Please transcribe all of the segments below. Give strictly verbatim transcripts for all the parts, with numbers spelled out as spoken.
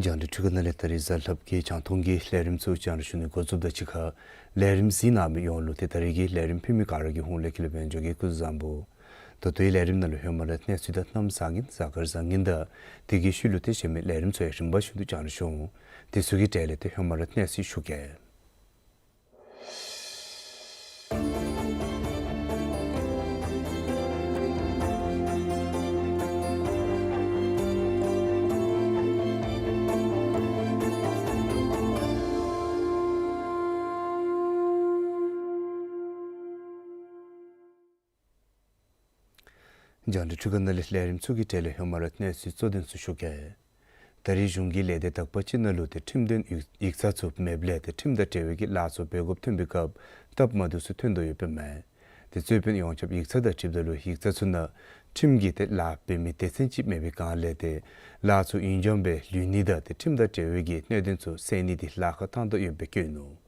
རྒྱང་བསྒྲགས་འཕྲུལ་ཁང་ནང་ལས་ད་རིས་གཟའ་ལྷག་པའི་རྒྱང་མཐོང་གི་ལས་རིམ་ཚུ་རྒྱང་བསྒྲགས་ཞུ་ནི་འགོ་བཙུགསཔ་དང་གཅིག་ཁར་ལས་རིམ་གཟིགས་གནང་མི་ཡོངས་ལུ་ཏེ་ད་རིས་ཀྱི་ལས་རིམ་ཕུལ་མི་ག་ར་གི་ཧོངས་ལས་ཀུན་ལེགས་པའི་འཇུ་གི་སྐུ་གཟུགས་བཟང་པོ། ད་ལྟོའི་ལས་རིམ་ནང་ལུ་ཧེ་མ་ར་གནས་ཚུལ་དང་གནམ་བཟང་ངན་གཟའ་སྐར་བཟང་ངན་དང་དེ་གི་ཤུལ་ལུ་ཏེ་གཞན་མི་ལས་རིམ་ཚུ་ཡང་རིམ་པ་བཞིན་དུ་རྒྱང་བསྒྲགས་ཞུ་འོང་། དེ་ཚུ་གི་གྲས་ལས་ཏེ་ཧེ་མ་ར་གནས་ཚུལ་ཞུ་གེ། རྒྱང་བསྒྲགས་འཕྲུལ་ཁང་ནང་ལས་ལས་རིམ་ཚུ་གི་གྲས་ལས་ཧེ་མ་ར་གནས་ཚུལ་གཙོ་དོན་ཚུ་ཞུ་གེ། ད་རིས་གཞུང་གི་ལས་སྡེ་དག་པ་ཅིག་ནང་ལུ་ཏེ་ཁྲིམས་དོན་ཡིག་ཡིག་ཚང་ཚུ་མེདཔ་ལས་ཏེ་ཁྲིམས་དང་འབྲེལ་བའི་གི་ལཱ་ཚུ་འབད་དགོཔ་ཐོན་པའི་སྐབས་སྟབས་མ་བདེཝ་ཚུ་ཐོན་དོ་ཡོདཔ་ཨིན་མས། ཏེ་རྩོད་དཔོན་ཡོངས་ཁྱབ་ཡིག་ཚང་དང་འཁྲིལཝ་ད་ལུ་ཡིག་ཚང་ཚུ་ནང་ཁྲིམས་ཀྱི་ཏེ་ལཱ་འབད་མི་སྡེ་ཚན་ཅིག་མེད་པའི་སྒང་ལས་ཏེ་ལཱ་ཚུ་ཡུན་འགྱངས་སྦེ་ལུས་ནི་དང་ཏེ་ཁྲིམས་དང་འབྲེལ་བའི་གི་གནད་དོན་ཚུ་སེལ་ནི་འདི་ལཱ་ཁག་བཏང་དོ་ཡོདཔ་སྦེ་བཀོད་ནུག།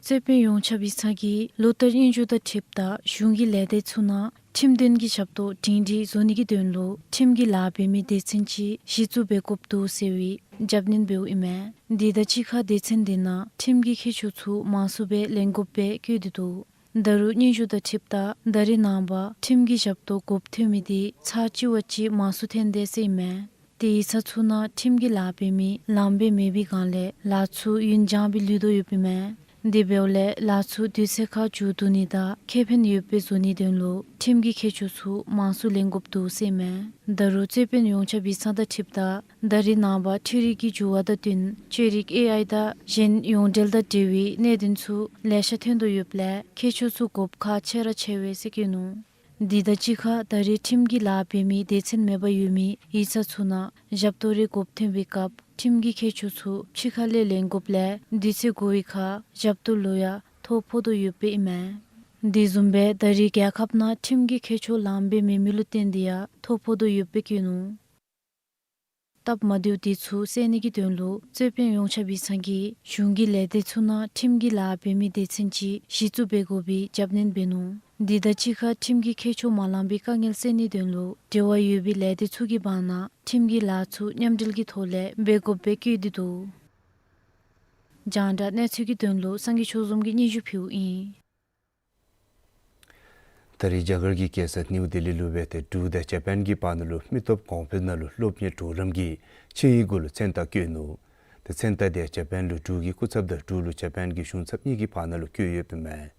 རྩོད་དཔོན་ཡོངས་ཁྱབ་ཡིག་ཚང་གིས་ལོ་བསྟར་སྙན་ཞུ་དང་འཁྲིལཝ་ད་གཞུང་གི་ལས་སྡེ་ཚུ་ནང་ཁྲིམས་དོན་གྱི་ཞབས་ཏོག་སྒྲིང་སྒྲིང་བཟོ་ནི་གི་དོན་ལུ་ཁྲིམས་ཀྱི་ལཱ་འབད་མི་སྡེ་ཚན་ཅིག་གཞི་བཙུགས་འབད་དགོཔ་འདུག་ཟེར་བའི་རྒྱབ་སྣོན་འབདཝ་ཨིན་མས། དེ་དང་གཅིག་ཁར་སྡེ་ཚན་དེ་ནང་ཁྲིམས་ཀྱི་མཁས་མཆོག་ཚུ་མང་སུ་སྦེ་ལེན་དགོཔ་སྦེ་བཀོད་དེ་འདུག། ད་རུང་སྙན་ཞུ་དང་འཁྲིལཝ་ད་ད་རེས་ནངས་པ་ཁྲིམས་ཀྱི་ཞབས་ཏོག་དགོཔ་ཐོན་མི་དེ་ཚར་གཅིག་བ་ཅིག་མང་སུ་ཐོན་དེས་ཟེར་ཨིན་མས། ཏེ་ཡིག་ཚང་ཚུ་ནང་ཁྲིམས་ཀྱི་ལཱ་འབད་མི་ལངམ་སྦེ་མེད་པའི་སྒང་ལས་ལཱ་ཚུ་ཡུན་འགྱངས་སྦེ་ལུས་དོ་ཡོདཔ་ཨིན་མས། དེ་འབདཝ་ལས་ལཱ་ཚུ་དུས་ཚོད་ཁར་མཇུག་བསྡུ་ནི་དང་ཁེ་ཕན་ཡོདཔ་སྦེ་བཟོ་ནིའི་དོན་ལུ་ཁྲིམས་ཀྱི་མཁས་མཆོག་ཚུ་མང་སུ་ལེན་དགོཔ་འདུག་ཟེར་ཨིན་མས། ད་རུང་རྩོད་དཔོན་ཡོངས་ཁྱབ་ཡིག་ཚང་དང་འཁྲིལཝ་ད་ད་རེས་ནངས་པ་འཕྲུལ་རིག་གི་འགྱུར་བ་དང་བསྟུན་བཅོས་རིག་ཨེ་ཨའི་དང་གཞན་ཡོངས་འབྲེལ་དང་འབྲེལ་བའི་གནད་དོན་ཚུ་ལེ་ཤ་ཐོན་དོ་ཡོདཔ་ལས་མཁས་མཆོག་ཚུ་དགོཔ་ཁག་ཆེ་ར་ཆེ་བས་ཟེར་བཀོད་ནུག། དེ་དང་གཅིག་ཁར་ད་རེས་ཁྲིམས་ཀྱི་ལཱ་འབད་མི་སྡེ་ཚན་མེད་པར་ཡོད་མི་ཡིག་ཚང་ཚུ་ནང་ཞབས་ཏོག་རེ་དགོཔ་ཐོན་པའི་སྐབས་ཁྲིམས་ཀྱི་མཁས་མཆོག་ཚུ་ཕྱི་ཁ་ལས་ལེན་དགོཔ་ལས་དུས་ཚོད་འགོར་བའི་ཁར་ཞབས་ཏོག་ལུ་ཡང་ཐོ་ཕོག་དོ་ཡོདཔ་ཨིན་མས། དེ་བཟུམ་སྦེ་ད་རེས་རྒྱལ་ཁབ་ནང་ཁྲིམས་ཀྱི་མཁས་མཆོག་ལངམ་སྦེ་མེད་མི་ལུ་བརྟེན་ཏེ་ཡང་ཐོ་ཕོག་དོ་ཡོདཔ་སྦེ་བཀོད་ནུག། སྟབས་མ་བདེཝ་དེ་ཚུ་སེལ་ནི་གི་དོན་ལུ་རྩོད་དཔོན་ཡོངས་ཁྱབ་ཡིག་ཚང་གིས་གཞུང་གི་ལས་སྡེ་ཚུ་ནང་ཁྲིམས་ཀྱི་ལཱ་འབད་མི་སྡེ་ཚན་ཅིག་གཞི་བཙུགས་འབད་དགོ་པའི་རྒྱབ་སྣོན་འབད་ནུག། དེ་དང་གཅིག་ཁར་ཁྲིམས་ཀྱི་མཁས་མཆོག་མ་ལངམ་པའི་དཀའ་ངལ་སེལ་ནིའི་དོན་ལུ་འབྲེལ་བ་ཡོད་པའི་ལས་སྡེ་ཚུ་གི་བར་ན་ཁྲིམས་ཀྱི་ལཱ་ཚུ་མཉམ་འབྲེལ་གྱི་ཐོག་ལས་འབད་དགོཔ་སྦེ་བཀོད་དེ་འདུག། རྒྱང་བསྒྲགས་གནས་ཚུལ་གྱི་དོན་ལུ་སངས་རྒྱས་ཆོས་འཛོམས་ཀྱིས་སྙན་ཞུ་ཕུལཝ་ཨིན། ད་རེས་རྒྱ་གར་གྱི་རྒྱལ་ས་ནིའུ་ལྡི་ལི་ལུ་སྦེ་ཏེ་འབྲུག་དང་ཇ་པཱན་གྱི་བར་ན་ལུ་མི་སྟོབས་གོང་འཕེལ་ནང་ལུ་སློབ་གཉེར་གྲོགས་རམ་གྱི་ཆིངས་ཡིག་གུ་ལུ་མཚན་རྟགས་བཀོད་ནུག། ཏེ་མཚན་རྟགས་དེ་ཇ་པཱན་ལུ་འབྲུག་གི་སྐུ་ཚབ་དང་འབྲུག་ལུ་ཇ་པཱན་གྱི་གཞུང་ཚབ་གཉིས་ཀྱི་བར་ན་ལུ་བཀོད་ཡོདཔ་ཨིན་མས།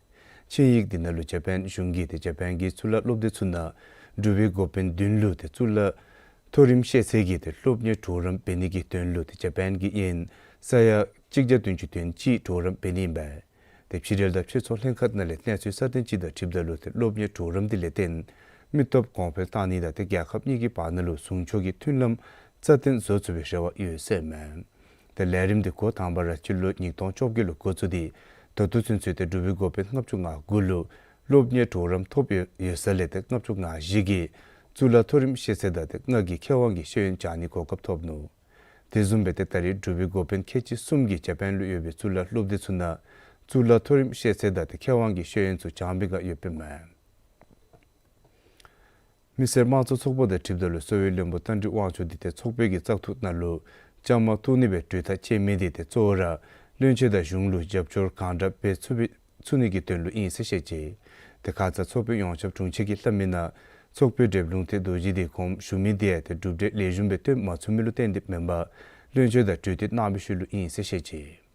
ཆིངས་ཡིག་འདི་ནང་ལུ་ཇ་པཱན་གཞུང་གིས་ཏེ་ཇ་པཱན་གྱི་གཙུག་ལག་སློབ་སྡེ་ཚུ་ནང་འབྲུག་པའི་འགོ་དཔོན་བདུན་ལུ་ཏེ་གཙུག་ལག་མཐོ་རིམ་ཤེས་ཚད་ཀྱི་ཏེ་སློབ་གཉེར་གྲོགས་རམ་འབད་ནི་གི་དོན་ལུ་ཏེ་ཇ་པཱན་གྱི་དབྱིན་ས་ཡ་གཅིག་བརྒྱ་བདུན་ཅུ་དོན་གཅིག་གྲོགས་རམ་འབད་ནི་ཨིན་པས། ཏེ་ཕྱི་འབྲེལ་དང་ཕྱི་ཚོང་ལྷན་ཁག་ནང་ལས་གནས་ཚུལ་གསར་བཏོན་ཅིག་དང་འཁྲིལཝ་ད་ལུ་ཏེ་སློབ་གཉེར་གྲོགས་རམ་འདི་ལས་བརྟེན་མི་སྟོབས་གོང་འཕེལ་བཏང་ནི་དང་ཏེ་རྒྱལ་ཁབ་གཉིས་ཀྱི་བར་ན་ལུ་ཟུང་ཕྱོགས་ཀྱི་མཐུན་ལམ་རྩ་བརྟན་བཟོ་ཚུགས་པའི་རེ་བ་ཡོད་ཟེར་མས། ཏེ་ལས་རིམ་འདི་འགོ་དང་པ་ར་སྤྱི་ལོ་ཉིས་སྟོང་བཅོ་བརྒྱད་ལུ་འགོ་བཙུགས་ཏེ་ད་ལྟོ་ཚུན་ཚོད་ཏེ་འབྲུག་པའི་འགོ་དཔོན་ལྔ་བཅུ་ང་དགུ་ལུ་ སློབ་གཉེར་གྲོགས་རམ་ཐོབ་ཡོད་ཡོད་ས་ལས་ཏེ་ལྔ་བཅུ་ང་བཞི་གིས་གཙུག་ལག་མཐོ་རིམ་ཤེས་ཚད་དང་ཏེ་ལྔ་གིས་མཁས་དབང་གི་ཤེས་ཡོན་སྦྱང་ནིའི་གོ་སྐབས་ཐོབ་ནུག། དེ་བཟུམ་སྦེ་ཏེ་ད་རེས་འབྲུག་པའི་འགོ་དཔོན་ཁལ་གཅིག་གསུམ་གྱིས་ཇ་པཱན་ལུ་ཡོད་པའི་གཙུག་ལག་སློབ་སྡེ་ཚུ་ནང་གཙུག་ལག་མཐོ་རིམ་ཤེས་ཚད་དང་ཏེ་མཁས་དབང་གི་ཤེས་ཡོན་ཚུ་སྦྱང་པའི་བསྒང་ཡོདཔ་ཨིན་མས། མི་སེར་དམངས་གཙོ་ཚོགས་པ་དང་འཁྲིལཝ་ད་ལུ་གསོ་བའི་བློན་པོ་རྟ་མགྲིན་དབང་ཕྱུག་འདི་ཏེ་ཚོགས་པའི་གི་བཙག་འཐུ་ནང་ལུ་བཅའ་མར་གཏོགས་ནི་སྦེ་གྲོས་ཐག་བཅད་མི་འདི་ཏེ་གཙོ་བོ་ར་བློན་ཆེན་དང་གཞུང་ལུ་རྒྱབ་སྐྱོར་གང་དྲག་འབད་ཚུགས་པའི་ཚུགས་ནི་གི་དོན་ལུ་ཨིན་ཟེར་བཤད་ཅི། ཏེ་ཁ་ཙ་ཚོགས་དཔོན་ཡོངས་ཁྱབ་དྲུང་ཆེན་གྱིས་སླབ་མི་ནང་ཚོགས་དཔོན་བགྲེསཔ་ལུང་བསྟན་རྡོ་རྗེ་འདི་དགོངསམ་ཞུ་མི་འདི་ཡང་ཏེ་གྲུབ་འབྲས་ལེགས་ཤོམ་སྦེ་སྟོན་མ་ཚུགས་མི་ལུ་བརྟེན་ཏེ་མེན་པར་བློན་ཆེན་དང་གྲོས་བསྟུན་གནང་བའི་ཤུལ་ལུ་ཨིན་ཟེར་བཤད་ཅི།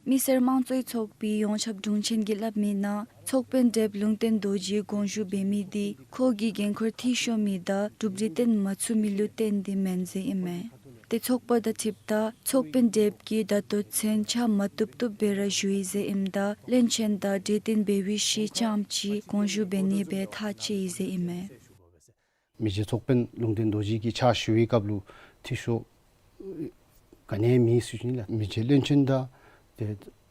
མི་སེར་དམངས་གཙོའི་ཚོགས་པའི་ཡོངས་ཁྱབ་དྲུང་ཆེན་གྱིས་སླབ་མི་ནང་ཚོགས་དཔོན་བགྲེསཔ་ལུང་བསྟན་རྡོ་རྗེ་དགོངས་ཞུ་འབད་མི་འདི་ཁོ་གི་འགན་ཁུར་འཐུས་ཤོར་མི་དང་གྲུབ་འབྲས་སྟོན་མ་ཚུགས་མི་ལུ་བརྟེན་ཏེ་མེན་ཟེར་ཨིན་མས། ཏེ་ཚོགས་པ་དང་འཁྲིལཝ་ད་ཚོགས་དཔོན་བགྲེསཔ་གིས་ད་ལྟོ་ཚུན་ཕྱག་མ་བཏུབ་བཏུབ་སྦེ་ར་བཞུགས་ཡི་ཟེར་ཨིནམ་ད་བློན་ཆེན་དང་གྲོས་བསྟུན་འབད་བའི་ཤུལ་ཙམ་ཅིག་དགོངས་ཞུ་འབད་ནི་སྦེ་ཐག་བཅད་ཡི་ཟེར་ཨིན་མས། མི་རྗེ་ཚོགས་དཔོན་ལུང་བསྟན་རྡོ་རྗེ་གི་ཕྱག་ཞུ་བའི་སྐབས་ལུ་འཐུས་ཤོར་ག་ནི་ཡང་མེད་ཟེར་ཞུ་ནི་ལགས། མི་རྗེ་བློན་ཆེན་དང་ཏེ་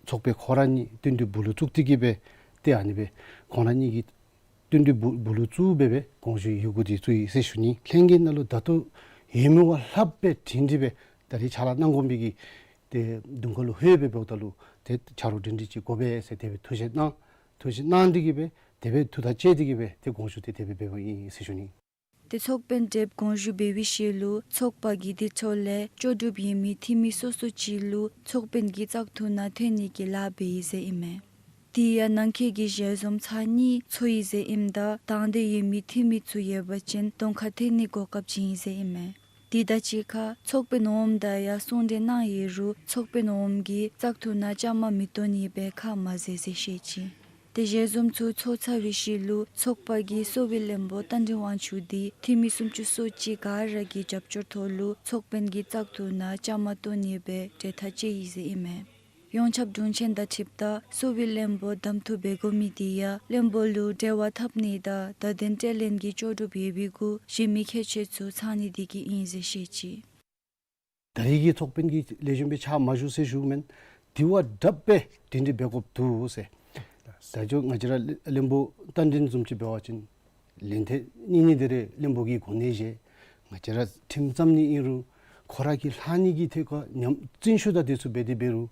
ཚོགས་པའི་ཁོ་ར་གཉིས་བསྟུན་གྲོས་སྦུག་ལུ་བཙུགས་ཏེ་གི་སྦེ་ཏེ་ཨ་ནི་སྦེ་ཁོང་ར་གཉིས་ཀྱིས་བསྟུན་གྲོས་སྦུག་སྦུག་ལུ་བཙུགས་སྦེ་སྦེ་དགོངས་ཞུ་ཡི་གུ་འདི་བཙུགས་ཡི་ཟེར་ཞུ་ནི། ལྷན་རྒྱས་ནང་ལུ་ད་ལྟོ་ཡོད་མི་བ་ལྷགཔ་སྦེ་དྲིན་དྲི་སྦེ་ད་རེས་ཕྱག་ལཱ་གནང་དགོ་མི་གི་ཏེ་གདོང་ཁ་ལུ་ལྷོད་སྦེ་འབདཝ་ད་ལུ་ཏེ་ཆ་རོགས་དྲིན་དྲི་ཅིག་དགོ་པས་ཟེར་དེ་སྦེ་ཐུགས་བཞེད་གནང་། ཐུགས་བཞེད་གནང་སྟེ་གི་སྦེ་དེ་སྦེ་ཐུགས་ཐག་བཅད་དེ་གི་སྦེ་ཏེ་དགོངས་ཞུ་འདི་དེ་སྦེ་འབདཝ་ཨིན་ཟེར་ཞུ་ནི། ཏེ་ཚོགས་དཔོན་བགྲེསཔ་དགོངས་ཞུ་འབད་བའི་ཤུལ་ལུ་ཚོགས་པ་གིས་དེ་ཐོག་ལས་ལྕོགས་གྲུབ་ཡོད་མི་འཐུས་མི་སོ་སོ་ཅིག་ལུ་ཚོགས་དཔོན་གྱི་བཙག་འཐུ་ནང་ཐོན་ནི་གི་ལཱ་འབད་ཡི་ཟེར་ཨིན་མས། དེ་ཡང་ནང་འཁོད་ཀྱི་ཞལ་འཛོམས་ཚར་གཉིས་ཚོགས་ཡི་ཟེར་ཨིནམ་ད་དང་འདོད་ཡོད་མི་འཐུས་མི་ཚུ་ཡོད་པ་ཅིན་གདོང་ཁར་ཐོན་ནི་གོ་སྐབས་བྱིན་ཡི་ཟེར་ཨིན་མས། དེ་དང་གཅིག་ཁར་ཚོགས་དཔོན་འོགམ་དང་ཡང་གསུང་གྲོས་གནང་ཡོད་རུང་ཚོགས་དཔོན་འོགམ་གྱིས་བཙག་འཐུ་ནང་བཅའ་མར་མི་གཏོགས་ནི་སྦེ་ཁ་མ་བཟེད་ཟེར་བཤད་ཅི། ཏེ་ཞལ་འཛོམས་ཚུ་ཚོགས་ཚར་བའི་ཤུལ་ལུ་ཚོགས་པ་གིས་གསོ་བའི་བློན་པོ་རྟ་མགྲིན་དབང་ཕྱུག་འདི་འཐུས་མི་སུམ་ཅུ་སོ་གཅིག་ག་ར་གི་རྒྱབ་སྐྱོར་ཐོག་ལུ་ཚོགས་དཔོན་གྱི་བཙག་འཐུ་ནང་བཅའ་མར་གཏོགས་ནི་སྦེ་གྲོས་ཐག་བཅད་ཡི་ཟེར་ཨིན་མས། ཡོངས་ཁྱབ་དྲུང་ཆེན་དང་འཁྲིལཝ་ད་གསོ་བའི་བློན་པོ་གདམ་འཐུ་འབད་དགོ་མི་འདི་ཡང་བློན་པོ་ལུ་འབྲེལ་བ་འཐབ་ནི་དང་བརྡ་དོན་སྤྲོད་ལེན་གྱི་ལྕོགས་གྲུབ་ཡོད་པའི་གུ་གཞན་མི་ཁྱད་ཆོས་ཚུ་ཚང་ནི་འདི་གིས་ཨིན་ཟེར་བཤད་ཅི། ད་རེས་ཀྱི་ཚོགས་དཔོན་གྱིས་ལེགས་ཤོམ་སྦེ་ཕྱག་མ་ཞུ་ཟེར་ཞུཝ་མེན། དེ་བ་དྲགཔ་སྦེ་དྲིན་དྲི་འབད་དགོཔ་འདུག་ཟེར། ད་ཅི་ང་བཅས་ར་བློན་པོ་རྟ་མགྲིན་བཟུམ་ཅིག་འབད་བ་ཅིན་ལན་ཐེངས་གཉིས་གཉིས་དེ་རེ་བློན་པོ་གི་གོ་གནས་བཞེས། ང་བཅས་ར་ཁྲིམས་བརྩམ་ནི་ཨིན་རུང་ཁོ་ར་གིས་ལྷག་ནི་གི་ཐད་ཁར་ཉམས་བཙན་ཤུགས་དང་དེ་ཚུ་འབད་དེ་འབད་རུང་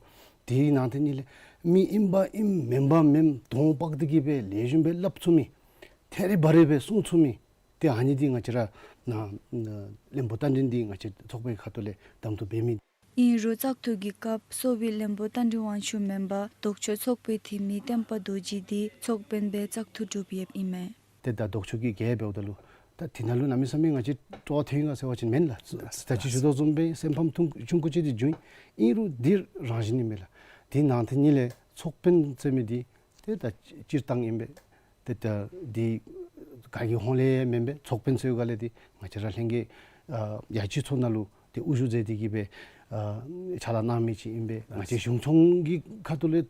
དེའི་ནང་དེ་ཉིད་ལས་མི་ཨིན་པ་ཨིནམ་མེན་པ་མེནམ་གདོང་ཕག་སྟེ་གི་སྦེ་ལེགས་ཤོམ་སྦེ་སླབ་ཚུགས་མི་ཐད་རི་བ་རི་སྦེ་གསུང་ཚུགས་མི་ཏེ་ཨ་ནི་འདི་ང་བཅས་ར་ནཱ་བློན་པོ་རྟ་མགྲིན་འདི་ང་བཅས་ཚོགས་པའི་ཁ་ཐུག་ལས་གདམ་འཐུ་འབད་མི། ཨིན་རུང་བཙག་འཐུ་གི་སྐབས་གསོ་བའི་བློན་པོ་རྟ་མགྲིན་དབང་ཕྱུག་མེན་པར་ལྡོག་ཕྱོགས་ཚོགས་པའི་འཐུས་མི་བསྟན་པ་རྡོ་རྗེ་འདི་ཚོགས་དཔོན་སྦེ་བཙག་འཐུ་གྲུབ་ཡོདཔ་ཨིན་མས། ཏེ་ད་ལྡོག་ཕྱོགས་ཀྱི་འགལ་འབདཝ་ད་ལུ་ད་དེ་ནང་ལུ་གནམ་མེད་ས་མེད་ང་བཅས་སྤྲོ་བ་ཐོན་ཡི་ག་ཟེར་བ་ཅིན་མེན་ལགས། ད་ཅི་ཞུ་དོ་བཟུམ་སྦེ་སེམས་ཕམ་ཐུང་ཆུང་ཀུ་ཅིག་འདི་བྱུང་ཡི། ཨིན་རུང་འདི་རང་བཞིན་ཨིན་མས་ལགས། དེ་ནང་དེ་ཉིད་ལས་ཚོགས་དཔོན་ཟེར་མི་འདི་ཏེ་ད་སྤྱིར་བཏང་ཨིན་པས། ཏེ་ད་འདི་ག་གི་ཧོང་ལས་མེན་པས། ཚོགས་དཔོན་ཟེར་ག་ལས་འདི་ང་བཅས་ར་ལྷན་རྒྱས་ཨ་ཡ་སྤྱི་ཚོགས་ནང་ལུ་ཏེ་དབུ་བཞུགས་མཛད་དེ་གི་སྦེ་ཨ་ཕྱག་ལཱ་གནང་མི་ཅིག་ཨིན་པས། ང་བཅས་གཞུང་སྐྱོང་གི་ཁ་ཐུག་ལས་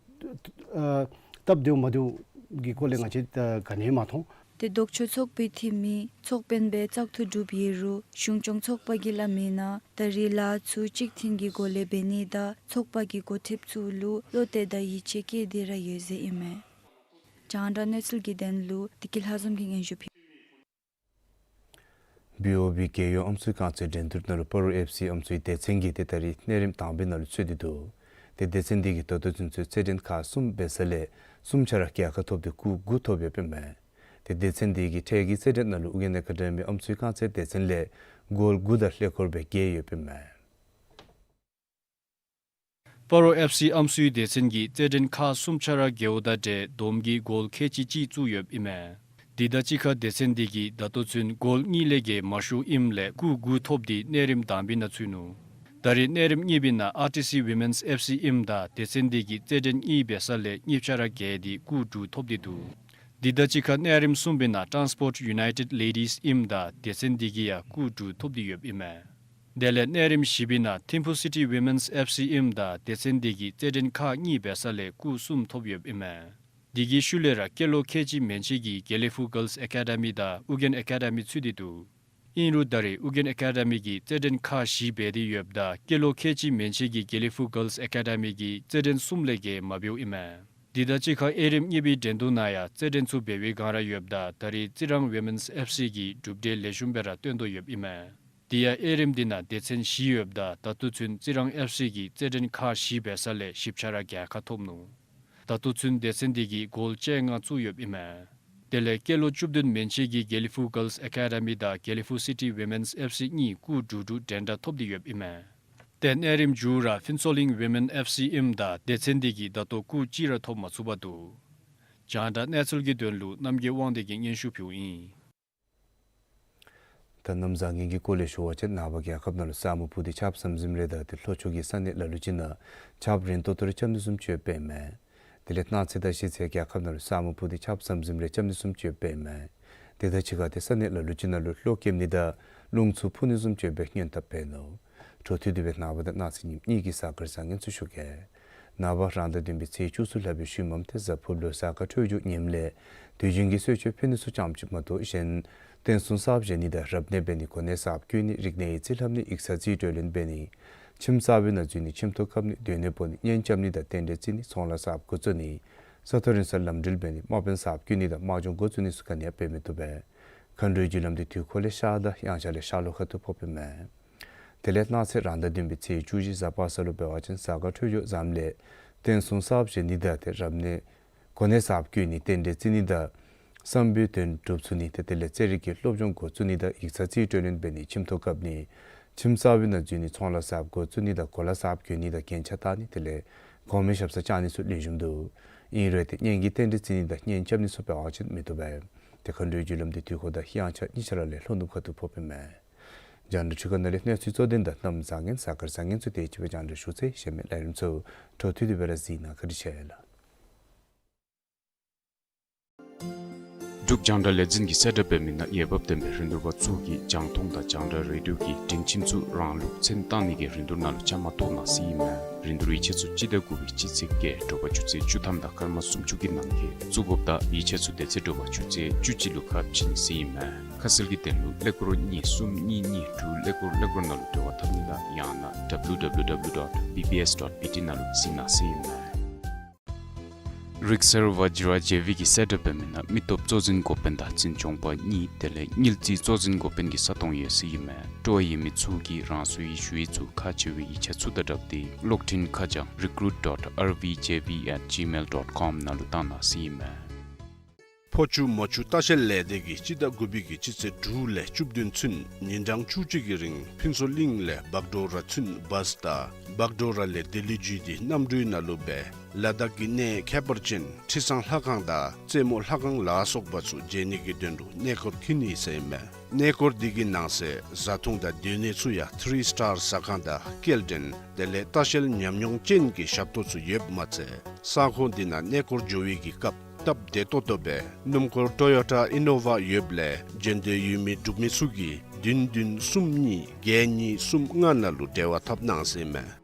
ཨ་སྟབས་བདེཝ་མ་བདེཝ་གི་སྐོར་ལས་ང་བཅས་ཨ་ག་ནི་ཡང་མ་མཐོང་། ཏེ་ལྡོག་ཕྱོགས་ཚོགས་པའི་འཐུས་མི་ཚོགས་དཔོན་སྦེ་བཙག་འཐུ་གྲུབ་ཡོད་རུང་གཞུང་སྐྱོང་ཚོགས་པ་གིས་སླབ་མི་ནང་ད་རེས་ལཱ་ཚུ་གཅིག་མཐུན་གྱི་སྒོ་ལས་འབད་ནི་དང་ཚོགས་པ་གི་འགོ་ཁྲིདཔ་ཚུ་ལུ་བློ་གཏད་དང་ཡིད་ཆེས་བསྐྱེད་དེ་ར་ཡོད་ཟེར་ཨིན་མས། རྒྱང་བསྒྲགས་གནས་ཚུལ་གྱི་དོན་ལུ་བདེ་སྐྱིད་ལྷ་འཛོམས་ཀྱིས་སྙན་ཞུ་ཕུལ། བི་ཨོ་བི་རྒྱལ་ཡོངས་ཨམ་སྲུའི་རྐང་རྩེད་འགྲན་བསྡུར་ནང་ལུ་སྤ་རོ་ཨེཕ་སི་ཨམ་སྲུའི་སྡེ་ཚན་གྱིས་ཏེ་ད་རེས་གནས་རིམ་དང་པའི་ནང་ལུ་ཚུད་དེ་འདུག། ཏེ་སྡེ་ཚན་འདི་གིས་ད་ལྟོ་ཚུན་ཚོད་རྩེད་འགྲན་ཁག་གསུམ་འབད་ས་ལས་གསུམ་ཆ་ར་རྒྱལ་ཁ་ཐོབ་སྟེ་སྐུགས་དགུ་ཐོབ་ཡོདཔ་ཨིན་མས། ཏེ་སྡེ་ཚན་འདི་གིས་འཕྲལ་གྱི་རྩེད་འགྲན་ནང་ལུ་ཨུ་རྒྱན་ཨེ་ཀ་ཌེ་མི་ཨམ་སྲུའི་རྐང་རྩེད་སྡེ་ཚན་ལས་གོལ་དགུ་དང་ལྷད་སྐོར་སྦེ་བརྒྱད་ཡོདཔ་ཨིན་མས། སྤ་རོ་ཨེཕ་སི་ཨམ་སྲུའི་སྡེ་ཚན་གྱིས་རྩེད་འགྲན་ཁག་གསུམ་ཆ་ར་རྒྱལཝ་དང་འབྲེལ་བསྡོམས་ཀྱིས་གོལ་ཁལ་གཅིག་གཅིག་བཙུགས་ཡོདཔ་ཨིན་མས། འདི་དང་གཅིག་ཁར་སྡེ་ཚན་འདི་གིས་ད་ལྟོ་ཚུན་གོལ་གཉིས་ལས་བརྒལ་མ་ཤོརཝ་ཨིནམ་ལས་སྐུགས་དགུ་ཐོབ་སྟེ་གནས་རིམ་དང་པའི་ནང་ཚུད་ནུག། ད་རེས་གནས་རིམ་གཉིས་པའི་ནང་ཨར་ཊི་སི་ཝི་མེནསི་ཨེཕ་སི་ཨིནམ་ད་སྡེ་ཚན་འདི་གིས་རྩེད་འགྲན་གཉིས་འབད་ས་ལས་གཉིས་ཆ་ར་རྒྱལ་ཏེ་སྐུགས་དྲུག་ཐོབ་སྟེ་འདུག། འདི་དང་གཅིག་ཁར་གནས་རིམ་གསུམ་པའི་ནང་ཊཱན་སི་པོརཊ་ཡུ་ནའི་ཊེཌ་ལེ་ཌིས་ཨིནམ་ད་སྡེ་ཚན་འདི་གིས་ཡང་སྐུགས་དྲུག་ཐོབ་སྟེ་ཡོདཔ་ཨིན་མས། དེ་ལས་གནས་རིམ་བཞི་པའི་ནང་ཐིམ་ཕུ་སི་ཊི་ཝི་མེནསི་ཨེཕ་སི་ཨིནམ་ད་སྡེ་ཚན་འདི་གིས་རྩེད་འགྲན་ཁག་གཉིས་འབད་ས་ལས་སྐུགས་གསུམ་ཐོབ་ཡོདཔ་ཨིན་མས། འདི་གི་ཤུལ་ལས་ར་སྐྱེས་ལོ་ཁལ་གཅིག་མན་ཆད་ཀྱི་དགེ་ལེགས་ཕུག་གཱརལསི་ཨེ་ཀ་ཌེ་མི་དང་ཨུ་རྒྱན་ཨེ་ཀ་ཌེ་མི་ཚུད་དེ་འདུག། ཨིན་རུང་ད་རེས་ཨུ་རྒྱན་ཨེ་ཀ་ཌེ་མི་གིས་རྩེད་འགྲན་ཁག་བཞི་འབད་དེ་ཡོདཔ་ད་སྐྱེས་ལོ་ཁལ་གཅིག་མན་ཆད་ཀྱི་དགེ་ལེགས་ཕུག་གཱརལསི་ཨེ་ཀ་ཌེ་མི་གིས་རྩེད་འགྲན་གསུམ་ལས་བརྒལ་མ་འབདཝ་ཨིན་མས། དེ་དང་གཅིག་ཁར་དབྱེ་རིམ་གཉིས་པའི་འགྲན་བསྡུར་ནང་ཡང་རྩེད་འགྲན་ཚུ་འབད་བའི་སྒང་ར་ཡོདཔ་ད་ད་རེས་རྩི་རང་ཝི་མེནསི་ཨེཕ་སི་གིས་གྲུབ་འབྲས་ལེགས་ཤོམ་སྦེ་ར་སྟོན་དོ་ཡོདཔ་ཨིན་མས། དེ་ཡང་དབྱེ་རིམ་འདི་ནང་སྡེ་ཚན་བཞི་ཡོདཔ་ད་ད་ལྟོ་ཚུན་རྩི་རང་ཨེཕ་སི་གིས་རྩེད་འགྲན་ཁག་བཞི་འབད་ས་ལས་ཞིབ་ཆ་ར་རྒྱལ་ཁ་ཐོབ་ནུག། ད་ལྟོ་ཚུན་སྡེ་ཚན་འདི་གིས་གོལ་བཅོ་ལྔ་བཙུགས་ཡོདཔ་ཨིན་མས། དེ་ལས་སྐྱེས་ལོ་བཅུ་བདུན་མན་ཆད་ཀྱི་དགེ་ལེགས་ཕུ་གརལསི་ཨེ་ཀ་ཌི་མི་དང་དགེ་ལེགས་ཕུ་སི་ཊི་ཝི་མེནསི་ཨེཕ་སི་གཉིས་སྐུགས་དྲུག་དྲུག་འགྲན་ཟླ་ཐོབ་སྟེ་ཡོདཔ་ཨིན་མས། ཏེ་དབྱེ་རིམ་མཇུག་ར་ཕུན་ཚོགས་གླིང་ཝི་མེནསི་ཨེཕ་སི་ཨིནམ་ད་སྡེ་ཚན་འདི་གིས་ད་ལྟོ་སྐུགས་གཅིག་ར་ཐོབ་མ་ཚུགས་པར་འདུག། རྒྱང་བསྒྲགས་གནས་ཚུལ་གྱི་དོན་ལུ་རྣམ་རྒྱལ་དབང་འདུས་ཀྱིས་སྙན་ཞུ་ཕུལཝ་ཨིན། ད་གནམ་བཟང་ངན་གྱི་སྐོར་ལས་ཞུ་བ་ཅིན་ནངས་པ་རྒྱལ་ཁབ་ནང་ལུ་ས་སྨུག་ཕུབ་སྟེ་ཆརཔ་ཟམ་ཟིམ་རེ་དང་ཏེ་ལྷོ་ཕྱོགས་ཀྱི་ས་གནས་ལ་ལུ་ཅིག་ནང་ཆརཔ་རན་ཏོག་ཏོ་རེ་རྐྱབ་ནི་བཟུམ་ཅིག་ཡོདཔ་ཨིན་མས། དེ་ལས་གནངས་ཚེ་དང་གཞེས་ཚེ་རྒྱལ་ཁབ་ནང་ལུ་ས་སྨུག་ཕུབ་སྟེ་ཆརཔ་ཟམ་ཟིམ་རེ་རྐྱབ་ནི་བཟུམ་ཅིག་ཡོདཔ་ཨིན་མས། དེ་དང་གཅིག་ཁར་ཏེ་ས་གནས་ལ་ལུ་ཅིག་ནང་ལུ་གློག་ཀེམ་ནི་དང་རླུང་འཚུབ་འཕུ་ནི་བཟུམ་ཅིག་ཡོད་པའི་སྔོན་དཔག་འབད་ནུག། འཕྲོ་མཐུད་དེ་སྦེ་ནངས་པ་དང་གནངས་ཚེ་ཉིནམ་གཉིས་ཀྱི་གཟའ་སྐར་བཟང་ངན་ཚུ་ཞུ་གེ། ནངས་པ་རང་ཟླ་བདུན་པའི་ཚེས་བཅུ་གསོལ་ལྷག་པའི་ཤུལ་མམ་ཏེ་གཟའ་ཕུར་ལུ་གཟའ་སྐར་འཕྲོད་སྦྱོར་ངནམ་ལས་དུས་རྒྱུན་གྱི་གསོལ་མཆོད་ཕུལ་ནི་ཚུ་ཙམ་ཅིག་མ་གཏོགས་གཞན་རྟེན་གསུམ་གསརཔ་བཞེངས་ནི་དང་རབ་གནས་འབད་ནི་གོ་གནས་གསརཔ་བསྐོ་ནི་རིག་གནས་ཡིག་རྩིས་ལྷབ་ནི་ཡིག་ཚང་རྩིས་སྤྲོད་ལེན་འབད་ནི་ཁྱིམ་གསར་པའི་ནང་འཛུལ་ནི་ཁྱིམ་ཐོག་བཀབ་ནི་སྡོད་གནས་སྤོ་ནི་གཉེན་རྐྱབ་ནི་དང་རྟེན་འབྲེལ་བརྩི་ནི་ཚོང་ལཱ་གསརཔ་འགོ་བཙུགས་ནི་ས་ཐོབ་རིན་གསར་ལམ་འགྲུལ་འབད་ནི་དམག་དཔོན་གསརཔ་བསྐོ་ནི་དང་དམག་སྦྱོང་འགོ་བཙུགས་ནི་ཚུ་ག་ནི་ཡང་འབད་མི་བཏུབ་པས། མཁའ་འགྲོའི་རྒྱུ་ལམ་འདི་དུས་འཁོར་ལས་ཤར་དང་དབྱངས་འཆར་ལས་ཤར་ལྷོ་ཁ་ཐུག་ཕོགཔ་ཨིན་མས། དེ་ལས་གནངས་ཚེ་རང་ཟླ་བདུན་པའི་ཚེས་བཅུ་བཞི་གཟའ་པ་སངས་ལུ་འབད་བ་ཅིན་གཟའ་སྐར་འཕྲོད་སྦྱོར་བཟངམ་ལས་རྟེན་གསུམ་གསརཔ་བཞེངས་ནི་དང་ཏེ་རབ་གནས་གོ་གནས་གསརཔ་བསྐོ་ནི་རྟེན་འབྲེལ་བརྩི་ནི་དང་བསམ་པའི་དོན་འགྲུབ་ཚུགས་ནི་ཏེ་དེ་ལས་རྩེད་རིགས་ཀྱི་སློབ་སྦྱོང་འགོ་བཙུགས་ནི་དང་ཡིག་ཚང་རྩིས་སྤྲོད་ལེན་འབད་ནི་ཁྱིམ་ཐོག་བཀབ་ནི་ཁྱིམ་གསར་པའི་ནང་འཛུལ་ནི་ཚོང་ལཱ་གསརཔ་འགོ་བཙུགས་ནི་དང་གོ་ལ་གསརཔ་གྱོན་ནི་དང་རྒྱན་ཆ་བཏགས་ནི་དེ་ལས་གོང་མའི་ཞབས་སར་བཅར་ནི་ཚུ་ལེགས་ཤོམ་འདུག། ཨིན་རུང་ཏེ་གཉེན་གྱི་རྟེན་འབྲེལ་བརྩི་ནི་དང་གཉེན་རྐྱབ་ནི་ཚུ་འབད་བ་ཅིན་མི་བཏུབ་པས། ཏེ་མཁའ་འགྲོའི་རྒྱུ་ལམ་འདི་དུས་འཁོར་དང་དབྱངས་འཆར་གཉིས་ཆ་ར་ལས་ལྷོ་ནུབ་ཁ་ཐུག་ཕོགཔ་ཨིན་མས། རྒྱང་བསྒྲགས་འཕྲུལ་ཁང་ནང་ལས་གནས་ཚུལ་གཙོ་དོན་དང་གནམ་བཟང་ངན་གཟའ་སྐར་བཟང་ངན་ཚུ་དེ་ཅིག་སྦེ་རྒྱང་བསྒྲགས་ཞུ་ཚར་ཡི། གཞན་མི་ལས་རིམ་ཚུ་འཕྲོ་མཐུད་དེ་སྦེ་ར་གཟིགས་གནང་། བཀའ་དྲིན་ཆེ་ལགས། འབྲུག་རྒྱང་བསྒྲགས་ལས་འཛིན་གྱིས་གསལ་བསྒྲགས་འབད་མི་ནང་འོས་འབབ་ལྡན་པའི་རིན་བསྡུར་པ་ཚུ་གིས་རྒྱང་མཐོང་དང་རྒྱང་བསྒྲགས་རེ་ཌིའོ་གི་སྒྲིང་ཁྱིམ་ཚུ་རང་ལུགས་མཚན་བཏང་ནི་གི་རིན་བསྡུར་ནང་ལུ་བཅའ་མར་གཏོགས་གནང་ཟེར་ཨིན་མས། རིན་བསྡུར་ཡིག་ཆ་ཚུ་སྤྱི་ཟླ་དགུ་པའི་སྤྱི་ཚེས་བརྒྱད་དྲོ་པ་ཆུ་ཚོད་བཅུ་ཐམ་དང་སྐར་མ་སུམ་ཅུ་གི་ནང་འཁོད་བཙུགས་དགོཔ་ད་ཡིག་ཆ་ཚུ་དེ་ཚེ་དྲོ་པ་ཆུ་ཚོད་བཅུ་གཅིག་ལུ་ཁ་ཕྱེ་ནི་ཟེར་ཨིན་མས། ཁ་གསལ་གྱི་དོན་ལུ་ཀླད་ཀོར་གཉིས་གསུམ་གཉིས་གཉིས་དྲུག་ཀླད་ཀོར་ཀླད་ཀོར་ནང་ལུ་འབྲེལ་བ་འཐབ་ནི་དང་ཡང་ན་W W W dot B B S dot B T ནང་ལུ་གཟིགས་གནང་ཟེར་ཨིན་མས། རིག་གསར་བཛྲ་ཇེ་བི་གིས་གསལ་བསྒྲགས་འབད་མི་ནང་མི་སྟོབས་གཙོ་འཛིན་འགོ་དཔོན་དང་འཛིན་སྐྱོང་པ་གཉིས་དེ་ལས་དངུལ་རྩིས་གཙོ་འཛིན་འགོ་དཔོན་གྱི་ས་སྟོང་ཡོད་ཟེར་ཨིན་མས། སྤྲོ་བ་ཡོད་མི་ཚུ་གིས་རང་སོའི་ཞུ་ཡིག་ཚུ་ཁག་ཆེ་བའི་ཡིག་ཆ་ཚུ་དང་སྦྲགས་ཏེ་གློག་འཕྲིན་ཁ་བྱང་recruit dot R V J V at gmail dot com ནང་ལུ་བཏང་གནང་ཟེར་ཨིན་མས། ཕོ་ཆུ་མོ་ཆུ་ལྟ་བཤལ་ལས་སྡེ་གིས་སྤྱི་ཟླ་དགུ་པའི་གི་སྤྱི་ཚེས་དྲུག་ལས་བཅུ་བདུན་ཚུན་ཉིན་གྲངས་བཅུ་གཅིག་གི་རིང་ཕུན་ཚོགས་གླིང་ལས་བག་གྲོ་ར་ཚུན་བཱས་དང་བག་གྲོ་ར་ལས་ལྡི་ལི་བརྒྱུད་དེ་གནམ་གྲུའི་ནང་ལུ་སྦེ་ལ་དྭགས་ཀྱི་གནས་ཁྱད་པར་ཅན་ཁྲི་བཟང་ལྷ་ཁང་དང་རྩེ་མོ་ལྷ་ཁང་ལ་སོགས་པ་ཚུ་མཇལ་ནི་གི་དོན་ལུ་གནས་སྐོར་འཁྱིད་ནི་ཟེར་ཨིན་མས། གནས་སྐོར་འདི་གི་ནང་གསེས་བཟའ་འཐུང་དང་སྡོད་གནས་ཚུ་ཡང་ཐི་རི་སི་ཊར་ཟ་ཁང་དང་སྐྱེལ་འདྲེན་དེ་ལས་ལྟ་བཤལ་ཉམས་མྱོང་ཅན་གྱི་ཞབས་ཏོག་ཚུ་ཡོདཔ་མ་ཚད་ས་ཁོངས་འདི་ནང་གནས་སྐོར་འགྱོ་བའི་གི་སྐབས་སྟབས་བདེ་ཏོག་ཏོ་སྦེ་སྣུམ་འཁོར་ཊོ་ཡོ་ཊ་ཨི་ནོ་ཝ་ཡོདཔ་ལས་འགྲན་བསྡུར་ཡོད་མི་འབྲུག་མི་ཚུ་གིས་བདུན་བདུན་གསུམ་གཉིས་བརྒྱད་གཉིས་གསུམ་ལྔ་ནང་ལུ་འབྲེལ་བ་འཐབ་གནང་ཟེར་ཨིན་མས།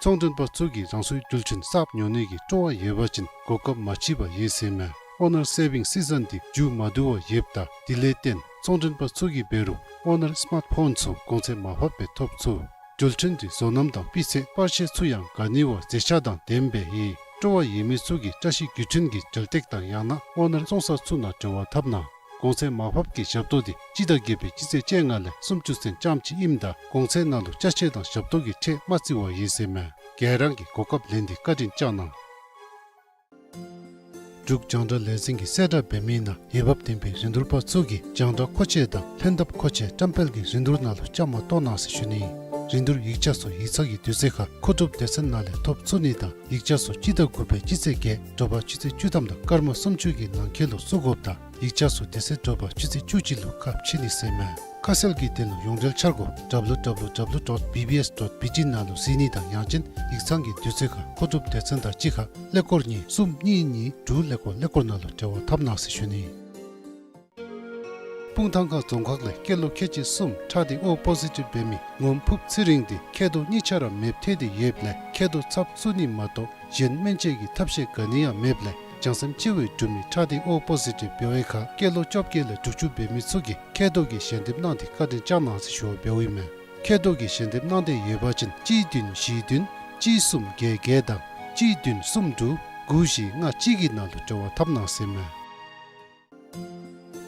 ཚོང་མགྲོན་པ་ཚུ་གིས་རང་སོའི་རྒྱུ་ཆ་གསརཔ་ཉོ་ནི་གི་སྤྲོ་བ་ཡོད་པ་ཅིན་གོ་སྐབས་མ་ཕྱིས་པར་ཡོད་ཟེར་ཨིན་མས། ཨོ་ནར་སེ་བིང་སི་སི་ཛན་འདི་མཇུག་མ་བསྡུ་བར་ཡོདཔ་ད་དེ་ལས་བརྟེན་ཚོང་མགྲོན་པ་ཚུ་གིས་འབད་རུང་ཨོ་ནར་སི་མཱརཊ་ཕོན་ཚུ་གོང་ཚད་མར་ཕབ་སྦེ་ཐོབ་ཚུགས། རྒྱུ་ཆ་འདི་བཟོ་རྣམ་དང་སྤུས་ཚད་པར་ཤེས་ཚུ་ཡང་ག་ནི་བ་མཛེས་ཆ་དང་ལྡནམ་སྦེ་ཡོད། སྤྲོ་བ་ཡོད་མི་ཚུ་གིས་བཀྲ་ཤིས་རྒྱུ་ཆ་གི་འགྲེལ་སྟེགས་དང་ཡང་ན་ཨོ་ནར་བཙོང་ས་ཚུ་ནང་འབྲེལ་བ་འཐབ་གནང་། གོང་ཚད་མར་ཕབ་ཀྱི་ཞབས་ཏོག་འདི་སྤྱི་ཟླ་བརྒྱད་པའི་སྤྱི་ཚེས་བཅོ་ལྔ་ལས་སུམ་ཅུ་ཚུན་ཙམ་ཅིག་ཨིནམ་ད་གོང་ཚད་ནང་ལུ་ཅ་ཆས་དང་ཞབས་ཏོག་གི་ཁྲལ་མ་བརྩི་བར་ཡོད་ཟེར་ཨིན་མས། ག་ར་གིས་གོ་སྐབས་ལེན་ཏེ་བཀའ་དྲིན་བསྐྱང་གནང་། འབྲུག་རྒྱང་བསྒྲགས་ལས་འཛིན་གྱིས་གསལ་བསྒྲགས་འབད་མི་ནང་འོས་འབབ་ལྡན་པའི་རིན་བསྡུར་པ་ཚུ་གིས་རྒྱང་བསྒྲགས་མཁོ་ཆས་དང་ལྷན་ཐབས་མཁོ་ཆས་བཀྲམ་སྤེལ་གྱི་རིན་བསྡུར་ནང་ལུ་བཅའ་མར་གཏོགས་གནང་ཟེར་ཞུ་ནི། རིན་བསྡུར་ཡིག་ཆ་ཚུ་ཡིག་ཚང་གི་དུས་ཚོད་ཁར་མཁོ་སྒྲུབ་སྡེ་ཚན་ནང་ལས་ཐོབ་ཚུགས་ནི་དང་ཡིག་ཆ་ཚུ་སྤྱི་ཟླ་དགུ་པའི་སྤྱི་ཚེས་བརྒྱད་དྲོ་པ་ཆུ་ཚོད་བཅུ་ཐམ་དང་སྐར་མ་སུམ་ཅུ་གི་ནང་འཁོད་ལུ་བཙུགས་དགོཔ་དང་ཡིག་ཆ་ཚུ་དེ་ཚེ་དྲོ་པ་ཆུ་ཚོད་བཅུ་གཅིག་ལུ་ཁ་ཕྱེ་ནི་ཟེར་ཨིན་མས། ཁ་གསལ་གྱི་དོན་ལུ་ཡོངས་འབྲེལ་འཆར་སྒོ་W W W dot B B S dot B T ནང་ལུ་གཟིགས་ནི་དང་ཡང་ཅིན་ཡིག་ཚང་གི་དུས་ཚོད་ཁར་མཁོ་སྒྲུབ་སྡེ་ཚན་དང་གཅིག་ཁར་ཀླད་ཀོར་གཉིས་གསུམ་གཉིས་གཉིས་དྲུག་ཀླད་ཀོར་ཀླད་ཀོར་ནང་ལུ་འབྲེལ་བ་འཐབ་གནང་ཟེར་ཞུ་ནི། སྤུངས་ཐང་ཁ་རྫོང་ཁག་ལས་སྐྱེས་ལོ་ཁལ་གཅིག་གསུམ་ཁྲག་ཐིགས་ཨོ་པོ་ཟི་ཊིབ་འབད་མི་ངོམ་ཕུབ་ཚེ་རིང་འདི་མཁལ་རྡོག་གཉིས་ཆ་ར་མེདཔ་ཐལ་ཏེ་ཡོདཔ་ལས་མཁལ་རྡོག་ཚབ་བཙུགས་ནི་མ་གཏོགས་གཞན་སྨན་བཅོས་ཀྱི་ཐབས་ཤེས་ག་ནི་ཡང་མེདཔ་ལས་རྒྱང་སྲིངམ་ལྕི་བས་གྲུབ་མི་ཁྲག་ཐིགས་ཨོ་པོ་ཟི་ཊིབ་འབད་བའི་ཁར་སྐྱེས་ལོ་བཅོ་བརྒྱད་ལས་དྲུག་ཅུ་འབད་མི་ཚུ་གིས་མཁལ་རྡོག་གི་ཞལ་འདེབས་གནང་སྟེ་བཀའ་དྲིན་བསྐྱང་གནང་ཟེར་ཞུ་བ་འབདཝ་ཨིན་མས། མཁལ་རྡོག་གི་ཞལ་འདེབས་གནང་འདོད་ཡོད་པ་ཅིན་གཅིག་བདུན་བཞི་བདུན་གཅིག་གསུམ་བརྒྱད་བརྒྱད་དང་གཅིག་བདུན་གསུམ་དྲུག་ དགུ་བཞི་ལྔ་གཅིག་གི་ནང་ལུ་འབྲེལ་བ་འཐབ་གནང་ཟེར་མས།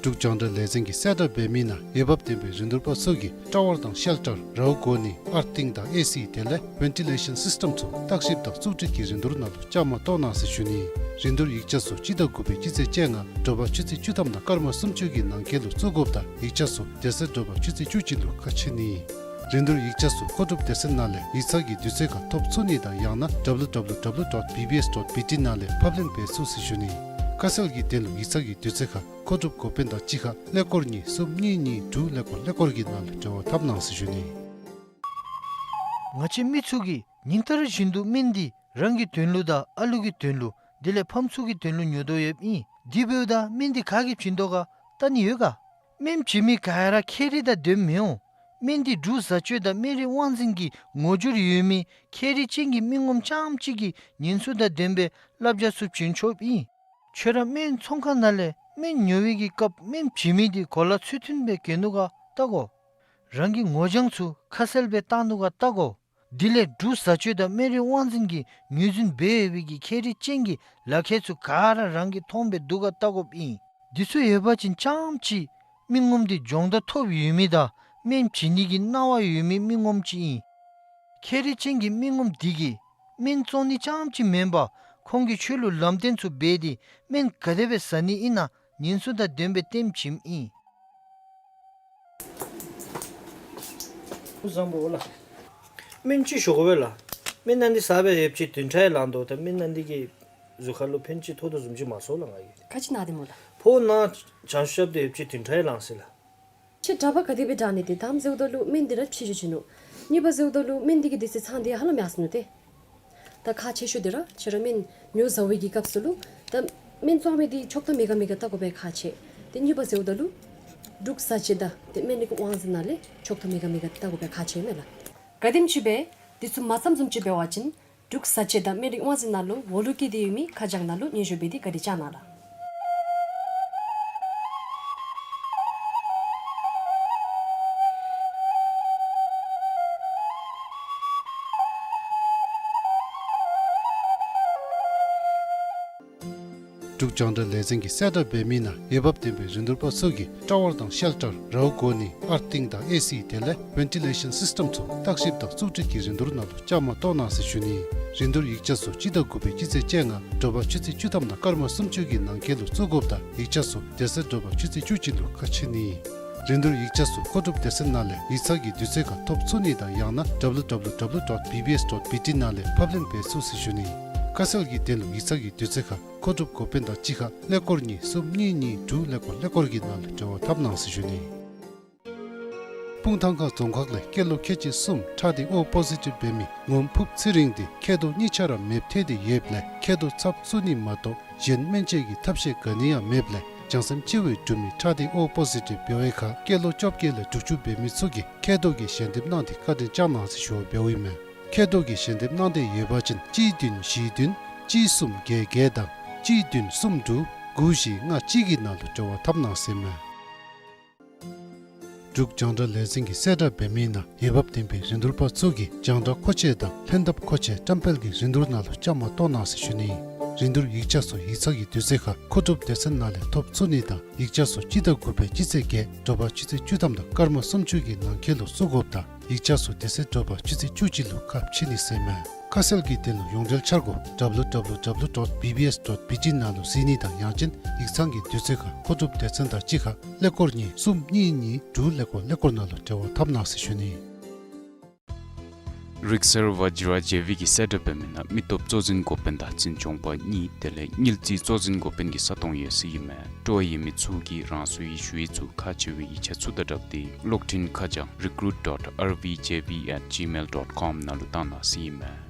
འབྲུག་རྒྱང་བསྒྲགས་ལས་འཛིན་གྱིས་གསལ་བསྒྲགས་འབད་མི་ནང་འོས་འབབ་ལྡན་པའི་རིན་བསྡུར་པ་ཚུ་གིས་ཊ་ཝར་དང་ཤེལ་ཊར་རཝ་གོ་ནི་ཨར་ཐིང་དང་ཨེ་སི་དེ་ལས་ཝེན་ཊི་ལེ་ཤཱན་སིསི་ཊེམ་ཚུ་བརྟག་ཞིབ་དང་བཙུགས་སྒྲིག་གི་རིན་བསྡུར་ནང་ལུ་བཅའ་མར་གཏོགས་གནང་ཟེར་ཞུ་ནི། རིན་བསྡུར་ཡིག་ཆ་ཚུ་སྤྱི་ཟླ་དགུ་པའི་སྤྱི་ཚེས་བཅོ་ལྔ་དྲོ་པ་ཆུ་ཚོད་བཅུ་ཐམ་དང་སྐར་མ་སུམ་ཅུ་གི་ནང་འཁོད་ལུ་བཙུགས་དགོཔ་དང་ཡིག་ཆ་ཚུ་དེ་ཚེ་དྲོ་པ་ཆུ་ཚོད་བཅུ་གཅིག་ལུ་ཁ་ཕྱེ་ནི། རིན་བསྡུར་ཡིག་ཆ་ཚུ་མཁོ་སྒྲུབ་སྡེ་ཚན་ནང་ལས་ཡིག་ཚང་གི་དུས་ཚོད་ཁར་ཐོབ་ཚུགས་ནི་དང་ཡང་ན་ཌབ་ལུ་ཌབ་ལུ་ཌབ་ལུ་ཌོཊ་བི་བི་ཨེསི་ཌོཊ་བི་ཊི་ནང་ལས་ཕབ་ལེན་འབད་ཚུགས་ཟེར་ཞུ་ནི། ཁ་གསལ་གྱི་དོན་ལུ་ཡིག་ཚང་གི་དུས་ཚོད་ཁར་མཁོ་སྒྲུབ་འགོ་དཔོན་དང་གཅིག་ཁར་ཀླད་ཀོར་གཉིས་གསུམ་གཉིས་གཉིས་དྲུག་ཀླད་ཀོར་ཀླད་ཀོར་གྱི་ནང་ལུ་འབྲེལ་བ་འཐབ་གནང་ཟེར་ཞུ་ནི། ང་བཅས་མི་ཚུ་གིས་ཉིན་ལྟར་བཞིན་དུ་སྨན་འདི་རང་གི་དོན་ལུ་དང་ཨ་ལུ་གི་དོན་ལུ་དེ་ལས་ཕམ་ཚུ་གི་དོན་ལུ་ཉོ་དོ་ཡོདཔ་ཨིན། དེ་འབདཝ་ད་སྨན་འདི་ག་གིས་བྱིན་དོ་ག་བལྟ་ནི་ཡོད་ག། སྨན་བྱིན་མི་ག་ར་ཁྱད་རིག་དང་ལྡནམ་མི་འོང་། སྨན་འདི་འབྲུག་བཟའ་སྤྱོད་དང་སྨན་རིག་དབང་འཛིན་གྱི་ངོ་སྦྱོར་ཡོད་མི་ཁྱད་རིག་ཅན་གྱི་མི་ངོམ་རྐྱངམ་གཅིག་གིས་ཉེན་སྲུང་དང་ལྡན་པའི་བསླབ་བྱ་ཚུ་བྱིན་ཆོགཔ་ཨིན། ཁྱོད་ར་སྨན་ཚོང་ཁང་ནང་ལས་སྨན་ཉོ་བའི་གི་སྐབས་སྨན་བྱིན་མི་འདི་གོ་ལ་ཚུལ་མཐུན་སྦེ་གྱོན་ནུག་ག་བལྟ་དགོ། རང་གི་ངོ་རྒྱང་ཚུ་ཁ་གསལ་སྦེ་བཏང་ནུག་ག་བལྟ་དགོ། དེ་ལས་འབྲུག་བཟའ་སྤྱོད་དང་སྨན་རིག་དབང་འཛིན་གྱིས་ངོས་འཛིན་འབད་ཡོད་པའི་གི་ཁྱད་རིག་ཅན་གྱི་ལག་ཁྱེར་ཚུ་ག་ར་རང་གིས་མཐོང་སྦེ་འདུག་ག་བལྟ་དགོཔ་ཨིན། འདི་ཚུ་ཡོད་པ་ཅིན་རྐྱངམ་གཅིག་མི་ངོམ་འདི་སྦྱོང་བརྡར་ཐོབ་ཡོད་མི་དང་སྨན་བྱིན་ནི་གི་གནང་བ་ཡོད་མི་མི་ངོམ་ཅིག་ཨིན། ཁྱད་རིག་ཅན་གྱི་མི་ངོམ་འདི་གིས་སྨན་བཙོང་ནི་རྐྱངམ་གཅིག་མེན་པར་ཁོང་གིས་ཁྱོད་ལུ་ལམ་སྟོན་ཚུ་འབད་དེ་སྨན་ག་དེ་སྦེ་བཟའ་ནི་ཨིན་ན་ཉེན་སྲུང་དང་ལྡན་པའི་ལྟདམོ་བྱིནམ་ཨིན། བཟང་པོ་ལགས། སྨན་ཅིག་ཞུ་དགོ་པས་ལགས། སྨན་ནང་འདི་བཟའ་སྦེ་ཡོདཔ་ཅིག་བདུན་ཕྲག་ཡང་ལང་དོ། ད་སྨན་ནང་འདི་གིས་གཟུགས་ཁར་ལུ་ཕན་ཅིག་ཐོགས་དོ་བཟུམ་ཅིག་མ་ཚོར་ལགས་ང་གིས། ག་ཅི་ན་སྟེ་སྨོ་ལགས། ཕོཝ་ནང་ཆང་ཤབ་སྟེ་ཡོདཔ་ཅིག་བདུན་ཕྲག་ཡང་ལང་ཟེར་ལགས། ཁྱོད་གྲྭ་པ་ག་དེ་སྦེ་དྲག་ནི་དེ་དང་ཟེརཝ་ད་ལུ་སྨན་འདི་ར་ཕྱི་འགྱོ་བྱིན་ནུག། གཉིས་པ་ཟེརཝ་ད་ལུ་སྨན་འདི་གིས་དེ་ཚེ་ཚང་འདི་ཧ་ལམ་ཡར་སོ་ནུག་ཏེ། ད་ཁག་ཆེ་ཤོས་འདི་ར་ཁྱོད་ར་སྨན་ཉོ་བཟའ་བའི་གི་སྐབས་སུ་ལུ་ད་སྨན་བཙོང་མི་འདི་ཆོག་ཐམ་མེད་ག་མེད་ག་བལྟ་དགོ་པའི་ཁག་ཆེ། ཏེ་གཉིས་པ་ཟེརཝ་ད་ལུ་འབྲུག་བཟའ་སྤྱོད་དང་ཏེ་སྨན་རིག་དབང་འཛིན་ནང་ལས་ཆོག་ཐམ་མེད་ག་མེད་ག་བལྟ་དགོ་པའི་ཁག་ཆེ་མས་ལགས། ག་དེམ་ཅིག་སྦེ་འདི་ཚུ་མ་བསམ་བཟུམ་ཅིག་འབད་བ་ཅིན་འབྲུག་བཟའ་སྤྱོད་དང་སྨན་རིག་དབང་འཛིན་ནང་ལུ་འོག་ལུ་བཀོད་དེ་ཡོད་མི་ཁ་བྱང་ནང་ལུ་སྙན་ཞུ་འབད་དེ་བཀའ་དྲིན་བསྐྱང་གནང་ལགས། འབྲུག་རྒྱང་བསྒྲགས་ལས་འཛིན་གྱིས་གསལ་བསྒྲགས་འབད་མི་ནང་འོས་འབབ་ལྡན་པའི་རིན་བསྡུར་པ་ཚུ་གིས་ཊ་ཝར་དང་ཤེལ་ཊར་རཝ་གོ་ནི་ཨར་ཐིང་དང་ཨེ་སི་དེ་ལས་ཝེན་ཊི་ལེ་ཤཱན་སིསི་ཊེམ་ཚུ་བརྟག་ཞིབ་དང་བཙུགས་སྒྲིག་གི་རིན་བསྡུར་ནང་ལུ་བཅའ་མར་གཏོགས་གནང་ཟེར་ཞུ་ནི། རིན་བསྡུར་ཡིག་ཆ་ཚུ་སྤྱི་ཟླ་དགུ་པའི་སྤྱི་ཚེས་བཅོ་ལྔ་དྲོ་པ་ཆུ་ཚོད་བཅུ་ཐམ་དང་སྐར་མ་སུམ་ཅུ་གི་ནང་འཁོད་ལུ་བཙུགས་དགོཔ་དང་ཡིག་ཆ་ཚུ་དེ་ཚེ་དྲོ་པ་ཆུ་ཚོད་བཅུ་གཅིག་ལུ་ཁ་ཕྱེ་ནི། རིན་བསྡུར་ཡིག་ཆ་ཚུ་མཁོ་སྒྲུབ་སྡེ་ཚན་ནང་ལས་ཡིག་ཚང་གི་དུས་ཚོད་ཁར་ཐོབ་ཚུགས་ནི་དང་ཡང་ན་ཌབ་ལུ་ཌབ་ལུ་ཌབ་ལུ་ཌོཊ་བི་བི་ཨེསི་ཌོཊ་བི་ཊི་ནང་ལས་ཕབ་ལེན་འབད་ཚུགས་ཟེར་ཞུ་ནི། ཁ་གསལ་གྱི་དོན་ལུ་ཡིག་ཚང་གི་དུས་ཚོད་ཁར་མཁོ་སྒྲུབ་འགོ་དཔོན་དང་གཅིག་ཁར་ཀླད་ཀོར་གཉིས་གསུམ་གཉིས་གཉིས་དྲུག་ཀླད་ཀོར་ཀླད་ཀོར་གྱི་ནང་ལུ་འབྲེལ་བ་འཐབ་གནང་ཟེར་ཞུ་ནི། སྤུངས་ཐང་ཁ་རྫོང་ཁག་ལས་སྐྱེས་ལོ་ཁལ་གཅིག་གསུམ་ཁྲག་ཐིགས་ཨོ་པོ་ཟི་ཊིབ་འབད་མི་ངོམ་ཕུབ་ཚེ་རིང་འདི་མཁལ་རྡོག་གཉིས་ཆ་ར་མེདཔ་ཐལ་ཏེ་ཡོདཔ་ལས་མཁལ་རྡོག་ཚབ་བཙུགས་ནི་མ་གཏོགས་གཞན་སྨན་དཔྱད་ཀྱི་ཐབས་ཤེས་ག་ནི་ཡང་མེདཔ་ལས་བྱང་སེམས་སྐྱེ་བོའི་འབྲུག་མི་ཁྲག་ཐིགས་ཨོ་པོ་ཟི་ཊིབ་འབད་བའི་ཁར་སྐྱེས་ལོ་བཅོ་བརྒྱད་ལས་དྲུག་ཅུ་འབད་མི་ཚུ་གིས་མཁལ་རྡོག་གི་ཞལ་འདེབས་གནང་སྟེ་བཀའ་དྲིན་བསྐྱང་གནང་ཟེར་ཞུ་བ་འབདཝ་ཨིན་མས། མཁལ་རྡོག་གི་ཞལ་འདེབས་གནང་འདོད་ཡོད་པ་ཅིན་གཅིག་བདུན་བཞི་བདུན་གཅིག་གསུམ་བརྒྱད་བརྒྱད་དང་གཅིག་བདུན་གསུམ་དྲུག་དགུ་བཞི་ལྔ་གཅིག་གི་ནང་ལུ་འབྲེལ་བ་འཐབ་གནང་ཟེར་མས། འབྲུག་རྒྱང་བསྒྲགས་ལས་འཛིན་གྱིས་གསལ་བསྒྲགས་འབད་མི་ནང་འོས་འབབ་ལྡན་པའི་རིན་བསྡུར་པ་ཚུ་གིས་རྒྱང་བསྒྲགས་མཁོ་ཆས་དང་ལྷན་ཐབས་མཁོ་ཆས་བཀྲམ་སྤེལ་གྱི་རིན་བསྡུར་ནང་ལུ་བཅའ་མར་གཏོགས་གནང་ཟེར་ཞུ་ནི། རིན་བསྡུར་ཡིག་ཆ་ཚུ་ཡིག་ཚང་གི་དུས་ཚོད་ཁར་མཁོ་སྒྲུབ་སྡེ་ཚན་ནང་ལས་ཐོབ་ཚུགས་ནི་དང་ཡིག་ཆ་ཚུ་སྤྱི་ཟླ་དགུ་པའི་སྤྱི་ཚེས་བརྒྱད་དྲོ་པ་ཆུ་ཚོད་བཅུ་ཐམ་དང་སྐར་མ་སུམ་ཅུ་གི་ནང་འཁོད་ལུ་བཙུགས་དགོཔ་དང་ཡིག་ཆ་ཚུ་དེ་ཚེ་དྲོ་པ་ཆུ་ཚོད་བཅུ་གཅིག་ལུ་ཁ་ཕྱེ་ནི་ཟེར་མས། ཁ་གསལ་གྱི་དོན་ལུ་ཡོངས་འབྲེལ་འཆར་སྒོ་ཌབ་ལུ་ཌབ་ལུ་ཌབ་ལུ་ཌོཊ་བི་བི་ཨེསི་ཌོཊ་བི་ཊི་ནང་ལུ་གཟིགས་ནི་དང་ཡང་ཅིན་ཡིག་ཚང་གི་དུས་ཚོད་ཁར་མཁོ་སྒྲུབ་སྡེ་ཚན་དང་གཅིག་ཁར་ཀླད་ཀོར་གཉིས་གསུམ་གཉིས་གཉིས་དྲུག་ཀླད་ཀོར་ཀླད་ཀོར་ནང་ལུ་འབྲེལ་བ་འཐབ་གནང་ཟེར་ཞུ་ནི། རིག་གསར་ཝ་ཇི་ར་ཇེ་བི་གིས་གསལ་བསྒྲགས་འབད་མི་ནང་མི་སྟོབས་གཙོ་འཛིན་འགོ་དཔོན་དང་འཛིན་སྐྱོང་པ་གཉིས་དེ་ལས་དངུལ་རྩིས་གཙོ་འཛིན་འགོ་དཔོན་གྱི་ས་སྟོང་ཡོད་ཟེར་ཨིན་མས། སྤྲོ་བ་ཡོད་མི་ཚུ་གིས་རང་སོའི་ཞུ་ཡིག་ཚུ་ཁག་ཆེ་བའི་ཡིག་ཆ་ཚུ་དང་སྦྲགས་ཏེ་གློག་འཕྲིན་ཁ་བྱང་རི་ཀུ་རུཊ་ཌོཊ་ཨར་ཝི་ཇེ་བི་ཨེཊ་ཇི་མེལ་ཌོཊ་ཀོམ་ནང་ལུ་བཏང་གནང་ཟེར་ཨིན་མས།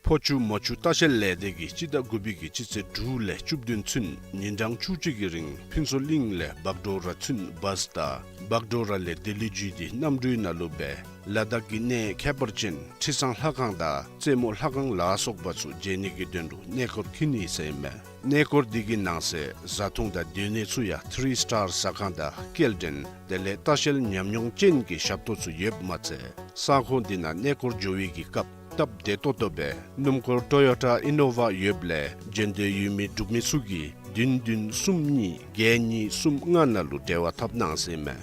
ཕོ་ཆུ་མོ་ཆུ་ལྟ་བཤལ་ལས་སྡེ་གིས་སྤྱི་ཟླ་དགུ་པའི་གི་སྤྱི་ཚེས་དྲུག་ལས་བཅུ་བདུན་ཚུན་ཉིན་གྲངས་བཅུ་གཅིག་གི་རིང་ཕུན་ཚོགས་གླིང་ལས་བག་གྲོ་ར་ཚུན་བཱས་དང་བག་གྲོ་ར་ལས་ལྡི་ལི་བརྒྱུད་དེ་གནམ་གྲུའི་ནང་ལུ་སྦེ་ལ་དྭགས་ཀྱི་གནས་ཁྱད་པར་ཅན་ཁྲི་བཟང་ལྷ་ཁང་དང་རྩེ་མོ་ལྷ་ཁང་ལ་སོགས་པ་ཚུ་མཇལ་ནི་གི་དོན་ལུ་གནས་སྐོར་འཁྱིད་ནི་ཟེར་ཨིན་མས། གནས་སྐོར་འདི་གི་ནང་གསེས་བཟའ་འཐུང་དང་སྡོད་གནས་ཚུ་ཡང་ཐི་རི་སི་ཊར་ཟ་ཁང་དང་སྐྱེལ་འདྲེན་དེ་ལས་ལྟ་བཤལ་ཉམས་མྱོང་ཅན་གྱི་ཞབས་ཏོག་ཚུ་ཡོདཔ་མ་ཚད་ས་ཁོངས་འདི་ནང་གནས་སྐོར་འགྱོ་བའི་གི་སྐབས་ སྟབས་བདེ་ཏོག་ཏོ་སྦེ་སྣུམ་འཁོར་ཊོ་ཡོ་ཊ་ཨི་ནོ་ཝ་ཡོདཔ་ལས་འབྱོན་འདོད་ཡོད་མི་འབྲུག་མི་ཚུ་གིས་བདུན་བདུན་གསུམ་གཉིས་བརྒྱད་གཉིས་གསུམ་ལྔ་ནང་ལུ་འབྲེལ་བ་འཐབ་གནང་ཟེར་ཨིན་མས།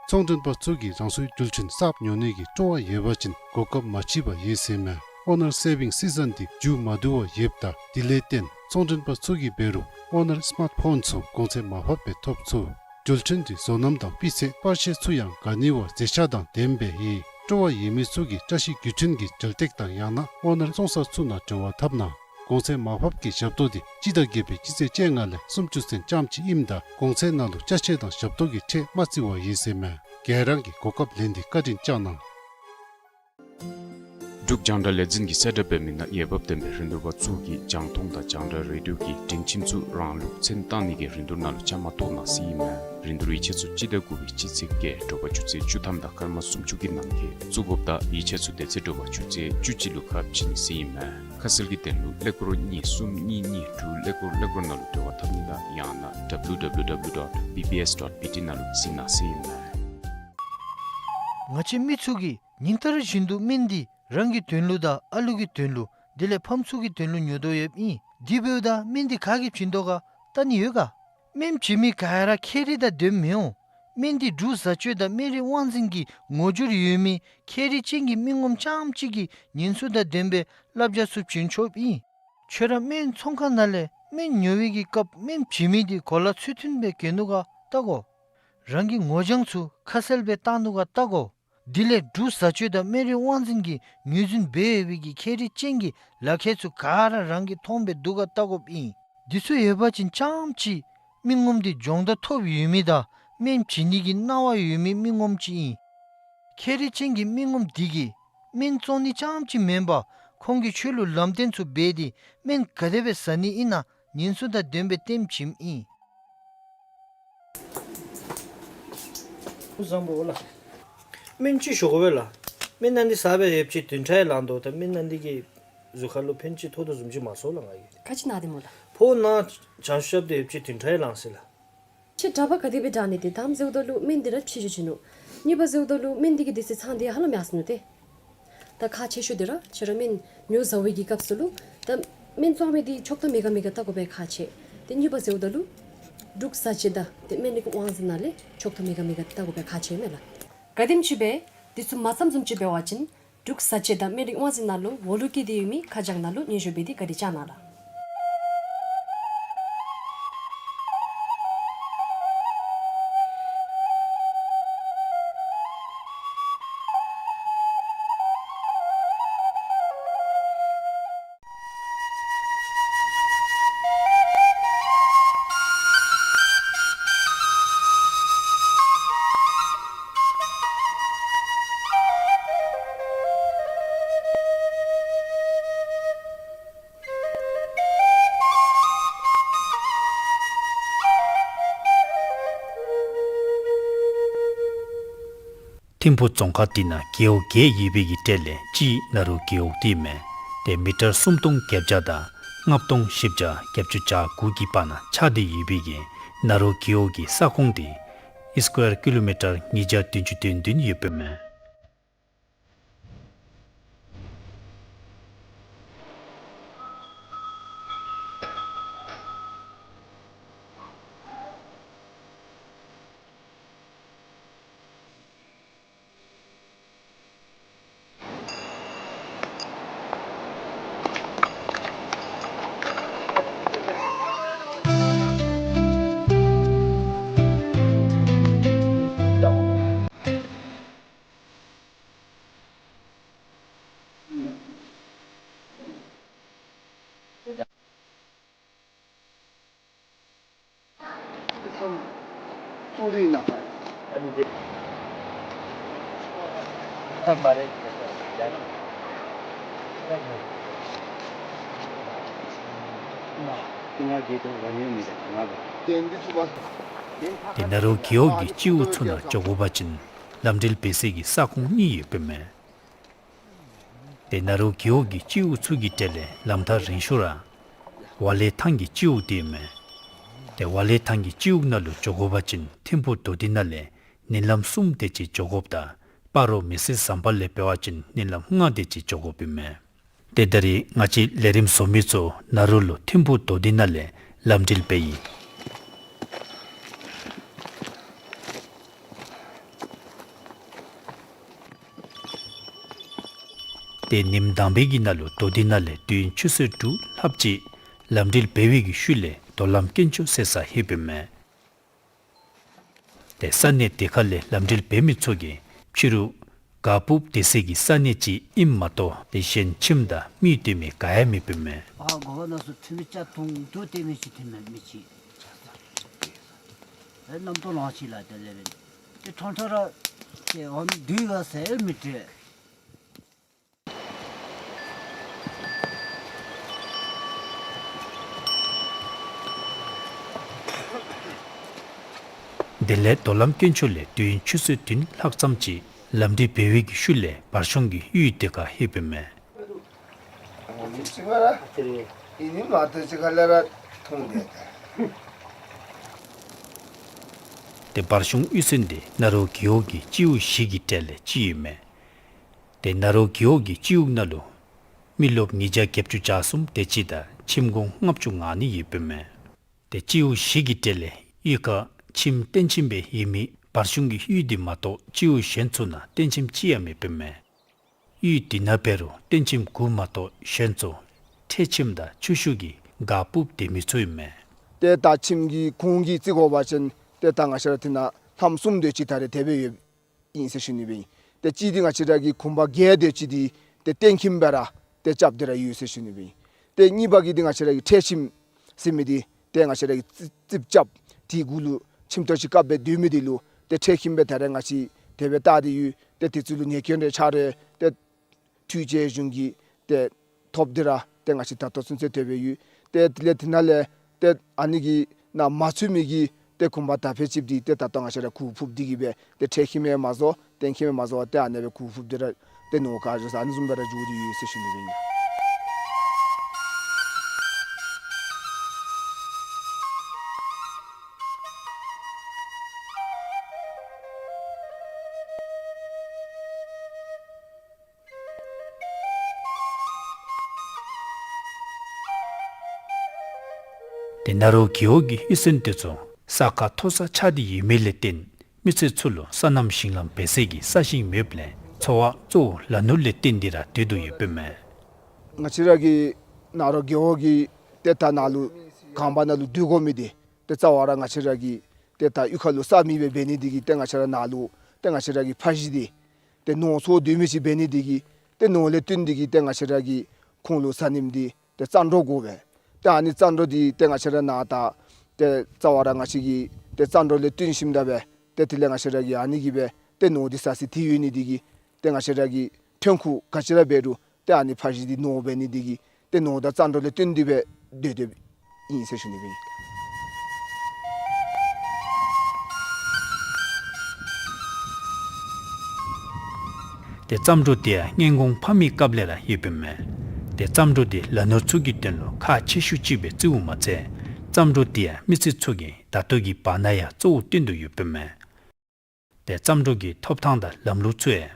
ཚོང་མགྲོན་པ་ཚུ་གིས་རང་སོའི་རྒྱུ་ཆ་གསརཔ་ཉོ་ནི་གི་སྤྲོ་བ་ཡོད་པ་ཅིན་གོ་སྐབས་མ་མཆིས་པར་ཡོད་ཟེར་ཨིན་མས། ཨོ་ནར་སེ་བིང་སི་ཛན་འདི་མཇུག་མ་བསྡུ་བར་ཡོདཔ་ད་དེ་ལས་བརྟེན་ཚོང་མགྲོན་པ་ཚུ་གིས་འབད་རུང་ཨོ་ནར་སི་མཱརཊ་ཕོན་ཚུ་གོང་ཚད་མར་ཕབ་སྦེ་ཐོབ་ཚུགས། རྒྱུ་ཆ་འདི་བཟོ་རྣམ་དང་སྤུས་ཚད་པར་ཤེས་ཚུ་ཡང་ག་ནི་བ་མཛེས་ཆ་དང་ལྡནམ་སྦེ་ཡོད། སྤྲོ་བ་ཡོད་མི་ཚུ་གིས་བཀྲ་ཤིས་རྒྱུ་ཆ་གི་རྒྱལ་སྟེགས་དང་ཡང་ན་ཨོ་ནར་བཙོང་ས་ཚུ་ནང་འབྲེལ་བ་འཐབ་གནང་། གོང་ཚད་མར་ཕབ་ཀྱི་ཞབས་ཏོག་འདི་སྤྱི་ཟླ་བརྒྱད་པའི་སྤྱི་ཚེས་བཅོ་ལྔ་ལས་སུམ་ཅུ་ཚུན་ཙམ་ཅིག་ཨིནམ་ད་གོང་ཚད་ནང་ལུ་ཅ་ཆས་དང་ཞབས་ཏོག་གི་ཁྲལ་མ་བརྩི་བར་ཡོད་ཟེར་ཨིན་མས། ག་ར་གིས་གོ་སྐབས་ལེན་ཏེ་བཀའ་དྲིན་བསྐྱང་གནང་། འབྲུག་རྒྱང་བསྒྲགས་ལས་འཛིན་གྱིས་གསལ་བསྒྲགས་འབད་མི་ནང་འོས་འབབ་ལྡན་པའི་རིན་བསྡུར་པ་ཚུ་གིས་རྒྱང་མཐོང་དང་རྒྱང་བསྒྲགས་རེ་ཌིའོ་གི་སྒྲིང་ཁྱིམ་ཚུ་རང་ལུགས་མཚན་བཏགས་ནི་གི་རིན་བསྡུར་ནང་ལུ་བཅའ་མར་གཏོགས་གནང་ཟེར་ཨིན་མས། རིན་བསྡུར་ཡིག་ཆ་ཚུ་སྤྱི་ཟླ་དགུ་པའི་སྤྱི་ཚེས་བརྒྱད་དྲོ་པ་ཆུ་ཚོད་བཅུ་ཐམ་དང་སྐར་མ་སུམ་ཅུ་གི་ནང་འཁོད་བཙུགས་དགོཔ་དང་ཡིག་ཆ་ཚུ་དེ་ཚེ་དྲོ་པ་ཆུ་ཚོད་བཅུ་གཅིག་ལུ་ཁ་ཕྱེ་ནི་ཟེར་ཨིན་མས། ཁ་གསལ་གྱི་དོན་ལུ་ཀླད་ཀོར་གཉིས་གསུམ་གཉིས་གཉིས་དྲུག་ཀླད་ཀོར་ཀླད་ཀོར་ནང་ལུ་འབྲེལ་བ་འཐབ་ནི་དང་ཡང་ན་W W W dot B B S dot B T ནང་ལུ་གཟིགས་གནང་ཟེར་ཨིན་མས། ང་བཅས་མི་ཚུ་གིས་ཉིན་ལྟར་བཞིན་དུ་སྨན་འདི་རང་གི་དོན་ལུ་དང་ཨ་ལུ་གི་དོན་ལུ་དེ་ལས་ཕམ་ཚུ་གི་དོན་ལུ་ཉོ་དོ་ཡོདཔ་ཨིན། དེ་འབདཝ་ད་སྨན་འདི་ག་གིས་བྱིན་དོ་ག་བལྟ་ནི་ཡོད་ག། སྨན་བྱིན་མི་ག་ར་ཁྱད་རིག་དང་ལྡནམ་མི་འོང་། སྨན་འདི་འབྲུག་བཟའ་སྤྱོད་དང་སྨན་རིགས་དབང་འཛིན་གྱི་ངོ་སྦྱོར་ཡོད་མི་ཁྱད་རིག་ཅན་གྱི་མི་ངོམ་རྐྱངམ་གཅིག་གིས་ཉེན་སྲུང་དང་ལྡན་པའི་བསླབ་བྱ་ཚུ་བྱིན་ཆོགཔ་ཨིན། ཁྱོད་ར་སྨན་ཚོང་ཁང་ནང་ལས་སྨན་ཉོ་བའི་གི་སྐབས་སྨན་བྱིན་མི་འདི་གོ་ལ་ཚུལ་མཐུན་སྦེ་གྱོན་ནུག་ག་བལྟ་དགོ། རང་གི་ངོ་རྒྱང་ཚུ་ཁ་གསལ་སྦེ་བཏགས་ནུག་ག་བལྟ་དགོ། དེ་ལས་འབྲུག་བཟའ་སྤྱོད་དང་སྨན་རིགས་དབང་འཛིན་གྱིས་ངོས་འཛིན་འབད་ཡོད་པའི་གི་ཁྱད་རིག་ཅན་གྱི་ལག་ཁྱེར་ཚུ་ག་ར་རང་གིས་མཐོང་སྦེ་བསྡུ་ག་བལྟ་དགོཔ་ཨིན། འདི་ཚུ་ཡོད་པ་ཅིན་རྐྱངམ་ཅིག་མི་ངོམ་འདི་སྦྱོང་བརྡར་ཐོབ་ཡོད་མི་དང་སྨན་བྱིན་ནི་གི་གནང་བ་ཡོད་མི་མི་ངོམ་ཅིག་ཨིན། ཁྱད་རིག་ཅན་གྱི་མི་ངོམ་འདི་གིས་སྨན་བཙོང་ནི་རྐྱངམ་ཅིག་མེན་པར་ཁོང་གིས་ཁྱོད་ལུ་ལམ་སྟོན་ཚུ་འབད་དེ་སྨན་ག་དེ་སྦེ་བཟའ་ནི་ཨིན་ན་ཉེན་སྲུང་དང་ལྡན་པའི་ལྟདམོ་བྱིནམ་ཨིན། བཟང་པོ་ལགས། སྨན་ཅིག་ཞུ་དགོ་པས་ལགས། སྨན་ནང་འདི་བཟའ་སྦེ་ཡོདཔ་ཅིག་བདུན་ཕྲག་ལང་དོ། ད་སྨན་ནང་འདི་གིས་གཟུགས་ཁར་ལུ་ཕན་ཅིག་ཐོགས་དོ་བཟུམ་ཅིག་མ་སོང་ལགས་ང་གིས། ག་ཅི་ན་སྟེ་སྨོ་ལགས། ཕོཝ་ནང་བྱང་ཤུབ་སྟེ་ཡོདཔ་ཅིག་བདུན་ཕྲག་ལང་ཟེར་ལགས། ཁྱེད་གྲྭ་པ་ག་དེ་སྦེ་དྲག་ནི་དེ་དང་ཟེརཝ་ད་ལུ་སྨན་འདི་ར་ཕྱི་ཞུ་བྱིན་ནུག། གཉིས་པ་ཟེརཝ་ད་ལུ་སྨན་འདི་གིས་དེ་ཚེ་ཚང་འདི་ཧ་ལམ་ཡར་སོང་ནུག་ཏེ། ད་ཁག་ཆེ་ཤོས་འདི་ར་ཁྱེད་ར་སྨན་ཉོ་བཟའ་བའི་གི་སྐབས་སུ་ལུ་ད་སྨན་བཙོང་མི་འདི་ཆོག་ཐམ་མེད་ག་མེད་ག་བལྟ་དགོ་པའི་ཁག་ཆེ། ཏེ་གཉིས་པ་ཟེརཝ་ད་ལུ་འབྲུག་བཟའ་སྤྱོད་དང་ཏེ་སྨན་རིགས་དབང་འཛིན་ནང་ལས་ཆོག་ཐམ་མེད་ག་མེད་ག་བལྟ་དགོ་པའི་ཁག་ཆེ་མས་ལགས། ག་དེམ་ཅིག་སྦེ་འདི་ཚུ་མ་བསམ་བཟུམ་ཅིག་འབད་བ་ཅིན་འབྲུག་བཟའ་སྤྱོད་དང་སྨན་རིགས་དབང་འཛིན་ནང་ལུ་འོག་ལུ་བཀོད་དེ་ཡོད་མི་ཁ་བྱང་ནང་ལུ་སྙན་ཞུ་འབད་དེ་བཀའ་དྲིན་བསྐྱང་གནང་ལགས། ཐིམ་ཕུ་རྫོང་ཁག་འདི་ནང་རྒེད་འོག་བརྒྱད་ཡོད་པའི་གི་གྲས་ལས་གཅིག་ནཱ་རོ་རྒེད་འོག་འདི་མས། ཏེ་མི་ཊར་སུམ་སྟོང་བརྒྱད་བརྒྱ་དང་ལྔ་སྟོང་བཞི་བརྒྱ་བརྒྱད་ཅུ་གྱ་དགུ་གི་བར་ན་ཆགས་ཏེ་ཡོད་པའི་གི་ནཱ་རོ་རྒེད་འོག་གི་ས་ཁོངས་འདི་ཨི་སི་ཀུ་ཝེར་ཀི་ལོ་མི་ཊར་ཉིས་བརྒྱ་བདུན་ཅུ་དོན་བདུན་ཡོདཔ་མས། ཏེ་ནཱ་རོ་རྒེད་འོག་གི་སྤྱི་འོག་ཚུ་ནང་འགྱོ་དགོ་པ་ཅིན་ལམ་འབྲེལ་འབད་སའི་གི་ས་ཁོངས་གཉིས་ཡོདཔ་མས། ཏེ་ནཱ་རོ་རྒེད་འོག་གི་སྤྱི་འོག་ཚུ་གི་གྲས་ལས་ལམ་ཐག་རིང་ཤོས་ར་ཝ་ལེ་ཐང་གི་སྤྱི་འོག་འདི་མས། ཏེ་ཝ་ལེ་ཐང་གི་སྤྱི་འོག་ནང་ལུ་འགྱོ་དགོ་པ་ཅིན་ཐིམ་ཕུ་མདོ་སྡེ་ནང་ལས་ནི་ལམ་གསུམ་དེ་ཅིག་འགྱོ་དགོཔ་དང་ སྤ་རོ་མི་སེར་ཟམ་པ་ལས་འབད་བ་ཅིན་མནལ་ལམ་ལྔ་དེ་ཅིག་འགྱོ་དགོཔ་ཨིན་མས། ཏེ་ད་རིས་ང་བཅས་ལས་རིམ་བཟོ་མི་ཚུ་ནཱ་རོ་ལུ་ཐིམ་ཕུག་དོ་སྡེ་ནང་ལས་ལམ་འགྲུལ་འབད་ཡི། ཏེ་ཉིནམ་དང་པའི་གི་ནང་ལུ་དོ་སྡེ་ནང་ལས་དུས་ཡུན་ཆུ་ཚོད་དྲུག་ལྷགཔ་ཅིག་ལམ་འགྲུལ་འབད་བའི་གི་ཤུལ་ལས་རྡོ་ལམ་དཀོན་མཆོག་ཟེར་སར་ལྷོདཔ་ཨིན་མས། ཏེ་ས་གནས་དེ་ཁ་ལས་ལམ་འགྲུལ་འབད་མི་ཚུ་གིས་ཕྱི་རུ་ག་སྤུབས་སྡོད་སའི་གི་ས་གནས་ཅིག་ཨིནམ་མ་གཏོགས་ཏེ་གཞན་ཁྱིམ་དང་མི་སྡོད་མི་ག་ཡང་མེདཔ་ཨིན་མས། ཨ་གོ་བ་ནང་སུ་ཐུ་མི་ཅ་ཐུང་དུ་སྡོད་མི་ཅིག་ཐུ་མི་མི་ཅིག་ཨེ་རྣམ་རྟོག་ལང་ཅི་ལ་དེ་ལས་སྦེ་ཏེ་ཁྲང་ཁྲ་ར་ཏེ་འོང་དུས་ག་ཟེར་མི་སྟེར། དེ་ལས་རྡོ་ལམ་དཀོན་མཆོག་ལས་དུས་ཡུན་ཆུ་ཚོད་བདུན་ལྷག་ཙམ་ཅིག་ལམ་འགྲུལ་འབད་བའི་གི་ཤུལ་ལས་བར་གཞུང་གི་གཡུས་དེ་ཁར་ལྷོདཔ་ཨིན་མས། ཏེ་བར་གཞུང་གཡུས་ཚན་དེ་ནཱ་རོ་རྒེད་འོག་གི་སྤྱི་འོག་བཞི་གི་གྲས་ལས་གཅིག་ཨིན་མས། ཏེ་ནཱ་རོ་རྒེད་འོག་གི་སྤྱི་འོག་ནང་ལུ་མི་རློབས་ཉིས་བརྒྱ་བརྒྱད་ཅུ་གྱ་གསུམ་དེ་ཅིག་དང་ཁྱིམ་གུང་ལྔ་བཅུ་ང་གཉིས་ཡོདཔ་ཨིན་མས། ཏེ་སྤྱི་འོག་བཞི་གི་གྲས་ལས་གཡུས་ཁར་ཁྱིམ་བརྟེན་ཁྱིམ་སྦེ་ཡོད་མི་བར་གཞུང་གི་གཡུས་དེ་མ་གཏོགས་སྤྱི་འོག་གཞན་ཚུ་ནང་བརྟེན་ཁྱིམ་གཅིག་ཡང་མེདཔ་ཨིན་མས། གཡུས་དེ་ནང་འབད་རུང་བརྟེན་ཁྱིམ་དགུ་མ་གཏོགས་གཞན་ཚུ་ཁྲལ་ཁྱིམ་དང་ཆུ་ཤུགས་ཀྱིས་ག་སྤུབས་སྡོད་མི་ཚུ་ཨིན་མས། ཏེ་ད་ཁྱིམ་གྱི་གུང་གི་རྩིས་དགོ་པ་ཅིན་ཏེ་ད་ང་བཅས་ར་དེ་ནང་ལྷམ་གསུམ་དེ་ཅིག་ད་རེས་དེ་སྦེ་ཡོདཔ་ཨིན་ཟེར་ཞུ་ནི་སྦེ་ཨིན། ཏེ་གཅིག་འདི་ང་བཅས་ར་གི་གུང་པ་བརྒྱད་དེ་ཅིག་འདི་ཏེ་བརྟེན་ཁྱིམ་སྦེ་ར་ཏེ་རྐྱབ་སྟེ་ར་ཡོད་ཟེར་ཞུ་ནི་སྦེ་ཨིན། ཏེ་གཉིས་པ་གི་འདི་ང་བཅས་ར་གི་ཁྲལ་ཁྱིམ་ཟེར་མི་འདི་ཏེ་ང་བཅས་ར་གི་རྩིག་རྩིགཔ་རྐྱབ་དེ་གུ་ལུ་ཁྱིམ་ཐོག་ཅིག་བཀབ་སྦེ་སྡོད་མི་འདི་ལུ་ཏེ་ཁྲལ་ཁྱིམ་སྦེ་ད་རེས་ང་བཅས་དེ་སྦེ་བཏགས་ཏེ་ཡོད། ཏེ་དེ་ཚུ་ལུ་ཉེས་སྐྱོན་རེ་ཆགས་རུང་ཏེ་འཕྲུལ་ཆས་གཞུང་གིས་ཏེ་ཐོབ་སྟེ་ར་ཏེ་ང་བཅས་ད་ལྟོ་ཚུན་ཚོད་དེ་སྦེ་ཡོད། ཏེ་དེ་ལས་དེ་ནང་ལས་ཏེ་ཨ་ནི་གི་ནང་མ་ཚུད་མི་གི་ཏེ་གུང་པ་དར་འཕེལ་ཅིག་འདི་ཏེ་ད་ལྟོ་ང་བཅས་ར་གུར་ཕུབ་སྟེ་གི་སྦེ་ཏེ་ཁྲལ་ཁྱིམ་ཡང་མ་བཟོ་བརྟེན་ཁྱིམ་ཡང་མ་བཟོ་བར་ཏེ་ཨ་ནི་སྦེ་གུར་ཕུབ་སྟེ་ར་ཏེ་ནོར་བུ་ཁར་འགྱོ་ས་ཨ་ནི་བཟུམ་སྦེ་ར་འགྱོ་སྟེ་ཡོད་ཟེར་ཞུ་ནི་སྦེ་ཨིན། ཏེ་ནཱ་རོ་རྒེད་འོག་གི་གཡུས་ཚན་དེ་ཚུ་ས་ཁ་མཐོ་ས་ཆགས་ཏེ་ཡོད་མི་ལས་བརྟེན་མི་སེར་ཚུ་ལུ་སོ་ནམ་ཞིང་ལམ་འབད་སའི་གི་ས་ཞིང་མེདཔ་ལས་འཚོ་བ་གཙོ་བོ་ལ་ནོར་ལས་བརྟེན་ཏེ་ར་སྡོད་དོ་ཡོདཔ་ཨིན་མས། ང་བཅས་ར་གི་ནཱ་རོ་རྒེད་འོག་གི་ཏེ་ད་ནཱ་ལུ་གངས་པ་ནང་ལུ་སྡོད་དགོ་མི་འདི་ཏེ་རྩ་བ་ར་ང་བཅས་ར་གི་ཏེ་ད་གཡུས་ཁ་ལུ་ས་མེདཔ་སྦེ་འབད་ནི་འདི་གིས་ཏེ་ང་བཅས་ར་ནཱ་ལུ་ཏེ་ང་བཅས་ར་གི་ཕ་གཞིས་འདི་ཏེ་ནོར་འཚོ་སྡོད་མི་ཅིག་འབད་ནི་འདི་གིས་ཏེ་ནོར་ལས་བརྟེན་ཏེ་གིས་ཏེ་ང་བཅས་ར་གི་ཁོང་ལུ་ས་ཉིནམ་འདི་ཏེ་རྩྭ་འབྲོག་དགོ་པས། ཏེ་ཨ་ནི་རྩྭ་འབྲོག་འདི་ཏེ་ང་བཅས་ར་ནཱ་ད་ཏེ་རྩ་བ་ར་ང་བཅས་ཀྱིས་ཏེ་རྩྭ་འབྲོག་ལས་བརྟེན་ཞིནམ་ད་སྦེ་ཏེ་དེ་ལས་ང་བཅས་ར་གིས་ཨ་ནི་གིས་སྦེ་ཏེ་ནོར་འདི་བཟའ་ས་འདི་ཡོད་ནི་འདི་གིས་ཏེ་ང་བཅས་ར་གི་ཐོན་ཁུངས་ག་ཅི་ར་འབད་རུང་ཏེ་ཨ་ནི་ཕ་གཞིས་འདི་ནོར་འབད་ནི་འདི་གིས་ཏེ་ནོར་དང་རྩྭ་འབྲོག་ལས་བརྟེན་ཏེ་སྦེ་སྡོད་སྡོདཔ་ཨིན་ཟེར་ཞུ་ནི་སྦེ་ཨིན། ཏེ་རྩྭ་འབྲོག་འདི་ཡང་སྔོན་གོང་ཕ་མའི་སྐབས་ལས་ར་ཡོདཔ་ཨིན་མས། ཏེ་རྩྭ་འབྲོག་འདི་ལ་ནོར་ཚུ་གི་དོན་ལུ་ཁག་ཆེ་ཤོས་ཅིག་སྦེ་བརྩིཝ་མ་ཚད་རྩྭ་འབྲོག་འདི་ཡང་མི་སེར་ཚུ་གིས་ད་ལྟོ་གི་བར་ན་ཡང་གཙོ་བོ་བཏོན་དོ་ཡོདཔ་ཨིན་མས། ཏེ་རྩྭ་འབྲོག་གི་ཐོབ་ཐང་དང་ལམ་ལུགས་ཚུ་ཡང་།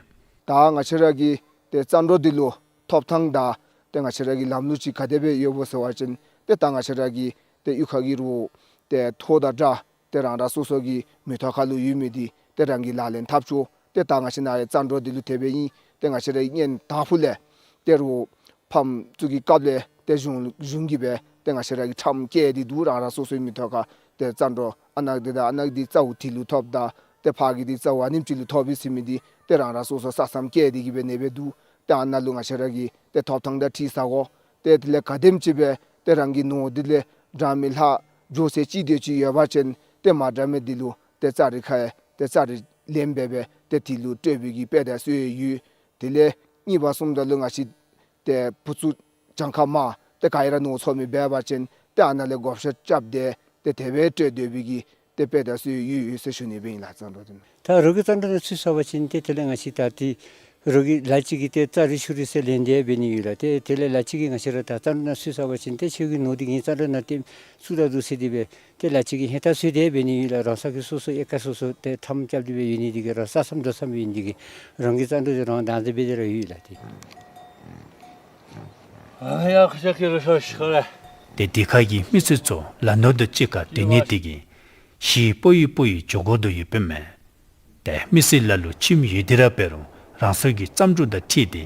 ད་ང་བཅས་ར་གི་ཏེ་རྩྭ་འབྲོག་འདི་ལུ་ཐོབ་ཐང་དང་ཏེ་ང་བཅས་ར་གི་ལམ་ལུགས་ཅིག་ག་དེ་སྦེ་ཡོདཔ་སྨོ་ཟེར་བ་ཅིན་ཏེ་ད་ང་བཅས་ར་གི་ཏེ་གཡུས་ཁ་གི་རོགས་ཏེ་ཐོ་དང་སྦྲགས་ཏེ་རང་རང་སོ་སོ་གི་མི་ཐོག་ཁ་ལུ་ཡོད་མི་འདི་ཏེ་རང་གིས་ལག་ལེན་འཐབ་ཆོག། ཏེ་ད་ང་བཅས་ནཱ་རྩྭ་འབྲོག་འདི་ལུ་དེ་སྦེ་ཨིན། ཏེ་ང་བཅས་ར་གི་གཉེན་དང་ཕུ་ལས་ཏེ་རོགས་ཕམ་ཚུ་གི་སྐབས་ལས་ཏེ་གཞུང་གཞུང་གིས་སྦེ་ཏེ་ང་བཅས་ར་གི་ཁྲམ་བཀལ་ཏེ་འདུག། རང་རང་སོ་སོའི་མི་ཐོག་ཁར་ཏེ་རྩྭ་འབྲོག་ཨ་ནཱ་འདི་དང་ཨ་ནཱ་འདི་རྩ་བོ་དེ་ལུ་ཐོབ་ད་ཏེ་ཕར་གི་འདི་རྩ་བོ་ཨ་ནེམ་ཅིག་ལུ་ཐོབ་ཨིན་ཟེར་མི་འདི་ཏེ་རང་རང་སོ་སོ་ས་མཚམས་བཀལ་ཏེ་གི་སྦེ་ཨ་ནེ་སྦེ་འདུག། ཏེ་ཨ་ནཱ་ལུ་ང་བཅས་ར་གིས་ཏེ་ཐོབ་ཐང་དང་འཁྲིལ་ས་གོ། ཏེ་དེ་ལས་ག་དེམ་ཅིག་སྦེ་ཏེ་རང་གི་ནོར་འདི་ལས་འདྲ་མི་ལྷག་འགྱོ་ས་ཅིག་དེ་ཅིག་ཡོད་པ་ཅིན་ཏེ་མ་འདྲ་མི་འདི་ལུ་ཏེ་ཙ་རི་ཁ་ཡང་ཏེ་ཙ་རི་ལེན་འབད་སྦེ་ཏེ་དེ་ལུ་སྤྲོད་པའི་གི་དཔེ་དེ་ཚུ་ཡང་ཡོད། དེ་ལས་གཉིས་པ་གསུམ་ད་ལུ་ང་བཅས་ཏེ་བུ་ཚུ་གྱངས་ཁ་མང་ཏེ་ག་ཡ་ར་ནོར་འཚོ་མི་འབད་བ་ཅིན་ཏེ་ཨ་ནཱ་ལས་བགོ་བཤའ་རྐྱབ་སྟེ་ཏེ་དེ་སྦེ་སྤྲོད་སྡོད་པའི་གི་ཏེ་དཔེ་དེ་ཚུ་ཡང་ཡོད་ཡོད་ཟེར་ཞུ་ནི་སྦེ་ཨིན་ལགས། རྩྭ་འབྲོག་འདི་ནང་ད་རོགས་ཀྱི་རྩྭ་འབྲོག་ནང་ཚུད་སོང་པ་ཅིན་ཏེ་དེ་ལས་ང་བཅས་ད་ཏེ་ རོགས་ཀྱིས་ལ་ལུ་ཅིག་གིས་ཏེ་རྩ་རི་ཤུ་རི་ཟེར་ལེན་ཏེ་འབད་ནི་ཡོད་ལགས། ཏེ་དེ་ལས་ལ་ལུ་ཅིག་གིས་ང་བཅས་ར་ད་བརྩམ་ནང་བཙུགས་ཚར་བ་ཅིན་ཏེ་ཁྱོད་ཀྱི་ནོར་འདི་ངེའི་བརྩམ་ནང་བཏོན་བཙུགས་ད་འདུག་ཟེར་ཏེ་སྦེ་ཏེ་ལ་ལུ་ཅིག་གིས་ཧེང་ཏ་བཟོ་སྟེ་འབད་ནི་ཡོད་ལགས། རང་སོ་གི་སོ་སོ་ཨེ་ཀར་སོ་སོ་ཏེ་ཐམ་རྐྱབ་སྟེ་སྦེ་ཡོད་ནི་འདི་གིས་རང་ས་མཚམས་འགྲོ་མཚམས་ཡོད་ནི་འདི་གིས་རང་གི་བརྩམ་འདི་རང་བདག་འཛིན་འབད་དེ་ར་ཡོད་ལགས། ཏེ་ཨ་ཡ་ཁ་ཤ་ཁེ་ར་ཤ་ཤ་ཁ་ར། ཏེ་དེ་ཁར་གྱི་མི་སེར་ཚུ་ལ་ནོར་དང་གཅིག་ཁར་སྡོད་ནི་དེ་གིས་གཞི་སྤོ་ཡི་སྤོ་ཡི་འགྱོ་དགོ་དོ་ཡོདཔ་མས། ཏེ་མི་སེར་ལ་ལུ་ཁྱིམ་ཡོད་དེ་ར་འབད་རུང་རང་སོ་གི་བརྩམ་འགྲུས་དང་འཁྲིལ་ཏེ་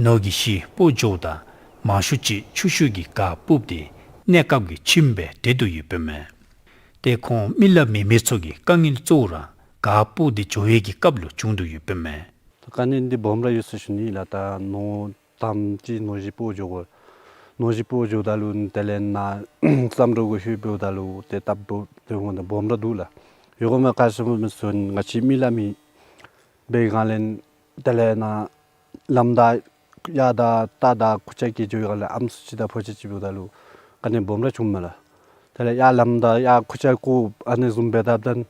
ནོར་གྱི་གཞི་སྤོ་འགྱོཝ་ད་མང་ཤོས་ཅིག་ཆུ་ཤུར་གྱི་གར་སྤུབས་ཏེ་གནས་སྐབས་ཀྱི་ཁྱིམ་སྦེ་སྡོད་དོ་ཡོདཔ་མས། ཏེ་ཁོང་མི་ལ་མེད་མི་ཚུ་གི་དཀའ་ངལ་གཙོ་བོ་ར་གར་སྤུབས་ཏེ་འགྱོ་བའི་གི་སྐབས་ལུ་བྱུང་དོ་ཡོདཔ་མས། དཀའ་ངལ་འདི་སྦོམ་ར་ཡོད་ཟེར་ཞུ་ནི་ལགས། ད་ནོར་དང་པ་ཅིག་ནོར་གཞི་སྤོ་འགྱོ་དགོ། ནོར་གཞི་སྤོ་འགྱོཝ་ད་ལུ་དེ་ལས་ནཱ་བརྩམ་འགྲུས་གུ་ལྷོདཔ་ད་ལུ་ཏེ་སྟབས་སྦོམ་སྦོམ་ར་འདུག་ལགས། ཡོད་དགོ་མེན་ག་ཅི་སྨོ་ཟེར་ང་བཅས་མི་ལ་མེད་པའི་སྒང་ལས་དེ་ལས་ནཱ་ལམ་བདའ་གཡག་བདའ་རྟ་བདའ་ཁུར་ཆ་བཀལ་འགྱོ་བའི་སྒང་ལས་ཨམ་སྲུ་ཅིག་དང་ཕོ་ཅིག་ཅིག་འབདཝ་ད་ལུ་དཀའ་ངལ་སྦོམ་ར་བྱུངམ་མས་ལགས། དེ་ལས་གཡག་ལམ་བདའ་གཡག་ཁུར་ཆ་བཀོག་ཨ་ནི་བཟུམ་འབད་དཔ་ད་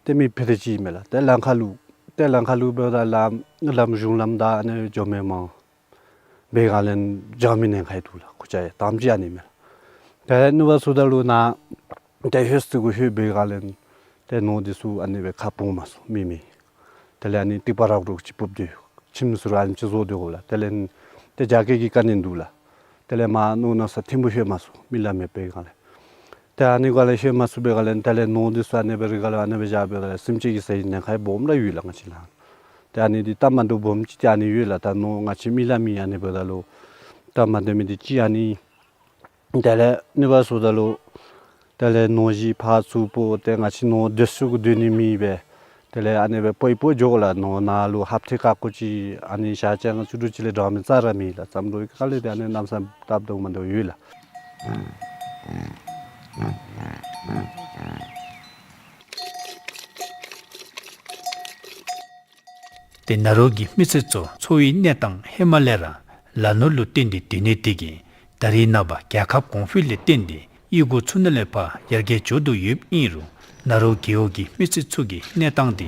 ཏེ་མི་ཕྱེད་དེ་ཅིག་མས་ལགས། ཏེ་ལམ་ཁར་ལུ་ཏེ་ལམ་ཁར་ལུ་འབདཝ་ད་ལམ་ལམ་གཞུང་ལམ་བདའ་ཨ་ནི་འགྱོ་མི་མང་པའི་སྒང་ལས་འགྱོ་མི་ཉེན་ཁ་འདུག་ལགས། ཁུར་ཆ་ཡང་དང་པ་ཅིག་ཨ་ནི་མས་ལགས། དེ་ལས་ནུབ་སུ་ད་ལུ་ནཱ་ཏེ་ཧོད་ཟེར་གུ་ལྷོད་པའི་སྒང་ལས་ཏེ་ནོར་འདི་ཚུ་ཨ་ནི་སྦེ་ཁ་སྤུངས་མ་ཚུགས་མི་མེད། དེ་ལས་ཨ་ནི་ཏིག་པ་རག་རོག་ཅིག་སྤུབས་ཏེ་ཁྱིམ་ཚུ་ར་ཨ་ནི་ཅིག་བཟོ་སྡོད་དགོ་ལགས། དེ་ལས་ཏེ་རྒྱ་སྐྱེད་ཀྱི་དཀའ་ངལ་འདུག་ལགས། དེ་ལས་མར་ནུབ་ནང་ས་ཐིམ་ཕུག་ལྷོད་མ་ཚུགས་མི་ལ་མེད་པའི་སྒང་ལས། ཏེ་ཨ་ནི་སྒང་ལས་ལྷོད་མ་ཚུགས་པའི་སྒང་ལས་དེ་ལས་ནོར་འདི་ཚུ་ཨ་ནི་སྦེ་རི་སྒང་ལུ་ཨ་ནི་སྦེ་བཞག་པའི་སྒང་ལས་སེམས་ཅན་གྱི་ཟ་ཡི་ཉེན་ཁ་སྦོམ་ར་ཡོད་ལགས་ང་བཅས་ལུ། ཏེ་ཨ་ནི་འདི་སྟབས་མ་བདེཝ་སྦོམ་ཅིག་ཏེ་ཨ་ནི་ཡོད་ལགས། ད་ནོར་ང་བཅས་མི་ལ་མེད་ཨ་ནི་འབདཝ་ད་ལུ་སྟབས་མ་བདེ་མི་འདི་ཅིག་ཨ་ནི། དེ་ལས་ནུབ་སུ་ད་ལུ་དེ་ལས་ནོར་གཞི་ཕར་ཚུར་སྤོ་ཏེ་ང་བཅས་ནོར་སྡོད་ས་གུ་སྡོད་ནི་མེད་པས། དེ་ལས་ཨ་ནི་སྦེ་སྤོ་ཡི་སྤོ་འགྱོ་དགོ་ལགས། ནོར་ནཱ་ལུ་ཧབ་ཐེངས་ཁ་སྐོར་ཅིག་ཨ་ནི་ཞག་གཅིག་ལྔ་བཅུ་དྲུག་ཅིག་ལས་དྲག་མི་རྩ་ར་མེད་ལགས། བརྩམ་འགྲུས་ཀྱི་དཀའ་ལས་འདི་ཨ་ནི་གནམ་མེད་ས་མེད་སྟབས་མ་བདེཝ་ཡོད་ལགས། ཏེ་ནཱ་རོ་གི་མི་སེར་ཚུ་འཚོ་བའི་གནས་སྟངས་ཧེ་མ་ལས་ར་ལ་ནོར་ལུ་བརྟེན་ཏེ་སྡོད་ནི་དེ་གིས་ད་རེས་ནངས་པ་རྒྱལ་ཁབ་གོང་འཕེལ་ལས་བརྟེན་ཏེ་གཡུས་སྒོ་ཚུ་ནང་ལས་ཕར་ཡར་རྒྱས་འགྱོ་དོ་ཡོདཔ་ཨིན་རུང་ནཱ་རོ་རྒེད་འོག་གི་མི་སེར་ཚུ་གི་གནས་སྟངས་དེ་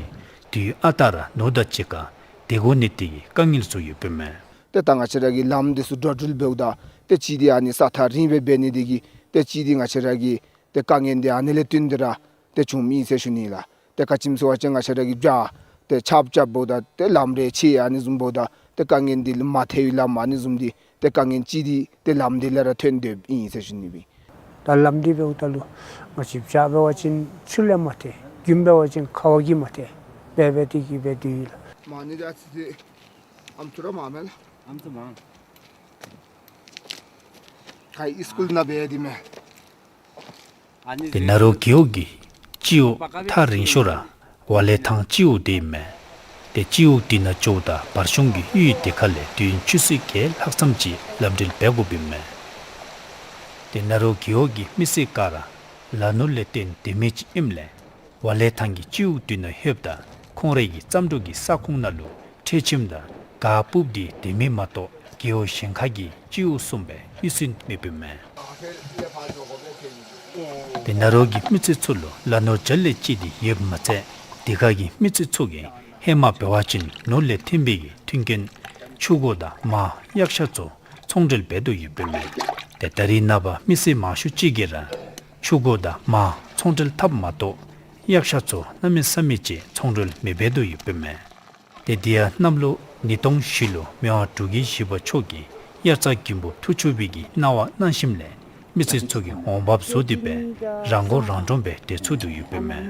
དུས་ཨ་རྟག་ར་ནོར་དང་གཅིག་ཁར་སྡོད་དགོ་ནི་དེ་གིས་དཀའ་ངལ་ཚུ་ཡོདཔ་མས། ཏེ་ད་ང་བཅས་ར་གི་ལམ་འདི་ཚུ་འགྲོ་འགྲུལ་འབདཝ་ད་ཏེ་གཅིག་འདི་ཨ་ནི་ས་ཐག་རིང་སྦེ་འབད་ནི་དེ་གིས་ཏེ་གཅིག་འདི་ང་བཅས་ར་གི་ཏེ་དཀའ་ངལ་འདི་ཨ་ནི་ལས་བརྟེན་ཏེ་ར་ཏེ་བྱུངམ་ཨིན་ཟེར་ཞུ་ནི་ལགས། ཏེ་ག་ཅི་སྨོ་ཟེར་བ་ཅིན་ང་བཅས་ར་གི་བྱཱར་ཏེ་ཆརཔ་རྐྱབ་འབདཝ་ད་ཏེ་ལམ་རེ་ཆད་ཨ་ནི་བཟུམ་འབདཝ་ད་ཏེ་དཀའ་ངལ་འདི་མ་ཐལ་བའི་ལམ་ཨ་ནི་བཟུམ་འདི་ཏེ་དཀའ་ངལ་གཅིག་འདི་ཏེ་ལམ་འདི་ལས་ར་ཐོན་དོ་ཨིན་ཟེར་ཞུ་ནི་སྦེ། ད་ལམ་འདི་འབདཝ་ད་ལུ་ང་བཅས་བྱཱར་འབད་བ་ཅིན་ཆུ་ལས་མ་ཐལ། དགུན་འབད་བ་ཅིན་ཁ་བ་གིས་མ་ཐལ། འབད་འབད་དེ་གིས་འབད་དེ་ཡོད་ལགས། མ་ཎི་ད་ཚིག་དེ་ཨམ་ཅོག་ར་མ་མེད་ལགས། ཨམ་ཅོག་མ་ཁའི་སི་ཀུལ་ནང་འབད་དེ་མས། ཏེ་ནཱ་རོ་རྒེད་འོག་གི་སྤྱི་འོག་ཐག་རིང་ཤོས་ར་ཝ་ལེ་ཐང་སྤྱི་འོག་དེ་ཨིན་མས། ཏེ་སྤྱི་འོག་དེ་ནང་འགྱོཝ་ད་བར་གཞུང་གི་གཡུས་དེ་ཁ་ལས་དུས་ཡུན་ཆུ་ཚོད་བརྒྱད་ལྷག་ཙམ་ཅིག་ལམ་འགྲུལ་འབད་དགོཔ་ཨིན་མས། ཏེ་ནཱ་རོ་རྒེད་འོག་གི་མི་སེར་ག་ར་ལ་ནོར་ལས་བརྟེན་སྡོད་མི་ཅིག་ཨིནམ་ལས་ཝ་ལེ་ཐང་གི་སྤྱི་འོག་དེ་ནང་ལྷོདཔ་ད་ཁོང་རའི་གི་བརྩམ་འགྲུས་ཀྱི་ས་ཁོངས་ནང་ལུ་ཁྲལ་ཁྱིམ་དང་གར་སྤུབས་ཏེ་སྡོད་མི་མ་གཏོགས་རྒེད་འོག་གཞན་ཁ་གི་སྤྱི་འོག་བཟུམ་སྦེ་གཡུས་ཚན་མེདཔ་ཨིན་མས། ཏེ་ནཱ་རོ་གི་མི་སེར་ཚུ་ལུ་ལ་ནོར་བྱཱར་ལས་བཅད་དེ་ཡོདཔ་མ་ཚད་དེ་ཁ་གི་མི་སེར་ཚུ་གིས་ཧེ་མ་འབད་བ་ཅིན་ནོར་ལས་ཐོན་པའི་གི་མཐུན་རྐྱེན་ཆུ་འགོ་དང་མར་གཡག་ཤ་ཚུ་ཚོང་འབྲེལ་འབད་དོ་ཡོདཔ་ཨིན་མས། ཏེ་ད་རེས་ནངས་པ་མི་སེར་མང་ཤོས་ཅིག་གིས་ར་ཆུ་འགོ་དང་མར་ཚོང་འབྲེལ་འཐབ་མ་གཏོགས་གཡག་ཤ་ཚུ་གནམ་མེད་ས་མེད་ཅིག་ཚོང་འབྲེལ་མི་འབད་དོ་ཡོདཔ་ཨིན་མས། ཏེ་དེ་ཡང་གནམ་ལོ་ཉིས་སྟོང་བཞི་ལུ་མི་དབང་འབྲུག་རྒྱལ་བཞི་པ་མཆོག་གིས་དབྱར་རྩྭ་དགུན་འབུ་འཐུ་ཆོག་པའི་གི་གནང་བ་གནང་ཞིནམ་ལས་མི་སེར་ཚུ་གིས་འོང་འབབ་བཟོ་སྟེ་སྦེ་རང་མགོ་རང་འདྲོངས་སྦེ་སྡོད་ཚུགས་དོ་ཡོདཔ་ཨིན་མས།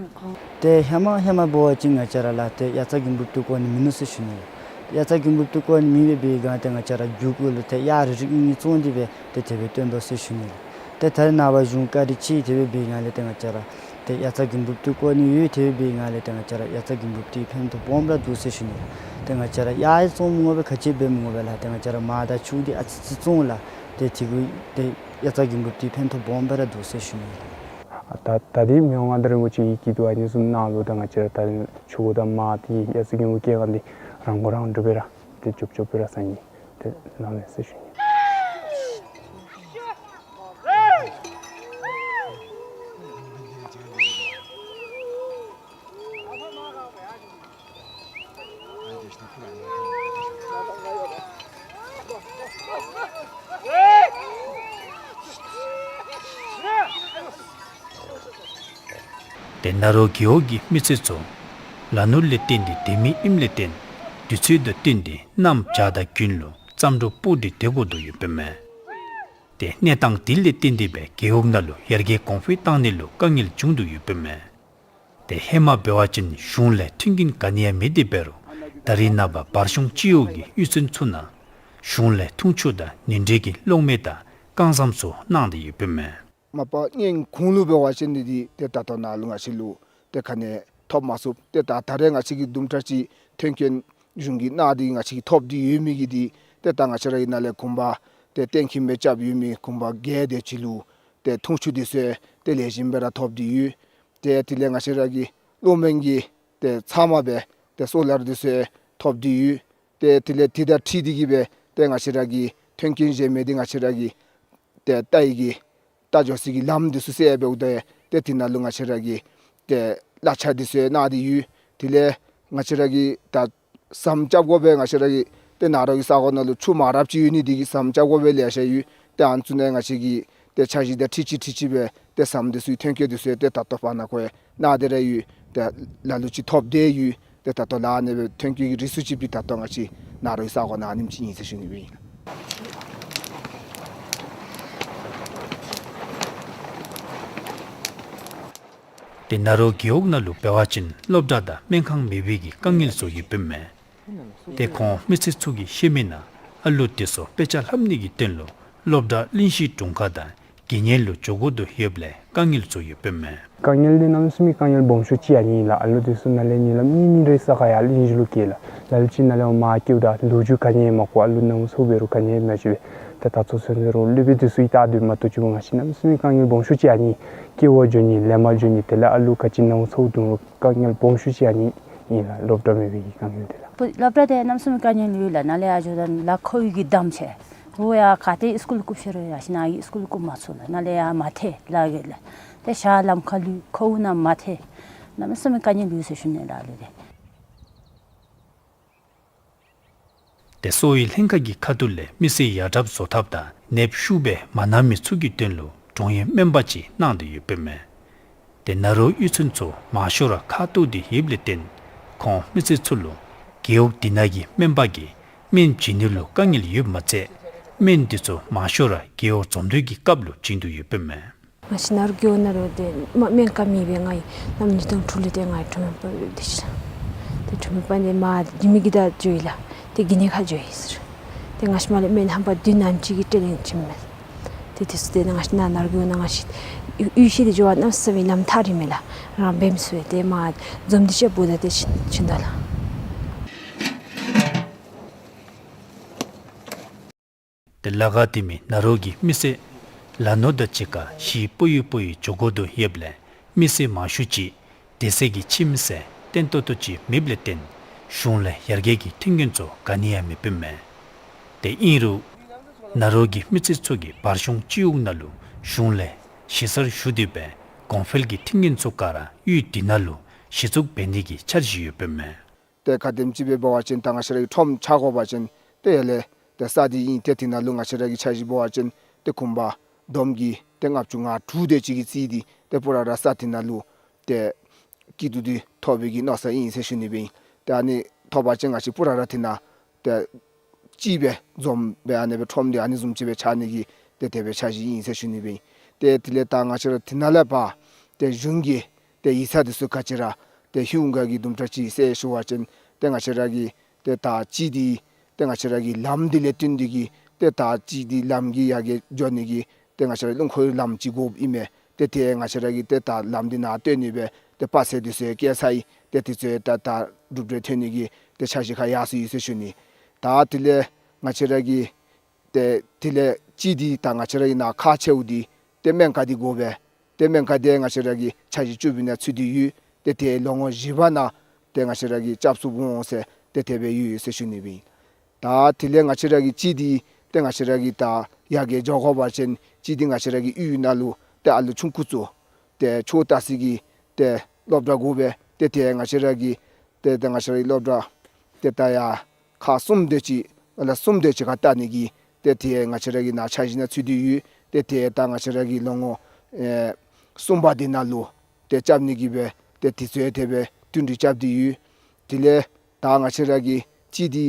ཏེ་ཧེ་མ་ཧེ་མ་འབད་བ་ཅིན་ང་བཅས་ར་ལགས་ཏེ་དབྱར་རྩྭ་དགུན་འབུ་འཐུ་བཀོ་ནི་མིན་ནུག་ཟེར་ཞུ་ནི་ལགས། དབྱར་རྩྭ་དགུན་འབུ་འཐུ་བཀོ་ནི་མེད་པའི་སྒང་ཏེ་ང་བཅས་ར་རྒྱུག་གུ་ལུ་ཏེ་གཡག་རིགས་རིགས་ཨ་ནི་བཙོང་སྟེ་སྦེ་ཏེ་དེ་སྦེ་བཏོན་དོ་ཟེར་ཞུ་ནི་ལགས། ཏེ་ད་རེས་ནངས་པ་གཞུང་བཀའ་དྲིན་ཆེ་དེ་སྦེ་འབད་བའི་སྒང་ལས་ཏེ་ང་བཅས་ར་ཏེ་དབྱར་རྩྭ་དགུན་འབུ་འཐུ་བཀོ་ནི་ཡོད། དེ་སྦེ་འབད་བའི་སྒང་ལས་ཏེ་ང་བཅས་ར་དབྱར་རྩྭ་དགུན་འབུ་འཐུ་ཕན་ཐོགས་སྦོམ་ར་འདུག་ཟེར་ཞུ་ནི་ལགས། ཏེ་ང་བཅས་ར་གཡག་ཡང་བཙོང་མི་འོང་པས། ག་ཅི་འབད་མི་འོང་པས་ལགས། ཏེ་ང་བཅས་ར་མར་དང་ཕྱུགས་འདི་ཨ་ཙི་ཅིག་བཙོང་ལགས། ཏེ་དེ་གུ་ཏེ་དབྱར་རྩྭ་དགུན་འབུ་འཐུ་ཕན་ཐོགས་སྦོམ་ར་འདུག་ཟེར་ཞུ་ནི་ལགས། ད་ད་འདི་མི་དབང་མངའ་བདག་རིན་པོ་ཆེ་གི་སྐྱིད་སྡུག་ཨ་ནི་བཟུམ་གནང་ལུ་ད་ང་བཅས་ར་ད་ཆུ་འགོ་དང་མར་འདི་དབྱར་རྩྭ་དགུན་འབུ་སྐྱེལ་སྒང་འདི་རང་མགོ་རང་འདྲོངས་སྦེ་ར་ཏེ་རྒྱོབ་རྒྱོབ་སྦེ་ར་ཟ་ནི་ཏེ་གནང་ནི་ཟེར་ཞུ་ནི། ཏེ་ནཱ་རོ་རྒེད་འོག་གི་མི་སེར་ཚུ་ལ་ནོར་ལས་བརྟེན་ཏེ་སྡོད་མི་ཨིནམ་ལས་བརྟེན་དུས་ཚོད་དང་བསྟུན་ཏེ་གནམ་བྱཱར་དང་དགུན་ལུ་རྩྭ་འབྲོག་སྤོ་སྒྲིག་འབད་དགོ་དོ་ཡོདཔ་མས། ཏེ་གནས་སྟངས་དེ་ལས་བརྟེན་ཏེ་སྦེ་རྒེད་འོག་ནང་ལུ་ཡར་རྒྱས་གོང་འཕེལ་བཏང་ནི་ལུ་དཀའ་ངལ་བྱུང་དོ་ཡོདཔ་མས། ཏེ་ཧེ་མ་འབད་བ་ཅིན་གཞུང་ལས་མཐུན་རྐྱེན་ག་ནི་ཡང་མེད་དེ་འབད་རུང་ད་རིས་ནངས་པ་བར་གཞུང་སྤྱི་འོག་གི་གཡུས་ཚན་ཚུ་ནང་གཞུང་ལས་འཐུང་ཆུ་དང་ཉིན་རེ་གི་གློག་མེ་དང་རྐང་ཟམ་ཚུ་གནང་སྟེ་ཡོདཔ་མས། མ་པ་སྔོན་གོང་ལུ་འབད་བ་ཅིན་འདི་འདི་ཏེ་ད་ལྟོ་ནཱ་ལུ་ང་བཅས་ལུ་ཏེ་ག་ནི་ཐོབ་མ་ཚུགས། ཏེ་ད་ད་རེས་ང་བཅས་ཀྱིས་དུམ་གྲ་ཅིག་མཐུན་རྐྱེན་གཞུང་གིས་གནང་སྟེ་ང་བཅས་ཀྱིས་ཐོབ་སྟེ་ཡོད་མི་གི་འདི་ཏེ་ད་ང་བཅས་ར་གི་ནཱ་ལས་གོམ་པ་ཏེ་གཏན་འཁེལ་མི་རྐྱབ་ཡོད་མི་གོམ་པ་བརྒྱད་དེ་ཅིག་ལུ་ཏེ་འཐུང་ཆུ་འདི་ཚུ་ཏེ་ལེགས་ཤོམ་སྦེ་ར་ཐོབ་སྟེ་ཡོད། ཏེ་དེ་ལས་ང་བཅས་ར་གི་གློག་མེ་གི་ཏེ་ཚབ་མ་སྦེ་ཏེ་སོ་ལར་འདི་ཚུ་ཐོབ་སྟེ་ཡོད། ཏེ་དེ་ལས་དེ་དང་འཁྲིལ་ཏེ་གིས་སྦེ་ཏེ་ང་བཅས་ར་གི་མཐུན་རྐྱེན་གཞན་མི་འདི་ང་བཅས་ར་གི་ཏེ་ལྟ་ཡི་གི་ལྟ་འགྱོ་སའི་གི་ལམ་འདི་ཚུ་སེལ་འབདཝ་ད་ཏེ་དེ་ནང་ལུ་ང་བཅས་ར་གི་ཏེ་གླ་ཆ་འདི་ཚུ་གནང་སྟེ་ཡོད། དེ་ལས་ང་བཅས་ར་གི་ད་ཟམ་རྐྱབ་དགོ་པའི་ང་བཅས་ར་གི་ཏེ་ནཱ་རོ་གི་ས་གོ་ནང་ལུ་ཆུ་མ་རབས་ཅིག་ཡོད་ནི་འདི་གིས་ཟམ་རྐྱབ་དགོ་པའི་ལེ་ཤ་ཡོད། ཏེ་ཨ་ནི་ཚུ་ནང་ང་བཅས་ཀྱིས་ཏེ་འཆར་གཞི་དང་འཁྲིལ་ཅིག་འཁྲིལ་ཅིག་སྦེ་ཏེ་ཟམ་འདི་ཚུ་མཐུན་རྐྱེན་འདི་ཚུ་ཏེ་ད་ལྟོ་བར་ན་ཁོ་ཡང་གནང་སྟེ་ར་ཡོད། ཏེ་ལ་ལུ་ཅིག་ཐོབ་སྟེ་ཡོད། ཏེ་ད་ལྟོ་ལཱ་ཨ་ནི་སྦེ་མཐུན་རྐྱེན་གྱི་རིགས་སུ་ཅིག་སྦེ་ད་ལྟོ་ང་བཅས་ནཱ་རོ་གི་ས་གོ་ནང་ཨ་ནེམ་ཅིག་ཨིན་ཟེར་ཞུ་ནི་སྦེ་ཨིན། ཏེ་ནཱ་རོ་རྒེད་འོག་ནང་ལུ་འབད་བ་ཅིན་སློབ་གྲྭ་དང་སྨན་ཁང་མེད་པའི་གི་དཀའ་ངལ་ཚུ་ཡོདཔ་མས། ཏེ་ཁོང་མི་སེར་ཚུ་གིས་བཤད་མི་ནང་ཨ་ལུ་འདི་ཚུ་དཔེ་ཆ་ལྷབ་ནི་གི་དོན་ལུ་སློབ་གྲྭ་གླིང་བཞི་དྲུང་ཁག་དང་དགེ་བསྙེན་ལུ་འགྱོ་དགོ་དོ་ཡོདཔ་ལས་དཀའ་ངལ་ཚུ་ཡོདཔ་མས། དཀའ་ངལ་འདི་གནམ་མེད་ས་མེད་དཀའ་ངལ་སྦོམ་ཤོས་ཅིག་ཨ་ནི་ཨིན་ལགས། ཨ་ལུ་འདི་ཚུ་ནཱ་ལས་ཉིནམ་གཉིས་གཉིས་རེ་ས་ག་ཡར་གླིང་བཞི་ལུ་སྐྱེལ་ལགས། ལ་ལུ་ཅིག་ནཱ་ལས་མར་སྐྱེཝ་ད་ལོ་རྒྱུས་ག་ནི་ཡང་མ་གོ། ཨ་ལུ་ནང་སོ་འབད་རུང་ག་ནི་ཡང་མ་ཤེས་པས། ཏེ་ད་ཚུན་ཚོད་འབད་རུང་སློབ་དཔོན་འདི་ཚུ་གིས་བལྟ་སྡོདཔ་མ་གཏོགས་ཅིག་ང་བཅས་གནམ་མེད་ས་མེད་དཀའ་ངལ་སྦོམ་ཤོས་ཅིག་ཨ་ནི་ཨིན། སྐྱེ་བ་འགྱོ་ནི་ལས་མར་འགྱོ་ནི་དེ་ལས་ཨ་ལུ་ག་ཅི་ནང་སོ་འདུག་རུང་དཀའ་ངལ་སྦོམ་ཤོས་ཅིག་ཨ་ནི་ཨིན་ལགས། སློབ་གྲྭ་མེད་པའི་གི་དཀའ་ངལ་འདི་ལགས། སློབ་གྲྭ་འདི་གནམ་མེད་ས་མེད་དཀའ་ངལ་ཡོད་ལགས། ནཱ་ལས་ཡར་འགྱོཝ་ད་ལཱ་ཁོ་བོའི་གི་གདམ་ཆས། འོ་ཡ་ག་ཏེ་སི་ཀུལ་བཀུག་ཤེས་རུང་ཡར་ཞིན་ན་ཡར་སི་ཀུལ་བཀུག་མ་ཚུགས་ལགས། ནཱ་ལས་ཡར་མ་ཐལ་ལཱ་གི་ལགས། ཏེ་ཞག་ལམ་ཁར་ལུས་ཁོ་བོ་ནང་མ་ཐལ། གནམ་མེད་ས་མེད་དཀའ་ངལ་ཡོད་ཟེར་ཞུ་ནི་ལགས་ཨ་ལུ་འདི། ཏེ་གསོ་བའི་ལྷན་ཁག་གི་ཁ་ཐུག་ལས་མི་སེར་ཡར་དྲགཔ་བཟོ་ཐབས་དང་ནདཔ་ཤུགས་སྦེ་མ་གནང་མི་ཚུ་གི་དོན་ལུ་དྲུང་ཡིག་སྨན་པ་ཅིག་གནང་སྟེ་ཡོདཔ་མས། ཏེ་ནཱ་རོ་གཡུས་ཚན་ཚུ་མང་ཤོས་ར་ཁ་ཐུག་སྟེ་ཡོདཔ་ལས་བརྟེན་ཁོང་མི་སེར་ཚུ་ལུ་རྒེད་འོག་འདི་ནང་གི་སྨན་པ་གིས་སྨན་བྱིན་ནི་ལུ་དཀའ་ངལ་ཡོདཔ་མ་ཚད་སྨན་འདི་ཚུ་མང་ཤོས་ར་རྒེད་འོག་འཛོམས་འདུ་གི་སྐབས་ལུ་བྱིན་དོ་ཡོདཔ་མས། ང་བཅས་ནཱ་རོ་རྒེད་འོག་ནང་ལུ་ཏེ་མ་སྨན་ཁང་མེད་པས། ང་གིས་གནམ་ཉིས་སྟོང་དྲུག་ལུ་ཏེ་ང་གིས་གྲོང་མི་པ་འབད་དེ་ཤི། ཏེ་གྲོང་མི་པ་འདི་མ་རྒྱུས་མེད་ཀྱི་ད་འགྱོ་ཡི་ལགས། ཏེ་གི་ནི་ཁར་འགྱོ་ཡི་ཟེར། ཏེ་ང་བཅས་མར་ལས་སྨན་ཧམ་པ་བདུན་ནམ་ཅིག་གིས་སྤྲོད་ལེན་བྱིནམ་མས། ཏེ་དེ་ཚུ་ཏེ་ང་བཅས་ནཱ་ནཱ་རོ་རྒེད་འོག་ནང་ང་བཅས་གཡུས་གཡུས་ཤིག་ཏེ་འགྱོ་བ་གནམ་མེད་ས་མེད་ལམ་ཐག་རིངམ་མས་ལགས། རང་འབད་མི་ཚུགས་པས། ཏེ་མར་འཛོམས་འདུ་ཅིག་འབོ་ད་ཏེ་བྱིན་བྱིན་དོ་ལགས། ཏེ་ལ་ཁ་སྟོན་མི་ནཱ་རོ་གི་མི་སེར་ལ་ནོར་དང་གཅིག་ཁར་གཞིས་སྤོ་ཡུལ་སྤོ་ཡུལ་འགྱོ་དགོ་དོ་ཡོདཔ་ལས་མི་སེར་མང་ཤོས་ཅིག་སྡོད་ས་གི་ཁྱིམ་ཟེར་བརྟན་ཏོག་ཏོ་ཅིག་མེདཔ་ལས་བརྟེན་གཞུང་ལས་ཡར་རྒྱས་ཀྱི་མཐུན་རྐྱེན་ཚུ་ག་ནི་ཡང་མེདཔ་མས། ཏེ་ཨིན་རུང་ནཱ་རོ་གི་མི་སེར་ཚུ་གིས་བར་གཞུང་སྤྱི་འོག་ནང་ལུ་གཞུང་ལས་གཞི་རྩར་ཞུ་སྟེ་སྦེ་གོང་འཕེལ་གྱི་མཐུན་རྐྱེན་ཚུ་ག་ར་གཡུས་འདི་ནང་ལུ་གཞི་བཙུགས་འབད་ནི་གི་འཆར་གཞི་ཡོདཔ་མས། ཏེ་ག་དེམ་ཅིག་སྦེ་འབད་བ་ཅིན་ད་ང་བཅས་ར་གི་ཁྲོམ་ཆག་དགོ་པ་ཅིན་ཏེ་ཡར་ལས་ཏེ་ས་འདི་ཨིན། ཏེ་དེ་ནང་ལུ་ང་བཅས་ར་གི་འཆར་གཞི་འབད་བ་ཅིན་ཏེ་གུང་པ་བསྡོམས་ཀྱིས་ཏེ་ལྔ་བཅུ་ང་དྲུག་དེ་ཅིག་གིས་རྩིས་ཏེ་ཏེ་སྤུ་ར་ར་ས་དེ་ནང་ལུ་ཏེ་སྐྱིད་སྡུག་འདི་ཐོབ་པའི་གི་མནོ་བསམ་ཨིན་ཟེར་ཞུ་ནི་སྦེ་ཨིན། ཏེ་ཨ་ནི་ཐོབ་པ་ཅིན་ང་བཅས་སྤུ་ར་ར་དེ་ནང་ཏེ་གཅིག་སྦེ་འཛོམས་སྦེ་ཨ་ནི་སྦེ་ཁྲོམ་འདི་ཨ་ནི་བཟུམ་ཅིག་སྦེ་ཆགས་ནི་གི་ཏེ་དེ་སྦེ་འཆར་གཞི་ཨིན་ཟེར་ཞུ་ནི་སྦེ་ཨིན། ཏེ་དེ་ལས་ད་ང་བཅས་ར་དེ་ནང་ལས་ཕར་ཏེ་གཞུང་གིས་ཏེ་ཡིག་ཚང་འདི་ཚུ་ག་ཅི་ར་ཏེ་ཧིང་ག་གི་དུམ་གྲ་ཅིག་ཟེར་ཞུ་བ་ཅིན་ཏེ་ང་བཅས་ར་གི་ཏེ་ད་གཅིག་འདི་ཏེ་ང་བཅས་ར་གི་ལམ་འདི་ལས་བརྟེན་ཏེ་གིས་ཏེ་ད་གཅིག་འདི་ལམ་གྱི་ཡར་རྒྱས་འགྱོ་ནི་གི་ཏེ་ང་བཅས་ར་རླུང་འཁོར་ལམ་ཅིག་དགོཔ་ཨིན་མས། ཏེ་ཏེ་ང་བཅས་ར་གིས་ཏེ་ད་ལམ་འདི་ནང་བཏོན་ནི་སྦེ་ཏེ་དཔའ་རྩལ་འདི་ཚུ་བཀལ་ཚར་ཡི། ཏེ་དེ་ཚུ་ད་ད་གྲུབ་འབྲས་ཐོན་ནི་གི་ཏེ་འཆར་གཞི་ཁར་ཡར་སོ་ཡི་ཟེར་ཞུ་ནི། ད་དེ་ལས་ང་བཅས་ར་གི་ཏེ་དེ་ལས་གཅིག་འདི་ད་ང་བཅས་ར་གི་ནཱ་ཁག་ཆེཝ་འདི་ཏེ་སྨན་ཁང་འདི་དགོ་པས། ཏེ་སྨན་ཁང་འདི་ང་བཅས་ར་གི་འཆར་གཞི་བཅུ་པའི་ནང་ཚུད་དེ་ཡོད། ཏེ་ཏེ་ལོ་ངོ་བཞི་པ་ནང་ཏེ་ང་བཅས་ར་གིས་སྐྱབས་སུ་འོང་ཟེར་ཏེ་དེ་སྦེ་ཡོད་ཟེར་ཞུ་ནི་སྦེ་ཨིན། ད་དེ་ལས་ང་བཅས་ར་གི་གཅིག་འདི་ཏེ་ང་བཅས་ར་གི་ད་ཡར་རྒྱས་འགྱོ་དགོ་པ་ཅིན་གཅིག་འདི་ང་བཅས་ར་གི་གཡུས་ནང་ལུ་ཏེ་ཨ་ལུ་ཆུང་ཀུ་ཚུ་ཏེ་ཆོས་ལྟ་ས་གི་ཏེ་སློབ་གྲྭ་དགོ་པས། ཏེ་ཏེ་ང་བཅས་ར་གི་ཏེ་ཏེ་ང་བཅས་ར་གི་སློབ་གྲྭ་ཏེ་ད་ཡར་ཁག་གསུམ་དེ་ཅིག་ཨ་ལ་གསུམ་དེ་ཅིག་ཁར་ལྟ་ནི་གི་ཏེ་ཏེ་ང་བཅས་ར་གི་ནཱ་འཆར་གཞི་ནང་ཚུད་དེ་ཡོད། ཏེ་ཏེ་ད་ང་བཅས་ར་གི་ལོ་ངོ་ཨེ་གསུམ་པ་འདི་ནང་ལུ་ ཏེ་རྐྱབ་ནི་གི་སྦེ་ཏེ་དེ་ཚུ་ཡང་དེ་སྦེ་བསྟུན་གྲོས་རྐྱབ་སྟེ་ཡོད། དེ་ལས་ད་ང་བཅས་ར་གི་གཅིག་འདི་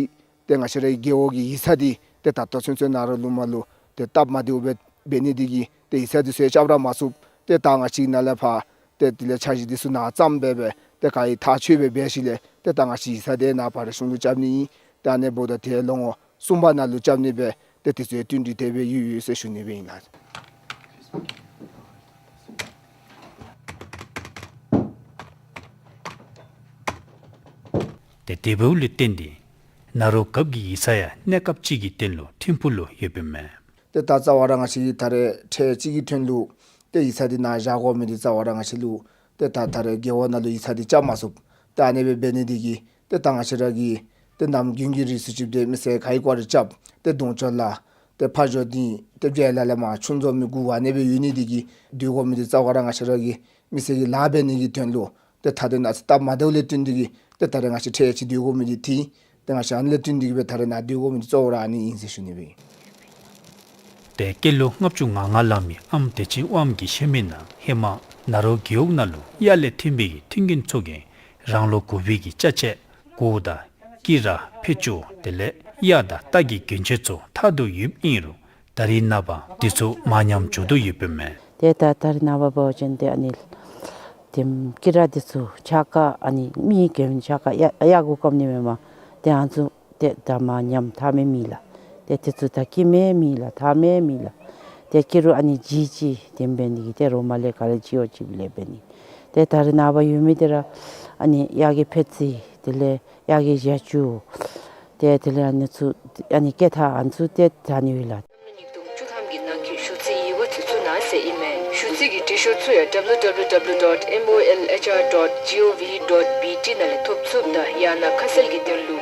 ཏེ་ང་བཅས་ར་གི་རྒེད་འོག་གི་ཡིག་ཚང་འདི་ཏེ་ད་ལྟོ་ཚུན་ཚོད་ནཱ་རོ་ལུང་མ་ལུ་ཏེ་སྟབས་མ་བདེཝ་སྦེ་འབད་ནི་འདི་གིས་ཏེ་ཡིག་ཚང་འདི་ཚུ་ཡང་རྐྱབ་ར་མ་ཚུགས། ཏེ་ད་ང་བཅས་ནཱ་ལས་ཕར་ཏེ་དེ་ལས་འཆར་གཞི་འདི་ཚུ་ནཱ་བརྩམས་སྦེ་སྦེ་ཏེ་ག་ར་ཐག་ཆོད་སྦེ་འབད་ཞིནམ་ལས་ཏེ་ད་ང་བཅས་ཡིག་ཚང་འདི་ནཱ་བར་གཞུང་ལུ་རྐྱབ་ནི་ཨིན། ད་ཨ་ནི་འབདཝ་ད་ཏེ་ལོ་ངོ་གསུམ་པ་ནང་ལུ་རྐྱབ་ནི་སྦེ་ཏེ་དེ་ཚུ་ཡང་བསྟུན་གྲོས་དེ་སྦེ་ཡོད་ཡོད་ཟེར་ཞུ་ནི་སྦེ་ཨིན་ལགས། ཏེ་དེ་འབདཝ་ལས་བརྟེན་ཏེ་ནཱ་རོ་རྒཔོ་གི་ཡིག་ཚང་ཡང་གནས་སྐབས་ཅིག་གི་དོན་ལུ་ཐིམ་ཕུག་ལུ་ཡོདཔ་ཨིན་མས། ཏེ་ད་རྩ་བ་ར་ང་བཅས་ཀྱིས་ད་རེས་ཁྲལ་ཅིག་གི་དོན་ལུ་ཏེ་ཡིག་ཚང་འདི་ནཱ་བཞག་དགོ་མི་འདི་རྩ་བ་ར་ང་བཅས་ལུ་ཏེ་ད་ད་རེས་རྒེད་འོག་ནང་ལུ་ཡིག་ཚང་འདི་རྐྱབ་མ་ཚུགས། ཏེ་ཨ་ནི་སྦེ་འབད་ནི་འདི་གིས་ཏེ་ད་ང་བཅས་ར་གི་ཏེ་ནམ་རྒྱུན་གྱི་རིགས་སུ་ཅིག་ཏེ་མི་སེར་ག་ར་གི་སྐོར་ར་རྐྱབ། ཏེ་གདོང་ཅོག་ལགས། ཏེ་ཕ་ཇོ་འདི་ཏེ་བྱ་ལ་ལས་མར་ཆུང་འཛོམས་མི་དགུ་ཨ་ནི་སྦེ་ཡོད་ནི་འདི་གིས་སྡོད་དགོ་མི་འདི་རྩ་བ་ར་ང་བཅས་ར་གི་མི་སེར་གྱི་ལཱ་འབད་ནི་གི་དོན་ལུ་ཏེ་ད་ཏེ་ནཱ་ཚུ་སྟབས་མ་བདེཝ་ལས་བརྟེན་ཏེ་གིས་ཏེ་ད་རེས་ང་བཅས་ཁྲལ་ཅིག་སྡོད་དགོ་མི་འདི་ཏེ་ཏེ་ང་བཅས་ཨ་ནི་ལས་བརྟེན་ཏེ་གིས་སྦེ་ད་རེས་ནཱ་སྡོད་དགོ་མི་འདི་གཙོ་བོ་ར་ཨ་ནི་ཨིན་ཟེར་ཞུ་ནི་སྦེ་ཨིན། ཏེ་སྐྱེས་ལོ་ལྔ་བཅུ་ང་ལྔ་ལང་མི་ཨམ་བདེ་ཆེན་དབངམོ་གིས་བཤད་མི་ནང་ཧེ་མ་ནཱ་རོ་རྒེད་འོག་ནང་ལུ་གཡག་ལས་ཐོན་པའི་གི་མཐུན་རྐྱེན་ཚུ་གིས་རང་ལོ་དགུ་པའི་གི་ཅ་ཆས་གོ་དང་སྐེ་རགས་ཕད་ཅུང་དེ་ལས་གཡག་དང་རྟ་གི་གྱོན་ཆས་ཚུ་འཐག་དོ་ཡོདཔ་ཨིན་རུང་ད་རིས་ནངས་པ་འདི་ཚུ་མར་ཉམས་འགྱོ་དོ་ཡོདཔ་ཨིན་མས། ཏེ་ད་ད་རིས་ནངས་པ་འབད་བ་ཅིན་ཏེ་ཨ་ནི་ཏེ་སྐེ་རགས་འདི་ཚུ་ཕྱག་ཁར་ཨ་ནི་མི་གི་གྱོན་ཕྱག་ཁར་གཡག་གཡག་གུ་བཀབ་ནི་མེན་པར་ཏེ་ཨ་ནི་ཚུ་ཏེ་ད་མར་ཉམས་འཐག་མི་མེད་ལགས། ཏེ་དེ་ཚུ་ད་སྐྱེ་མི་མེད་ལགས། འཐག་མི་མེད་ལགས། ཏེ་སྐྱེ་རུང་ཨ་ནི་ལྗིད་ཅིག་ཏེ་འབད་ནི་གི་ཏེ་རོགས་མ་ལས་ག་ལས་ལྗིད་བ་ཅིག་ལས་འབད་ནི། ཏེ་ད་རིས་ནངས་པ་ཡོད་མི་འདི་ར་ཨ་ནི་གཡག་གི་ཕད་ཙི་དེ་ལས་གཡག་གི་ཞྭ་ཅུང་ཏེ་དེ་ལས་ཨ་ནི་ཚུ་ཨ་ནི་སྐེ་ཐག་ཨ་ནི་ཚུ་ཏེ་འཐག་ནི་ཡོད་ལགས། ཉིས་སྟོང་བཅུ་ཐམ་གྱི་ནང་གི་ཞུ་ཚིག་ཡི་གུ་དེ་ཚུ་ནང་གསལ་ཨིན་མས། ཞུ་ཚིག་གི་འབྲི་ཤོག་ཚུ་ཡང་W W W dot M O L H R dot G O V dot B T ནང་ལས་ཐོབ་ཚུགསཔ་དང་ཡང་ན་ཁ་གསལ་གྱི་དོན་ལུ་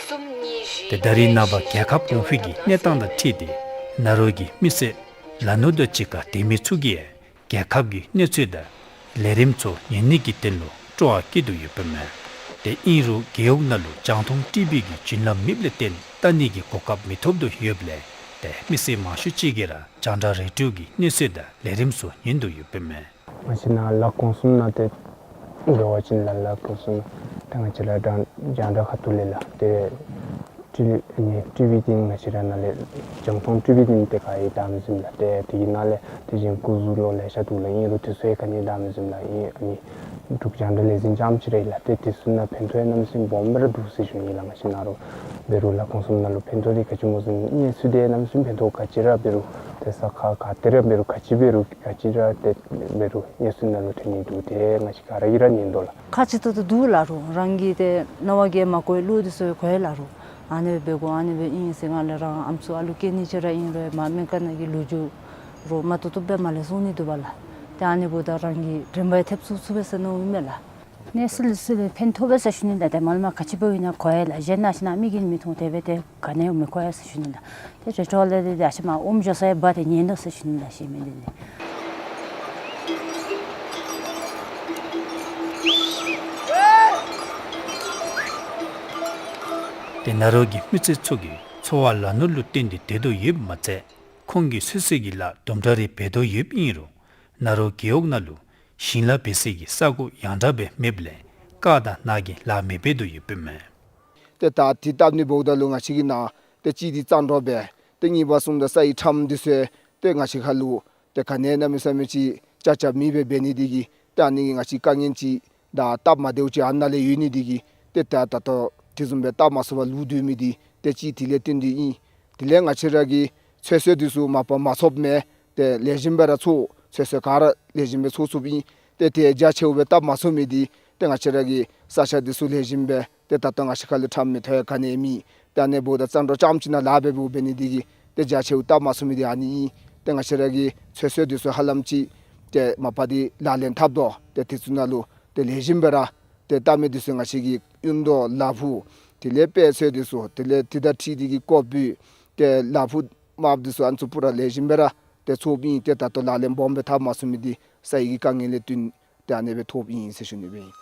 གསུམ་གཉིས་བཞི། ཏེ་ད་རིས་ནངས་པ་རྒྱལ་ཁབ་གོང་འཕེལ་གྱི་གནས་སྟངས་དང་འཁྲིལ་ཏེ་ནཱ་རོ་གི་མི་སེར་ལ་ནོར་དང་གཅིག་ཁར་སྡོད་མི་ཚུ་གིས་རྒྱལ་ཁབ་ཀྱི་གནས་ཚུལ་དང་ལས་རིམ་ཚུ་ཉན་ནི་གི་དོན་ལུ་སྤྲོ་བ་བསྐྱེད་དོ་ཡོདཔ་ཨིན་མས། ཏེ་ཨིན་རུང་རྒེད་འོག་ནང་ལུ་རྒྱང་མཐོང་ཊི་བི་གི་བརྒྱུད་ལམ་མེདཔ་ལས་བརྟེན་ལྟ་ནི་གི་གོ་སྐབས་མི་ཐོབ་དོ་ཡོདཔ་ལས་ཏེ་མི་སེར་མང་ཤོས་ཅིག་གིས་ར་རྒྱང་བསྒྲགས་རེ་ཌིའོ་གི་གནས་ཚུལ་དང་ལས་རིམ་ཚུ་ཉན་དོ་ཡོདཔ་ཨིན་མས། ང་བཅས་ནཱ་ལ་ཁོངས་གསུམ་ནང་ཏེ་འབད་བ་ཅིན་ལ་ལ་ཁོངས་གསུམ་ཏེ་ང་བཅས་ར་རྒྱང་རྒྱང་བསྒྲགས་ཁ་ཐུག་ལས་ལགས་ཏེ་ཊི་བི་ཨ་ནི་ཊི་བི་འདི་ང་བཅས་ར་ནཱ་ལས་རྒྱང་མཐོང་ཊི་བི་འདི་ཏེ་ག་ཡང་བལྟ་མི་ཚུགས་ལགས། ཏེ་དེ་གི་ནང་ལས་དེ་བཞིན་སྐུ་གཟུགས་ལུ་ལེ་ཤ་འདུག་ལགས། ཨིན་རུང་དེ་ཚུ་ཡང་ག་ནི་བལྟ་མི་ཚུགས་ལགས། ཨིན་ཨ་ནི་འབྲུག་རྒྱང་བསྒྲགས་ལས་འཛིན་རྐྱངམ་ཅིག་ར་ཨིན་ལགས། ཏེ་དེ་ཚུ་ནང་ཕན་ཐོགས་ཡང་གནམ་མེད་ས་མེད་སྦོམ་སྦེ་ར་འདུག་ཟེར་ཞུ་ནི་ལགས། ང་བཅས་ནཱ་རོ་འབད་རུང་ལ་ཁོངས་གསུམ་ནང་ལུ་ཕན་ཐོགས་འདི་ག་ཅི་སྨོ་ཟེར་གནས་ཚུལ་འདི་གནམ་མེད་ས་མེད་ཕན་ཐོགས། ག་ཅི་ར་འབད་རུང་ཏེ་ས་ཁར་ག་ཏེ་ར་འབད་རུང་ག་ཅི་འབད་རུང་ག་ཅི་ར་ཏེ་འབད་རུང་གནས་ཚུལ་ནང་ལུ་ཐོན་ནི་འདུག། ཏེ་ང་བཅས་ག་ར་གིས་ར་ཉན་དོ་ལགས། ཁག་ཆེ་ཏོག་ཏོ་འདུག་ལགས་རོགས། རང་གི་ཏེ་རྣ་བ་གིས་མ་གོ་བའི་གླུ་འདི་ཚུ་གོ་ཡི་ལགས་རོགས། ཨ་ནི་སྦེ་དགོ་ཨ་ནི་སྦེ་ཨིན་ཟེར་ང་ལས་རང་ཨམ་སྲུ་ཨ་ལུ་སྐྱེ་ནི་ཅིག་ར་ཨིན་རུང་མར་སྨན་ཁང་ནང་གི་ལོ་རྒྱུས་རོགས་མ་ཏོག་ཏོ་སྦེ་མར་ལས་གསུང་ནི་འདུག་པ་ལགས། ཏེ་ཨ་ནི་འབདཝ་ད་རང་གིས་དྲན་པ་ཡང་ཐེབས་ཚུགས་ཚུགས་པས་ཟེར་མནོཝ་ཨིན་མས་ལགས། གནས་ཚུལ་ཚུ་ལུ་ཕན་ཐོགས་པས་ཟེར་ཞུ་ནི་ལགས། ཏེ་མ་ལས་མར་ག་ཅི་འབདཝ་ཨིན་ན་གོ་ཡི་ལགས། གཞན་ནཱ་ཤི་ན་མིག་གིས་མི་མཐོང་། དེ་སྦེ་ཏེ་ག་ནི་ཡང་མི་གོ་ཡི་ཟེར་ཞུ་ནི་ལགས། ཏེ་རི་ཁྲོད་ལས་ཏེ་ཏེ་ཨ་ཤ་མར་ཨོམ་འགྱོ་ས་ཡང་འབག་སྟེ་ཉལ་དོ་ཟེར་ཞུ་ནི་ལགས། ཤེས་མི་འདི་ནི། ཏེ་ནཱ་རོ་གི་མི་སེར་ཚུ་གིས་འཚོ་བ་ལ་ནོར་ལུ་བརྟེན་ཏེ་སྡོད་དོ་ཡོདཔ་མ་ཚད་ཁོང་གིས་སོ་སོ་གི་ལཱ་དུམ་གྲ་རེ་འབད་དོ་ཡོདཔ་ཨིན་རུང་ནཱ་རོ་རྒེད་འོག་ནང་ལུ་ཞིང་ལཱ་འབད་སའི་གི་ས་གོ་ཡང་དག་སྦེ་མེདཔ་ལས་བཀག་དང་ནགས་ཀྱི་ལཱ་མི་འབད་དོ་ཡོདཔ་ཨིན་མས། ཏེ་ད་འདི་བཏབ་ནི་འབདཝ་ད་ལུ་ང་བཅས་ཀྱིས་ནཱ་ཏེ་གཅིག་འདི་གཙང་སྦྲ་འབད། ཏེ་གཉིས་པ་བཟུམ་ད་ས་ཡི་ཁྲམ་འདི་ཚུ་ཏེ་ང་བཅས་ཁ་ལུ་ཏེ་ག་ནི་གནམ་མེད་ས་མེད་ཅིག་ཅ་ཅ་མེདཔ་སྦེ་འབད་ནི་འདི་གིས་ཏེ་ཨ་ནི་གི་ང་བཅས་དཀའ་ངལ་ཅིག་དང་སྟབས་མ་བདེཝ་ཅིག་ཨ་ནཱ་ལས་ཡོད་ནི་འདི་གིས་ཏེ་ད་ད་ལྟོ་དེ་བཟུམ་སྦེ་བཏབ་མ་ཚུགས་པར་ལུས་སྡོད་མི་འདི་ཏེ་གཅིག་དེ་ལས་བརྟེན་ཏེ་ཨིན། དེ་ལས་ང་བཅས་ར་གི་ཚོད་བསྲེ་འདི་ཚུ་མ་པ་མ་ཚུགསཔ་མས། ཏེ་ལེགས་ཤོམ་སྦེ་ར་ཚོད་ཚོད་བསྲེ་ག་ར་ལེགས་ཤོམ་སྦེ་ཚོད་ཚུགསཔ་ཨིན། ཏེ་དེ་རྒྱ་ཆེཝ་སྦེ་བཏབ་མ་ཚུགས་མི་འདི་ཏེ་ང་བཅས་ར་གི་ས་ཆ་འདི་ཚུ་ལེགས་ཤོམ་སྦེ་ཏེ་ད་ལྟོ་ང་བཅས་ཁ་ལུ་ཁྲམ་མེད་ཐོག་ཡང་ག་ནི་མེད། ཏེ་ཨ་ནི་འབདཝ་ད་གཙང་སྦྲ་རྐྱངམ་ཅིག་ནང་ལཱ་འབད་འབདཝ་འབད་ནི་འདི་གིས་ཏེ་རྒྱ་ཆེཝ་བཏབ་མ་ཚུགས་མི་འདི་ཨ་ནི་ཨིན། ཏེ་ང་བཅས་ར་གི་ཚོད་བསྲེ་འདི་ཚུ་ཧ་ལམ་ཅིག་ཏེ་མ་པ་འདི་ལག་ལེན་འཐབ་དོ། ཏེ་དེ་ཚུ་ནང་ལུ་ཏེ་ལེགས་ཤོམ་སྦེ་ར་ཏེ་བཏབ་མི་འདི་ཚུ་ང་བཅས་ཀྱིས་གཡུ་རྡོག་ལ་ཕུག་དེ་ལས་དཔེ་ཚོད་འདི་ཚུ་དེ་ལས་དེ་དང་འཁྲིལ་ཏེ་གི་ཀོ་པི་ཏེ་ལ་ཕུག་དམརཔོ་འདི་ཚུ་ཨ་ནི་ཚུ་པུ་ར་ལེགས་ཤོམ་སྦེ་ར་ཏེ་ཚོདཔ་ཨིན། ཏེ་ད་ལྟོ་ལག་ལེན་སྦོམ་སྦེ་འཐབ་མ་ཚུགས་མི་འདི་ས་ཡི་གི་དཀའ་ངལ་ལས་བརྟེན་ཏེ་ཨ་ནི་སྦེ་ཐོབ་ཨིན་ཟེར་ཞུ་ནི་སྦེ་ཨིན།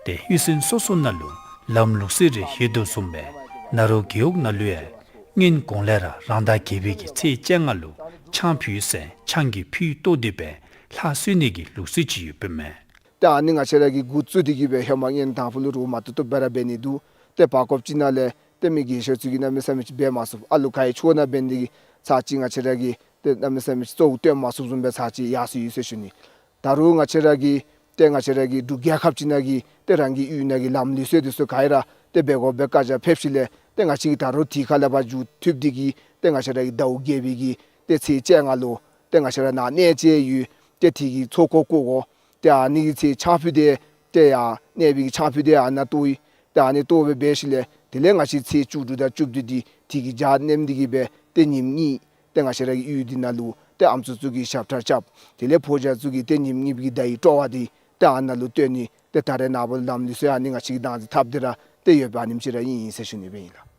ཏེ་གཡུས་ཚན་སོ་སོ་ནང་ལུ་ལམ་ལུགས་སྲོལ་རེ་ཡོད་དོ་བཟུམ་སྦེ་ ནཱ་རོ་རྒེད་འོག་ནང་ལུ་ཡང་སྔོན་གོང་ལས་ར་རང་ཟླ་བརྒྱད་པའི་གི་ཚེས་བཅོ་ལྔ་ལུ་ཆང་ཕུད་ཟེར་ཆང་གི་ཕུད་བཏོག་སྟེ་སྦེ་ལྷ་གསོལ་ནི་གི་ལུགས་སྲོལ་ཅིག་ཡོདཔ་ཨིན་མས། ཏེ་ཨ་ནི་ང་བཅས་ར་གིས་འགོ་བཙུགས་ཏེ་གི་སྦེ་ཧེ་མ་སྔོན་དང་ཕུ་ལུ་རོགས་མ་ཏོག་ཏོ་སྦེ་ར་འབད་ནི་འདུག། ཏེ་བར་སྐབས་ཅིག་ནང་ལས་ཏེ་མི་རྒས་ཤོས་ཚུ་གིས་གནམ་མེད་ས་མེད་ཅིག་འབད་མ་ཚུགས། ཨ་ལུ་ག་ཡི་ཆོ་ནང་འབད་ནི་དེ་གིས་ཚར་གཅིག་ང་བཅས་ར་གིས་ཏེ་གནམ་མེད་ས་མེད་ཅིག་གཙོ་བོ་བཏོན་མ་ཚུགསཔ་བཟུམ་སྦེ་ཚར་གཅིག་ཡར་སོ་ཡི་ཟེར་ཞུ་ནི། ད་རུང་ང་བཅས་ར་གིས་ཏེ་ང་བཅས་ར་གི་འབྲུག་རྒྱལ་ཁབ་ཅིག་ནང་གི་ཏེ་རང་གི་ཡུལ་ནང་གི་ལམ་ལུགས་སྲོལ་འདི་ཚུ་ག་ར་ཏེ་འབད་དགོ་པའི་བཀའ་རྒྱ་ཕེབས་ཞིནམ་ལས་ཏེ་ང་བཅས་ཀྱིས་ད་རུང་དེ་ཁ་ལས་ཕར་མཇུག་བསྡུ་སྟེ་གི་ཏེ་ང་བཅས་ར་གི་ཟླཝ་བརྒྱད་པའི་གི་ཏེ་ཚེས་བཅོ་ལྔ་ལུ་ཏེ་ང་བཅས་ར་ནཱ་གནས་བཅས་ཡོད། ཏེ་དེ་གི་ཚོགས་འཁོར་བསྐོར་དགོ། ཏེ་ཨ་ནི་གི་ཚེ་ཆང་ཕུད་དེ་ཏེ་ཡར་གནས་པའི་གི་ཆང་ཕུད་དེ་ཨ་ནཱ་བཏོག་ཡི། ཏེ་ཨ་ནི་བཏོག་སྦེ་འབད་ཞིནམ་ལས་དེ་ལས་ང་བཅས་ཚེས་བཅུ་དྲུག་དང་བཅུ་བདུན་འདི་དེ་གི་ཇ་མནམ་སྟེ་གི་སྦེ་ཏེ་ཉིནམ་གཉིས་ཏེ་ང་བཅས་ར་གི་ཡུལ་འདི་ནང་ལུ་ཏེ་ཨམ་སྲུ་ཚུ་གིས་ཞབས་ཁྲ་རྐྱབ། དེ་ལས་ཕོ་རྒྱས་ཚུ་གིས་ཏེ་ཉིནམ་གཉིས་པའི་གི་ཟླ་བའི་སྤྲོ་བ་འདི་ཏེ་ཨ་ནཱ་ལུ་སྟོན་ནི། ཏེ་ད་རེས་ནངས་པ་ལམ་ལུགས་སྲོལ་ཨ་ནི་ང་བཅས་ཀྱིས་བདག་འཛིན་འཐབ་སྟེ་ར་ཏེ་ཡོདཔ་ཨ་ནེམ་ཅིག་ར་ཨིན་ཟེར་ཞུ་ནི་སྦེ་ཨིན་ལགས།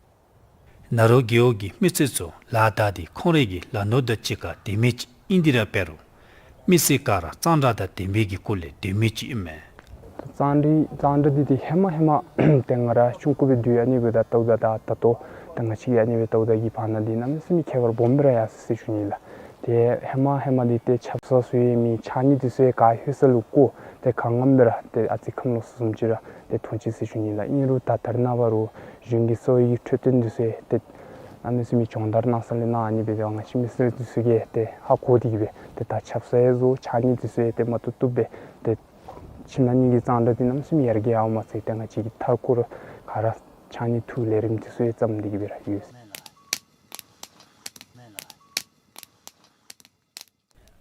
ནཱ་རོ་རྒེད་འོག་གི་མི་སེར་ཚུ་ལཱ་དག་འདི་ཁོང་རའི་གི་ལཱ་ནོར་དང་གཅིག་ཁར་སྡོད་མི་ཅིག་ཨིན་ཏེ་ར་འབད་རུང་མི་སེར་ག་ར་གཙང་སྦྲ་དང་ལྡན་པའི་གི་སྒོ་ལས་སྡོད་མི་ཅིག་ཨིན་མས། གཙང་སྦྲ་གཙང་སྦྲ་འདི་ཏེ་ཧེ་མ་ཧེ་མ་ཏེ་ང་ར་ཆུང་ཀུ་སྦེ་སྡོད་ཡར་ཨ་ནི་སྦེ་ད་ལྟོ་ད་ད་ད་ལྟོ་ཏེ་ང་བཅས་ཀྱི་ཨ་ནི་སྦེ་ལྟཝ་ད་གི་བར་ན་འདི་གནམ་མེད་ས་མེད་ཁྱད་པར་སྦོམ་སྦེ་ར་ཡར་སོ་ཡི་ཟེར་ཞུ་ནི་ལགས། ཏེ་ཧེ་མ་ཧེ་མ་འདི་ཏེ་ཆབ་གསང་ཚུ་ཡང་མེད། ཕྱགས་སྙིགས་འདི་ཚུ་ཡང་ག་ལྷོད་ས་ལུ་བཀོ། ཏེ་གངས་ངམ་སྦེ་ར་ཏེ་ཨ་ཙི་ཁམས་ལོག་སོངམ་ཅིག་ར་ཏེ་མཐོང་ཅི་ཟེར་ཞུ་ནི་ལགས། ཨིན་རུང་ད་ད་རེས་ནངས་པ་རུང་གཞུང་གི་གསོ་བའི་འཕྲོད་བསྟེན་འདི་ཚུ་ཡང་ཏེ་གནམ་མེད་ས་མེད་སྦྱོང་བརྡར་གནང་ས་ལས་གནང་ཨ་ནི་སྦེ་འབདཝ་ང་བཅས་མི་སེར་འདི་ཚུ་གིས་ཏེ་ཧ་གོ་སྟེ་གི་སྦེ་ཏེ་ད་ཆབ་གསང་ཡང་བཟོ་ཕྱགས་སྙིགས་འདི་ཚུ་ཡང་ཏེ་མ་བཏུབ་བཏུབ་སྦེ་ཏེ་ཁྱིམ་ནང་གཉིས་ཀྱི་གཙང་སྦྲ་འདི་གནམ་མེད་ས་མེད་ཡར་རྒྱས་ཡར་འོང་མ་ཚད་ཏེ་ང་བཅས་ཀྱི་མཐའ་འཁོར་ག་ར་ཕྱགས་སྙིགས་འཐུ་ལས་རིམ་འདི་ཚུ་ཡང་བརྩམས་ཏེ་གི་སྦེ་ར་ཡོད།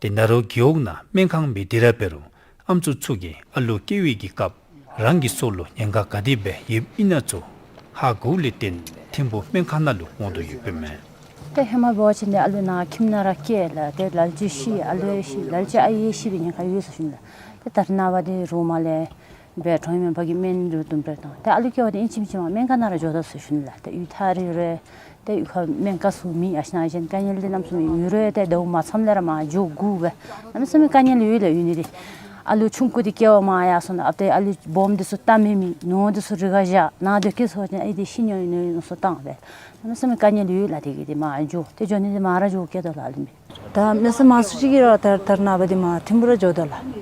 ཏེ་ནཱ་རོ་རྒེད་འོག་ནང་སྨན་ཁང་མེད་དེ་ར་འབད་རུང་ཨམ་སྲུ་ཚུ་གིས་ཨ་ལུ་སྐྱེ་བའི་གི་སྐབས་རང་གི་སྲོག་ལུ་ཉེན་ཁ་ག་དེ་སྦེ་ཡོདཔ་ཨིན་ན་ཚུ་ཧ་གོཝ་ལས་བརྟེན་ཐིམ་ཕུ་སྨན་ཁང་ནང་ལུ་འོང་དོ་ཡོདཔ་ཨིན་མས། ཏེ་ཧེ་མ་འབད་བ་ཅིན་ཏེ་ཨ་ལུ་ནཱ་ཁྱིམ་ནང་ར་སྐྱེ་ལགས། ཏེ་ལ་ལུ་ཅིག་ཤི་ཨ་ལུ་ཡང་ཤི་ལ་ལུ་ཅིག་ཨའི་ཡང་ཤི་བའི་ཉེན་ཁ་ཡོད་ཟེར་ཞུ་ནི་ལགས། ཏེ་ད་རེས་ནངས་པ་འདི་རོགས་མ་ལས་སྦེ་གྲོང་ཡུལ་སྨན་པ་གིས་སྨན་རུ་དུམ་སྦེ་བཏང་། ཏེ་ཨ་ལུ་སྐྱེ་བ་འདི་ཨིན་ཅི་མིན་ཅི་མ་སྨན་ཁང་ནང་ར་འགྱོ་དོ་ཟེར་ཞུ་ནི་ལགས། ཏེ་ཡུལ་ཐག་རིང་རུང་ཏེ་ཡུལ་ཁར་སྨན་ཁང་ཚུ་མེད། ཨ་ཞང་ཨ་ཞང་དཀའ་ངལ་འདི་གནམ་མེད་ས་མེད་ཡོད་རུང་ཏེ་ཟླཝ་མ་ཚངམ་ལས་ར་མར་འགྱོ་དགོ་པས། གནམ་མེད་ས་མེད་དཀའ་ངལ་ཡོད་ལགས་ཡུལ་ནི་འདི། ཨ་ལུ་ཆུང་ཀུ་འདི་སྐྱེ་བ་མར་ཡར་སོང་ན་ཨ་ཏེ་ཨ་ལུ་སྦོམ་འདི་ཚུ་ལྟ་མི་མེད། ནོར་འདི་ཚུ་རི་ཁར་བཞག་ནཱ་སྡོད་སྐྱེལ་སོང་ཅི་ཨའི་འདི་ཤི་ཉོག་ནོར་འདི་ཚུ་བཏང་པས། གནམ་མེད་ས་མེད་དཀའ་ངལ་ཡོད་ལགས། དེ་གིས་འདི་མར་འགྱོ་ཏེ་འགྱོ་ནི་འདི་མར་ར་འགྱོ་སྐྱེལ་དོ་ལགས་ཨ་ལུ་མི། ད་མི་སེར་མང་སུ་ཅིག་གིས་ར་ད་ད་རེས་ནངས་པ་འདི་མར་ཐིམ་ཕུ་ར་འགྱོ་དོ་ལགས།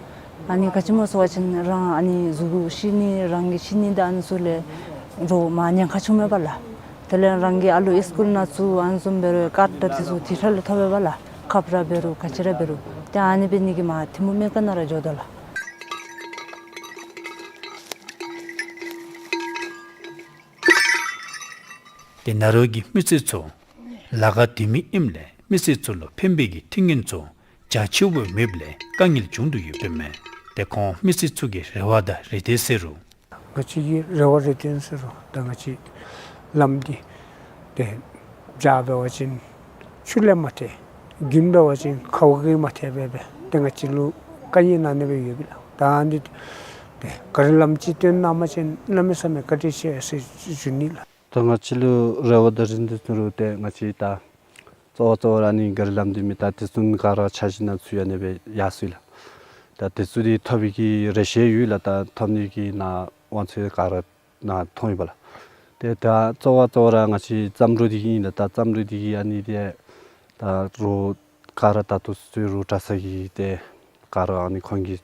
ཨ་ནི་ག་ཅི་སྨོ་ཟེར་བ་ཅིན་རང་ཨ་ནི་གཟུགས་ཤི་ནི་རང་གི་ཤི་ནི་ད་ཨ་ནི་ཚུ་ལས་རོགས་མར་ཉེན་ཁ་ཆུང་མས་པ་ལགས། དེ་ལས་རང་གི་ཨ་ལུ་ཨིས་ཀུལ་ནང་བཙུགས་ཨ་ནི་བཟུམ་འབད་རུང་ཀཱཌ་དང་དེ་ཚུ་དེ་འཕྲལ་ལུ་ཐོབ་པས་པ་ལགས། ཁབ་ར་འབད་རུང་ག་ཅི་ར་འབད་རུང་ཏེ་ཨ་ནི་འབད་ནི་གིས་མར་ཐིམ་ཕུ་སྨན་ཁང་ནང་ར་འགྱོ་དོ་ལགས། ཏེ་ནཱ་རོ་གི་མི་སེར་ཚུ་ལ་ཁར་སྡོད་མི་ཨིནམ་ལས་མི་སེར་ཚུ་ལུ་ཕན་པའི་གི་ཐོན་ཁུངས་ཚུ་རྒྱ་ཆེཝ་མེདཔ་ལས་དཀའ་ངལ་བྱུང་དོ་ཡོདཔ་ཨིན་མས། ཏེ་ཁོང་མི་སེར་ཚུ་གི་རེ་བ་དང་རེ་འདུན་ཟེར་རུང་ང་བཅས་ཀྱི་རེ་བ་རེ་འདུན་ཟེར་རུང་ད་ང་བཅས་ལམ་འདི་ཏེ་བྱཱར་འབད་བ་ཅིན་ཆུ་ལས་མ་ཐལ། དགུན་འབད་བ་ཅིན་ཁཝ་གིས་མ་ཐལ་སྦེ་སྦེ་ཏེ་ང་བཅས་ལུ་དཀའ་ངལ་ནང་ན་སྦེ་ཡོད་པས་ལགས། ད་འདི་ཏེ་ག་ར་ལམ་ཅིག་སྟོན་གནང་པ་ཅིན་གནམ་མེད་ས་མེད་བཀའ་དྲིན་ཆེ་ཟེར་ཞུ་ནི་ལགས། ད་ང་བཅས་ལུ་རེ་བ་དང་རེ་འདུན་ཟེར་རུང་ཏེ་ང་བཅས་ད་གཙོ་བོ་གཙོ་བོ་ར་ཨ་ནི་ག་ར་ལམ་འདི་མེད། ད་དེ་ཚུ་ག་ར་འཆར་གཞི་ནང་ཚུད་ཡར་ཨ་ནི་སྦེ་ཡར་སོ་ཡི་ལགས། ད་དེ་ཚུ་འདི་ཐོབ་པའི་གི་རེ་ཆེ་ཡོད་ལགས། ད་ཐོབ་ནི་གི་ནཱ་དབང་ཚད་ག་ར་ནཱ་མཐོང་ཡི་པ་ལགས། ཏེ་ད་གཙོ་བོ་གཙོ་བོ་ར་ང་བཅས་རྩྭ་མགྲོན་འདི་གིས་ཨིན་ལགས། ད་རྩྭ་མགྲོན་འདི་གིས་ཨ་ནི་ཏེ་ད་རོགས་ག་ར་ད་ལྟོ་ཚུ་རོགས་གྲྭ་ཚང་གི་ཏེ་ག་ར་ཨ་ནི་ཁོང་གིས་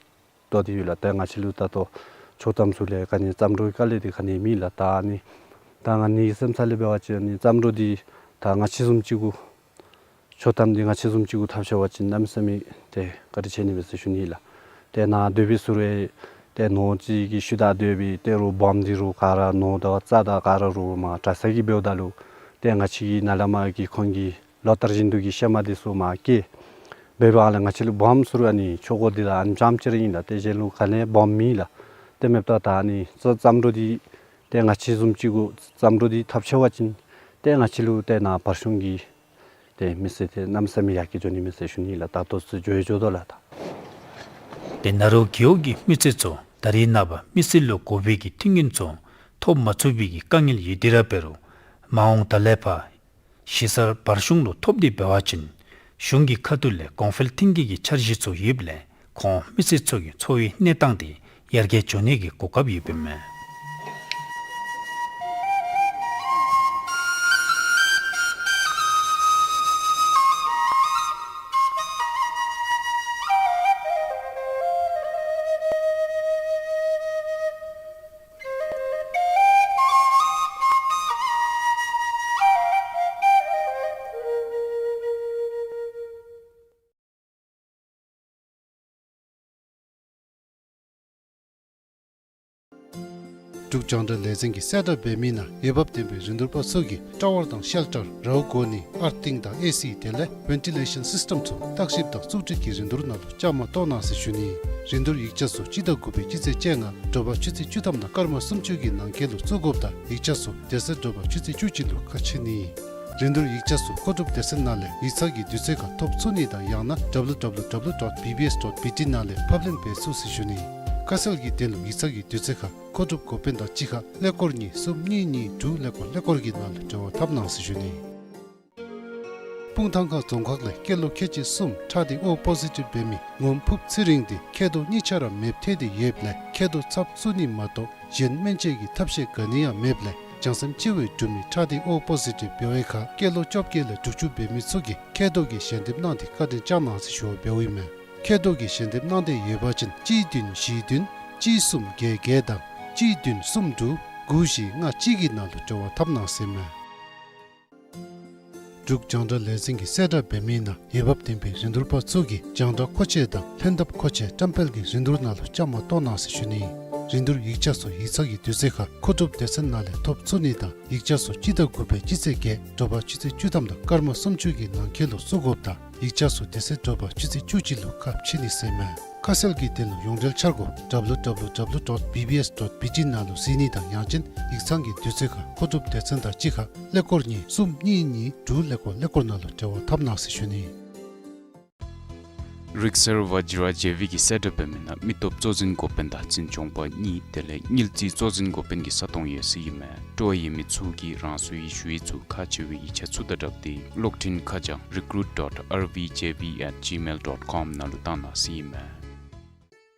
བཏོག་སྟེ་ཡོད་ལགས། ཏེ་ང་བཅས་ལུ་ད་ལྟོ་ཆོག་ཐམ་ཚུ་ལས་ག་ནི་རྩྭ་མགྲོན་གྱི་དཀའ་ལས་འདི་ག་ནི་མེད་ལགས། ད་ཨ་ནི་ད་ང་ནི་སེམས་ས་ལས་འབད་བ་ཅིན་ཨ་ནི་རྩྭ་མགྲོན་འདི་ད་ང་བཅས་བཟུམ་ཅིག་གུ་ཆོག་ཐམ་འདི་ང་བཅས་བཟུམ་ཅིག་གུ་ཐོབ་ཚར་བ་ཅིན་གནམ་མེད་ས་མེད་ཏེ་བཀའ་དྲིན་ཆེ་ནི་མས་ཟེར་ཞུ་ནི་ལགས། ཏེ་ནཱ་སྡོད་པའི་ཚུ་རུང་ཏེ་ནོར་ཅིག་གི་ཤུལ་བདའ་སྡོད་པའི་ཏེ་རོགས་སྦོམ་འདི་རོགས་ག་ར་ནོར་དང་རྩྭ་དང་ག་ར་རོགས་མར་གྲྭ་ཚང་གིས་འབདཝ་ད་ལུ་ཏེ་ང་བཅས་ཀྱིས་ནཱ་ལས་མར་གྱི་ཁོང་གི་ལོ་ལྟར་བཞིན་དུ་གི་ཤ་མར་འདི་ཚུ་མར་སྐྱེལ། འབད་བ་ལས་ང་བཅས་ལུ་སྦོམ་ཚུ་རུང་ཨ་ནི་ཆོས་འཁོར་འདི་དང་ཨ་ནི་ཙམ་ཅིག་ར་ཨིན་ལགས། ཏེ་གཞན་ལུ་ག་ནི་སྦོམ་མེད་ལགས། ཏེ་མེདཔ་ད་ད་ཨ་ནི་རྩྭ་རྩྭ་མགྲོན་འདི་ཏེ་ང་བཅས་བཟུམ་ཅིག་གུ་རྩྭ་མགྲོན་འདི་ཐོབ་ཚར་བ་ཅིན་ཏེ་ང་བཅས་ལུ་ཏེ་ནཱ་བར་གཞུང་གི་ཏེ་མི་སེར་འདི་གནམ་མེད་ས་མེད་ཡར་རྒྱས་འགྱོ་ནི་མས་ཟེར་ཞུ་ནི་ལགས། ད་ལྟོ་ཚུ་འགྱོ་ཡང་འགྱོ་དོ་ལགས། ད་ཏེ་ནཱ་རོ་རྒེད་འོག་གི་མི་སེར་ཚུ་ད་རེས་ནངས་པ་མི་སེར་ལུ་དགོ་པའི་གི་ཐོན་ཁུངས་ཚུ་ཐོབ་མ་ཚུགས་པའི་གི་དཀའ་ངལ་ཡོད་དེ་ར་འབད་རུང་མ་འོངས་ད་ལས་ཕར་གཞི་རྩར་བར་གཞུང་ལུ་ཐོབ་སྟེ་འབད་བ་ཅིན་གཞུང་གི་ཁ་ཐུག་ལས་གོང་འཕེལ་ཐོན་སྐྱེད་ཀྱི་འཆར་གཞི་ཚུ་ཡོདཔ་ལས་ཁོང་མི་སེར་ཚུ་གི་འཚོ་བའི་གནས་སྟངས་འདི་ཡར་རྒྱས་འགྱོ་ནི་གི་གོ་སྐབས་ཡོདཔ་ཨིན་མས། འབྲུག་རྒྱང་བསྒྲགས་ལས་འཛིན་གྱིས་གསལ་བསྒྲགས་འབད་མི་ནང་འོས་འབབ་ལྡན་པའི་རིན་བསྡུར་པ་ཚུ་གིས་ཊ་ཝར་དང་ཤེལ་ཊར་རཝ་གོ་ནི་ཨར་ཐིང་དང་ཨེ་སི་དེ་ལས་ཝེན་ཊི་ལེ་ཤཱན་སིསི་ཊམ་ཚུ་བརྟག་ཞིབ་དང་བཙུགས་སྒྲིག་གི་རིན་བསྡུར་ནང་ལུ་བཅའ་མར་གཏོགས་གནང་ཟེར་ཞུ་ནི། རིན་བསྡུར་ཡིག་ཆ་ཚུ་སྤྱི་ཟླ་དགུ་པའི་སྤྱི་ཚེས་བཅོ་ལྔ་དྲོ་པ་ཆུ་ཚོད་བཅུ་ཐམ་དང་སྐར་མ་སུམ་ཅུ་གི་ནང་འཁོད་ལུ་བཙུགས་དགོཔ་དང་ཡིག་ཆ་ཚུ་དེ་ཚེ་དྲོ་པ་ཆུ་ཚོད་བཅུ་གཅིག་ལུ་ཁ་ཕྱེ་ནི། རིན་བསྡུར་ཡིག་ཆ་ཚུ་མཁོ་སྒྲུབ་སྡེ་ཚན་ནང་ལས་ཡིག་ཚང་གི་དུས་ཚོད་ཁར་ཐོབ་ཚུགས་ནི་དང་ཡང་ན་W W W dot B B S dot B T ནང་ལས་ཕབ་ལེན་འབད་ཚུགས་ཟེར་ཞུ་ནི། ཁ་གསལ་གྱི་དོན་ལུ་ཡིག་ཚང་གི་དུས་ཚོད་ཁར་མཁོ་སྒྲུབ་འགོ་དཔོན་དང་གཅིག་ཁར་ཀླད་ཀོར་གཉིས་གསུམ་གཉིས་གཉིས་དྲུག་ཀླད་ཀོར་ཀླད་ཀོར་གྱི་ནང་ལུ་འབྲེལ་བ་འཐབ་གནང་ཟེར་ཞུ་ནི། སྤུངས་ཐང་ཁ་རྫོང་ཁག་ལས་སྐྱེས་ལོ་ཁལ་གཅིག་གསུམ་ཁྲག་སྡེ་ཨོ་པོ་ཟི་ཊིབ་འབད་མི་ངོམ་ཕུབ་ཚེ་རིང་འདི་མཁལ་རྡོག་གཉིས་ཆ་ར་མེདཔ་ཐལ་ཏེ་ཡོདཔ་ལས་མཁལ་རྡོག་ཚབ་བཙུགས་ནི་མ་གཏོགས་གཞན་སྨན་བཅོས་ཀྱི་ཐབས་ཤེས་ག་ནི་ཡང་མེདཔ་ལས་བྱང་སེམས་ཅིག་སྦེ་སྒྲུབ་མི་ཁྲག་སྡེ་ཨོ་པོ་ཟི་ཊིབ་འབད་བའི་ཁར་སྐྱེས་ལོ་བཅོ་བརྒྱད་ལས་དྲུག་ཅུ་འབད་མི་ཚུ་གིས་མཁལ་རྡོག་གི་ཞལ་འདེབས་གནང་སྟེ་བཀའ་དྲིན་བསྐྱང་གནང་ཟེར་ཞུ་བ་འབདཝ་ཨིན་མས། མཁལ་རྡོག་གི་ཞལ་འདེབས་གནང་འདོད་ཡོད་པ་ཅིན་གཅིག་བདུན་བཞི་བདུན་གཅིག་གསུམ་བརྒྱད་བརྒྱད་དང་གཅིག་བདུན་གསུམ་དྲུག་དགུ་བཞི་ལྔ་གཅིག་གི་ནང་ལུ་འབྲེལ་བ་འཐབ་གནང་ཟེར་ཨིན་མས། འབྲུག་རྒྱང་བསྒྲགས་ལས་འཛིན་གྱིས་གསལ་བསྒྲགས་འབད་མི་ནང་འོས་འབབ་ལྡན་པའི་རིན་བསྡུར་པ་ཚུ་གིས་རྒྱང་བསྒྲགས་མཁོ་ཆས་དང་ལྷན་ཐབས་མཁོ་ཆས་བཀྲམ་སྤེལ་གྱི་རིན་བསྡུར་ནང་ལུ་བཅའ་མར་གཏོགས་གནང་ཟེར་ཞུ་ནི། རིན་བསྡུར་ཡིག་ཆ་ཚུ་ཡིག་ཚང་གི་དུས་ཚོད་ཁར་མཁོ་སྒྲུབ་སྡེ་ཚན་ནང་ལས་ཐོབ་ཚུགས་ནི་དང་ཡིག་ཆ་ཚུ་སྤྱི་ཟླ་དགུ་པའི་སྤྱི་ཚེས་བརྒྱད་དྲོ་པ་ཆུ་ཚོད་བཅུ་ཐམ་དང་སྐར་མ་སུམ་ཅུ་གི་ནང་འཁོད་ལུ་བཙུགས་དགོཔ་དང་ཡིག་ཆ་ཚུ་དེ་ཚེ་དྲོ་པ་ཆུ་ཚོད་བཅུ་གཅིག་ལུ་ཁ་ཕྱེ་ནི་ཟེར་ཨིན་མས། ཁ་གསལ་གྱི་དོན་ལུ་ཡོངས་འབྲེལ་འཆར་སྒོ་W W W dot B B S dot B T ནང་ལུ་གཟིགས་ནི་དང་ཡང་ཅིན་ཡིག་ཚང་གི་དུས་ཚོད་ཁར་མཁོ་སྒྲུབ་སྡེ་ཚན་དང་གཅིག་ཁར་ཀླད་ཀོར་གཉིས་གསུམ་གཉིས་གཉིས་དྲུག་ཀླད་ཀོར་ཀླད་ཀོར་ནང་ལུ་འབྲེལ་བ་འཐབ་གནང་ཟེར་ཞུ་ནི། རིག་གསར་བཛྲ་ཇེ་ཝི་གིས་གསལ་བསྒྲགས་འབད་མི་ནང་མི་སྟོབས་གཙོ་འཛིན་འགོ་དཔོན་དང་འཛིན་སྐྱོང་པ་གཉིས་དེ་ལས་དངུལ་རྩིས་གཙོ་འཛིན་འགོ་དཔོན་གྱི་ས་སྟོང་ཡོད་ཟེར་ཨིན་མས། སྤྲོ་བ་ཡོད་མི་ཚུ་གིས་རང་སོའི་ཞུ་ཡིག་ཚུ་ཁག་ཆེ་བའི་ཡིག་ཆ་ཚུ་དང་སྦྲགས་ཏེ་གློག་འཕྲིན་ཁ་བྱང་recruit dot R V J V at gmail dot com ནང་ལུ་བཏང་གནང་ཟེར་ཨིན་མས།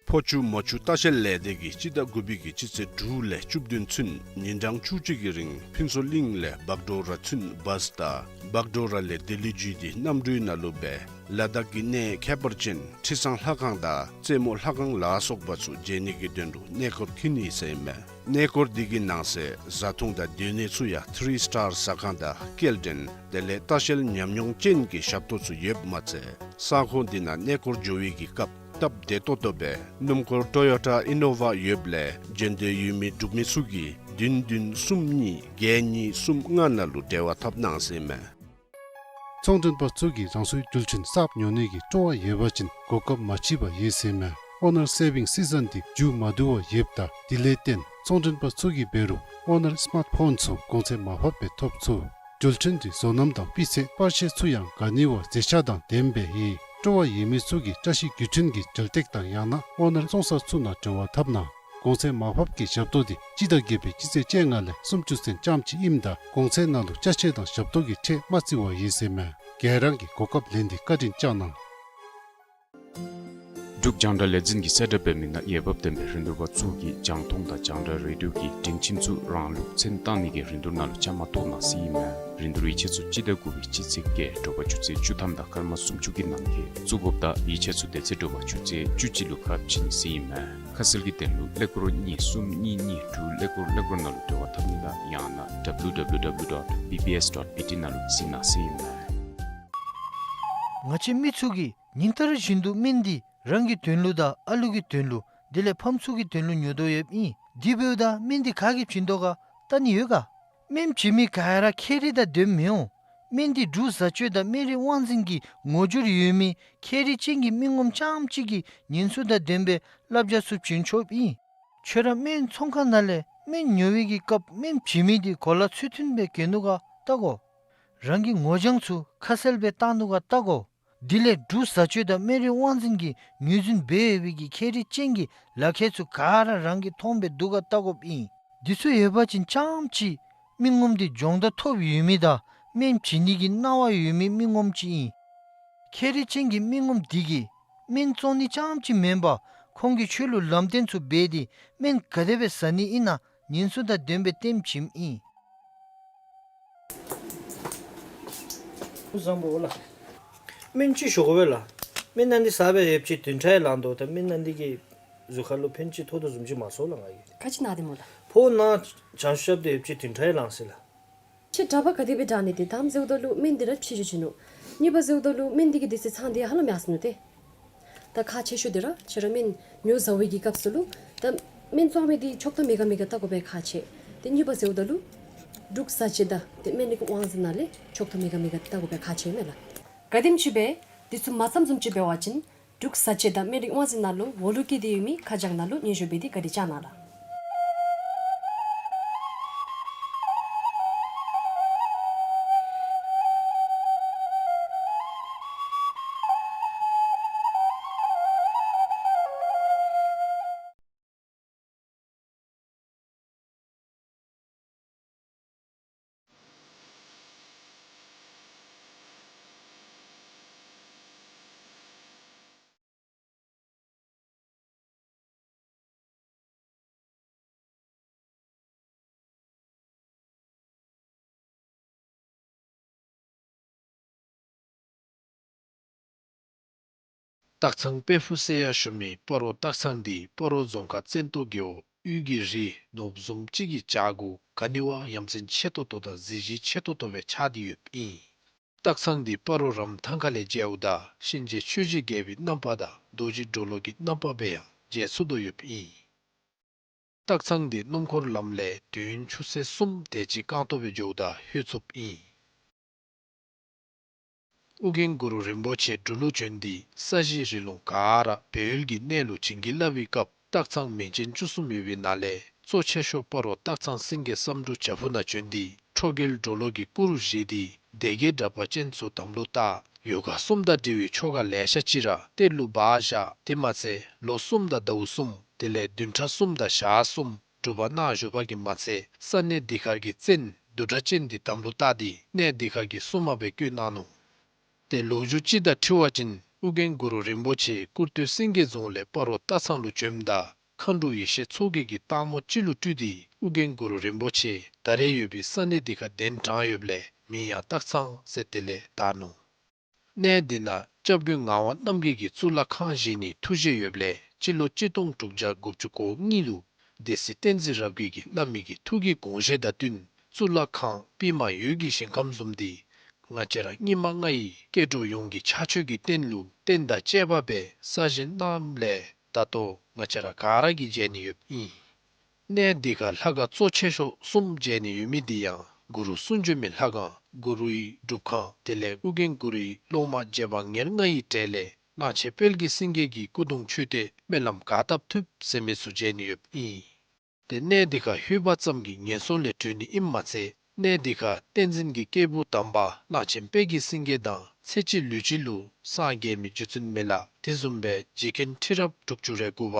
ཕོ་ཆུ་མོ་ཆུ་ལྟ་བཤལ་ལས་སྡེ་གིས་སྤྱི་ཟླ་དགུ་པའི་གི་སྤྱི་ཚེས་དྲུག་ལས་བཅུ་བདུན་ཚུན་ཉིན་གྲངས་བཅུ་གཅིག་གི་རིང་ཕུན་ཚོགས་གླིང་ལས་བག་གྲོ་ར་ཚུན་བཱས་དང་བག་གྲོ་ར་ལས་ལྡི་ལི་བརྒྱུད་དེ་གནམ་གྲུའི་ནང་ལུ་སྦེ་ལ་དྭགས་ཀྱི་གནས་ཁྱད་པར་ཅན་ཁྲི་བཟང་ལྷ་ཁང་དང་རྩེ་མོ་ལྷ་ཁང་ལ་སོགས་པ་ཚུ་མཇལ་ནི་གི་དོན་ལུ་གནས་སྐོར་འཁྱིད་ནི་ཟེར་ཨིན་མས། གནས་སྐོར་འདི་གི་ནང་གསེས་བཟའ་འཐུང་དང་སྡོད་གནས་ཚུ་ཡང་ཐི་རི་སི་ཊར་ཟ་ཁང་དང་སྐྱེལ་འདྲེན་དེ་ལས་ལྟ་བཤལ་ཉམས་མྱོང་ཅན་གྱི་ཞབས་ཏོག་ཚུ་ཡོདཔ་མ་ཚད་ས་ཁོངས་འདི་ནང་གནས་སྐོར་འགྱོ་བའི་གི་སྐབས་སྟབས་བདེ་ཏོག་ཏོ་སྦེ་སྣུམ་འཁོར་ཊོ་ཡོ་ཊ་ཨི་ནོ་ཝ་ཡོདཔ་ལས་འབྱོན་འདོད་ཡོད་མི་འབྲུག་མི་ཚུ་གིས་བདུན་བདུན་གསུམ་གཉིས་བརྒྱད་གཉིས་གསུམ་ལྔ་ནང་ལུ་འབྲེལ་བ་འཐབ་གནང་ཟེར་ཨིན་མས། ཚོང་མགྲོན་པ་ཚུ་གིས་རང་སོའི་རྒྱུ་ཆ་གསརཔ་ཉོ་ནི་གི་སྤྲོ་བ་ཡོད་པ་ཅིན་གོ་སྐབས་མ་ཕྱིས་པར་ཡོད་ཟེར་ཨིན་མས། ཨོ་ནར་སེ་བིང་སི་ཛན་འདི་མཇུག་མ་བསྡུ་བར་ཡོདཔ་ད་དེ་ལས་བརྟེན་ཚོང་མགྲོན་པ་ཚུ་གིས་འབད་རུང་ཨོ་ནར་སི་མཱརཊ་ཕོན་ཚུ་གོང་ཚད་མར་ཕབ་སྦེ་ཐོབ་ཚུགས། འགྲུལ་འཕྲིན་འདི་བཟོ་རྣམ་དང་སྤུས་ཚད་པར་ཤེལ་ཚུ་ཡང་ག་ནི་བ་མཛེས་ཆ་དང་ལྡནམ་སྦེ་ཡོད། སྤྲོ་བ་ཡོད་མི་ཚུ་གིས་བཀྲ་ཤིས་བརྒྱུད་འཕྲིན་གྱི་འབྲེལ་སྟེགས་དང་ཡང་ན་ཨོ་ནར་བཙོང་ས་ཚུ་ནང་འབྲེལ་བ་འཐབ་གནང་། གོང་ཚད་མར་ཕབ་ཀྱི་ཞབས་ཏོག་འདི་སྤྱི་ཟླ་བརྒྱད་པའི་སྤྱི་ཚེས་བཅོ་ལྔ་ལས་སུམ་ཅུ་ཚུན་ཙམ་ཅིག་ཨིནམ་ད་གོང་ཚད་ནང་ལུ་ཅ་ཆས་དང་ཞབས་ཏོག་གི་ཁྲལ་མ་བརྩི་བར་ཡོད་ཟེར་ཨིན་མས། ག་ར་གིས་གོ་སྐབས་ལེན་ཏེ་བཀའ་དྲིན་བསྐྱང་གནང་། འབྲུག་རྒྱང་བསྒྲགས་ལས་འཛིན་གྱིས་གསལ་བསྒྲགས་འབད་མི་ནང་འོས་འབབ་ལྡན་པའི་རིན་བསྡུར་པ་ཚུ་གིས་རྒྱང་མཐོང་དང་རྒྱང་བསྒྲགས་རེ་ཌིའོ་གི་སྒྲིང་ཁྱིམ་ཚུ་རང་ལུགས་མཚན་བཏགས་ནི་གི་རིན་བསྡུར་ནང་ལུ་བཅའ་མར་གཏོགས་གནང་ཟེར་ཨིན་མས། རིན་བསྡུར་ཡིག་ཆ་ཚུ་སྤྱི་ཟླ་དགུ་པའི་སྤྱི་ཚེས་བརྒྱད་དྲོ་པ་ཆུ་ཚོད་བཅུ་ཐམ་དང་སྐར་མ་སུམ་ཅུ་གི་ནང་འཁོད་བཙུགས་དགོཔ་དང་ཡིག་ཆ་ཚུ་དེ་ཚེ་དྲོ་པ་ཆུ་ཚོད་བཅུ་གཅིག་ལུ་ཁ་ཕྱེ་ནི་ཟེར་ཨིན་མས། ཁ་གསལ་གྱི་དོན་ལུ་ཀླད་ཀོར་གཉིས་གསུམ་གཉིས་གཉིས་དྲུག་ཀླད་ཀོར་ཀླད་ཀོར་ནང་ལུ་འབྲེལ་བ་འཐབ་ནི་དང་ཡང་ན་W W W dot B B S dot B T ནང་ལུ་གཟིགས་གནང་ཟེར་ཨིན་མས། ང་བཅས་མི་ཚུ་གིས་ཉིན་ལྟར་བཞིན་དུ་སྨན་འདི་རང་གི་དོན་ལུ་དང་ཨ་ལུ་གི་དོན་ལུ་དེ་ལས་ཕམ་ཚུ་གི་དོན་ལུ་ཉོ་དོ་ཡོདཔ་ཨིན། དེ་འབདཝ་ད་སྨན་འདི་ག་གིས་བྱིན་དོ་ག་བལྟ་ནི་ཡོད་ག། སྨན་བྱིན་མི་ག་ར་ཁྱད་རིག་དང་ལྡནམ་མི་འོང་། སྨན་འདི་འབྲུག་བཟའ་སྤྱོད་དང་སྨན་རིགས་དབང་འཛིན་གྱི་ངོ་སྦྱོར་ཡོད་མི་ཁྱད་རིག་ཅན་གྱི་མི་ངོམ་རྐྱངམ་གཅིག་གིས་ཉེན་སྲུང་དང་ལྡན་པའི་བསླབ་བྱ་ཚུ་བྱིན་ཆོགཔ་ཨིན། ཁྱོད་ར་སྨན་ཚོང་ཁང་ནང་ལས་སྨན་ཉོ་བའི་གི་སྐབས་སྨན་བྱིན་མི་འདི་གོ་ལ་ཚུལ་མཐུན་སྦེ་གྱོན་ནུག་ག་བལྟ་དགོ། རང་གི་ངོ་རྐྱང་ཚུ་ཁ་གསལ་སྦེ་བཏགས་ནུག་ག་བལྟ་དགོ། དེ་ལས་འབྲུག་བཟའ་སྤྱོད་དང་སྨན་རིགས་དབང་འཛིན་གྱི་ངོས་འཛིན་འབད་ཡོད་པའི་གི་ཁྱད་རིག་ཅན་གྱི་ལག་ཁྱེར་ཚུ་ག་ར་རང་གིས་མཐོང་སྦེ་འདུག་ག་བལྟ་དགོཔ་ཨིན། འདི་ཚུ་ཡོད་པ་ཅིན་རྐྱངམ་གཅིག་མི་ངོམ་འདི་སྦྱོང་བརྡར་ཐོབ་ཡོད་མི་དང་སྨན་བྱིན་ནི་གི་གནང་བ་ཡོད་མི་མི་ངོམ་ཅིག་ཨིན། ཁྱད་རིག་ཅན་གྱི་མི་ངོམ་འདི་གིས་སྨན་བཙོང་ནི་རྐྱངམ་གཅིག་མེན་པར་ཁོང་གིས་ཁྱོད་ལུ་ལམ་སྟོན་ཚུ་འབད་དེ་སྨན་ག་དེ་སྦེ་ཟ་ནི་ཨིན་ན་ཉེན་སྲུང་དང་ལྡན་པའི་ལྟདམོ་བྱིནམ་ཨིན། བཟང་པོ་ལགས། སྨན་ཅིག་ཞུ་དགོ་པས་ལགས། སྨན་ནང་འདི་ཟ་སྦེ་ཡོདཔ་ཅིག་བདུན་ཕྲག་ལང་དོ། ད་སྨན་ནང་འདི་གིས་གཟུགས་ཁར་ལུ་ཕན་ཅིག་ཐོགས་དོ་བཟུམ་ཅིག་མ་སོང་ལགས་ང་གིས། ག་ཅི་ན་སྟེ་སྨོ་ལགས། ཕོཝ་ནང་བྱང་ཤུབ་སྟེ་ཡོདཔ་ཅིག་བདུན་ཕྲག་ལང་ཟེར་ལགས། ཁྱེད་གྲྭ་པ་ག་དེ་སྦེ་དྲག་ནི་དེ་དམ་ཟེརཝ་ད་ལུ་སྨན་འདི་ར་ཕྱི་འགྱུར་བྱིན་ནུག། གཉིས་པ་ཟེརཝ་ད་ལུ་སྨན་འདི་གི་དུས་ཚོད་ཚང་སྟེ་ཧ་ལམ་ཡར་སོ་ནུག་ཏེ། ད་ཁག་ཆེ་ཤོས་འདི་ར་ཁྱེད་ར་སྨན་ཉོ་བཟའ་བའི་གི་སྐབས་སུ་ལུ་ད་ སྨན་བཙོང་མི་འདི་ཆོག་ཐམ་མེད་ག་མེད་ག་བལྟ་དགོ་པའི་ཁག་ཆེ། ཏེ་གཉིས་པ་ཟེརཝ་ད་ལུ་འབྲུག་བཟའ་ཆས་དང་ཏེ་སྨན་རིགས་དབང་འཛིན་ནང་ལས་ཆོག་ཐམ་མེད་ག་མེད་ག་བལྟ་དགོ་པའི་ཁག་ཆེ་མས་ལགས། ག་དེམ་ཅིག་སྦེ་འདི་ཚུ་མ་བརྩམ་བཟུམ་ཅིག་འབད་བ་ཅིན་འབྲུག་བཟའ་ཆས་དང་སྨན་རིགས་དབང་འཛིན་ནང་ལུ་འོག་ལུ་བཀོད་དེ་ཡོད་མི་ཁ་བྱང་ནང་ལུ་སྙན་ཞུ་འབད་དེ་བཀའ་དྲིན་བསྐྱང་གནང་ལགས། སྟག་ཚང་དཔལ་ཕུག་ཟེར་ཡང་ཞུ་མི་སྤ་རོ་སྟག་ཚང་འདི་སྤ་རོ་རྫོང་ཁག་བཙན་ཏོ་རྒེད་འོག་དབུས་ཀྱི་རི་ནོར་བུ་བཟུམ་ཅིག་གི་བྱག་གུ་ག་ནི་བ་ཡ་མཚན་ཆེ་ཏོག་ཏོ་དང་གཟི་བརྗིད་ཆེ་ཏོག་ཏོ་སྦེ་ཆགས་ཏེ་ཡོདཔ་ཨིན། སྟག་ཚང་འདི་སྤ་རོ་རམ་ཐང་ཁ་ལས་མཇལཝ་ད་གཤིན་རྗེ་ཆོས་རྗེ་རྒྱལ་པོའི་རྣམ་པ་དང་རྡོ་རྗེ་གྲོ་ལོད་ཀྱི་རྣམ་པ་སྦེ་ཡང་མཇལ་ཚུགས་དོ་ཡོདཔ་ཨིན། སྟག་ཚང་འདི་སྣུམ་འཁོར་ལམ་ལས་དུས་ཡུན་ཆུ་ཚོད་གསུམ་དེ་ཅིག་རྐང་ཐང་སྦེ་འགྱོཝ་ད་ལྷོད་ཚུགསཔ་ཨིན། ཨོ་རྒྱན་གུ་རུ་རིན་པོ་ཆེ་འབྲུག་ལུ་བྱོན་ཏེ་ས་གཞི་རི་ལུང་ག་ར་སྦས་ཡུལ་གྱི་གནས་ལུ་བྱིན་གྱིས་བརླབས་པའི་སྐབས་སྟག་ཚང་མིང་ཅན་བཅུ་གསུམ་ཡོད་པའི་ནང་ལས་གཙོ་ཆེ་ཤོས་སྤ་རོ་སྟག་ཚང་སེང་གེ་བསམ་འགྲུབ་བྱག་ཕུག་ནང་བྱོན་ཏེ་ཁྲོ་རྒྱལ་གྲོ་ལོད་ཀྱི་སྐུ་རུ་བཞེངས་ཏེ་སྡེ་བརྒྱད་དྲེགས་པ་ཅན་ཚུ་དམ་ལུ་བཏགས། ཡོ་ག་གསུམ་དང་འབྲེལ་བའི་ཆོ་ག་ལེ་ཤ་ཅིག་ར་གཏེར་ལུ་སྦ་བཞག། དེ་མ་ཚད་ལོ་གསུམ་དང་ཟླཝ་གསུམ་དེ་ལས་བདུན་ཕྲག་གསུམ་དང་ཞག་གསུམ་སྒྲུབ་པ་གནང་བཞུགས་པ་གིས་མ་ཚད་ས་གནས་འདི་ཁར་གྱི་བཙན་བདུད་དྲེགས་ཅན་འདི་དམ་ལུ་བཏགས་ཏེ་གནས་འདི་ཁར་གྱི་སྲུང་མ་སྦེ་བསྐོས་གནང་ནུག། ཏེ་ལོ་རྒྱུས་ཅིག་དང་འཁྲིལ་བ་ཅིན་ཨོ་རྒྱན་གུ་རུ་རིན་པོ་ཆེ་ཀུར་སྟོད་སེང་གེ་རྫོང་ལས་སྤ་རོ་སྟག་ཚང་ལུ་བྱོནམ་ད་མཁའ་འགྲོ་ཡེ་ཤེས་མཚོ་རྒྱལ་གྱིས་སྟག་མོ་ཅིག་ལུ་སྤྲུལ་ཏེ་ཨོ་རྒྱན་གུ་རུ་རིན་པོ་ཆེ་ད་རེས་ཡོད་པའི་ས་གནས་འདི་ཁར་གདན་དྲངས་ཡོདཔ་ལས་མིང་ཡང་སྟག་ཚང་ཟེར་དེ་ལས་བཏགས་ནུག། གནས་འདི་ནང་སྐྱབས་མགོན་ངག་དབང་རྣམ་རྒྱལ་གྱིས་གཙུག་ལག་ཁང་བཞེངས་ནིའི་ཐུགས་བཞེད་ཡོདཔ་ལས་སྤྱི་ལོ་གཅིག་སྟོང་དྲུག་བརྒྱ་དགུ་བཅུ་གོ་གཉིས་ལུ་སྡེ་སྲིད་བསྟན་འཛིན་རབ་རྒྱས་ཀྱིས་གནང་མི་གི་ཐུགས་ཀྱི་དགོངས་བཞེད་དང་བསྟུན་གཙུག་ལག་ཁང་པདྨ་འོད་ཀྱི་ཞིང་ཁམས་བཟུམ་འདི་ང་བཅས་ར་སྙིགས་མ་ལྔ་ཡི་སྐྱེ་འགྲོ་ཡོངས་ཀྱི་ཕྱག་མཆོད་ཀྱི་རྟེན་ལུ་རྟེན་དང་བཅས་པ་སྦེ་གསར་བཞེངས་གནངམ་ལས་ད་ལྟོ་ང་བཅས་ར་ག་ར་གིས་མཇལ་ནི་ཡོདཔ་ཨིན། གནས་འདི་ཁར་ལྷ་ཁང་གཙོ་ཆེ་ཤོས་གསུམ་མཇལ་ནི་ཡོད་མི་འདི་ཡང་གུ་རུ་གསུང་བྱོན་མའི་ལྷ་ཁང་གུ་རུའི་སྒྲུབ་ཁང་དེ་ལས་ཨོ་རྒྱན་གུ་རུའི་སློབ་མ་རྗེ་འབངས་ཉེར་ལྔ་ཡི་གྲས་ལས་གླང་ཆེན་དཔལ་གྱི་སེང་གེ་གི་སྐུ་གདུང་མཆོད་རྟེན་སྨོན་ལམ་ག་བཏབ་ཐུབ་ཟེར་མི་ཚུ་མཇལ་ནི་ཡོདཔ་ཨིན། ཏེ་གནས་འདི་ཁར་ལྷོད་པ་ཙམ་གྱིས་ངན་སོང་ལས་གྲོལ་ནི་ཨིནམ་མ་ཚད་གནས་འདི་ཁར་བསྟན་འཛིན་གྱི་སྐྱེས་བུ་དམ་པ་གླང་ཆེན་དཔལ་གྱི་སེང་གེ་དང་ཚེ་གཅིག་ལུས་གཅིག་ལུ་སངས་རྒྱས་མི་རྗེ་བཙུན་མི་ལ་དེ་བཟུམ་སྦེ་རྗེ་མཁན་ཁྲི་རབས་དྲུག་ཅུ་རེ་དགུ་པ་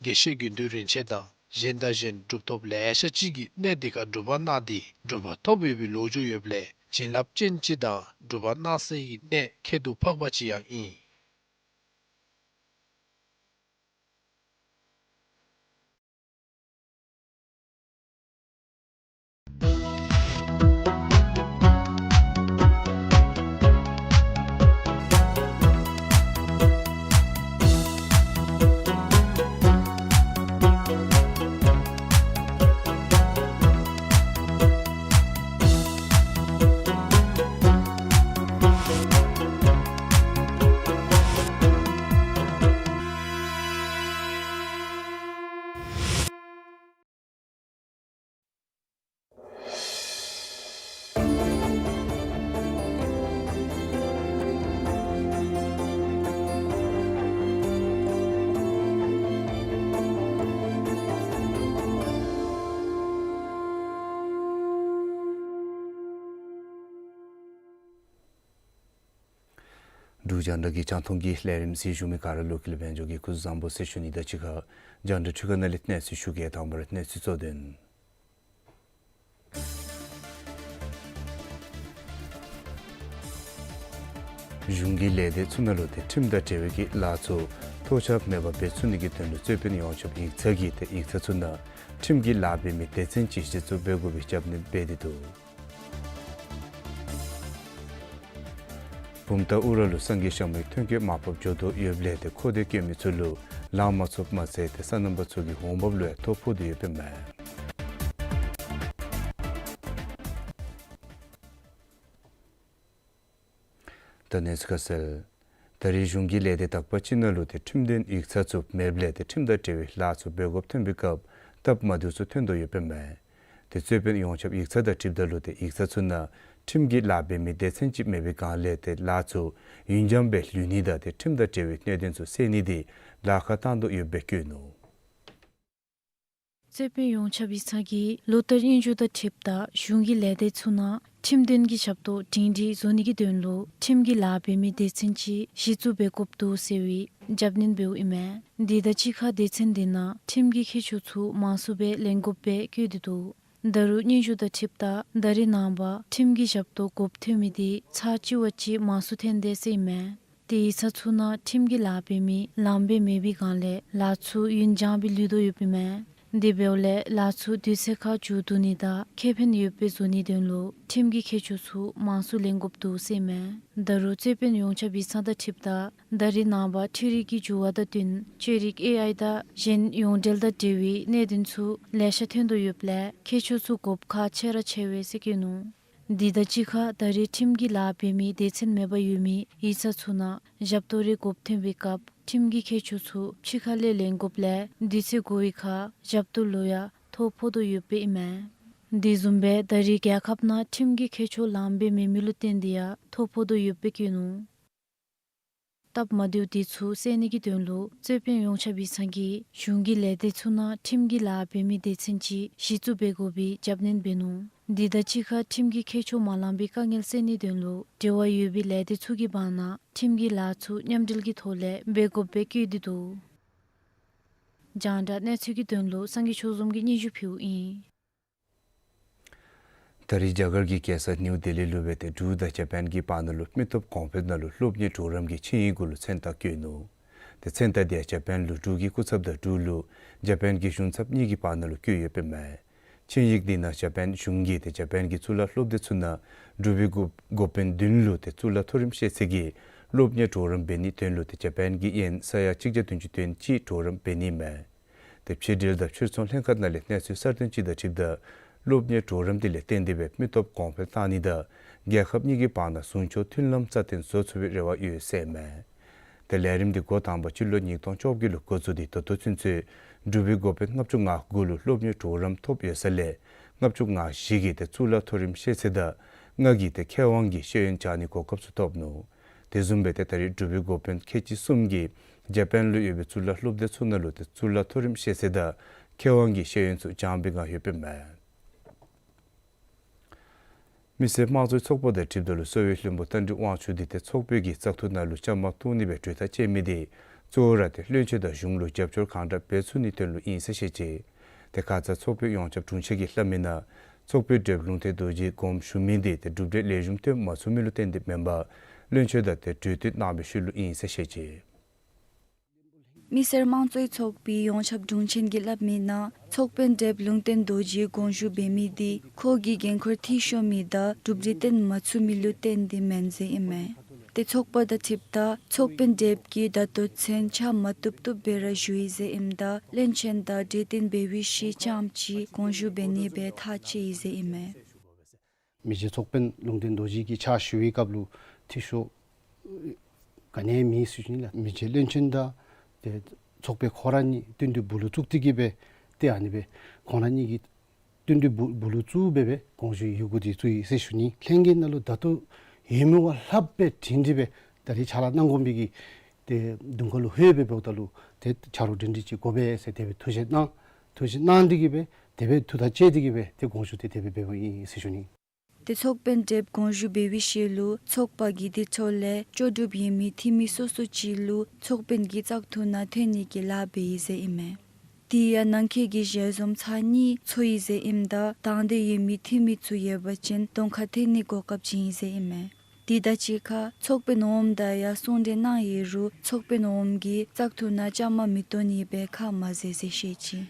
དགེ་བཤེས་དགེ་འདུན་རིན་ཆེན་དང་གཞན་དང་གཞན་གྲུབ་ཐོབ་ལེ་ཤ་ཅིག་གིས་གནས་འདི་ཁར་སྒྲུབ་པ་གནང་སྟེ་གྲུབ་པ་ཐོབ་ཡོད་པའི་ལོ་རྒྱུས་ཡོདཔ་ལས་བྱིན་རླབས་ཅན་ཅིག་དང་སྒྲུབ་པ་གནང་སའི་གནས་ཁྱད་དུ་འཕགས་པ་ཅིག་ཡང་ཨིན། འབྲུག་རྒྱང་བསྒྲགས་ཀྱི་རྒྱང་མཐོང་གི་ལས་རིམ་གཟིགས་བཞུགས་མི་ག་ར་ལུ་བཀྲིས་ལྷན་བྱང་གི་སྐུ་གཟུགས་བཟང་པོ་ཟེར་ཞུ་ནི་དང་གཅིག་ཁར་རྒྱང་བསྒྲགས་འཕྲུལ་ཁང་ནང་ལས་གནས་ཚུལ་ཞུ་གེ། དང་པ་ར་གནས་ཚུལ་གཙོ་དོན། གཞུང་གི་ལས་སྡེ་ཚུ་ནང་ལུ་ཏེ་ཁྲིམས་དང་འབྲེལ་བའི་གི་ལཱ་ཚུ་ཐོགས་ཆགས་མེད་པར་འབད་ཚུགས་ནི་གི་དོན་ལུ་རྩོད་དཔོན་ཡོངས་ཁྱབ་ཡིག་ཚང་གི་ཏེ་ཡིག་ཚང་ཚུ་ནང་ཁྲིམས་ཀྱི་ལཱ་འབད་མི་སྡེ་ཚན་ཅིག་གཞི་བཙུགས་འབད་དགོ་པའི་སྐྱབས་གནས་འབད་དེ་འདུག། བུམ་ཐང་ཨུ་ར་ལུ་སངས་རྒྱས་ཞྭ་མོ་གི་ཐོན་སྐྱེད་མར་ཕབ་འགྱོ་དོ་ཡོདཔ་ལས་ཏེ་མཁོ་འདོད་བསྐྱེད་མི་ཚུ་ལུ་ལང་མ་ཚུགསཔ་མ་ཚད་ཏེ་སོ་ནམ་པ་ཚུ་གི་འོང་འབབ་ལུ་ཡང་ཐོ་ཕོག་སྟེ་ཡོདཔ་ཨིན་མས། ད་གནས་ཚུལ་ཁ་གསལ། ད་རེས་གཞུང་གི་ལས་སྡེ་དག་པ་ཅིག་ནང་ལུ་ཏེ་ཁྲིམས་དོན་ཡིག་ཚང་བཙུགས་མེདཔ་ལས་ཏེ་ཁྲིམས་དང་འབྲེལ་བའི་ལཱ་ཚུ་འབད་དགོཔ་ཐོན་པའི་སྐབས་ སྟབས་མ་བདེཝ་ཚུ་ཐོན་དོ་ཡོདཔ་ཨིན་མས། ཏེ་རྩོད་དཔོན་ཡོངས་ཁྱབ་ཡིག་ཚང་དང་འཁྲིལཝ་ད་ལུ་ཏེ་ཡིག་ཚང་ཚུ་ནང་ཁྲིམས་ཀྱི་ལཱ་འབད་མི་སྡེ་ཚན་ཅིག་མེད་པའི་སྒང་ལས་ཏེ་ལཱ་ཚུ་ཡུན་འགྱངས་སྦེ་ལུས་ནི་དང་ཏེ་ཁྲིམས་དང་འབྲེལ་བའི་གནད་དོན་ཚུ་སེལ་ནི་དེ་ལཱ་ཁག་བཏང་དོ་ཡོདཔ་སྦེ་བཀོད་ནུག། རྩོད་དཔོན་ཡོངས་ཁྱབ་ཡིག་ཚང་གིས་ལོ་བསྟར་སྙན་ཞུ་དང་འཁྲིལཝ་ད་གཞུང་གི་ལས་སྡེ་ཚུ་ནང་ཁྲིམས་དོན་གྱི་ཞབས་ཏོག་སྒྲིང་སྒྲིང་བཟོ་ནི་གི་དོན་ལུ་ཁྲིམས་ཀྱི་ལཱ་འབད་མི་སྡེ་ཚན་ཅིག་གཞི་བཙུགས་འབད་དགོཔ་འདུག་ཟེར་བའི་རྒྱབ་སྣོན་འབདཝ་ཨིན་མས། དེ་དང་གཅིག་ཁར་སྡེ་ཚན་དེ་ནང་ཁྲིམས་ཀྱི་མཁས་མཆོག་ཚུ་མང་སུ་སྦེ་ལེན་དགོཔ་སྦེ་བཀོད་དེ་འདུག། ད་རུང་སྙན་ཞུ་དང་འཁྲིལཝ་ད་ད་རེས་ནངས་པ་ཁྲིམས་ཀྱི་ཞབས་ཏོག་དགོཔ་ཐོན་མི་དེ་ཚར་གཅིག་བ་ཅིག་མང་སུ་ཐོན་དེས་ཟེར་ཨིན་མས། ཏེ་ཡིག་ཚང་ཚུ་ནང་ཁྲིམས་ཀྱི་ལཱ་འབད་མི་ལངམ་སྦེ་མེད་པའི་སྒང་ལས་ལཱ་ཚུ་ཡུན་འགྱངས་སྦེ་ལུས་དོ་ཡོདཔ་ཨིན་མས། དེ་འབདཝ་ལས་ལཱ་ཚུ་དུས་ཚོད་ཁར་མཇུག་བསྡུ་ནི་དང་ཁེ་ཕན་ཡོདཔ་སྦེ་བཟོ་ནིའི་དོན་ལུ་ཁྲིམས་ཀྱི་མཁས་མཆོག་ཚུ་མང་སུ་ལེན་དགོཔ་འདུག་ཟེར་ཨིན་མས། ད་རུང་རྩོད་དཔོན་ཡོངས་ཁྱབ་ཡིག་ཚང་དང་འཁྲིལཝ་ད་ད་རེས་ནངས་པ་འཕྲུལ་རིག་གི་འགྱུར་བ་དང་བསྟུན་བཅོས་རིག་ཨེ་ཨའི་དང་གཞན་ཡོངས་འབྲེལ་དང་འབྲེལ་བའི་གནད་དོན་ཚུ་ལེ་ཤ་ཐོན་དོ་ཡོདཔ་ལས་མཁས་མཆོག་ཚུ་དགོཔ་ཁག་ཆེ་ར་ཆེ་བས་ཟེར་བཀོད་ནུག། དེ་དང་གཅིག་ཁར་ད་རེས་ཁྲིམས་ཀྱི་ལཱ་འབད་མི་སྡེ་ཚན་མེདཔ་ཡོད་མི་ཡིག་ཚང་ཚུ་ནང་ཞབས་ཏོག་རེ་དགོཔ་ཐོན་པའི་སྐབས་ཁྲིམས་ཀྱི་མཁས་མཆོག་ཚུ་ཕྱི་ཁ་ལས་ལེན་དགོཔ་ལས་དུས་ཚོད་འགོར་བའི་ཁར་ཞབས་ཏོག་ལུ་ཡང་ཐོ་ཕོག་དོ་ཡོདཔ་ཨིན་མས། དེ་བཟུམ་སྦེ་ད་རེས་རྒྱལ་ཁབ་ནང་ཁྲིམས་ཀྱི་མཁས་མཆོག་ལངམ་སྦེ་མེད་མི་ལུ་བརྟེན་ཏེ་ཡང་ཐོ་ཕོག་དོ་ཡོདཔ་སྦེ་བཀོད་ནུག། སྟབས་མ་བདེཝ་དེ་ཚུ་སེལ་ནི་གི་དོན་ལུ་རྩོད་དཔོན་ཡོངས་ཁྱབ་ཡིག་ཚང་གིས་གཞུང་གི་ལས་སྡེ་ཚུ་ནང་ཁྲིམས་ཀྱི་ལཱ་འབད་མི་སྡེ་ཚན་ཅིག་གཞི་བཙུགས་འབད་དགོ་པའི་རྒྱབ་སྣོན་འབད་ནུག། དེ་དང་གཅིག་ཁར་ཁྲིམས་ཀྱི་མཁས་མཆོག་མ་ལངམ་པའི་དཀའ་ངལ་སེལ་ནིའི་དོན་ལུ་འབྲེལ་བ་ཡོད་པའི་ལས་སྡེ་ཚུ་གི་བར་ན་ཁྲིམས་ཀྱི་ལཱ་ཚུ་མཉམ་འབྲེལ་གྱི་ཐོག་ལས་འབད་དགོཔ་སྦེ་བཀོད་དེ་འདུག། རྒྱང་བསྒྲགས་གནས་ཚུལ་གྱི་དོན་ལུ་སངས་རྒྱས་ཆོས་འཛོམས་ཀྱིས་སྙན་ཞུ་ཕུལཝ་ཨིན། ད་རེས་རྒྱ་གར་གྱི་རྒྱལ་ས་ནིའུ་ལྡི་ལི་ལུ་སྦེ་ཏེ་འབྲུག་དང་ཇ་པཱན་གྱི་བར་ན་ལུ་མི་སྟོབས་གོང་འཕེལ་ནང་ལུ་སློབ་གཉེར་གྲོགས་རམ་གྱི་ཆིངས་ཡིག་གུ་ལུ་མཚན་རྟགས་བཀོད་ནུག། ཏེ་མཚན་རྟགས་དེ་ཇ་པཱན་ལུ་འབྲུག་གི་སྐུ་ཚབ་དང་འབྲུག་ལུ་ཇ་པཱན་གྱི་གཞུང་ཚབ་གཉིས་ཀྱི་བར་ན་ལུ་བཀོད་ཡོདཔ་ཨིན་མས། ཆིངས་ཡིག་འདི་ནང་ཇ་པཱན་གཞུང་གིས་ཏེ་ཇ་པཱན་གྱི་གཙུག་ལག་སློབ་སྡེ་ཚུ་ནང་འབྲུག་པའི་འགོ་འགོ་དཔོན་བདུན་ལུ་ཏེ་གཙུག་ལག་མཐོ་རིམ་ཤེས་ཚད་ཀྱི་སློབ་གཉེར་གྲོགས་རམ་འབད་ནིའི་དོན་ལུ་ཏེ་ཇ་པཱན་གྱི་ཡེན་ས་ཡ་གཅིག་བརྒྱ་བདུན་ཅུ་དོན་གཅིག་གྲོགས་རམ་འབད་ནི་ཨིན་མས། ཏེ་ཕྱི་འབྲེལ་དང་ཕྱིར་ཚོང་ལྷན་ཁག་ནང་ལས་གནས་ཚུལ་གསར་བཏོན་ཅིག་དང་འཁྲིལཝ་ད་སློབ་གཉེར་གྲོགས་རམ་དེ་ལས་བརྟེན་ཏེ་སྦེ་མི་སྟོབས་གོང་འཕེལ་བཏང་ནི་དང་རྒྱལ་ཁབ་གཉིས་ཀྱི་བར་ན་ཟུང་ཕྱོགས་མཐུན་ལམ་རྩ་བརྟན་བཟོ་ཚུགས་པའི་རེ་བ་ཡོད་ཟེར་ཨིན་མས། ཏེ་ལས་རིམ་འདི་འགོ་དང་པ་སྤྱི་ལོ་ཉིས་སྟོང་བཅོ་བརྒྱད་ལུ་འགོ་བཙུགས་ཏེ་ད་ལྟོ་ཚུན་ཚོད་འབྲུག་པའི་འགོ་དཔོན་ལྔ་བཅུ་ང་དགུ་ལུ་སློབ་གཉེར་གྲོགས་རམ་ཐོབ་ཡོད་ས་ལས་ལྔ་བཅུ་ང་བཞི་གིས་ཏེ་གཙུག་ལག་མཐོ་རིམ་ཤེས་ཚད་དང་ལྔ་གིས་ཏེ་མཁས་དབང་གི་ཤེས་ཡོན་སྦྱང་ནིའི་གོ་སྐབས་ཚུ་ཐོབ་ནུག། དེ་བཟུམ་སྦེ་ཏེ་ད་རེས་འབྲུག་པའི་འགོ་དཔོན་ཁལ་གཅིག་གསུམ་གྱིས་ཇ་པཱན་ལུ་ཡོད་པའི་གཙུག་ལག་སློབ་སྡེ་ཚུ་ནང་ལུ་ཏེ་གཙུག་ལག་མཐོ་རིམ་ཤེས་ཚད་དང་མཁས་དབང་གི་ཤེས་ཡོན་ཚུ་སྦྱང་པའི་བསྒང་ཡོདཔ་ཨིན་མས། མི་སེར་དམངས་གཙོའི་ཚོགས་པ་དང་འཁྲིལཝ་ད་ལུ་གསོ་བའི་བློན་པོ་རྟ་མགྲིན་དབང་ཕྱུག་འདི་ཏེ་ཚོགས་པའི་གི་བཙག་འཐུ་ནང་ལུ་བཅའ་མར་གཏོགས་ནི་སྦེ་གྲོས་ཐག་བཅད་མི་འདི་གཙོ་བོ་ར་ཏེ་བློན་ཆེན་དང་གཞུང་ལུ་རྒྱབ་སྐྱོར་གང་དྲག་འབད་ཚུགས་ནིའི་དོན་ལུ་ཨིན་ཟེར་བཤད་ཅི། ཏེ་ཁ་ཙ་ཚོགས་པའི་ཡོངས་ཁྱབ་དྲུང་ཆེན་གྱིས་སླབ་མི་ནང་ཚོགས་དཔོན་བགྲེསཔ་ལུང་བསྟན་རྡོ་རྗེ་དགོངས་ཞུ་མི་འདི་ཏེ་གྲུབ་འབྲས་ལེགས་ཤོམ་སྟོན་མ་ཚུགས་མི་ལུ་བརྟེན་ཏེ་མེན་པར་བློན་ཆེན་དང་ཏེ་གྲོས་བསྟུན་གནང་བའི་ཤུལ་ལུ་ཨིན་ཟེར་བཤད་ཅི། མི་སེར་དམངས་གཙོའི་ཚོགས་པའི་ཡོངས་ཁྱབ་དྲུང་ཆེན་གྱིས་སླབ་མི་ནང་ཚོགས་དཔོན་བགྲེསཔ་ལུང་བསྟན་རྡོ་རྗེ་དགོངས་ཞུ་འབད་མི་འདི་ཁོ་གི་འགན་ཁུར་འཐུས་ཤོར་མི་དང་གྲུབ་འབྲས་སྟོན་མ་ཚུགས་མི་ལུ་བརྟེན་ཏེ་མེན་ཟེར་ཨིན་མས། ཏེ་ཚོགས་པ་དང་འཁྲིལཝ་ད་ཚོགས་དཔོན་བགྲེསཔ་གིས་ད་ལྟོ་ཚུན་ཕྱག་མ་བཏུབ་བཏུབ་སྦེ་ར་བཞུགས་ཡི་ཟེར་ཨིནམ་ད་བློན་ཆེན་དང་གྲོས་བསྟུན་འབད་བའི་ཤུལ་རྐྱངམ་ཅིག་དགོངས་ཞུ་འབད་ནི་སྦེ་ཐག་བཅད་ཡི་ཟེར་ཨིན་མས། མི་རྗེ་ཚོགས་དཔོན་ལུང་བསྟན་རྡོ་རྗེ་གི་ཕྱག་ཞུ་བའི་སྐབས་ལུ་འཐུས་ཤོར་ག་ནི་ཡང་མེད་ཟེར་ཞུ་ནི་ལགས། མི་རྗེ་བློན་ཆེན་དང་ཏེ་ཚོགས་པའི་ཁོ་ར་གཉིས་བསྟུན་གྲོས་སྦུག་ལུ་བཙུགས་ཏེ་གིས་སྦེ་ཏེ་ཨ་ནི་སྦེ་ཁོང་ར་གཉིས་ཀྱིས་བསྟུན་གྲོས་སྦུག་སྦུག་ལུ་བཙུགས་སྦེ་སྦེ་དགོངས་ཞུ་ཡི་གུ་འདི་བཙུགས་ཡི་ཟེར་ཞུ་ནི། ལྷན་རྒྱས་ནང་ལུ་ད་ལྟོ་ཡོད་མི་བ་ལྷགཔ་སྦེ་དྲིན་དྲི་སྦེ་ད་རེས་ཕྱག་ལཱ་གནང་དགོ་མི་གི་ཏེ་གདོང་ཁ་ལུ་ལྷོད་སྦེ་འབདཝ་ད་ལུ་ཏེ་ཆ་རོགས་སྒྲིང་སྒྲི་ཅིག་དགོ་པས་ཟེར་དེ་སྦེ་ཐུགས་བཞེད་གནང་། ཐུགས་བཞེད་གནང་སྟེ་གིས་སྦེ་དེ་སྦེ་ཐུགས་ཐག་བཅད་དེ་གིས་སྦེ་ཏེ་དགོངས་ཞུ་འདི་དེ་སྦེ་འབདཝ་ཨིན་ཟེར་ཞུ་ནི། ཏེ་ཚོགས་དཔོན་བགྲེསཔ་དགོངས་ཞུ་འབད་བའི་ཤུལ་ལུ་ཚོགས་པ་གིས་དེ་ཐོག་ལས་ལྕོགས་གྲུབ་ཡོད་མི་འཐུས་མི་སོ་སོ་ཅིག་ལུ་ཚོགས་དཔོན་གྱི་བཙག་འཐུ་ནང་ཐོན་ནི་གི་ལཱ་འབད་ཡི་ཟེར་ཨིན་མས། དེ་ཡང་ནང་འཁོད་ཀྱི་ཞལ་འཛོམས་ཚར་གཉིས་ཚོགས་ཡི་ཟེར་ཨིནམ་ད་དང་འདོད་ཡོད་མི་འཐུས་མི་ཚུ་ཡོད་པ་ཅིན་གདོང་ཁར་ཐོན་ནི་གོ་སྐབས་བྱིན་ཡི་ཟེར་ཨིན་མས། དེ་དང་གཅིག་ཁར་ཚོགས་དཔོན་འོགམ་དང་ཡང་གསུང་གྲོས་གནང་ཡོད་རུང་ཚོགས་དཔོན་འོགམ་གྱིས་བཙག་འཐུ་ནང་བཅའ་མར་མི་གཏོགས་ནི་སྦེ་ཁ་མ་བཟེད་ཟེར་བཤད་ཅི།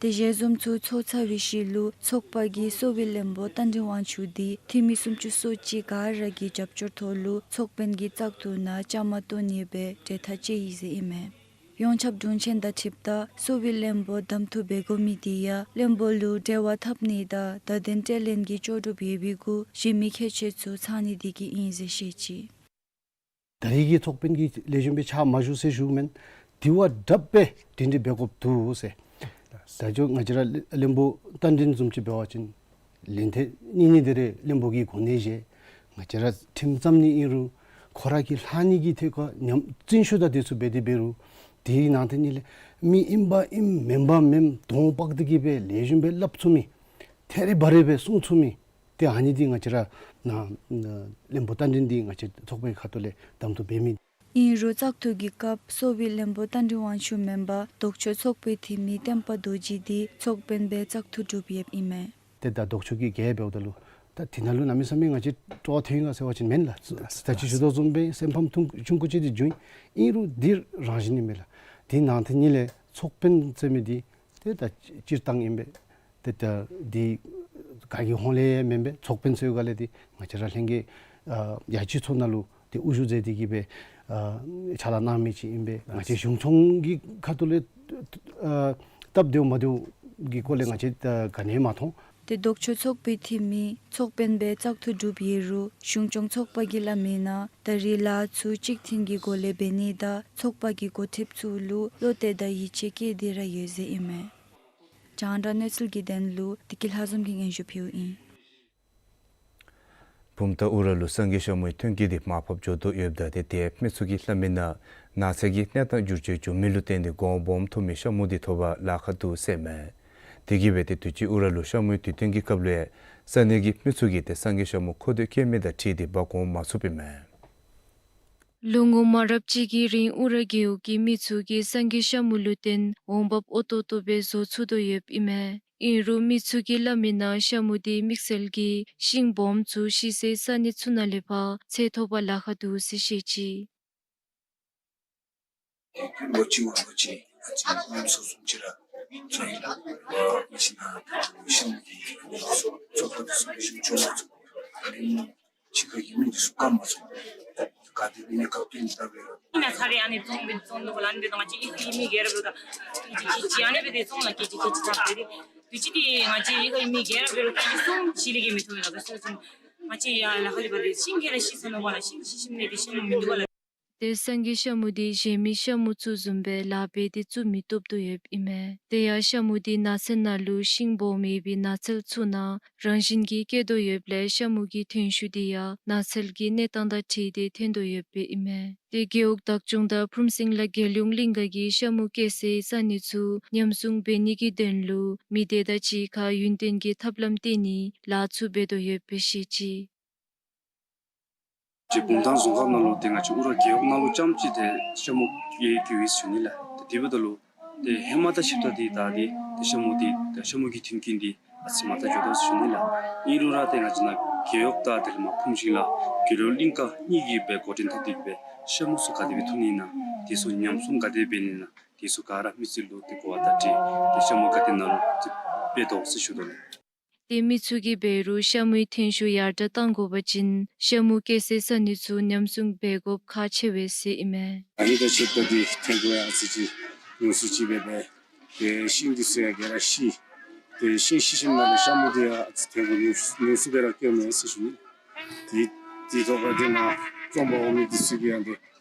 ཏེ་ཞལ་འཛོམས་ཚུ་ཚོགས་ཚར་བའི་ཤུལ་ལུ་ཚོགས་པ་གིས་གསོ་བའི་བློན་པོ་རྟ་མགྲིན་དབང་ཕྱུག་འདི་འཐུས་མི་སུམ་ཅུ་སོ་གཅིག་ག་ར་གི་རྒྱབ་སྐྱོར་ཐོག་ལུ་ཚོགས་དཔོན་གྱི་བཙག་འཐུ་ནང་བཅའ་མར་གཏོགས་ནི་སྦེ་གྲོས་ཐག་བཅད་ཡི་ཟེར་ཨིན་མས། ཡོངས་ཁྱབ་དྲུང་ཆེན་དང་འཁྲིལཝ་ད་གསོ་བའི་བློན་པོ་གདམ་འཐུ་འབད་དགོ་མི་འདི་ཡང་བློན་པོ་ལུ་འབྲེལ་བ་འཐབ་ནི་དང་བརྡ་དོན་སྤྲོད་ལེན་གྱི་ལྕོགས་གྲུབ་ཡོད་པའི་གུ་གཞི་མི་ཁྱད་ཆོས་ཚུ་ཚང་ནི་འདི་གིས་ཨིན་ཟེར་བཤད་ཅི། ད་རེས་ཀྱི་ཚོགས་དཔོན་གྱིས་ལེགས་ཤོམ་སྦེ་ཕྱག་མ་ཞུ་ཟེར་ཞུཝ་མེན། དེ་བ་དྲགཔ་སྦེ་སྒྲིང་སྒྲི་འབད་དགོཔ་འདུག་ཟེར། ད་ད་ཅི་ང་བཅས་ར་བློན་པོ་རྟ་མགྲིན་བཟུམ་ཅིག་འབད་བ་ཅིན་ལན་ཐེངས་གཉིས་གཉིས་དེ་རེ་བློན་པོ་གིས་གོ་གནས་བཞེས། ང་བཅས་ར་ཁྲིམས་བརྩམ་ནི་ཨིན་རུང་ཁོ་ར་གིས་ལྷག་ནི་གི་ཐད་ཁར་ཉམས་བརྩོན་ཤུགས་དང་དེ་ཚུ་འབད་དེ་འབད་རུང་དེའི་ནང་དེ་ཉིད་ལས་མི་ཨིན་པ་ཨིནམ་མེན་པ་མེནམ་གདོང་ཕག་སྟེ་གི་སྦེ་ལེགས་ཤོམ་སྦེ་སླབ་ཚུགས་མི་ཐད་རི་བ་རི་སྦེ་གསུང་ཚུགས་མི་ཏེ་ཨ་ནི་འདི་ང་བཅས་ར་ནཱ་བློན་པོ་རྟ་མགྲིན་འདི་ང་བཅས་ཚོགས་པའི་ཁ་ཐུག་ལས་གདམ་འཐུ་འབད་མི། ཨིན་རུང་བཙག་འཐུ་གི་སྐབས་གསོ་བའི་བློན་པོ་རྟ་མགྲིན་དབང་ཕྱུག་མེན་པར་ལྡོག་ཕྱོགས་ཚོགས་པའི་འཐུས་མི་བསྟན་པ་རྡོ་རྗེ་འདི་ཚོགས་དཔོན་སྦེ་བཙག་འཐུ་གྲུབ་ཡོདཔ་ཨིན་མས། ཏེ་ད་ལྡོག་ཕྱོགས་ཀྱིས་རྒྱལ་འབདཝ་ད་ལུ་ད་དེ་ནང་ལུ་གནམ་མེད་ས་མེད་ང་བཅས་སྤྲོ་བ་ཐོན་ཡི་ག་ཟེར་བ་ཅིན་མེན་ལགས། ད་ཅི་ཞུ་དོ་བཟུམ་སྦེ་སེམས་ཕམ་ཐུང་ཆུང་ཀུ་ཅིག་འདི་བྱུང་ཡི། ཨིན་རུང་འདི་རང་བཞིན་ཨིན་མས་ལགས། དེ་ནང་དེ་ཉིད་ལས་ཚོགས་དཔོན་ཟེར་མི་འདི་ཏེ་ད་སྤྱིར་བཏང་ཨིན་པས། ཏེ་ད་འདི་ག་གི་ཧོང་ལས་མེན་པས། ཚོགས་དཔོན་ཟེར་ག་ལས་འདི་ང་བཅས་ར་ལྷན་རྒྱས་ཨ་ཡ་ཅི་ཚོགས་ནང་ལུ་ཏེ་དབུ་བཞུགས་མཛད་དེ་གི་སྦེ་ཨ་ཕྱག་ལཱ་གནང་མི་ཅིག་ཨིན་པས། ང་བཅས་གཞུང་ཚོགས་ཀྱི་ཁ་ཐུག་ལས་ཨ་སྟབས་བདེཝ་མ་བདེཝ་གི་སྐོར་ལས་ང་བཅས་ཨ་ག་ནི་ཡང་མ་མཐོང་། ཏེ་ལྡོག་ཕྱོགས་ཚོགས་པའི་འཐུས་མི་ཚོགས་དཔོན་སྦེ་བཙག་འཐུ་གྲུབ་ཡོད་རུང་གཞུང་སྐྱོང་ཚོགས་པ་གིས་སླབ་མིའི་ནང་ད་རེས་ལཱ་ཚུ་གཅིག་མཐུན་གྱི་སྒོ་ལས་འབད་ནི་དང་ཚོགས་པ་གི་འགོ་ཁྲིདཔ་ཚུ་ལུ་བློ་གཏད་དང་ཡིད་ཆེས་བསྐྱེད་དེ་ར་ཡོད་ཟེར་ཨིན་མས། རྒྱང་བསྒྲགས་གནས་ཚུལ་གྱི་དོན་ལུ་བདེ་སྐྱིད་ལྷ་འཛོམས་ཀྱིས་སྙན་ཞུ་ཕུལཝ་ཨིན། བུམ་ཐང་ཨུ་ར་ལུ་སངས་རྒྱས་ཤ་མུའི་ཐོན་སྐྱེད་འདི་མར་ཕབ་འགྱོ་དོ་ཡོདཔ་ད་ཏེ་དེ་མི་ཚུ་གིས་སླབ་མིའི་ནང་ནགས་ཚལ་གྱི་གནས་སྟངས་འགྱུར་བཅོས་བྱུང་མི་ལུ་བརྟེན་ཏེ་གོང་སྦོམ་ཐོབ་མི་ཤ་མུ་འདི་ཐོབ་པར་ལཱ་ཁག་འདུག་ཟེར་མས། དེ་གིས་འབད་ཏེ་དུས་ཅི་ཨུ་ར་ལུ་ཤ་མུའི་དུས་སྟོན་གྱི་སྐབས་ལུ་ཡང་ས་གནས་ཀྱི་མི་ཚུ་གིས་ཏེ་སངས་རྒྱས་ཤ་མུ་མཁོ་འདོད་བསྐྱེད་མི་དང་འཁྲིལ་ཏེ་འབག་འོང་མ་ཚུགསཔ་ཨིན་མས། ལོ་ངོ་མ་རབས་ཅིག་གི་རིང་ཨུ་ར་རྒེད་འོག་གི་མི་ཚུ་གིས་སངས་རྒྱས་ཤ་མུ་ལུ་བརྟེན་འོང་འབབ་འོས་ཏོག་ཏོ་སྦེ་བཟོ་ཚུགས་དོ་ཡོདཔ་ཨིན་མས། ཨིན་རུང་མི་ཚུ་གིས་སླབ་མིའི་ནང་ཤ་མུ་འདི་དམིགས་བསལ་གྱིས་ཤིང་སྦོམ་ཚུ་ཤི་སའི་ས་གནས་ཚུ་ནང་ལས་ཕར་ཚད་ཐོབ་པར་ལཱ་ཁག་འདུག་ཟེར་བཤད་ཅི། ལོ་གཅིག་བ་ལོ་གཅིག་ཨ་ཙི་ཉམས་སྲུང་ཅིག་ར་ཚུ་ཡི་ལགས། ཨ་ཅི་ན་ཤིང་འདི་ཚོགས་པ་འདི་ཚུ་ཤིང་ཆུང་མ་ཚུ་ཨ་ནི་ཕྱི་ཁ་གི་མི་འདི་ཚུ་བཀག་མ་ཚུགས། ག་དེ་སྦེ་ནི་བཀག་སྟེ་ཨིན་ད་འབད་རུང་ཨ་ནི་ཚ་རེ་ཨ་ནི་བཙོང་སྦེ་བཙོང་དོ་ལགས། ཨ་ནི་འབད་དོ་ང་བཅས་ཡི་ཁ་གི་མི་སྒེར་ར་འབད་རུང་ད་ཨ་ནི་ཅིག་ཅིག་ཅིག་ཨ་ནི་འབད་དེ་བཙོང་ལགས། ཀེ་ཇི་ཀེ་ཇི་ཚ་འབད་དེ་དུས་ཅི་འདི་ང་བཅས་ཡི་ཁ་གི་མི་སྒེར་ར་འབད་རུང་ཀེ་ཇི་གསུམ་བཞི་ལས་བརྒལ་མི་ཐོབ་ལགས། ད་ཟེར་བ་ཅིན་ང་བཅས་ཡར་ལ་ཁ་གི་འབད་དེ་ཤིང་གི་ར་ཤི་སོ་ནུག་པ་ལགས། ཤིང་ཤི་ཤིམ་ལས་དེ་ཤ་མུ་མིན་འདུག་པ་ལགས། ཏེ་སངས་རྒྱས་ཤ་མུ་འདི་གཞན་མི་ཤ་མུ་ཚུ་བཟུམ་སྦེ་ལཱ་འབད་དེ་བཙུགས་མི་བཏུབ་དོ་ཡོདཔ་ཨིན་མས། དེ་ཡང་ཤ་མུ་འདི་ནགས་ཚལ་ནང་ལུ་ཤིང་སྦོམ་ཡོད་པའི་ནགས་ཚལ་ཚུ་ནང་རང་བཞིན་གྱིས་སྐྱེ་དོ་ཡོདཔ་ལས་ཤ་མུ་གི་ཐོན་ཤུགས་འདི་ཡང་ནགས་ཚལ་གྱི་གནས་སྟངས་དང་འཁྲིལ་ཏེ་ཐོན་དོ་ཡོདཔ་ཨིན་མས། ཏེ་རྒེད་འོག་བདག་སྐྱོང་དང་ཕུན་སུམ་ཚོགས་ལ་རྒྱལ་ཡོངས་གླིང་ག་གིས་ཤ་མུ་སྐྱེ་སའི་ས་གནས་ཚུ་ཉམས་སྲུང་འབད་ནི་གི་དོན་ལུ་མི་སྡེ་དང་གཅིག་ཁར་ཡུན་བརྟན་གྱི་ཐབས་ལམ་བཏོན་ནི་ལཱ་ཚུ་འབད་དོ་ཡོདཔ་སྦེ་བཤད་ཅི། ཅིག་བུམ་ཐང་རྫོང་ཁག་ནང་ལུ་ཏེ་ང་བཅས་ཨུ་ར་རྒེད་འོག་ནང་ལུ་རྐྱངམ་ཅིག་ཏེ་ཤ་མུ་གི་རྒྱུ་ཡོད་ཟེར་ཞུ་ནི་ལགས། ཏེ་དེ་འབདཝ་ད་ལུ་ཏེ་ཧེ་མ་དང་ཕྱདཔ་ད་འདི་ད་འདི་ཏེ་ཤ་མུ་འདི་ཏེ་ཤ་མུ་གི་མཐུན་རྐྱེན་འདི་ཨ་ཙི་མ་དྲག་འགྱོ་དོ་ཟེར་ཞུ་ནི་ལགས། ཨིན་རུང་ར་ཏེ་ང་བཅས་ནཱ་རྒེད་འོག་དང་དེ་ལས་མར་ཕུན་ཤིང་ལ་རྒྱལ་ཡོངས་གླིང་ག་གཉིས་ཀྱིས་སྦེ་འགོ་འདྲེན་འཐབ་སྟེ་གི་སྦེ་ཤ་མུ་ཚུ་ག་དེ་སྦེ་ཐོན་ནི་ཨིན་ན་དེ་ཚུ་ཉམས་སྲུང་ག་དེ་སྦེ་འབད་ནི་ཨིན་ན་དེ་ཚུ་ག་ར་མི་སེར་ལུ་ཏེ་གོ་བ་བརྡ་སྤྲོད་ཏེ་ཤ་མུ་ག་དེ་ནང་ལུ་ཏེ་འབད་དོ་ཟེར་ཞུ་དོ་ལགས། ཏེ་མི་ཚུ་གིས་འབད་རུང་ཤ་མུའི་ཐོན་ཤུགས་ཡར་དྲག་གཏང་དགོ་པ་ཅིན་ཤ་མུ་སྐྱེ་སའི་ས་གནས་ཚུ་ཉམས་སྲུང་འབད་དགོཔ་ཁག་ཆེ་བས་ཟེར་ཨིན་མས། ཨ་ནི་དང་ཕྱདཔ་ད་འདི་ཐོན་ཁུངས་ཡང་ཨ་ཙི་ཅིག་ཉུང་སུ་ཅིག་སྦེ་འབད་ཏེ་ཤིང་འདི་ཚུ་ཡང་ག་ར་ཤི། ཏེ་ཤིང་ཤི་ཞིནམ་ལས་ཤ་མུ་འདི་ཡང་ཨ་ཙི་ཐོན་ཁུངས་ཉུང་སུ་ཉུང་སུ་སྦེ་ར་བཀལཝ་མས་ཟེར་ཞུ་ནི། དེ་དེ་ཐོག་ཁར་འདི་ནཱ་བཙོང་པར་འོང་མི་འདི་ཚུ་གིས་ཡང་འདི་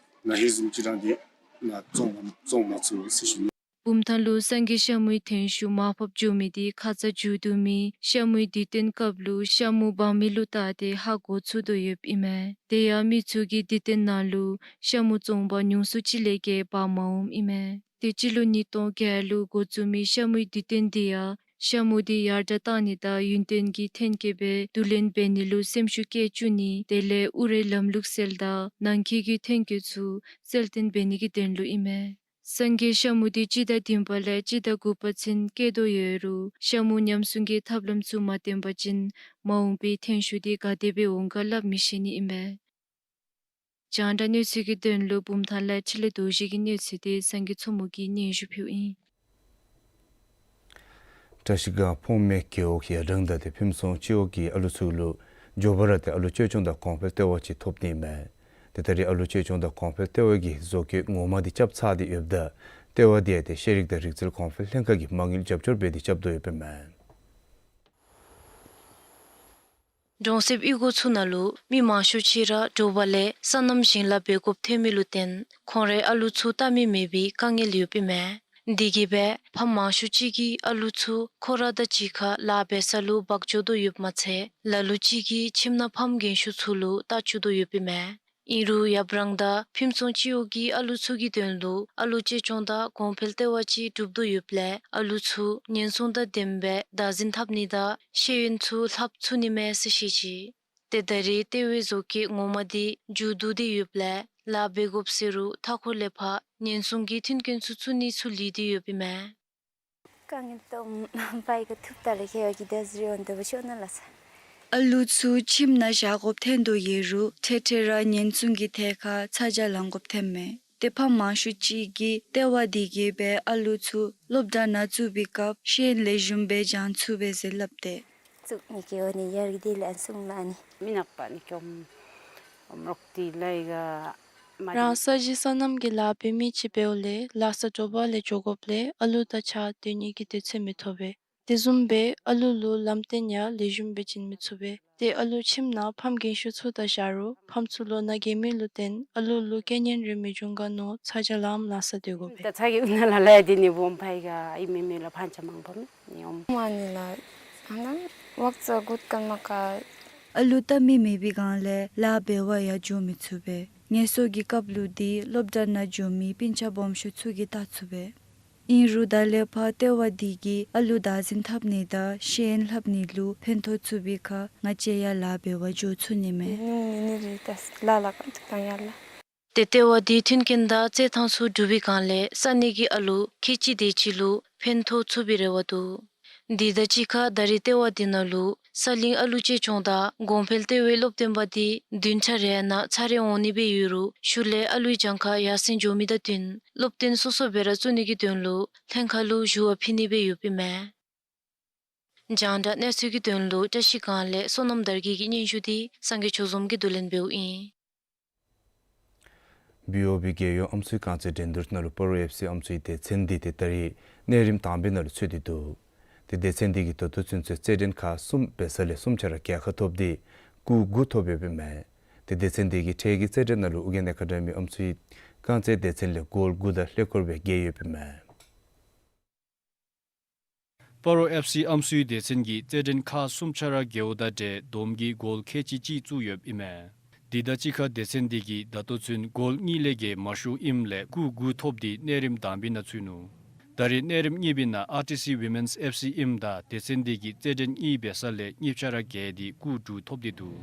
ན་ཧིང་བཟུམ་ཅིག་ར་འདི་ནཱ་བཙོང་བཙོང་མ་ཚུགས་ཟེར་ཞུ་ནི། བུམ་ཐང་ལུ་སངས་རྒྱས་ཤ་མུའི་ཐོན་ཤུགས་མར་ཕབ་འགྱོ་མི་འདི་ཁ་ཙ་མཇུག་བསྡུ་མི་ཤ་མུའི་དུས་སྟོན་སྐབས་ལུ་ཤ་མུ་འབག་མི་ལུ་བལྟ་སྟེ་ཧ་གོ་ཚུགས་དོ་ཡོདཔ་ཨིན་མས། དེ་ཡང་མི་ཚུ་གིས་དུས་སྟོན་ནང་ལུ་ཤ་མུ་བཙོང་པར་ཉུང་སུ་ཅིག་ལས་བརྒལ་འབག་མ་འོངམ་ཨིན་མས། ཏེ་སྤྱི་ལོ་ཉིས་སྟོང་བརྒྱད་ལུ་འགོ་བཙུགས་མི་ཤ་མུའི་དུས་སྟོན་འདི་ཡང་ཤ་མུ་འདི་ཡར་དྲག་གཏང་ནི་དང་ཡུན་བརྟན་གྱི་ཐོན་སྐྱེད་སྦེ་བསྡུ་ལེན་འབད་ནི་ལུ་སེམས་ཤུགས་བསྐྱེད་བཅུག་ནི་དེ་ལས་ཨུ་རའི་ལམ་ལུགས་སྲོལ་དང་ནང་འཁོད་ཀྱི་ཐོན་སྐྱེད་ཚུ་གསལ་སྟོན་འབད་ནི་གི་དོན་ལུ་ཨིན་མས། སངས་རྒྱས་ཤ་མུ་འདི་སྤྱི་ཟླ་བདུན་པ་ལས་སྤྱི་ཟླ་དགུ་པ་ཚུན་སྐྱེ་དོ་ཡོད་རུང་ཤ་མུ་ཉམས་སྲུང་གི་ཐབས་ལམ་ཚུ་མ་བཏོན་པ་ཅིན་མ་འོངས་པའི་ཐོན་ཤུགས་འདི་ག་དེ་སྦེ་འོང་ག་སླབ་མི་ཤེས་ནི་ཨིན་པས། རྒྱང་བསྒྲགས་གནས་ཚུལ་གྱི་དོན་ལུ་བུམ་ཐང་ལས་འཕྲིན་ལས་རྡོ་རྗེ་གི་གནས་ཚུལ་འདི་སངས་རྒྱས་མཚོ་མོ་གིས་སྙན་ཞུ་ཕུལཝ་ཨིན། བཀྲིས་སྒང་ཕོངས་སྨད་རྒེད་འོག་ཡ་རང་དང་ཏེ་ཕུན་སུམ་ཚོགས་ཀྱི་ཨ་ལུ་ཚུ་ལུ་མགྱོགས་པ་ར་ཏེ་ཨ་ལུ་ཅོལ་ཆུང་དང་གོང་འཕེལ་ལྟེ་བ་ཅིག་ཐོབ་ནི་མས། ཏེ་ད་རེས་ཨ་ལུ་ཅོལ་ཆུང་དང་གོང་འཕེལ་ལྟེ་བ་གི་བཟོ་བཀོད་ངོ་མ་འདི་རྐྱབ་ཚར་ཏེ་ཡོདཔ་ད་ལྟེ་བ་འདི་ཡང་ཏེ་ཤེས་རིག་དང་རིག་རྩལ་གོང་འཕེལ་ལྷན་ཁག་གིས་མ་དངུལ་རྒྱབ་སྐྱོར་འབད་དེ་རྐྱབ་དོ་ཡོདཔ་མས། གྲོང་གསེབ་གཡུས་སྒོ་ཚུ་ནང་ལུ་མི་མང་ཤོས་ཅིག་ར་དྲོ་པ་ལས་སོ་ནམ་ཞིང་ལཱ་འབད་དགོཔ་ཐོན་མི་ལུ་བརྟེན་ཁོང་རའི་ཨ་ལུ་ཚུ་ལྟ་མི་མེད་པའི་དཀའ་ངལ་ཡོདཔ་ཨིན་མས། འདི་གིས་སྦེ་ཕམ་མང་ཤོས་ཅིག་གིས་ཨ་ལུ་ཚུ་ཁོ་ར་དང་གཅིག་ཁར་ལཱ་འབད་ས་ལུ་འབག་འགྱོ་དོ་ཡོདཔ་མ་ཚད་ལ་ལུ་ཅིག་གིས་ཁྱིམ་ནང་ཕམ་རྒན་ཤོས་ཚུ་ལུ་བལྟ་བཅུག་དོ་ཡོདཔ་ཨིན་མས། ཨིན་རུང་ཡབ་རང་དང་ཕུན་ཚོགས་སྤྱི་འོག་གིས་ཨ་ལུ་ཚུ་གི་དོན་ལུ་ཨ་ལུ་གཅེས་སྐྱོང་དང་གོང་འཕེལ་ལྟེ་བ་ཅིག་གྲུབ་དོ་ཡོདཔ་ལས་ཨ་ལུ་ཚུ་ཉེན་སྲུང་དང་ལྡནམ་སྦེ་བདག་འཛིན་འཐབ་ནི་དང་ཤེས་ཡོན་ཚུ་ལྷབ་ཚུགས་ནི་མས་ཟེར་བཤད་ཅི། ཏེ་ད་རེས་ལྟེ་བའི་བཟོ་བཀོད་ངོ་མ་འདི་མཇུག་བསྡུ་སྟེ་ཡོདཔ་ལས་ལཱ་འབད་དགོཔ་ཟེར་རུང་མཐའ་འཁོར་ལས་ཕར་ཉེན་སྲུང་གི་མཐུན་རྐྱེན་ཚུ་བཙུགས་ནི་ཚུ་ལུས་ཏེ་ཡོདཔ་ཨིན་མས། དཀའ་ངལ་སྟོངམ་ཕར་གི་ཐུབ་ད་ལས་ཁེ་བ་གི་དེ་ཟེར་འོང་དོ་བ་ཤོ་ན་ལགས་སོ། ཨ་ལུ་ཚུ་ཁྱིམ་ནང་བཞག་དགོཔ་ཐོན་དོ་ཡོད་རུང་འཕྲལ་འཕྲལ་ར་ཉེན་སྲུང་གི་ཐད་ཁར་ཚ་གྱང་ལང་དགོཔ་ཐོནམ་མས། ཏེ་ཕམ་མང་ཤོས་ཅིག་གིས་ལྟེ་བ་འདི་གིས་སྦེ་ཨ་ལུ་ཚུ་སློབ་གྲྭ་ནང་བཙུགས་པའི་སྐབས་ཤེས་ཡོན་ལེགས་ཤོམ་སྦེ་སྦྱང་ཚུགས་པས་ཟེར་སླབ་སྟེ། བཙུགས་ནི་གི་འོ་ནི་ཡར་གི་དེ་ལས་ཨན་སྲུང་ལ་ནི། མི་ནག་པ་ནི་ཀྱོམ་ཨོམ་རོག་ཏི་ལའི་ག་མ་རང་ས་གཞི་སོ་ནམ་གྱི་ལཱ་འབད་མི་ཅིག་འབདཝ་ལས་ལཱ་ས་དྲོ་པ་ལས་འགྱོ་དགོཔ་ལས་ཨ་ལུ་དང་གཅིག་ཁར་སྡོད་ནི་གི་དུས་ཚོད་མི་ཐོབ་པས། དེ་བཟུམ་སྦེ་ཨ་ལུ་ལུ་ལམ་སྟོན་ཡང་ལེགས་ཤོམ་སྦེ་བྱིན་མི་ཚུགས་པས། ཏེ་ཨ་ལུ་ཁྱིམ་ནང་ཕམ་རྒན་ཤོས་ཚུ་དང་བཞག་རུང་ཕམ་ཚུ་ལོ་ན་རྒས་མི་ལུ་བརྟེན་ཨ་ལུ་ལུ་རྐྱེན་ངན་རེ་མི་འབྱུང་ག་མནོ་ཚ་གྱང་ལངམ་ལཱ་ས་སྡོད་དགོ་པས། ད་ཚ་གི་ཨུ་ན་ལ་ལ་ཡ་དེ་ནི་བོམ་ཕའི་ག་ཨི་མེ་མེ་ལ་ཕན་ཆ་མང་པོ་མེ་ནི་ཨོམ། མ་ནི་ལ་ཨ་ན་ཝག་ཙ་གུད་ཀན་མ་ཀ། ཨ་ལུ་བལྟ་མི་མེད་པའི་སྒང་ལས་ལཱ་འབད་བར་ཡང་འགྱོ་མི་ཚུགས་པས། ངལ་གསོ་གི་སྐབས་ལུ་འདི་སློབ་གྲྭ་ནང་འགྱོ་མི་སྤུན་ཆ་སྦོམ་ཤོས་ཚུ་གིས་བལྟ་ཚུགས་པས། ཨིན་རུང་ད་ལས་ཕར་ལྟེ་བ་འདི་གིས་ཨ་ལུ་བདག་འཛིན་འཐབ་ནི་དང་ཤེས་ཡོན་ལྷབ་ནི་ལུ་ཕན་ཐོགས་ཚུགས་པའི་ཁར་ང་བཅས་ཡང་ལཱ་འབད་བར་འགྱོ་ཚུགས་ནི་མས། ནུ་ནི་ནི་རི་ཏས་ལ་ལ་ཀམ་ཏུ་ཏང་ཡར་ལ། ཏེ་ལྟེ་བ་འདི་མཐུན་རྐྱེན་དང་རྩེད་ཐང་ཚུ་གྲུབ་པའི་སྒང་ལས་ས་གནས་ཀྱི་ཨ་ལུ་ཁལ་གཅིག་དེ་ཅིག་ལུ་ཕན་ཐོགས་ཚུགས་པའི་རེ་བ་འདུག། འདི་དང་གཅིག་ཁར་ད་རེས་ལྟེ་བ་འདི་ནང་ལུ་ས་གླིང་ཨ་ལུ་གཅེས་སྐྱོང་དང་གོང་འཕེལ་ལྟེ་བའི་སློབ་སྟོན་པ་འདི་བདུན་ཕྲག་རེ་ནང་ཚར་རེ་འོང་ནི་སྦེ་ཡོད་རུང་ཤུལ་ལས་ཨ་ལུའི་གྱངས་ཁ་ཡར་སེང་འགྱོ་མི་དང་བསྟུན་སློབ་སྟོན་སོ་སོ་སྦེ་ར་བཙུགས་ནི་གི་དོན་ལུ་ལྷན་ཁག་ལུ་ཞུ་བ་ཕུལ་ནི་སྦེ་ཡོདཔ་ཨིན་མས། རྒྱང་བསྒྲགས་གནས་ཚུལ་གྱི་དོན་ལུ་བཀྲ་ཤིས་སྒང་ལས་བསོད་ནམས་དར་རྒྱས་ཀྱི་སྙན་ཞུ་འདི་སངས་རྒྱས་ཆོས་འཛོམས་ཀྱིས་བསྡུ་ལེན་འབདཝ་ཨིན། བི་ཨོ་བི་རྒྱལ་ཡོངས་ཨམ་སྲུའི་རྐང་རྩེད་འགྲན་བསྡུར་ནང་ལུ་སྤ་རོ་ཨེཕ་སི་ཨམ་སྲུའི་སྡེ་ཚན་འདི་ཏེ་ད་རེས་གནས་རིམ་དང་པའི་ནང་ལུ་ཚུད་དེ་འདུག། ཏེ་སྡེ་ཚན་འདི་གིས་ད་ལྟོ་ཚུན་ཚོད་རྩེད་འགྲན་ཁག་གསུམ་འབད་ས་ལས་གསུམ་ཆ་ར་རྒྱལ་ཁ་ཐོབ་སྟེ་སྐུགས་དགུ་ཐོབ་ཡོདཔ་ཨིན་མས། ཏེ་སྡེ་ཚན་འདི་གིས་འཕྲལ་གྱི་རྩེད་འགྲན་ནང་ལུ་ཨུ་རྒྱན་ཨེ་ཀ་ཌ་མི་ཨམ་སྲུའི་རྐང་རྩེད་སྡེ་ཚན་ལས་གོལ་དགུ་དང་ལྷེ་སྐོར་སྦེ་བརྒྱད་ཡོདཔ་ཨིན་མས། སྤ་རོ་ཨེཕ་སི་ཨམ་སྲུའི་སྡེ་ཚན་གྱིས་རྩེད་འགྲན་ཁག་གསུམ་ཆ་ར་རྒྱལཝ་དང་འབྲེལ་བསྡོམས་ཀྱིས་གོལ་ཁལ་གཅིག་གཅིག་བཙུགས་ཡོདཔ་ཨིན་མས། འདི་དང་གཅིག་ཁར་སྡེ་ཚན་འདི་གིས་ད་ལྟོ་ཚུན་གོལ་གཉིས་ལས་བརྒལ་མ་ཤོརཝ་ཨིནམ་ལས་སྐུགས་དགུ་ཐོབ་སྟེ་གནས་རིམ་དང་པའི་ནང་ཚུད་ནུག། ད་རེས་གནས་རིམ་གཉིས་པའི་ནང་ཨར་ཊི་སི་ཝི་མེནསི་ཨེཕ་སི་ཨིནམ་ད་སྡེ་ཚན་འདི་གིས་རྩེད་འགྲན་གཉིས་འབད་ས་ལས་གཉིས་ཆ་ར་རྒྱལ་ཏེ་སྐུགས་དྲུག་ཐོབ་སྟེ་འདུག།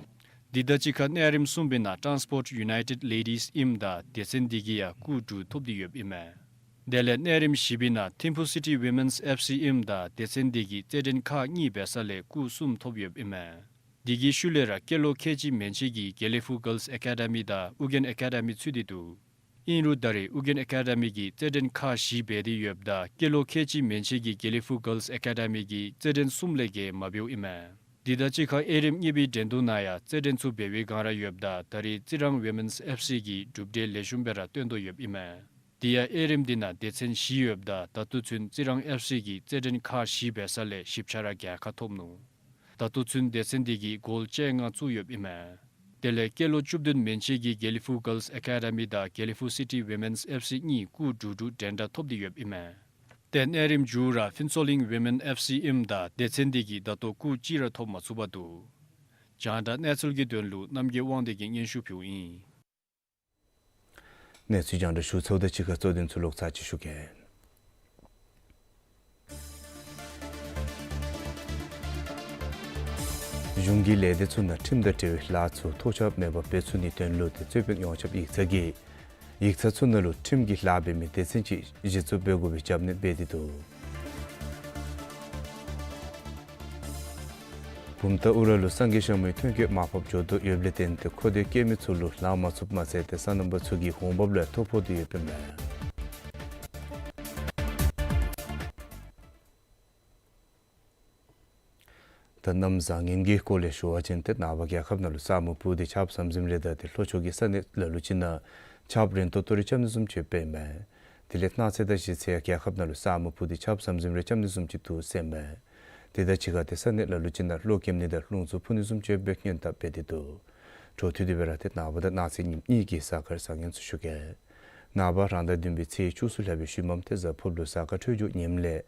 འདི་དང་གཅིག་ཁར་གནས་རིམ་གསུམ་པའི་ནང་ཊཱནསི་པོརཊ་ཡུ་ནའི་ཊེཌ་ལེ་ཌིསི་ཨིནམ་ད་སྡེ་ཚན་འདི་གིས་ཡང་སྐུགས་དྲུག་ཐོབ་སྟེ་ཡོདཔ་ཨིན་མས། དེ་ལས་གནས་རིམ་བཞི་པའི་ནང་ཐིམ་ཕུ་སི་ཊི་ཝི་མེནསི་ཨེཕ་སི་ཨིནམ་ད་སྡེ་ཚན་འདི་གིས་རྩེད་འགྲན་ཁག་གཉིས་འབད་ས་ལས་སྐུགས་གསུམ་ཐོབ་ཡོདཔ་ཨིན་མས། འདི་གི་ཤུལ་ལས་ར་སྐྱེས་ལོ་ཁལ་གཅིག་མན་ཆད་ཀྱི་དགེ་ལེགས་ཕུག་གཱརལསི་ཨེ་ཀ་ཌ་མི་དང་ཨུ་རྒྱན་ཨེ་ཀ་ཌ་མི་ཚུད་དེ་འདུག། ཨིན་རུང་ད་རེས་ཨུ་རྒྱན་ཨེ་ཀ་ཌ་མི་གིས་རྩེད་འགྲན་ཁག་བཞི་འབད་དེ་ཡོདཔ་ད་སྐྱེས་ལོ་ཁལ་གཅིག་མན་ཆད་ཀྱི་དགེ་ལེགས་ཕུག་གཱརལསི་ཨེ་ཀ་ཌ་མི་གིས་རྩེད་འགྲན་གསུམ་ལས་བརྒལ་མ་འབདཝ་ཨིན་མས། འདི་དང་གཅིག་ཁར་དབྱེ་རིམ་གཉིས་པའི་འགྲན་བསྡུར་ནང་ཡང་རྩེད་འགྲན་ཚུ་འབད་བའི་སྒང་ར་ཡོདཔ་ད་ད་རེས་རྩི་རང་ཝི་མེནསི་ཨེཕ་སི་གིས་གྲུབ་འབྲས་ལེགས་ཤོམ་སྦེ་ར་སྟོན་དོ་ཡོདཔ་ཨིན་མས། དེ་ཡང་དབྱེ་རིམ་འདི་ནང་སྡེ་ཚན་བཞི་ཡོདཔ་ད་ད་ལྟོ་ཚུན་རྩི་རང་ཨེཕ་སི་གིས་རྩེད་འགྲན་ཁག་བཞི་འབད་ས་ལས་བཞི་ཆ་ར་རྒྱལ་ཁ་ཐོབ་ནུག། ད་ལྟོ་ཚུན་སྡེ་ཚན་འདི་གིས་གོལ་བཅོ་ལྔ་བཙུགས་ཡོདཔ་ཨིན་མས། དེ་ལས་སྐྱེས་ལོ་བཅུ་བདུན་མན་ཆད་ཀྱི་དགེ་ལེགས་ཕུག་གཱརལསི་ཨེ་ཀ་ཌ་མི་དང་དགེ་ལེགས་ཕུག་སི་ཊི་ཝི་མེནསི་ཨེཕ་སི་གཉིས་སྐུགས་དྲུག་དྲུག་འགྲན་ཟླ་ཐོབ་སྟེ་ཡོདཔ་ཨིན་མས། ཏེ་གནས་རིམ་མཇུག་ར་ཕུན་ཚོགས་གླིང་ཝི་མེནསི་ཨེཕ་སི་ཨིནམ་ད་སྡེ་ཚན་འདི་གིས་ད་ལྟོ་སྐུགས་གཅིག་ར་ཐོབ་མ་ཚུགས་པར་འདུག། རྒྱང་བསྒྲགས་གནས་ཚུལ་གྱི་དོན་ལུ་རྣམ་རྒྱལ་དབང་འདུས་ཀྱིས་སྙན་ཞུ་ཕུལཝ་ཨིན། གནས་ཚུལ་རྒྱང་བསྒྲགས་ཞུ་ཚརཝ་དང་གཅིག་ཁར་གཙོ་དོན་ཚུ་ལོག་ཚར་ཅིག་ཞུ་གེ། གཞུང་གི་ལས་སྡེ་ཚུ་ནང་ཁྲིམས་དང་འབྲེལ་བའི་ལཱ་ཚུ་ཐོགས་ཆགས་མེད་པར་འབད་ཚུགས་ནིའི་དོན་ལུ་ཏེ་རྩོད་དཔོན་ཡོངས་ཁྱབ་ཡིག་ཚང་གིས་ཡིག་ཚང་ཚུ་ནང་ལུ་ཁྲིམས་ཀྱི་ལཱ་འབད་མི་སྡེ་ཚན་ཅིག་གཞི་བཙུགས་འབད་དགོ་པའི་རྒྱབ་སྣོན་འབད་དེ་འདུག། བུམ་ཐང་ཨུ་ར་ལུ་སངས་རྒྱས་ཞང་མོའི་ཐོན་སྐྱེད་མར་ཕབ་འགྱོ་དོ་ཡོདཔ་ལས་བརྟེན་ཏེ་མཁོ་འདོད་བསྐྱེད་མི་ཚུ་ལུ་ལང་མ་ཚུགསཔ་མ་ཚད་ཏེ་སོ་ནམ་པ་ཚུ་གི་འོང་འབབ་ལུ་ཐོ་ཕོག་སྟེ་ཡོདཔ་ཨིན་མས། ད་གནམ་བཟང་ངན་གྱི་སྐོར་ལས་ཞུ་བ་ཅིན་ཏེ་ནངས་པ་རྒྱལ་ཁབ་ནང་ལུ་ས་སྨུག་སྤུབས་ཏེ་ཆརཔ་ཟམ་ཟིམ་རེ་དང་ཏེ་ལྷོ་ཕྱོགས་ཀྱི་ས་གནས་ལ་ལུ་ཅིག་ནང་ཆརཔ་རན་ཏོག་ཏོ་རེ་རྐྱབ་ནི་བཟུམ་ཅིག་འབདཝ་ཨིན་མས། དེ་ལས་གནངས་ཚེ་དང་གཞེས་ཚེ་ཡང་རྒྱལ་ཁབ་ནང་ལུ་ས་སྨུག་སྤུབས་ཏེ་ཆརཔ་ཟམ་ཟིམ་རེ་རྐྱབ་ནི་བཟུམ་ཅིག་འདུག་ཟེར་མས། དེ་དང་གཅིག་ཁར་ཏེ་ས་གནས་ལ་ལུ་ཅིག་ནང་གློག་ཀེམ་ནི་དང་རླུང་འཚུབ་འཕུ་ནི་བཟུམ་ཅིག་འབད་སྔོན་བརྡ་འབད་དེ་འདུག། འཕྲོ་མཐུད་དེ་སྦེ་ར་ཏེ་ནངས་པ་དང་གནངས་ཚེ་ཉིནམ་གཉིས་ཀྱི་གཟའ་སྐར་བཟང་ངན་ཚུ་ཞུ་གེ། ནངས་པ་རང་ཟླ་བདུན་པའི་ཚེས་བཅུ་གསུམ་ལྷག་པའི་ཤུལ་མམ་ཏེ་གཟའ་ཕུར་བུ་གཟའ་སྐར་འཕྲོད་སྦྱོར་ངནམ་ལས་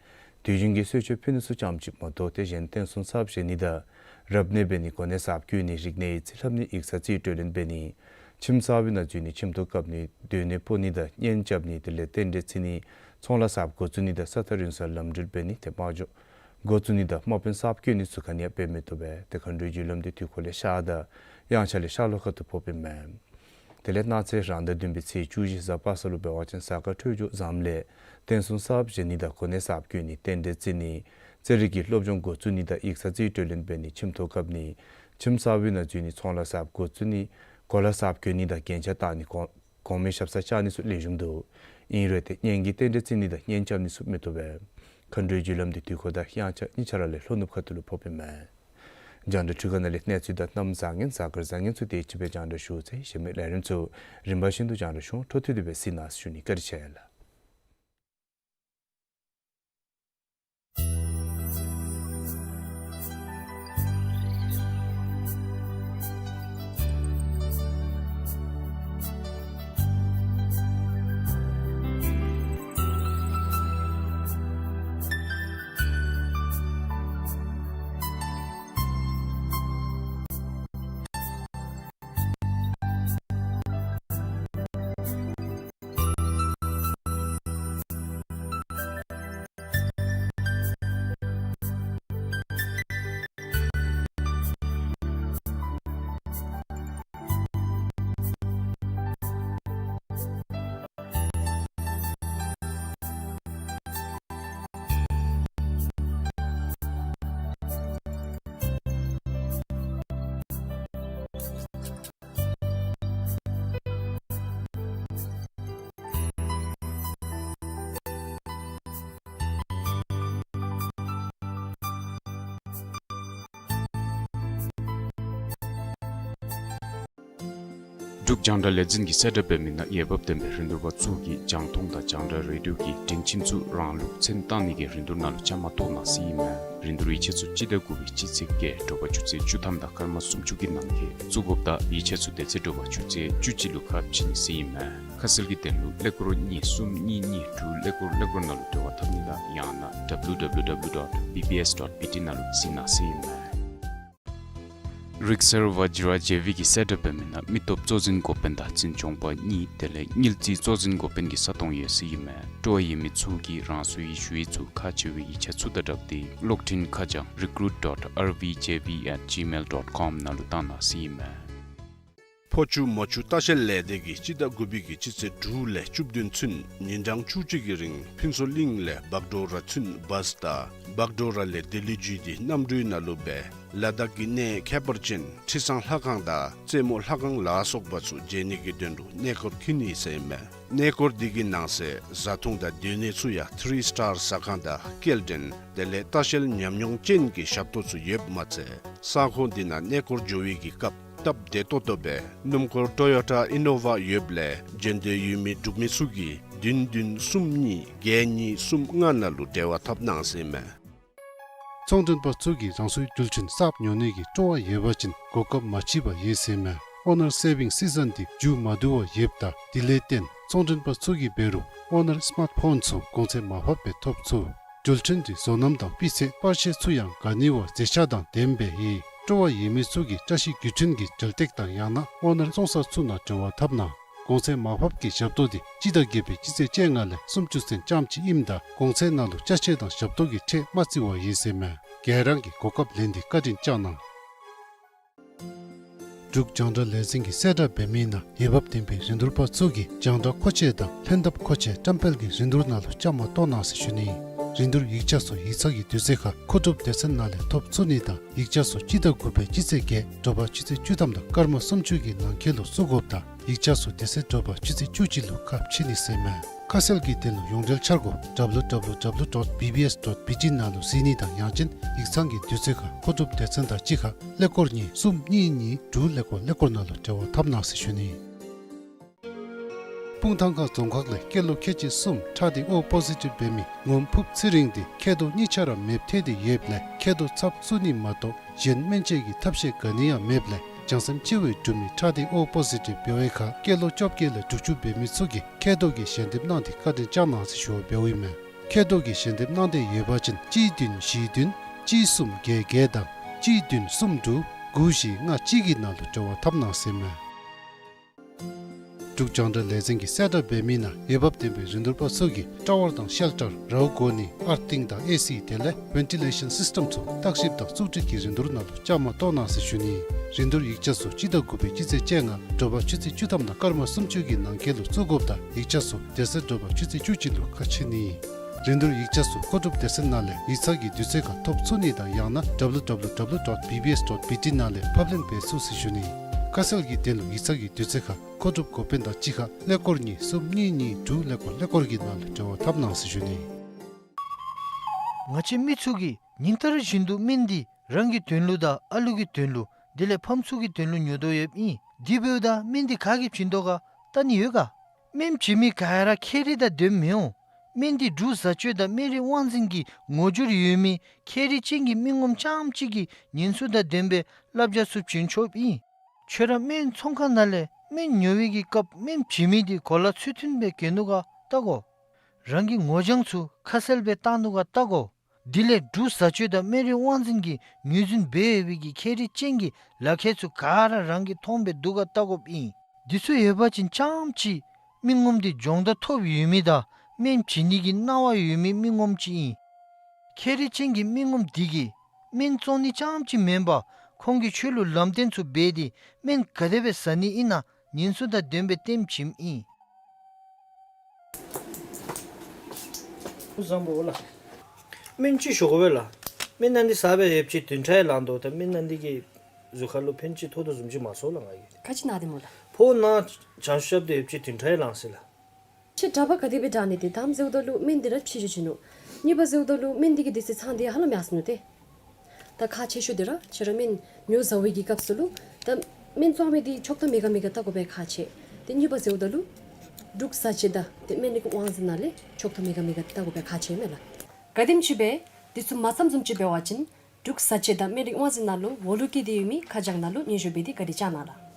དུས་རྒྱུན་གྱི་གསོལ་མཆོད་ཕུལ་ནི་ཚུ་ཙམ་ཅིག་མ་གཏོགས་ཏེ་གཞན་རྟེན་གསུམ་གསརཔ་བཞེངས་ནི་དང་རབ་གནས་འབད་ནི་གོ་གནས་གསརཔ་བསྐོ་ནི་རིག་གནས་ཡིག་རྩིས་ལྷབ་ནི་ཡིག་ཚང་རྩིས་སྤྲོད་ལེན་འབད་ནི་ཁྱིམ་གསར་པའི་ནང་འཛུལ་ནི་ཁྱིམ་ཐོག་བཀབ་ནི་སྡོད་གནས་སྤོ་ནི་དང་གཉེན་རྐྱབ་ནི་དེ་ལས་རྟེན་འབྲེལ་བརྩི་ནི་ཚོང་ལཱ་གསརཔ་འགོ་བཙུགས་ནི་དང་ས་ཐག་རིང་སར་ལམ་འགྲུལ་འབད་ནི་དེ་མ་འགྱོ་འགོ་བཙུགས་ནི་དང་དམག་དཔོན་གསརཔ་བསྐོ་ནི་ཚུ་ག་ནི་ཡང་འབད་མི་བཏུབ་པས། ཏེ་མཁའ་འགྲོའི་རྒྱུ་ལམ་འདི་དུས་འཁོར་ལས་ཤར་དང་དབྱངས་འཆར་ལས་ཤར་ལྷོ་ཁ་ཐུག་ཕོགཔ་ཨིན་མས། དེ་ལས་གནངས་ཚེ་རང་ཟླ་བདུན་པའི་ཚེས་བཅུ་བཞི་གཟའ་པ་སངས་ལུ་འབད་བ་ཅིན་གཟའ་སྐར་འཕྲོད་སྦྱོར་བཟངམ་ལས་རྟེན་གསུམ་གསརཔ་བཞེངས་ནི་དང་གོ་གནས་གསརཔ་བསྐོ་ནི་རྟེན་འབྲེལ་བརྩི་ནི་རྩེད་རིགས་ཀྱི་སློབ་སྦྱོང་འགོ་བཙུགས་ནི་དང་ཡིག་ཚང་རྩིས་སྤྲོད་ལེན་འབད་ནི་ཁྱིམ་ཐོག་བཀབ་ནི་ཁྱིམ་གསར་པའི་ནང་འཛུལ་ནི་ཚོང་ལཱ་གསརཔ་འགོ་བཙུགས་ནི་གོ་ལ་གསརཔ་གྱོན་ནི་དང་རྒྱན་ཆ་བཏགས་ནི་གོང་གོང་མའི་ཞབས་སར་བཅར་ནི་ཚུ་ལེགས་ཤོམ་འདུག། ཨིན་རུང་ཏེ་གཉེན་གྱི་རྟེན་འབྲེལ་བརྩི་ནི་དང་གཉེན་རྐྱབ་ནི་ཚུ་མི་བཏུབ་པས། མཁའ་འགྲོའི་རྒྱུ་ལམ་འདི་དུས་འཁོར་དང་དབྱངས་འཆར་གཉིས་ཆ་ར་ལས་ལྷོ་ནུབ་ཁ་ཐུག་ལུ་ཕོགཔ་ཨིན་མས། རྒྱང་བསྒྲགས་འཕྲུལ་ཁང་ནང་ལས་གནས་ཚུལ་དང་གནམ་བཟང་ངན་གཟའ་སྐར་བཟང་ངན་ཚུ་དེ་ཅིག་སྦེ་རྒྱང་བསྒྲགས་ཞུ་ཚར་ཡི། གཞན་མི་ལས་རིམ་ཚུ་རིམ་པ་བཞིན་དུ་རྒྱང་བསྒྲགས་ཞུ་འོང་། འཕྲོ་མཐུད་དེ་སྦེ་གཟིགས་གནང་ཟེར་ཞུ་ནི། བཀའ་དྲིན་ཆེ་ལགས། འབྲུག་རྒྱང་བསྒྲགས་ལས་འཛིན་གྱིས་གསལ་བསྒྲགས་འབད་མི་ནང་འོས་འབབ་ལྡན་པའི་རིན་བསྡུར་པ་ཚུ་གིས་རྒྱང་མཐོང་དང་རྒྱང་བསྒྲགས་རེ་ཌིའོ་གི་སྒྲིང་ཁྱིམ་ཚུ་རང་ལུགས་མཚན་བཏགས་ནི་གི་རིན་བསྡུར་ནང་ལུ་བཅའ་མར་གཏོགས་གནང་ཟེར་ཨིན་མས། རིན་བསྡུར་ཡིག་ཆ་ཚུ་སྤྱི་ཟླ་དགུ་པའི་སྤྱི་ཚེས་བརྒྱད་དྲོ་པ་ཆུ་ཚོད་བཅུ་ཐམ་དང་སྐར་མ་སུམ་ཅུ་གི་ནང་འཁོད་བཙུགས་དགོཔ་དང་ཡིག་ཆ་ཚུ་དེ་ཚེ་དྲོ་པ་ཆུ་ཚོད་བཅུ་གཅིག་ལུ་ཁ་ཕྱེ་ནི་ཟེར་ཨིན་མས། ཁ་གསལ་གྱི་དོན་ལུ་ཀླད་ཀོར་གཉིས་གསུམ་གཉིས་གཉིས་དྲུག་ཀླད་ཀོར་ཀླད་ཀོར་ནང་ལུ་འབྲེལ་བ་འཐབ་ནི་དང་ཡང་ན་W W W dot B B S dot B T ནང་ལུ་གཟིགས་གནང་ཟེར་ཨིན་མས། རིག་གསར་བཛྲ་ཇེ་ཝི་གིས་གསལ་བསྒྲགས་འབད་མི་ནང་མི་སྟོབས་གཙོ་འཛིན་འགོ་དཔོན་དང་འཛིན་སྐྱོང་པ་གཉིས་དེ་ལས་དངུལ་རྩིས་གཙོ་འཛིན་འགོ་དཔོན་གྱི་ས་སྟོང་ཡོད་ཟེར་ཨིན་མས། སྤྲོ་བ་ཡོད་མི་ཚུ་གིས་རང་སོའི་ཞུ་ཡིག་ཚུ་ཁག་ཆེ་བའི་ཡིག་ཆ་ཚུ་དང་སྦྲགས་ཏེ་གློག་འཕྲིན་ཁ་བྱང་recruit dot R V J V at gmail dot com ནང་ལུ་བཏང་གནང་ཟེར་ཨིན་མས། ཕོ་ཆུ་མོ་ཆུ་ལྟ་བཤལ་ལས་སྡེ་གིས་སྤྱི་ཟླ་དགུ་པའི་གི་སྤྱི་ཚེས་དྲུག་ལས་བཅུ་བདུན་ཚུན་ཉིན་གྲངས་བཅུ་གཅིག་གི་རིང་ཕུན་ཚོགས་གླིང་ལས་བག་གྲོ་ར་ཚུན་བཱས་དང་བག་གྲོ་ར་ལས་ལྡི་ལི་བརྒྱུད་དེ་གནམ་གྲུའི་ནང་ལུ་སྦེ་ལ་དྭགས་ཀྱི་གནས་ཁྱད་པར་ཅན་ཁྲི་བཟང་ལྷ་ཁང་དང་རྩེ་མོ་ལྷ་ཁང་ལ་སོགས་པ་ཚུ་མཇལ་ནི་གི་དོན་ལུ་གནས་སྐོར་འཁྱིད་ནི་ཟེར་ཨིན་མས། གནས་སྐོར་འདི་གི་ནང་གསེས་བཟའ་འཐུང་དང་སྡོད་གནས་ཚུ་ཡང་ཐི་རི་སི་ཊར་ཟ་ཁང་དང་སྐྱེལ་འདྲེན་དེ་ལས་ལྟ་བཤལ་ཉམས་མྱོང་ཅན་གྱི་ཞབས་ཏོག་ཚུ་ཡོདཔ་མ་ཚད་ས་ཁོངས་འདི་ནང་གནས་སྐོར་འགྱོ་བའི་གི་སྐབས་སྟབས་བདེ་ཏོག་ཏོ་སྦེ་སྣུམ་འཁོར་ཊོ་ཡོ་ཊ་ཨི་ནོ་ཝ་ཡོདཔ་ལས་འགྲན་བསྡུར་ཡོད་མི་འབྲུག་མི་ཚུ་གིས་བདུན་བདུན་གསུམ་གཉིས་བརྒྱད་གཉིས་གསུམ་ལྔ་ནང་ལུ་འབྲེལ་བ་འཐབ་གནང་ཟེར་ཨིན་མས། ཚོང་མགྲོན་པ་ཚུ་གིས་རང་སོའི་འགྲུལ་འཕྲིན་གསརཔ་ཉོ་ནི་གི་སྤྲོ་བ་ཡོད་པ་ཅིན་གོ་སྐབས་མ་ཕྱིས་པར་ཡོད་ཟེར་ཨིན་མས། ཨོ་ནར་སེ་བིང་སི་ཛན་འདི་མཇུག་མ་བསྡུ་བར་ཡོདཔ་ད་དེ་ལས་བརྟེན་ཚོང་མགྲོན་པ་ཚུ་གིས་འབད་རུང་ཨོ་ནར་སི་མཱརཊ་ཕོན་ཚུ་གོང་ཚད་མར་ཕབ་སྦེ་ཐོབ་ཚུགས། འགྲུལ་འཕྲིན་འདི་བཟོ་རྣམ་དང་སྤུས་ཚད་པར་ཤེལ་ཚུ་ཡང་ག་ནི་བ་མཛེས་ཆ་དང་ལྡནམ་སྦེ་ཡོད། སྤྲོ་བ་ཡོད་མི་ཚུ་གིས་བཀྲ་ཤིས་བརྒྱུད་འཕྲིན་གྱི་འབྲེལ་སྟེགས་དང་ཡང་ན་ཨོ་ནར་ཚོང་གསར་ཚུ་ནང་འབྲེལ་བ་འཐབ་གནང་། གོང་ཚད་མར་ཕབ་ཀྱི་ཞབས་ཏོག་འདི་སྤྱི་ཟླ་བརྒྱད་པའི་སྤྱི་ཚེས་བཅོ་ལྔ་ལས་སུམ་ཅུ་ཚུན་ཙམ་ཅིག་ཨིནམ་ད་གོང་ཚད་ནང་ལུ་ཅ་ཆས་དང་ཞབས་ཏོག་གི་ཁྲལ་མ་བརྩི་བར་ཡོད་ཟེར་ཨིན་མས། ག་ར་གིས་གོ་སྐབས་ལེན་ཏེ་བཀའ་དྲིན་བསྐྱང་གནང་། འབྲུག་རྒྱང་བསྒྲགས་ལས་འཛིན་གྱིས་གསལ་བསྒྲགས་འབད་མི་ནང་འོས་འབབ་ལྡན་པའི་རིན་བསྡུར་པ་ཚུ་གིས་རྒྱང་བསྒྲགས་མཁོ་ཆས་དང་ལྷན་ཐབས་མཁོ་ཆས་བཀྲམ་སྤེལ་གྱི་རིན་བསྡུར་ནང་ལུ་བཅའ་མར་གཏོགས་གནང་ཟེར་ཞུ་ནི། རིན་བསྡུར་ཡིག་ཆ་ཚུ་ཡིག་ཚང་གི་དུས་ཚོད་ཁར་མཁོ་སྒྲུབ་སྡེ་ཚན་ནང་ལས་ཐོབ་ཚུགས་ནི་དང་ཡིག་ཆ་ཚུ་སྤྱི་ཟླ་དགུ་པའི་སྤྱི་ཚེས་བརྒྱད་དྲོ་པ་ཆུ་ཚོད་བཅུ་ཐམ་དང་སྐར་མ་སུམ་ཅུ་གི་ནང་འཁོད་ལུ་བཙུགས་དགོཔ་དང་ཡིག་ཆ་ཚུ་དེ་ཚེ་དྲོ་པ་ཆུ་ཚོད་བཅུ་གཅིག་ལུ་ཁ་ཕྱེ་ནི་ཟེར་ཨིན་མས། ཁ་གསལ་གྱི་དོན་ལུ་ཡོངས་འབྲེལ་འཆར་སྒོ་W W W dot B B S dot B T ནང་ལུ་གཟིགས་ནི་དང་ཡང་ཅིན་ཡིག་ཚང་གི་དུས་ཚོད་ཁར་མཁོ་སྒྲུབ་སྡེ་ཚན་དང་གཅིག་ཁར་ཀླད་ཀོར་གཉིས་གསུམ་གཉིས་གཉིས་དྲུག་ཀླད་ཀོར་ཀླད་ཀོར་ནང་ལུ་འབྲེལ་བ་འཐབ་གནང་ཟེར་ཞུ་ནི། སྤུངས་ཐང་ཁ་རྫོང་ཁག་ལས་སྐྱེས་ལོ་ཁལ་གཅིག་གསུམ་ཁྲག་ཐིགས་ཨོ་པོ་ཟི་ཊིབ་འབད་མི་ངོམ་ཕུབ་ཚེ་རིང་འདི་མཁལ་རྡོག་གཉིས་ཆ་ར་མེདཔ་ཐལ་ཏེ་ཡོདཔ་ལས་མཁལ་རྡོག་ཚབ་བཙུགས་ནི་མ་གཏོགས་གཞན་སྨན་བཅོས་ཀྱི་ཐབས་ཤེས་ག་ནི་ཡང་མེདཔ་ལས་ བྱང་སེམས་སྤྱི་བོའི་འབྲུ་མི་ཁྲག་ལྡན་ཨོ་པོ་ཟི་ཊིབ་འབད་བའི་ཁར་སྐྱེས་ལོ་བཅོ་བརྒྱད་ལས་དྲུག་ཅུ་འབད་མི་ཚུ་གིས་མཁལ་རྡོག་གི་ཞལ་འདེབས་གནང་སྟེ་བཀའ་དྲིན་བསྐྱང་གནང་ཟེར་ཞུ་བ་འབདཝ་ཨིན་མས། མཁལ་རྡོག་གི་ཞལ་འདེབས་གནང་འདོད་ཡོད་པ་ཅིན་གཅིག་བདུན་བཞི་བདུན་གཅིག་གསུམ་བརྒྱད་བརྒྱད་དང་གཅིག་བདུན་གསུམ་དྲུག་དགུ་བཞི་ལྔ་གཅིག་གི་ནང་ལུ་འབྲེལ་བ་འཐབ་གནང་ཟེར་མས། འབྲུག་རྒྱང་བསྒྲགས་ལས་འཛིན་གྱིས་གསལ་བསྒྲགས་འབད་མི་ནང་འོས་འབབ་ལྡན་པའི་རིན་བསྡུར་པ་ཚུ་གིས་ཊ་ཝར་དང་ཤེལ་ཊར་རཝ་གོ་ནི་ཨར་ཐིང་དང་ཨེ་སི་དེ་ལས་ཝེན་ཊི་ལེ་ཤཱན་སིསི་ཊེམ་ཚུ་བརྟག་ཞིབ་དང་བཙུགས་སྒྲིག་གི་རིན་བསྡུར་ནང་ལུ་བཅའ་མར་གཏོགས་གནང་ཟེར་ཞུ་ནི། རིན་བསྡུར་ཡིག་ཆ་ཚུ་སྤྱི་ཟླ་དགུ་པའི་སྤྱི་ཚེས་བཅོ་ལྔ་དྲོ་པ་ཆུ་ཚོད་བཅུ་ཐམ་དང་སྐར་མ་སུམ་ཅུ་གི་ནང་འཁོད་ལུ་བཙུགས་དགོཔ་དང་ཡིག་ཆ་ཚུ་དེ་ཚེ་དྲོ་པ་ཆུ་ཚོད་བཅུ་གཅིག་ལུ་ཁ་ཕྱེ་ནི། རིན་བསྡུར་ཡིག་ཆ་ཚུ་མཁོ་སྒྲུབ་སྡེ་ཚན་ནང་ལས་ཡིག་ཚང་གི་དུས་ཚོད་ཁར་ཐོབ་ཚུགས་ནི་དང་ཡང་ན་ཌབ་ལུ་ཌབ་ལུ་ཌབ་ལུ་ཌོཊ་བི་བི་ཨེསི་ཌོཊ་བི་ཊི་ནང་ལས་ཕབ་ལེན་འབད་ཚུགས་ཟེར་ཞུ་ནི། ཁ་གསལ་གྱི་དོན་ལུ་ཡིག་ཚང་གི་དུས་ཚོད་ཁར་མཁོ་སྒྲུབ་འགོ་དཔོན་དང་གཅིག་ཁར་ཀླད་ཀོར་གཉིས་གསུམ་གཉིས་གཉིས་དྲུག་ཀླད་ཀོར་ཀླད་ཀོར་གྱི་ནང་ལུ་འབྲེལ་བ་འཐབ་གནང་ཟེར་ཞུ་ནི། ང་བཅས་མི་ཚུ་གིས་ཉིན་ལྟར་བཞིན་དུ་སྨན་འདི་རང་གི་དོན་ལུ་དང་ཨ་ལུ་གི་དོན་ལུ་དེ་ལས་ཕམ་ཚུ་གི་དོན་ལུ་ཉོ་དོ་ཡོདཔ་ཨིན། དེ་འབདཝ་ད་སྨན་འདི་ག་གིས་བྱིན་དོ་ག་བལྟ་ནི་ཡོད་ག། སྨན་བྱིན་མི་ག་ར་མཁལ་རིལ་དང་ལྡནམ་མི་འོང་། སྨན་འདི་འབྲུག་བཟའ་སྤྱོད་དང་སྨན་རིགས་དབང་འཛིན་གྱི་ངོ་སྦྱོར་ཡོད་མི་མཁལ་རིལ་ཅན་གྱི་མི་ངོམ་རྐྱངམ་གཅིག་གིས་ཉེན་སྲུང་དང་ལྡན་པའི་བསླབ་བྱ་ཚུ་བྱིན་ཆོགཔ་ཨིན། ཁྱོད་ར་སྨན་ཚོང་ཁང་ནང་ལས་སྨན་ཉོ་བའི་གི་སྐབས་སྨན་བྱིན་མི་འདི་གོ་ལ་ཚུལ་མཐུན་སྦེ་གྱོན་ནུག་ག་བལྟ་དགོ། རང་གི་ངོ་བྱང་ཚུ་ཁ་གསལ་སྦེ་བཏང་ནུག་ག་བལྟ་དགོ། དེ་ལས་འབྲུག་བཟའ་སྤྱོད་དང་སྨན་རིགས་དབང་འཛིན་གྱིས་ངོས་འཛིན་འབད་ཡོད་པའི་གི་མཁལ་རིལ་ཅན་གྱི་ལག་ཁྱེར་ཚུ་ག་ར་རང་གིས་མཐོང་སྦེ་འདུག་ག་བལྟ་དགོཔ་ཨིན། འདི་ཚུ་ཡོད་པ་ཅིན་རྐྱངམ་གཅིག་མི་ངོམ་འདི་སྦྱོང་བརྡར་ཐོབ་ཡོད་མི་དང་སྨན་བྱིན་ནི་གི་གནང་བ་ཡོད་མི་མི་ངོམ་ཅིག་ཨིན། མཁལ་རིལ་ཅན་གྱི་མི་ངོམ་འདི་གིས་སྨན་བཙོང་ནི་རྐྱངམ་གཅིག་མེན་པར་ཁོང་གིས་ཁྱོད་ལུ་ལམ་སྟོན་ཚུ་འབད་དེ་སྨན་ག་དེ་སྦེ་བཟའ་ནི་ཨིན་ན་ཉེན་སྲུང་དང་ལྡན་པའི་སྟོནམ་བྱིནམ་ཨིན། སྐུ་གཟུགས་བཟང་པོ་ལགས། སྨན་ཅིག་ཞུ་དགོ་པས་ལགས། སྨན་ནང་འདི་བཟའ་སྦེ་ཡོདཔ་ཅིག་བདུན་ཕྲག་ལང་དོ། ད་སྨན་ནང་འདི་གིས་གཟུགས་ཁར་ལུ་ཕན་ཅིག་ཐོགས་དོ་བཟུམ་ཅིག་མ་ཚོར་ལགས་ང་གིས། ག་ཅི་ན་སྟེ་སྨོ་ལགས། ཕོཝ་ནང་བྱང་ཤུགས་རྐྱབ་སྟེ་ཡོདཔ་ཅིག་བདུན་ཕྲག་ལང་ཟེར་ལགས། ཁྱེད་གྲྭ་པ་ག་དེ་སྦེ་དྲག་ནི་དེ་དང་ཟེརཝ་ད་ལུ་སྨན་འདི་ར་ཕྱི་འགྱོ་བྱིན་ནུག། གཉིས་པ་ཟེརཝ་ད་ལུ་སྨན་འདི་གིས་དུས་ཚོད་ཚང་སྟེ་ཧ་ལམ་ཡར་སོ་ནུག་ཏེ། ད་ཁག་ཆེ་ཤོས་འདི་ར་ཁྱེད་ར་སྨན་ཉོ་བཟའ་བའི་གི་སྐབས་སུ་ལུ་ད་སྨན་བཙོང་མི་འདི་ཆོག་ཐམ་མེད་ག་མེད་ག་བལྟ་དགོ་པས་ཁག་ཆེ། ཏེ་གཉིས་པ་ཟེརཝ་ད་ལུ་འབྲུག་བཟའ་སྤྱོད་དང་ཏེ་སྨན་རིགས་དབང་འཛིན་ནང་ལས་ཆོག་ཐམ་མེད་ག་མེད་ག་བལྟ་དགོ་པས་ཁག་ཆེ་མས་ལགས། ག་དེམ་ཅིག་སྦེ་འདི་ཚུ་མ་བརྩམ་བཟུམ་ཅིག་འབད་བ་ཅིན་འབྲུག་བཟའ་སྤྱོད་དང་སྨན་རིགས་དབང་འཛིན་ནང་ལུ་འོག་ལུ་སྐྱེས་ཏེ་ཡོད་མི་ཁ་བྱང་ནང་ལུ་སྙན་ཞུ་འབད་དེ་བཀའ་དྲིན་བསྐྱང་གནང་ལགས།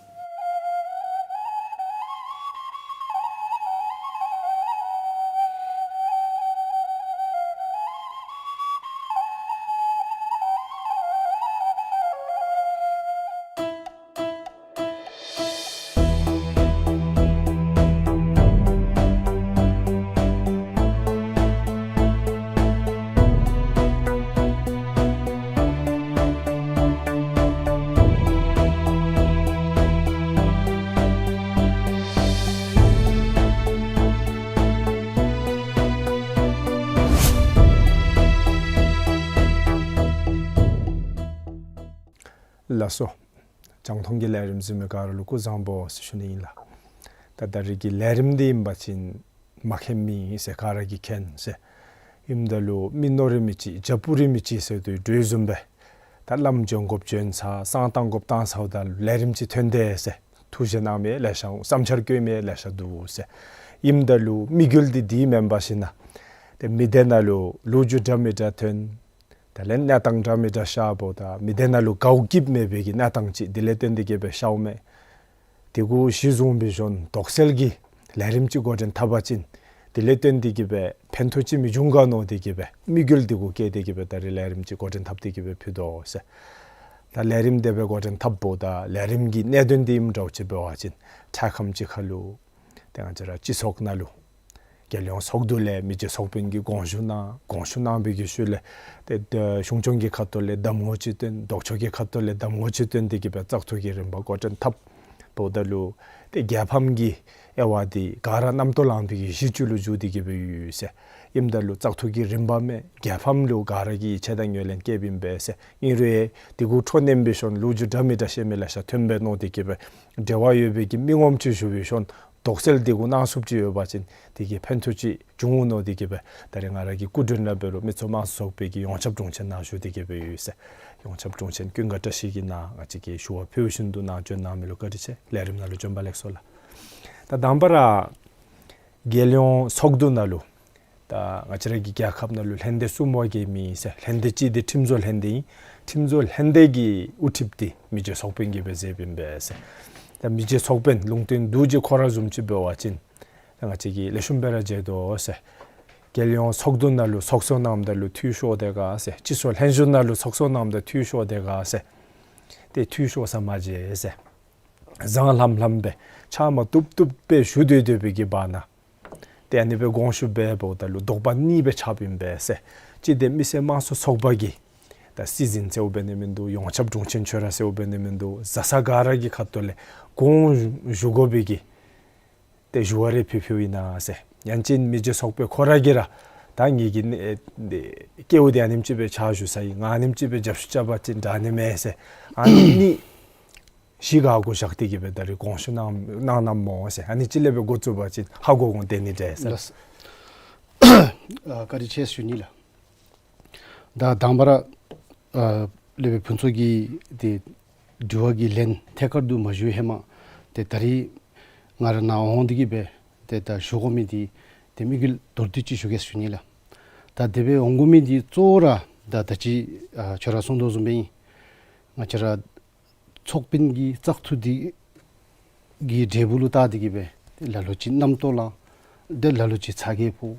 ལགས་སོ། རྒྱང་མཐོང་གི་ལས་རིམ་གཟིགས་མི་ག་ར་ལུ་སྐུ་གཟུགས་བཟང་པོ་ཟེར་ཞུ་ནི་ཨིན་ལགས། ད་ད་རིས་ཀྱི་ལས་རིམ་འདི་ཨིན་པ་ཅིན་མ་མཁྱེན་མི་ཨིན་ཟེར་ག་ར་གིས་མཁྱེན་ཟེར། ཨིནམ་ད་ལུ་མི་ནོར་རི་མི་ཅིག་རྒྱ་སྤུ་རི་མི་ཅིག་ཟེར་དོ་བཟུམ་སྦེ་ད་བླམ་བྱོན་དགོཔ་བྱོན་ཚར་བསང་བཏང་དགོཔ་བཏང་ཚརཝ་ད་ལུ་ལས་རིམ་ཅིག་ཐོན་དེས་ཟེར་ཐུགས་བཞེད་གནང་མི་ལེ་ཤ་འོང་། བསམ་འཆར་བཀོད་མི་ལེ་ཤ་འདུག་ཟེར། ཨིནམ་ད་ལུ་དམིགས་ཡུལ་འདི་འདི་མེན་པར་ཞིན་ན་ཏེ་མི་སྡེ་ནང་ལུ་ལོ་རྒྱུས་འདྲ་མི་འདྲ་ཐོན། དེ་ལས་གནས་སྟངས་འདྲ་མི་འདྲ་ཤརཝ་ད་མི་སྡེ་ནང་ལུ་དགའཝ་སྐྱིདཔ་མེད་པའི་གི་གནས་སྟངས་ཅིག་དེ་ལས་བརྟེན་ཏེ་གི་སྦེ་ཤརཝ་མས། དེ་གུ་གཞི་བཟུང་སྦེ་ཞིན་དོགས་སེལ་གྱི་ལས་རིམ་ཅིག་འགོ་འདྲེན་འཐབ་པ་ཅིན་དེ་ལས་བརྟེན་ཏེ་གི་སྦེ་ཕན་ཐོགས་ཅིག་མི་འབྱུང་ག་མནོ་སྟེ་གི་སྦེ་དམིགས་ཡུལ་དེ་གུ་བསྐྱེད་དེ་གི་སྦེ་ད་རིས་ལས་རིམ་ཅིག་འགོ་འདྲེན་འཐབ་སྟེ་གི་སྦེ་ཕུལ་དོ་ཟེར། ད་ལས་རིམ་དེ་སྦེ་འགོ་འདྲེན་འཐབ་འོངམ་ད་ལས་རིམ་གྱི་གནད་དོན་འདི་ཨིནམ་འདྲཝ་ཅིག་འབད་བ་ཅིན་འཕྲལ་ཁམས་ཅིག་ཁར་ལུ་ཏེ་ང་བཅས་ར་སྤྱི་ཚོགས་ནང་ལུ་རྒྱལ་ཡོངས་ཚོགས་འདུ་ལས་མི་རྗེ་ཚོགས་དཔོན་གྱིས་དགོངས་ཞུ་གནང་། དགོངས་ཞུ་གནང་བའི་གི་ཤུལ་ལས་ཏེ་ཏེ་གཞུང་སྐྱོང་གི་ཁ་ཐུག་ལས་གདམ་ངོ་ཅིག་བཏོན། ལྡོག་ཕྱོགས་ཀྱི་ཁ་ཐུག་ལས་གདམ་ངོ་ཅིག་བཏོན་ཏེ་གི་སྦེ་བཙག་འཐུ་གི་རིམ་པ་འགོ་འདྲེན་འཐབ་འོངམ་ད་ལུ་ཏེ་རྒྱལ་ཕམ་གྱི་དབྱེ་བ་འདི་ག་ར་རྣམ་རྟོག་ལང་པའི་གི་གཞི་ཅིག་ལུ་འགྱུར་ཏེ་གི་སྦེ་ཡོད་ཟེར། ཨིནམ་ད་ལུ་བཙག་འཐུ་གི་རིམ་པ་མས། རྒྱལ་ཕམ་ལུ་ག་ར་གིས་ཡིད་ཆེས་དང་ངོས་ལེན་བསྐྱེདཔ་ཨིན་པས་ཟེར། ཨིན་རུང་དེ་གུ་ཁྲོ་གནོན་སྦེ་ཞིན་ལོ་རྒྱུས་འདྲ་མི་འདྲ་བཤད་མི་ལེ་ཤ་ཐོནམ་སྦེ་མནོ་སྟེ་གི་སྦེ་འབྲེལ་བ་ཡོད་པའི་གི་མི་ངོམ་ཅིག་ཞུ་སྦེ་ཞིན་དོགས་སེལ་དེ་གུ་གནང་ཚུགསཔ་ཅིག་ཡོད་པ་ཅིན་དེ་གིས་ཕན་ཐོགས་ཅིག་འབྱུང་འོང་མནོ་སྟེ་གི་སྦེ་ད་རིས་ང་ར་གི་སྐུ་མགྲོན་ལས་འབད་རུང་མི་ཚུ་མང་ཚོགས་པའི་གི་ཡོངས་ཁྱབ་དྲུང་ཆེན་ནང་ཞུ་སྟེ་གི་སྦེ་ཡོད་ཟེར། ཡོངས་ཁྱབ་དྲུང་ཆེན་ཀུན་དགའ་བཀྲ་ཤིས་ཀྱི་ནང་ང་བཅས་ཀྱིས་ཞུ་བ་ཕུལ་བཞིན་དུ་ནང་བྱོན་གནང་མི་ལུ་བཀའ་དྲིན་ཆེ། ལས་རིམ་ནང་ལུ་བྱོན་པ་ལེགས་སོ་ལགས། ད་དང་པ་ར་རྒྱལ་ཡོངས་ཚོགས་འདུ་ནང་ལུ་ ཨ་ང་བཅས་ར་གི་རྒྱལ་ཁབ་ནང་ལུ་ལྷན་སྡེ་གསུམ་བ་གི་མེད་ཟེར། ལྷན་སྡེ་གཅིག་འདི་ཁྲིམས་བཟོ་ལྷན་སྡེ་ཨིན། ཁྲིམས་བཟོ་ལྷན་སྡེ་གི་དབུ་ཁྲིདཔ་འདི་མི་རྗེ་ཚོགས་དཔོན་གྱིས་སྦེ་མཛདཔ་ཨིན་པས་ཟེར། ད་མི་རྗེ་ཚོགས་དཔོན་ལུང་བསྟན་རྡོ་རྗེ་ཁོ་ར་བཟུམ་ཅིག་འབད་བ་ཅིན་ད་ང་བཅས་ཀྱིས་ལེགས་ཤོམ་སྦེ་ར་མཇལ་དོ་ཟེར། རྒྱལ་ཡོངས་ཚོགས་འདུ་ནང་ལུ་ཚོགས་གཙོ་གནངམ་ད་ལུ་འཐུས་ཤོར་དེ་ག་ཟེར། སྤྱི་ཚོགས་ལྷན་བཞུགས་ནང་ལུ་ཚོགས་གཙོ་གནངམ་ད་འཐུས་ཤོར་དེ་ག་ཟེར། ཏེ་འཐུས་ཤོར་ས་མ་མཇལ་ཟེར། བཟང་ལྷམ་ལྷམ་སྦེ་ཕྱག་མ་བཏུབ་བཏུབ་སྦེ་ཞུ་སྡོད་སྡོད་པའི་གི་བར་ན་ཏེ་ཨ་ནི་སྦེ་དགོངས་ཞུ་འབད་འབདཝ་ད་ལུ་དོགས་པ་གཉིས་སྦེ་ཆགསཔ་ཨིན་པས་ཟེར། གཅིག་འདི་མི་སེར་དམངས་གཙོ་ཚོགས་པ་གི་ད་སྲིད་འཛིན་ཟེརཝ་འབད་ནི་མིན་འདུག། ཡོངས་ཁྱབ་དྲུང་ཆེན་ཁྱོད་ར་ཟེརཝ་འབད་ནི་མིན་འདུག། བཟའ་ཚང་ག་ར་གི་ཁ་ཐུག་ལས་དགོངས་ཞུ་དགོ་པའི་གི་ཏེ་ཞུ་བ་རེ་ཕུལ་ཕུལཝ་ཨིན་ན་ཟེར། ཡང་ཅིན་མི་རྗེ་ཚོགས་དཔོན་ཁོ་ར་གིས་ར་ད་ངེ་གི་ཨེ་ཏེ་སྐལཝ་འདི་ཨ་ནེམ་ཅིག་སྦེ་ཕྱག་ཞུ་ས་ཨིན། ང་ཨ་ནེམ་ཅིག་སྦེ་རྒྱབ་སྐྱོར་རྐྱབ་པ་ཅིན་དྲག་ནི་མས་ཟེར། ཨ་ནི་གཉིས་གཞི་ག་གུ་བཞག་སྟེ་གི་སྦེ་ད་རིས་དགོངས་ཞུ་གནང་གནང་གནངམ་སྨོ་ཟེར། ཨ་ནི་ཅིག་ལས་སྦེ་འགོ་བཙུགས་པ་ཅིན་ཧ་གོ་གོ་སྟེ་ནི་འདྲས་ཟེར། ལགས། ཨ་བཀའ་དྲིན་ཆེ་ཞུ་ནི་ལགས། ད་དང་པ་ར་ཨ་སློབ་དཔོན་ཕུན་ཚོགས་ཀྱིས་ཏེ་དྲི་བ་གི་ལན་ཐད་ཀར་དུ་མ་ཞུ་ཧེ་མ་ཏེ་ད་རིས་ང་ར་ནཱ་འོང་སྟེ་གི་སྦེ་ཏེ་ད་ཞུ་དགོ་མི་འདི་ཏེ་དམིགས་ཡུལ་མདོར་བསྡུས་ཅིག་ཞུ་གེ་ཞུ་ནི་ལགས། ད་དེ་སྦེ་འོང་དགོ་མི་འདི་གཙོ་བོ་ར་ད་ད་ཅི་ཨ་ཁྱོད་ར་གསུངས་དོ་བཟུམ་སྦེ་ཨིན། ང་བཅས་ར་ཚོགས་དཔོན་གྱི་བཙག་འཐུ་འདི་གི་འབྲས་བུ་ལུ་བལྟ་སྟེ་གི་སྦེ་ཏེ་ལ་ལུ་ཅིག་རྣམ་རྟོག་ལང་། ཏེ་ལ་ལུ་ཅིག་ཚ་གྱང་ཕོག།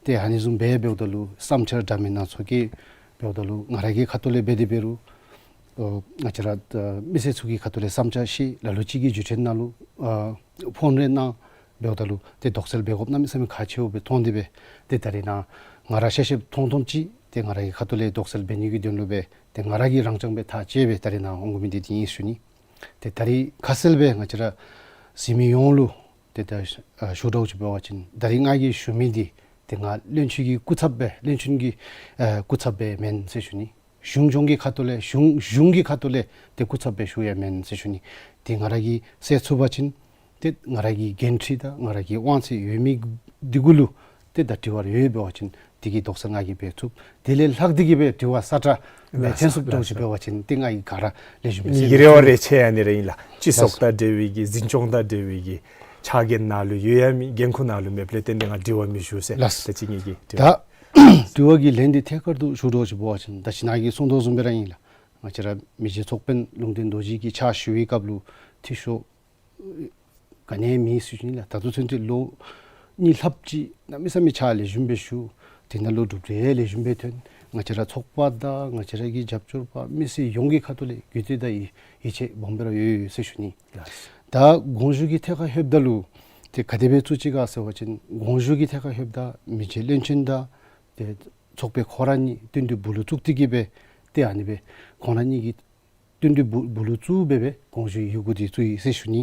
ཏེ་ཨ་ནི་བཟུམ་སྦེ་འབདཝ་ད་ལུ་བསམ་འཆར་འདྲ་མིན་སྣ་ཚོགས་བསྐྱེད་འབདཝ་ད་ལུ་ང་ར་གི་ཁ་ཐུག་ལས་འབད་དེ་འབད་རུང་ཨོ་ང་བཅས་ར་ཨ་མི་སེར་ཚུ་གི་ཁ་ཐུག་ལས་བསམ་འཆར་བཤད། ལ་ལུ་ཅིག་གིས་བརྒྱུད་འཕྲིན་ནང་ལུ་ཨ་ཕོན་རེ་གནང་འབདཝ་ད་ལུ་ཏེ་དོགས་སེལ་འབད་དགོཔ་གནམ་མེད་ས་མེད་ཁག་ཆེཝ་སྦེ་མཐོང་སྟེ་སྦེ་ཏེ་ད་རིས་ནཱ་ང་ར་ཤེས་ཤེསཔ་མཐོང་མཐོངམ་ཅིག་ཏེ་ང་ར་གི་ཁ་ཐུག་ལས་དོགས་སེལ་འབད་ནི་གི་དོན་ལུ་སྦེ་ཏེ་ང་ར་གིས་རང་རྐྱང་སྦེ་ཐག་བཅད་སྦེ་ད་རིས་ནཱ་འོང་དགོ་མི་འདི་འདི་ཨིན་ཞུ་ནི། ཏེ་ད་རིས་ཁ་གསལ་སྦེ་ང་བཅས་ར་གཟིགས་མི་ཡོངས་ལུ་ཏེ་ད་ཨ་ཞུ་དོ་ཅིག་འབད་བ་ཅིན་ད་རིས་ང་གིས་ཞུ་མི་འདི་ཏེ་ང་བློན་ཆེན་གྱི་སྐུ་ཚབ་སྦེ་བློན་ཆེན་གྱི་ཨ་སྐུ་ཚབ་སྦེ་མེན་ཟེར་ཞུ་ནི། གཞུང་སྐྱོང་གི་ཁ་ཐུག་ལས་གཞུང་གཞུང་གི་ཁ་ཐུག་ལས་ཏེ་སྐུ་ཚབ་སྦེ་ཞུ་ཡང་མེན་ཟེར་ཞུ་ནི། ཏེ་ང་ར་གིས་སེལ་ཚུགས་པ་ཅིན་ཏེ་ང་ར་གི་འགན་འཁྲི་དང་ང་ར་གི་དབང་ཚད་ཡོད་མི་འདི་གུ་ལུ་ཏེ་ད་དྲི་བ་རེ་ཡོད་འབད་བ་ཅིན་དེ་གི་དོགས་སེལ་ང་གིས་འབད་ཚུགས། དེ་ལས་ལྷག་སྟེ་གི་སྦེ་དྲི་བ་ས་ཏྲ་ལགས་སོ། ཐོན་ཚུགསཔ་འདྲཝ་ཅིག་འབད་བ་ཅིན་ཏེ་ང་གིས་ག་ར་ལེགས་ཤོམ་སྦེ་ངེ་གི་རེ་བ་རེ་ཆེ་ཡང་ཨ་ནི་ར་ཨིན་ལགས། སྤྱི་ཚོགས་དང་འབྲེལ་བའི་གི་འཛིན་སྐྱོང་དང་འབྲེལ་བའི་གི་ཕྱག་འགན་ནང་ལུ་ཡོད་ཡ་མེད་འགན་ཁུར་ནང་ལུ་མེདཔ་ལས་བརྟེན་ཏེ་ང་དྲི་བ་མི་ཞུ་ཟེར། ལགས། ད་ཅི་ངེ་གི་དྲི་བ། ད་དྲི་བ་གི་ལན་འདི་ཐད་ཀར་དུ་ཞུ་དོ་ཅིག་འབད་བ་ཅིན་ད་ཅི་ནཱ་གིས་གསུངས་དོ་བཟུམ་སྦེ་ར་ཨིན་ལགས། ང་བཅས་ར་མི་རྗེ་ཚོགས་དཔོན་ལུང་བསྟན་རྡོ་རྗེ་གི་ཕྱག་ཞུ་བའི་སྐབས་ལུ་འཐུས་ཤོར་ག་ནི་མེད་ཟེར་ཞུ་ནི་ལགས། ད་ལྟོ་ཚུན་ཚོད་ལོ་གཉིས་ལྷགཔ་ཅིག་གནམ་མེད་ས་མེད་ཕྱག་ལེགས་ཤོམ་སྦེ་ཞུ། དེ་ནང་ལུ་གྲུབ་འབྲས་ལེགས་ཤོམ་སྦེ་ཐོན། ང་བཅས་ར་ཚོགས་པ་དང་ང་བཅས་ར་གི་རྒྱབ་སྐྱོར་པ་མི་སེར་ཡོངས་ཀྱི་ཁ་ཐུག་ལས་གུས་བཏུད་དང་ཡིད་ཡིད་ཆེས་སྦོམ་སྦེ་ར་ཡོད་ཡོད་ཟེར་ཞུ་ནི། ལགས། ད་དགོངས་ཞུ་གི་ཐད་ཁར་ལྷོདཔ་ད་ལུ་ཏེ་ག་དེ་སྦེ་བཙུགས་ཅི་ག་ཟེར་བ་ཅིན་དགོངས་ཞུ་གི་ཐད་ཁར་ལྷོདཔ་ད་མི་རྗེ་བློན་ཆེན་དང་ཏེ་ཚོགས་དཔོན་ཁོ་ར་གཉིས་བསྟུན་གྲོས་སྦུག་ལུ་བཙུགས་ཏེ་གི་སྦེ་ཏེ་ཨ་ནི་སྦེ་ཁོང་ར་གཉིས་ཀྱིས་བསྟུན་གྲོས་སྦུག་སྦུག་ལུ་བཙུགས་སྦེ་སྦེ་དགོངས་ཞུ་ཡི་གུ་འདི་བཙུགས་ཡི་ཟེར་ཞུ་ནི།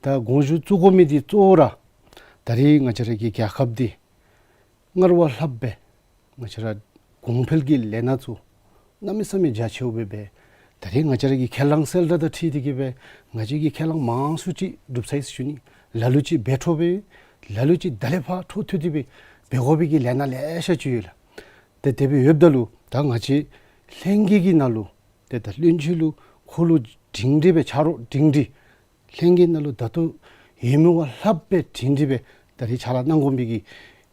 ད་དགོངས་ཞུ་བཙུགས་དགོ་མི་འདི་གཙོ་བོ་ར་ད་རིས་ང་བཅས་ར་གི་རྒྱལ་ཁབ་འདི་སྔར་བ་ལྷགཔ་སྦེ་ང་བཅས་ར་གོང་འཕེལ་གྱི་ལས་སྣ་ཚུ་གནམ་མེད་ས་མེད་རྒྱ་ཆེཝ་སྦེ་སྦེ་ད་རིས་ང་བཅས་ར་གི་ཁས་བླངས་གསལ་བསྒྲགས་དང་འཁྲིལ་ཏེ་གི་སྦེ་ང་བཅས་ཀྱིས་ཁས་བླངས་མང་སུ་ཅིག་གྲུབ་ཚར་ཡི་ཟེར་ཞུ་ནི། ལ་ལུ་ཅིག་འབད་འཕྲོ་སྦེ་ལ་ལུ་ཅིག་ད་ལས་ཕར་འཕྲོ་མཐུད་དེ་སྦེ་འབད་དགོ་པའི་གི་ལས་སྣ་ལེ་ཤ་ཅིག་ཡོད་ལགས། ཏེ་དེ་སྦེ་ཡོདཔ་ད་ལུ་ད་ང་བཅས་ལྷན་རྒྱས་ཀྱི་ནང་ལུ་ཏེ་ད་བློན་ཆེན་ལུ་ཁོ་ལུ་སྒྲིང་སྒྲི་སྦེ་ཆ་རོགས་སྒྲིང་སྒྲི་ལྷན་རྒྱས་ནང་ལུ་ད་ལྟོ་ཡོད་མི་བ་ལྷགཔ་སྦེ་སྒྲིང་སྒྲི་སྦེ་ད་རིས་ཕྱག་ལཱ་གནང་དགོ་པའི་གི་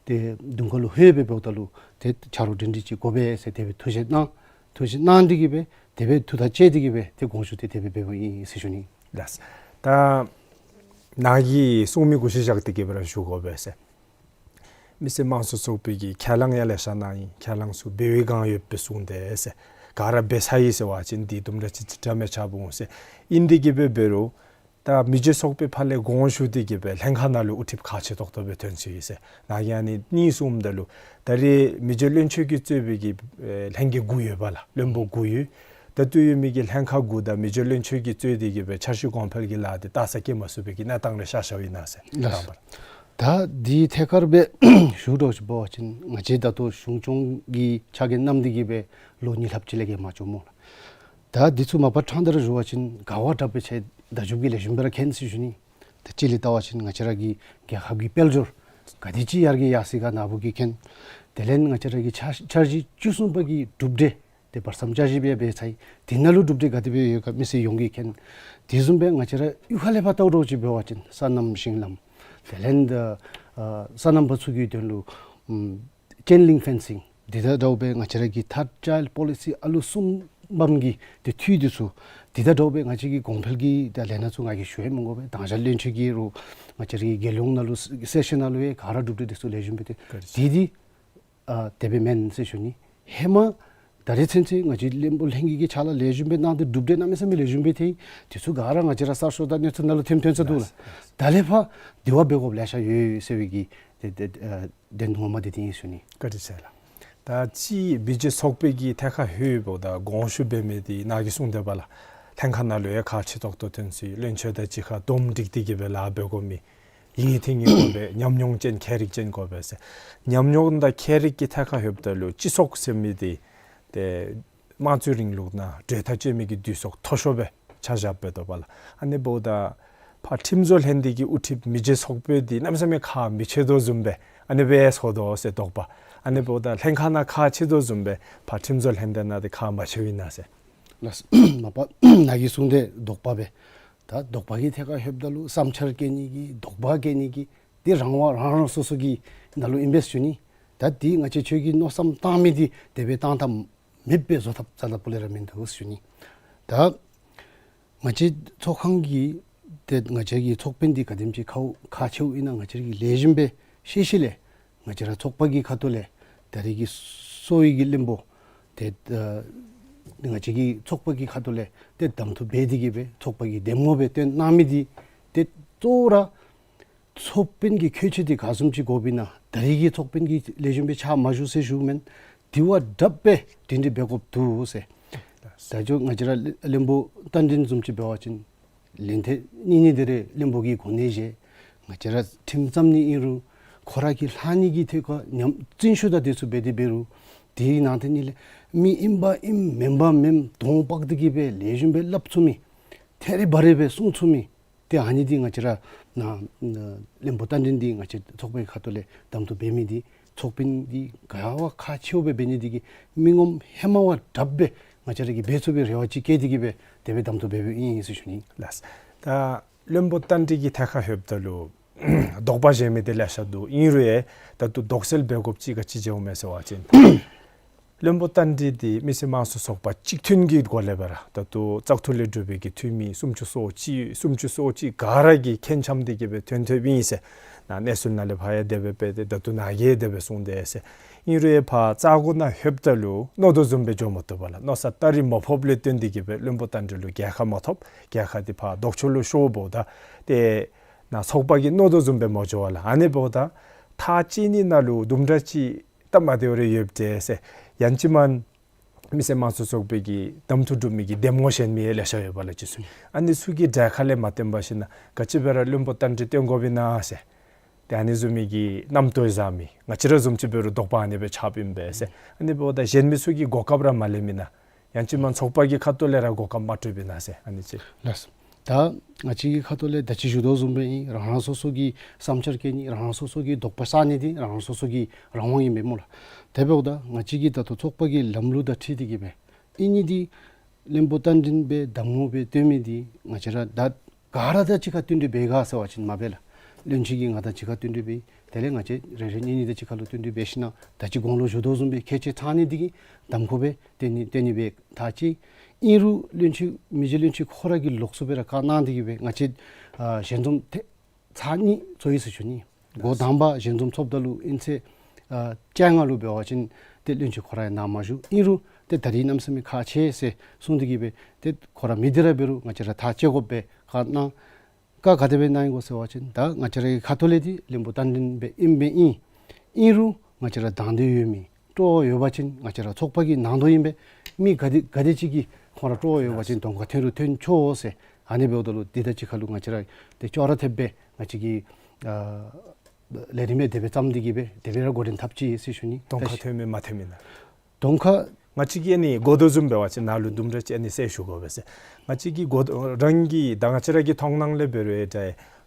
ཏེ་གདོང་ཁ་ལུ་ལྷོད་སྦེ་འབདཝ་ད་ལུ་ཏེ་ཆ་རོགས་སྒྲིང་སྒྲི་ཅིག་དགོ་པས་ཟེར་དེ་སྦེ་ཐུགས་བཞེད་གནང་། ཐུགས་བཞེད་གནང་སྟེ་གི་སྦེ་དེ་སྦེ་ཐུགས་ཐག་བཅད་དེ་གི་སྦེ་ཏེ་དགོངས་ཞུ་འདི་དེ་སྦེ་འབདཝ་ཨིན་ཟེར་ཞུ་ནི། ལགས། ད་ནཱ་གིས་གསུང་མི་གུ་ཤུལ་བཞག་སྟེ་གི་སྦེ་ར་ཞུ་དགོ་པས་ཟེར། མི་སེར་དམངས་གཙོ་ཚོགས་པའི་གི་ཁས་བླངས་ཡང་ལེ་ཤ་གནང་ཡི། ཁས་བླངས་ཚུ་འབད་བའི་བསྒང་ཡོདཔ་སྦེ་གསུངས་ཏེ་ཟེར། ག་ར་འབད་ཚར་ཡི་ཟེར་བ་ཅིན་འདི་དུམ་གྲ་ཅིག་ཅིག་འདྲ་མི་ཆགས་འོང་ཟེར། ཨིན་ཏེ་གི་སྦེ་འབད་རུང་ད་མི་རྗེ་ཚོགས་པའི་ཕར་ལས་དགོངས་ཞུ་སྟེ་གི་སྦེ་ལྷན་ཁག་ནང་ལུ་དབུ་ཁྲིདཔ་ཁག་ཆེ་ཏོག་ཏོ་སྦེ་ཐོན་ཚུད་ཡི་ཟེར། ནཱ་གིས་ཨ་ནི་གཉིས་གསུངམ་ད་ལུ་ད་རིས་མི་རྗེ་བློན་ཆེན་གྱིས་གཙོས་པའི་གི་ཨེ་ལྷན་རྒྱས་དགུ་ཡོད་པ་ལགས། བློན་པོ་དགུ་ཡོད། ད་ལྟོ་ཡོད་མི་གི་ལྷན་ཁག་དགུ་དང་མི་རྗེ་བློན་ཆེན་གྱིས་གཙོས་ཏེ་གི་སྦེ་འཆར་གཞི་གོང་འཕེལ་གྱི་ལཱ་འདི་བལྟ་ས་སྐྱེལ་མ་ཚུགས་པའི་གི་གནས་སྟངས་ལུ་ཤར་ཤརཝ་ཨིན་ན་ཟེར། ལགས། དང་པ་ར། ད་འདི་ཐད་ཀར་སྦེ་ཞུ་དོ་ཅིག་འབད་བ་ཅིན་ང་བཅས་ད་ལྟོ་གཞུང་སྐྱོང་གི་ཕྱག་འགན་བསྣམས་ཏེ་གི་སྦེ་ལོ་གཉིས་ལྷགཔ་ཅིག་ལས་བརྒལ་མ་བྱུངམ་སྨོ་ལགས། ད་འདི་ཚུ་མ་པ་ཕྲང་སྟེ་ར་ཞུ་བ་ཅིན་ག་བ་དྲག་པས་ཆེ་བརྡ་བརྒྱུདཔ་གིས་ལེགས་ཤོམ་སྦེ་ར་མཁྱེན་ཟེར་ཞུ་ནི། ད་གཅིག་ལས་བལྟ་བ་ཅིན་ང་བཅས་ར་གི་རྒྱལ་ཁབ་ཀྱི་དཔལ་འབྱོར་ག་དེ་ཅིག་ཡར་རྒྱས་ཡར་སོང་ག་ནཱ་བུ་གིས་མཁྱེན། དེ་ལས་ང་བཅས་ར་གི་འཆར་འཆར་གཞི་བཅུ་གསུམ་པ་གི་གྲུབ་འབྲས་ཏེ་བར་མཚམས་བསྐྱར་ཞིབ་ཡང་འབད་ཚར་ཡི། དེ་ནང་ལུ་གྲུབ་འབྲས་ག་དེ་སྦེ་ཡོད་ག་མི་སེར་ཡོངས་ཀྱིས་མཁྱེན། དེ་བཟུམ་སྦེ་ང་བཅས་ར་གཡུས་ཁ་ལས་ཕར་བལྟ་དོ་ཅིག་འབད་བ་ཅིན་སོ་ནམ་ཞིང་ལམ་དེ་ལས་ད་ཨ་སོ་ནམ་པ་ཚུ་གི་དོན་ལུ་ཨམ་ ཅེན་ལིང་ཕེན་སིང་འདི་དང་འདྲཝ་སྦེ་ང་བཅས་ར་གི་ཐཱརཌ་ཅའིལཌ་པོ་ལི་སི་ཨ་ལུ་གསུམ་པམ་གི་ཏེ་འཐུས་འདི་ཚུ་འདི་དང་འདྲཝ་སྦེ་ང་བཅས་ཀྱི་གོང་འཕེལ་གྱི་ད་ལས་སྣ་ཚུ་ང་གིས་ཞུ་ཡང་མི་དགོ་པས། དང་ཞག་བློན་ཆེན་གྱིས་རུང་ང་བཅས་ར་གི་རྒྱལ་ཡོངས་ནང་ལུ་སེ་ཤན་ནང་ལུ་ཡང་ག་ར་གྲུབ་འབྲས་འདི་ཚུ་ལེགས་ཤོམ་སྦེ་ཏེ་ག་རེ་འདི་འདི་ཨ་དེ་སྦེ་མེན་ཟེར་ཞུ་ནི། ཧེ་མ་ད་རེས་ཚུན་ཚོད་ང་བཅས་བློན་པོ་ལྷན་རྒྱས་ཀྱི་ཕྱག་ལཱ་ལེགས་ཤོམ་སྦེ་གནང་སྟེ་གྲུབ་འབྲས་གནམ་མེད་ས་མེད་ལེགས་ཤོམ་སྦེ་ཐོན་ཡི། དེ་ཚུ་ག་ར་ང་བཅས་ར་གསར་ཤོག་དང་གནས་ཚུལ་ནང་ལུ་ཐོནམ་ཐོན་ཚར་འདུག་ལགས། ད་ལས་ཕར་དེ་བ་འབད་དགོཔ་ལེ་ཤ་ཡོད་ཟེར་བའི་གི་དེ་དེ་ཨ་དོན་ངོ་མ་དེ་དེ་ཨིན་ཞུ་ནི། བཀའ་དྲིན་ཆེ་ལགས། ད་ཅི་བི་ཇེ་ཚོགས་པའི་གི་ཐད་ཁར་ལྷོདཔ་ད་དགོངས་ཞུ་འབད་མི་འདི་ནཱ་གིས་གསུངས་དེས་པ་ལགས། ལྷན་ཁག་ནང་ལུ་ཡང་ཁག་ཆེ་ཏོག་ཏོ་ཐོན་ཅི། བློན་ཆེན་དང་གཅིག་ཁར་འདུམ་འགྲིག་སྟེ་གི་སྦེ་ལཱ་འབད་དགོ་མི་ཡིན་ཐིང་ཡིན་དགོ་པས། ཉམས་མྱོང་ཅན་ཁྱད་རིག་ཅན་དགོ་པས་ཟེར། ཉམས་མྱོང་དང་ཁྱད་རིག་གི་ཐད་ཁར་ལྷོདཔ་ད་ལུ་སྤྱི་ཚོགས་ཟེར་མི་འདི་ཏེ་དམངས་གཙོའི་རིང་ལུགས་ནང་གྲོས་ཐག་བཅད་མི་གི་འདུས་ཚོགས་མཐོ་ཤོས་སྦེ་ཆ་བཞག་འབད་དོ་པ་ལགས། ཨ་ནི་འབདཝ་ད་ཕར་ཁྲིམས་བཟོ་ལྷན་སྡེ་གི་དབུ་ཁྲིདཔ་མི་རྗེ་ཚོགས་པའི་འདི་གནམ་མེད་ས་མེད་ཁག་མི་ཆེ་དོ་བཟུམ་སྦེ་ཨ་ནི་སྦེ་ཚོར་དོ་ཟེར་དོགས་པ། ཨ་ནི་འབདཝ་ད་ལྷན་ཁག་ནང་ཁག་ཆེ་དོ་བཟུམ་སྦེ་ཕར་ཁྲིམས་བཟོ་ལྷན་སྡེ་ནང་འདི་ཁག་མ་ཆེཝ་ཨིན་ན་ཟེར། ལགས། མ་པ་ནཱ་གིས་གསུངས་དེ་དོགས་པ་སྦེ། ད་དོགས་པ་གི་ཐད་ཁར་ལྷོདཔ་ད་ལུ་བསམ་འཆར་བཀོད་ནི་གི་དོགས་པ་བཀོད་ནི་གི་འདི་རང་དབང་རང་རང་སོ་སོ་གི་ནང་ལུ་ཨིན་པས་ཞུ་ནི། ད་འདི་ང་བཅས་ཆོས་ཀྱི་མནོ་བསམ་བཏང་མི་འདི་དེ་སྦེ་བཏང་ཐངས་མེདཔ་སྦེ་བཟོ་ཐབས་རྩ་དང་པོ་ལས་ར་མིན་འདུག་ཞུ་ནི། ད་ང་བཅས་ཚོགས་ཁང་གི་ཏེ་ང་བཅས་ཀྱི་ཚོགས་དཔོན་འདི་ག་དེམ་ཅིག་ཁག་ཁག་ཆེཝ་ཨིན་ན་ང་བཅས་ཀྱིས་ལེགས་ཤོམ་སྦེ་ཤེས་ཤེས་ལས་ང་བཅས་ར་ཚོགས་པ་གི་ཁ་ཐུག་ལས་ད་རེས་ཀྱི་གསོ་བའི་གི་བློན་པོ་ཏེ་ཨ་ང་བཅས་ཀྱི་ཚོགས་པ་གི་ཁ་ཐུག་ལས་ཏེ་གདམ་འཐུ་འབད་དེ་གི་སྦེ་ཚོགས་པ་གི་འདེམས་ངོ་སྦེ་བཏོན་གནང་མི་འདི་ཏེ་གཙོ་བོ་ར་ཚོགས་དཔོན་གྱི་ཁྱད་ཆོས་འདི་ག་བཟུམ་ཅིག་དགོཔ་ཨིན་ན། ད་རེས་ཀྱི་ཚོགས་དཔོན་གྱིས་ལེགས་ཤོམ་སྦེ་ཕྱག་མ་ཞུ་ཟེར་ཞུཝ་མེན། དེ་བ་དྲགཔ་སྦེ་འབྲེལ་འདྲིས་འབད་དགོཔ་འདུག་ཟེར། ད་ཅི་ང་བཅས་ར་བློན་པོ་རྟ་མགྲིན་བཟུམ་ཅིག་འབད་བ་ཅིན་ལན་ཐེངས་གཉིས་གཉིས་དེ་རེ་བློན་པོ་གི་གོ་གནས་བཞེས། ང་བཅས་ར་ཁྲིམས་བརྩམ་ནི་ཨིན་རུང་ཁོ་ར་གི་ལྷག་ཉེས་ཀྱི་ཐད་ཁར་ཉམས་བཙན་ཤུགས་དང་དེ་ཚུ་འབད་དེ་འབད་རུང་དེའི་ནང་དེ་ཉིད་ལས་མི་ཨིན་པ་ཨིན་མེན་པ་མེན་གདོང་ཕག་སྟེ་གི་སྦེ་ལེགས་ཤོམ་སྦེ་སླབ་ཚུགས་མི་ཐད་རི་བ་རི་སྦེ་གསུང་ཚུགས་མི་ཏེ་ཨ་ནི་འདི་ང་བཅས་ར་ནཱ་བློན་པོ་རྟ་མགྲིན་འདི་ང་བཅས་ཚོགས་པའི་ཁ་ཐུག་ལས་གདམ་འཐུ་འབད་མི་འདི་ཚོགས་དཔོན་འདི་ག་བ་ཁག་ཆེཝ་སྦེ་འབད་ནི་འདི་གིས་མི་ངོམ་ཧེ་མ་བ་དྲགཔ་སྦེ་ང་བཅས་ར་གིས་འབད་ཚུགས་པའི་རེ་བ་ཅིག་བསྐྱེད་དེ་གི་སྦེ་དེ་སྦེ་གདམ་འཐུ་འབད་འབདཝ་ཨིན་ཟེར་ཞུ་ནི། ལགས། ད་བློན་པོ་རྟ་མགྲིན་གྱི་ཐད་ཁར་ལྷོདཔ་ད་ལུ་དོགས་པ་བཞེས་མི་འདི་ལེ་ཤ་འདུག། ཨིན་རུང་ཡང་ད་ལྟོ་དོགས་སེལ་འབད་དགོཔ་ཅིག་ག་ཅི་འབྱུངམ་མས་ཟེར་བ་ཅིན་བློན་པོ་རྟ་མགྲིན་འདི་མི་སེར་དམངས་གཙོའི་ཚོགས་པ་གཅིག་མཐུན་གྱི་སྒོ་ལས་སྦེ་ར་ད་ལྟོ་བཙག་འཐུ་ལས་གྲུབ་པའི་གི་འཐུས་མི་སུམ་ཅུ་སོ་གཅིག་སུམ་ཅུ་སོ་གཅིག་ག་ར་གིས་མཁྱེན་རྐྱབ་སྟེ་གི་སྦེ་ཐོན་ཐོནམ་ཨིན་ཟེར། ནཱ་གནས་ཚུལ་ནང་ལས་ཕར་ཡང་དེ་སྦེ་སྦེ་ཏེ་ད་ལྟོ་ནཱ་གིས་དེ་སྦེ་གསུངས་དེས་ཟེར། ཨིན་རུང་ཡང་ཕར་རྩ་འགོ་ནང་ལྷོདཔ་ད་ལུ་མནོ་དོ་བཟུམ་སྦེ་འགྱོ་མ་བཏུབ་པ་ལགས། མནོ་ས་སྟ་རེ་མ་ཕོགཔ་ལས་བརྟེན་ཏེ་གི་སྦེ་བློན་པོ་རྟ་མགྲིན་ལུ་རྒྱལ་ཁ་མ་ཐོབ། རྒྱལ་ཁ་འདི་ཕར་ལྡོག་ཕྱོགས་ལུ་ཤོརཝ་ད་ཏེ་ནཱ་ཚོགས་པ་གིས་མནོ་དོ་བཟུམ་སྦེ་མ་འགྱོ་བ་ལགས། ཨ་ནི་འབདཝ་ད་ཐག་བཅད་ནི་ནང་ལུ་དུམ་གྲ་ཅིག་སྟབས་མ་བདེཝ་རེ་ཡོདཔ་འདྲས་ཟེར། ཡང་ཅིན་མི་སེར་དམངས་གཙོའི་ཚོགས་པའི་གི་གདམ་འཐུ་གྲུབ་མི་གི་འདེམས་ངོ་བཞེངས་མི་ཡང་ལེ་ཤ་ཡོད་པ་ལགས་ཅིག་སུ། ཨ་ནི་ཚུ་གི་གྲལ་ཁ་ལས་མ་བཏོན་པར་ཞིན་ན་ག་ཅི་འབད་ར་བློན་པོ་རྟ་མགྲིན་བཏོན་དགོཔ་ཨིན་ན་ཟེར། ཏེ་ཨ་ནི་བཟུམ་མའི་གི་རྣམ་རྟོག་བཟའ་མི་ང་བཅས་ར་བཟུམ་ཅིག་འབད་རུང་དོགས་པ་ཨ་ནི་སྦེ་ཆགསཔ་ཨིན་པས་ཟེར། ཨ་ནི་འབདཝ་ད་གཞན་མི་ཚུ་གིས་གོ་སྐབས་ར་མ་ལེན་མི་ན། ཡང་ཅིན་མི་ཚོགས་པ་གི་ཁ་ཐུག་ལས་ར་གོ་སྐབས་མ་སྤྲོད་པས་ན་ཟེར་ཨ་ནི་ཅིག། ལགས། ད་ང་བཅས་ཀྱི་ཁ་ཐུག་ལས་ད་ཅི་ཞུ་དོ་བཟུམ་སྦེ་ཨིན། རང་རང་སོ་སོ་གི་བསམ་འཆར་བཀོད་ནི་རང་རང་སོ་སོ་གི་དོགས་པ་བསལ་ནི་འདི་རང་རང་སོ་སོ་གི་རང་དབང་ཨིན་པས་སྨོ་ལགས། དེ་འབདཝ་ད་ང་བཅས་ཀྱི་ད་ལྟོ་ཚོགས་པ་གི་ལམ་ལུགས་དང་འཁྲིལ་ཏེ་གི་སྦེ་ཨིན་ནི་འདི་བློན་པོ་རྟ་མགྲིན་སྦེ་གདམ་ངོ་སྦེ་བཏོན་མི་འདི་ང་བཅས་ར་ད་ག་ར་དང་གཅིག་ཁར་བསྟུན་ཏེ་འབད་ག་ཟེར་བ་ཅིན་མ་འབད་ལགས། བློན་ཆེན་གྱིས་ང་དང་གཅིག་ཁར་བསྟུན་ཏེ་འབད། དེ་ལས་ང་བཅས་རེ་རེ་གཉིས་གཉིས་དང་གཅིག་ཁར་ལུ་བསྟུན་ཏེ་འབད་ཞིན་ན་ད་ཅི་གོང་ལུ་ཞུ་དོ་བཟུམ་སྦེ་ཁྱད་ཆོས་ཚང་ནི་འདི་གིས་གདམ་ཁ་སྦེ་བཏོན་ནི་བཏོན་ནི་སྦེ་ཐག་བཅད། ཨིན་རུང་བློན་ཆེན་མི་རྗེ་བློན་ཆེན་ཁོ་ར་གིས་ལོགས་སུ་སྦེ་ར་བཀའ་གནང་སྟེ་གི་སྦེ་ང་བཅས་ཨ་ཞལ་འཛོམས་ཐེངས་ཚར་གཉིས་ཚོགས་ཡི་ཟེར་ཞུ་ནི། འགོ་དང་པ་ཞལ་འཛོམས་ཚོགསཔ་ད་ལུ་ཨིན་ཚེས་ཨ་བཅོ་ལྔ་ལུ་འབད་བ་ཅིན་ཏེ་བློན་ཆེན་ཁོ་ར་ཡང་ནཱ་མ་བཞུགས། ཨིན་རུང་ཏེ་ད་རིས་གནམ་མེད་ས་མེད་ཁག་ཆེ་ཟེར་གསུངས་ཏེ་གི་སྦེ་ཏེ་ཁོ་ར་མི་འདི་ར་འབད་རུང་ང་བཅས་ར་ཐག་བཅད་དགོཔ་སྦེ་བཀའ་གནང་། བཀའ་ག་དེ་སྦེ་གནང་ཡི་གོ་ཟེར་བ་ཅིན་ད་ང་བཅས་ར་གི་ཁ་ཐུག་ལས་འདི་བློན་པོ་རྟ་མགྲིན་སྦེ་ཨིན་སྦེ་ཨིན། ཨིན་རུང་ང་བཅས་ར་དང་འདོད་ཡོད་མི་སྤྲོ་བ་ཡོད་པ་ཅིན་ང་བཅས་ར་ཚོགས་པ་གི་ནང་དོན་ཨིན་པས། མི་ག་དེ་ག་དེ་ཅིག་གིས་ཁོང་ར་སྤྲོ་བ་ཡོད་པ་ཅིན་གདོང་ཁར་ཐོན་རུང་ཐོན་ཆོག་ཟེར། ཨ་ནི་འབདཝ་ད་ལུ་འདི་དང་གཅིག་ཁར་ལུ་ང་བཅས་ར་ཏེ་ཅོག་ར་འཐདཔ་སྦེ་ང་བཅས་ཀྱིས་ཨ་ལས་རིམ་སྦེ་དེ་སྦེ་བརྩམས་ཏེ་གི་སྦེ་དེ་སྦེ་ར་འགོ་འདྲེན་འཐབ་ཅི་ཟེར་ཞུ་ནི། གདོང་ཁར་ཐོན་མི་མ་ཐོན་མི་ན། གདོང་ཁར་ང་བཅས་ཀྱིས་ཨ་ནི་གོ་དོ་བཟུམ་འབད་བ་ཅིན་ནཱ་ལུ་དུམ་གྲ་ཅིག་ཨ་ནི་གསལ་ཞུ་དགོ་པས་ཟེར། ང་བཅས་ཀྱིས་གོ་རང་གི་ད་ང་བཅས་ར་གི་མཐོང་སྣང་ལས་འབད་རུང་ཨེ་ད་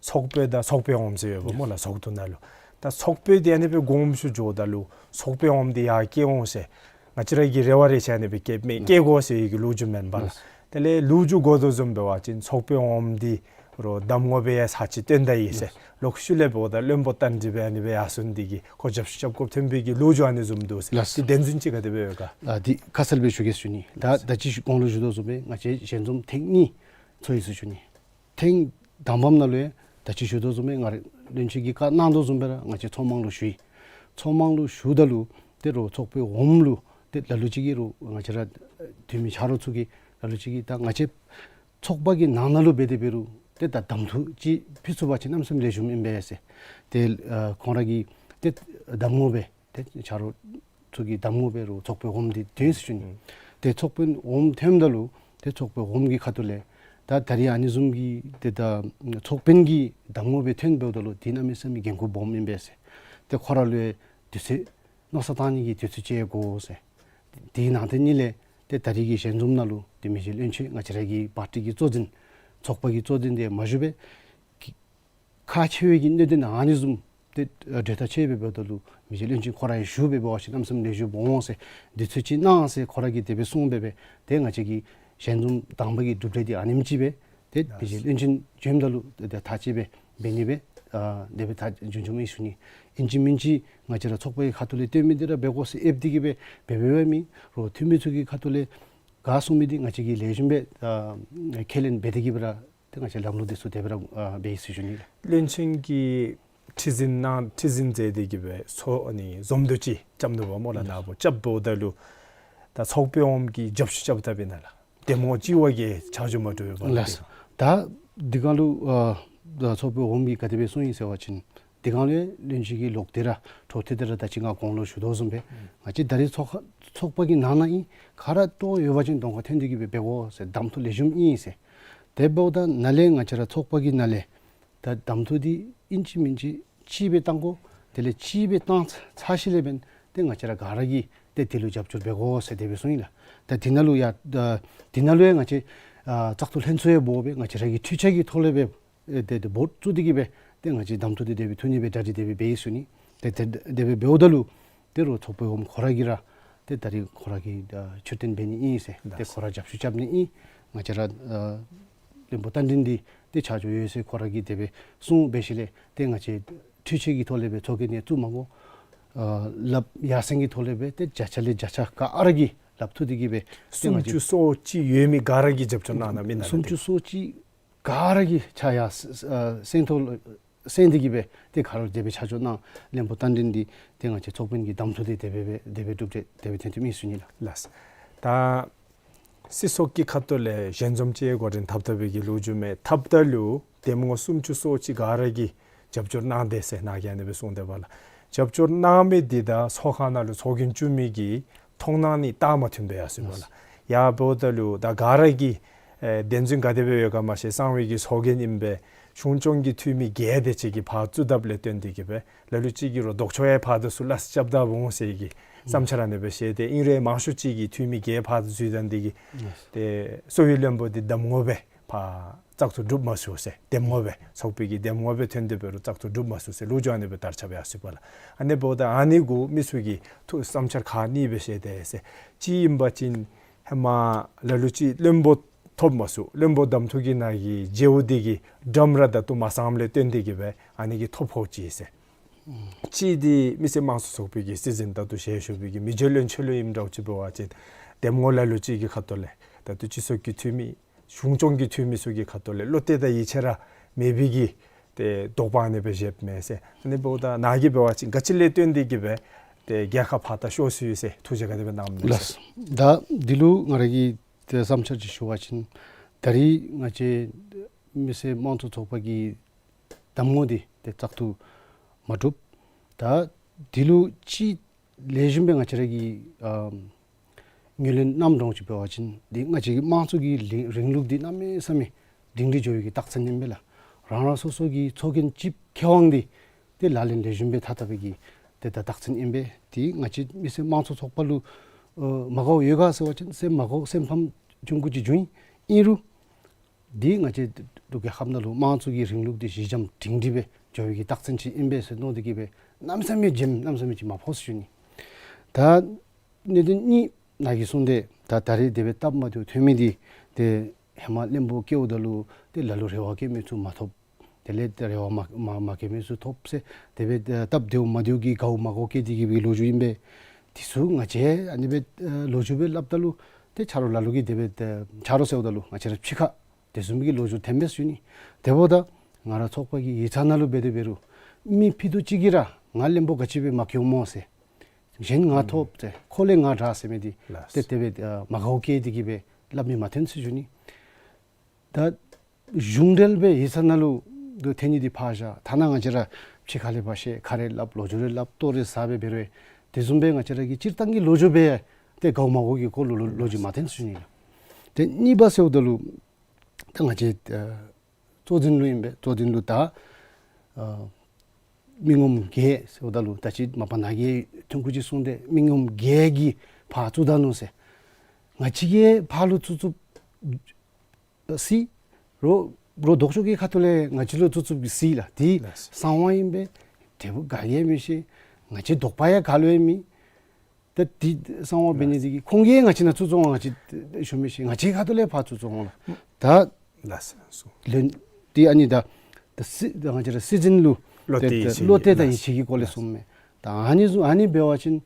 ཚོགས་དཔོན་དང་ཚོགས་པའི་འོགམ་ཟེར་ཡོདཔ་སྨོ་ལགས། ཚོགས་འདུ་ནང་ལུ་ད་ཚོགས་དཔོན་འདི་ཨ་ནི་སྦེ་དགོངསམ་ཞུ་འགྱོཝ་ད་ལུ་ཚོགས་པའི་འོགམ་འདི་ཡར་བཀལ་འོང་ཟེར་ང་བཅས་ར་གིས་རེ་བ་རེ་ཆ་ཨ་ནི་སྦེ་བསྐྱེདཔ་མས། བསྐྱེད་དགོ་ཟེར་བའི་གི་ལོ་རྒྱུས་མེན་པ་ལགས། དེ་ལས་ལོ་རྒྱུས་གོ་དོ་བཟུམ་འབད་བ་ཅིན་ཚོགས་པའི་འོགམ་འདི་ རོགས་གདམ་ངོ་སྦེ་ཡང་ཚར་གཅིག་སྟོན་ད་ཡི་ཟེར། ལོག་ཤུལ་ལས་འབདཝ་ད་བློན་པོ་རྟ་མགྲིན་སྦེ་ཨ་ནི་སྦེ་ཡར་སོང་སྟེ་གིས་ཁོ་རྒྱབ་བཤུད་རྐྱབ་དགོཔ་ཐོན་པའི་གི་ལོ་རྒྱུས་ཨ་ནི་བཟུམ་འདུག་ཟེར། ལགས། དེ་བདེན་རྫུན་ཅིག་ག་དེ་སྦེ་ཡོད་ག། ཨ་དེ་ཁ་གསལ་སྦེ་ཞུ་གེ་ཟེར་ཞུ་ནི། ད་ད་ཅི་གོང་ལུ་ཞུ་དོ་བཟུམ་སྦེ་ང་བཅས་ཞལ་འཛོམས་ཐེངས་གཉིས་ཚོགས་ཡི་ཟེར་ཞུ་ནི། ཐེངས་དང་པམ་ནང་ལུ་ཡང་ད་ཅི་ཞུ་དོ་བཟུམ་སྦེ་ང་ར་བློན་ཆེན་གྱིས་བཀའ་གནང་དོ་བཟུམ་སྦེ་ར་ང་བཅས་ཚོགས་དམངས་ལུ་ཞུ་ཡི། ཚོགས་དམངས་ལུ་ཞུཝ་ད་ལུ་ཏེ་རོགས་ཚོགས་པའི་འོགམ་ལུ་ཏེ་ལ་ལུ་ཅིག་གིས་རོགས་ང་བཅས་ར་འཐུས་མི་ཆ་རོགས་ཚུ་གིས་ལ་ལུ་ཅིག་གིས་ད་ང་བཅས་ཚོགས་པ་གི་ནང་ན་ལུ་འབད་དེ་འབད་རུང་ཏེ་ད་གདམ་འཐུ་ཅིག་ཕུལ་ཚུགས་པ་ཅིན་གནམ་མེད་ས་མེད་ལེགས་ཤོམ་ཨིན་པས་ཟེར། ཏེ་ཨ་ཁོང་ར་གིས་ཏེ་གདམ་ངོ་སྦེ་ཏེ་ཆ་རོགས་ཚུ་གིས་གདམ་ངོ་སྦེ་རོགས་ཚོགས་པའི་འོགམ་འདི་བཏོན་ཟེར་ཞུ་ནི། ཨུམ། ཏེ་ཚོགས་པའི་འོགམ་བཏོནམ་ད་ལུ་ཏེ་ཚོགས་པའི་འོགམ་གྱི་ཁ་ཐུག་ལས་ད་ད་རིས་ཨ་ནི་བཟུམ་གྱི་ཏེ་ད་ཚོགས་དཔོན་གྱིས་གདམ་ངོ་སྦེ་བཏོན་འབདཝ་ད་ལུ་འདི་གནམ་མེད་ས་མེད་འགན་ཁུར་སྦོམ་ཨིན་པས་ཟེར། ཏེ་ཁོ་ར་ལུ་ཡང་དུས་ཚོད་མནོ་བསམ་བཏང་ནི་གི་དུས་ཚོད་ཅིག་དགོ་ཟེར། དེའི་ནང་དེ་ཉིད་ལས་ཏེ་ད་རིས་ཀྱི་ཞལ་འཛོམས་ནང་ལུ་ཏེ་མི་རྗེ་བློན་ཆེན་ང་བཅས་ར་གི་པར་ཊི་གི་གཙོ་འཛིན་ཚོགས་པ་གི་གཙོ་འཛིན་དེ་མ་བཞུགས་པས། ཁག་ཆེ་བའི་གི་གནད་དོན་ཨ་ནི་བཟུམ་ཏེ་གྲོས་ཐག་ཆོད་པའི་འབདཝ་ད་ལུ་མི་རྗེ་བློན་ཆེན་ཁོ་ར་ཡང་བཞུགས་པའི་འབད་བ་ཅིན་གནམ་མེད་ས་མེད་ལེགས་ཤོམ་འོང་ཟེར། དུས་ཚོད་ཅིག་གནང་ཟེར་ཁོ་ར་གིས་དེ་སྦེ་གསུངས་སྦེ་སྦེ་ཏེ་ང་བཅས་ཀྱི་ཞལ་འཛོམས་དང་པ་གི་གྲུབ་འབྲས་འདི་ཨ་ནེམ་ཅིག་སྦེ་ཏེ་མི་རྗེ་བློན་ཆེན་བྱོནམ་ད་ལུ་ཏེ་ཐག་བཅད་སྦེ་འབད་ནི་སྦེ་ཨ་དེ་སྦེ་ཐག་བཅད་བྱུང་མི་ཞུ་ནི། ཨིན་ཅི་མིན་ཅི་ང་བཅས་ར་ཚོགས་པའི་ཁ་ཐུག་ལས་བཏོན་མི་འདི་ར་འབད་དགོ་ཟེར་ཨེབ་སྟེ་གིས་སྦེ་འབད་འབདཝ་མེན། རོགས་འཐུས་མི་ཚུ་གི་ཁ་ཐུག་ལས་ག་གསུང་མི་འདི་ང་བཅས་ཀྱིས་ལེགས་ཤོམ་སྦེ་ཨ་ཁས་ལེན་འབད་དེ་གིས་སྦེ་ར་ཏེ་ང་བཅས་ལམ་ལུགས་འདི་ཚུ་དེ་སྦེ་ར་ཨ་འབད་ཡི་ཟེར་ཞུ་ནི་ལགས། བློན་ཆེན་གྱིས་ཁྲི་འཛིན་ནང་ཁྲི་འཛིན་མཛད་དེ་གིས་སྦེ་ཚོགས་ཨ་ནི་འཛོམས་འདུ་ཅིག་རྐྱབ་ནུག་པ་སྨོ་ལགས། ནཱ་བུ་རྐྱབ་འབདཝ་ད་ལུ་ད་ཚོགས་པའི་འོགམ་གྱིས་རྒྱབ་བཤུད་རྐྱབ་ད་འབད་ནི་ལགས། གདམ་ངོ་གཅིག་བ་གིས་ཆ་འཇོག་མ་གྲུབ་པས་ལགས། ད་འདི་གང་ལུ་ཨ་ད་ཚོགས་པའི་འོགམ་གྱིས་ག་དེ་སྦེ་གསུངས་ཡི་ཟེར་བ་ཅིན་འདི་གང་ལུ་བློན་ཆེན་གྱིས་ལོག་སྟེ་ར་འཕྲོ་མཐུད་དེ་ར་ད་ཅི་ང་གོང་ལུ་ཞུ་དོ་བཟུམ་སྦེ་ང་བཅས་ད་རིས་ཚོགས་ཁ་ཚོགས་པ་གི་ནང་ན་ཨིན། ག་ར་ལྟོ་ཡོད་པ་ཅིན་གདོང་ཁར་ཐོན་ཏེ་གིས་སྦེ་འབད་དགོ་ཟེར། གདམ་འཐུ་ལེགས་ཤོམ་ཨིན་ཟེར། དེ་འབདཝ་ད་ནཱ་ལས་ང་བཅས་ར་ཚོགས་པ་གི་ནང་ལས་ད་གདམ་འཐུ་འདི་ཨིན་ཅི་མིན་ཅི་གཅིག་སྦེ་བཏང་དགོ། དེ་ལས་གཅིག་སྦེ་བཏང་ཚར་ཞིནམ་ལས་འབདན་ཏེ་ང་བཅས་ར་ག་ར་གིས་ཏེ་དེ་ལུ་རྒྱབ་སྐྱོར་འབད་དགོ་ཟེར་དེ་སྦེ་གསུངས་ཡི་ལགས། ད་དེ་ནང་ལུ་ཡང་ད་དེ་ནང་ལུ་ཡང་ང་བཅས་ཨ་བཙག་འཐུ་ལྷན་ཚོགས་ཡང་འབོ་སྦེ་ང་བཅས་ར་གི་འཐུས་ཆ་གི་ཐོག་ལས་སྦེ་ཨེ་ཏེ་ཏེ་བོཊ་བཙུགས་ཏེ་གིས་སྦེ་ཏེ་ང་བཅས་གདམ་འཐུ་འདི་དེ་སྦེ་འཐུ་ནི་སྦེ་གྲ་སྒྲིག་དེ་སྦེ་འབད་ཡི་ཟེར་ཞུ་ནི། ཏེ་ཏེ་དེ་སྦེ་འབདཝ་ད་ལུ་ཏེ་རོགས་ཚོགས་པའི་འོགམ་ཁོ་ར་གིས་ར་ཏེ་ད་རིས་ཁོ་ར་གིས་ཨ་ཕྱིར་འཐེན་འབད་ནི་ཨིན་ཟེར། ཏེ་ཁོ་ར་རྒྱབ་བཤུད་རྐྱབ་ནི་ཨིན། ང་བཅས་ར་ཨ་བློན་པོ་རྟ་མགྲིན་འདི་ཏེ་ཆ་འཇོག་ཡོད་ཟེར་ཁོ་ར་གིས་དེ་སྦེ་གསུངས་འབད་ཞིནམ་ལས་ཏེ་ང་བཅས་འཐུས་ཆ་གི་ཐོག་ལས་སྦེ་ཚོགས་རྒྱན་ནི་བཙུགས་མ་དགོ། ཨ་ལགཔ་ཡར་སེང་གི་ཐོག་ལས་སྦེ་ཏེ་བརྒྱ་ཆ་ལས་བརྒྱ་ཆ་ག་ར་གིས་ལགཔ་མཐུད་དེ་གིས་སྦེ་ཏེ་ང་བཅས་སུམ་ཅུ་སོ་གཅིག་ཡོད་མི་ག་ར་གིས་རྒྱབ་སྐྱོར་གནང་གནངམ་ཨིན་ན་ལགས། སུམ་ཅུ་སོ་གཅིག་ག་ར་གིས་ཆ་ཡར་ཨ་སེང་ཐོག་ལུ་སེང་སྟེ་གིས་སྦེ་ཏེ་ག་ར་དེ་སྦེ་ཆ་འཇོག་གནང་། བློན་པོ་རྟ་མགྲིན་འདི་ཏེ་ང་བཅས་ཚོགས་དཔོན་གྱི་གདམ་འཐུ་འདི་དེ་སྦེ་སྦེ་དེ་སྦེ་གྲུབ་འབྲས་དེ་སྦེ་ཐོན་ཐོནམ་ཨིན་ཟེར་ཞུ་ནི་ལགས། ལགས། ད་སྲིད་ཚོགས་ཀྱི་ཁ་ཐུག་ལས་ཞལ་འཛོམས་ཅིག་འགོ་འདྲེན་འཐབ་འཐབ་པའི་གི་ལོ་རྒྱུས་མས། འཐབ་ད་ལུ་གདམ་ངོ་སུམ་ཅུ་སོ་གཅིག་ག་ར་གིས་རྒྱབ་སྐྱོར་གནང་དེས་ཟེར་ནཱ་གིས་ཨ་ནི་སྦེ་གསུངས་དེས་པ་ལགས། རྒྱབ་སྐྱོར་གནང་མི་འདི་དང་ཚོགས་ཁང་ནང་ལུ་ཚོགས་རྒྱན་བཙུགས་མི་གི་མཐོང་སྣང་ནི་ད་མ་མཐུན་པས་ཡ་ཟེར་བ་ལགས། ཡ་འབདཝ་ད་ལུ་ད་ག་ར་གིས་ཨེ་བདེན་རྫུན་ག་དེ་སྦེ་ཡོད་ག་མ་ཤེས། གསང་བའི་གི་ཚོགས་རྒྱན་ཨིན་པས། གཞུང་སྐྱོང་གི་འཐུས་མི་བརྒྱད་དེ་ཅིག་གིས་ཕར་བཙུགས་དཔ་ལས་བརྟེན་ཏེ་གིས་སྦེ་ལ་ལུ་ཅིག་གིས་རོགས་ལྡོག་ཕྱོགས་ཡང་ཕར་དང་ཚུར་ལ་རྐྱབ་ད་འོང་ཟེར་གྱི་བསམ་འཆར་ཨ་ནི་སྦེ་བཤད་དེ་ཨིན་རུང་མང་ཤོས་ཅིག་གིས་འཐུས་མི་བརྒྱད་ཕར་དང་ཚུར་བཏང་སྟེ་གིས་ཏེ་གསོ་བའི་བློན་པོ་འདི་གདམ་ངོ་སྦེ་ཕར་བཙག་འཐུ་གྲུབ་མ་ཚུགས་ཟེར། གདམ་ངོ་སྦེ་ཚོགས་པའི་གི་གདམ་ངོ་སྦེ་ཐོན་ཏེ་འབད་རུང་བཙག་འཐུ་གྲུབ་མ་ཚུགས་ཟེར་ལོ་རྒྱུས་ཨ་ནི་སྦེ་དར་ཁྱབ་ཡར་སོ་ཡི་པ་ལགས། ཨ་ནི་འབདཝ་ད་ཨ་ནི་གུ་མི་ཚུ་གིས་ཐུགས་བསམ་འཆར་ཁག་གཉིས་སྦེ་བཤད་དེས་ཟེར། གཅིག་ཨིན་པ་ཅིན་ཧེ་མ་ལ་ལུ་ཅིག་བློན་པོ་ཐོབ་མ་ཚུགས། བློན་པོ་གདམ་འཐུ་གི་ནང་གི་བརྗེ་པོ་འདི་གི་འགྲམ་ར་ད་ལྟོ་མ་ཚངམ་ལས་བརྟེན་ཏེ་གིས་སྦེ་ཨ་ནི་གིས་ཐོབ་ཕོག་ཅི་ཟེར། གཅིག་འདི་མི་སེར་དམངས་གཙོ་ཚོགས་པའི་གི་སྲིད་འཛིན་ད་ལྟོ་ཞལ་བཞུགས་པའི་གི་མི་རྗེ་བློན་ཆེན་ལུ་ཨིནམ་འདྲཝ་ཅིག་འབད་བ་ཅིན་གདམ་ངོ་ལ་ལུ་ཅིག་གི་ཁ་ཐུག་ལས་ད་ལྟོ་སྤྱི་ཚོགས་ཀྱི་འཐུས་མི་གཞུང་སྐྱོང་གི་འཐུས་མི་ཚུ་གི་ཁ་ཐུག་ལས་བློ་གཏད་དང་ཡིད་ཆེས་ར་མེད་པའི་གི་ཏེ་དོགས་པ་ཨ་ནི་སྦེ་བཞེསཔ་མས་ཟེར། ཨ་ནི་འབདཝ་ད་ནཱ་གིས་འབད་བ་ཅིན་ག་ཅི་ལས་བརྟེན་ཏེ་གིས་སྦེ་ཏེ་རྒྱལ་ཁ་ཕར་ད་ཤོར་སོ་ཡི་ཟེར་ཐུགས་རྗེ་ག་དེ་སྦེ་གནངམ་མས་ལགས། ཟེར། ད་འདི་ལུ་ང་ར་གིས་ཏེ་བསམ་འཆར་ཅིག་ཞུ་བ་ཅིན་ད་རིས་ང་བཅས་མི་སེར་དམངས་གཙོ་ཚོགས་པ་གི་གདམ་ངོ་འདི་ཏེ་བཙག་འཐུ་མ་གྲུབ། ད་འདི་ལུ་ཅིག་ལེགས་ཤོམ་སྦེ་ང་བཅས་ར་གིས་ཨ་ངོས་ལེན་གནངམ་འདྲཝ་ཅིག་འབད་བ་ཅིན་འདི་ང་བཅས་ཀྱི་དམངས་གཙོ་གི་རིང་རིང་ལུགས་འདི་གནམ་མེད་ས་མེད་སྒྲིང་སྒྲི་འགྱོ་བའི་གི་རྟགས་མཚན་ཨིན་པས་ལགས། རང་རང་སོ་སོ་གི་ཚོགས་རྒྱན་ཅིག་ཁེ་དབང་འདི་ཏེ་ལག་ལེན་ལེགས་ཤོམ་སྦེ་འཐབ་འཐབ་པའི་གི་ཏེ་ད་རྟགས་མཚན་ཨིན་པས། ཏེ་ང་བཅས་མི་སེར་དམངས་གཙོ་ཚོགས་པ་ལུ་ཨ་མ་དགའཝ་ཡོད་ག་ཟེར་བ་ཅིན་སེམས་མ་དགའཝ་སེམས་ཕམ་ཆུང་ཀུ་ཅིག་བྱུང་ཡི། ཨིན་རུང་འདི་ང་བཅས་འབྲུག་རྒྱལ་ཁབ་ནང་ལུ་དམངས་གཙོ་གི་རིང་ལུགས་འདི་ཞི་འཇམ་སྒྲིང་སྒྲི་སྦེ་འགྱོ་བའི་གི་རྟགས་མཚན་ཅིག་ཨིན་པས་ཟེར་མནོ་སྟེ་གིས་སྦེ་གནམ་མེད་ས་མེད་འཇམ་གནམ་མེད་ས་མེད་ཅིག་མ་ཕོག་ཟེར་ཞུ་ནི། ད་གནད་དོན་གཉིས་ནཱ་གིས་གསུངས་ཏེ་ད་ད་རིས་དེ་སྦེ་སྟབས་མ་བདེཝ་ཐོན་མི་འདི་ཏེ་ ཧེ་མ་བློན་པོ་བཀལཝ་ད་ལུ་ཏེ་ལ་ལུ་རེ་བ་བསྐྱེད་མི་ཚུ་མ་ཐོབ། དེ་ལས་རེ་བ་མ་མ་མ་བསྐྱེད་མི་ཚུ་ཐོབ་ཟེར་དེ་སྦེ་ཨ་སྟབས་བདེཝ་མ་བདེཝ་གི་དགའཝ་མ་དགའཝ་བསྐྱེད་དེ་གི་སྦེ་ལོ་རྒྱུས་ཨིན་པས། དེ་ཚུ་ང་བཅས་ཨ་ནི་སྦེ་ཨ་ལོ་རྒྱུས་སྦེ་སླབ་ད་ལུ་ཏེ་ཆ་རོགས་ལ་ལུ་གིས་དེ་སྦེ་ཨ་ཆ་རོགས་ཟེརཝ་ད་ལུ་ང་བཅས་ར་ཕྱི་ཁ་དེ་བཟུམ་གྱི་ལོ་རྒྱུས་ཐོནམ་མས་ཟེར་ཞུ་ནི། དེ་འབདཝ་ད་ང་ར་ཚོགས་པ་གི་ཡིག་ཚང་ནང་ལུ་འབད་དེ་འབད་རུང་མི་ཕུད་རྡོག་གཅིག་གིས་ར་ང་བློན་པོ་ག་ཅི་སྦེ་མ་བཀལཝ་སྨོ་ཟེར། གཞན་ང་ཐོབ་ཟེར་ཁོ་ལས་ང་དྲག་ཟེར་མི་འདི་ལགས། ཏེ་དེ་སྦེ་ཨ་མ་དགའཝ་བསྐྱེད་དེ་གི་སྦེ་སླབ་མི་མ་ཐོན་ཟེར་ཞུ་ནི། ད་གཞུང་འབྲེལ་སྦེ་ཡིག་ཚང་ནང་ལུ་ཏེ་ཐོན་ནི་འདི་ཕར་བཞག། ཐ་ན་ང་བཅས་ར་ཕྱི་ཁ་ལས་ཕར་བཤད་ཁ་རེ་སླབ་ལོ་རྒྱུས་རེ་སླབ་ལྟོ་རེ་ཟ་སྦེ་འབད་རུང་དེ་བཟུམ་སྦེ་ང་བཅས་ར་གི་སྤྱིར་བཏང་གི་ལོ་རྒྱུས་སྦེ་ཏེ་དགའཝ་མ་དགའཝ་གི་སྐོར་ལུ་ལོ་ལོ་རྒྱུས་མ་ཐོན་ཟེར་ཞུ་ནི་ལགས། ཏེ་གཉིས་པ་ཟེརཝ་ད་ལུ་ད་ང་བཅས་ཨ་གཙོ་འཛིན་ལུ་ཨིན་པས། གཙོ་འཛིན་ལུ་ད་ཨ་མི་ངོམ་བརྒྱད་ཟེརཝ་ད་ལུ་ད་ཅི་མ་པ་ནཱ་གིས་ཐུང་ཀུ་ཅིག་གསུངས་ཏེ་མི་ངོམ་བརྒྱད་ཀྱིས་ཕར་བཙུགས་ད་ནུག་ཟེར། ང་བཅས་ཀྱིས་ཕར་ལུ་བཙུགས་བཙུགསཔ་སྲིད། རོགས་རོགས་ལྡོག་ཕྱོགས་ཀྱི་ཁ་ཐུག་ལས་ང་བཅས་ལུ་བཙུགས་བཙུགསཔ་སྲིད་ལགས། དེ་ལགས། གསང་བ་ཨིན་པས། དེ་བུ་ག་གིས་མི་ཤེས། ང་བཅས་དོགས་པ་ཡང་ག་ལུ་ཡང་མེད། ད་དེ་གསང་བ་འབད་ནི་དེ་གིས་ཁོང་གིས་ང་བཅས་ནང་བཙུགས་བཙུགསཔ་ང་བཅས་ཞུ་མི་ཤེས། ང་བཅས་ཁ་ཐུག་ལས་ཕར་བཙུགས་བཙུགསཔ་འོང་ལགས། ད་ལགས་སོ། ལན་དེ་ཨ་ནི་ད་ད་སྲིད་ད་ང་བཅས་ར་སྲིད་འཛིན་ལུ་བློ་གཏད་ད་ཡིད་ཆེས་བློ་གཏད་དང་ལགས། ཡིད་ཆེས་ཀྱི་སྐོར་ལས་གསུངམ་མས། ད་ཨ་ནི་བཟུམ་ཨ་ནི་འབད་བ་ཅིན་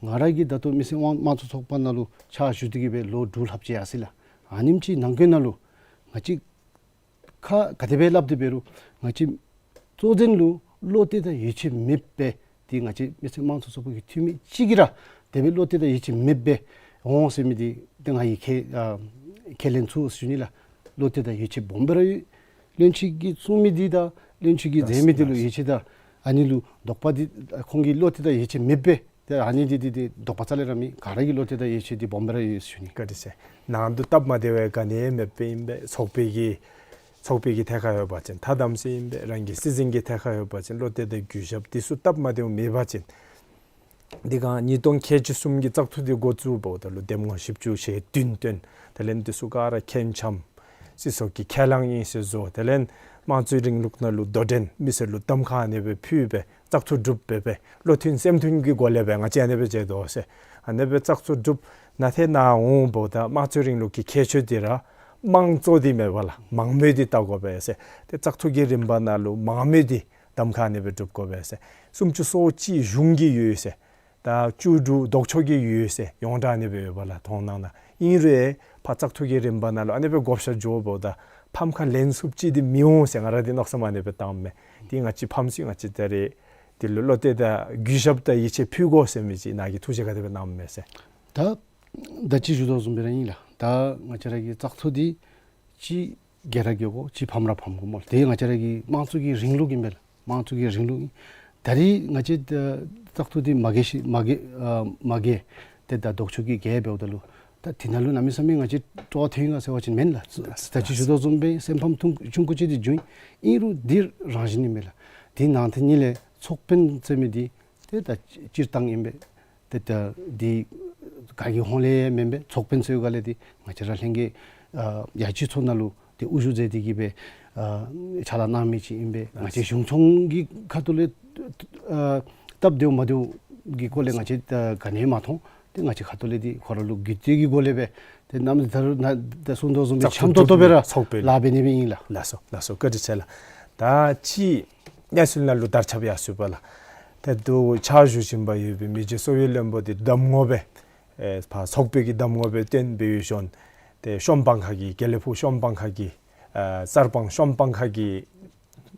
ང་ར་གིས་ད་ལྟོ་མི་སེར་དམངས་དམངས་གཙོ་ཚོགས་པ་ནང་ལུ་ཕྱག་ཞུ་སྟེ་གི་སྦེ་ལོ་དྲུག་ལྷགཔ་ཅིག་ཡར་སོ་ཡི་ལགས། ཨ་ནེམ་ཅིག་ནང་འཁོད་ནང་ལུ་ང་བཅས་ཁ་ག་དེ་སྦེ་སླབ་སྟེ་འབད་རུང་ང་བཅས་གཙོ་འཛིན་ལུ་བློ་གཏད་དང་ཡིད་ཆེས་མེད་པས། དེ་ང་བཅས་མི་སེར་དམངས་གཙོ་ཚོགས་པ་གི་འཐུས་མི་གཅིག་གིས་ར་དེ་སྦེ་བློ་གཏད་དང་ཡིད་ཆེས་མེད་པས་འོང་ཟེར་མི་འདི་ཏེ་ང་གིས་ཁས་ཨ་ཁས་ལེན་ཚུགས་ཟེར་ཞུ་ནི་ལགས། བློ་གཏད་དང་ཡིད་ཆེས་སྦོམ་སྦེ་ར་ཡོད། བློན་ཆེན་གྱིས་གསུང་མི་འདི་དང་བློན་ཆེན་གྱིས་མཛད་མི་འདི་ལུ་ཡིད་ཆེས་དང་ཨ་ནི་ལུ་དོགས་པ་འདི་ཁོང་གིས་བློ་གཏད་དང་ཡིད་ཆེས་མེད་པས། ཏེ་ཨ་ནི་འདི་འདི་འདི་དོགས་པ་རྩ་ལས་ར་མེད། ག་ར་གིས་བློ་གཏད་དང་ཡིད་ཆེས་འདི་སྦོམ་སྦེ་ར་ཡོད་ཟེར་ཞུ་ནི། བཀའ་དྲིན་ཆེ། ནང་དུ་སྟབས་མ་བདེ་བའི་ག་ནི་ཡང་མེདཔ་ཨིན་པས། ཚོགས་པའི་གི་ཚོགས་པའི་གི་ཐད་ཁར་ཡོད་པ་ཅིན་ཐ་དམ་ཚིག་ཨིན་པས། རང་གི་སྲིད་འཛིན་གྱི་ཐད་ཁར་ཡོད་པ་ཅིན་བློ་གཏད་དང་གུས་ཞབས་འདི་ཚུ་སྟབས་མ་བདེཝ་མེད་པ་ཅིན་འདི་ག་ཉིས་སྟོང་ཁལ་གཅིག་གསུམ་གྱི་བཙག་འཐུ་འདི་འགོ་བཙུགསཔ་ད་ལུ་འདེམས་ངོ་བཞི་བཅུ་ཞེ་བདུན་བཏོན། དེ་ལས་འདི་ཚུ་ག་ར་ཁྱད་འཆེམ་སྲིད་ཚོགས་ཀྱི་ཁས་བླངས་ཨིན་ཟེར་བཟོ། དེ་ལས་དམངས་གཙོའི་རིང་ལུགས་ནང་ལུ་དོ་འགྲན་མི་སེར་ལུ་གདམ་ཁ་ཨ་ནི་སྦེ་ཕུལ་སྦེ་བཙག་འཐུ་གྲུབ་སྦེ་སྦེ་བློ་མཐུན་སེམས་མཐུན་གྱི་སྒོ་ལས་སྦེ་ང་བཅས་ཨ་ནི་སྦེ་མཛད་དོ་ཟེར། ཨ་ནི་སྦེ་བཙག་འཐུ་གྲུབ་ནང་ཏེ་ནཱ་འོངམ་ད་དམངས་གཙོའི་རིང་ལུགས་ཀྱི་ཁྱད་ཆོས་འདི་ར་དམངས་གཙོ་འདི་མེན་པ་ལགས། མང་མོས་འདི་བལྟ་དགོ་པས་ཟེར། ཏེ་བཙག་འཐུ་གི་རིམ་པ་ནང་ལུ་མང་མོས་འདི་གདམ་ཁ་ཨ་ནི་སྦེ་གྲུབ་དགོ་པས་ཟེར། སུམ་ཅུ་སོ་གཅིག་གཞུང་གི་ཡོད་ཟེར། ད་བཅུ་དྲུག་ལྡོག་ཕྱོགས་ཀྱི་ཡོད་ཟེར། ཡོངས་གྲགས་ཨ་ནི་སྦེ་ཡོད་པ་ལགས། མཐོང་སྣང་ནང་ཨིན་རུང་ཕར་བཙག་འཐུ་གི་རིམ་པ་ནང་ལུ་ཨ་ནི་སྦེ་བགོ་བཤའ་འགྱོཝ་ད་ཕམ་ཁ་ལེན་ཚུགསཔ་ཅིག་འདི་མི་འོང་ཟེར་ང་ར་འདི་མནོ་བསམ་ཨ་ནི་སྦེ་བཏངམ་མས། ཏེ་ང་བཅས་ཕམ་ཚུགས། ང་བཅས་ད་རེས་འདི་ལུ་བློ་གཏད་དང་གུས་ཞབས་དང་ཡིད་ཆེས་ཕུལ་དགོ་ཟེར་མི་ཅིག་ནཱ་གིས་ཐུགས་བཞེད་ག་དེ་སྦེ་གནངམ་མས་ཟེར། ད་ད་ཅི་ཞུ་དོ་བཟུམ་སྦེ་ར་ཨིན་ལགས། ད་ང་བཅས་ར་གི་བཙག་འཐུ་འདི་ཅིག་རྒྱལ་ར་རྒྱལ་དགོ། ཅིག་ཕམ་ར་ཕམ་དགོ་སྨོ། དེ་ང་བཅས་ར་གི་དམངས་གཙོ་གི་རིང་ལུགས་ཨིན་པས་ལགས། དམངས་གཙོ་གི་རིང་ལུགས་ཨིན། ད་རེས་ང་བཅས་ཨ་བཙག་འཐུ་འདི་མ་རྒྱལ་ཞིནམ་མ་རྒྱལ་ཨ་མ་རྒྱལ་ཏེ་ད་ལྡོག་ཕྱོགས་ཀྱིས་རྒྱལ་འབདཝ་ད་ལུ་ད་དེ་ནང་ལུ་གནམ་མེད་ས་མེད་ང་བཅས་སྤྲོ་བ་ཐོན་ཡི་ག་ཟེར་བ་ཅིན་མེན་ལགས། ད་ཅི་ཞུ་དོ་བཟུམ་སྦེ་སེམས་ཕམ་ཐུང་ཆུང་ཀུ་ཅིག་འདི་བྱུང་ཡི། ཨིན་རུང་འདི་རང་བཞིན་ཨིན་མས་ལགས། དེ་ནང་ཏེ་ཨ་ནི་ལས་ཚོགས་དཔོན་ཟེར་མི་འདི་ཏེ་ད་སྤྱིར་བཏང་ཨིན་པས། ཏེ་ད་འདི་ག་གི་ཧོངས་ལས་མེན་པས། ཚོགས་དཔོན་ཟེར་ག་ལས་འདི་ང་བཅས་ར་ལྷན་རྒྱས་ཨ་ཡ་སྤྱི་ཚོགས་ནང་ལུ་ཏེ་དབུ་བཞུགས་མཛད་དེ་གི་སྦེ་ཨ་ཕྱག་ལཱ་གནང་མི་ཅིག་ཨིན་པས། ང་བཅས་གཞུང་ཚོགས་ཀྱི་ཁ་ཐུག་ལས་ཨ་སྟབས་བདེཝ་མ་བདེཝ་གི་སྐོར་ལས་ང་བཅས་ཨ་ག་ནི་མ་མཐོང་། ཏེ་ང་བཅས་ཁ་ཐུག་ལས་འདི་ཁོ་ར་ལུ་གུས་བཏུད་ཀྱི་སྒོ་ལས་སྦེ་ཏེ་ནམ་ད་རུང་ནཱ་ད་གསུང་དོ་བཟུམ་སྦེ་འཆམ་ཏོག་ཏོ་སྦེ་ར་ཚོགས་པའི་ལཱ་འབད་ནི་སྦེ་ཨིན་ལགས། ལགས་སོ་ལགས་སོ། བཀའ་དྲིན་ཆེ་ལགས། ད་ཅི་གནས་ཚུལ་ནང་ལུ་དར་ཁྱབ་ཡར་སོ་ཡི་པ་ལགས། ཏེ་དུས་ཕྱག་ཞུ་བཞིན་པ་ཡོད་པའི་མི་རྗེ་གསོ་བའི་བློན་པོ་འདི་གདམ་ངོ་སྦེ་ཨེ་ཕར་ཚོགས་པའི་གི་གདམ་ངོ་སྦེ་བཏོན་སྦེ་ཡོད་ཞིནམ་ཏེ་གཤོམ་སྤང་ཁ་གི་དགེ་ལེགས་ཕུག་གཤོམ་སྤང་ཁ་གི་ཨ་གསར་སྤང་གཤོམ་སྤང་ཁ་གི་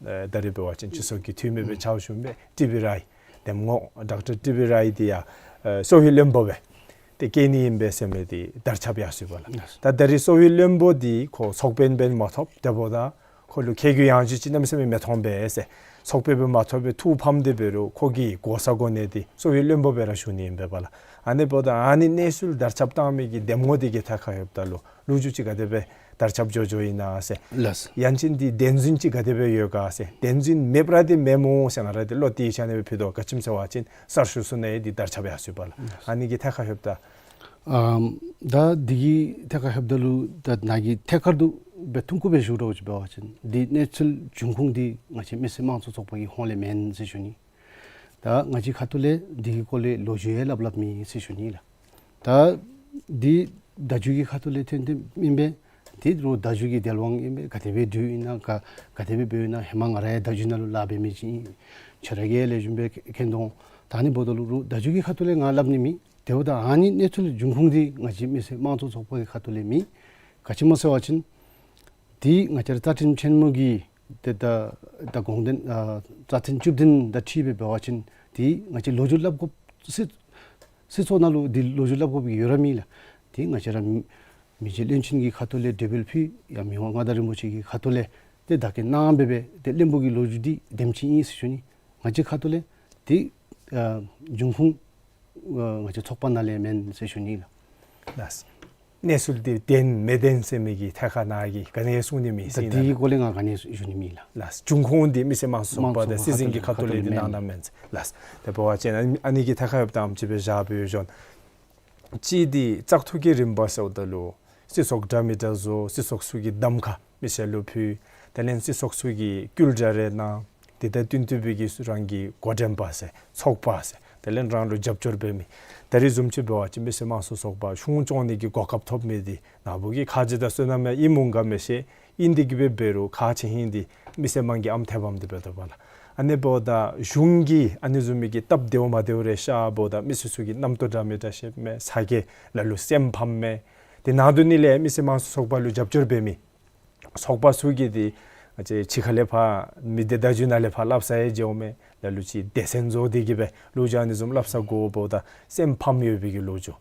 ཨེ་ད་རེས་འབད་བ་ཅིན་སྤྱི་ཚོགས་ཀྱི་འཐུས་མི་སྦེ་ཕྱག་ཞུ་མི་ཊི་བི་རའི་གདམ་ངོ་ཌོག་ཊར་ཊི་བི་རའི་འདི་ཡང་ཨེ་གསོ་བའི་བློན་པོ་སྦེ་ཏེ་བསྐོ་ནི་ཨིན་པས་ཟེར་མི་འདི་དར་ཁྱབ་ཡར་སོ་ཡི་པ་ལགས། ད་ད་རེས་གསོ་བའི་བློན་པོ་འདི་ཁོ་ཚོགས་དཔོན་འབད་མ་ཐོབ། དེ་འབདཝ་ད་ཁོ་ལུ་ཁེ་གྱོང་ཡང་ཅིག་ཅིག་གནམ་མེད་ས་མེད་མི་མཐོང་པས་ཟེར། ཚོགས་དཔོན་འབད་མ་ཐོབ་པའི་ཐུགས་ཕམ་སྟེ་འབད་རུང་ཁོ་གི་གོ་ས་གོ་གནས་འདི་གསོ་བའི་བློན་པོ་སྦེ་ར་བཞུགས་ནི་ཨིན་པས་པ་ལགས། ཨ་ནི་འབདཝ་ད་ཨ་ནི་གནས་ཚུལ་དར་ཁྱབ་བཏང་མི་གི་གདམ་ངོ་འདི་གི་ཐད་ཁར་ཡོདཔ་ད་ལུ་ལོ་རྒྱུས་ཅིག་ག་དེ་སྦེ་དར་ཁྱབ་འགྱོ་འགྱོཝ་ཨིན་ན་ཟེར། ལགས། ཡང་ཅིན་འདི་བདེན་རྫུན་ཅིག་ག་དེ་སྦེ་ཡོད་ག་ཟེར། བདེན་རྫུན་མེདཔ་ར་འདི་མེནམ་སྨོ་ཟེར་ང་ར་འདི་བློ་གཏད་ཡིད་ཆེས་ཨ་ནི་སྦེ་ཕུལ་དོ། ག་ཅི་སྨོ་ཟེར་བ་ཅིན་གསར་ཤོག་ཚུ་ནང་ཡང་འདི་དར་ཁྱབ་ཡར་སོ་ཡི་པ་ལགས། ཨ་ནི་གི་ཐད་ཁར་ལྷོདཔ་ད་ཨམ་ད་འདི་གི་ཐད་ཁར་ལྷོདཔ་ད་ལུ་ད་ནཱ་གིས་ཐད་ཀར་དུ་སྦེ་ཐུང་ཀུ་སྦེ་ཞུ་རོགས་ཅིག་འབད་བ་ཅིན་འདི་གནས་ཚུལ་འབྱུང་ཁུངས་འདི་ང་བཅས་མི་སེར་དམངས་གཙོ་ཚོགས་པ་གི་ཧོངས་ལས་མེན་ཟེར་ཞུ་ནི། ད་ང་བཅས་ཁ་ཐུག་ལས་འདི་གི་སྐོར་ལས་ལོ་རྒྱུས་ཡང་སླབ་སླབ་མེད་ཟེར་ཞུ་ནི་ལགས། ད་འདི་བརྡ་བརྒྱུད་ཀྱི་ཁ་ཐུག་ལས་ཐོན་ཐོནམ་ཨིན་པས། ཏེ་རུང་བརྡ་བརྒྱུད་ཀྱི་དལ་དབང་ཨིན་པས། ག་དེ་སྦེ་འདྲུལ་ཨིན་ན་ག་ག་དེ་སྦེ་འབདཝ་ཨིན་ན་ཧེ་མ་ང་ར་ཡང་བརྡ་བརྒྱུད་ནང་ལུ་ལཱ་འབད་མི་ཅིག་ཨིན། ཁྱོད་ར་གིས་ལེགས་ཤོམ་སྦེ་མཁྱེན་དོ། ད་ཨ་ནི་འབདཝ་ད་ལུ་རུང་བརྡ་བརྒྱུད་ཀྱི་ཁ་ཐུག་ལས་ང་སླབ་ནི་མེད། དེ་འབདཝ་ད་ཨ་ནི་གནས་ཚུལ་འབྱུང་ཁུངས་འདི་ང་བཅས་མི་སེར་དམངས་གཙོ་ཚོགས་པ་གི་ཁ་ཐུག་ལས་མེད། ག་ཅི་སྨོ་ཟེར་བ་ཅིན་ཏེ་ང་བཅས་ར་རྩ་ཁྲིམས་ཆེན་མོ་གི་ཏེ་ད་ད་དགོངས་དོན་ཨ་རྩ་དོན་བཅུ་བདུན་དང་འཁྲིལ་སྦེ་འབད་བ་ཅིན་ཏེ་ང་བཅས་ལོ་རྒྱུས་སླབ་དགོཔ་སྲིད་སྲིད་ཚོགས་ནང་ལུ་འདི་ལོ་རྒྱུས་སླབ་དགོཔ་གི་ཡོད་ར་མེད་ལགས། ཏེ་ང་བཅས་ར་མི་མི་རྗེ་བློན་ཆེན་གྱི་ཁ་ཐུག་ལས་གྲོས་འབུལ་ཕུལ་ཡང་མི་དབང་མངའ་བདག་རིན་པོ་ཆེ་གི་ཁ་ཐུག་ལས་ཏེ་བདག་རྐྱེན་གནང་སྦེ་སྦེ་ཏེ་བློན་པོ་གི་ལོ་རྒྱུས་འདི་དེམ་ཅིག་ཨིན་ཟེར་ཞུ་ནི། ང་བཅས་ཁ་ཐུག་ལས་ཏེ་ཨ་འབྱུང་ཁུངས་ཨ་ང་བཅས་ཚོགས་པ་ནང་ལས་མེན་ཟེར་ཞུ་ནི་ལགས། ལགས། གནས་ཚུལ་འདི་བདེན་མི་བདེན་ཟེར་མི་གི་ཐད་ཁར་ནཱ་གིས་ག་ནི་གསུང་ནི་མེད་ཟེར་ན། ད་འདི་གི་སྐོར་ལས་ང་ག་ནི་ཞུ་ནི་མེད་ལགས། ལགས། འབྱུང་ཁུངས་འདི་མི་སེར་དམངས་གཙོ་ཚོགས་པ་དང་སྲིད་འཛིན་གྱི་ཁ་ཐུག་ལས་འདི་གནང་གནངམ་མེན་ཟེར། ལགས། དེ་འབད་བ་ཅིན་ཨ་ནི་གི་ཐད་ཁར་ཡོདཔ་ད་ཨམ་ཅིག་སྦེ་བཞག་སྦེ་ཡོད་ཞུ་ནི། གཅིག་འདི་བཙག་འཐུ་གི་རིམ་པ་ཟེརཝ་ད་ལུ་སྲིད་ཚོགས་འདྲ་མི་འདྲ་བཟོ། སྲིད་ཚོགས་ཚུ་གིས་གདམ་ཁ་མི་སེར་ལུ་ཕུལ། དེ་ལས་སྲིད་ཚོགས་ཚུ་གིས་བསྐུལ་བསྒྲགས་རེ་གནང་། དེ་དང་བསྟུན་ཏེ་སྦེ་གི་རང་གི་འགོ་འདྲེན་པ་ཟེར་ཚོགས་པ་ཟེར་དེ་ལས་རང་ལུ་རྒྱབ་སྐྱོར་འབད་མི་ད་རིས་བཟུམ་ཅིག་འབད་བ་ཅིན་མི་སེར་དམངས་གཙོ་ཚོགས་པ་གཞུང་སྐྱོང་ནི་གི་གོ་སྐབས་ཐོབ་མི་འདི་ནཱ་བུ་གི་ཁ་རྗེ་དང་བསོད་ནམས་ཡང་ཨིནམ་འོང་ག་མི་ཤེས། ཨིན་ཏེ་གི་སྦེ་འབད་རུང་ཁག་ཆེ་ཧིང་འདི་མི་སེར་དམངས་ཀྱི་ཨམ་ཐེ་བམ་འདི་འབདཝ་ད་ལགས། ཨ་ནི་འབདཝ་ད་གཞུང་གིས་ཨ་ནི་བཟུམ་མའི་གི་སྟབས་བདེཝ་མ་བདེཝ་རེ་ཤརཝ་ད་མི་སེར་ཚུ་གིས་རྣམ་རྟོག་འདྲ་མི་འདྲ་བཤད་མི་ཚ་གྱང་ལ་ལུ་སེམས་ཕམ་མི་དེ་ནང་དོག་ནི་ལས་མི་སེར་དམངས་གཙོ་ཚོགས་པ་ལུ་རྒྱབ་སྐྱོར་འབད་མི་ཚོགས་པ་ཚུ་གིས་འདི་ང་བཅས་ཕྱི་ཁ་ལས་ཕར་མི་སྡེ་བརྡ་བརྒྱུད་ནང་ལས་ཕར་སླབ་ས་ཡང་འགྱོ་མི་ལ་ལུ་ཅིག་སྡེ་ཚན་བཟོ་སྟེ་གི་སྦེ་ལོ་རྒྱུས་ཨ་ནི་བཟུམ་སླབ་ས་དགོཔ་འབདཝ་ད་སེམས་ཕམ་ཡོད་པའི་གི་ལོ་རྒྱུས།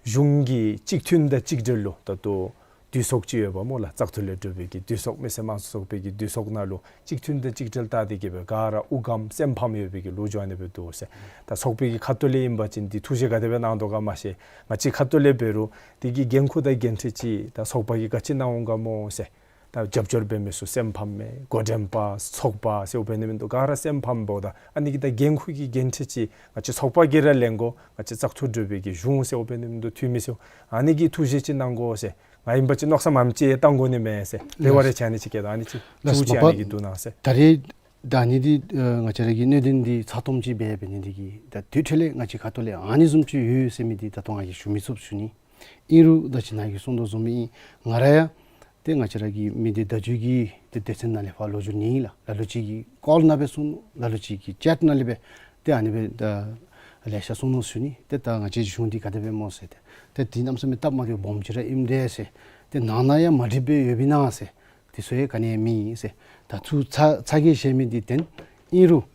གཞུང་གི་གཅིག་མཐུན་དང་གཅིག་སྒྲིལ་ལུ་ད་ལྟོ་འདུས་ཚོགས་ཅིག་ཡོདཔ་སྨོ་ལགས། བཙག་འཐུ་ལས་གྲུབ་པའི་གི་འདུས་ཚོགས་མི་སེར་དམངས་གཙོ་ཚོགས་པའི་གི་འདུས་ཚོགས་ནང་ལུ་གཅིག་མཐུན་དང་གཅིག་སྒྲིལ་བལྟ་སྟེ་གི་སྦེ་ག་ར་དབུགས་སྐམ་སེམས་ཕམ་ཡོད་པའི་གི་ལོ་རྒྱུས་ཨ་ནི་སྦེ་འདུག་ཟེར། ད་ཚོགས་པའི་གི་ཁ་ཐུག་ལས་ཨིན་པ་ཅིན་འདི་ཐུགས་བཞེད་ག་དེ་སྦེ་གནང་དོ་ག་མ་ཤེས། ང་བཅས་ཁ་ཐུག་ལས་འབད་རུང་འདི་གི་འགན་ཁུར་དང་འགན་འཁྲི་ཅིག་ད་ཚོགས་པ་གིས་ག་ཅི་གནང་འོང་ག་སྨོ་ཟེར། ད་རྒྱབ་སྐྱོར་འབད་མི་ཚུ་སེམས་ཕམ་མི་འགོ་འདྲེན་པ་ཚོགས་པ་ཟེར་འབད་ནི་མིན་འདུག། ག་ར་སེམས་ཕམ་འབདཝ་ད་ཨ་ནི་གི་ད་འགན་ཁུར་གྱི་འགན་འཁྲི་ཅིག་ང་བཅས་ཚོགས་པ་གིས་ར་ལེན་དགོ། ང་བཅས་བཙག་འཐུ་གྲུབ་པའི་གི་གཞུང་ཟེར་འབད་ནི་མིན་འདུག། འཐུས་མི་ཚུ་ཨ་ནི་གི་ཐུགས་བཞེད་ཅིག་གནང་དགོ་ཟེར། ང་ཨིན་པ་ཅིན་མནོ་བསམ་ཨ་ནེམ་ཅིག་བཏང་དགོ་ནི་མས་ཟེར། དེ་བ་རེ་ཆ་ནི་ཅིག་སྐད་དོ་ཨ་ནི་ཅིག་ལགས། ཐུགས་བཞེད་ཨ་ནི་གི་འདུག་ན་ཟེར། ད་རེས་ད་ཨ་ནི་འདི་ཨ་ང་བཅས་ར་གི་གནད་དོན་འདི་ཚགས་ཚུད་ཅིག་སྦེ་འབད་ནི་འདི་གིས་ད་དུས་ཚོད་ལས་ང་བཅས་ཁ་ཐུག་ལས་ཨ་ནི་བཟུམ་ཅིག་ཡོད་ཟེར་མི་འདི་ད་ལྟོ་ང་གིས་ཞུ་མི་ཚུགས་ཞུ་ནི། ཨིན་རུང་ད་ཅི་ནཱ་གིས་གསུང་དོ་བཟུམ་སྦེ་ཨིན། ང་ར་ཡང་ཏེ་ང་བཅས་ར་གི་མི་སྡེ་བརྡ་བརྒྱུད་ཀྱི་ཏེ་སྡེ་ཚན་ནང་ལས་ཕར་ལོ་རྒྱུས་ཉན་ཡི་ལགས། ལ་ལུ་ཅིག་གིས་ཀོལ་ནང་སྦེ་གསུང་ནུག། ལ་ལུ་ཅིག་གིས་ཅེཊ་ནང་ལས་སྦེ་ཏེ་ཨ་ནི་སྦེ་ད་ལེ་ཤ་གསུང་ནུག་ཞུ་ནི། ཏེ་ད་ང་བཅས་གཞུང་འདི་ག་དེ་སྦེ་སྨོ་ཟེར། ཏེ་ཏེ་འདི་གནམ་མེད་ས་མེད་སྟབས་མ་བདེཝ་སྦོམ་ཅིག་ར་ཨིནམ་འདྲས་ཟེར། ཏེ་ནང་ན་ཡང་མ་འགྲིགཔ་སྦེ་ཡོདཔ་ཨིན་ན་ཟེར། དེ་ཚུ་ཡང་ག་ནི་ཡང་མེད་ཟེར། ད་ཚུར་ཚ་ཚ་གྱང་བཞེས་མི་འདི་བདེན། ཨིན་རུང་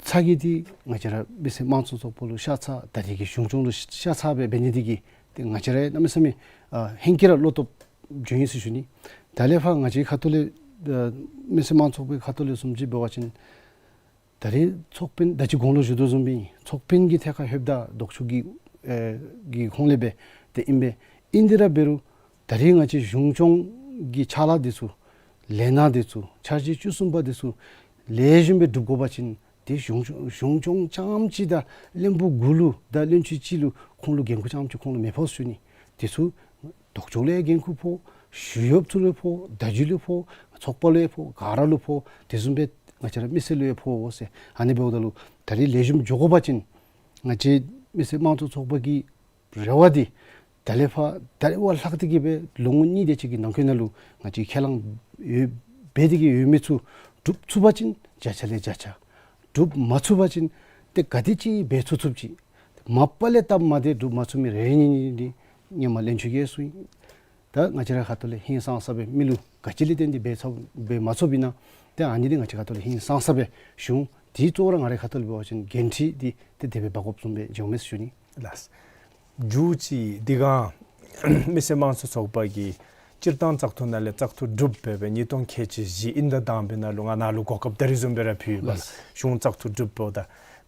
ཚ་གྱང་འདི་ང་བཅས་ར་མི་སེར་དམངས་གཙོ་ཚོགས་པ་ལུ་ཤ་ཚ་ད་རེས་ཀྱི་གཞུང་སྐྱོང་ལུ་ཤ་ཚ་སྦེ་འབད་ནི་འདི་གིས་ཏེ་ང་བཅས་ར་གནམ་མེད་ས་མེད་ཨ་ཧེང་སྐལ་ར་བློ་སྟོབས་བྱུང་ཡི་ཟེར་ཞུ་ནི། ད་ལས་ཕར་ང་བཅས་ཁ་ཐུག་ལས་ཨ་མི་སེར་དམངས་གཙོ་ཚོགས་པའི་ཁ་ཐུག་ལས་བཟུམ་ཅིག་འབད་བ་ཅིན་ད་རེས་ཚོགས་དཔོན་ད་ཅི་གོང་ལུ་ཞུ་དོ་བཟུམ་སྦེ་ཨིན། ཚོགས་དཔོན་གྱི་ཐད་ཁར་ལྷོདཔ་ད་ལྡོག་ཕྱོགས་ཀྱི་ཨེ་གི་ཁོངས་ལས་སྦེ་ཏེ་ཨིན་པས། ཨིན་དེ་ར་འབད་རུང་ད་རེས་ང་བཅས་གཞུང་སྐྱོང་གི་ཕྱག་ལཱ་འདི་ཚུ་ལས་སྣ་འདི་ཚུ་འཆར་གཞི་བཅུ་གསུམ་པ་འདི་ཚུ་ལེགས་ཤོམ་སྦེ་སྒྲུབ་དགོ་པ་ཅིན་ཏེ་གཞུང་གཞུང་སྐྱོང་རྐྱངམ་ཅིག་དང་བློན་པོ་དགུ་ལུ་དང་བློན་ཆེན་གཅིག་ལུ་ཁོང་ལུ་འགན་ཁུར་རྐྱངམ་ཅིག་ཁོང་ལུ་མི་ཕོག་ཟེར་ཞུ་ནི། དེ་ཚུ་ལྡོག་ཕྱོགས་ལུ་ཡང་འགན་ཁུར་ཕོག། ཞུ་ཡོདཔ་ཚུ་ལུ་ཕོག། བརྡ་བརྒྱུད་ལུ་ཕོག། ཚོགས་པ་ལུ་ཡང་ཕོག། ག་ར་ལུ་ཕོག། དེ་བཟུམ་སྦེ་ང་བཅས་ར་མི་སེར་ལུ་ཡང་ཕོག་ཟེར། ཨ་ནི་འབདཝ་ད་ལུ་ད་རེས་ལེགས་ཤོམ་འགྱོ་དགོ་པ་ཅིན་ང་བཅས་མི་སེར་དམངས་གཙོ་ཚོགས་པ་གི་རེ་བ་འདི་ད་ལས་ཕར་ད་རེས་བ་ལྷག་སྟེ་གི་སྦེ་ལོ་ངོ་གཉིས་དེ་ཅིག་གི་ནང་འཁོད་ནང་ལུ་ང་བཅས་ཁས་བླངས་ཡོད་འབད་དེ་གི་ཡོད་མི་ཚུ་སྒྲུབ་ཚུགས་པ་ཅིན་བརྒྱ་ཆ་ལས་བརྒྱ་ཆ། སྒྲུབ་མ་ཚུགས་པ་ཅིན་ཏེ་ག་དེ་ཅིག་འབད་ཚུགས་ཚུགསཔ་ཅིག་མ་པ་ལས་སྟབས་མ་བདེ་སྒྲུབ་མ་ཚུགས་མི་རེ་རེ་གཉིས་གཉིས་འདི་སྔོན་མ་བློན་ཆེན་གྱིས་གསུངས་ཡི། ད་ང་བཅས་ར་ཁ་ཐུག་ལས་ཧིང་སངས་ས་སྦེ་མི་ལུ་ག་ཅི་ལས་བརྟེན་ཏེ་འབད་ཚུགས་འབད་མ་ཚུགསཔ་ཨིན་ན་ཏེ་ཨ་ནི་འདི་ང་བཅས་ཁ་ཐུག་ལས་ཧིང་སངས་ས་སྦེ་ཞུ་འོང་། དེ་གཙོ་བོ་ར་ང་རའི་ཁ་ཐུག་ལས་འབད་བ་ཅིན་འགན་འཁྲི་འདི་ཏེ་དེ་སྦེ་འབག་དགོཔ་བཟུམ་སྦེ་འགྱོཝ་མས་ཟེར་ཞུ་ནི། ལགས། མཇུག་ཅིག་འདི་ག་མི་སེར་དམངས་གཙོ་ཚོགས་པ་གིས་སྤྱིར་བཏང་བཙག་འཐུ་ནང་ལས་བཙག་འཐུ་གྲུབ་སྦེ་སྦེ་ཉིས་སྟོང་ཁལ་གཅིག་བཞི་དབྱིན་ཟླ་དང་པའི་ནང་ལུ་ང་ནཱ་ལུ་གོ་སྐབས་ད་རིས་བཟུམ་སྦེ་ར་ཕུལ་བ་ལགས། གཞུང་བཙག་འཐུ་གྲུབ་འབདཝ་ད་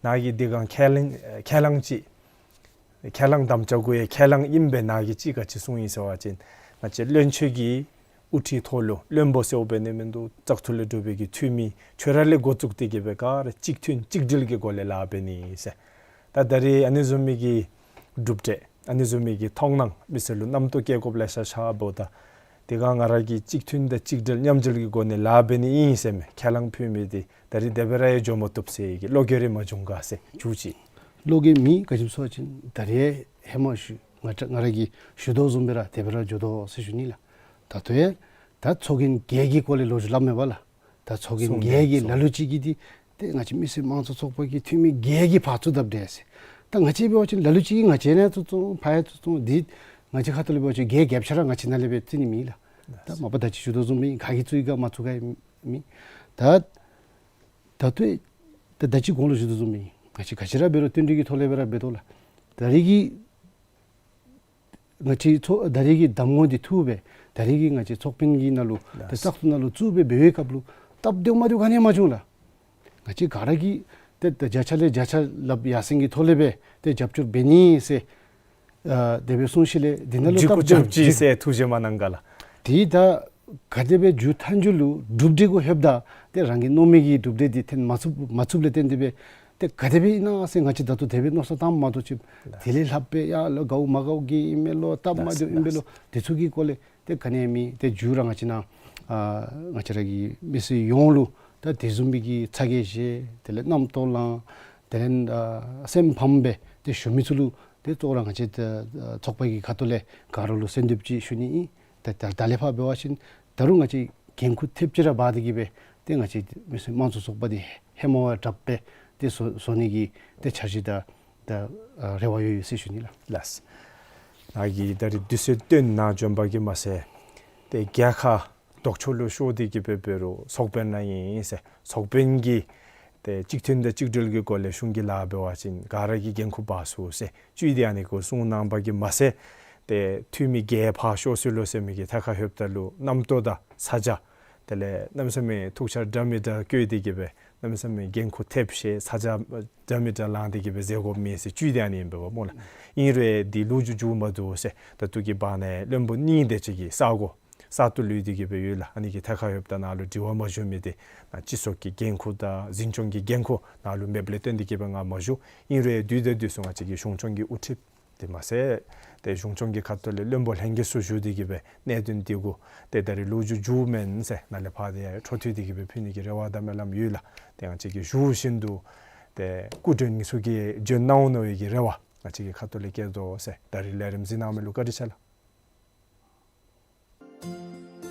ནཱ་གིས་འདི་ག་ཁས་བླངས་ཁས་བླངས་ཅིག་ཁས་བླངས་དམ་བཅའ་གུ་ཡང་ཁས་བླངས་ཨིན་པས། ནཱ་གིས་ཅིག་ག་ཅི་གསུངས་ཡི་ཟེར་བ་ཅིན་ང་བཅས་བློན་ཆེན་གྱི་དབུ་ཁྲིད་ཐོག་ལུ་བློན་པོ་ཟེར་འབད་ནི་མིན་འདུག། བཙག་འཐུ་ལས་གྲུབ་པའི་གི་འཐུས་མི་ཁྱོད་ར་ལས་འགོ་བཙུགས་ཏེ་གི་སྦེ་ག་ར་གཅིག་མཐུན་གཅིག་སྒྲིལ་གྱི་སྒོ་ལས་ལཱ་འབད་ནི་ཟེར། ད་ད་རེས་ཨ་ནི་བཟུམ་མའི་གི་གྲུབ་འབྲས་ཨ་ནི་བཟུམ་མའི་གི་མཐོང་སྣང་མི་སེར་ལུ་རྣམ་རྟོག་སྐྱེ་དགོཔ་ལེ་ཤ་ཤརཝ་ད་དེ་ག་ང་ར་གིས་གཅིག་མཐུན་དང་གཅིག་སྒྲིལ་མཉམ་འབྲེལ་གྱི་སྒོ་ནས་ལཱ་འབད་ནི་ཨིན་ཟེར་མི་ཁས་བླངས་ཕུལ་མི་འདི་ད་རིས་དེ་སྦེ་ར་ཡང་འགྱོ་མ་བཏུབ་ཟེར་གི་བློ་འགྱོད་རེ་མ་བྱུང་ག་ཟེར་མཇུག་ཅིག། བློ་འགྱོད་མེད། ག་ཅི་སྨོ་ཟེར་བ་ཅིན་ད་རེས་ཧེ་མ་ཞུ་ང་བཅས་ང་ར་གིས་ཞུ་དོ་བཟུམ་སྦེ་ར་དེ་སྦེ་ར་འགྱོ་དོ་ཟེར་ཞུ་ནི་ལགས། ད་ལྟོ་ཡང་ད་ཚོགས་རྒྱན་བརྒྱད་ཀྱི་སྐོར་ལས་ལོ་རྒྱུས་སླབ་མས་པ་ལགས། ད་ཚོགས་རྒྱན་བརྒྱད་ཀྱི་ལ་ལུ་ཅིག་གིས་འདི་ཏེ་ང་བཅས་མི་སེར་དམངས་གཙོ་ཚོགས་པ་གི་འཐུས་མི་བརྒྱད་ཀྱིས་ཕར་ཚུར་སྟབས་བདེ་ཟེར། ད་ང་བཅས་འབད་བ་ཅིན་ལ་ལུ་ཅིག་གིས་ང་བཅས་ནང་བཙུགས་བཙུགས་ཕར་ཡང་བཙུགས་བཙུགས། འདི་ང་བཅས་ཁ་ཐུག་ལས་འབད་བ་ཅིན་བརྒྱད་བརྒྱབ་ཆ་ར་ང་བཅས་ནང་ལས་སྦེ་བརྩི་ནི་མེད་ལགས། ད་མ་པ་ད་ཅི་ཞུ་དོ་བཟུམ་སྦེ་ག་གིས་བཙུགས་ཡི་ག་མ་བཙུགས་ག་མེད། ད་ད་ལྟོ་ད་ད་ཅི་གོང་ལུ་ཞུ་དོ་བཟུམ་སྦེ་ང་བཅས་ག་ཅི་ར་འབད་རུང་བསྟུན་གྲོས་ཀྱི་ཐོག་ལས་སྦེ་ར་འབད་དོ་ལགས། ད་རེས་ཀྱི་ང་བཅས་ཚོ་ད་རེས་ཀྱི་གདམ་ངོ་འདི་ཐུག་སྦེ་ད་རེས་ཀྱི་ང་བཅས་ཚོགས་དཔོན་གྱི་ནང་ལུ་ཏེ་བཙག་འཐུ་ནང་ལུ་བཙུགས་སྦེ་འབད་བའི་སྐབས་ལུ་སྟབས་བདེཝ་མ་བདེཝ་ག་ནི་ཡང་མ་བྱུང་ལགས། ང་བཅས་ག་ར་གིས་ཏེ་ད་བརྒྱ་ཆ་ལས་བརྒྱ་ཆ་ལགཔ་ཡར་སེང་གི་ཐོག་ལས་སྦེ་ཏེ་རྒྱབ་སྐྱོར་འབད་ནི་ཟེར་ཨ་དེ་སྦེ་གསུངས་ཞིནམ་ལས་འདི་ནང་ལུ་མཇུག་སྐུ་སྟབས་མཇུག་ཅིག་ཟེར་ཐུགས་བཞེད་མ་གནང་ག་ལགས། དེ་ད་ག་དེ་སྦེ་མཇུག་མཐའ་མཇུག་ལུ་གྲུབ་འབྲས་གུ་ལྷོདཔ་ད་ཏེ་རང་གིས་མནོ་མི་གི་གྲུབ་འབྲས་འདི་ཐོན་མ་ཚུགས་མ་ཚུགསཔ་ལས་བརྟེན་ཏེ་སྦེ་ཏེ་ག་དེ་སྦེ་ཨིན་ན་ཟེར་ང་བཅས་ད་ལྟོ་དེ་སྦེ་མནོ་བསམ་བཏངམ་མ་གཏོགས་ཅིག་དེ་ལས་ལྷག་པའི་ཡར་ལུ་དགའཝ་མ་དགའཝ་གི་ཨིན་མས་ལོ་སྟབས་མ་བདེཝ་ཨིན་པས་ལོ་དེ་ཚུ་གི་སྐོར་ལས་ཏེ་ག་ནི་ཡང་མེད། ཏེ་མཇུག་ར་ང་བཅས་ནང་ཨ་ང་བཅས་ར་གི་མི་སེར་ཡོངས་ལུ་ད་དེ་བཟུམ་མའི་གི་ཚ་གྱང་བཞེས་དེ་ལས་རྣམ་རྟོག་ལང་དེ་ལས་ཨ་སེམས་ཕམ་སྦེ་ཏེ་བཞུགས་མི་ཚུ་ལུ་ཏེ་གཙོ་བོ་ར་ང་བཅས་ད་ཚོགས་པ་གི་ཁ་ཐུག་ལས་ག་ར་ལུ་གསོལ་འདེབས་ཅིག་ཞུ་ནི་ཨིན། ད་ད་ད་ལས་ཕར་འབད་བ་ཅིན་ད་རུང་ང་བཅས་འགན་ཁུར་ཐེབས་ཅིག་ར་འབག་སྟེ་གི་སྦེ་ཏེ་ང་བཅས་མི་སེར་དམངས་གཙོ་ཚོགས་པ་འདི་ཧེ་མ་བ་དྲགཔ་སྦེ་ཏེ་བཟོ་བཟོ་ནི་གི་ཏེ་འཆར་གཞི་དང་ད་ཨ་རེ་བ་ཡོད་ཡོད་ཟེར་ཞུ་ནི་ལགས། ལགས། ནཱ་གིས་ད་རིས་དུས་ཚོད་བཏོན་གནང་བྱོན་པ་གིས་མ་ཚད་ཏེ་རྒྱལ་ཁ་ལྡོག་ཕྱོགས་ལུ་ཤོར་ཏེ་གི་སྦེ་འབད་རུང་ཚོགས་དཔོན་ར་ཨིན་ཟེར་ཚོགས་དཔོན་གྱི་ཏེ་གཅིག་མཐུན་དང་གཅིག་སྒྲིལ་གྱི་སྒོ་ལས་གཞུང་གི་ལཱ་འབད་བ་ཅིན་ག་ར་གིས་འགན་ཁུར་འབག་ཚུགས་ཟེར་བཅུད་དེ་ཨ་ནི་གུ་གསུངས་གནང་བ་གིས་མ་ཚད་ཏེ་འཐུས་མི་བརྒྱད་ཕར་ཤོར་སོ་ལོ་ཟེར་མི་གི་ཐད་ཁར་ལྷོདཔ་ད་ལུ་རྣམ་རྟོག་དང་ཚ་གྱང་དེ་ལས་གནམ་མེད་ས་མེད་ཐུགས་འཆར་འདྲ་མི་འདྲ་བཀོད་དེ་གི་སྦེ་གནམ་མེད་ས་མེད་འགན་ཁུར་ཐེབས་ཤེས་ཚ་གྱང་འདྲ་མི་འདྲ་ལང་སྟེ་གི་སྦེ་མཛད་དགོཔ་མེད་ཟེར་བཅུད་དེ་ཨ་ནི་ཨིན་པས་པ་སྨོ་ལགས། ཨིན་རུང་འདི་ལོ་རྒྱུས་མཇུག་མ་བསྡུ་ཟེར་ད་ལྟོ་གི་བར་ན་བློན་པོ་གཉིས་དེ་ཅིག་གིས་ས་གོ་གསར་དུ་ལུས་ཏེ་གི་སྦེ་ཡོད་ལགས། ཨ་ནི་གི་ཐད་ཁར་ལྷོདཔ་ད་ནཱ་ལུ་དྲི་བ་མ་ཞུ་མི་འདི་ནཱ་སྤྱི་ཚོགས་ཀྱི་འགན་ཁུར་དང་འཛིན་སྐྱོང་གི་འགན་ཁུར་ནཱ་ལུ་མེདཔ་ལས་བརྟེན་ཏེ་གི་སྦེ་ང་མ་ཞུ། ཨིན་རུང་དུས་དང་དུས་སུ་ང་བཅས་ཀྱི་གཞུང་སྐྱོང་གི་དབུ་ཁྲིདཔ་དེ་མ་ཚད་ཏེ་གཞུང་སྐྱོང་གི་ཁ་ཐུག་ལས་བློན་པོ་ལྷན་རྒྱས་ཚུ་བཞུགས་ཏེ་གི་སྦེ་གནད་དོན་འདི་གུ་ཏེ་ད་རིས་ལོ་རྒྱུས་མཇུག་མེན་ཟེར་ནཱ་ལས་ཕར་ཏེ་ཡང་འཕྲོ་མཐུད་དེ་གི་སྦེ་ཕུལ་ནི་གི་རེ་བ་དང་སྨོན་ལམ་ཡོད་ལགས། ཏེ་ང་བཅས་ཀྱི་ཞུ་བཞིན་དུ་ཏེ་སྐུ་མགྲོན་ངེ་ཚུ་གིས་བྱོན་གནང་འོང་མནོ་བའི་གི་རེ་བ་ང་བཅས་ཀྱི་ཁ་ཐུག་ལས་བསྐྱེད་དོ་ཟེར། ད་རིས་ལས་རིམ་གཟིགས་གནང་མི་ལུ་བཀའ་དྲིན་ཆེ་ལགས།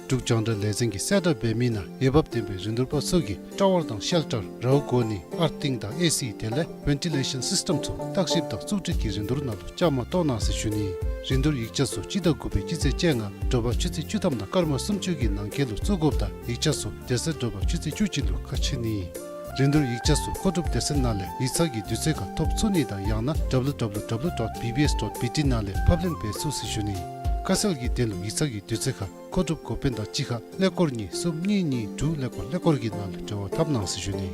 འབྲུག་རྒྱང་བསྒྲགས་ལས་འཛིན་གྱིས་གསལ་བསྒྲགས་འབད་མི་ནང་འོས་འབབ་ལྡན་པའི་རིན་བསྡུར་པ་ཚུ་གིས་ཊ་ཝར་དང་ཤེལ་ཊར་རཝ་གོ་ནི་ཨར་ཐིང་དང་ཨེ་སི་དེ་ལས་ཝེན་ཊི་ལེ་ཤཱན་སིསི་ཊེམ་ཚུ་བརྟག་ཞིབ་དང་བཙུགས་སྒྲིག་གི་རིན་བསྡུར་ནང་ལུ་བཅའ་མར་གཏོགས་གནང་ཟེར་ཞུ་ནི། རིན་བསྡུར་ཡིག་ཆ་ཚུ་སྤྱི་ཟླ་དགུ་པའི་སྤྱི་ཚེས་བཅོ་ལྔ་དྲོ་པ་ཆུ་ཚོད་བཅུ་ཐམ་དང་སྐར་མ་སུམ་ཅུ་གི་ནང་འཁོད་ལུ་བཙུགས་དགོཔ་དང་ཡིག་ཆ་ཚུ་དེ་ཚེ་དྲོ་པ་ཆུ་ཚོད་བཅུ་གཅིག་ལུ་ཁ་ཕྱེ་ནི། རིན་བསྡུར་ཡིག་ཆ་ཚུ་མཁོ་སྒྲུབ་སྡེ་ཚན་ནང་ལས་ཡིག་ཚང་གི་དུས་ཚོད་ཁར་ཐོབ་ཚུགས་ནི་དང་ཡང་ན་W W W dot B B S dot B T ནང་ལས་ཕབ་ལེན་འབད་ཚུགས་ཟེར་ཞུ་ནི། ཁ་གསལ་གྱི་དོན་ལུ་ཡིག་ཚང་གི་དུས་ཚོད་ཁར་མཁོ་སྒྲུབ་འགོ་དཔོན་དང་གཅིག་ཁར་ཀླད་ཀོར་གཉིས་གསུམ་གཉིས་གཉིས་དྲུག་ཀླད་ཀོར་ཀླད་ཀོར་གྱི་ནང་ལུ་འབྲེལ་བ་འཐབ་གནང་ཟེར་ཞུ་ནི།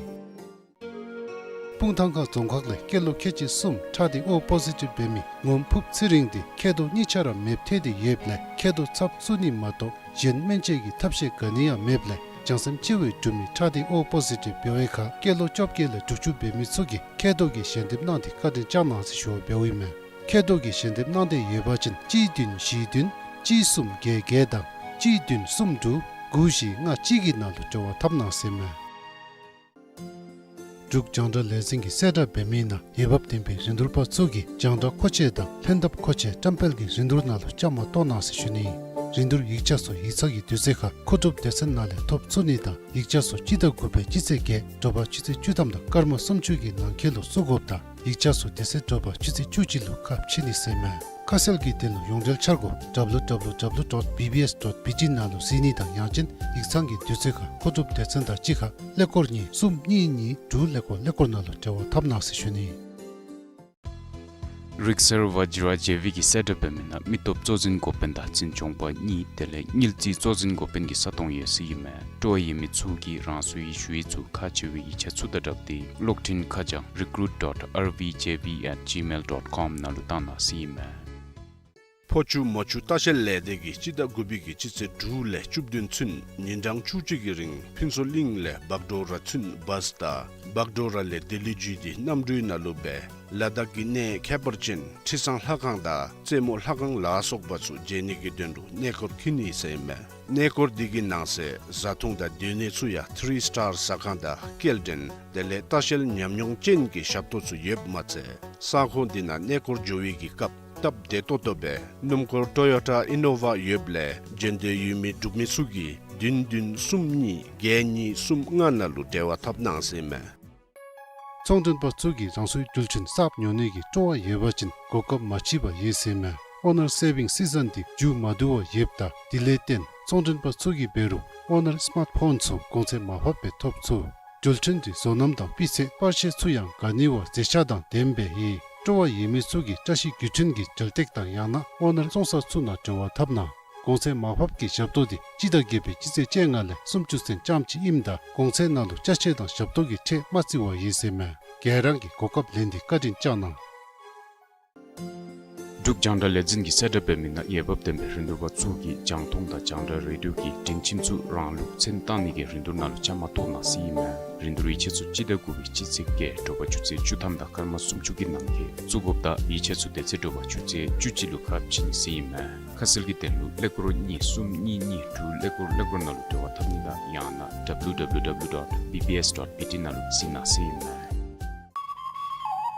སྤུངས་ཐང་ཁ་རྫོང་ཁག་ལས་སྐྱེས་ལོ་ཁལ་གཅིག་གསུམ་ཁྲག་ལྡན་ཨོ་པོ་སི་ཊིབ་འབད་མི་ངོམ་ཕུབ་ཚེ་རིང་འདི་མཁལ་རྡོག་གཉིས་ཆ་ར་མེདཔ་ཐལ་ཏེ་ཡོདཔ་ལས་མཁལ་རྡོག་ཚབ་བཙུགས་ནི་མ་གཏོགས་གཞན་སྨན་བཅོས་ཀྱི་ཐབས་ཤེས་ག་ནི་ཡང་མེདཔ་ལས་བྱང་སེམས་ཅིག་སྦེ་སྒྲུབ་མི་ཁྲག་ལྡན་ཨོ་པོ་སི་ཊིབ་འབད་བའི་ཁར་སྐྱེས་ལོ་བཅོ་བརྒྱད་ལས་དྲུག་ཅུ་འབད་མི་ཚུ་གིས་མཁལ་རྡོག་གི་ཞལ་འདེབས་གནང་སྟེ་བཀའ་དྲིན་བསྐྱང་གནང་ཟེར་ཞུ་བ་འབདཝ་ཨིན་མས། མཁལ་རྡོག་གི་ཞལ་འདེབས་གནང་འདོད་ཡོད་པ་ཅིན་གཅིག་བདུན་བཞི་བདུན་གཅིག་གསུམ་བརྒྱད་བརྒྱད་དང་གཅིག་བདུན་གསུམ་དྲུག་དགུ་བཞི་ལྔ་གཅིག་གི་ནང་ལུ་འབྲེལ་བ་འཐབ་གནང་ཟེར་མས། འབྲུག་རྒྱང་བསྒྲགས་ལས་འཛིན་གྱིས་གསལ་བསྒྲགས་འབད་མི་ནང་འོས་འབབ་ལྡན་པའི་རིན་བསྡུར་པ་ཚུ་གིས་རྒྱང་བསྒྲགས་མཁོ་ཆས་དང་ལྷན་ཐབས་མཁོ་ཆས་བཀྲམ་སྤེལ་གྱི་རིན་བསྡུར་ནང་ལུ་བཅའ་མར་གཏོགས་གནང་ཟེར་ཞུ་ནི། རིན་བསྡུར་ཡིག་ཆ་ཚུ་ཡིག་ཚང་གི་དུས་ཚོད་ཁར་མཁོ་སྒྲུབ་སྡེ་ཚན་ནང་ལས་ཐོབ་ཚུགས་ནི་དང་ཡིག་ཆ་ཚུ་སྤྱི་ཟླ་དགུ་པའི་སྤྱི་ཚེས་བརྒྱད་དྲོ་པ་ཆུ་ཚོད་བཅུ་ཐམ་དང་སྐར་མ་སུམ་ཅུ་གི་ནང་འཁོད་ལུ་བཙུགས་དགོཔ་དང་ཡིག་ཆ་ཚུ་དེ་ཚེ་དྲོ་པ་ཆུ་ཚོད་བཅུ་གཅིག་ལུ་ཁ་ཕྱེ་ནི་ཟེར་མས། ཁ་གསལ་གྱི་དོན་ལུ་ཡོངས་འབྲེལ་འཆར་སྒོ་W W W dot B B S dot B T ནང་ལུ་གཟིགས་ནི་དང་ཡང་ཅིན་ཡིག་ཚང་གི་དུས་ཚོད་ཁར་མཁོ་སྒྲུབ་སྡེ་ཚན་དང་གཅིག་ཁར་ཀླད་ཀོར་གཉིས་གསུམ་གཉིས་གཉིས་དྲུག་ཀླད་ཀོར་ཀླད་ཀོར་ནང་ལུ་འབྲེལ་བ་འཐབ་གནང་ཟེར་ཞུ་ནི། རིག་གསར་བཛྲ་ཇེ་ཝི་གིས་གསལ་བསྒྲགས་འབད་མི་ནང་མི་སྟོབས་གཙོ་འཛིན་འགོ་དཔོན་དང་འཛིན་སྐྱོང་པ་གཉིས་དེ་ལས་དངུལ་རྩིས་གཙོ་འཛིན་འགོ་དཔོན་གྱི་ས་སྟོང་ཡོད་ཟེར་ཨིན་མས། སྤྲོ་བ་ཡོད་མི་ཚུ་གིས་རང་སོའི་ཞུ་ཡིག་ཚུ་ཁག་ཆེ་བའི་ཡིག་ཆ་ཚུ་དང་སྦྲགས་ཏེ་གློག་འཕྲིན་ཁ་བྱང་recruit dot R V J V at gmail dot com ནང་ལུ་བཏང་གནང་ཟེར་ཨིན་མས། ཕོ་ཆུ་མོ་ཆུ་ལྟ་བཤལ་ལས་སྡེ་གིས་སྤྱི་ཟླ་དགུ་པའི་གི་སྤྱི་ཚེས་དྲུག་ལས་བཅུ་བདུན་ཚུན་ཉིན་གྲངས་བཅུ་གཅིག་གི་རིང་ཕུན་ཚོགས་གླིང་ལས་བག་གྲོ་ར་ཚུན་བཱས་དང་བག་གྲོ་ར་ལས་ལྡི་ལི་བརྒྱུད་དེ་གནམ་གྲུའི་ནང་ལུ་སྦེ་ལ་དྭགས་ཀྱི་གནས་ཁྱད་པར་ཅན་ཁྲི་བཟང་ལྷ་ཁང་དང་རྩེ་མོ་ལྷ་ཁང་ལ་སོགས་པ་ཚུ་མཇལ་ནི་གི་དོན་ལུ་གནས་སྐོར་འཁྱིད་ནི་ཟེར་ཨིན་མས། གནས་སྐོར་འདི་གི་ནང་གསེས་བཟའ་འཐུང་དང་སྡོད་གནས་ཚུ་ཡང་ཐི་རི་སི་ཊར་ཟ་ཁང་དང་སྐྱེལ་འདྲེན་དེ་ལས་ལྟ་བཤལ་ཉམས་མྱོང་ཅན་གྱི་ཞབས་ཏོག་ཚུ་ཡོདཔ་མ་ཚད་ས་ཁོངས་འདི་ནང་གནས་སྐོར་འགྱོ་བའི་གི་སྐབས་ སྟབས་བདེ་ཏོག་ཏོ་སྦེ་སྣུམ་འཁོར་ཊོ་ཡོ་ཊ་ཨི་ནོ་ཝ་ཡོདཔ་ལས་འབྱོན་འདོད་ཡོད་མི་འབྲུག་མི་ཚུ་གིས་བདུན་བདུན་གསུམ་གཉིས་བརྒྱད་གཉིས་གསུམ་ལྔ་ནང་ལུ་འབྲེལ་བ་འཐབ་གནང་ཟེར་ཨིན་མས། ཚོང་མགྲོན་པ་ཚུ་གིས་རང་སོའི་རྒྱུ་ཆ་གསརཔ་ཉོ་ནི་གི་སྤྲོ་བ་ཡོད་པ་ཅིན་གོ་སྐབས་མ་མཆིས་པར་ཡོད་ཟེར་མས། ཨོ་ནར་སེ་བིང་སི་ཛན་འདི་མཇུག་མ་བསྡུ་བར་ཡོདཔ་ད་དེ་ལས་བརྟེན་ཚོང་མགྲོན་པ་ཚུ་གིས་འབད་རུང་ཨོ་ནར་སི་མཱཊ་ཕོན་ཚུ་གོང་ཚད་མར་ཕབ་སྦེ་ཐོབ་ཚུགས། རྒྱུ་ཆ་འདི་བཟོ་རྣམ་དང་སྤུས་ཚད་པར་ཤེས་ཚུ་ཡང་དགའ་ནི་བ་མཛེས་ཆ་དང་ལྡནམ་སྦེ་ཡོད། སྤྲོ་བ་ཡོད་མི་ཚུ་གིས་བཀྲ་ཤིས་རྒྱུ་ཆ་གི་རྒྱལ་སྟེགས་དང་ཡང་ན་ཨོ་ནར་བཙོང་ས་ཚུ་ནང་འབྲེལ་བ་འཐབ་གནང་། གོང་ཚད་མར་ཕབ་ཀྱི་ཞབས་ཏོག་འདི་སྤྱི་ཟླ་བརྒྱད་པའི་སྤྱི་ཚེས་བཅོ་ལྔ་ལས་སུམ་ཅུ་སོ་ཙམ་ཅིག་ཨིནམ་ད་གོང་ཚད་ནང་ལུ་ཅ་ཆས་དང་ཞབས་ཏོག་གི་ཁྲལ་མ་བརྩི་བར་ཡོད་ཟེར་མས། ཁྱེད་རང་གིས་གོ་སྐབས་ལེན་ཏེ་བཀའ་དྲིན་བསྐྱང་གནང་། འབྲུག་རྒྱང་བསྒྲགས་ལས་འཛིན་གྱིས་གསལ་བསྒྲགས་འབད་མི་ནང་འོས་འབབ་ལྡན་པའི་རིན་བསྡུར་པ་ཚུ་གིས་རྒྱང་མཐོང་དང་རྒྱང་བསྒྲགས་རེ་ཌིའོ་གི་སྒྲིང་ཁྱིམ་ཚུ་རང་ལུགས་མཚན་བཏགས་ནི་གི་རིན་བསྡུར་ནང་ལུ་བཅའ་མར་གཏོགས་གནང་ཟེར་ཨིན་མས། རིན་བསྡུར་ཡིག་ཆ་ཚུ་སྤྱི་ཟླ་དགུ་པའི་སྤྱི་ཚེས་བརྒྱད་དྲོ་པ་ཆུ་ཚོད་བཅུ་ཐམ་དང་སྐར་མ་སུམ་ཅུ་གི་ནང་འཁོད་བཙུགས་དགོཔ་དང་ཡིག་ཆ་ཚུ་དེ་ཚེ་དྲོ་པ་ཆུ་ཚོད་བཅུ་གཅིག་ལུ་ཁ་ཕྱེ་ནི་ཟེར་ཨིན་མས། ཁ་གསལ་གྱི་དོན་ལུ་ཀླད་ཀོར་གཉིས་གསུམ་གཉིས་གཉིས་དྲུག་ཀླད་ཀོར་ཀླད་ཀོར་ནང་ལུ་འབྲེལ་བ་འཐབ་ནི་དང་ཡང་ན་W W W dot B B S dot B T ནང་ལུ་གཟིགས་གནང་ཟེར་ཨིན་མས།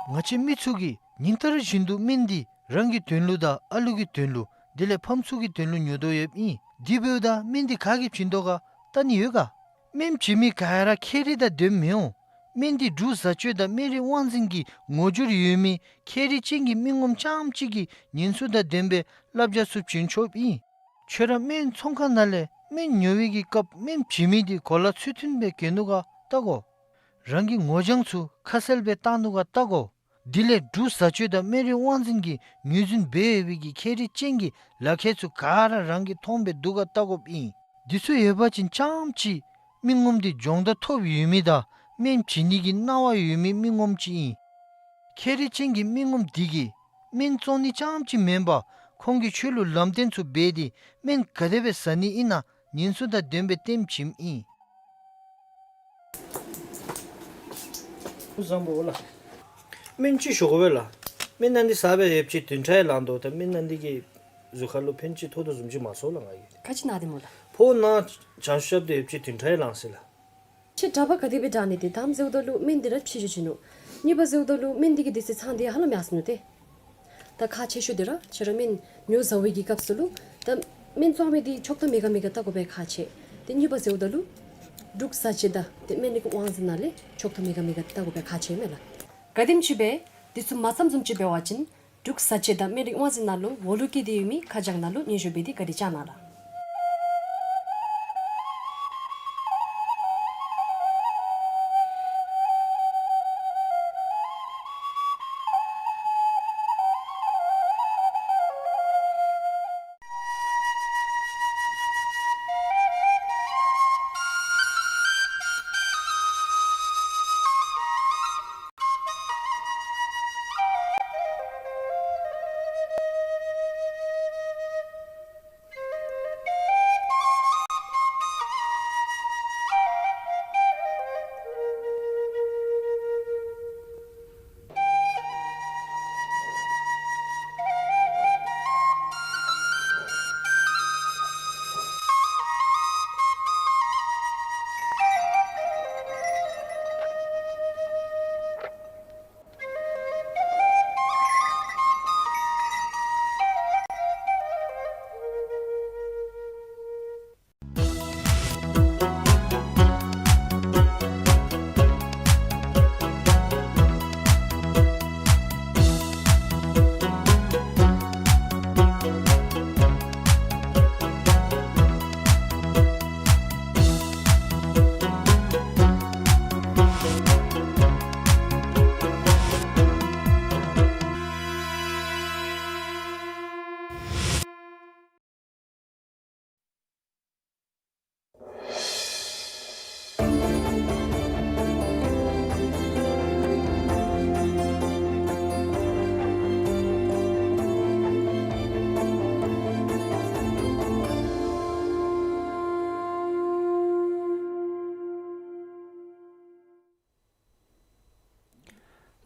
ང་བཅས་མི་ཚུ་གིས་ཉིན་ལྟར་བཞིན་དུ་སྨན་འདི་རང་གི་དོན་ལུ་དང་ཨ་ལུ་གི་དོན་ལུ་དེ་ལས་ཕམ་ཚུ་གི་དོན་ལུ་ཉོ་དོ་ཡོདཔ་ཨིན། དེ་འབདཝ་ད་སྨན་འདི་ག་གིས་བྱིན་དོ་ག་བལྟ་ནི་ཡོད་ག། སྨན་བྱིན་མི་ག་ར་ཁྱད་རིག་དང་ལྡནམ་མི་འོང་། སྨན་འདི་འབྲུག་བཟའ་སྤྱོད་དང་སྨན་རིག་དབང་འཛིན་གྱི་ངོ་སྦྱོར་ཡོད་མི་ཁྱད་རིག་ཅན་གྱི་མི་ངོམ་རྐྱངམ་གཅིག་གིས་ཉེན་སྲུང་དང་ལྡན་པའི་བསླབ་བྱ་ཚུ་བྱིན་ཆོགཔ་ཨིན། ཁྱོད་ར་སྨན་ཚོང་ཁང་ནང་ལས་སྨན་ཉོ་བའི་གི་སྐབས་སྨན་བྱིན་མི་འདི་གོ་ལ་ཚུལ་མཐུན་སྦེ་གྱོན་ནུག་ག་བལྟ་དགོ། རང་གི་ངོ་རྒྱང་ཚུ་ཁ་གསལ་སྦེ་བཏགས་ནུག་ག་བལྟ་དགོ། དེ་ལས་འབྲུག་བཟའ་སྤྱོད་དང་སྨན་རིག་དབང་འཛིན་གྱིས་ངོས་འཛིན་འབད་ཡོད་པའི་གི་ཁྱད་རིག་ཅན་གྱི་ལག་ཁྱེར་ཚུ་ག་ར་རང་གིས་མཐོངམ་སྦེ་འདུག་ག་བལྟ་དགོཔ་ཨིན། འདི་ཚུ་ཡོད་པ་ཅིན་རྐྱངམ་ཅིག་མི་ངོམ་འདི་སྦྱོང་བརྡར་ཐོབ་ཡོད་མི་དང་སྨན་བྱིན་ནི་གི་གནང་བ་ཡོད་མི་མི་ངོམ་ཅིག་ཨིན། ཁྱད་རིག་ཅན་གྱི་མི་ངོམ་འདི་གིས་སྨན་བཙོང་ནི་རྐྱངམ་ཅིག་མེན་པར་ཁོང་གིས་ཁྱོད་ལུ་ལམ་སྟོན་ཚུ་འབད་དེ་སྨན་ག་དེ་སྦེ་བཟའ་ནི་ཨིན་ན་ཉེན་སྲུང་དང་ལྡན་པའི་སྟོནམ་བྱིནམ་ཨིན། སྐུ་གཟུགས་བཟང་པོ་ལགས། སྨན་ཅིག་ཞུ་དགོ་པས་ལགས། སྨན་ནང་འདི་བཟའ་བའི་ཡོདཔ་ཅིག་བདུན་ཕྲག་ལང་དོ། ད་སྨན་ནང་འདི་གིས་གཟུགས་ཁར་ལུ་ཕན་ཅིག་ཐོགས་དོ་བཟུམ་ཅིག་མ་ཚོར་ལགས་ང་གིས། ག་ཅི་ན་སྟེ་སྨོ་ལགས། ཕོཝ་ནང་བྱང་ཤུབ་དེ་ཡོདཔ་ཅིག་བདུན་ཕྲག་ལང་ཟེར་ལགས། ཁྱེད་དྲག་པ་ག་དེ་སྦེ་དྲག་ནི་དེ་དང་ཟེརཝ་ད་ལུ་སྨན་འདི་ར་ཕྱི་ཞུ་བྱིན་ནུག། གཉིས་པ་ཟེརཝ་ད་ལུ་སྨན་འདི་གི་དུས་ཚོད་ཚང་སྟེ་ཧ་ལམ་ཡར་སོ་ནུག་ཏེ། ད་ཁག་ཆེ་ཤོས་འདི་ར་ཁྱེད་ར་སྨན་ཉོ་བཟའ་བའི་གི་སྐབས་སུ་ལུ་ད་སྨན་བཙོང་མི་འདི་ཆོག་ཐམ་མེད་ག་མེད་ག་བལྟ་དགོ་པའི་ཁག་ཆེ། ཏེ་གཉིས་པ་ཟེརཝ་ད་ལུ་འབྲུག་བཟའ་སྤྱོད་དང་ཏེ་སྨན་རིག་དབང་འཛིན་ནང་ལས་ཆོག་ཐམ་མེད་ག་མེད་ག་བལྟ་དགོ་པའི་ཁག་ཆེ་མས་ལགས། ག་དེམ་ཅིག་སྦེ་འདི་ཚུ་མ་ཚངམ་བཟུམ་ཅིག་འབད་བ་ཅིན་འབྲུག་བཟའ་སྤྱོད་དང་སྨན་རིག་དབང་འཛིན་ནང་ལུ་འོག་ལུ་བཀོད་དེ་ཡོད་མི་ཁ་བྱང་ནང་ལུ་སྙན་ཞུ་འབད་དེ་བཀའ་དྲིན་བསྐྱང་གནང་ལགས།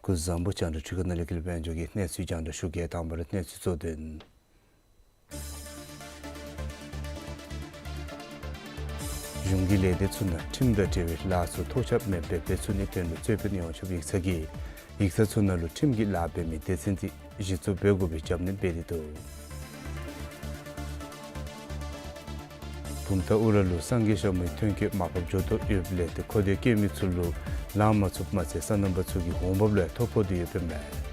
སྐུ་གཟུགས་བཟང་པོ། རྒྱང་བསྒྲགས་འཕྲུལ་ཁང་ནང་ལས་དགེ་ལེགས་དཔལ་འབྱོར་གྱིས་གནས་ཚུལ་རྒྱང་བསྒྲགས་ཞུ་གེ། དང་པ་ར་གནས་ཚུལ་གཙོ་དོན། གཞུང་གི་ལས་སྡེ་ཚུ་ནང་ཁྲིམས་དང་འབྲེལ་བའི་ལཱ་ཚུ་ཐོ་ཆབ་མེདཔ་སྦེ་འབད་ཚུགས་ནིའི་དོན་ལུ་རྩོད་དཔོན་ཡོངས་ཁྱབ་ཡིག་ཚང་གིས་ ཡིག་ཚང་ཚུ་ནང་ལུ་ཁྲིམས་ཀྱི་ལཱ་འབད་མི་སྡེ་ཚན་ཅིག་གཞི་བཙུགས་འབད་དགོ་པའི་རྒྱབ་སྣོན་འབད་དེ་འདུག། བུམ་ཐང་ཨུ་ར་ལུ་སངས་རྒྱས་ཞྭ་མོའི་ཐོན་སྐྱེད་མར་ཕབ་འགྱོ་དོ་ཡོདཔ་ལས་ཏེ་མཁོ་འདོད་བསྐྱེད་མི་ཚུ་ལུ་ལང་མ་ཚུགསཔ་མ་ཚད་སོ་ནམ་པ་ཚུ་གི་འོང་འབབ་ལུ་ཡང་ཐོ་ཕོག་དོ་ཡོདཔ་ཨིན་མས།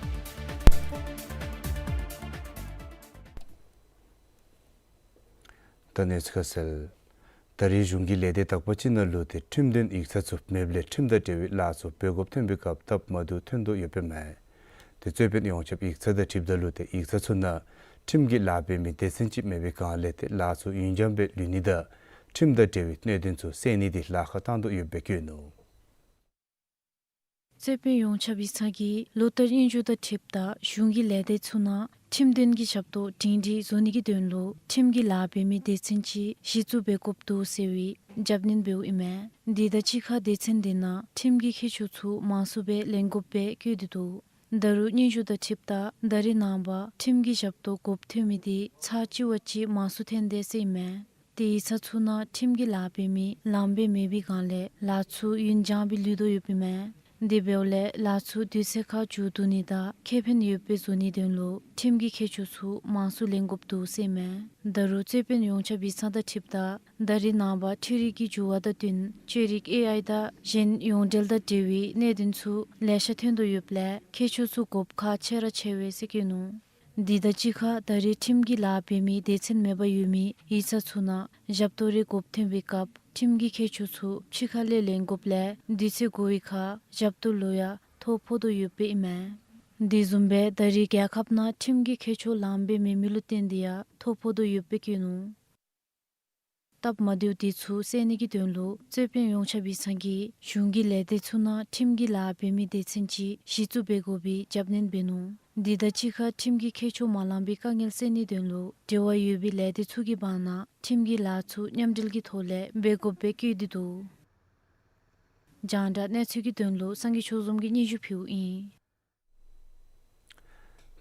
ད་གནས་ཚུལ་ཁ་གསལ། ད་རེས་གཞུང་གི་ལས་སྡེ་དག་པ་ཅིག་ནང་ལུ་ཏེ་ཁྲིམས་དོན་ཡིག་ཚང་ཚུ་མེདཔ་ལས་ཁྲིམས་དང་འབྲེལ་བའི་ལཱ་ཚུ་འབད་དགོཔ་ཐོན་པའི་སྐབས་སྟབས་མ་བདེཝ་ཐོན་དོ་ཡོདཔ་ཨིན་མས། ཏེ་རྩོད་དཔོན་ཡོངས་ཁྱབ་ཡིག་ཚང་དང་འཁྲིལཝ་ད་ལུ་ཏེ་ཡིག་ཚང་ཚུ་ནང་ཁྲིམས་ཀྱི་ལཱ་འབད་མི་སྡེ་ཚན་ཅིག་མེད་པའི་སྒང་ལས་ཏེ་ལཱ་ཚུ་ཡུན་འགྱངས་སྦེ་ལུས་ནི་དང་ཁྲིམས་དང་འབྲེལ་བའི་གནད་དོན་ཚུ་སེལ་ནི་འདི་ལཱ་ཁག་བཏང་དོ་ཡོདཔ་སྦེ་བཀོད་ནུག། རྩོད་དཔོན་ཡོངས་ཁྱབ་ཡིག་ཚང་གིས་ལོ་ལྟར་སྙན་ཞུ་དང་འཁྲིལཝ་ད་གཞུང་གི་ལས་སྡེ་ཚུ་ནང་ཁྲིམས་དོན་གྱི་ཞབས་ཏོག་སྒྲིང་སྒྲིང་བཟོ་ནི་གི་དོན་ལུ་ཁྲིམས་ཀྱི་ལཱ་འབད་མི་སྡེ་ཚན་ཅིག་གཞི་བཙུགས་འབད་དགོཔ་འདུག་ཟེར་བའི་རྒྱབ་སྣོན་འབདཝ་ཨིན་མས། འདི་དང་གཅིག་ཁར་སྡེ་ཚན་འདི་ནང་ཁྲིམས་ཀྱི་མཁས་མཆོག་ཚུ་མང་སུ་སྦེ་ལེན་དགོཔ་སྦེ་བཀོད་དེ་འདུག། ད་རུང་སྙན་ཞུ་དང་འཁྲིལཝ་ད་ད་རེས་ནངས་པ་ཁྲིམས་ཀྱི་ཞབས་ཏོག་དགོཔ་ཐོན་མི་འདི་ཚར་གཅིག་བ་ཅིག་མང་སུ་ཐོན་དེས་ཟེར་ཨིན་མས། ཏེ་ཡིག་ཚང་ཚུ་ནང་ཁྲིམས་ཀྱི་ལཱ་འབད་མི་ལངམ་སྦེ་མེད་པའི་སྒང་ལས་ལཱ་ཚུ་ཡུན་འགྱངས་སྦེ་ལུས་དོ་ཡོདཔ་ཨིན་མས། དེ་འབདཝ་ལས་ལཱ་ཚུ་དུས་ཚོད་ཁར་མཇུག་བསྡུ་ནི་དང་ཁེ་ཕན་ཡོདཔ་སྦེ་བཟོ་ནིའི་དོན་ལུ་ཁྲིམས་ཀྱི་མཁས་མཆོག་ཚུ་མང་སུ་ལེན་དགོཔ་འདུག་ཟེར་ཨིན་མས། ད་རུང་རྩོད་དཔོན་ཡོངས་ཁྱབ་ཡིག་ཚང་དང་འཁྲིལཝ་ད་ད་རེས་ནངས་པ་འཕྲུལ་རིག་གི་འགྱུར་བ་དང་བསྟུན་བཅོས་རིག་ཨེ་ཨའི་དང་གཞན་ཡོངས་འབྲེལ་དང་འབྲེལ་བའི་གནད་དོན་ཚུ་ལེ་ཤ་ཐོན་དོ་ཡོདཔ་ལས་མཁས་མཆོག་ཚུ་དགོཔ་ཁག་ཆེ་ར་ཆེ་བས་ཟེར་བཀོད་ནུག། འདི་དང་གཅིག་ཁར་ད་རེས་ཁྲིམས་ཀྱི་ལཱ་འབད་མི་སྡེ་ཚན་མེད་པར་ཡོད་མི་ཡིག་ཚང་ཚུ་ནང་ཞབས་ཏོག་རེ་དགོཔ་ཐོན་པའི་སྐབས་ཁྲིམས་ཀྱི་མཁས་མཆོག་ཚུ་ཕྱི་ཁ་ལས་ལེན་དགོཔ་ལས་དུས་ཚོད་འགོར་བའི་ཁར་ཞབས་ཏོག་ལུ་ཡང་ཐོ་ཕོག་དོ་ཡོདཔ་ཨིན་མས། དེ་བཟུམ་སྦེ་ད་རེས་རྒྱལ་ཁབ་ནང་ཁྲིམས་ཀྱི་མཁས་མཆོག་ལངམ་སྦེ་མེད་མི་ལུ་བརྟེན་ཏེ་ཡང་ཐོ་ཕོག་དོ་ཡོདཔ་སྦེ་བཀོད་ནུག། སྟབས་མ་བདེཝ་དེ་ཚུ་སེལ་ནི་གི་དོན་ལུ་རྩོད་དཔོན་ཡོངས་ཁྱབ་ཡིག་ཚང་གིས་གཞུང་གི་ལས་སྡེ་ཚུ་ནང་ཁྲིམས་ཀྱི་ལཱ་འབད་མི་སྡེ་ཚན་ཅིག་གཞི་བཙུགས་འབད་དགོ་པའི་རྒྱབ་སྣོན་འབད་ནུག། འདི་དང་གཅིག་ཁར་ཁྲིམས་ཀྱི་མཁས་མཆོག་མ་ལངམ་པའི་དཀའ་ངལ་སེལ་ནིའི་དོན་ལུ་འབྲེལ་བ་ཡོད་པའི་ལས་སྡེ་ཚུ་གི་བར་ན་ཁྲིམས་ཀྱི་ལཱ་ཚུ་མཉམ་འབྲེལ་གྱི་ཐོག་ལས་འབད་དགོཔ་སྦེ་བཀོད་དེ་འདུག། རྒྱང་བསྒྲགས་གནས་ཚུལ་གྱི་དོན་ལུ་སངས་རྒྱས་ཆོས་འཛོམས་ཀྱིས་སྙན་ཞུ་ཕུལཝ་ཨིན།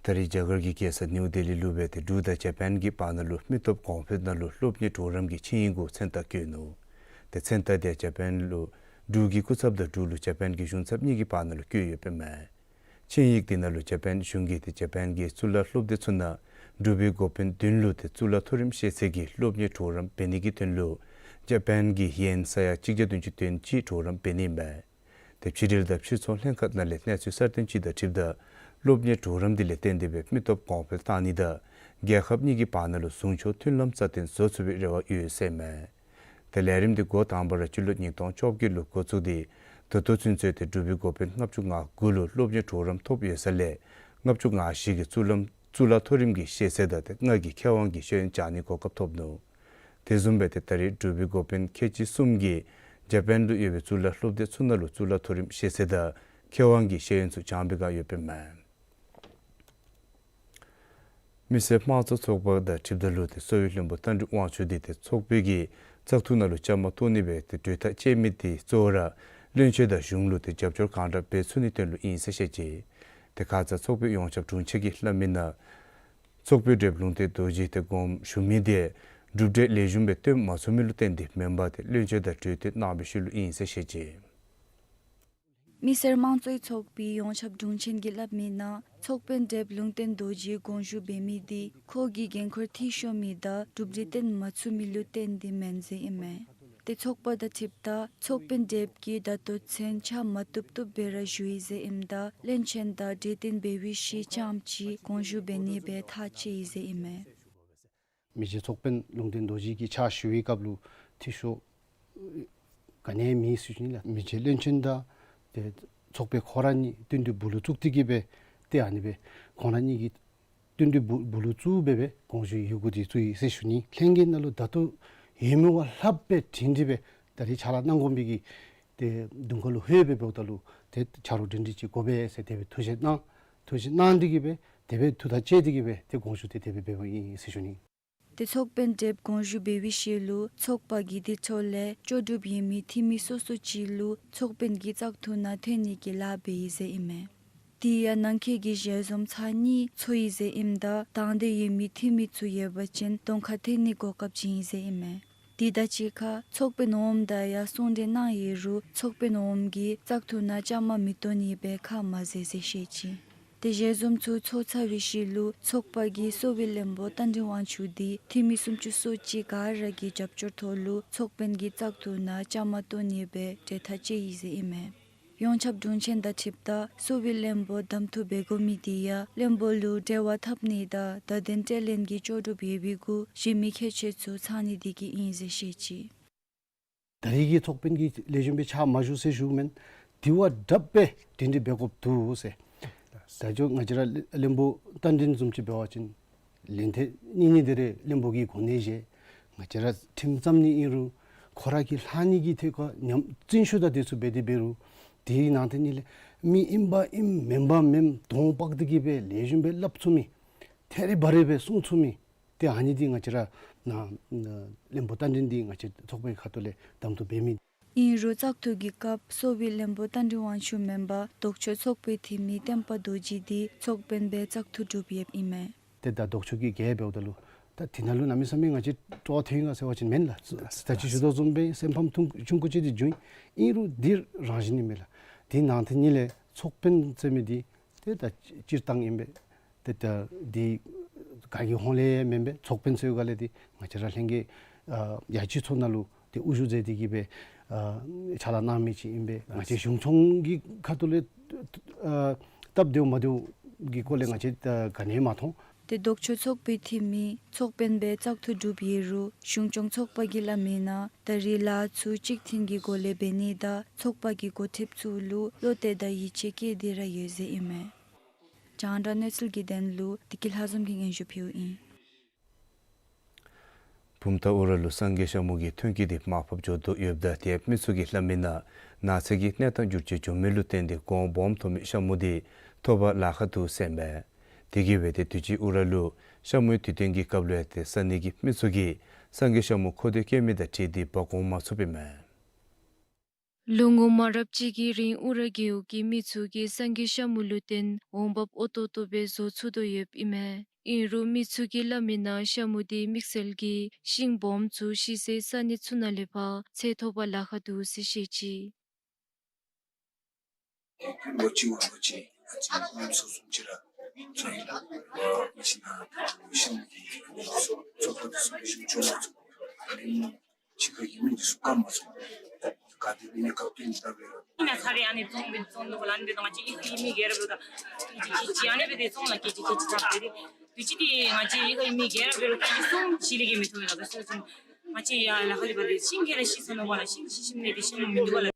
ད་རེས་རྒྱ་གར་གྱི་རྒྱལ་ས་ནིའུ་ལྡི་ལི་ལུ་སྦེ་ཏེ་འབྲུག་དང་ཇ་པཱན་གྱི་བར་ན་ལུ་མི་སྟོབས་གོང་འཕེལ་ནང་ལུ་སློབ་གཉེར་གྲོགས་རམ་གྱི་ཆིངས་ཡིག་གུ་མཚན་རྟགས་བཀོད་ནུག། ཏེ་མཚན་རྟགས་དེ་ཇ་པཱན་ལུ་འབྲུག་གི་སྐུ་ཚབ་དང་འབྲུག་ལུ་ཇ་པཱན་གྱི་གཞུང་ཚབ་གཉིས་ཀྱི་བར་ན་ལུ་བཀོད་ཡོདཔ་ཨིན་མས། ཆིངས་ཡིག་དེ་ནང་ལུ་ཇ་པཱན་གཞུང་གིས་ཏེ་ཇ་པཱན་གྱི་གཙུག་ལག་སློབ་སྡེ་ཚུ་ནང་འབྲུག་པའི་འགོ་དཔོན་བདུན་ལུ་ཏེ་གཙུག་ལག་མཐོ་རིམ་ཤེས་ཚད་ཀྱི་སློབ་གཉེར་གྲོགས་རམ་འབད་ནི་གི་དོན་ལུ་ཇ་པཱན་གྱི་ཡེན་ས་ཡ་གཅིག་བརྒྱ་བདུན་ཅུ་དོན་གཅིག་གྲོགས་རམ་འབད་ནི་ཨིན་མས། ཏེ་ཕྱི་འབྲེལ་དང་ཕྱིར་ཚོང་ལྷན་ཁག་ནང་ལས་གནས་ཚུལ་གསར་བཏོན་ཅིག་དང་འཁྲིལཝ་ད་སློབ་གཉེར་གྲོགས་རམ་དེ་ལས་བརྟེན་ཏེ་སྦེ་མི་སྟོབས་གོང་འཕེལ་བཏང་ནི་དང་རྒྱལ་ཁབ་གཉིས་ཀྱི་བར་ན་ལུ་ཟུང་ཕྱོགས་མཐུན་ལམ་རྩ་བརྟན་བཟོ་ཚུགས་པའི་རེ་བ་ཡོད་ཟེར་ཨིན་མས། ཏེ་ལས་རིམ་དེ་འགོ་དང་པ་ར་སྤྱི་ལོ་ཉིས་སྟོང་བཅོ་བརྒྱད་ལུ་འགོ་བཙུགས་ཏེ་ད་ལྟོ་ཚུན་ཚོད་ཏེ་འབྲུག་པའི་འགོ་དཔོན་ལྔ་བཅུ་ང་དགུ་ལུ་སློབ་གཉེར་གྲོགས་རམ་ཐོབ་ཡོད་ས་ལས་ལྔ་བཅུ་ང་བཞི་གིས་གཙུག་ལམ་གཙུག་ལག་མཐོ་རིམ་གྱི་ཤེས་ཚད་དང་ཏེ་ལྔ་གིས་མཁས་དབང་གི་ཤེས་ཡོན་སྦྱང་ནིའི་གོ་སྐབས་ཐོབ་ནུག། དེ་བཟུམ་སྦེ་ཏེ་ད་རེས་འབྲུག་པའི་འགོ་དཔོན་ཁལ་གཅིག་གསུམ་གྱིས་ཇ་པཱན་ལུ་ཡོད་པའི་གཙུག་ལག་སློབ་སྡེ་ཚུ་ནང་ལུ་གཙུག་ལག་མཐོ་རིམ་ཤེས་ཚད་དང་མཁས་དབང་གི་ཤེས་ཡོན་ཚུ་སྦྱང་པའི་བསྒང་ཡོདཔ་ཨིན་མས། མི་སེར་དམངས་གཙོ་ཚོགས་པ་དང་འཁྲིལཝ་ད་ལུ་ཏེ་གསོ་བའི་བློན་པོ་རྟ་མགྲིན་དབང་ཕྱུག་འདི་ཏེ་ཚོགས་པའི་གི་བཙག་འཐུ་ནང་ལུ་བཅའ་མར་གཏོགས་ནི་སྦེ་ཏེ་གྲོས་ཐག་བཅད་མི་དེ་གཙོ་བོ་ར་བློན་ཆེན་དང་གཞུང་ལུ་ཏེ་རྒྱབ་སྐྱོར་གང་དྲག་འབད་ཚུགས་ནིའི་དོན་ལུ་ཨིན་ཟེར་བཤད་ཅི། ཏེ་ཁ་ཙ་ཚོགས་པའི་ཡོངས་ཁྱབ་དྲུང་ཆེན་གྱིས་སླབ་མི་ནང་ཚོགས་པའི་བགྲེསཔ་ལུང་བསྟན་རྡོ་རྗེ་ཏེ་དགོངསམ་ཞུ་མི་དེ་གྲུབ་འབྲས་ལེགས་ཤོམ་སྦེ་སྟོན་མ་ཚུགས་མི་ལུ་བརྟེན་ཏེ་མེན་པར་ཏེ་བློན་ཆེན་དང་གྲོས་བསྟུན་གནང་བའི་ཤུལ་ལུ་ཨིན་ཟེར་བཤད་ཅི། མི་སེར་དམངས་གཙོའི་ཚོགས་པའི་ཡོངས་ཁྱབ་དྲུང་ཆེན་གྱིས་སླབ་མི་ནང་ཚོགས་དཔོན་བགྲེསཔ་ལུང་བསྟན་རྡོ་རྗེ་དགོངས་ཞུ་འབད་མི་དེ་ཁོ་གི་འགན་ཁུར་འཐུས་ཤོར་མི་དང་གྲུབ་འབྲས་སྟོན་མ་ཚུགས་མི་ལུ་བརྟེན་ཏེ་མེན་ཟེར་ཨིན་མས། ཏེ་ཚོགས་པ་དང་འཁྲིལཝ་ད་ཚོགས་དཔོན་བགྲེསཔ་གིས་ད་ལྟོ་ཚུན་ཕྱག་མ་བཏུབ་བཏུབ་སྦེ་ར་བཞུགས་ཡི་ཟེར་ཨིནམ་ད་བློན་ཆེན་དང་གྲོས་བསྟུན་འབད་བའི་ཤུལ་རྐྱངམ་ཅིག་དགོངས་ཞུ་འབད་ནི་སྦེ་ཐག་བཅད་ཡི་ཟེར་ཨིན་མས། མི་རྗེ་ཚོགས་དཔོན་ལུང་བསྟན་རྡོ་རྗེ་གིས་ཕྱག་ཞུ་བའི་སྐབས་ལུ་འཐུས་ཤོར་ག་ནི་ཡང་མེད་ཟེར་ཞུ་ནི་ལགས། མི་རྗེ་བློན་ཆེན་དང་ཏེ་ཚོགས་པའི་ཁོ་ར་གཉིས་བསྟུན་གྲོས་སྦུག་ལུ་བཙུགས་ཏེ་གི་སྦེ་ཏེ་ཨ་ནི་སྦེ་ཁོང་ར་གཉིས་ཀྱིས་བསྟུན་གྲོས་སྦུག་སྦུག་ལུ་བཙུགས་སྦེ་སྦེ་དགོངས་ཞུའི་ཡི་གུ་དེ་བཙུགས་ཡི་ཟེར་ཞུ་ནི། ལྷན་རྒྱས་ནང་ལུ་ད་ལྟོ་ཡོད་མི་བ་ལྷགཔ་སྦེ་དྲིན་དྲི་སྦེ་ད་རེས་ཕྱག་ལཱ་གནང་དགོ་མི་གི་ཏེ་གདོང་ཁ་ལུ་ལྷོད་སྦེ་འབདཝ་ད་ལུ་ཏེ་ཆ་རོགས་དྲིན་དྲི་ཅིག་དགོ་པས་ཟེར་དེ་སྦེ་ཐུགས་བཞེད་གནང་། ཐུགས་བཞེད་གནང་སྟེ་གི་སྦེ་དེ་སྦེ་ཐུགས་ཐག་བཅད་དེ་གི་སྦེ་ཏེ་དགོངས་ཞུ་དེ་དེ་སྦེ་འབདཝ་ཨིན་ཟེར་ཞུ་ནི། ཏེ་ཚོགས་དཔོན་བགྲེསཔ་དགོངས་ཞུ་འབད་བའི་ཤུལ་ལུ་ཚོགས་པ་གིས་དེ་ཐོག་ལས་ལྕོགས་གྲུབ་ཡོད་མི་འཐུས་མི་སོ་སོ་ཅིག་ལུ་ཚོགས་དཔོན་གྱི་བཙག་འཐུ་ནང་ཐོན་ནི་གི་ལཱ་འབད་ཡི་ཟེར་ཨིན་མས། དེ་ཡང་ནང་འཁོད་ཀྱི་ཞལ་འཛོམས་ཚར་གཉིས་ཚོགས་ཡི་ཟེར་ཨིནམ་ད་དང་འདོད་ཡོད་མི་འཐུས་མི་ཚུ་ཡོད་པ་ཅིན་གདོང་ཁར་ཐོན་ནི་གོ་སྐབས་བྱིན་ཡི་ཟེར་ཨིན་མས། དེ་དང་གཅིག་ཁར་ཚོགས་དཔོན་འོགམ་དང་ཡང་གསུང་གྲོས་གནང་ཡོད་རུང་ཚོགས་དཔོན་འོགམ་གྱིས་བཙག་འཐུ་ནང་བཅའ་མར་མི་གཏོགས་ནི་སྦེ་ཁ་མ་བཟེད་ཟེར་བཤད་ཅི། དེ་ཞལ་འཛོམས་ཚུ་ཚོགས་ཚར་བའི་ཤུལ་ལུ་ཚོགས་པ་གིས་གསོ་བའི་བློན་པོ་རྟ་མགྲིན་དབང་ཕྱུག་དེ་འཐུས་མི་སུམ་ཅུ་སོ་གཅིག་ག་ར་གི་རྒྱབ་སྐྱོར་ཐོག་ལུ་ཚོགས་དཔོན་གྱི་བཙག་འཐུ་ནང་བཅའ་མར་གཏོགས་ནི་སྦེ་གྲོས་ཐག་བཅད་ཡི་ཟེར་ཨིན་མས། ཡོངས་ཁྱབ་དྲུང་ཆེན་དང་འཁྲིལཝ་ད་གསོ་བའི་བློན་པོ་གདམ་འཐུ་འབད་དགོ་མི་དེ་ཡང་བློན་པོ་ལུ་འབྲེལ་བ་འཐབ་ནི་དང་བརྡ་དོན་སྤྲོད་ལེན་གྱི་ལྕོགས་གྲུབ་ཡོད་པའི་གུ་གཞན་མི་ཁྱད་ཆོས་ཚུ་ཚང་ནི་དེ་གིས་ཨིན་ཟེར་བཤད་ཅི། ད་རེས་ཀྱི་ཚོགས་དཔོན་གྱི་ལེགས་ཤོམ་སྦེ་ཕྱག་མ་ཞུ་ཟེར་ཞུཝ་མེན། དེ་བ་དྲགཔ་སྦེ་གྲ་སྒྲིག་འབད་དགོཔ་འདུག་ཟེར། ད་ཅི་ང་བཅས་ར་བློན་པོ་རྟ་མགྲིན་བཟུམ་ཅིག་འབད་བ་ཅིན་ལན་ཐེངས་གཉིས་གཉིས་དེ་རེ་བློན་པོ་གི་གོ་གནས་བཞེས། ང་བཅས་ར་ཁྲིམས་བརྩམ་ནི་ཨིན་རུང་ཁོ་ར་གིས་ལྷག་ནི་གི་ཐད་ཁར་ཉམས་བརྩོན་ཤུགས་དང་དེ་ཚུ་འབད་དེ་འབད་རུང་དེའི་ནང་དེ་ཉིད་ལས་མི་ཨིན་པ་ཨིནམ་མེན་པ་མེནམ་དོགས་པ་དེ་གིས་སྦེ་ལེགས་ཤོམ་སྦེ་སླབ་ཚུགས་མི་ཐད་རི་བ་རི་སྦེ་གསུང་ཚུགས་མི་ཏེ་ཨ་ནི་འདི་ང་བཅས་ར་ནཱ་བློན་པོ་རྟ་མགྲིན་འདི་ང་བཅས་ཚོགས་པའི་ཁ་ཐུག་ལས་གདམ་འཐུ་འབད་མི། ཨིན་རུང་བཙག་འཐུ་གི་སྐབས་གསོ་བའི་བློན་པོ་རྟ་མགྲིན་དབང་ཕྱུག་མེན་པར་ལྡོག་ཕྱོགས་ཚོགས་པའི་འཐུས་མི་བསྟན་པ་རྡོ་རྗེ་འདི་ཚོགས་དཔོན་སྦེ་བཙག་འཐུ་གྲུབ་ཡོདཔ་ཨིན་མས། ཏེ་ད་ལྡོག་ཕྱོགས་ཀྱི་གེགས་འབདཝ་ད་ལུ་ད་དེ་ནང་ལུ་གནམ་མེད་ས་མེད་ང་བཅས་སྤྲོ་བ་ཐོན་ཡི་ག་ཟེར་བ་ཅིན་མེན་ལགས། ད་ཅི་ཞུ་དོ་བཟུམ་སྦེ་སེམས་ཕམ་ཐུང་ཆུང་ཀུ་ཅིག་འདི་བྱུང་ཡི། ཨིན་རུང་འདི་རང་བཞིན་ཨིན་མས་ལགས། དེ་ནང་དེ་ཉིད་ལས་ཚོགས་དཔོན་ཟེར་མི་འདི་ཏེ་ད་སྤྱིར་བཏང་ཨིན་པས། ཏེ་ད་འདི་ག་གི་ཧོང་ལས་མེན་པས། ཚོགས་དཔོན་ཟེར་ག་ལས་འདི་ང་བཅས་ར་ལྷན་རྒྱས་ཨ་ཡ་སྤྱི་ཚོགས་ནང་ལུ་ཏེ་དབུ་བཞུགས་མཛད་དེ་གི་སྦེ་ཨ་ཕྱག་ལཱ་གནང་མི་ཅིག་ཨིན་པས། ང་བཅས་གཞུང་ཚོགས་ཀྱི་ཁ་ཐུག་ལས་ཨ་སྟབས་བདེཝ་མ་བདེཝ་གི་སྐོར་ལས་ང་བཅས་ཨ་ག་ནི་མ་མཐོང་། ཏེ་ལྡོག་ཕྱོགས་ཚོགས་པའི་འཐུས་མི་ཚོགས་དཔོན་སྦེ་བཙག་འཐུ་གྲུབ་ཡོད་རུང་གཞུང་སྐྱོང་ཚོགས་པ་གིས་སླབ་མིའི་ནང་ད་རེས་ལཱ་ཚུ་གཅིག་མཐུན་གྱི་སྒོ་ལས་འབད་ནི་དང་ཚོགས་པ་གི་འགོ་ཁྲིདཔ་ཚུ་ལུ་བློ་གཏད་དང་ཡིད་ཆེས་བསྐྱེད་དེ་ར་ཡོད་ཟེར་ཨིན་མས། རྒྱང་བསྒྲགས་གནས་ཚུལ་གྱི་དོན་ལུ་བདེ་སྐྱིད་ལྷ་འཛོམས་ཀྱིས་སྙན་ཞུ་ཕུལཝ་ཨིན། བུམ་ཐང་ཨུ་ར་ལུ་སངས་རྒྱས་ཤ་མུ་གི་ཐོན་སྐྱེད་དེ་མར་ཕབ་འགྱོ་དོ་ཡོདཔ་ད་དེ་ཡང་མི་ཚུ་གིས་སླབ་མིའི་ནང་ནགས་ཚལ་གྱི་གནས་སྟངས་འགྱུར་བཅོས་འགྱོ་མི་ལུ་བརྟེན་ཏེ་གོང་སྦོམ་ཐོབ་མི་ཤ་མུ་དེ་ཐོབ་པར་ལཱ་ཁག་འདུག་ཟེར་ཨིན་པས། དེ་གིས་འབད་དེ་དུས་ཅི་ཨུ་ར་ལུ་ཤ་མུའི་དུས་སྟོན་གྱི་སྐབས་ལུ་ཡང་ཏེ་ས་གནས་ཀྱི་མི་ཚུ་གིས་སངས་རྒྱས་ཤ་མུ་མཁོ་འདོད་བསྐྱེད་མི་དང་འཁྲིལ་ཏེ་འབག་འོང་མ་ཚུགསཔ་ཨིན་མས། ལོ་ངོ་མང་རབས་ཅིག་གི་རིང་ཨུ་ར་རྒེད་འོག་གི་མི་ཚུ་གིས་སངས་རྒྱས་ཤ་མུ་ལུ་བརྟེན་འོང་འབབ་འོས་ཏོག་ཏོ་སྦེ་བཟོ་ཚུགས་དོ་ཡོདཔ་ཨིན་མས། ཨིན་རུང་མི་ཚུ་གིས་སླབ་མིའི་ནང་ཤ་མུ་དེ་དམིགས་བསལ་གྱིས་ཤིང་སྦོམ་ཚུ་ཤི་སའི་ས་གནས་ཚུ་ནང་ལས་ཕར་ཚལ་ཐོབ་པར་ལཱ་ཁག་འདུག་ཟེར་བཤད་ཅི། ལོ་གཅིག་བ་ལོ་གཅིག་ཨ་ཙི་ཉམས་སུ་སོང་ཅི་ར་ཚོར་ཡི་ལགས། ཨ་ཨིན་ཅི་ན་ཤ་མུ་གི་ཚོགས་པ་དེ་ཚུ་གི་ཤུགས་ཆུང་མ་ཚུགས། ཨ་ནི་ཕྱི་ཁ་གི་མི་འདི་ཚུ་བཀག་མ་ཚུགས། ག་དེ་སྦེ་ནི་བཀག་སྟེ་ཨིན་ད་སྦེ་ར། ཨིན་ན་ཚར་རེ་ཨ་ནི་བཙོང་སྦེ་བཙོང་དོ་ག་ལ་ཨ་ནི་སྦེ་ད་ང་བཅས་ཨི་ཁ་གི་མི་སྒེར་ར་འབད་རུང་ད་ཨ་ནི་སྦེ་དེ་བཙོང་ལགས། ཀེ་ཇི་ཀེ་ཇི་ཚར་རེ་རེ་དུས་ཅི་དེ་ང་བཅས་ཨི་ཁ་གི་མི་སྒེར་ར་འབད་རུང་ཀེ་ཇི་གསུམ་བཞི་ལས་བརྒལ་མི་ཐོབ་མས་ལགས། ད་སོ་སོ་ང་བཅས་ཡར་ལ་ཁ་ལས་འབད་དེ་ཤིང་གི་ར་ཤི་སོ་ནུག་པ་ལགས། ཤིང་ཤི་ཤིམ་ལས་དེ་ཤ་མུ་མིན་འདུག་པ་ལགས།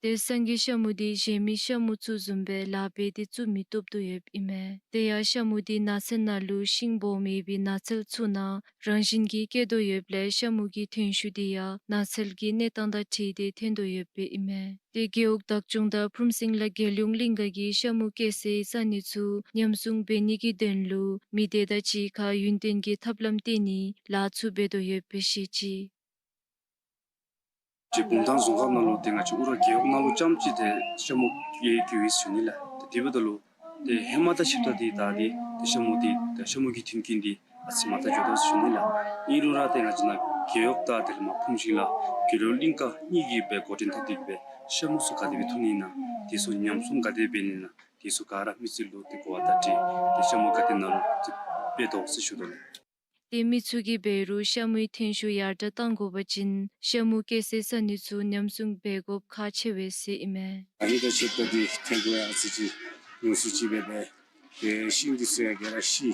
ཏེ་སངས་རྒྱས་ཤ་མུ་དེ་གཞན་མི་ཤ་མུ་ཚུ་བཟུམ་སྦེ་ལཱ་འབད་དེ་བཙུགས་མི་བཏུབ་དོ་ཡོདཔ་ཨིན་མས། དེ་ཡང་ཤ་མུ་དེ་ནགས་ཚལ་ནང་ལུ་ཤིང་སྦོམ་ཡོད་པའི་ནགས་ཚལ་ཚུ་ནང་རང་བཞིན་གྱིས་སྐྱེ་དོ་ཡོདཔ་ལས་ཤ་མུ་གི་ཐོན་ཤུགས་དེ་ཡང་ནགས་ཚལ་གྱི་གནས་སྟངས་དང་འཁྲིལ་ཏེ་ཐོན་དོ་ཡོདཔ་ཨིན་མས། ཏེ་རྒེད་འོག་བདག་སྐྱོང་དང་ཕུན་སུམ་ཚོགས་རྒྱལ་ཡོངས་གླིང་ག་གིས་ཤ་མུ་སྐྱེ་སའི་ས་གནས་ཚུ་ཉམས་སྲུང་འབད་ནི་གི་དོན་ལུ་མི་སྡེ་དང་གཅིག་ཁར་ཡུན་བརྟན་གྱི་ཐབས་ལམ་བཏོན་ནི་ལཱ་ཚུ་འབད་དོ་ཡོདཔ་སྦེ་བཤད་ཅི། ཏེ་བུམ་ཐང་རྫོང་ཁག་ནང་ལུ་ཏེ་ང་བཅས་ཨུ་ར་རྒེད་འོག་ནང་ལུ་རྐྱངམ་ཅིག་ཏེ་ཤ་མུ་གི་རྒྱུ་ཡོད་ཟེར་ཞུ་ནི་ལགས། ཏེ་དེ་འབདཝ་ད་ལུ་ཏེ་ཧེ་མ་དང་ཕྱདཔ་ད་ཏེ་ད་ཏེ་ཏེ་ཤ་མུ་ཏེ་ཏེ་ཤ་མུ་གི་ཐོན་སྐྱེད་འདི་ཨ་ཙི་མ་དྲག་འགྱོ་དོ་ཟེར་ཞུ་ནི་ལགས། ཨིན་རུང་ར་ཏེ་ང་བཅས་ནཱ་རྒེད་འོག་དང་དེ་ལས་མར་ཕུན་ཤིང་ལ་རྒྱལ་ཡོངས་གླིང་ག་གཉིས་ཀྱིས་སྦེ་འགོ་འདྲེན་འཐབ་སྟེ་གི་སྦེ་ཤ་མུ་ཚུ་ག་དེ་སྦེ་ཐོན་ནི་ཨིན་ན་དེ་ཚུ་ཉམས་སྲུང་ག་དེ་སྦེ་འབད་ནི་ཨིན་ན་དེ་ཚུ་ག་ར་མི་སེར་ལུ་ཏེ་གོ་བ་བརྡ་སྤྲོད་ཏེ་ཤ་མུ་ག་དེ་ནང་ལུ་ཏེ་འབད་དོ་ཟེར་ཞུ་དོ་ལགས། ཏེ་མི་ཚུ་གིས་འབད་རུང་ཤ་མུའི་ཐོན་ཤུགས་ཡར་དྲགས་གཏང་དགོ་པ་ཅིན་ཤ་མུ་སྐྱེ་སའི་ས་གནས་ཚུ་ཉམས་སྲུང་འབད་དགོཔ་ཁག་ཆེ་བས་ཟེར་ཨིན་མས། ཨ་ནི་དང་ཕྱདཔ་ད་ཏེ་ཐོན་ཁུངས་ཡང་ཨ་ཙི་ཅིག་ཉུང་སུ་ཅིག་སྦེ་འབད། ཏེ་ཤིང་འདི་ཚུ་ཡང་ག་ར་ཤི།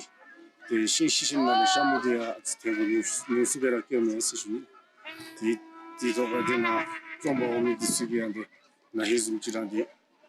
ཏེ་ཤིང་ཤི་ཞིནམ་ལས་ཤ་མུ་འདི་ཡང་ཨ་ཙི་ཐོན་ཁུངས་ཉུང་སུ་ཉུང་སུ་སྦེ་ར་སྐྱེཝ་མས་ཟེར་ཞུ་ནི། ཏེ་དེ་ཐོག་ཁར་ཏེ་ནཱ་བཙོང་པར་འོང་མི་འདི་ཚུ་གིས་ཡང་ཏེ་ནཱ་ཧེ་བཟུམ་ཅིག་ར་ཏེ་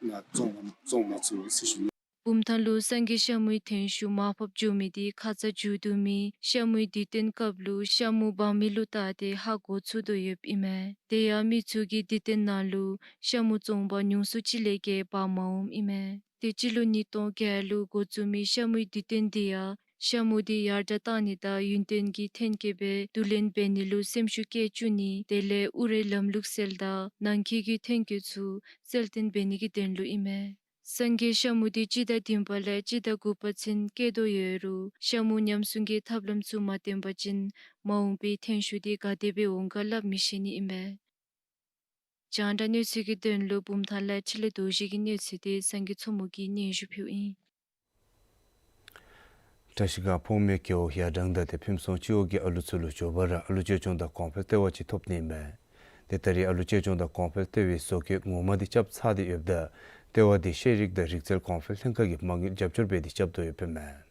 ནཱ་བཙོང་བཙོང་མ་ཚུགས་ཟེར་ཞུ་ནི། བུམ་ཐང་ལུ་སངས་རྒྱས་ཤ་མུའི་ཐོན་ཤུགས་མར་ཕབ་འགྱོ་མི་དེ་ཁ་ཙ་མཇུག་བསྡུ་མི་ཤ་མུའི་དུས་སྟོན་སྐབས་ལུ་ཤ་མུ་འབག་མི་ལུ་བལྟ་སྟེ་ཧ་གོ་ཚུགས་དོ་ཡོདཔ་ཨིན་མས། དེ་ཡང་མི་ཚུ་གིས་དུས་སྟོན་ནང་ལུ་ཤ་མུ་བཙོང་པར་ཉུང་སུ་ཅིག་ལས་བརྒལ་འབག་མ་འོངམ་ཨིན་མས། ཏེ་སྤྱི་ལོ་ཉིས་སྟོང་བརྒྱད་ལུ་འགོ་བཙུགས་མི་ཤ་མུའི་དུས་སྟོན་དེ་ཡང་ཤ་མུ་དེ་ཡར་དྲགས་གཏང་ནི་དང་ཡུན་བརྟན་གྱི་ཐོན་སྐྱེད་སྦེ་བསྡུ་ལེན་འབད་ནི་ལུ་སེམས་ཤུགས་བསྐྱེད་བཅུག་ནི་དེ་ལས་ཨུ་རའི་ལམ་ལུགས་སྲོལ་དང་ནང་འཁོད་ཀྱི་ཐོན་སྐྱེད་ཚུ་གསལ་སྟོན་འབད་ནི་གི་དོན་ལུ་ཨིན་མས། སངས་རྒྱས་ཤ་མུ་འདི་སྤྱི་ཟླ་བདུན་པ་ལས་སྤྱི་ཟླ་དགུ་པ་ཚུན་སྐྱེ་དོ་ཡོད་རུང་ཤ་མུ་ཉམས་སྲུང་གི་ཐབས་ལམ་ཚུ་མ་བསྟེན་པ་ཅིན་མ་འོངས་པའི་ཐོན་ཤུགས་འདི་ག་དེ་སྦེ་འོང་ག་སླབ་མི་ཤེས་ནི་ཨིན་མས། རྒྱང་བསྒྲགས་གནས་ཚུལ་གྱི་དོན་ལུ་བུམ་ཐང་ལས་འཕྲིན་ལས་རྡོ་རྗེ་གི་གནས་ཚུལ་འདི་སངས་རྒྱས་མཚོ་མོ་གིས་སྙན་ཞུ་ཕུལཝ་ཨིན། བཀྲ་ཤིས་སྒང་ཕོ་མོའི་རྒེད་འོག་ཡར་དྲང་དང་ཏེ་ཕུན་ཚོགས་སྤྱི་འོག་གི་ཨ་ལུ་ཚུ་ལུ་མགྱོགས་པ་ར་ཨ་ལུ་གཅེས་སྐྱོང་དང་གོང་འཕེལ་ལྟེ་བ་ཅིག་ཐོབ་ནི་ཨིན་མས། ཏེ་ད་རེས་ཨ་ལུ་གཅེས་སྐྱོང་དང་གོང་འཕེལ་ལྟེ་བའི་བཟོ་བཀོད་ངོ་མ་འདི་རྐྱབ་ཚར་ཏེ་ཡོདཔ་ད་ལྟེ་བ་འདི་ཤེས་རིག་དང་རིག་རྩལ་གོང་འཕེལ་ལྷན་ཁག་གིས་མ་དངུལ་རྒྱབ་སྐྱོར་འབད་དེ་རྐྱབ་དོ་ཡོདཔ་ཨིན་མས།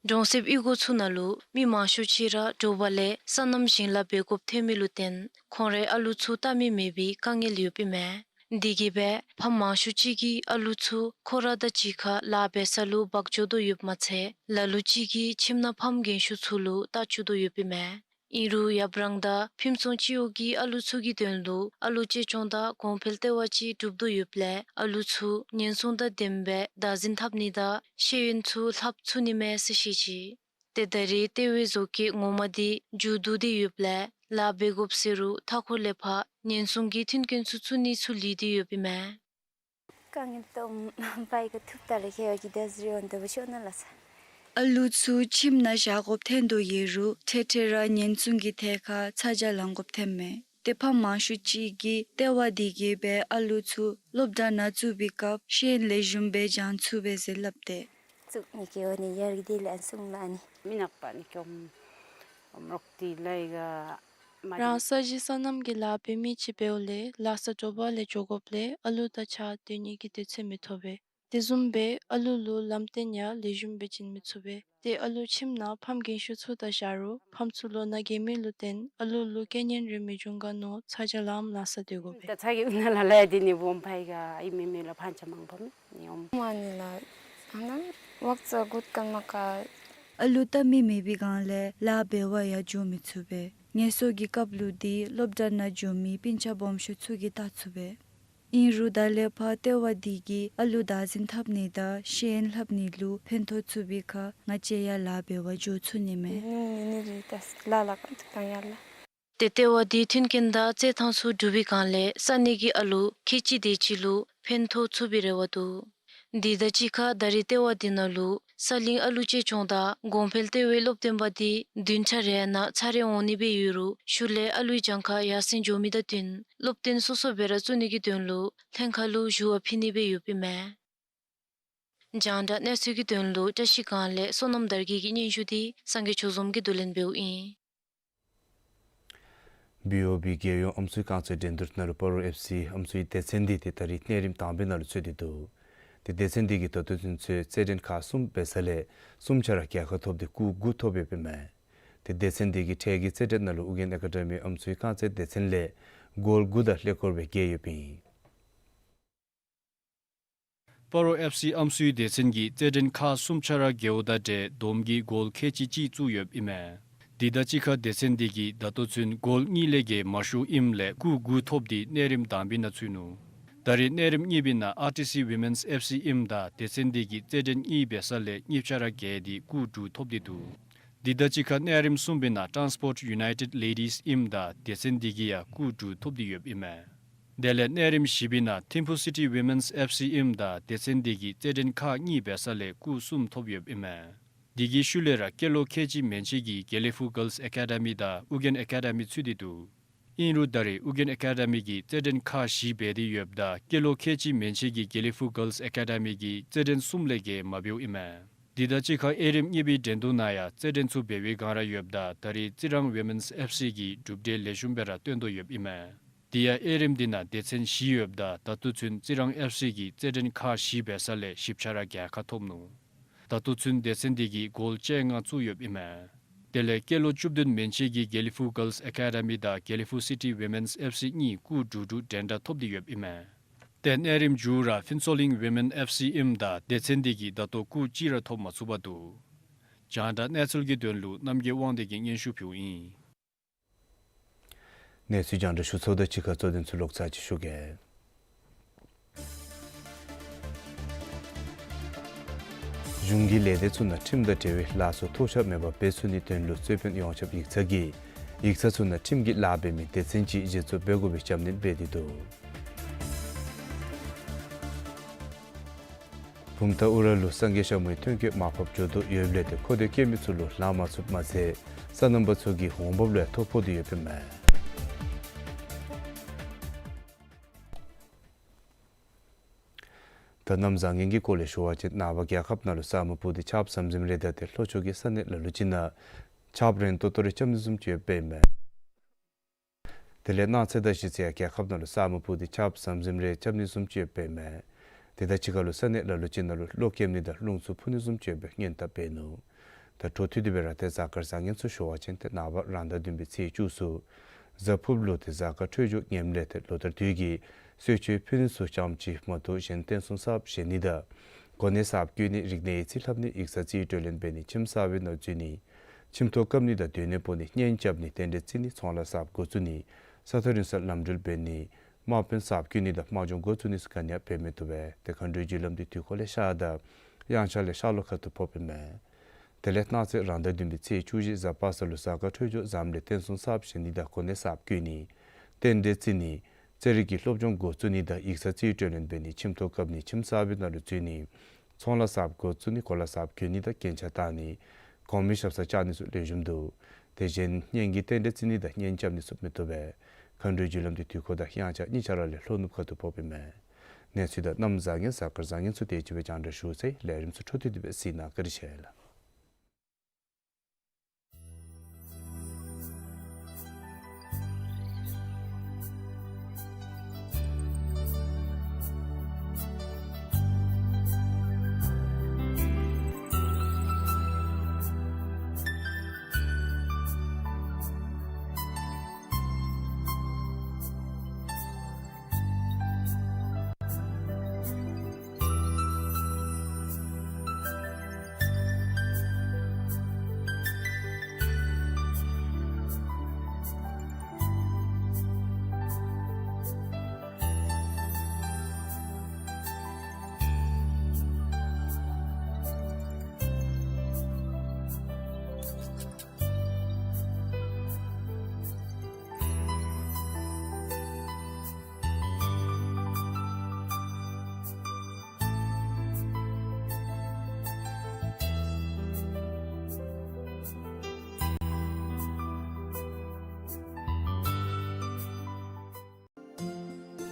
གྲོང་གསེབ་གཡུས་སྒོ་ཚུ་ནང་ལུ་མི་མང་ཤོས་ཅིག་ར་དྲོ་པ་ལས་སོ་ནམ་ཞིང་ལཱ་འབད་དགོཔ་ཐོན་མི་ལུ་བརྟེན་ཁོང་རའི་ཨ་ལུ་ཚུ་ལྟ་མི་མེད་པའི་དཀའ་ངལ་ཡོདཔ་ཨིན་མས། དེ་གིས་སྦེ་ཕམ་མང་ཤོས་ཅིག་གིས་ཨ་ལུ་ཚུ་ཁོ་ར་དང་གཅིག་ཁར་ལཱ་འབད་ས་ལུ་འབག་འགྱོ་དོ་ཡོདཔ་མ་ཚད་ལ་ལུ་ཅིག་གིས་ཁྱིམ་ནང་ཕམ་རྒན་ཤོས་ཚུ་ལུ་ལྟ་བཅུག་དོ་ཡོདཔ་ཨིན་མས། ཨིན་རུང་ཡར་དྲང་དང་ཕུན་ཚོགས་སྤྱི་འོག་གི་ཨ་ལུ་ཚུ་གི་དོན་ལུ་ཨ་ལུ་གཅེས་སྐྱོང་དང་གོང་འཕེལ་ལྟེ་བ་ཅིག་གྲུབ་དོ་ཡོདཔ་ལས་ཨ་ལུ་ཚུ་ཉེན་སྲུང་དང་ལྡནམ་སྦེ་བདག་འཛིན་འཐབ་ནི་དང་ཤེས་ཡོན་ཚུ་ལྷབ་ཚུགས་ནི་མས་ཟེར་བཤད་ཅི། ཏེ་ད་རེས་ལྟེ་བའི་བཟོ་བཀོད་ངོ་མ་འདི་མཇུག་བསྡུ་སྟེ་ཡོདཔ་ལས་ལཱ་འབད་དགོཔ་ཟེར་རུང་མཐའ་འཁོར་ལས་ཕར་ཉེན་སྲུང་གི་མཐུན་རྐྱེན་ཚུ་བཙུགས་ནི་ཚུ་ལུས་ཏེ་ཡོདཔ་ཨིན་མས། དཀའ་ངལ་སྟོངམ་པའི་ག་ཐུབ་ད་ལས་ཁེ་བ་གི་དེ་ཟེར་འོང་དེ་བ་ཤོ་ན་ལ་ས། ཨ་ལུ་ཚུ་ཁྱིམ་ནང་བཞག་དགོཔ་ཐོན་དོ་ཡོད་རུང་འཕྲལ་འཕྲལ་ར་ཉེན་སྲུང་གི་ཐད་ཁར་ཚ་གྱང་ལང་དགོཔ་ཐོནམ་མས། ཏེ་ཕམ་མང་ཤོས་ཅིག་གིས་ལྟེ་བ་འདི་གིས་སྦེ་ཨ་ལུ་ཚུ་སློབ་གྲྭ་ནང་བཙུགས་པའི་སྐབས་ཤེས་ཡོན་ལེགས་ཤོམ་སྦེ་སྦྱང་ཚུགས་པས་ཟེར་སླབ་སྟེ། བཙུགས་ནི་གི་འོ་ནི་ཡར་གི་དེ་ལས་གསུངས་ལ་ནི། མི་ནག་པ་ནི་ཀྱོམ་རོག་ཏི་ལའི་ག་མ་རང་ས་གཞི་སོ་ནམ་གྱི་ལཱ་འབད་མི་ཅིག་འབདཝ་ལས་ལཱ་ས་དྲོ་པ་ལས་འགྱོ་དགོཔ་ལས་ཨ་ལུ་དང་གཅིག་ཁར་སྡོད་ནི་གི་དུས་ཚོད་མི་ཐོབ་པས། དེ་བཟུམ་སྦེ་ཨ་ལུ་ལུ་ལམ་སྟོན་ཡང་ལེགས་ཤོམ་སྦེ་བྱིན་མི་ཚུགས་པས། ཏེ་ཨ་ལུ་ཁྱིམ་ནང་ཕམ་རྒན་ཤོས་ཚུ་དང་བཞག་རུང་ཕམ་ཚུ་ལོ་ན་རྒས་མི་ལུ་བརྟེན་ཨ་ལུ་ལུ་རྐྱེན་ངན་རེ་མི་འབྱུང་ག་མནོ་ཚ་གྱང་ལངམ་ལཱ་ས་སྡོད་དགོ་པས། ད་ཚ་གྱང་ན་ལ་ལ་ཡ་དེ་ནི་བོམ་ཕའི་ག་ཨི་མེ་མེ་ལ་ཕན་ཆ་མང་པོ་མེད་ནི་འོང་། མ་ནི་ལ་ཨ་ན་ཝག་ཙ་གུད་ཀ་མ་ཀ། ཨ་ལུ་ལྟ་མི་མེད་པའི་སྒང་ལས་ལཱ་འབད་བར་ཡང་འགྱོ་མི་ཚུགས་པས། ངལ་གསོ་གི་སྐབས་ལུ་འདི་སློབ་གྲྭ་ནང་འགྱོ་མི་སྤུན་ཆ་སྦོམ་ཤོས་ཚུ་གིས་བལྟ་ཚུགས་པས། ཨིན་རུང་ད་ལས་ཕར་ལྟེ་བ་འདི་གིས་ཨ་ལུ་བདག་འཛིན་འཐབ་ནི་དང་ཤེས་ཡོན་ལྷབ་ནི་ལུ་ཕན་ཐོགས་ཚུགས་པའི་ཁར་ང་བཅས་ཡང་ལཱ་འབད་བར་འགྱོ་ཚུགས་ནི་མས། ནི་ནི་རི་ཏས་ལ་ལ་ཀ་ཏུ་ཀ་ཡ་ལ། ཏེ་ལྟེ་བ་འདི་མཐུན་རྐྱེན་དང་རྩེད་ཐང་ཚུ་གྲུབ་པའི་སྒང་ལས་ས་གནས་ཀྱི་ཨ་ལུ་ཁལ་གཅིག་དེ་ཅིག་ལུ་ཕན་ཐོགས་ཚུགས་པའི་རེ་བ་འདུག། དེ་དང་གཅིག་ཁར་ད་རེས་ལྟེ་བ་འདི་ནང་ལུ་ས་གླིང་ཨ་ལུ་གཅེས་སྐྱོང་དང་གོང་འཕེལ་ལྟེ་བའི་སློབ་སྟོན་པ་འདི་བདུན་ཕྲག་རེ་ནང་ཚར་རེ་འོང་ནི་སྦེ་ཡོད་རུང་ཤུལ་ལས་ཨ་ལུའི་གྱངས་ཁ་ཡར་སེང་འགྱོ་མི་དང་བསྟུན་སློབ་སྟོན་སོ་སོ་སྦེ་ར་བཙུགས་ནི་གི་དོན་ལུ་ལྷན་ཁག་ལུ་ཞུ་བ་ཕུལ་ནི་སྦེ་ཡོདཔ་ཨིན་མས། རྒྱང་བསྒྲགས་གནས་ཚུལ་གྱི་དོན་ལུ་བཀྲ་ཤིས་སྒང་ལས་བསོད་ནམས་དར་རྒྱས་ཀྱི་སྙན་ཞུ་འདི་སངས་རྒྱས་ཆོས་འཛོམས་ཀྱིས་བསྡུ་ལེན་འབདཝ་ཨིན། བི་ཨོ་བི་རྒྱལ་ཡོངས་ཨམ་སྲུའི་རྐང་རྩེད་འགྲན་བསྡུར་ནང་ལུ་སྤ་རོ་ཨེཕ་སི་ཨམ་སྲུའི་སྡེ་ཚན་འདི་ཏེ་ད་རེས་གནས་རིམ་དང་པའི་ནང་ལུ་ཚུད་དེ་འདུག། ཏེ་སྡེ་ཚན་འདི་གིས་ད་ལྟོ་ཚུན་ཚོད་རྩེད་འགྲན་ཁག་གསུམ་འབད་ས་ལས་གསུམ་ཆ་ར་རྒྱལ་ཁ་ཐོབ་སྟེ་སྐུ་དགུ་ཐོབ་ཡོདཔ་ཨིན་མས། ཏེ་སྡེ་ཚན་འདི་གིས་འཕྲལ་གྱི་རྩེད་འགྲན་ནང་ལུ་ཨུ་རྒྱན་ཨེ་ཀ་ཌེ་མི་ཨམ་སྲུའི་རྐང་རྩེད་སྡེ་ཚན་ལས་གོལ་དགུ་དང་ཀླད་ཀོར་སྦེ་རྒྱལ་ཡོདཔ་ཨིན། སྤ་རོ་ཨེཕ་སི་ཨམ་སྲུའི་སྡེ་ཚན་གྱིས་རྩེད་འགྲན་ཁག་གསུམ་ཆ་ར་རྒྱལཝ་དང་འབྲེལ་བསྡོམས་ཀྱིས་གོལ་ཁལ་གཅིག་གཅིག་བཙུགས་ཡོདཔ་ཨིན་མས། དེ་དང་གཅིག་ཁར་སྡེ་ཚན་འདི་གིས་ད་ལྟོ་ཚུན་གོལ་གཉིས་ལས་བརྒལ་མ་ཤོརཝ་ཨིནམ་ལས་སྐུ་དགུ་ཐོབ་སྟེ་གནས་རིམ་དང་པའི་ནང་ཚུད་ནུག། ད་རེས་གནས་རིམ་གཉིས་པའི་ནང་ཨར་ཊི་སི་ཝི་མེནསི་ཨེཕ་སི་ཨིནམ་ད་སྡེ་ཚན་འདི་གིས་རྩེད་འགྲན་གཉིས་འབད་ས་ལས་གཉིས་ཆ་ར་རྒྱལ་ཏེ་སྐུ་དྲུག་ཐོབ་སྟེ་འདུག། དེ་དང་གཅིག་ཁར་གནས་རིམ་གསུམ་པའི་ནང་ཊཱན་སི་པོརཊ་ཡུ་ནའི་ཊེཌ་ལེ་ཌིས་ཨིནམ་ད་སྡེ་ཚན་འདི་གིས་ཡང་སྐུ་དྲུག་ཐོབ་སྟེ་ཡོདཔ་ཨིན་མས། དེ་ལས་གནས་རིམ་བཞི་པའི་ནང་ཐིམ་ཕུ་སི་ཊི་ཝི་མེནསི་ཨེཕ་སི་ཨིནམ་ད་སྡེ་ཚན་འདི་གིས་རྩེད་འགྲན་ཁག་གཉིས་འབད་ས་ལས་སྐུ་གསུམ་ཐོབ་ཡོདཔ་ཨིན་མས། དེ་གི་ཤུལ་ལས་ར་སྐྱེས་ལོ་ཁལ་གཅིག་མན་ཆད་ཀྱི་དགེ་ལེགས་ཕུག་གཱརལསི་ཨེ་ཀ་ཌེ་མི་དང་ཨུ་རྒྱན་ཨེ་ཀ་ཌེ་མི་ཚུད་དེ་འདུག། ཨིན་རུང་ད་རེས་ཨུ་རྒྱན་ཨེ་ཀ་ཌེ་མི་གིས་རྩེད་འགྲན་ཁག་བཞི་འབད་དེ་ཡོདཔ་ད་སྐྱེས་ལོ་ཁལ་གཅིག་མན་ཆད་ཀྱི་དགེ་ལེགས་ཕུག་གཱརལསི་ཨེ་ཀ་ཌེ་མི་གིས་རྩེད་འགྲན་གསུམ་ལས་བརྒལ་མ་འབདཝ་ཨིན་མས། དེ་དང་གཅིག་ཁར་དབྱེ་རིམ་གཉིས་པའི་འགྲན་བསྡུར་ནང་ཡང་རྩེད་འགྲན་ཚུ་འབད་བའི་སྒང་ར་ཡོདཔ་ད་ད་རེས་རྩི་རང་ཝི་མེནསི་ཨེཕ་སི་གིས་གྲུབ་འབྲས་ལེགས་ཤོམ་སྦེ་ར་སྟོན་དོ་ཡོདཔ་ཨིན་མས། དེ་ཡང་དབྱེ་རིམ་འདི་ནང་སྡེ་ཚན་བཞི་ཡོདཔ་ད་ད་ལྟོ་ཚུན་རྩི་རང་ཨེཕ་སི་གིས་རྩེད་འགྲན་ཁག་བཞི་འབད་ས་ལས་བཞི་ཆ་ར་རྒྱལ་ཁ་ཐོབ་ནུག། ད་ལྟོ་ཚུན་སྡེ་ཚན་འདི་གིས་གོལ་བཅོ་ལྔ་བཙུགས་ཡོདཔ་ཨིན་མས། དེ་ལས་སྐྱེས་ལོ་བཅུ་བདུན་མན་ཆད་ཀྱི་དགེ་ལེགས་ཕུག་གཱརལསི་ཨེ་ཀ་ཌེ་མི་དང་དགེ་ལེགས་ཕུག་སི་ཊི་ཝི་མེནསི་ཨེཕ་སི་གཉིས་སྐུ་དྲུག་དྲུག་འགྲན་ཟླ་ཐོབ་སྟེ་ཡོདཔ་ཨིན་མས། ཏེ་གནས་རིམ་མཇུག་ར་ཕུན་ཚོགས་གླིང་ཝི་མེནསི་ཨེཕ་སི་ཨིནམ་ད་སྡེ་ཚན་འདི་གིས་ད་ལྟོ་སྐུ་གཅིག་ར་ཐོབ་མ་ཚུགས་པར་འདུག། རྒྱང་བསྒྲགས་གནས་ཚུལ་གྱི་དོན་ལུ་རྣམ་རྒྱལ་དབང་འདུས་ཀྱིས་སྙན་ཞུ་ཕུལཝ་ཨིན། གནས་ཚུལ་རྒྱང་བསྒྲགས་ཞུ་ཚརཝ་དང་གཅིག་ཁར་གཙོ་དོན་ཚུ་ལོག་ཚར་ཅིག་ཞུ་གེ། གཞུང་གི་ལས་སྡེ་ཚུ་ནང་ཁྲིམས་དང་འབྲེལ་བའི་ལཱ་ཚུ་འཐུས་ཤོར་མེད་པར་འབད་ཚུགས་ནིའི་དོན་ལུ་རྩོད་དཔོན་ཡོངས་ཁྱབ་ཡིག་ཚང་གིས་ཡིག་ཚང་ཚུ་ནང་ཁྲིམས་ཀྱི་ལཱ་འབད་མི་སྡེ་ཚན་ཅིག་གཞི་བཙུགས་འབད་དགོ་པའི་རྒྱབ་སྣོན་འབད་དེ་འདུག། བུམ་ཐང་ཨུ་ར་ལུ་སངས་རྒྱས་ཤ་མོའི་ཐོན་སྐྱེད་མར་ཕབ་འགྱོ་དོ་ཡོདཔ་ལས་ཏེ་མཁོ་འདོད་སྐྱེ་མི་ཚུ་ལུ་ལཱ་མ་ཚུདཔ་མ་ཚད་སོ་ནམ་པ་ཚུ་གི་འོང་འབབ་ལུ་ཡང་ཐོ་ཕོག་སྟེ་ཡོདཔ་ཨིན་མས། ད་གནམ་བཟང་ངན་གྱི་སྐོར་ལས་ཞུ་བ་ཅིན་ནངས་པ་རྒྱལ་ཁབ་ནང་ལུ་ས་སྨུག་སྤུབས་ཏེ་ཆརཔ་ཟམ་ཟིམ་རེ་ད་ཏེ་ལྷོ་ཕྱོགས་ཀྱི་ས་གནས་ལ་ལུ་ཅིག་ནང་ཆརཔ་རན་ཏོག་ཏོ་རེ་རྐྱབ་ནི་བཟུམ་ཅིག་ཡོདཔ་ཨིན་མས། དེ་ལས་གནངས་ཚེ་དང་གཞེས་ཚེ་ཡང་རྒྱལ་ཁབ་ནང་ལུ་ས་སྨུག་སྤུབས་ཏེ་ཆརཔ་ཟམ་ཟིམ་རེ་རྐྱབ་ནི་བཟུམ་ཅིག་ཡོདཔ་ཨིན་མས། དེ་དང་གཅིག་ཁར་ལུ་ས་གནས་ལ་ལུ་ཅིག་ནང་ལུ་གློག་འཁྱིམ་ནི་དང་རླུང་འཚུབ་འཕུ་ནི་བཟུམ་ཅིག་ཡོད་པའི་སྔོན་བརྡ་འབད་ནུག། ད་འཕྲོ་མཐུད་དེ་སྦེ་ར་ཏེ་གཟའ་སྐར་བཟང་ངན་ཚུ་ཞུ་བ་ཅིན་ཏེ་ནངས་པ་རང་ཟླ་བདུན་པའི་ཚེས་བཅུ་གསུམ་གཟའ་ཕུརཔ་ལུ་ཏེ་གཟའ་སྐར་འཕྲོད་སྦྱོར་ངནམ་ལས་ཏེ་ལོ་ལྟར་དུས་ཀྱི་གསོལ་མཆོད་ཕུལ་ནི་ཚུ་ཙམ་ཅིག་མ་གཏོགས་གཞན་རྟེན་གསུམ་གསརཔ་བཞེངས་ནི་དང་གོ་གནས་གསརཔ་བསྐོ་ནི་རིག་གནས་ཡིག་རྩིས་ལྷབ་ནི་ཡིག་ཚང་རྩིས་སྤྲོད་ལེན་འབད་ནི་ཁྱིམ་གསར་པའི་ནང་འཛུལ་ནི་ཁྱིམ་ཐོག་བཀབ་ནི་དང་སྡོད་གནས་སྤོ་ནི་གཉེན་རྐྱབ་ནི་རྟེན་འབྲེལ་བརྩི་ནི་ཚོང་ལཱ་གསརཔ་འགོ་བཙུགས་ནི་ས་ཐོག་རིང་ས་ལམ་འགྲུལ་འབད་ནི་དམག་དཔོན་གསརཔ་བསྐོ་ནི་དང་དམག་སྦྱོང་འགོ་བཙུགས་ནི་ཚུ་ག་ནི་ཡང་འབད་མི་བཏུབ་པས། ཏེ་མཁའ་འགྲོའི་རྒྱུ་ལམ་འདི་དུས་འཁོར་ལས་ཤར་དང་དབྱངས་འཆར་ལས་ཤར་ལྷོ་ཁ་ཐུག་ཕོགཔ་ཨིན་མས། དེ་ལས་གནངས་ཚེ་རང་ཟླ་བདུན་པའི་ཚེས་བཅུ་བཞི་གཟའ་པ་སངས་ལུ་གཟའ་སྐར་འཕྲོད་སྦྱོར་ཟམ་ལས་རྟེན་གསུམ་གསརཔ་བཞེངས་ནི་དང་གོ་གནས་གསརཔ་བསྐོ་ནི་རྟེན་འབྲེལ་བརྩི་ནི་རྩེད་རིགས་ཀྱི་སློབ་སྦྱོང་འགོ་བཙུགས་ནི་དང་ཡིག་ཚང་རྩིས་སྤྲོད་ལེན་འབད་ནི་ཁྱིམ་ཐོག་བཀབ་ནི་ཁྱིམ་གསར་པའི་ནང་ལུ་འཛུལ་ནི་ཚོང་ལཱ་གསརཔ་འགོ་བཙུགས་ནི་གོ་ལ་གསརཔ་གྱོན་ནི་དང་རྒྱན་ཆ་བཏགས་ནི་གོང་མའི་ཞབས་སར་བཅར་ནི་ཚུ་ལེགས་ཤོམ་འདུག། དེ་བཞིན་གཉེན་གྱི་རྟེན་འབྲེལ་བརྩི་ནི་དང་གཉེན་རྐྱབ་ནི་ཚུ་མི་བཏུབ་པས། མཁའ་འགྲོའི་རྒྱུ་ལམ་འདི་དུས་འཁོར་དང་དབྱངས་འཆར་གཉིས་ཆ་ར་ལས་ལྷོ་ནུབ་ཁ་ཐུག་ཕོགཔ་ཨིན་མས། གནས་ཚུལ་དང་གནམ་བཟང་ངན་གཟའ་སྐར་བཟང་ངན་ཚུ་དེ་ཅིག་སྦེ་རྒྱང་བསྒྲགས་ཞུ་ཚར་ཡི། ལས་རིམ་ཚུ་འཕྲོ་མཐུད་དེ་སྦེ་གཟིགས་གནང་། བཀའ་དྲིན་ཆེ་ལགས།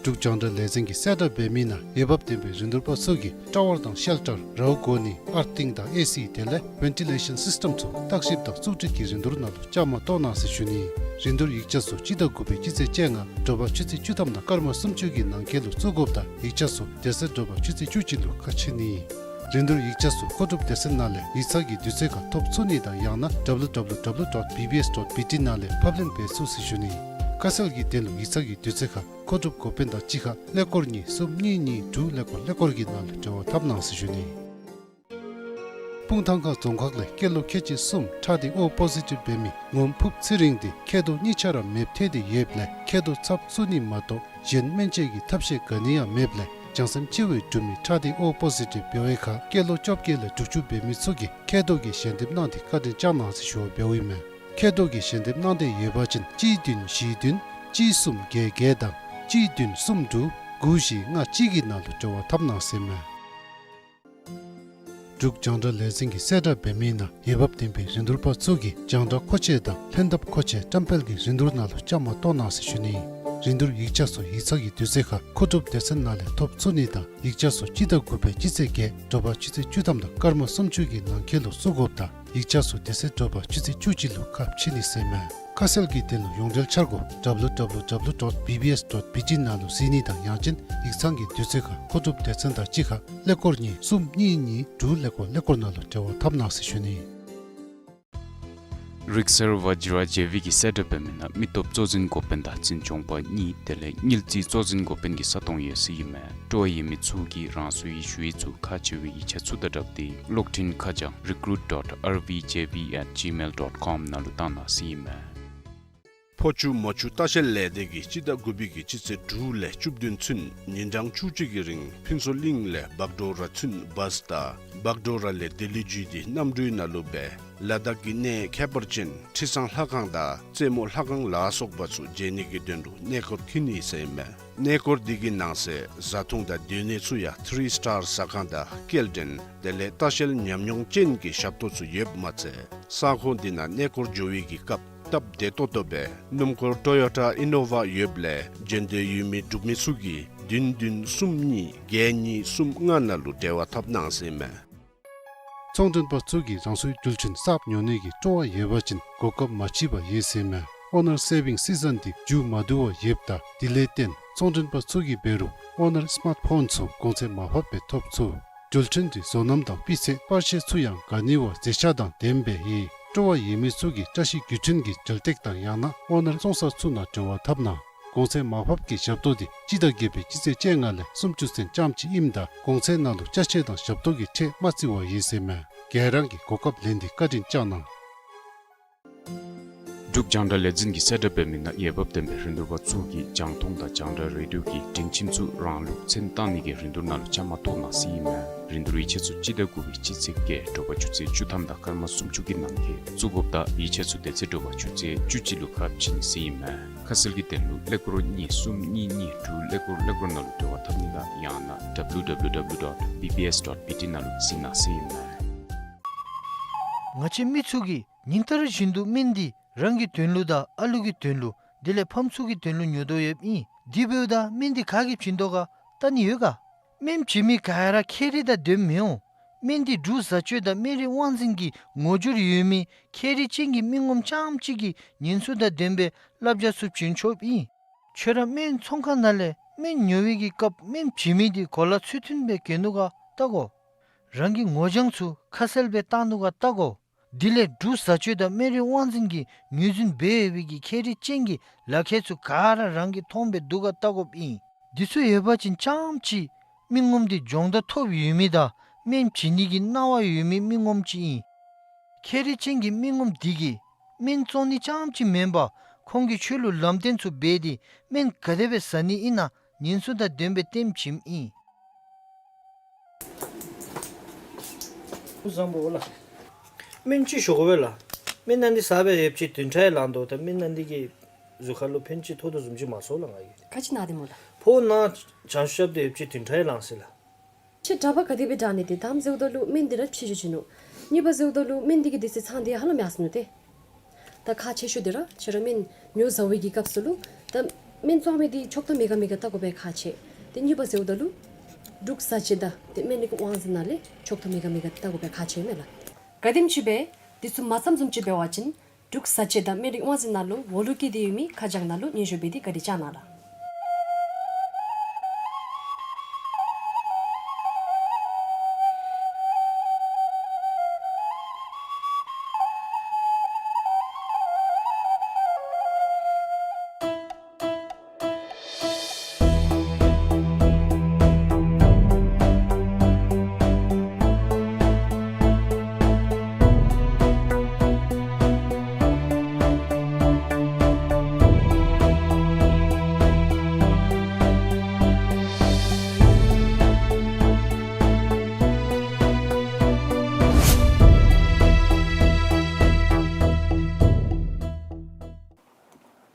འབྲུག་རྒྱང་བསྒྲགས་ལས་འཛིན་གྱིས་གསལ་བསྒྲགས་འབད་མི་ནང་འོས་འབབ་ལྡན་པའི་རིན་བསྡུར་པ་ཚུ་གིས་ཊ་ཝར་དང་ཤེལ་ཊར་རཝ་སྒོར་ནི་ཨར་ཐིང་དང་ཨེ་སི་དེ་ལས་ཝེན་ཊི་ལེ་ཤཱན་སིསི་ཊེམ་ཚུ་བརྟག་ཞིབ་དང་བཙུགས་སྒྲིག་གི་རིན་བསྡུར་ནང་ལུ་བཅའ་མར་གཏོགས་གནང་ཟེར་ཞུ་ནི། རིན་བསྡུར་ཡིག་ཆ་ཚུ་སྤྱི་ཟླ་དགུ་པའི་སྤྱི་ཚེས་བཅོ་ལྔ་དྲོ་པ་ཆུ་ཚོད་བཅུ་ཐམ་དང་སྐར་མ་སུམ་ཅུ་གི་ནང་འཁོད་ལུ་བཙུགས་དགོཔ་དང་ཡིག་ཆ་ཚུ་དེ་ཚེ་དྲོ་པ་ཆུ་ཚོད་བཅུ་གཅིག་ལུ་ཁ་ཕྱེ་ནི། རིན་བསྡུར་ཡིག་ཆ་ཚུ་མཁོ་སྒྲུབ་སྡེ་ཚན་ནང་ལས་ཡིག་ཚང་གི་དུས་ཚོད་ཁར་ཐོབ་ཚུགས་ནི་དང་ཡང་ན་ཌབ་ལུ་ཌབ་ལུ་ཌབ་ལུ་ཌོཊ་བི་བི་ཨེསི་ཌོཊ་བི་ཊི་ནང་ལས་ཕབ་ལེན་འབད་ཚུགས་ཟེར་ཞུ་ནི། ཁ་གསལ་གྱི་དོན་ལུ་ཡིག་ཚང་གི་དུས་ཚོད་ཁར་མཁོ་སྒྲུབ་འགོ་དཔོན་དང་གཅིག་ཁར་ཀླད་ཀོར་གཉིས་གསུམ་གཉིས་གཉིས་དྲུག་ཀླད་ཀོར་ཀླད་ཀོར་གྱི་ནང་ལུ་འབྲེལ་བ་འཐབ་གནང་ཟེར་ཞུ་ནི། སྤུངས་ཐང་ཁ་རྫོང་ཁག་ལས་སྐྱེས་ལོ་ཁལ་གཅིག་གསུམ་ཁྲག་ལྡན་ཨོ་པོ་ཟི་ཊིབ་འབད་མི་ངོམ་ཕུགཔ་ཚེ་རིང་འདི་མཁལ་རྡོག་གཉིས་ཆ་ར་མེདཔ་ཐལ་ཏེ་ཡོདཔ་ལས་མཁལ་རྡོག་ཚབ་བཙུགས་ནི་མ་གཏོགས་གཞན་སྨན་བཅོས་ཀྱི་ཐབས་ཤེས་ག་ནི་ཡང་མེདཔ་ལས་བྱང་སེམས་ཅིག་སྦེ་གྲུབ་མི་ཁྲག་ལྡན་ཨོ་པོ་ཟི་ཊིབ་འབད་བའི་ཁར་སྐྱེས་ལོ་བཅོ་བརྒྱད་ལས་དྲུག་ཅུ་འབད་མི་ཚུ་གིས་མཁལ་རྡོག་གི་ཞལ་འདེབས་གནང་སྟེ་བཀའ་དྲིན་བསྐྱང་གནང་ཟེར་ཞུ་བ་འབདཝ་ཨིན་མས། མཁལ་རྡོག་གི་ཞལ་འདེབས་གནང་འདོད་ཡོད་པ་ཅིན་གཅིག་བདུན་བཞི་བདུན་གཅིག་གསུམ་བརྒྱད་བརྒྱད་དང་གཅིག་བདུན་གསུམ་དྲུག་དགུ་བཞི་ལྔ་གཅིག་གི་ནང་ལུ་འབྲེལ་བ་འཐབ་གནང་ཟེར་མས། འབྲུག་རྒྱང་བསྒྲགས་ལས་འཛིན་གྱིས་གསལ་བསྒྲགས་འབད་མི་ནང་འོས་འབབ་ལྡན་པའི་རིན་བསྡུར་པ་ཚུ་གིས་རྒྱང་བསྒྲགས་མཁོ་ཆས་དང་ལྷན་ཐབས་མཁོ་ཆས་བཀྲམ་སྤེལ་གྱི་རིན་བསྡུར་ནང་ལུ་བཅའ་མར་གཏོགས་གནང་ཟེར་ཞུ་ནི། རིན་བསྡུར་ཡིག་ཆ་ཚུ་ཡིག་ཚང་གི་དུས་ཚོད་ཁར་མཁོ་སྒྲུབ་སྡེ་ཚན་ནང་ལས་ཐོབ་ཚུགས་ནི་དང་ཡིག་ཆ་ཚུ་སྤྱི་ཟླ་དགུ་པའི་སྤྱི་ཚེས་བརྒྱད་དྲོ་པ་ཆུ་ཚོད་བཅུ་ཐམ་དང་སྐར་མ་སུམ་ཅུ་གི་ནང་འཁོད་ལུ་བཙུགས་དགོཔ་དང་ཡིག་ཆ་ཚུ་དེ་ཚེ་དྲོ་པ་ཆུ་ཚོད་བཅུ་གཅིག་ལུ་ཁ་ཕྱེ་ནི་ཟེར་མས། ཁ་གསལ་གྱི་དོན་ལུ་ཡོངས་འབྲེལ་འཆར་སྒོ་ཌབ་ལུ་ཌབ་ལུ་ཌབ་ལུ་ཌོཊ་བི་བི་ཨེསི་ཌོཊ་བི་ཊི་ནང་ལུ་གཟིགས་ནི་དང་ཡང་ཅིན་ཡིག་ཚང་གི་དུས་ཚོད་ཁར་མཁོ་སྒྲུབ་སྡེ་ཚན་དང་གཅིག་ཁར་ཀླད་ཀོར་གཉིས་གསུམ་གཉིས་གཉིས་དྲུག་ཀླད་ཀོར་ཀླད་ཀོར་ནང་ལུ་འབྲེལ་བ་འཐབ་གནང་ཟེར་ཞུ་ནི། རིག་གསར་ཝ་ཇི་ར་ཇེ་བི་གིས་གསལ་བསྒྲགས་འབད་མི་ནང་མི་སྟོབས་གཙོ་འཛིན་འགོ་དཔོན་དང་འཛིན་སྐྱོང་པ་གཉིས་དེ་ལས་དངུལ་རྩིས་གཙོ་འཛིན་འགོ་དཔོན་གྱི་ས་སྟོང་ཡོད་ཟེར་ཨིན་མས། སྤྲོ་བ་ཡོད་མི་ཚུ་གིས་རང་སོའི་ཞུ་ཡིག་ཚུ་ཁག་ཆེ་བའི་ཡིག་ཆ་ཚུ་དང་སྦྲགས་ཏེ་གློག་འཕྲིན་ཁ་བྱང་recruit dot R V J V at gmail dot com ནང་ལུ་བཏང་གནང་ཟེར་ཨིན་མས། ཕོ་ཆུ་མོ་ཆུ་ལྟ་བཤལ་ལས་སྡེ་གིས་སྤྱི་ཟླ་དགུ་པའི་གི་སྤྱི་ཚེས་དྲུག་ལས་བཅུ་བདུན་ཚུན་ཉིན་གྲངས་བཅུ་གཅིག་གི་རིང་ཕུན་ཚོགས་གླིང་ལས་བག་གྲོ་ར་ཚུན་བཱས་དང་བག་གྲོ་ར་ལས་ལྡི་ལི་བརྒྱུད་དེ་གནམ་གྲུའི་ནང་ལུ་སྦེ་ལ་དྭགས་ཀྱི་གནས་ཁྱད་པར་ཅན་ཁྲི་བཟང་ལྷ་ཁང་དང་རྩེ་མོ་ལྷ་ཁང་ལ་སོགས་པ་ཚུ་མཇལ་ནི་གི་དོན་ལུ་གནས་སྐོར་འཁྱིད་ནི་ཟེར་ཨིན་མས། གནས་སྐོར་འདི་གི་ནང་གསེས་བཟའ་འཐུང་དང་སྡོད་གནས་ཚུ་ཡང་ཐི་རི་སི་ཊར་ཟ་ཁང་དང་སྐྱེལ་འདྲེན་དེ་ལས་ལྟ་བཤལ་ཉམས་མྱོང་ཅན་གྱི་ཞབས་ཏོག་ཚུ་ཡོདཔ་མ་ཚད་ས་ཁོངས་འདི་ནང་གནས་སྐོར་འགྱོ་བའི་གི་སྐབས་སྟབས་བདེ་ཏོག་ཏོ་སྦེ་སྣུམ་འཁོར་ཊོ་ཡོ་ཊ་ཨི་ནོ་ཝ་ཡོདཔ་ལས་འགྲན་བསྡུར་ཡོད་མི་འབྲུག་མི་ཚུ་གིས་བདུན་བདུན་གསུམ་གཉིས་བརྒྱད་གཉིས་གསུམ་ལྔ་ནང་ལུ་འབྲེལ་བ་འཐབ་གནང་ཟེར་ཨིན་མས། ཚོང་མགྲོན་པ་ཚུ་གིས་རང་སོའི་རྒྱུ་ཆ་གསརཔ་ཉོ་ནི་གི་སྤྲོ་བ་ཡོད་པ་ཅིན་གོ་སྐབས་མ་མཆིས་པ་ཡོད་ཟེར་ཨིན་མས། ཨོ་ནར་སེ་བིང་སི་ཛན་འདི་མཇུག་མ་བསྡུ་བར་ཡོདཔ་ད་དེ་ལས་བརྟེན་ཚོང་མགྲོན་པ་ཚུ་གིས་འབད་རུང་ཨོ་ནར་སི་མཱཊ་ཕོན་ཚུ་གོང་ཚད་མར་ཕབ་སྦེ་ཐོབ་ཚུགས། རྒྱུ་ཆ་འདི་བཟོ་རྣམ་དང་སྤུས་ཚད་པར་ཤེས་ཚུ་ཡང་ག་ནི་བ་མཛེས་ཆ་དང་ལྡནམ་སྦེ་ཡོད། སྤྲོ་བ་ཡོད་མི་ཚུ་གིས་བཀྲ་ཤིས་རྒྱུ་ཆ་གི་མཇལ་སྟེགས་དང་ཡང་ན་ཨོ་ནར་བཙོང་ས་ཚུ་ནང་འབྲེལ་བ་འཐབ་གནང་། གོང་ཚད་མར་ཕབ་ཀྱི་ཞབས་ཏོག་འདི་སྤྱི་ཟླ་བརྒྱད་པའི་སྤྱི་ཚེས་བཅོ་ལྔ་ལས་སུམ་ཅུ་ཚུན་ཙམ་ཅིག་ཨིནམ་ད་གོང་ཚད་ནང་ལུ་ཅ་ཆས་དང་ཞབས་ཏོག་གི་ཁྲལ་མ་བརྩི་བར་ཡོད་ཟེར་ཨིན་མས། ག་ར་གིས་གོ་སྐབས་ལེན་ཏེ་བཀའ་དྲིན་བསྐྱང་གནང་། འབྲུག་རྒྱང་བསྒྲགས་ལས་འཛིན་གྱི་གསལ་བསྒྲགས་འབད་མི་ནང་འོས་འབབ་ལྡན་པའི་རིན་བསྡུར་པ་ཚུ་གིས་རྒྱང་མཐོང་དང་རྒྱང་བསྒྲགས་རེ་ཌིའོ་གི་མགྲིན་ཚབ་ཚུ་རང་ལུགས་མཚན་བཏང་ནི་གི་རིན་བསྡུར་ནང་ལུ་བཅའ་མར་གཏོགས་གནང་ཟེར་ཨིན་མས། རིན་བསྡུར་ཡིག་ཆ་ཚུ་སྤྱི་ཟླ་དགུ་པའི་སྤྱི་ཚེས་བརྒྱད་དྲོ་པ་ཆུ་ཚོད་བཅུ་ཐམ་དང་སྐར་མ་སུམ་ཅུ་གི་ནང་འཁོད་བཙུགས་དགོཔ་དང་ཡིག་ཆ་ཚུ་དེ་ཚེ་དྲོ་པ་ཆུ་ཚོད་བཅུ་གཅིག་ལུ་ཁ་ཕྱེ་ནི་ཟེར་ཨིན་མས། ཁ་གསལ་གྱི་དོན་ལུ་ཀླད་ཀོར་གཉིས་གསུམ་གཉིས་གཉིས་དྲུག་ཀླད་ཀོར་ཀླད་ཀོར་ནང་ལུ་འབྲེལ་བ་འཐབ་ནི་དང་ཡང་ན་W W W dot B B S dot B T ནང་ལུ་གཟིགས་གནང་ཟེར་ཨིན་མས། ང་བཅས་མི་ཚུ་གིས་ཉིན་ལྟར་བཞིན་དུ་སྨན་འདི་རང་གི་དོན་ལུ་དང་ཨ་ལུ་གི་དོན་ལུ་དེ་ལས་ཕམ་ཚུ་གི་དོན་ལུ་ཉོ་དོ་ཡོདཔ་ཨིན། དེ་འབདཝ་ད་སྨན་འདི་ག་གིས་བྱིན་དོ་ག་བལྟ་ནི་ཡོད་ག། སྨན་བྱིན་མི་ག་ར་ཁྱད་རིག་དང་ལྡནམ་མི་འོང་། སྨན་འདི་འབྲུག་བཟའ་སྤྱོད་དང་སྨན་རིག་དབང་འཛིན་གྱི་ངོ་སྦྱོར་ཡོད་མི་ཁྱད་རིག་ཅན་གྱི་མི་ངོམ་རྐྱངམ་གཅིག་གིས་ཉན་ཚུལ་དང་ལྡན་པའི་བསླབ་བྱ་ཚུ་བྱིན་ཆོགཔ་ཨིན། ཁྱོད་ར་སྨན་ཚོང་ཁང་ནང་ལས་སྨན་ཉོ་བའི་གི་སྐབས་སྨན་བྱིན་མི་འདི་གོ་ལ་ཚུལ་མཐུན་སྦེ་གྱོན་ནུག་ག་བལྟ་དགོ། རང་གི་ངོ་རྐྱང་ཚུ་ཁ་གསལ་སྦེ་བཏང་ནུག་ག་བལྟ་དགོ། དེ་ལས་འབྲུག་བཟའ་སྤྱོད་དང་སྨན་རིག་དབང་འཛིན་གྱིས་ངོས་འཛིན་འབད་ཡོད་པའི་གི་ཁྱད་རིག་ཅན་གྱི་ལག་ཁྱེར་ཚུ་ག་ར་རང་གིས་མཐོང་སྦེ་འདུག་ག་བལྟ་དགོཔ་ཨིན། འདི་ཚུ་ཡོད་པ་ཅིན་རྐྱངམ་གཅིག་མི་ངོམ་འདི་སྦྱོང་བརྡར་ཐོབ་ཡོད་མི་དང་སྨན་བྱིན་ནི་གི་གནང་བ་ཡོད་མི་མི་ངོམ་ཅིག་ཨིན། ཁྱད་རིག་ཅན་གྱི་མི་ངོམ་འདི་གིས་སྨན་བཙོང་ནི་རྐྱངམ་གཅིག་མེན་པར་ཁོང་གིས་ཁྱོད་ལུ་ལམ་སྟོན་ཚུ་འབད་དེ་སྨན་ག་དེ་སྦེ་བཟའ་ནི་ཨིན་ན་ཉན་ཚུལ་དང་ལྡན་པའི་སྟོནམ་བྱིནམ་ཨིན། སྐུ་གཟུགས་བཟང་པོ་ལགས། སྨན་ཅིག་ཞུ་དགོ་པས་ལགས། སྨན་ནང་འདི་ཟ་སྦེ་ཡོདཔ་ཅིག་བདུན་ཕྲག་ལང་དོ། ད་སྨན་ནང་འདི་གིས་གཟུགས་ཁར་ལུ་ཕན་ཅིག་ཐོགས་དོ་བཟུམ་ཅིག་མ་ཚོར་ལགས་ང་གིས། ག་ཅི་ན་སྟེ་སྨོ་ལགས། ཕོཝ་ནང་བྱང་ཤུབ་སྟེ་ཡོདཔ་ཅིག་བདུན་ཕྲག་ལང་ཟེར་ལགས། ཁྱོད་གྲྭ་པ་ག་དེ་སྦེ་དྲག་ནི་དེ་དང་ཟེརཝ་ད་ལུ་སྨན་འདི་ར་ཕྱི་འགྱོ་ཅི་ནུག། གཉིས་པ་ཟེརཝ་ད་ལུ་སྨན་འདི་གི་དུས་ཚོད་ཚང་སྟེ་ཧ་ལམ་ཡར་སོ་ནུག་ཏེ། ད་ཁག་ཆེ་ཤོས་འདི་ར་ཁྱོད་ར་སྨན་ཉོ་བཟའ་བའི་གི་སྐབས་སུ་ལུ་ད་སྨན་བཙོང་མི་འདི་ཆོག་ཐམ་མེད་ག་མེད་ག་བལྟ་དགོ་པའི་ཁག་ཆེ། ཏེ་གཉིས་པ་ཟེརཝ་ད་ལུ་འབྲུག་བཟའ་སྤྱོད་དང་ཏེ་སྨན་རིག་དབང་འཛིན་ནང་ལས་ཆོག་ཐམ་མེད་ག་མེད་ག་བལྟ་དགོ་པའི་ཁག་ཆེ་མས་ལགས། ག་དེམ་ཅིག་སྦེ་འདི་ཚུ་མ་འཚམས་བཟུམ་ཅིག་འབད་བ་ཅིན་འབྲུག་བཟའ་སྤྱོད་དང་སྨན་རིག་དབང་འཛིན་ནང་ལུ་འོག་ལུ་བཀོད་དེ་ཡོད་མི་ཁ་བྱང་ནང་ལུ་སྙན་ཞུ་འབད་དེ་བཀའ་དྲིན་བསྐྱང་གནང་ལགས།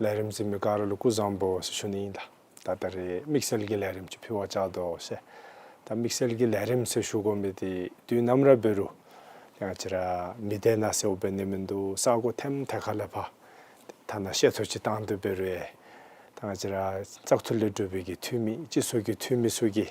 ལས་རིམ་གཟིགས་མི་ག་ར་ལུ་སྐུ་གཟུགས་བཟང་པོ་ཟེར་ཞུ་ནི་ཨིན་ལགས། ད་ད་རེས་དམིགས་བསལ་གྱི་ལས་རིམ་ཅིག་ཕུལ་བར་བཅར་དོ་ཟེར། ད་དམིགས་བསལ་གྱི་ལས་རིམ་ཟེར་ཞུ་དགོ་མི་འདི་དུས་ནམ་ར་འབད་རུང་ང་བཅས་ར་མི་སྡེ་ནང་ཟེརཝ་འབད་ནི་མིན་འདུག། ས་གོ་ཐེམ་ཐེ་ཁ་ལས་ཕར་ཐ་ན་བཤད་ཐོ་ཅིག་བཏང་དོ་འབད་རུང་ད་ང་བཅས་ར་བཙག་འཐུ་ལས་གྲུབ་པའི་གི་འཐུས་མི་སྤྱི་ཚོགས་ཀྱི་འཐུས་མི་ཚུ་གི་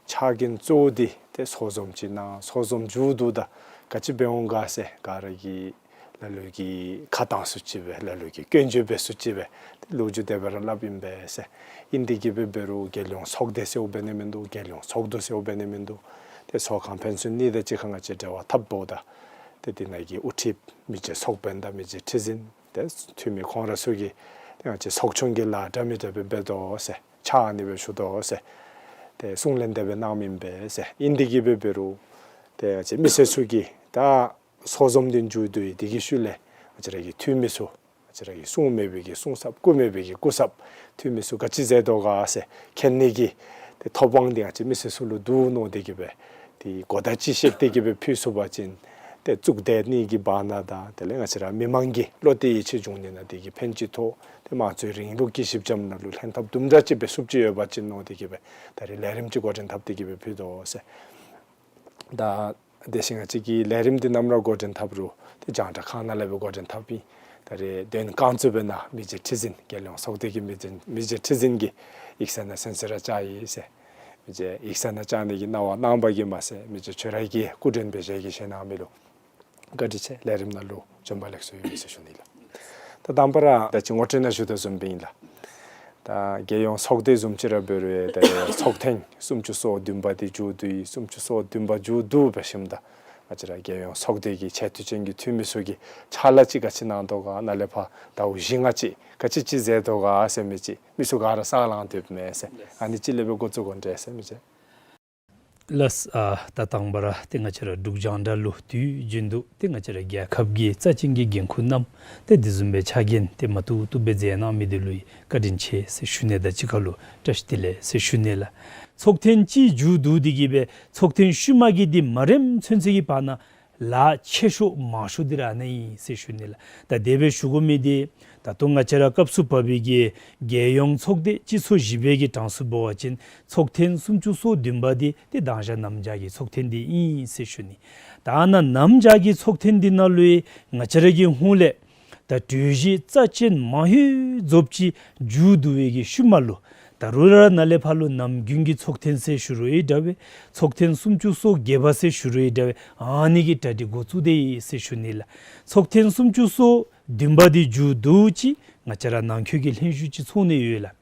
ཕྱག་འགན་གཙོ་བོ་འདི་ཏེ་ཚོགས་འཛོམས་ཅིག་གནང་། ཚོགས་འཛོམས་མཇུག་བསྡུཝ་ད་ག་ཅི་འབད་འོང་ག་ཟེར་ག་ར་གིས་ལ་ལུ་གིས་ཁ་གཏང་སུ་ཅིག་སྦེ་ལ་ལུ་གིས་སྐྱོན་བརྗོད་འབད་སུ་ཅིག་སྦེ་ཏེ་ལོ་རྒྱུས་དེ་སྦེ་ར་སླབ་ཨིན་པས་ཟེར། ཨིན་དེ་གིས་འབད་འབད་རུང་རྒྱལ་ཡོངས་ཚོགས་སྡེ་ཟེརཝ་འབད་ནི་མིན་འདུག། རྒྱལ་ཡོངས་ཚོགས་འདུ་ཟེརཝ་འབད་ནི་མིན་འདུག། ཏེ་ཚོགས་ཁང་ཕན་ཚུན་གཉིས་དང་གཅིག་ཁར་ང་བཅས་འབྲེལ་བ་འཐབ་འོངམ་ད་ཏེ་དེ་ནང་གི་དབུ་ཁྲིདཔ་མི་རྗེ་ཚོགས་དཔོན་དང་མི་རྗེ་ཁྲི་འཛིན་ཏེ་འཐུས་མི་ཁོང་ར་ཚུ་གིས་ཏེ་ང་བཅས་ཚོགས་ཆུང་གི་ལཱ་འདྲ་མི་འདྲ་སྦེ་འབད་དོ་ཟེར་ཕྱག་ཨ་ནི་སྦེ་ཞུ་དོ་ཟེར་ཏེ་གསུང་གླེང་དེ་སྦེ་གནངམ་ཨིན་པས་ཟེར། ཨིན་དེ་གིས་འབད་འབད་རུང་ཏེ་ང་བཅས་མི་སེར་ཚུ་གིས་ད་ཚོགས་འཛོམས་འདི་མཇུག་བསྡུ་ཡི། དེ་གི་ཤུལ་ལས་ང་བཅས་ར་གི་འཐུས་མི་ཚུ་ ང་བཅས་ར་གི་སྲུང་མེད་པའི་གི་སྲུང་ཟབ་བརྐུ་མེད་པའི་གི་བརྐུ་ཟབ་འཐུས་མི་ཚུ་ག་ཅི་མཛད་དོ་ག་ཟེར་མཁྱེན་ནི་གི་ཏེ་ཐོབ་དབང་འདི་ང་བཅས་མི་སེར་ཚུ་ལུ་འདུག་མནོ་སྟེ་གི་སྦེ་ཏེ་གོ་བརྡ་ཅིག་བཤད་དེ་གི་སྦེ་ཕུལ་ཚུགས་པ་ཅིན་ཏེ་བཙུགས་ཏེ་ནི་གི་བར་ན་དང་དེ་ལས་ང་བཅས་ར་མི་མང་གི་བློ་གཏད་ཡིད་ཆེས་བྱུང་ནི་ནང་དེ་གི་ཕན་ཅིག་ཐོགས། ཏེ་དམངས་གཙོའི་རིང་ལུགས་ཀྱི་གཞི་འགྱམ་ནང་ལུ་ལྷན་ཐབས་དུམ་གྲ་ཅིག་འབད་ཚུགསཔ་ཅིག་ཡོད་པ་ཅིན་མནོ་སྟེ་གི་སྦེ་ད་རེས་ལས་རིམ་ཅིག་འགོ་འདྲེན་འཐབ་སྟེ་གི་སྦེ་ཕུལ་དོ་ཟེར། ད་དེ་བཞིན་ང་བཅས་ཀྱི་ལས་རིམ་འདི་ནམ་ར་འགོ་འདྲེན་འཐབ་རུང་ཏེ་རྒྱང་བསྒྲགས་ཁང་ནང་ལས་སྦེ་འགོ་འདྲེན་འཐབ་ཨིན། ད་རེས་དོན་རྐང་གཙོ་སྦེ་ནཱ་མི་རྗེ་ཁྲི་འཛིན་རྒྱལ་ཡོངས་ཚོགས་སྡེ་གི་མི་འཛིན་མི་རྗེ་ཁྲི་འཛིན་གྱིས་ཡིག་ཚང་ནང་གསན་གསོལ་ར་བཅར་ཡི་ཟེར། མི་རྗེ་ཡིག་ཚང་ནང་བཅར་ནི་གི་གནང་བ་གནང་བ་གིས་མ་ཚད་མི་རྗེ་ཁྱོད་ར་གིས་སྐུ་མགྲོན་སྦེ་ཞལ་གྱིས་བཞེས་གནང་མི་ལུ་བཀའ་དྲིན་ཆེ། ལས་རིམ་ནང་ལུ་བྱོན་པ་ལེགས་སོ་ཡོད་ཟེར་ཞུ་ནི་ལགས། ད་དང་པ་ར་ད་ཅི་ངོ་སྤྲོད་ནང་ཞུ་དོ་བཟུམ་སྦེ་ཨིན་ལགས། ད་རྒྱལ་ཡོངས་ཚོགས་སྡེ་བཟུམ་ཅིག་ར་འབད་རུང་ད་རེས་ཚོགས་ཐེངས་སུམ་ཅུ་སོ་བདུན་པ་འདི་མཇུག་བསྡུ་ཡི། སུམ་ཅུ་སོ་བདུན་པ་མཇུག་བསྡུ་འབད་ཞིནམ་ད་ང་བཅས་ར་རྒྱལ་ཡོངས་ཚོགས་སྡེ་གི་ཆེ་མཐོ་ཅན་གྱི་འཐུས་མི་ཚུ་གིས་ཕྱག་ལཱ་ཅིག་ག་ཅི་གནང་དོ་ག་ནཱ་ལས་ཕར་ཟླཝ་བཞི་ལྔ་ཅིག་ག་ཅི་ཅིག་མཛད་དོ་ག་ཟེར་མི་ཅིག་མི་ཚུ་ག་ར་ས་ལང་སྡོདཔ་མས་ཟེར། ཨ་ནི་ཅིག་ལས་སྦེ་འགོ་བཙུགས་དགོ་འདྲས་ཟེར་མི་ཅིག། ལགས། ཨ་ད་དང་པ་ར་ཏེ་ང་བཅས་ར་འབྲུག་རྒྱང་བསྒྲགས་ལུ་དུས་རྒྱུན་དུ་ཏེ་ང་བཅས་ར་རྒྱལ་ཁབ་ཀྱི་རྩ་ཅན་གྱི་འགན་ཁུར་བསྣམས་ཏེ་དེ་བཟུམ་སྦེ་ཕྱག་འགན་ཏེ་མ་བཏུབ་བཏུབ་སྦེ་མཛད་གནང་མི་འདི་ལུ་ཡང་བཀའ་དྲིན་ཆེ་ཟེར་ཞུ་ནི་དང་གཅིག་ཁར་ལུ་བཀྲ་ཤིས་བདེ་ལེགས་ཟེར་ཞུ་ནི་ལགས། ཚོགས་ཐེངས་གཅིག་མཇུག་བསྡུ་སྟེ་གི་སྦེ་ཚོགས་ཐེངས་ཤུལ་མ་གི་འདི་མ་རནམ་ཚུན་ཚོད་ཀྱི་བར་ན་ལཱ་ཆེ་ཤོས་མང་ཤོས་འདི་ར་ཨ་ནི་ཨིན་ཟེར་ཞུ་ནི་ལགས། ད་དེ་སྦེ་ཞུ་དགོ་མི་འདི་ད་ལྟོ་ང་བཅས་ར་སྐབས་སུ་བབས་པའི་གི་རྒྱལ་ཡོངས་ཚོགས་སྡེ་སྤྱི་ཚོགས་བཞི་པའི་གི་གྲངས་སུ་འབད་བ་ཅིན་ཚོགས་ཐེངས་སུམ་ཅུ་སོ་བདུན་པ་འདི་ཏེ་དང་ཞག་གནམ་བྱཱར་གྱི་ཚོགས་ཐེངས་འདི་ཨིན་ཟེར་ཞུ་ནི། ད་ནཱ་གནམ་བྱཱར་གྱི་ཚོགས་ཐེངས་འདི་ནང་ལུ་ཡང་ང་བཅས་ར་གི་ཧོངས་ལས་ད་གྲོས་གཞི་རྩ་ཅན་མང་ཤོས་རྫོགསཔ་ཅིག་མཇུག་བསྡུ་བའི་གི་ཤུལ་མ་ལུ་ད་རུང་ར་ནཱ་ལས་ཕར་ལུ་ནམ་རྒྱུན་གྱི་ཚོགས་ཐེངས་ཟེར་ཞུ་རུང་ཡང་འདྲ་བས། ཚོགས་ཐེངས་སུམ་ཅུ་སོ་བརྒྱད་པ་ཟེར་ཞུ་རུང་ཡང་འདྲ་བས། ཨ་ནི་གི་གྲ་སྒྲིག་འགོ་བཙུགས་དེས་ཟེར་ཞུ་ནི་ལགས། ཚོགས་ཐེངས་སུམ་ཅུ་སོ་བདུན་པ་འདི་མཇུག་བསྡུཝ་ཅིག་ང་བཅས་ར་ནང་འཁོད་ཀྱི་ལྷན་ཞུགས་ཅིག་ཚོགས་ནི་ཡོད་ལགས།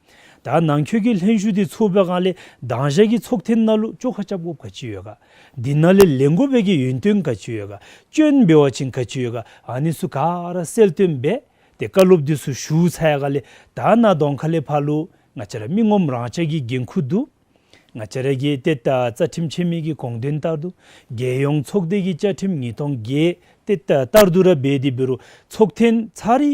ད་ནང་འཁོད་ཀྱི་ལྷན་ཞུགས་འདི་ཚོགས་པའི་སྒང་ལས་དང་ཞག་གི་ཚོགས་ཐེངས་ནང་ལུ་བཅོ་ཁ་རྐྱབ་དགོཔ་ག་ཅི་ཡོད་ག། འདི་ནང་ལས་ལེན་དགོ་པའི་གི་ཡོན་ཏན་ག་ཅི་ཡོད་ག། སྐྱོན་འབད་བ་ཅིན་ག་ཅི་ཡོད་ག། ཨ་ནི་ཚུ་ག་ར་གསལ་སྟོན་འབད་དེ་བཀའ་སློབ་འདི་ཚུ་ཞུ་ཚར་ཡར་སྒང་ལས་ད་ནཱ་གདོང་ཁ་ལས་ཕར་ལུ་ང་བཅས་ར་མི་ངོམ་རང་ཅག་གི་འགན་ཁུར་འདུག། ང་བཅས་ར་གི་ཏེ་ད་རྩ་ཁྲིམས་ཆེན་མོའི་གི་དགོངས་དོན་ལྟར་དུ་རྒྱལ་ཡོངས་ཚོགས་སྡེ་གི་བཅའ་ཁྲིམས་ཉིས་སྟོང་བརྒྱད་ཏེ་ད་ལྟར་དུ་ར་འབད་དེ་འབད་རུང་ཚོགས་ཐེངས་ཚར་རེ་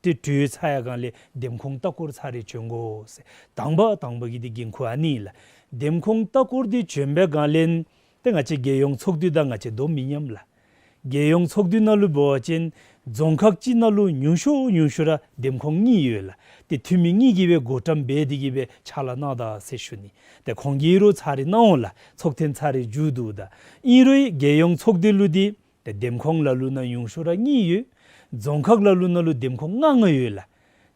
ཏེ་གྲོལ་ཚར་ཡར་སྒང་ལས་འདེམས་ཁོངས་ལྟ་སྐོར་ཚར་རེ་བྱོན་དགོ་ཟེར། དང་པ་དང་པ་གི་འདི་འགན་ཁུར་ཨ་ནི་ལགས། འདེམས་ཁོངས་ལྟ་སྐོར་འདི་བྱོན་པའི་སྒང་ལས་ཏེ་ང་བཅས་རྒྱལ་ཡོངས་ཚོགས་འདུ་དང་ང་བཅས་མདོ་མི་མཉམ་ལགས། རྒྱལ་ཡོངས་ཚོགས་འདུ་ནང་ལུ་འབད་བ་ཅིན་རྫོང་ཁག་གཅིག་ནང་ལུ་ཉུང་ཤོས་ཉུང་ཤོས་ར་འདེམས་ཁོངས་གཉིས་ཡོད་ལགས། ཏེ་འཐུས་མི་གཉིས་ཀྱིས་སྦེ་བགོ་བཀྲམ་འབད་དེ་གིས་སྦེ་ཕྱག་ལཱ་གནང་ད་ཟེར་ཞུ་ནི། ཏེ་ཁོང་གིས་རུང་ཚར་རེ་གནང་འོང་ལགས། ཚོགས་ཐེངས་ཚར་རེ་མཇུག་བསྡུཝ་ད། ཨིན་རུང་རྒྱལ་ཡོངས་ཚོགས་སྡེ་ལུ་འདི་ཏེ་འདེམས་ཁོངས་ལ་ལུ་ནང་ཉུང་ཤོས་ར་གཉིས་ཡོད། རྫོང་ཁག་ལ་ལུ་ནང་ལུ་འདེམས་ཁོངས་ལྔ་ལྔ་ཡོད་ལགས།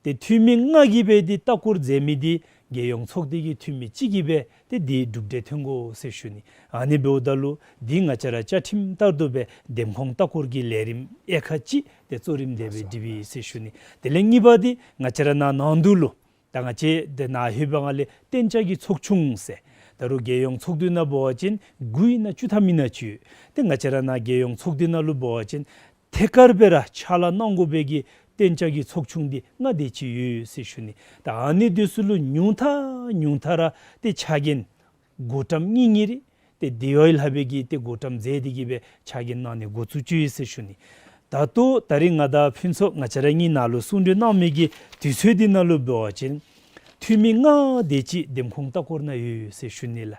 ཏེ་འཐུས་མི་ལྔ་གིས་སྦེ་འདི་ལྟ་སྐོར་མཛད་མི་འདི་རྒྱལ་ཡོངས་ཚོགས་སྡེ་གི་འཐུས་མི་གཅིག་གིས་སྦེ་ཏེ་འདི་གྲུབ་འབྲས་ཐོན་དགོ་ཟེར་ཞུ་ནི། ཨ་ནི་འབདཝ་ད་ལུ་འདི་ང་བཅས་ར་བཅའ་ཁྲིམས་ལྟར་དུ་སྦེ་འདེམས་ཁོངས་ལྟ་སྐོར་གྱི་ལས་རིམ་དབྱེ་ཁག་གཅིག་ཏེ་གཙོ་རིམ་དེ་སྦེ་སྒྲིགཔ་ཨིན་ཟེར་ཞུ་ནི། དེ་ལས་གཉིས་པ་འདི་ང་བཅས་ར་ནཱ་ནང་འདུལ་ལུ་ད་ང་བཅས་ཏེ་ནཱ་ལྷོད་པའི་སྒང་ལས་གཏན་འཇགས་ཀྱི་ཚོགས་ཆུང་ཟེར། ད་རུང་རྒྱལ་ཡོངས་ཚོགས་འདུ་ནང་འབད་བ་ཅིན་དགུ་ཨིན་ན་བཅུ་ཐམ་ཨིན་ན་ཅིག་ཡོད། ཏེ་ང་བཅས་ར་ནཱ་རྒྱལ་ཡོངས་ཚོགས་འདུ་ནང་ལུ་འབད་བ་ཅིན་ཐད་ཀར་སྦེ་ར་ཕྱག་ལཱ་གནང་དགོ་པའི་གི་གཏན་འཇགས་ཀྱི་ཚོགས་ཆུང་འདི་ལྔ་དེ་ཅིག་ཡོད་ཟེར་ཞུ་ནི། ད་ཨ་ནི་འདི་ཚུ་ལུ་ཉུང་མཐའ་ཉུང་མཐའ་ར་ཏེ་ཕྱག་འགན་བགོ་བཀྲམ་གཉིས་གཉིས་རེ་ཏེ་དེ་བ་ལྷག་པའི་གི་ཏེ་བགོ་བཀྲམ་མཛད་དེ་གིས་སྦེ་ཕྱག་འགན་གནང་ནི་འགོ་བཙུགས་ཅི་ཟེར་ཞུ་ནི། ད་ལྟོ་ད་རིས་ང་དང་ཕུན་ཚོགས་ང་བཅས་ར་གཉིས་ནཱ་ལུ་གསུང་གྲོས་གནང་མི་གི་དུས་ཚོད་འདི་ནང་ལུ་འབད་བ་ཅིན་འཐུས་མི་ལྔ་དེ་ཅིག་འདེམས་ཁོངས་ལྟ་སྐོར་ནང་ཡོད་ཟེར་ཞུ་ནི་ལགས།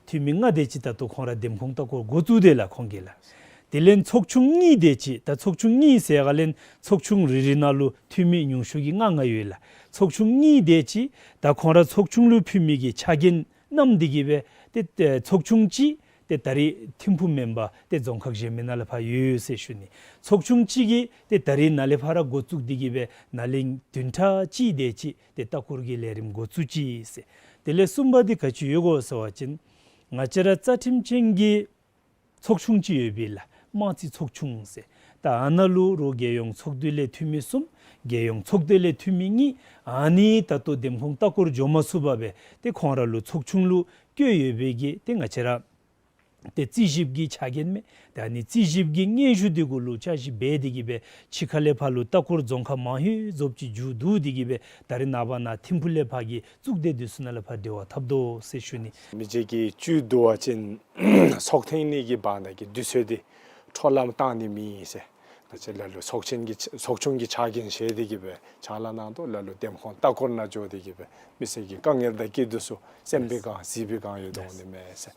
འཐུས་མི་ལྔ་དེ་ཅིག་ད་ལྟོ་ཁོང་ར་འདེམས་ཁོངས་ལྟ་སྐོར་འགོ་བཙུགས་དེས་ལགས་ཁོང་གིས་ལགས། དེ་ལས་ཚོགས་ཆུང་གཉིས་དེ་ཅིག་ད་ཚོགས་ཆུང་གཉིས་ཟེར་སྒང་ལས་ཚོགས་ཆུང་རེ་རེ་ནང་ལུ་འཐུས་མི་ཉུང་ཤོས་ཀྱི་ལྔ་ལྔ་ཡོད་ལགས། ཚོགས་ཆུང་གཉིས་དེ་ཅིག་ད་ཁོང་ར་ཚོགས་ཆུང་ལུ་ཕུལ་མི་གི་ཕྱག་འགན་གནང་སྟེ་གིས་སྦེ་ཏེ་ཏེ་ཚོགས་ཆུང་གཅིག་ཏེ་ད་རིས་ཐིམ་ཕུག་མེན་པར་ཏེ་རྫོང་ཁག་གཞན་མི་ནང་ལས་ཕར་ཡོད་ཟེར་ཞུ་ནི། ཚོགས་ཆུང་གཅིག་གིས་ཏེ་ད་རིས་ནཱ་ལས་ཕར་ར་འགོ་བཙུགས་ཏེ་གིས་སྦེ་ནཱ་ལས་བདུན་ཕྲག་གཅིག་དེ་ཅིག་ཏེ་ལྟ་སྐོར་གྱི་ལས་རིམ་འགོ་བཙུགས་ཅི་ཟེར། དེ་ལས་གསུམ་པ་འདི་ག་ཅི་ཡོད་གོ་ཟེར་བ་ཅིན་ང་བཅས་ར་རྩ་ཁྲིམས་ཅན་གྱི་ཚོགས་ཆུང་ཅིག་ཡོད་པས་ལགས། དམངས་རྩིས་ཚོགས་ཆུང་ཟེར། ད་ཨ་ནཱ་ལུ་རུང་རྒྱལ་ཡོངས་ཚོགས་འདུ་ལས་འཐུས་མི་གསུམ་རྒྱལ་ཡོངས་ཚོགས་སྡེ་ལས་འཐུས་མི་གཉིས་ཨ་ནི་ད་ལྟོ་འདེམས་ཁོངས་ལྟ་སྐོར་འགྱོ་མ་ཚུགས་པར་སྦེ་ཏེ་ཁོང་ར་ལུ་ཚོགས་ཆུང་ལུ་བསྐོས་ཡོད་པའི་གི་ཏེ་ང་བཅས་ར་ཏེ་རྩིས་ཞིབ་ཀྱི་ཕྱག་འགན་མས། ད་ཨ་ནི་རྩིས་ཞིབ་ཀྱི་སྙན་ཞུ་འདི་གུ་ལུ་བསྐྱར་ཞིབ་འབད་དེ་གིས་སྦེ་ཕྱི་ཁ་ལས་ཕར་ལུ་ལྟ་སྐོར་རྫོང་ཁག་མང་ཤོས་རྫོགསཔ་ཅིག་མཇུག་བསྡུ་སྟེ་གིས་སྦེ་ད་རིས་ནངས་པ་ནཱ་ཐིམ་ཕུག་ལས་ཕར་གྱི་གཙུག་སྡེ་འདི་ཚུ་ནང་ལས་ཕར་འབྲེལ་བ་འཐབ་དོ་ཟེར་ཞུ་ནི། མི་རྗེ་གིས་བཅུད་བསྡུ་བ་ཅིན་ཚོགས་ཐེངས་གཉིས་ཀྱི་བར་ན་གི་དུས་ཚོད་འདི་འཕྲོ་ལམ་བཏང་ནི་མེད་ཟེར། ད་ཅི་ལ་ལུ་ཚོགས་ཆེན་གྱི་ཚོགས་ཆུང་གི་ཕྱག་འགན་བཞེས་ཏེ་གི་སྦེ་ཕྱག་ལཱ་གནང་དོ། ལ་ལུ་འདེམས་ཁོངས་ལྟ་སྐོར་ནང་འགྱོ་སྟེ་གི་སྦེ་མི་སེར་གྱི་དཀའ་ངལ་དང་སྐྱིད་སྡུག་ཚུ་སེམས་པའི་སྒང་གཟིགས་པའི་སྒང་ཡོད་དོ་ནི་མས་ཟེར།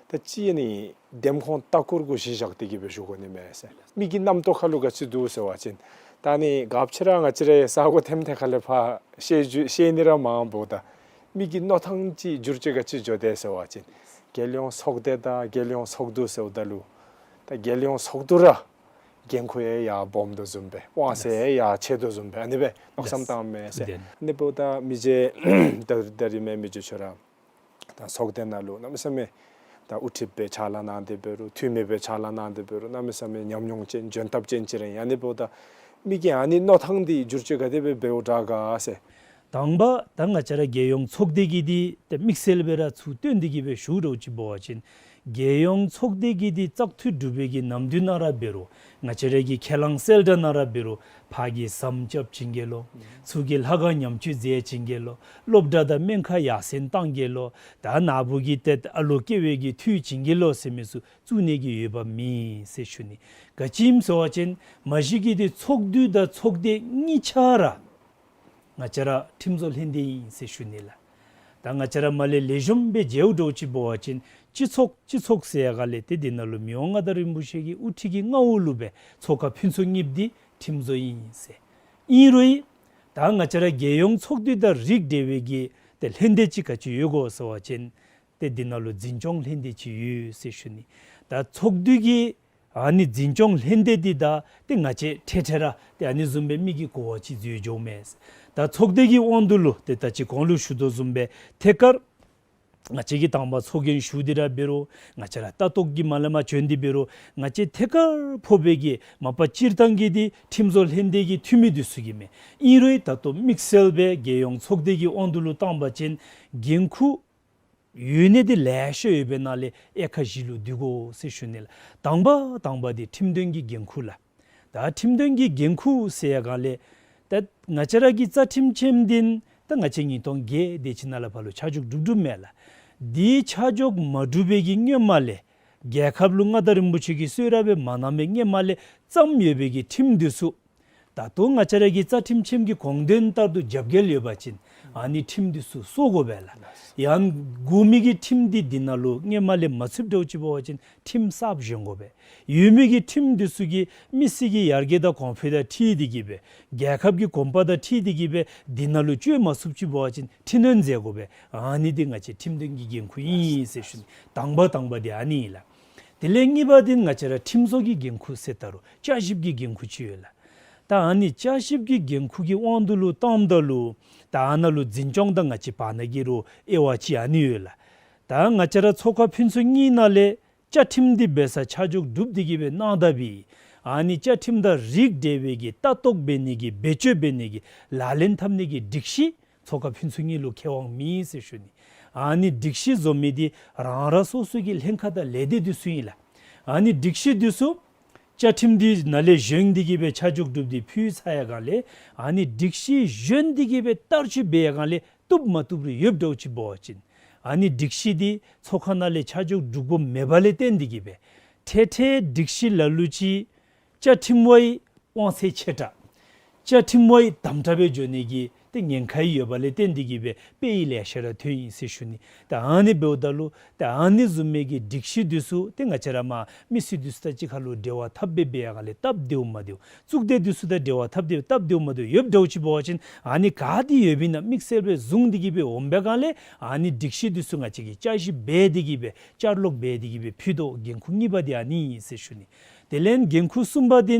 ད་ཅི་ཨ་ནི་འདེམས་ཁོངས་ལྟ་སྐོར་གུ་གཞི་བཞག་སྟེ་གི་སྦེ་ཞུ་དགོ་ནི་མས་ཟེར། མི་གི་རྣམ་རྟོག་ཁ་ལུ་ག་ཅི་འདུག་ཟེར་བ་ཅིན་ད་ཨ་ནི་སྐབས་ཅིག་ར་ང་བཅས་ར་ས་གོ་ཐེམ་ཐེ་ཁ་ལས་ཕར་བཤད་རྒྱུ་བཤད་ནི་ར་མང་པོ་ད་མི་གི་མནོ་ཐངས་ཅིག་འགྱུར་བཅོས་ག་ཅི་འགྱོ་དེས་ཟེར་བ་ཅིན་རྒྱལ་ཡོངས་ཚོགས་སྡེ་དང་རྒྱལ་ཡོངས་ཚོགས་འདུ་ཟེརཝ་ད་ལུ་ད་རྒྱལ་ཡོངས་ཚོགས་འདུ་ར་འགན་ཁུར་ཡང་ཡར་སྦོམ་དོ་བཟུམ་སྦེ་དབང་ཚད་ཡང་ཡར་ཆེ་དོ་བཟུམ་སྦེ་ཨ་ནི་སྦེ་མནོ་བསམ་བཏངམ་མས་ཟེར། ཨ་ནི་འབདཝ་ད་མི་རྗེ་ད་ད་རིས་མེན་མི་རྗེ་ཁྱོད་ར་ད་ཚོགས་སྡེ་ནང་ལུ་གནམ་མེད་ས་མེད་ད་དབུ་ཁྲིདཔ་སྦེ་ཕྱག་ལཱ་གནང་སྟེ་འབད་རུང་འཐུས་མི་སྦེ་ཕྱག་ལཱ་གནང་སྟེ་འབད་རུང་གནམ་མེད་ས་མེད་ཉམས་མྱོང་ཅན་འཇོན་ཐང་ཅན་ཅིག་ར་ཨིན། ཨ་ནི་འབདཝ་ད་མི་གི་ཨ་ནི་མནོ་ཐངས་འདི་འགྱུར་བཅོས་ག་དེ་སྦེ་འབདཝ་དྲག་ག་ཟེར། དང་པ་ད་ང་བཅས་ར་རྒྱལ་ཡོངས་ཚོགས་སྡེ་གི་འདི་ཏེ་དམིགས་བསལ་སྦེ་ར་ཚུར་སྟོན་ཏེ་གི་སྦེ་ཞུ་རོགས་ཅིག་འབད་བ་ཅིན་རྒྱལ་ཡོངས་ཚོགས་སྡེ་གི་འདི་བཙག་འཐུ་གྲུབ་པའི་གི་ནམ་དུས་ནང་ར་འབད་རུང་ང་བཅས་ར་གི་ཁས་བླངས་གསལ་བསྒྲགས་ནང་ར་འབད་རུང་ཕར་གྱི་ཟམ་རྐྱབ་བྱིན་གེ་ལོ། ཚུར་གྱི་ལྷ་ཁང་ཉམས་བཅོས་མཛད་བྱིན་གེ་ལོ། སློབ་གྲྭ་དང་སྨན་ཁང་ཡར་སེང་བཏང་གེ་ལོ། ད་ནཱ་བུ་གི་ཏེ་ཨ་ལོ་སྐྱེ་བའི་གི་འཐུས་བྱིན་གེ་ལོ་ཟེར་མི་ཚུ་བཙུགས་ནི་གི་འོས་འབབ་མེད་ཟེར་ཞུ་ནི། ག་ཅི་སྨོ་ཟེར་བ་ཅིན་མ་གཞི་གི་འདི་ཚོགས་འདུ་དང་ཚོགས་སྡེ་གཉིས་ཆ་ར་ང་བཅས་ར་ཁྲིམས་བཟོ་ལྷན་སྡེ་ཨིན་ཟེར་ཞུ་ནི་ལགས། ད་ང་བཅས་ར་མར་ལས་ལེགས་ཤོམ་སྦེ་མཇལཝ་འདྲཝ་ཅིག་འབད་བ་ཅིན་སྤྱི་ཚོགས་སྤྱི་ཚོགས་ཟེར་ཡ་ག་ལས་ཏེ་འདི་ནང་ལུ་མི་དབང་མངའ་བདག་རིན་པོ་ཆེ་གི་དབུ་ཁྲིད་ཀྱི་མངའ་འོག་ལུ་སྦེ་ཚོགས་ཁང་ཕུན་ཚོགས་གཉིས་པོ་འདི་ཁྲིམས་བཟོ་ཨིན་ཟེར། ཨིན་རུང་ད་ང་བཅས་ར་རྒྱལ་ཡོངས་ཚོགས་འདུ་དང་རིགས་འབྲེལ་བའི་གི་ཏེ་ལྷན་སྡེ་ཅིག་ག་ཅི་ཡོད་གོ་ཟེར་བ་ཅིན་ཏེ་འདི་ནང་ལུ་འཛིན་སྐྱོང་ལྷན་སྡེ་ཅིག་ཡོད་ཟེར་ཞུ་ནི། ད་ཚོགས་འདུ་གི་ཨ་ནི་འཛིན་སྐྱོང་ལྷན་སྡེ་འདི་ད་ཏེ་ང་བཅས་འཕྲལ་འཕྲལ་ར་ཏེ་ཨ་ནི་བཟུམ་སྦེ་མི་གིས་གོ་བ་ཅིག་འཛོལ་འགྱོཝ་མས། ད་ཚོགས་སྡེ་གི་དབང་དུ་ལུ་ཏེ་ད་ཅི་གོང་ལུ་ཞུ་དོ་བཟུམ་སྦེ་ཐད་ཀར་ང་བཅས་ཀྱིས་དང་པ་ཚོགས་རྒྱན་ཞུ་སྟེ་ར་འབད་རུང་ང་བཅས་ར་ལྟ་རྟོག་གི་མ་ལས་མར་བྱོན་ཏེ་འབད་རུང་ང་བཅས་ཐད་ཀར་ཕོག་པའི་གི་མ་པ་སྤྱིར་བཏང་གི་འདི་ཁྲིམས་བཟོ་ལྷན་སྡེ་གི་འཐུས་མི་འདི་ཚུ་གི་མས། ཨིན་རུང་ད་ལྟོ་དམིགས་བསལ་སྦེ་རྒྱལ་ཡོངས་ཚོགས་སྡེ་གི་དབང་དུ་ལུ་བཏང་པ་ཅིན་འགན་ཁུར་ཡོད་ནི་འདི་ལེ་ཤ་ཡོད་པའི་ནང་ལས་དབྱེ་ཁག་བཞི་ལུ་བསྡུ་དགོ་ཟེར་ཞུ་ནི་ལགས། དང་པ་དང་པ་འདི་ཁྲིམས་དོན་གྱི་འགན་ཁུར་ལགས། ད་ཁྲིམས་དོན་གྱི་འགན་ཁུར་ཟེར་ཡ་ག་ལས་ད་ང་བཅས་ར་གི་རྩ་ཁྲིམས་ཆེན་འདི་ད་ང་བཅས་ཉིས་སྟོང་བརྒྱད་དེ་ཅིག་ནང་ལས་ཕར་ལུ་ཆ་འཇོག་གྲུབ་གྲུབཔ་མས་ལགས། འདི་ཆ་འཇོག་མ་གྲུབ་པའི་གི་སྔོན་མ་ལས་རྒྱལ་ཁབ་ལུ་མངའ་བདག་རིན་པོ་ཆེ་གིས་གསོལ་རས་སྦེ་མ་གནང་པའི་སྔོན་མ་ལས་བརྩམས་ཡོད་པའི་གི་ཁྲིམས་འདི་ཚུ་ད་ལྟོ་ང་བཅས་ར་གི་རྩ་ཁྲིམས་ཆེན་གྱི་དགོངས་དོན་ལྟར་དུ་རྒྱབ་འགལ་ཡོད་པ་ཅིན་ཨ་ནི་ཁྲིམས་འདི་ཚུ་སོར་དགོ་པས་ལགས། ཡང་དགོ་མི་གི་ཁྲིམས་འདི་འདི་ནང་ལུ་སྔོན་མ་ལས་མ་ཚུདཔ་འདྲཝ་ཅིག་འབད་བ་ཅིན་ཁྲིམས་གསརཔ་བཞེངས་དགོ་པས། ཡོད་མི་གི་ཁྲིམས་འདི་ཚུ་གིས་མི་སེར་གྱི་ཡར་རྒྱས་དང་གོང་འཕེལ་དང་འཁྲིལ་ཏེ་གི་སྦེ་རྒྱལ་ཁབ་ཀྱི་གོམ་པ་དང་འཁྲིལ་ཏེ་གི་སྦེ་འདི་ནང་ལུ་བཅོས་མ་ཚུགསཔ་ཅིག་འབད་བ་ཅིན་འཕྲི་སྣོན་མཛད་དགོ་པས། ཨ་ནི་འདི་ང་བཅས་ཁྲིམས་དོན་གྱི་འགན་ཁུར་ཨིན་ཟེར་ཞུ་ནི། དང་པ་དང་པ་འདི་ཨ་ནི་ཨིན་ལགས། དེ་ལས་གཉིས་པ་འདི་ང་བཅས་ར་ཁྲིམས་བཟོ་གི་འགན་ཁུར་ཟེར་ད་རུང་བསྐྱར་ཞིབ་ཀྱི་འགན་ཁུར་ཅིག་ཡོད་ལགས། ད་ཨ་ནི་བསྐྱར་ཞིབ་ཀྱི་འགན་ཁུར་གྱི་དབང་དུ་ལུ་བཏངམ་ད་ལུ་ད་ཨ་ནཱ་ལུ་འཛིན་སྐྱོང་དང་ང་བཅས་བར་ན་གི་རུང་དབྱེ་བ་ཅིག་ཨ་ནི་ཡོད་ལགས། ད་ང་བཅས་ར་ཚོགས་ཁང་ཕུན་ཚོགས་གཉིས་ནང་ལས་བཅའ་ཁྲིམས་འདི་འབད་ས་ཆ་འཇོག་གྲུབ་སྟེ་གི་སྦེ་གནང་ད་པའི་ཨ་ནི་བཅའ་ཁྲིམས་དང་རིགས་འབྲེལ་བའི་གི་ལྟ་རྟོག་འབད་ནི་གི་བེད་སྤྱོད་འབད་ནི་གི་ལག་ལེན་འཐབ་ནི་གི་སྒྲིག་གཞི་ཚོགས་ཁང་ཕུན་ཚོགས་གཉིས་ལུ་ཁེ་དབང་མེད་ཟེར་ཞུ་ནི། ཨ་ནི་སྒྲིག་གཞི་བཟོ་མི་འདི་རང་རང་སོ་སོ་གི་ལྷན་ཁག་དང་ལས་སྡེ་འདི་ཚུ་ཨིན་ལགས། ཨ་ནི་སྒྲིག་གཞི་འདི་ཚུ་བཅའ་ཁྲིམས་འདི་ནང་ལས་བཞེངས་ཏེ་གི་སྦེ་ཆ་འཇོག་གྲུབ་སྟེ་ཕུལ་ཚར་ཡ་ག་ལས་ཨ་ནི་སྒྲིག་གཞི་གཞན་འདི་གི་སྦེ་བསྟར་སྤྱོད་འབད་ཡ་ག་ལས་བཏུབ་མ་བཏུབ་རེ་ཡོདཔ་འདྲཝ་ཅིག་འབད་བ་ཅིན་ཨ་ནི་སྒྲིག་གཞི་འདི་ཚོགས་ཁང་ནང་ལས་ཆ་འཇོག་གྲུབ་དགོཔ་མེདཔ་ལས་བརྟེན་ཏེ་གི་སྦེ་འཕྲལ་འཕྲལ་སྒྲིག་གཞི་ལ་ལུ་ཅིག་བཅའ་ཁྲིམས་པའི་དབང་ཚད་ཆེ་དྲགས་བཅའ་ཁྲིམས་པའི་དམ་དྲགས་སྦེ་འགྱོ་ནི་གི་ཏེ་ཉེན་ཁ་ཡོདཔ་ལས་བརྟེན་ཏེ་གི་སྦེ་དཔེ་ཡི་ལེ་ཤ་ར་ཐོན་ཡི་ཟེར་ཞུ་ནི། ད་ཨ་ནི་འབདཝ་ད་ལུ་ད་ཨ་ནི་བཟུམ་མའི་གི་སྒྲིག་གཞི་འདི་ཚུ་ཏེ་ང་བཅས་ར་མ་མི་སེར་འདི་ཚུ་དང་གཅིག་ཁར་ལུ་འབྲེལ་བ་འཐབ་སྦེ་འབད་ཡ་ག་ལས་སྟབས་བདེཝ་མ་བདེཝ་གཙུག་སྡེ་འདི་ཚུ་དང་འབྲེལ་བ་འཐབ་སྟེ་སྟབས་བདེཝ་མ་བདེཝ་ཡོདཔ་འདྲཝ་ཅིག་འབད་བ་ཅིན་ཨ་ནི་ག་འདི་ཡོདཔ་ཨིན་ན་དམིགས་བསལ་སྦེ་བཟུང་སྟེ་གི་སྦེ་འོངམ་སྦེ་ག་ལས་ཨ་ནི་སྒྲིག་གཞི་འདི་ཚུ་ང་བཅས་ཀྱིས་བསྐྱར་ཞིབ་འབད་དེ་གི་སྦེ་བསྐྱར་ལོག་འབད་དེ་གི་སྦེ་ཕུལ་དོ། འགན་ཁུར་གཉིས་པ་འདི་ཨ་ནི་ཨིན་ཟེར་ཞུ་ནི། དེ་ལས་འགན་ཁུར་གསུམ་པ་འདི་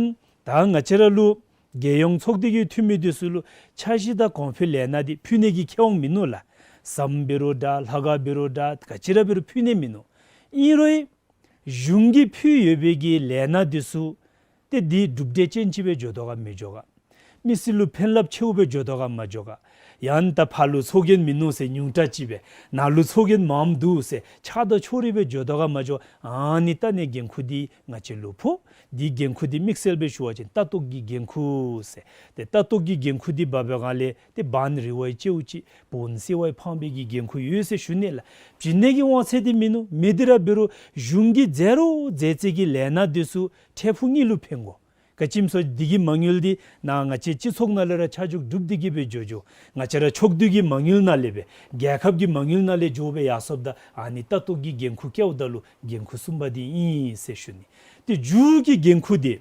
ད་ང་བཅས་ར་ལུ་རྒྱལ་ཡོངས་ཚོགས་སྡེ་གི་འཐུས་མི་འདི་ཚུ་ལུ་འཆར་གཞི་དང་གོང་འཕེལ་ལས་སྣ་འདི་ཕུལ་ནི་གི་ཁེ་དབང་མིན་ནུག་ལགས། ཟམ་འབད་རུང་འདྲ་ལྷ་ཁང་འབད་རུང་འདྲ་ག་ཅི་ར་འབད་རུང་ཕུལ་ནི་མིན་ནུག། ཨིན་རུང་གཞུང་གིས་ཕུལ་ཡོད་པའི་གི་ལས་སྣ་འདི་ཚུ་ཏེ་འདི་གྲུབ་འབྲས་ཅན་ཅིག་སྦེ་འགྱོ་དོ་ག་མི་འགྱོ་ག། མི་སེར་ལུ་ཕན་རླབས་ཆེཝ་སྦེ་འགྱོ་དོ་ག་མ་འགྱོ་ག། ཡང་ད་ཕར་ལུ་ཚོགས་རྒྱན་མིན་ནུག་ཟེར་ཉུང་དྲགས་ཅིག་སྦེ་ནཱ་ལུ་ཚོགས་རྒྱན་མངམ་འདུག་ཟེར་ཆགས་སྡང་ཕྱོགས་རིས་སྦེ་འགྱོ་དོ་ག་མ་འགྱོ། ཨ་ནི་ད་ཨ་ནི་འགན་ཁུར་འདི་ང་བཅས་ལུ་ཕོག། འདི་འགན་ཁུར་འདི་དམིགས་བསལ་སྦེ་ཞུ་བ་ཅིན་ལྟ་རྟོག་གི་འགན་ཁུར་ཟེར། ཏེ་ལྟ་རྟོག་གི་འགན་ཁུར་འདི་འབག་པའི་སྒང་ལས་ཏེ་བན་རི་བའི་ལྕེའུ་ཅིག་བོན་སེ་བའི་ཕང་པའི་གི་འགན་ཁུར་ཡོད་ཟེར་ཞུ་ནི་ལགས། བྱིན་ནི་གི་དབང་ཚད་འདི་མིན་ནུག། མེད་དེ་ར་འབད་རུང་གཞུང་གིས་མཛད་རུང་མཛད་རྩིས་ཀྱི་ལས་སྣ་འདི་ཚུ་འཕྲལ་ཕུགས་གཉིས་ལུ་ཕན་དགོ། ག་ཅི་སྨོ་ཟེར་འདི་གི་མ་དངུལ་འདི་ནཱ་ང་བཅས་སྤྱི་ཚོགས་ནང་ལས་ར་ཆ་འཇོག་གྲུབ་སྟེ་གི་སྦེ་འགྱོ་འགྱོ། ང་བཅས་ར་ཕྱོགས་བསྡུས་ཀྱི་མ་དངུལ་ནང་ལས་སྦེ་རྒྱལ་ཁབ་ཀྱི་མ་དངུལ་ནང་ལས་འགྱོ་སྦེ་ཡར་སོངམ་ད་ཨ་ནི་ལྟ་རྟོག་གི་འགན་ཁུར་བཀལཝ་ད་ལུ་འགན་ཁུར་གསུམ་པ་འདི་ཨིན་ཟེར་ཞུ་ནི། ཏེ་མཇུག་གི་འགན་ཁུར་འདི་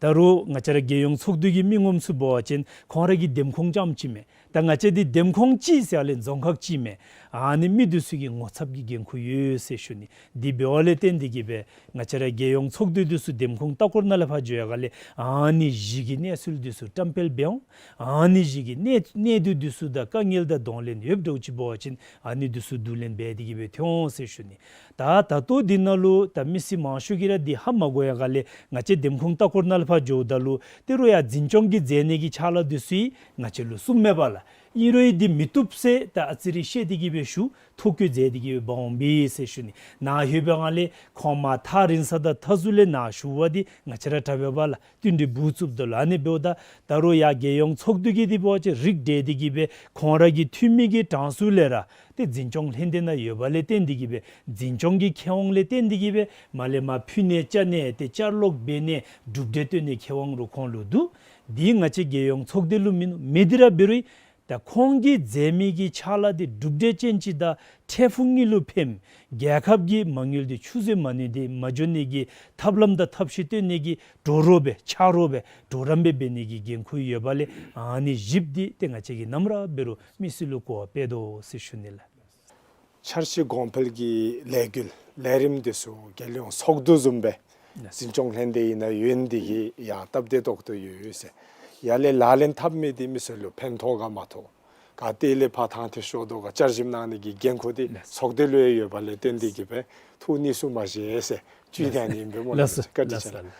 ད་རུང་ང་བཅས་ར་རྒྱལ་ཡོངས་ཚོགས་འདུ་གི་མི་ངོམ་ཚུ་འབད་བ་ཅིན་ཁོང་ར་གི་འདེམས་ཁོངས་རྐྱངམ་ཅིག་མེན། ད་ང་བཅས་འདི་འདེམས་ཁོངས་གཅིག་ཟེར་ཡར་ལས་རྫོང་ཁག་གཅིག་མེན། ཨ་ནི་མི་འདི་ཚུ་གི་ངོ་ཚབ་ཀྱི་འགན་ཁུར་ཡོད་ཟེར་ཞུ་ནི། འདི་འབདཝ་ལས་བརྟེན་ཏེ་གི་སྦེ་ང་བཅས་ར་རྒྱལ་ཡོངས་ཚོགས་འདུ་འདི་ཚུ་འདེམས་ཁོངས་ལྟ་སྐོར་ནང་ལས་ཕར་འགྱོ་ཡར་ག་ལས་ཨ་ནི་གཞི་གི་གནས་ཚུལ་འདི་ཚུ་བཀྲམ་སྤེལ་འབད་འོང་། ཨ་ནི་གཞི་གི་གནས་གནས་སྟངས་འདི་ཚུ་དང་དཀའ་ངལ་དང་གདོང་ལེན་ཡོདཔ་འདྲཝ་ཅིག་འབད་བ་ཅིན་ཨ་ནི་འདི་ཚུ་བསྡུ་ལེན་འབད་དེ་གི་སྦེ་ཐོན་འོང་ཟེར་ཞུ་ནི། ད་ད་ལྟོ་འདི་ནང་ལུ་ད་མི་སེར་མང་ཤོས་ཀྱིས་ར་འདི་ཧ་མ་གོ་ཡར་ག་ལས་ང་བཅས་འདེམས་ཁོངས་ལྟ་སྐོར་ནང་ལས་ཕར་འགྱོཝ་ད་ལུ་ཏེ་རོགས་ཡར་འཛིན་སྐྱོང་གི་མཛད་གནས་ཀྱི་ཕྱག་ལཱ་འདི་ཚུ་ཡང་ང་བཅས་ལུ་གསུངམ་མས་པ་ལགས། ཨིན་རུང་འདི་མི་བཏུབ་ཟེར་ད་ཨ་ཙི་རེ་བཤད་དེ་གི་སྦེ་ཞུ་ཐོ་བཀོད་མཛད་དེ་གི་སྦེ་འབག་འོང་པས་ཟེར་ཞུ་ནི། ནཱ་ལྷོད་པའི་སྒང་ལས་ཁོང་མ་ཐག་རིང་ས་དང་མཐའ་ཟུར་ལས་ནཱ་ཞུ་བ་འདི་ང་བཅས་ར་དྲག་པས་པ་ལགས། བསྟུན་གྲོས་འབུ་བཙུགསཔ་ད་ལུ་ཨ་ནི་འབདཝ་ད་ད་རུང་ཡར་རྒྱལ་ཡོངས་ཚོགས་འདུ་གི་འདི་འབད་བ་ཅིན་རིགས་བསྒྲེས་ཏེ་གི་སྦེ་ཁོང་ར་གི་འཐུས་མི་གི་གྲངས་སུ་ལས་ར་ཏེ་འཛིན་སྐྱོང་ལྷན་སྡེ་ནང་ཡོད་པ་ལས་བརྟེན་ཏེ་གི་སྦེ་འཛིན་སྐྱོང་གི་ཁེ་དབང་ལས་བརྟེན་ཏེ་གི་སྦེ་མར་ལས་མར་ཕུལ་ནི་བཅར་ནི་ཏེ་བཅར་ལོག་འབད་ནི་གྲུབ་འབྲས་སྟོན་ནི་ཁེ་དབང་རུང་ཁོང་ལུ་འདུག། འདི་ང་བཅས་རྒྱལ་ཡོངས་ཚོགས་སྡེ་ལུ་མིན་ནུག། མེད་དེ་ར་འབད་རུང་ད་ཁོང་གིས་མཛད་མི་གི་ཕྱག་ལཱ་འདི་གྲུབ་འབྲས་ཅན་ཅིག་དང་འཕྲལ་ཕུགས་གཉིས་ལུ་ཕནམ་རྒྱལ་ཁབ་ཀྱི་མ་དངུལ་འདི་ཆུད་ཟོས་མ་ནི་འདི་མ་འགྱོ་ནི་གི་ཐབས་ལམ་དང་ཐབས་ཤེས་སྟོན་ནི་གི་གྲོགས་རོགས་སྦེ་ཆ་རོགས་སྦེ་གྲོགས་རམ་སྦེ་འབད་ནི་གི་འགན་ཁུར་ཡོད་པ་ལས་ཨ་ནི་བཞིཔོ་འདི་ཏེ་ང་བཅས་ཀྱིས་ནམ་ར་འབད་རུང་མི་སེར་ལུ་གོ་བ་སྤེལ་དོ་ཟེར་ཞུ་ནི་ལགས། འཆར་གཞི་གོང་འཕེལ་གྱི་ལས་འགུལ་ལས་རིམ་འདི་ཚུ་རྒྱལ་ཡོངས་ཚོགས་འདུ་བཟུམ་སྦེ་ལགས། འཛིན་སྐྱོང་ལྷན་སྡེ་ཨིན་ན་ཡོད་ནི་འདི་གིས་ཡང་སྟབས་བདེ་ཏོག་ཏོ་ཡོད་ཡོད་ཟེར། ཡར་ལས་ལག་ལེན་འཐབ་མི་འདི་མི་སེར་ལུ་ཕན་ཐོགས་ག་མ་ཐོགས་ག་ཏེ་ལས་ཕར་ཐང་ཐད་ཤོར་དོ་ག་བསྐྱར་ཞིབ་གནང་ནི་གི་འགན་ཁུར་འདི་ལགས། ཚོགས་སྡེ་ལུ་ཡང་ཡོད་པ་ལས་བརྟེན་ཏེ་གི་སྦེ་ཐུགས་གཉིས་སུ་མ་བཞེས་ཟེར་བཅུད་ལགས། དེ་ཨ་ནི་ཨིན་པས་སྨོ་ལགས། ལགས་སོ། བཀའ་དྲིན་ཆེ་ལགས། ལགས་སོ་ལགས།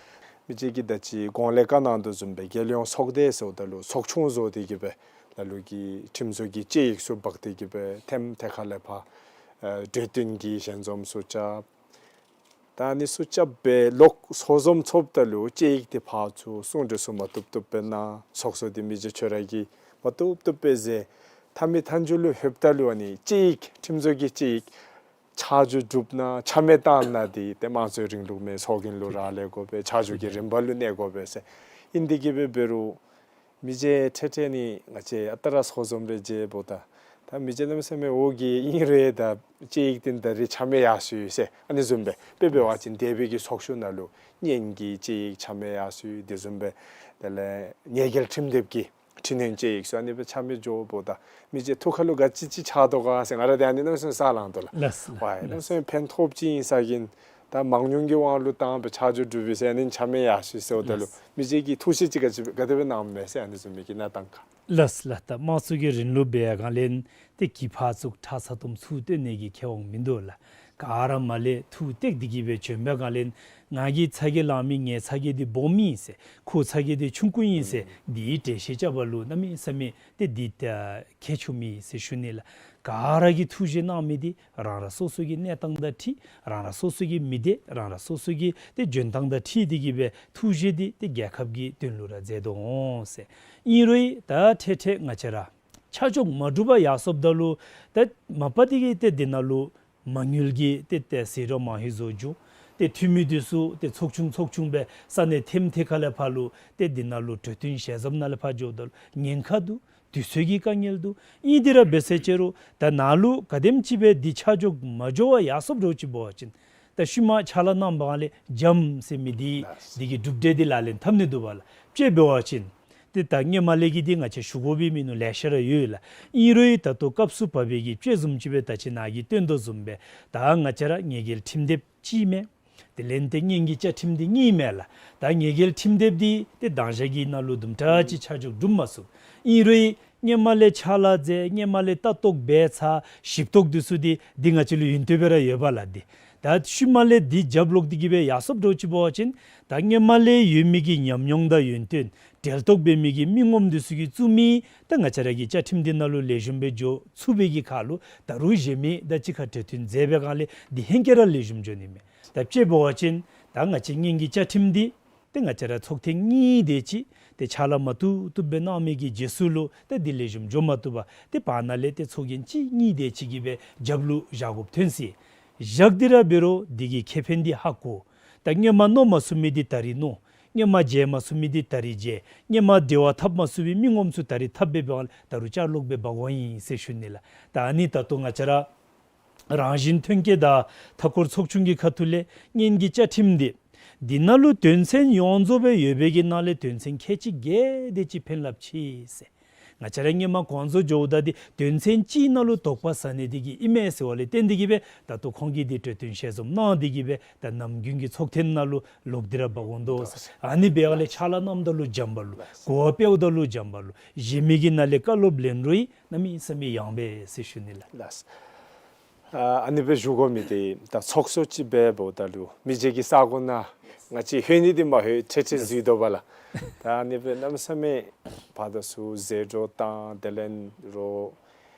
མི་རྗེ་གིས་ད་ཅི་གོང་ལས་བཀའ་གནང་དོ་བཟུམ་སྦེ་རྒྱལ་ཡོངས་ཚོགས་སྡེ་ཟེརཝ་ད་ལུ་ཚོགས་ཆུང་བཟོ་སྟེ་གི་སྦེ་ལ་ལུ་གི་ཁྲིམས་བཟོ་གི་དཔྱད་ཡིག་ཚུ་འབག་སྟེ་གི་སྦེ་ཐེམ་ཐེ་ཁ་ལས་ཕར་ཨ་གྲོས་བསྟུན་གྱི་ཞལ་འཛོམས་ཚུ་རྐྱབ། ད་ཨ་ནི་ཚུ་རྐྱབ་སྦེ་ལོག་ཚོགས་འཛོམས་ཚོགསཔ་ད་ལུ་དཔྱད་ཡིག་འདི་ཕར་ཚུར་གསུང་གྲོས་ཚུ་མ་བཏུབ་བཏུབ་སྦེ་གནང་། ཚོགས་གཙོ་འདི་མི་རྗེ་ཁྱོད་ར་གིས་མ་བཏུབ་བཏུབ་སྦེ་མཛད། མཐའ་མའི་མཐའ་མཇུག་ལུ་ལྷོདཔ་ད་ལུ་ཨ་ནི་དཔྱད་ཡིག་ཁྲིམས་བཟོ་གི་དཔྱད་ཡིག་ཆ་འཇོག་གྲུབ་ན་ཆ་མེད་བཏང་ན་འདི་ཏེ་དམངས་གཙོའི་རིང་ལུགས་མེད་ཚོགས་རྒྱན་ལུ་རག་ལས་དགོ་པས། ཆ་འཇོག་གི་རིམ་པ་ལུ་གནས་དགོ་པས་ཟེར། ཨིན་ཏེ་གི་སྦེ་འབད་རུང་མི་རྗེ་ཁྲེ་ཁྲེ་ནི་ང་བཅས་ཨ་རྟག་ར་ཚོགས་འཛོམས་སྦེ་མཇལཝ་ད་ད་མི་རྗེ་གནམ་མེད་ས་མེད་འོ་བརྒྱལ་ཨིན་རུང་ད་དཔྱད་ཡིག་འདི་ད་རེས་ཆ་མེད་ཡར་སོ་ཡི་ཟེར། ཨ་ནི་བཟུམ་སྦེ་དཔེ་འབད་བ་ཅིན་འདས་པའི་གི་ཚོགས་ཞུགས་ནང་ལུ་གཉེན་གྱི་དཔྱད་ཡིག་ཆ་མེད་ཡར་སོ་ཡི། དེ་བཟུམ་སྦེ་དེ་ལས་ཉེས་འགེལ་ཁྲིམས་དེབ་ཀྱི་འཕྲི་སྣོན་དཔྱད་ཡིག་ཚུ་ཨ་ནི་སྦེ་ཆ་མེད་འགྱོཝ་ད་མི་རྗེ་ཐུགས་ཁར་ལུ་ག་ཅི་ཅིག་ཆགས་དོ་ག་ཟེར། ང་ར་འདི་ཨ་ནི་གནམ་མེད་ས་མེད་ས་ལངས་དོ་ལགས། ལགས་སོ་ལགས། ཝའི་གནམ་མེད་ས་མེད་ཕན་ཐོགས་ཅིག་ཨིན་ས་གིས་ད་མང་ཉུང་གི་དབང་ལུ་བཏང་སྦེ་ཆ་འཇོག་གྲུབ་པས་ཟེར་ཨ་ནི་ཆ་མེད་ཡར་སོ་ཡི་ཟེརཝ་ད་ལུ་ལགས། མི་རྗེ་གིས་ཐུགས་བཞེད་ཅིག་ག་ཅི་ག་དེ་སྦེ་གནངམ་མས་ཟེར་ཨ་ནི་བཟུམ་མའི་གི་གནས་སྟངས་ཁར། ལགས་ལགས། ད་དམངས་གཙོ་གི་རིང་ལུགས་འབད་བའི་སྒང་ལས་ཏེ་གི་ཕར་ཚུར་ཁྲ་ཚ་དུམ་ཚུར་སྟོན་ནི་གི་ཁེ་དབང་མིན་འདུག་ལགས། ག་ར་མར་ལས་ཐུགས་གཏད་དེ་གི་སྦེ་བྱོན་པའི་སྒང་ལས་ང་གིས་ཚ་གྱང་ལང་མི་ངེའི་ཚ་གྱང་འདི་སྦོམ་ཨིན་ཟེར་ཁོའི་ཚ་གྱང་འདི་ཆུང་ཀུ་ཨིན་ཟེར་འདི་འགྲེལ་བཤད་རྐྱབ་པ་ལུ་གནམ་མེད་ས་མེད་ཏེ་འདི་ད་ཁྱད་ཆོས་མེད་ཟེར་ཞུ་ནི་ལགས། ག་ར་གིས་ཐུགས་བཞེད་གནང་མི་འདི་རང་རང་སོ་སོ་གི་གནས་སྟངས་དང་འཁྲིལ་རང་རང་སོ་སོ་གི་མི་སྡེ་རང་རང་སོ་སོ་གི་ཏེ་འཇོན་ཐང་དང་འཁྲིལ་ཏེ་གི་སྦེ་ཐུགས་བཞེད་འདི་ཏེ་རྒྱལ་ཁབ་ཀྱི་དོན་ལུ་ར་མཛད་དོ་འོང་ཟེར། ཨིན་རུང་ད་ཁྲེ་ཁྲེ་ང་བཅས་ར་ཆ་འཇོག་མ་གྲུབ་པར་ཡར་སོངམ་ད་ལུ་ད་མ་པ་འདི་གིས་ཏེ་འདི་ནང་ལུ་མ་དངུལ་གྱི་ཏེ་ཏེ་ཟད་འགྲོ་མང་ཧེང་བཟོ་འགྱོ། ཏེ་འཐུས་མི་འདི་ཚུ་ཏེ་ཚོགས་ཆུང་ཚོགས་ཆུང་སྦེ་ས་གནས་ཐེམ་ཐེ་ཁ་ལས་ཕར་ལུ་ཏེ་འདི་ནང་ལུ་གྲོས་བསྟུན་ཞལ་འཛོམས་ནང་ལས་ཕར་འགྱོཝ་ད་ལུ་ཉེན་ཁ་འདུག། དུས་ཚོད་ཀྱི་དཀའ་ངལ་འདུག། ཨིན་དེ་ར་འབད་ཟེར་ཅི་རུང་ད་ནཱ་ལུ་ག་དེམ་ཅིག་སྦེ་འདི་ཆ་འཇོག་མ་འགྱོ་བར་ཡར་སོངམ་འདྲཝ་ཅིག་འབད་བ་ཅིན་ད་ཤུལ་མ་ཕྱག་ལཱ་གནང་བའི་སྒང་ལས་འཇམ་ཟེར་མི་འདི་ལགས། འདི་གི་གྲུབ་འབྲས་འདི་ལག་ལེན་འཐབ་ནི་འདུག་པ་ལགས། དཔྱེ་འབད་བ་ཅིན་ཏེ་ད་སྔོན་མ་ལས་ཀྱི་འདི་ང་བཅས་ཞུ་དགོ་པའི་མིན་ནུག། ལེ་ཤ་ར་ཡོད་ལགས། ཨིན་རུང་ད་ལྟོ་སྐབས་སུ་བབས་པའི་གི་དཔྱེ་བཟུམ་ཅིག་སྦེ་ད་ཅི་ནཱ་གིས་སྟོན་དོ་བཟུམ་སྦེ་ད་ང་བཅས་ར་ཉེས་འགེལ་ཁྲིམས་དེབ་གཅིག་མས། དེ་ལས་ཏེ་གཉེན་གྱི་བཅའ་ཁྲིམས་འདི་གཉིས་མས་ལགས། ད་ཉེས་འགེལ་ཁྲིམས་དེབ་འདི་ཏེ་དང་ཞག་གི་ནང་ལུ་དུམ་གྲ་ཅིག་ཆ་འཇོག་གྲུབ་མ་ཚུགས། ཨིན་རུང་སྔོན་མ་ལས་ཕྱག་ལཱ་མཛད་སྔོན་མ་ལས་ལྟ་རྟོག་འབད་ཚར་ཞིབ་རྟོག་འདི་ཚུ་འདི་འདི་ང་བཅས་ལུ་ཡུན་བརྟན་སྦེ་ར་ཡོད་པ་ལགས། འདི་ད་ཤུལ་མ་ལས་འདི་རྒྱབ་ལོག་སྟེ་གི་སྦེ་ཡར་སོངམ་འདྲཝ་ཅིག་འབད་བ་ཅིན་ད་སྔོན་མ་ལས་ཡོད་མི་གི་ཉམས་མྱོང་དང་ཡོན་ཏན་འབྲེལ་གཏོགས་འབད་མི་གི་མི་ངོམ་འདི་ཚུ་གིས་བཙུགས་མི་ད་ང་བཅས་ར་གི་བཅའ་ཁྲིམས་འདི་ནང་ལུ་ལེགས་ཤོམ་སྦེ་འགྱོ་ཚུགས་པའི་གི་ཁར་ལུ་ད་རུང་གཞན་མི་དང་གཅིག་ཁར་གྲོས་བསྟུན་མཛད་པའི་སྒང་ལས་འདི་ཧེང་སྐལ་ར་ལེགས་ཤོམ་འགྱོ་ནི་མས། ད་དཔྱེ་འབད་བ་ཅིན་ད་ང་བཅས་གཉེན་གྱི་བཅའ་ཁྲིམས་འདི་ཏེ་ང་བཅས་ར་ཚོགས་ཐེངས་གཉིས་དེ་ཅིག་ཏེ་ཕྱག་ལཱ་མ་བཏུབ་བཏུབ་སྦེ་གནང་མི་གི་རྗེས་སུ་ལུ་ད་འདི་ལེགས་ཤོམ་འགྱོ་མ་བཏུབ་པར་ཏེ་བར་ན་ལས་ཏེ་ཚོགས་རྒྱན་གཅིག་གཉིས་དེ་ཅིག་གི་སྦེ་རྒྱབ་ལུ་བཞག་དགོཔ་ཐོན་སྲིད། བཞག་སྟེ་ར་འབད་རུང་འདི་གི་ཁེ་ཕན་འདི་ཧ་གོ། ད་སྔོན་མ་མནོ་མ་ཚུགས་མི་འདི་ད་རིས་མནོ། སྔོན་མ་མཇལ་མ་ཚུགས་མི་འདི་ད་རིས་མཇལ། སྔོན་མ་འབྲེལ་བ་འཐབ་མ་ཚུགས་པའི་མི་ངོམ་ཚུ་ད་རིས་འཐབ་འབད་བའི་བར་ན་ད་རུང་བསྐྱར་ལོག་སྦེ་འབག་འོང་ཡི་ཟེར་ཞུ་ནི་ལགས། ད་ཨ་ནི་ད་ལྟོ་ང་བཅས་ར་རང་བཞིན་ཐོན་སྐྱེད་དང་མཐའ་འཁོར་ཚོགས་ཆུང་གི་ཁ་ཐུག་ལས་སྔོན་གྱི་བཅའ་ཁྲིམས་འདི་འདི་ནང་ལུ་དོན་ཚན་ཡོངས་རྫོགས་སྦེ་ཡོད་པའི་གི་ནང་ལས་དོན་ཚན་ཁལ་གཅིག་བརྒལ་ཏེ་ཅིག་ཕན་རླབས་ཆེ་ཟེར། ང་བཅས་ར་སྔོན་མ་གོང་བཟོ་འགྱོཝ་ད་འདི་དོན་ཚན་གཅིག་ནང་ལུ་དོགས་པ་ཟ་ནི་འདི་གིས་ཨིན་མས་ཟེར་བ་ལས་བརྟེན་ཏེ་གིས་སྦེ་ད་ལྟོ་ཁོང་གིས་འདི་གྲོས་བསྟུན་ཞལ་འཛོམས་གནང་སྟེ་གིས་སྦེ་ད་ནམ་རྒྱུན་གྱི་ཚོགས་ཐེངས་ནང་ལུ་ལོག་སྟེ་ར་འབག་འོང་དོ། ལགས། ཨ་ནི་འབདཝ་ལས་ཕྱག་ལཱ་གནངམ་ད་ལུ་འཇམ་པ་ལུ། ལགས། གོ་བ་སྤེལཝ་ད་ལུ་འཇམ་པ་ལུ། གཞན་མི་གི་ནང་ལས་བཀའ་སློབ་ལེན་རུང་ཡང་གནམ་མེད་ས་མེད་ཡངས་པས་ཟེར་ཞུ་ནི་ལགས། ལགས། ཨ་ཨ་ནི་སྦེ་ཞུ་དགོ་མི་འདི་ད་ཚོགས་གཙོ་ཅིག་འབདཝ་ད་ལུ་མི་རྗེ་གི་ས་གོ་ནང་ང་བཅས་ལྷོད་ནི་འདི་མ་ལྷོད་ཁྲེ་ཁྲེ་འཛུལ་དོ་བ་ལགས། ད་ཨ་ནི་སྦེ་གནམ་མེད་ས་མེད་ཕར་དང་ཚུར་ཟད་འགྲོ་བཏང་དེ་ལས་རོགས་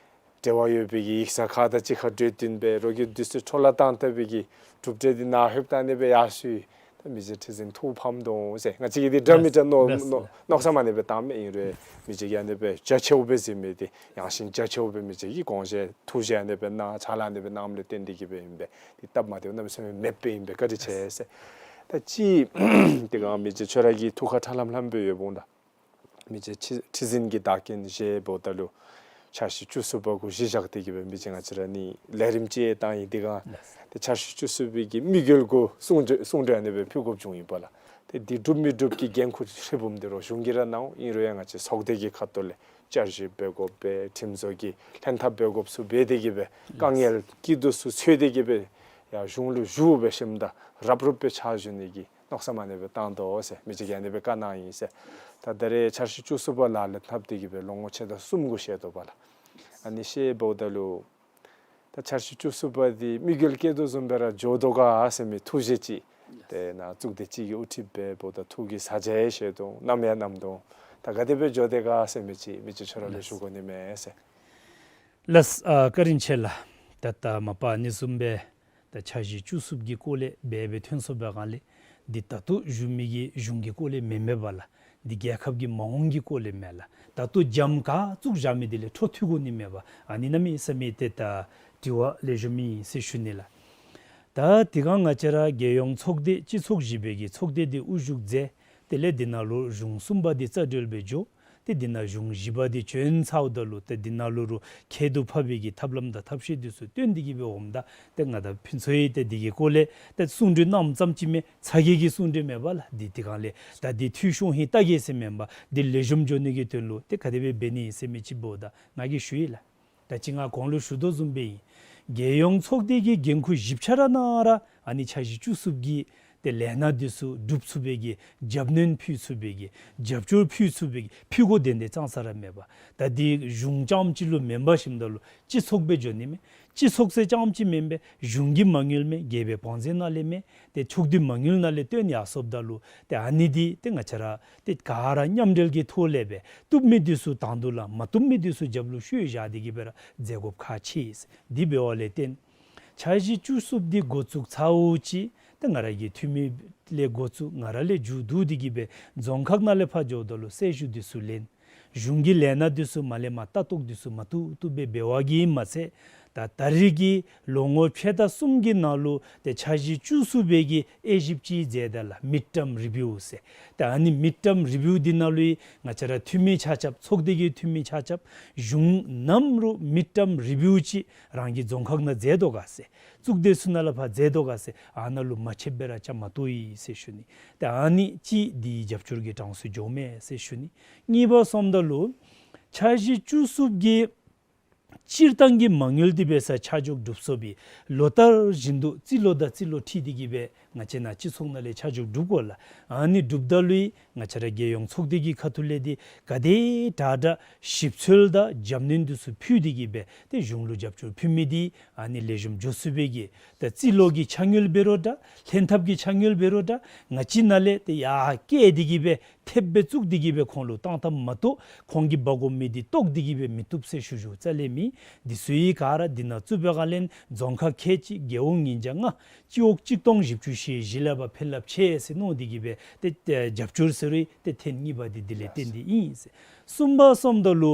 འབྲེལ་བ་ཡོད་པའི་གི་ཡིག་ཚང་ཁག་དང་གཅིག་ཁར་གྲོས་བསྟུན་འབད་རོགས་ཀྱིས་དུས་ཚོད་འཕྲོ་བརླག་བཏང་བཏང་བའི་གི་གྲུབ་འབྲས་འདི་ནཱ་ལྷོདཔ་ད་ཨ་ནི་སྦེ་ཡར་སོང་ཡི། ད་མི་རྗེ་ཁྲི་འཛིན་ཐུགས་ཕམ་འོང་ཟེར་ང་བཅས་ཀྱིས་འདི་འདྲ་མི་འདྲ་མནོ་ལགས། མནོ་མནོ་བསམ་ཨ་ནི་སྦེ་བཏངམ་ཨིན་རུང་མི་རྗེ་གིས་ཨ་ནི་སྦེ་རྒྱ་ཆེཝ་སྦེ་གཟིགས་མི་འདི་ཡངས་ཤིང་རྒྱ་ཆེཝ་སྦེ་མི་རྗེ་གིས་དགོངས་བཞེས་ཐུགས་བཞེས་ཨ་ནི་སྦེ་གནང་ཕྱག་ལཱ་ཨ་ནི་སྦེ་གནངམ་ལས་བརྟེན་ཏེ་གིས་སྦེ་ཨིན་པས། འདི་སྟབས་མ་བདེཝ་གནམ་མེད་ས་མེད་མེདཔ་སྦེ་ཨིན་པས། བཀའ་དྲིན་ཆེ་ཟེར། ད་ཅི་དེ་སྒང་མི་རྗེ་ཁྱོད་ར་གི་ཐུགས་ཁར་ཁྲ་ལམ་ལམ་སྦེ་ཡོདཔ་འོང་ད། མི་རྗེ་ཁྲི་ཁྲི་འཛིན་གྱི་བདག་རྐྱེན་བཞེས་འབདཝ་ད་ལུ་འཆར་གཞི་བཅུ་གསུམ་པ་གུ་གཞི་བཞག་སྟེ་གིས་སྦེ་མི་རྗེ་ང་བཅས་ར་ནི་ལས་རིམ་ཅིག་བཏང་ཡི། དེ་སྒང་ཏེ་འཆར་གཞི་བཅུ་གསུམ་པའི་གི་དམིགས་ཡུལ་གུ་གསུང་གྲོས་གསུང་གྲོས་ཨ་ནི་སྦེ་ཕུལ་དགོཔ་བྱུང་ཡི་པ་ལགས། ཏེ་འདི་སྒྲུབ་མི་སྒྲུབ་ཀྱི་འགན་ཁུར་ཧྲིལ་བུམ་འདི་རོགས་གཞུང་གིས་ར་གནང་འོང་། ཨིན་རུང་ཡང་ང་བཅས་ཚོགས་སྡེ་གི་ཁ་ཐུག་ལས་བསྐྱར་ཞིབ་འབད་དགོ་པས། ཁྲིམས་བཟོ་གི་ལྷན་ཐབས་འབད་དགོཔ་ཚུ་འབད་དེ་གིས་སྦེ་དཀའ་ངལ་སྐྱིད་སྡུག་ཚུ་འཚོལ་ཏེ་གིས་སྦེ་ཡར་གཞུང་ལུ་ཞུ་འབད་ཞིནམ་ད་རབ་རུབ་སྦེ་ཕྱག་ཞུ་ནི་གི་མནོ་བསམ་ཨ་ནི་སྦེ་བཏང་དོ་ཟེར་མི་རྗེ་གིས་ཨ་ནི་སྦེ་བཀའ་གནང་ཡི་ཟེར། ད་ད་རེས་འཆར་གཞི་བཅུ་གསུམ་པ་ལག་ལེན་འཐབ་སྟེ་གིས་སྦེ་ལོ་ངོ་ཕྱེད་དང་གསུམ་གུ་བཤད་དོ་བ་ལགས། ཨ་ནི་བཤད་འབདཝ་ད་ལུ་ད་འཆར་གཞི་བཅུ་གསུམ་པ་འདི་དམིགས་ཡུལ་བསྐྱེད་དོ་བཟུམ་སྦེ་ར་འགྱོ་དོ་ག་ཟེར་མི་ཐུགས་བཞེད་ཅིག་ཏེ་ནཱ་གཙུག་སྡེ་སྤྱི་གི་དབུ་ཁྲིད་སྦེ་འབདཝ་ད་ཐུགས་ཀྱི་ས་ཆ་ཡང་བཞེས་དོ་བསྣམ་ཡང་བསྣམས་དོ། ད་ག་དེ་སྦེ་འགྱོ་དེས་ག་ཟེར་མི་ཅིག་མི་རྗེ་ཁྱོད་ར་ལས་ཞུ་དགོ་ནི་མས་ཟེར། ལགས། ཨ་བཀའ་དྲིན་ཆེ་ལགས། ད་ད་མ་པ་ཨ་ནི་བཟུམ་སྦེ་ད་འཆར་གཞི་བཅུ་གསུམ་གྱི་སྐོར་ལས་འབད་འབད་ཐོན་སོང་བའི་སྒང་ལས་འདི་ད་ལྟོ་བཞུགས་མི་གི་གཞུང་གི་སྐོར་ལས་མེན་མས་པ་ལགས། འདི་རྒྱལ་ཁབ་ཀྱི་མ་འོངས་ཀྱི་སྐོར་ལས་མས་ལགས། ད་ལྟོ་འཇམ་ག་བཙུགས་བཞག་མི་འདི་ལས་འཕྲོ་མཐུད་དགོ་ནི་མས་པ། ཨ་ནི་གནམ་མེད་ས་མེད་ཏེ་ད་དྲི་བ་ལེགས་ཤོམ་ཨིན་ཟེར་ཞུ་ནི་ལགས། ད་དེ་སྒང་ང་བཅས་ར་རྒྱལ་ཡོངས་ཚོགས་སྡེ་སྤྱི་ཚོགས་བཞི་པའི་གི་ཚོགས་སྡེ་འདི་དབུ་བཞུགས་མཛད། དེ་ལས་འདི་ནང་ལུ་གཞུང་གསུམ་པ་འདི་རྩ་འགྲོལ་སྦེ་འགྱོ། ཏེ་འདི་ནང་གཞུང་བཞི་པ་འདི་བྱོན་ཚརཝ་ད་ལུ་ཏེ་འདི་ནང་ལུ་རུང་ཁྱད་དུ་འཕགས་པའི་གི་ཐབས་ལམ་དང་ཐབས་ཤེས་འདི་ཚུ་སྟོན་ཏེ་གིས་སྦེ་འོངམ་ད་ཏེ་ང་དང་ཕུན་ཚོགས་ཡང་ཏེ་འདི་གི་སྐོར་ལས་ཏེ་གསུང་གྲོས་གནངམ་ཙམ་ཅིག་མས། ཚ་གྱང་གི་གསུང་གྲོས་མེན་པ་ལགས། འདི་དེ་སྒང་ལས་ད་འདི་འཐུས་ཤོར་ཧིང་ལྟ་གེ་ཟེར་མེན་པ། འདི་ལེགས་ཤོམ་འགྱོ་ནི་གི་དོན་ལུ་ཏེ་ག་དེ་སྦེ་འབད་ནི་ཟེར་མི་ཅིག་འབདཝ་ད་ང་གིས་ཞུ་ཡི་ལགས། ད་ཅི་ང་གོང་ལུ་ཞུ་དོ་བཟུམ་སྦེ་ཨིན། རྒྱལ་ཡོངས་ཚོགས་སྡེ་གི་འགན་ཁུར་བཞི་ཆ་ར་ནང་ར་ཨ་ནི་འཆར་གཞི་བཅུ་གསུམ་གྱི་ཏེ་ལས་སྣ་འདི་ཚུ་སྒྲུབ་ཚུགས་པའི་གི་རྒྱབ་སྣོན་ཕུལ་ཚུགས་པའི་གི་རྒྱབ་སྐྱོར་ཕུལ་ཚུགས་པའི་གི་ཕུལ་དགོཔ་དེ་འདི་ཙང་ཙ་ར་མེད་པ། ད་འདི་གཞུང་རྐྱངམ་གཅིག་ལུ་མེན་པར་ཞིནམ་ད་ལུ་སྤྱི་ཚོགས་སྦེ་འགྱོ་ནི་མས། སྤྱི་ཚོགས་ཟེར་རྐྱངམ་གཅིག་མེན་པས། གཞུང་གིས་མ་དངུལ་མས། རྒྱལ་པོའི་བང་མཛོད་ནང་ལས་མས། ཏེ་ཕྱོགས་བསྡུས་མ་དངུལ་ནང་ལས་བཏོན་ཡར་སོངམ་ད་ལུ་ཏེ་ཨ་ནི་འདི་ཏེ་ང་བཅས་ར་ཏེ་ག་ར་མཉམ་འབྲེལ་གྱི་ཐོག་ལས་སྦེ་བཏུབ་མི་འདི་ཚུ་དང་དུ་ལེན། མ་བཏུབ་མི་འདི་ཚུ་རྒྱབ་ལུ་བཤུད་བཞག་སྟེ་གིས་སྦེ་ར་མཛད་དགོཔ་ཁག་ཆེ་ཟེར། འདི་འབདཝ་ལས་བརྟེན་འཆར་གཞི་བཅུ་གསུམ་འདི་འགོ་བཙུགས་ཚརཝ་ཅིག་ཏེ་ང་ར་གི་འཐུས་མི་ལས་འགོ་བཙུགས་ང་ར་ལས་མཇུག་བསྡུ་སྟེ་གིས་སྦེ་རྫོང་ཁག་ནང་ལས་ཕར་འགྱོཝ་ད་ལུ་གསལ་ཞུ་འདི་ཚུ་ལེན། གཞུང་གི་ལས་སྣ་འདི་ཚུ་མར་ལས་མར་ལྟ་རྟོག་འདི་ཚུ་མ་བཏུབ་བཏུབ་སྦེ་འབད་བ་གིས་མ་ཚད་ད་ད་རེས་ཀྱི་ལོ་ངོ་ཕྱེད་དང་གསུམ་གྱི་ནང་ལུ་ཏེ་འཆར་གཞི་བཅུ་གསུམ་པའི་གི་དབྱེ་ཞིབ་ཅིག་མཛད་ད་ལགས། མིཌ་ཊརམ་རི་བིའུ་ཟེར། ད་ཨ་ནི་མིཌ་ཊརམ་རི་བིའུ་འདི་ནང་ལུ་ཡང་ང་བཅས་ར་འཐུས་མི་ཆ་ཁྱབ་ཚོགས་སྡེ་གི་འཐུས་མི་ཆ་ཁྱབ་གཞུང་ནམ་རུང་མིཌ་ཊརམ་རི་བིའུ་ཅིག་རང་གི་རྫོང་ཁག་ནང་མཛད་དོ་ག་ཟེར། གཙུག་སྡེ་ཚུ་ནང་ལས་ཕར་མཛད་དོ་ག་ཟེར། ཨ་ནཱ་ལུ་མ་ཕྱདཔ་སྦེ་ར་བཅའ་མར་གཏོགས་ཡི་ཟེར་ཞུ་ནི། ད་ཨ་ནི་གཅིག་འདི་རྒྱབ་སྐྱོར་གྱི་གྲངས་སུ་འགྱོཝ་མས་ཟེར་ཞུ་ནི། གཉིས་པ་སོངམ་ད་ལུ་འཆར་གཞི་བཅུ་གསུམ་གྱི་སྤྱིར་བཏང་གི་མ་དངུལ་འདི་འབད་སར་ཆ་འཇོག་སྒྲུབ་ཚུགས་པའི་ལོ་ལྟར་བཞིན་དུ་རྩིས་ལོ་དང་རྩིས་ལོ་འཁྲིལ་ཏེ་གིས་སྦེ་ང་བཅས་ནཱ་སྤྱི་ཚོགས་ནང་ལས་ཆ་འཇོག་སྒྲུབ་དགོ་ལགས། ཨ་ནི་སྒྲུབ་ད་ལུ་ཡང་ང་བཅས་ར་རྒྱལ་ཡོངས་ཚོགས་སྡེ་གི་ཁ་ཐུག་ལས་འདི་ག་དེ་དྲག་དྲག་ཞིབ་འཚོལ་དང་རྒྱབ་སྣོན་འདི་ཚུ་ཕུལ་ཏེ་གིས་སྦེ་ཏེ་གཞུང་ལུ་རྒྱབ་སྐྱོར་ཕུལ་མི་འདི་ཨ་ནི་ལེགས་ཤོམ་འགྱོ་ཚུགས་པའི་གི་ད་རྩིས་ལོ་གི་ཆ་དངུལ་འབད་རུང་འདྲ་ལྷན་ཐབས་ཀྱི་ཆ་དངུལ་འབད་རུང་འདྲ་ང་བཅས་ནཱ་ལས་ཏེ་ཡར་བཀལ་ཏེ་གིས་སྦེ་ཐེབས་སྦེ་བཙུགས་ཏེ་གིས་སྦེ་ཁོང་ལུ་བཏང་བཏངམ་མ་གཏོགས་ཁོང་གིས་འབག་དགོ་མི་འདི་བཏོག་སྟེ་གིས་སྦེ་མི་བཏུབ་ཟེར་ཞུ་ཞུཝ་རྩ་ལས་མེད། འདི་ཚུ་ཡང་ག་ར་འདི་ནང་བཙུགས་པའི་སྒང་ལས་རྫོང་ཁག་ཁལ་གཅིག་རྒེད་འོག་ཉིས་བརྒྱ་ལྔ་སྤྱི་འོག་གཅིག་སྟོང་བཞི་བཅུ་ཞེ་བཞི་ལས་ཕར་ཕན་རླབས་ཆེ་ཟེར་མནོ་སྟེ་གིས་སྦེ་ཏེ་ཏེ་རྒྱབ་སྐྱོར་ཟེར་རུང་ཏེ་ཐེངས་གཉིས་པ་འདི་འདི་ལས་བརྟེན་ཏེ་ཨིན་ཟེར། གསུམ་པ་སོངམ་ད་ལུ་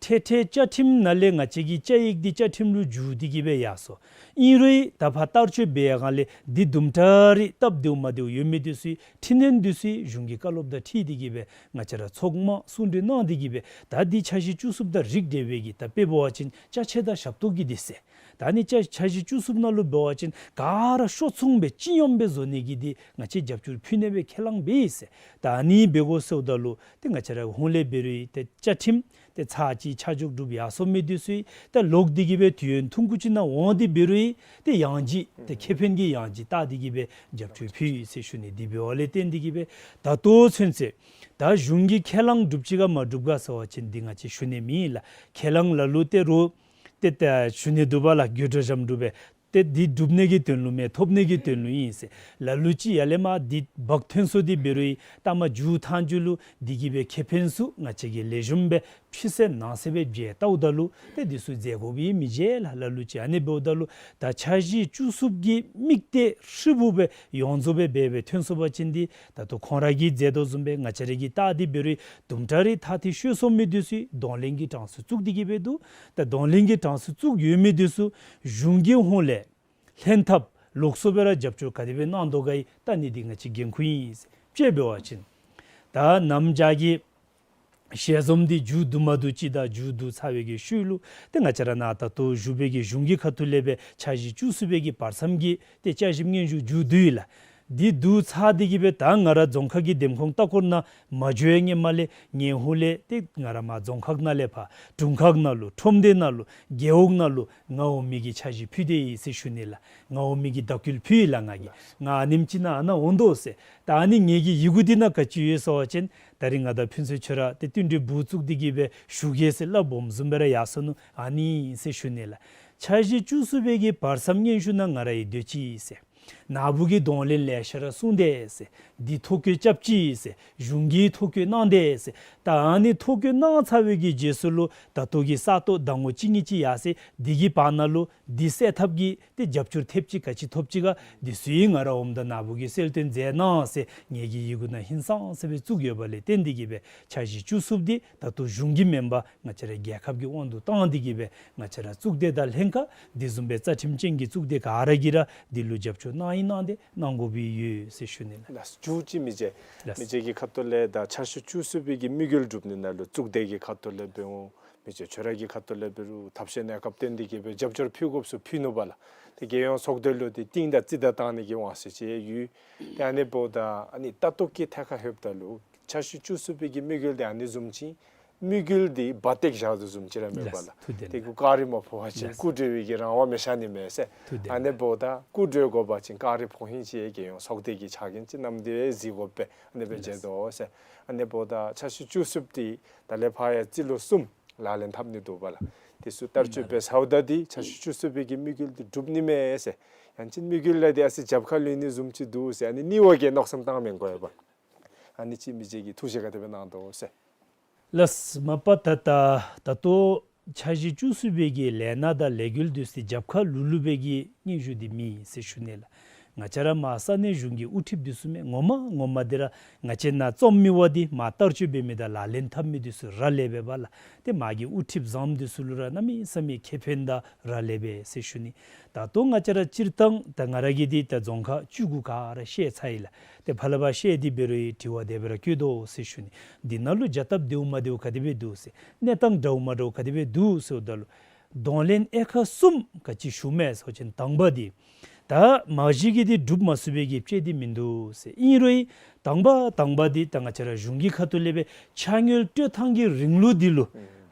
འཕྲལ་འཕྲལ་བཅའ་ཁྲིམས་ནང་ལས་ང་བཅས་ཀྱི་བཅའ་ཡིག་འདི་བཅའ་ཁྲིམས་ལུ་འགྱུར་ཏེ་གིས་སྦེ་ཡར་སོང་། ཨིན་རུང་ད་ཕར་བསྟར་སྤྱོད་འབད་ཡར་སྒང་ལས་འདི་དུམ་གྲ་རེ་སྟབས་བདེཝ་མ་བདེཝ་ཡོད་མི་འདི་ཚུ་འཕྲི་སྣོན་འདི་ཚུ་གཞུང་གི་བཀའ་སློབ་དང་འཁྲིལ་ཏེ་གི་སྦེ་ང་བཅས་ར་ཚོགས་མང་གསུང་གྲོས་གནང་སྟེ་གི་སྦེ་ད་འདི་འཆར་གཞི་བཅུ་གསུམ་དང་རིགས་འབྲེལ་བའི་གི་ད་དཔེ་འབད་བ་ཅིན་ཅ་ཆས་དང་ཞབས་ཏོག་གི་འདི་ཟེར། ད་ནི་ཅ་འཆར་གཞི་བཅུ་གསུམ་ནང་ལུ་འབད་བ་ཅིན་ག་ར་ཤོ་ཚུང་སྦེ་སྤྱི་ཡོངས་སྦེ་བཟོ་ནི་གི་འདི་ང་བཅས་རྒྱབ་སྐྱོར་ཕུལ་ནི་སྦེ་ཁས་བླངས་འབད་ཡི་ཟེར། ད་ནི་འབད་དགོ་ཟེརཝ་ད་ལུ་ཏེ་ང་བཅས་ར་ཧོངས་ལས་འབད་རུང་ཏེ་བཅའ་ཁྲིམས་ཏེ་ཚར་གཅིག་ཆ་འཇོག་གྲུབ་ཡར་སོང་མི་འདི་ཚུ་ད་ལོག་སྟེ་གི་སྦེ་དུས་ཡུན་ཐུང་ཀུ་ཅིག་ནང་འོང་སྟེ་འབད་རུང་ཏེ་ཡང་ལྗིད་ཏེ་ཁེ་ཕན་གྱི་ཡང་ལྗིད་བལྟ་སྟེ་གི་སྦེ་རྒྱབ་སྐྱོར་ཕུལ་ཡི་ཟེར་ཞུ་ནི། དེ་འབདཝ་ལས་བརྟེན་ཏེ་གི་སྦེ་ད་ལྟོ་ཚུན་ཚོད་ད་གཞུང་གི་ཁས་བླངས་གྲུབ་ཅི་ག་མ་གྲུབ་ག་ཟེར་བ་ཅིན་འདི་ང་བཅས་ཞུ་ནི་མེད་ལགས། ཁས་བླངས་ལ་ལུ་ཏེ་རུང་ཏེ་ད་ཞུ་ནི་འདུག་པ་ལགས། དགོད་བྲ་བཞམ་འདྲཝ་སྦེ་ཏེ་འདི་སྒྲུབ་ནི་གི་དོན་ལུ་མེན་ཐོབ་ནི་གི་དོན་ལུ་ཨིན་ཟེར། ལ་ལུ་ཅིག་ཡར་ལས་མར་འདི་འབག་ཐོན་སོང་སྟེ་འབད་རུང་ད་མ་མཇུག་མཐའ་མཇུག་ལུ་འདི་གི་སྦེ་ཁེ་ཕན་ཚུ་ང་བཅས་ཀྱིས་ལེགས་ཤོམ་སྦེ་ཕྱི་གསལ་ནང་གསལ་སྦེ་མཇལ་བལྟཝ་ད་ལུ་ཏེ་འདི་ཚུ་མཇལ་དགོཔ་ཨིན་མི་མཇལ་ལགས། ལ་ལུ་ཅིག་ཨ་ནི་འབདཝ་ད་ལུ་ད་འཆར་གཞི་བཅུ་གསུམ་གྱི་དམིགས་གཏད་ཧྲིལ་བུ་སྦེ་ཡོངས་རྫོགས་སྦེ་འབད་སྦེ་ཐོན་སོང་པ་ཅིན་འདི་ད་ལྟོ་ཁོང་ར་གིས་མཛད་དོ་བཟུམ་སྦེ་ང་བཅས་ར་གིས་བལྟ་སྟེ་འབད་རུང་དུམ་གྲ་རེ་ཐ་ཐི་ཤོར་སོང་མི་འདི་ཚུ་གདོང་ལེན་གྱི་གྲངས་སུ་བཙུགས་ཏེ་གི་སྦེ་འདུག། ད་གདོང་ལེན་གྱི་གྲངས་སུ་བཙུགས་ཡོད་མི་འདི་ཚུ་གཞུང་གི་ཧོངས་ལས་ལྷན་ཐབས་ལོགས་སུ་སྦེ་ར་རྒྱབ་སྐྱོར་ག་དེ་སྦེ་གནང་དོ་ག་ཡི་བལྟ་ནི་འདི་ང་བཅས་འགན་ཁུར་ཨིན། དཔྱེ་འབད་བ་ཅིན་ད་གནམ་བྱཱར་གྱི་ཞལ་འཛོམས་འདི་མཇུག་བསྡུ་མ་བསྡུ་ཅིག་དང་མཇུག་བསྡུ་ཚར་བའི་གི་ཤུལ་ལུ་ཏེ་ང་བཅས་ར་ནཱ་ད་ལྟོ་བཞུགས་པའི་གི་གཞུང་གི་ཁ་ཐུག་ལས་སྦེ་འཆར་གཞི་བཅུ་གསུམ་པའི་གི་བར་མཚམས་ཀྱི་ཏེ་བསྐྱར་ཞིབ་སྙན་ཞུ་མཇུག་བསྡུ་ཡི་ལགས། འདི་བསྡུ་ཚར་ཏེ་གི་སྦེ་ད་ང་ར་རྫོང་ཁག་གི་འདེམས་ཁོངས་ལྟ་སྐོར་ནང་མ་འགྱོ་བའི་སྔོན་མ་ལས་ངེའི་ཧོངས་ལས་ཏེ་ང་ར་མར་རྫོང་ཁག་ནང་ལས་ཕར་དྲུང་ཁག་ནང་ལུ་ཁྲོམ་སྡེ་ནང་ལུ་རྒེད་འོག་ནང་ལུ་མངའ་འོག་མི་གི་འཆར་གཞི་ཕུལ་ཏེ་ཡི་ཟེར་ཞུ་ནི་ལགས། མངའ་འོག་མི་གི་བརྡ་སྐུལ་ཕུལ་ཡི་ལགས་ང་གིས། ང་ཨ་ནེམ་ཅིག་ནང་ཨ་ནཱ་འོང་དོ་ཟེར། ད་ཨ་ནི་ངེ་གི་ཡི་གུ་འདི་ནང་ག་ཅི་ཡོད་ཟེར་བ་ཅིན་ད་རིས་ང་དང་ཕུན་ཚོགས་ཁྱོད་ར་ཏེ་བསྟུན་གྲོས་འབུ་བཙུགས་ཏེ་གི་སྦེ་ཞུ་གེ་ཟེར་སླབ་འོངམ་བཟུམ་སྦེ་ར་ཡར་སོང་ནུག། ཨ་ནི་ཨིན་ཟེར་ཞུ་ནི་ལགས། འཆར་གཞི་བཅུ་གསུམ་པའི་གི་བར་མཚམས་སྙན་ཞུ་ནང་ང་ར་ཡང་སྡོད་ཅི་ཟེར། ནཱ་བུ་གིས་གདོང་ལེན་ལེ་ཤ་ར་གསུངས་དེས་ཟེར། འདི་ཐོ་བཀོད་རྐྱབ་ཅི་ཟེར། གཞུང་གིས་ཐོ་བཀོད་གནང་དེས་ཟེར། ད་ཨ་ནི་ཐོ་བཀོད་གནང་ཚར་བའི་གི་རྗེས་སུ་ལུ་ད་ལྟོ་གི་ས་སྟོང་ཟླ་ངོ་གཅིག་གཉིས་ཅིག་ཡར་སོང་། འདི་གི་བར་ན་ལུ་འདི་སེལ་ཐབས་ཀྱི་ཏེ་རྒྱབ་སྐྱོར་ཐེབས་ཅིག་ག་ཅི་ཐོབ་ཅི་ག་འདི་ཚུ་ཡང་ང་ར་འོངམ་ད་ནཱ་བུ་གིས་གསལ་སྟོན་མཛད་གནང་ཟེར་ངེ་གི་ཡི་གུ་ནང་ཧིང་སངས་ས་སྦེ་བཙུགས་ཡོདཔ་ལས་བརྟེན་ཏེ་གི་སྦེ་འཆར་གཞི་བཅུ་གསུམ་འདི་ད་ལྟོ་གཞུང་གི་མེན་པར་ང་བཅས་ར་རྒྱལ་ཁབ་ཀྱི་དབང་དུ་བཏང་སྟེ་གི་སྦེ་ང་བཅས་ར་གཙུག་སྡེ་དང་ལྷན་ཁག་འདི་བཟུམ་སྦེ་རྩ་ཁྲིམས་ཅན་གྱི་གཙུག་སྡེ་ག་ར་གིས་ར་འདི་ལུ་རྒྱབ་སྐྱོར་གནང་ཡི་གནང་སྟེ་གནང་དགོཔ་ཡོད་ཟེར་ཞུ་ནི་ལགས། ལགས་སོ། མཇུག་ཅིག་མི་རྗེ། ལགས་སོ། མི་རྗེ་གི་ཁ་ཐུག་ལས་ད་འཆར་གཞི་བཅུ་གསུམ་པའི་གི་དམིགས་ཡུལ་སྒྲུབ་ནི་ནང་ལུ་གཙུག་སྡེ་གི་ཁ་ཐུག་ལས་འབད་འོང་། མི་རྗེ་ཁྱོད་ར་གི་ཁ་ཐུག་ལས་འབད་རུང་ཐབས་ཤེས་གནས་སྐབས་བརྟེན་ཏེ་གི་སྦེ་རྒྱབ་སྐྱོར་ཕུལ་དགོཔ་ཚུ་ཕུལ་ནུག་པ་ལགས། ཏེ་རྒྱལ་ཡོངས་ཚོགས་སྡེ་ལུ་ཏེ་གཏིང་དང་རྩིས་དང་བཏང་ནི་གི་དབང་ཚད་ཅིག་ཡོད། ཏེ་ཨ་ནི་འབདཝ་ད་ཨ་ནི་ལྟ་རྟོག་གི་ཐད་ཁར་ལྷོདཔ་ད་ལུ་འཆར་གཞི་བཅུ་གསུམ་པའི་གི་དམིགས་ཡུལ་འདི་ཨ་ནི་བཟུམ་ཅིག་དམིགས་ཡུལ་འདི་འབག་སྟེ་བཞག་དོ་བཟུམ་ཅིག་ར་མེན་པ་ལགས། ལགས། ཐུགས་བདེན་ཏེ་ལགས། གུ་བཀག་རིམ་མ་ཕོག་པ་ཅིན་ལགས། སྐུ་མགྲོན་གྱི་རང་དབང་མི་ཤར་ནི་མས་ཟེར། ཐུགས་བདེན་ལགས། ཨ་ནི་འབདཝ་ད་སྐུ་མགྲོན་དགོ་པ་ཅིན་བཀག་རིམ་ཕོག་ཧིང་ཅིག་རྒྱལ་ཡོངས་ཚོགས་སྡེ་གི་ཕྱག་འགན་ཅིག་བསྣམས་ཏེ་གཟིགས་དགོ་པས། ཨ་ནི་སྦེ་ལགས། མཛད་དོ་ཟེར། ཨ་ནི་འབདཝ་ད་འཆར་གཞི་བཅུ་གསུམ་འདི་ད་ལས་ཕར་ཡང་རྩིས་ལོ་གསུམ་ལག་ལེན་འཐབ་ནི་འདུག་པ་ལགས། དེ་ཚུ་བསྟར་སྤྱོད་འབད་ཚརཝ་ད་འདི་འཆར་གཞི་བཅུ་གསུམ་པའི་གི་དམིགས་ཡུལ་འདི་འགྲུབ་ནི་མས་ཟེར། ཡང་ཅིན་དམིགས་ཡུལ་ལས་འདི་ཨ་ཙི་རྒྱབ་ཁར་ལུས་ནི་བཟུམ་ཅིག་འདུག་ཟེར་ཨ་ནི་ནི་བ་གིས་མནོ་བསམ་བཏང་མི་དགོ་པས། ཨ་ནི་ཅིག་མི་རྗེ་གིས་ཐུགས་བཞེད་ག་དེ་སྦེ་གནང་དོ་ཟེར། ལགས། མ་པ་ད་ད་ད་ལྟོ་འཆར་གཞི་བཅུ་གསུམ་པའི་གི་ལས་སྣ་དང་ལས་འགུལ་འདི་ཚུ་རྒྱབ་ཁར་ལུས་ལུས་པའི་གི་སྙན་ཞུ་འདི་མེད་ཟེར་ཞུ་ནི་ལགས། ང་བཅས་ར་མར་ས་གནས་གཞུང་གི་དབུ་ཁྲིདཔ་འདི་ཚུ་མས། ངོ་མ་ངོ་མ་འདི་ར་ང་བཅས་ནཱ་རྩོམ་མི་བ་འདི་མར་བསྟར་སྤྱོད་འབད་མི་དང་ལག་ལེན་འཐབ་མི་འདི་ཚུ་ར་ལས་པས་པ་ལགས། ཏེ་མར་གྱི་དབུ་ཁྲིདཔ་བཟངམ་འདི་ཚུ་ལུ་ར་གནམ་མེད་ས་མེད་ཁེ་ཕན་དང་ར་ལས་པས་ཟེར་ཞུ་ནི། ད་ལྟོ་ང་བཅས་ར་སྤྱིར་བཏང་ད་ང་ར་གིས་འདི་ད་རྫོང་ཁག་བཅུ་དགུ་ག་ར་བཤད་ཚར་ཡི་ལགས། ཏེ་ཕར་ལས་ཕར་བཤད་དེ་འབད་རུང་དྲི་བ་དེ་སྦེ་ར་བཀོད་དོ་ཟེར་ཞུ་ནི། འདི་ནང་ལུ་བྱ་སྟབས་བདེཝ་མ་བདེཝ་ག་དེ་སྦེ་འདུག་ཟེར། གནས་སྟངས་འདྲཝ་མ་འདྲཝ་ག་དེ་སྦེ་འདུག་ཟེརཝ་ད་ལུ་གདོང་ལེན་དབྱེ་ཁག་གསུམ་ག་ཅི་ཞུཝ་མས་ཟེར་བ་ཅིན་དང་པ་འདི་ད་མ་གཞི་གིས་འདི་འགྲུབ་མ་ཚུགས་པའི་གི་དཔྱད་འདི་མིན་འདུག་ཟེར། ཨིན་རུང་དང་པ་དང་པ་འདི་ད་ང་བཅས་ར་གཞུང་གི་ཁ་ཐུག་ལས་སྦེ་ཆ་དངུལ་སྤྲོད་ཐངས་ཀྱི་རིང་ལུགས་འདི་ལུ་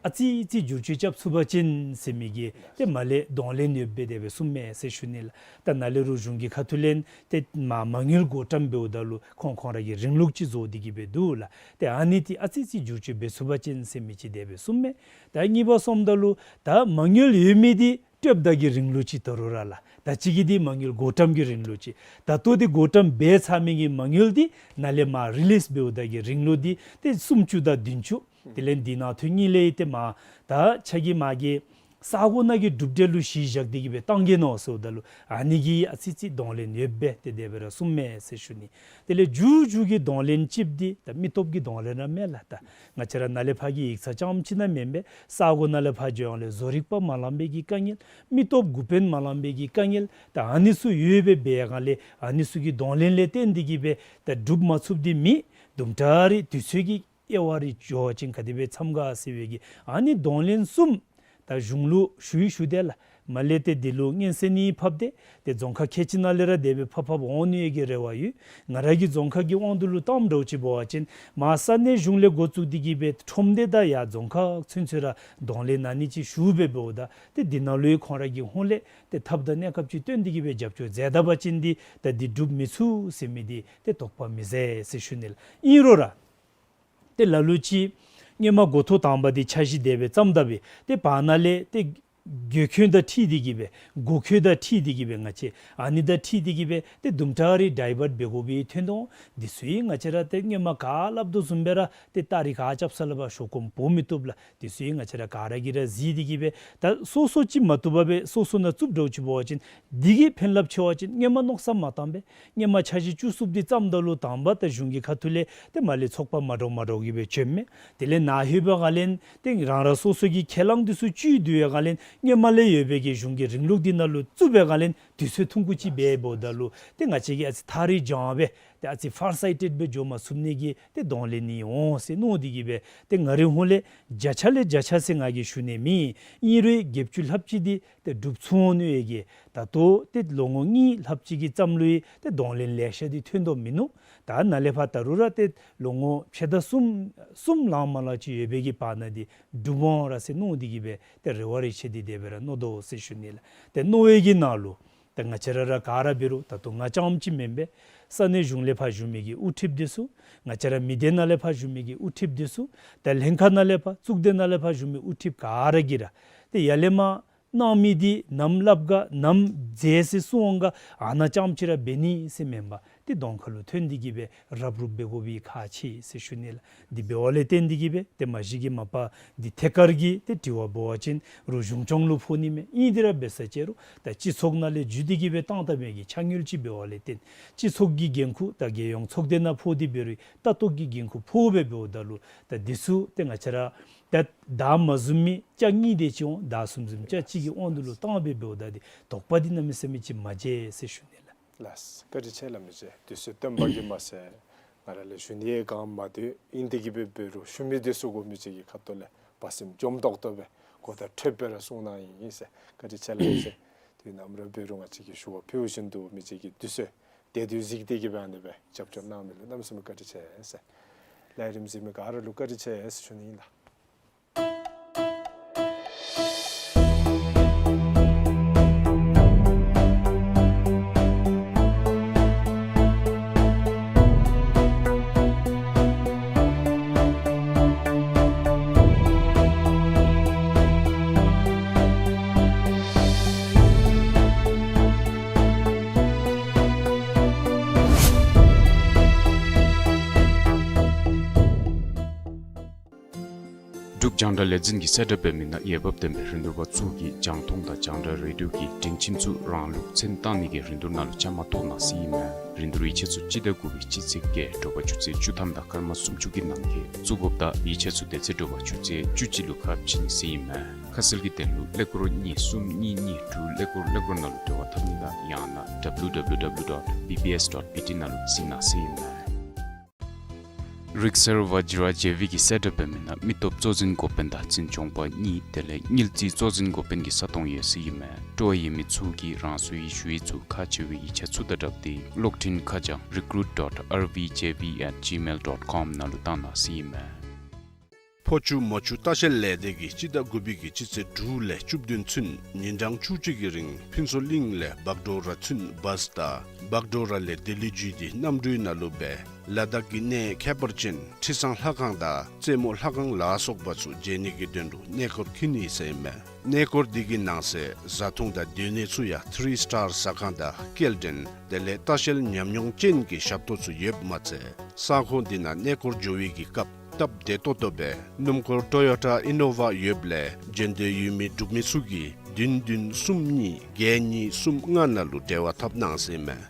ཨ་ཙི་ཙི་བསྒྱུར་བཅོས་རྐྱབ་ཚུགས་པ་ཅིན་ཟེར་མི་གི་ཏེ་མར་ལས་གདོང་ལེན་ཡོདཔ་སྦེ་དེ་སྦེ་གསུངམ་མས་ཟེར་ཞུ་ནི་ལགས། ད་ནཱ་ལས་རུང་གཞུང་གི་ཁ་ཐུག་ལས་ཏེ་མ་མ་དངུལ་བགོ་བཀྲམ་འབདཝ་ད་ལུ་ཁོང་ཁོང་ར་གི་རིང་ལུགས་ཅིག་བཟོ་སྟེ་གི་སྦེ་འདུག་ལགས། ཏེ་ཨ་ནི་འདི་ཨ་ཙི་ཙི་བསྒྱུར་བཅོས་འབད་ཚུགས་པ་ཅིན་ཟེར་མི་ཅིག་དེ་སྦེ་གསུངམ་མས། ད་གཉིས་པ་སོངམ་ད་ལུ་ད་མ་དངུལ་ཡོད་མི་འདི་སྤྲོདཔ་ད་གི་རིང་ལུགས་ཅིག་དོ་རུང་ར་ལགས། ད་ཅི་གི་འདི་མ་དངུལ་བགོ་བཀྲམ་གྱི་རིང་ལུགས་ཅིག། ད་ལྟོ་འདི་བགོ་བཀྲམ་འབད་ཚར་མི་གི་མ་དངུལ་འདི་ནཱ་ལས་མར་རི་ལིསི་འབདཝ་ད་གི་རིང་ལུགས་འདི་ཏེ་སུམ་ཅུ་དང་བདུན་ཅུ། དེ་ལས་འདི་ནང་ཐོན་ནི་ལས་ཏེ་མར་ད་ཆ་གི་མ་གི་ ས་གོ་ནང་གི་སྒྲུབ་སྡེ་ལུ་གཞི་བཞག་སྟེ་གི་སྦེ་བཏང་གེ་མནོ་ཟེརཝ་ད་ལུ་ཨ་ནི་གིས་ཨ་ཙི་ཙི་གདོང་ལེན་ཡོདཔ་སྦེ་ཏེ་དེ་སྦེ་ར་གསུངམ་མས་ཟེར་ཞུ་ནི། དེ་ལས་མཇུག་མཇུག་གི་གདོང་ལེན་ཅིག་འདི་ད་མི་སྟོབས་ཀྱི་གདོང་ལེན་ར་མས་ལགས། ད་ང་བཅས་ར་ནཱ་ལས་ཕར་གྱི་ཡིག་ཚང་རྐྱངམ་ཅིག་ནང་མེན་པས། ས་གོ་ནང་ལས་ཕར་འགྱོ་ཡང་ལས་བཟོ་རིག་པ་མ་ལང་པའི་གི་དཀའ་ངལ། མི་སྟོབས་འགོ་དཔོན་མ་ལང་པའི་གི་དཀའ་ངལ། ད་ཨ་ནི་ཚུ་ཡོད་པའི་སྦེ་ཡང་ལས་ཨ་ནི་ཚུ་གི་གདོང་ལེན་ལས་བརྟེན་ཏེ་གི་སྦེ་ད་སྒྲུབ་མ་ཚུགསཔ་འདི་མེད། དུམ་གྲ་རེ་དུས་ཚོད་ཀྱི་དབྱེ་བ་རེ་འགྱོ་བ་ཅིན་ག་དེ་སྦེ་འཚམས་ག་ཟེར་བའི་གི་ཨ་ནི་གདོང་ལེན་གསུམ་ད་གཞུང་ལུ་ཞུ་ཡི་ཞུ་དེས་ལགས། མ་ལས་ཏེ་འདི་ལུ་སྙན་གསན་ནི་ཕབ་སྟེ་ཏེ་རྫོང་ཁག་ཁལ་གཅིག་ནང་ལས་ར་དེ་སྦེ་ཕབ་ཕབ་འོང་ནི་ཡོད་གི་རེ་བ་ཡོད། ང་ར་གི་རྫོང་ཁག་གི་དབང་དུ་ལུ་བཏངམ་འདྲཝ་ཅིག་འབད་བ་ཅིན་མར་ས་གནས་གཞུང་ལས་འགོ་བཙུགས་ཏེ་གི་སྦེ་ཁྲོམ་སྡེ་དང་ཡར་རྫོང་ཁག་ཚུན་ཚོད་ར་གདོང་ལེན་གནང་ནི་ཅིག་ཞུ་སྦེ་འབདཝ་ད་ཏེ་འདི་ནང་ལུ་ཡང་ཁོང་ར་གི་ཧོངས་ལས་ཏེ་ཐབས་དང་གནས་སྐབས་ཅིག་བཏོན་ཏེ་གི་སྦེ་རྒྱབ་སྐྱོར་མཛད་ད་པ་ཅིན་འདི་ད་འདི་སྒྲུབ་མི་ཚུགས་ཟེར་མི་འདི་ཏེ་དོགས་པ་མི་ཟ་ཟེར་ཞུ་ནི་ལགས། ཨིན་རུང་ར་ཏེ་ལ་ལུ་ཅིག་སྔོན་མ་འགོ་ཐོག་དང་པ་འདི་འཆར་གཞི་དེ་སྦེ་བརྩམས་ད་སྦེ་ཏེ་བར་ན་ལས་ཏེ་དགོས་མཁོ་དང་འཁྲིལ་ཏེ་གི་སྦེ་དགོས་མཁོ་དང་འཁྲིལ་ཏེ་གི་སྦེ་ང་བཅས་ཨ་ནི་དང་འཁྲིལ་ཏེ་གི་སྦེ་ཏེ་དུམ་གྲ་རེ་ཌའི་བཊ་འབད་དགོ་པའི་ཐོན་དོ། འདི་ཚུ་ཡང་ང་བཅས་ར་ཏེ་སྔོན་མ་ག་སླབ་དོ་བཟུམ་སྦེ་ར་ཏེ་ཏ་རིག་ག་རྐྱབ་ས་ལས་ཕར་ཞོག་ཁོམ་འབོ་མི་བཏུབ་ལགས། འདི་ཚུ་ཡང་ང་བཅས་ར་ག་ར་གིས་ར་གཟིགས་ཏེ་གི་སྦེ་ད་སོ་སོ་ཅིག་མ་བཏུབ་པར་སྦེ་སོ་སོ་ནང་བཙུགས་འདྲཝ་ཅིག་འབད་བ་ཅིན་འདི་གིས་ཕན་རླབས་ཆེ་བ་ཅིན་སྔོན་མ་མནོ་བསམ་མ་བཏང་པས། སྔོན་མ་འཆར་གཞི་བཅུ་གསུམ་འདི་བརྩམས་ད་ལུ་དང་པ་ད་གཞུང་གི་ཁ་ཐུག་ལས་ཏེ་མར་ལས་ཚོགས་པ་མ་འདྲཝ་མ་འདྲཝ་གིས་སྦེ་བྱོནམ་མས། དེ་ལས་ནཱ་ལྷོད་པའི་སྒང་ལས་ཏེ་རང་རང་སོ་སོ་གི་ཁས་བླངས་འདི་ཚུ་བཅུད་བསྡུ་བའི་སྒང་ལས་སྔོན་མ་ལས་ཡོད་པའི་གི་གཞུང་གི་རིང་ལུགས་འདི་ནང་ལུ་བཙུགས་པའི་སྒང་ལས་དུས་ཚོད་ཐུང་ཀུ་ཅིག་སྦེ་འབདཝ་ད་ལུ་ཏེ་ང་བཅས་ཀྱིས་ཨ་ཙི་ཐག་རིང་ཅིག་སྦེ་ཏེ་ཨ་ཙི་ཕར་སའི་ཊེཌ་སྦེ་འགྱོ་མ་ཚུགས་ནི་གི་ཏེ་གདོང་ལེན་ནི་འོང་ཟེར་མནོ་སྟེ་གི་སྦེ་ཏེ་ང་རའི་ཧོངས་ལས་བརྒྱ་ཆ་ལས་བརྒྱ་ཆ་ཟེར་ང་གིས་ཞུ་ནི་མེད། ཨིན་རུང་བརྒྱད་ཅུ་ལྷགཔ་ཅིག་འདི་ཏེ་འགྲུབ་ཚུགས་འོང་ནི་ཡོད་གི། ད་ལྟོ་ཏེ་ལོ་ངོ་གཉིས་ལྷགཔ་ཅིག་གི་མཚམས་ལུ་ཡང་ཏེ་གདོང་ལེན་ལེ་ཤ་འདི་ཐོན་དོ་མིན་ནུག། ད་ནཱ་ལས་ཕར་ད་རུང་ར་ཏེ་ལོ་ངོ་ཕྱེད་དང་གསུམ་གསུམ་ལང་མ་ལང་ཅིག་ཡོད་པའི་གི་བར་ན་འདི་འགྲུབ་འོང་ར་ཟེར་མནོ་སྟེ་གི་སྦེ་ཏེ་རེ་བ་རེ་ཆེ་འདི་དེ་སྦེ་ར་མནོ་དོ་ཟེར་ཞུ་ནི་ལགས། ཏེ་མནོ་བའི་གི་ནང་ལུ་ད་ང་བཅས་ར་ར་ག་ར་འབད་རུང་ད་ལྟོ་ང་རྐྱངམ་ཅིག་མེན་པས། ས་གནས་གཞུང་ལས་ཕར་བཞུགས་མི་གི་དབུ་ཁྲིདཔ་འདི་ཚུ་ང་བཅས་ར་མི་སྡེ་ནང་ལས་ཕར་བཞུགས་མི་གི་དབུ་ཁྲིདཔ་འདི་ཚུ་ད་ལྷན་ཁག་ནང་ལས་ཕར་གཙུག་སྡེ་ནང་ལས་ཕར་བཞུགས་མི་དབུ་ཁྲིདཔ་ག་ར་གིས་ར་ཏེ་ཡར་ལས་མར་གནང་མི་འདི་ནམ་སླབ་ག་ནམ་མཛད་ཟེར་གསུང་འོང་ག་ཨ་ནཱ་རྐྱངམ་ཅིག་ར་འབད་ནི་ཟེར་མེན་པར་ཏེ་གདོང་ཁ་ལུ་ཐོན་ཏེ་གི་སྦེ་རབ་རུབ་འབད་དགོ་པའི་ཁག་ཆེ་ཟེར་ཞུ་ནི་ལགས། འདི་འབདཝ་ལས་བརྟེན་ཏེ་གི་སྦེ་ཏེ་མ་གཞི་གི་མ་པ་འདི་ཐད་ཀར་གྱི་ཏེ་དྲི་བ་འབད་བ་ཅིན་རུང་གཞུང་སྐྱོང་ལུ་ཕོག་ནི་མས། ཨིན་དེ་ར་འབད་ས་ཅིག་རུང་ད་སྤྱི་ཚོགས་ནང་ལས་བརྒྱུད་དེ་གི་སྦེ་བཏང་བཏངམ་གི་ཆ་དངུལ་ཅིག་འབདཝ་ལས་བརྟེན་སྤྱི་ཚོགས་ཀྱི་འགན་ཁུར་ད་རྒྱལ་ཡོངས་ཚོགས་སྡེ་ནང་ཕོག་སྟེ་འབད་རུང་ལྟ་རྟོག་གི་འགན་ཁུར་ཕོག་སྦེ་འབདཝ་ད་ལུ་ད་འདི་ཚུ་ཏེ་ང་བཅས་ར་ད་བདའ་མ་བཟུང་མི་ལྕགས་གཉིས་དེ་ཅིག་འོང་། བདའ་བཟུང་བཟུང་ལྕགས་གཅིག་གི་དབང་དུ་ལུ་བཏང་སྦེ་འབདཝ་ད་འདི་དོགས་པ་འདི་གནམ་མེད་ས་མེད་ཅིག་མ་མཇལ་ཟེར་ཞུ་ནི་ལགས། ལགས། བཀའ་དྲིན་ཆེ་ལགས། མི་རྗེ་དུས་ཚོད་བཏོན་པ་གིས་མ་ཚད་ང་ར་ལས་ཞུ་ནི་ཡང་གང་མ་འདུག། ཨིན་དེ་གི་སྦེ་འབད་རུང་ཞུ་མི་འདི་ཚུ་གུ་མི་རྗེ་གི་ཁ་ཐུག་ལས་བ་སེམས་འཇམ་ཏོག་ཏོ་སྦེ་གོ་བརྡ་འཕྲོད་སྦེ་ར་གསུང་གནང་ཡི་ཟེར། བཀའ་དྲིན་ཆེ་ལགས་ཟེར། དུས་ནམ་ར་འབད་རུང་ང་བཅས་ཀྱིས་ཞུ་བ་ཕུལ་བཞིན་དུ་མི་རྗེ་གིས་དུས་ཚོད་དེ་དུས་གཟིགས་ཏེ་གི་སྦེ་ཨ་ནི་སྦེ་རྒྱབ་སྐྱོར་གནང་མི་ལུ་གནམ་མེད་ས་མེད་བཀའ་དྲིན་ཆེ་ཟེར། ལས་རིམ་གཟིགས་མི་ག་ར་ལུ་བཀའ་དྲིན་ཆེ་ཟེར་ཞུ་ནི་ཨིན་ལགས། འབྲུག་རྒྱང་བསྒྲགས་ལས་འཛིན་གྱིས་གསལ་བསྒྲགས་འབད་མི་ནང་འོས་འབབ་ལྡན་པའི་རིན་བསྡུར་པ་ཚུ་གིས་རྒྱང་མཐོང་དང་རྒྱང་བསྒྲགས་རེ་ཌིའོ་གི་སྒྲིང་ཁྱིམ་ཚུ་རང་ལུགས་མཚན་བཏགས་ནི་གི་རིན་བསྡུར་ནང་ལུ་བཅའ་མར་གཏོགས་གནང་ཟེར་ཨིན་མས། རིན་བསྡུར་ཡིག་ཆ་ཚུ་སྤྱི་ཟླ་དགུ་པའི་སྤྱི་ཚེས་བརྒྱད་དྲོ་པ་ཆུ་ཚོད་བཅུ་ཐམ་དང་སྐར་མ་སུམ་ཅུ་གི་ནང་འཁོད་བཙུགས་དགོཔ་དང་ཡིག་ཆ་ཚུ་དེ་ཚེ་དྲོ་པ་ཆུ་ཚོད་བཅུ་གཅིག་ལུ་ཁ་ཕྱེ་ནི་ཟེར་ཨིན་མས། ཁ་གསལ་གྱི་དོན་ལུ་ཀླད་ཀོར་གཉིས་གསུམ་གཉིས་གཉིས་དྲུག་ཀླད་ཀོར་ཀླད་ཀོར་ནང་ལུ་འབྲེལ་བ་འཐབ་ནི་དང་ཡང་ན་W W W dot B B S dot B T ནང་ལུ་གཟིགས་གནང་ཟེར་ཨིན་མས། རིག་གསར་བཛྲ་ཇེ་ཝི་གིས་གསལ་བསྒྲགས་འབད་མི་ནང་མི་སྟོབས་གཙོ་འཛིན་འགོ་དཔོན་དང་འཛིན་སྐྱོང་པ་གཉིས་དེ་ལས་དངུལ་རྩིས་གཙོ་འཛིན་འགོ་དཔོན་གྱི་ས་སྟོང་ཡོད་ཟེར་ཨིན་མས། སྤྲོ་བ་ཡོད་མི་ཚུ་གིས་རང་སོའི་ཞུ་ཡིག་ཚུ་ཁག་ཆེ་བའི་ཡིག་ཆ་ཚུ་དང་སྦྲགས་ཏེ་གློག་འཕྲིན་ཁ་བྱང་recruit dot R V J V at gmail dot com ནང་ལུ་བཏང་གནང་ཟེར་ཨིན་མས། ཕོ་ཆུ་མོ་ཆུ་ལྟ་བཤལ་ལས་སྡེ་གིས་སྤྱི་ཟླ་དགུ་པའི་གི་སྤྱི་ཚེས་དྲུག་ལས་བཅུ་བདུན་ཚུན་ཉིན་གྲངས་བཅུ་གཅིག་གི་རིང་ཕུན་ཚོགས་གླིང་ལས་བག་གྲོ་ར་ཚུན་བཱས་དང་བག་གྲོ་ར་ལས་ལྡི་ལི་བརྒྱུད་དེ་གནམ་གྲུའི་ནང་ལུ་སྦེ་ལ་དྭགས་ཀྱི་གནས་ཁྱད་པར་ཅན་ཁྲི་བཟང་ལྷ་ཁང་དང་རྩེ་མོ་ལྷ་ཁང་ལ་སོགས་པ་ཚུ་མཇལ་ནི་གི་དོན་ལུ་གནས་སྐོར་འཁྱིད་ནི་ཟེར་ཨིན་མས། གནས་སྐོར་འདི་གི་ནང་གསེས་བཟའ་འཐུང་དང་སྡོད་གནས་ཚུ་ཡང་ཐི་རི་སི་ཊར་ཟ་ཁང་དང་སྐྱེལ་འདྲེན་དེ་ལས་ལྟ་བཤལ་ཉམས་མྱོང་ཅན་གྱི་ཞབས་ཏོག་ཚུ་ཡོདཔ་མ་ཚད་ས་ཁོངས་འདི་ནང་གནས་སྐོར་འགྱོ་བའི་གི་སྐབས་ སྟབས་བདེ་ཏོག་ཏོ་སྦེ་སྣུམ་འཁོར་ཊོ་ཡོ་ཊ་ཨི་ནོ་ཝ་ཡོདཔ་ལས་འབྱོན་འདོད་ཡོད་མི་འབྲུག་མི་ཚུ་གིས་བདུན་བདུན་གསུམ་གཉིས་བརྒྱད་གཉིས་གསུམ་ལྔ་ནང་ལུ་འབྲེལ་བ་འཐབ་གནང་ཟེར་ཨིན་མས།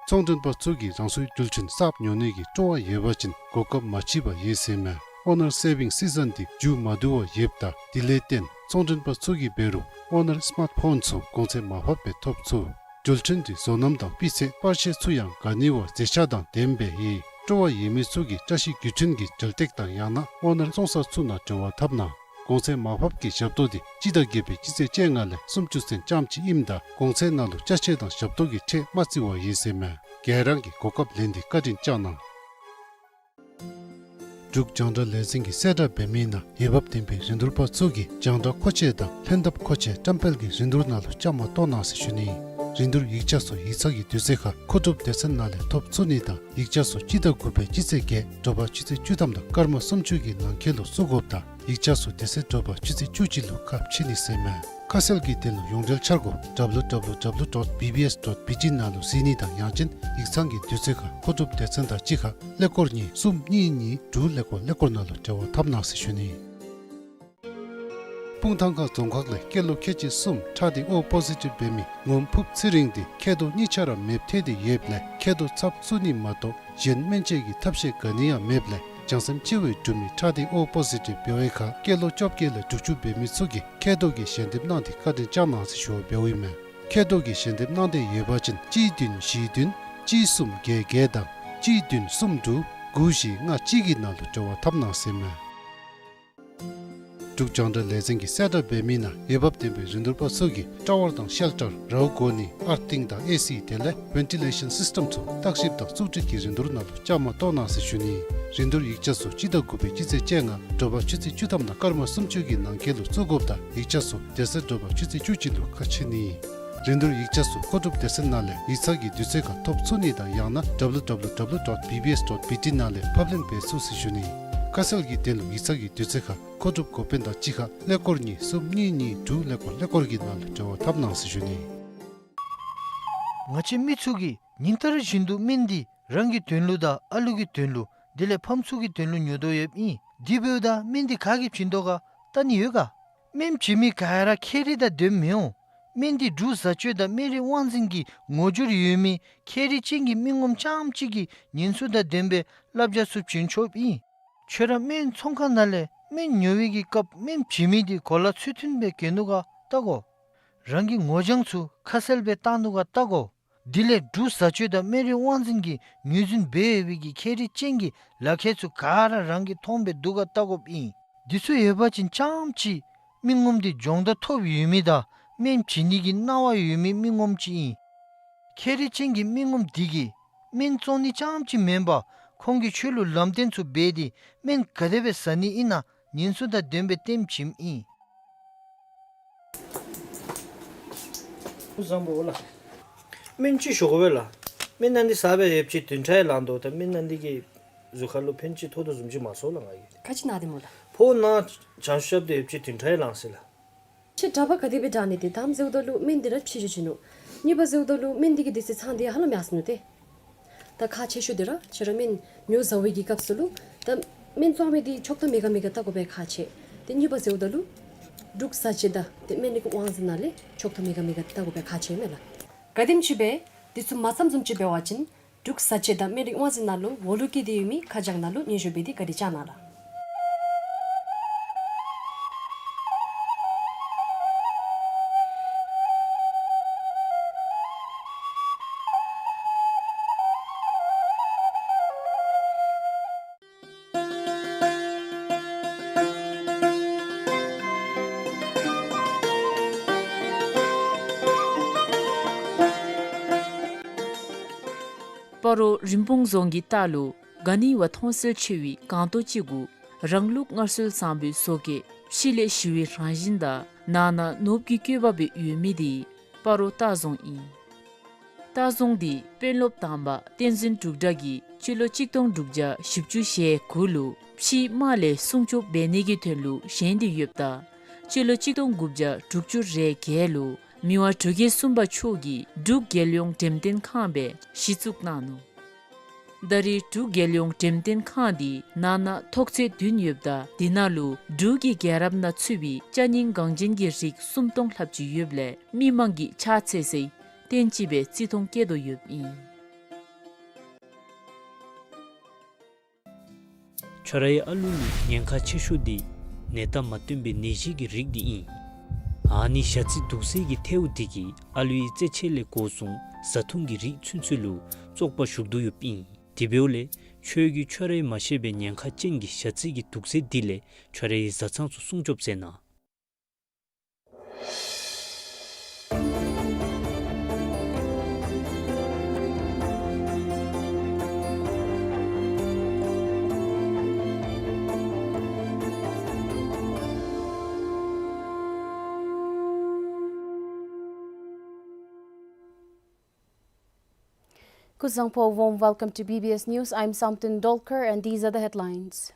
ཚོང་མགྲོན་པ་ཚུ་གིས་རང་སོའི་རྒྱུ་ཆ་གསརཔ་ཉོ་ནི་གི་སྤྲོ་བ་ཡོད་པ་ཅིན་གོ་སྐབས་མ་མཆིས་པར་ཡོད་ཟེར་ཨིན་མས། ཨོ་ནར་སེ་བིང་སི་ཛན་འདི་མཇུག་མ་བསྡུ་བར་ཡོདཔ་ད་དེ་ལས་བརྟེན་ཚོང་མགྲོན་པ་ཚུ་གིས་འབད་རུང་ཨོ་ནར་སི་མཱཊ་ཕོན་ཚུ་གོང་ཚད་མར་ཕབ་སྦེ་ཐོབ་ཚུགས། རྒྱུ་ཆ་འདི་བཟོ་རྣམ་དང་སྤུས་ཚད་པར་ཤེས་ཚུ་ཡང་ག་ནི་བ་མཛེས་ཆ་དང་ལྡནམ་སྦེ་ཡོད། སྤྲོ་བ་ཡོད་མི་ཚུ་གིས་བཀྲ་ཤིས་རྒྱུ་ཆ་གི་དྲ་ཐག་དང་ཡང་ན་ཨོ་ནར་བཙོང་ས་ཚུ་ནང་འབྲེལ་བ་འཐབ་གནང་། གོང་ཚད་མར་ཕབ་ཀྱི་ཞབས་ཏོག་འདི་སྤྱི་ཟླ་བརྒྱད་པའི་སྤྱི་ཚེས་བཅོ་ལྔ་ལས་སུམ་ཅུ་ཚུན་ཙམ་ཅིག་ཨིནམ་ད་གོང་ཚད་ནང་ལུ་ཅ་ཆས་དང་ཞབས་ཏོག་གི་ཁྲལ་མ་བརྩི་བར་ཡོད་ཟེར་ཨིན་མས། ག་ར་གིས་གོ་སྐབས་ལེན་ཏེ་བཀའ་དྲིན་བསྐྱང་གནང་། འབྲུག་རྒྱང་བསྒྲགས་ལས་འཛིན་གྱིས་གསལ་བསྒྲགས་འབད་མི་ནང་འོས་འབབ་ལྡན་པའི་རིན་བསྡུར་པ་ཚུ་གིས་རྒྱང་བསྒྲགས་མཁོ་ཆས་དང་ལྷན་ཐབས་མཁོ་ཆས་བཀྲམ་སྤེལ་གྱི་རིན་བསྡུར་ནང་ལུ་བཅའ་མར་གཏོགས་གནང་ཟེར་ཞུ་ནི། རིན་བསྡུར་ཡིག་ཆ་ཚུ་ཡིག་ཚང་གི་དུས་ཚོད་ཁར་མཁོ་སྒྲུབ་སྡེ་ཚན་ནང་ལས་ཐོབ་ཚུགས་ནི་དང་ཡིག་ཆ་ཚུ་སྤྱི་ཟླ་དགུ་པའི་སྤྱི་ཚེས་བརྒྱད་དྲོ་པ་ཆུ་ཚོད་བཅུ་ཐམ་དང་སྐར་མ་སུམ་ཅུ་གི་ནང་འཁོད་ལུ་བཙུགས་དགོཔ་དང་ཡིག་ཆ་ཚུ་དེ་ཚེ་དྲོ་པ་ཆུ་ཚོད་བཅུ་གཅིག་ལུ་ཁ་ཕྱེ་ནི་ཟེར་ཨིན་མས། ཁ་གསལ་གྱི་དོན་ལུ་ཡོངས་འབྲེལ་འཆར་སྒོ་ཌབ་ལུ་ཌབ་ལུ་ཌབ་ལུ་ཌོཊ་བི་བི་ཨེསི་ཌོཊ་བི་ཊི་ནང་ལུ་གཟིགས་ནི་དང་ཡང་ཅིན་ཡིག་ཚང་གི་དུས་ཚོད་ཁར་མཁོ་སྒྲུབ་སྡེ་ཚན་དང་གཅིག་ཁར་ཀླད་ཀོར་གཉིས་གསུམ་གཉིས་གཉིས་དྲུག་ཀླད་ཀོར་ཀླད་ཀོར་ནང་ལུ་འབྲེལ་བ་འཐབ་གནང་ཟེར་ཞུ་ནི། སྤུངས་ཐང་ཁ་རྫོང་ཁག་ལས་སྐྱེས་ལོ་ཁལ་གཅིག་གསུམ་ཁྲག་ཌི་ཨོ་པོ་ཟི་ཊིབ་འབད་མི་ངོམ་ཕུབ་ཚེ་རིང་འདི་མཁལ་རྡོག་གཉིས་ཆ་ར་མེདཔ་ཐལ་ཏེ་ཡོདཔ་ལས་མཁལ་རྡོག་ཚབ་བཙུགས་ནི་མ་གཏོགས་གཞན་སྨན་བཅོས་ཀྱི་ཐབས་ཤེས་ག་ནི་ཡང་མེདཔ་ལས་བྱང་སེམས་ཅན་གྱིས་སྒྲུབ་མི་ཁྲག་ཌི་ཨོ་པོ་ཟི་ཊིབ་འབད་བའི་ཁར་སྐྱེས་ལོ་བཅོ་བརྒྱད་ལས་དྲུག་ཅུ་འབད་མི་ཚུ་གིས་མཁལ་རྡོག་གི་ཞལ་འདེབས་གནང་སྟེ་བཀའ་དྲིན་བསྐྱང་གནང་ཟེར་ཞུ་བ་འབདཝ་ཨིན་མས། མཁལ་རྡོག་གི་ཞལ་འདེབས་གནང་འདོད་ཡོད་པ་ཅིན་གཅིག་བདུན་བཞི་བདུན་གཅིག་གསུམ་བརྒྱད་བརྒྱད་དང་གཅིག་བདུན་གསུམ་དྲུག་དགུ་བཞི་ལྔ་གཅིག་གི་ནང་ལུ་འབྲེལ་བ་འཐབ་གནང་ཟེར་ཨིན་མས། འབྲུག་རྒྱང་བསྒྲགས་ལས་འཛིན་གྱིས་གསལ་བསྒྲགས་འབད་མི་ནང་འོས་འབབ་ལྡན་པའི་རིན་བསྡུར་པ་ཚུ་གིས་ཊ་ཝར་དང་ཤེལ་ཊར་རཝ་གོ་ནི་ཨར་ཐིང་དང་ཨེ་སི་དེ་ལས་ཝེན་ཊི་ལེ་ཤཱན་སིསི་ཊམ་ཚུ་བརྟག་ཞིབ་དང་བཙུགས་སྒྲིག་གི་རིན་བསྡུར་ནང་ལུ་བཅའ་མར་གཏོགས་གནང་ཟེར་ཞུ་ནི། རིན་བསྡུར་ཡིག་ཆ་ཚུ་སྤྱི་ཟླ་དགུ་པའི་སྤྱི་ཚེས་བཅོ་ལྔ་དྲོ་པ་ཆུ་ཚོད་བཅུ་ཐམ་དང་སྐར་མ་སུམ་ཅུ་གི་ནང་འཁོད་ལུ་བཙུགས་དགོཔ་དང་ཡིག་ཆ་ཚུ་དེ་ཚེ་དྲོ་པ་ཆུ་ཚོད་བཅུ་གཅིག་ལུ་ཁ་ཕྱེ་ནི། རིན་བསྡུར་ཡིག་ཆ་ཚུ་མཁོ་སྒྲུབ་སྡེ་ཚན་ནང་ལས་ཡིག་ཚང་གི་དུས་ཚོད་ཁར་ཐོབ་ཚུགས་ནི་དང་ཡང་ན་ཌབ་ལུ་ཌབ་ལུ་ཌབ་ལུ་ཌོཊ་བི་བི་ཨེསི་ཌོཊ་བི་ཊི་ནང་ལས་ཕབ་ལེན་འབད་ཚུགས་ཟེར་ཞུ་ནི། ཁ་གསལ་གྱི་དོན་ལུ་ཡིག་ཚང་གི་དུས་ཚོད་ཁར་མཁོ་སྒྲུབ་འགོ་དཔོན་དང་གཅིག་ཁར་ཀླད་ཀོར་གཉིས་གསུམ་གཉིས་གཉིས་དྲུག་ཀླད་ཀོར་ཀླད་ཀོར་གྱི་ནང་ལུ་འབྲེལ་བ་འཐབ་གནང་ཟེར་ཞུ་ནི། ང་བཅས་མི་ཚུ་གིས་ཉིན་ལྟར་བཞིན་དུ་སྨན་འདི་རང་གི་དོན་ལུ་དང་ཨ་ལུ་གི་དོན་ལུ་དེ་ལས་ཕམ་ཚུ་གི་དོན་ལུ་ཉོ་དོ་ཡོདཔ་ཨིན། དེ་འབདཝ་ད་སྨན་འདི་ག་གིས་བྱིན་དོ་ག་བལྟ་ནི་ཡོད་ག། སྨན་བྱིན་མི་ག་ར་ཁྱད་རིག་དང་ལྡནམ་མི་འོང་། སྨན་འདི་འབྲུག་བཟའ་སྤྱོད་དང་སྨན་རིགས་དབང་འཛིན་གྱི་ངོ་སྦྱོར་ཡོད་མི་ཁྱད་རིག་ཅན་གྱི་སྨན་ངོམ་རྐྱངམ་གཅིག་གིས་ཉེན་ཚབས་དང་ལྡན་པའི་བསླབ་བྱ་ཚུ་བྱིན་ཆོགཔ་ཨིན། ཁྱོད་ར་སྨན་ཚོང་ཁང་ནང་ལས་སྨན་ཉོ་བའི་གི་སྐབས་སྨན་བྱིན་མི་འདི་གོ་ལ་ཚུལ་མཐུན་སྦེ་གྱོན་ནུག་ག་བལྟ་དགོ། རང་གི་ངོ་རྒྱང་ཚུ་ཁ་གསལ་སྦེ་བཏང་ནུག་ག་བལྟ་དགོ། དེ་ལས་འབྲུག་བཟའ་སྤྱོད་དང་སྨན་རིགས་དབང་འཛིན་གྱིས་ངོས་འཛིན་འབད་ཡོད་པའི་གི་ཁྱད་རིག་ཅན་གྱི་ལག་ཁྱེར་ཚུ་ག་ར་རང་གིས་མཐོང་སྦེ་འདུག་ག་བལྟ་དགོཔ་ཨིན། འདི་ཚུ་ཡོད་པ་ཅིན་རྐྱངམ་གཅིག་སྨན་ངོམ་འདི་སྦྱོང་བརྡར་ཐོབ་ཡོད་མི་དང་སྨན་བྱིན་ནི་གི་སྣང་བ་ཡོད་མི་སྨན་ངོམ་ཅིག་ཨིན། ཁྱད་རིག་ཅན་གྱི་སྨན་ངོམ་འདི་གིས་སྨན་བཙོང་ནི་རྐྱངམ་གཅིག་མེན་པར་ཁོང་གིས་ཁྱོད་ལུ་ལམ་སྟོན་ཚུ་འབད་དེ་སྨན་ག་དེ་སྦེ་བཟའ་ནི་ཨིན་ན་ཉེན་ཚབས་དང་ལྡན་པའི་སྟོནམ་བྱིནམ་ཨིན། བཟང་པོ་ལགས། སྨན་ཅིག་ཞུ་དགོ་པས་ལགས། སྨན་ཨ་ནི་བཟའ་སྦེ་ཡོདཔ་ཅིག་བདུན་ཕྲག་ཡང་ལང་དོ། ད་སྨན་ཨ་ནི་གིས་གཟུགས་ཁར་ལུ་ཕན་ཅིག་ཐོགས་དོ་བཟུམ་ཅིག་མ་སོང་ལགས་ང་གིས། ག་ཅི་ན་སྟེ་སྨོ་ལགས། ཕོཝ་ནང་བྱང་ཤབ་སྟེ་ཡོདཔ་ཅིག་བདུན་ཕྲག་ཡང་ལང་ཟེར་ལགས། ཁྱོད་གྲྭ་པ་ག་དེ་སྦེ་དྲག་ནི་དེ་དང་ཟེརཝ་ད་ལུ་སྨན་འདི་ར་ཕྱི་འགྱོ་བྱིན་ནུག། གཉིས་པ་ཟེརཝ་ད་ལུ་སྨན་འདི་གི་དུས་ཚོད་ཚང་སྟེ་ཧ་ལམ་ཡར་སོ་ནུག་ཏེ། ད་ཁག་ཆེ་ཤོས་འདི་ར་ཁྱོད་ར་སྨན་ཉོ་བཟའ་བའི་གི་སྐབས་སུ་ལུ་ད་སྨན་བཙོང་མི་འདི་ཆོག་ཐམ་མེད་ག་མེད་ག་བལྟ་དགོ་པའི་ཁག་ཆེ། ཏེ་གཉིས་པ་ཟེརཝ་ད་ལུ་འབྲུག་བཟའ་སྤྱོད་དང་ཏེ་སྨན་རིགས་དབང་འཛིན་ནང་ལས་ཆོག་ཐམ་མེད་ག་མེད་ག་བལྟ་དགོ་པའི་ཁག་ཆེ་མས་ལགས། ག་དེམ་ཅིག་སྦེ་འདི་ཚུ་མ་ཚངམ་བཟུམ་ཅིག་འབད་བ་ཅིན་འབྲུག་བཟའ་སྤྱོད་དང་སྨན་རིགས་དབང་འཛིན་ནང་ལུ་འོག་ལུ་བཀོད་དེ་ཡོད་མི་ཁ་བྱང་ནང་ལུ་སྙན་ཞུ་འབད་དེ་བཀའ་དྲིན་བསྐྱང་གནང་ལགས། སྤ་རོ་རིན་སྤུངས་རྫོང་གི་ལྟག་ལུ་ག་ནི་བ་མཐོང་གསལ་ཆེ་བའི་སྒང་ཏོག་ཅིག་གུ་རང་ལུགས་སྔར་སྲོལ་བཟང་པོའི་བཟོ་བཀོད་ཕྱི་ལས་ཞི་བའི་རང་བཞིན་དང་ནང་ན་ནོར་བུ་གི་བཀོད་པ་སྦེ་ཡོད་མི་འདི་སྤ་རོ་ལྟ་རྫོང་ཨིན། ལྟ་རྫོང་འདི་དཔོན་སློབ་དང་པ་བསྟན་འཛིན་འབྲུག་གྲགས་ཀྱིས་སྤྱི་ལོ་གཅིག་སྟོང་དྲུག་བརྒྱ་བཞི་བཅུ་ཞེ་དགུ་ལུ་ཕྱིའི་དམག་ལས་སྲུང་སྐྱོབ་འབད་ནི་གི་དོན་ལུ་བཞེངས་ཏེ་ཡོདཔ་ད་སྤྱི་ལོ་གཅིག་སྟོང་དགུ་བརྒྱ་དྲུག་ཅུ་རེ་བརྒྱད་ལུ་མི་དབང་འབྲུག་རྒྱལ་གསུམ་པ་མཆོག་གིས་འབྲུག་རྒྱལ་ཡོངས་འགྲེམས་སྟོན་ཁང་སྦེ་གཞི་བཙུགས་གནང་ནུག། ད་རེས་འབྲུག་རྒྱལ་ཡོངས་འགྲེམས་སྟོན་ཁང་འདི་ནང་ན་ཐོག་ཚད་བདུན་ཡོདཔ་ད་དེ་ནང་ལུ་འབྲུག་གི་རྒྱལ་རབས་ནང་ཚུད་པའི་ཅ་རྙིང་འགངས་ཅན་གྱི་རིགས་སུམ་སྟོང་ལྷགཔ་ཅིག་ཡོདཔ་ལས་མི་མང་གིས་ཕྱག་འཚལ་སའི་རྟེན་ཅིག་སྦེ་བརྩི་མཐོང་བསྐྱེད་དོ་ཡོདཔ་ཨིན། ཁྱོད་རའི་ཨ་ལུ་ལུ་ཉེན་ཁ་ཆེ་ཤོས་འདི་ནད་རྟགས་མ་སྟོན་པའི་ནད་གཞི་གི་རིགས་འདི་ཨིན། ཨ་ནི་ཞ་རྩི་དུག་སེལ་གྱི་ཐལཝ་འདི་གིས་ཨ་ལུའི་རྩེད་ཆས་ལས་འགོ་བཟུང་བཟའ་འཐུང་གི་རིགས་ཚུན་ཚོད་ལུ་བཙོག་པ་ཞུགས་དོ་ཡོདཔ་ཨིན། དེ་འབདཝ་ལས་ཁྱོད་ཀྱིས་ཁྱོད་རའི་མ་ཤེས་པའི་ཉེན་ཁ་ཅན་གྱི་ཞ་རྩི་གི་དུག་སེལ་འདི་ལས་ཁྱོད་རའི་བཟའ་ཚང་ཚུ་སྲུང་སྐྱོབ་མཛད་གནང་། སྐུ་གཟུགས་བཟང་པོ། Warm welcome to B B S News. I'm Samten Dolkar and these are the headlines.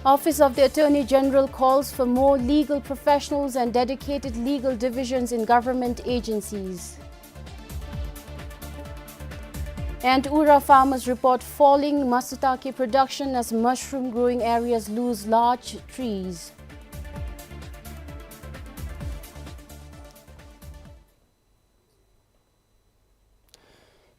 Office of the Attorney General calls for more legal professionals and dedicated legal divisions in government agencies. And Ura farmers report falling masutake production as mushroom growing areas lose large trees.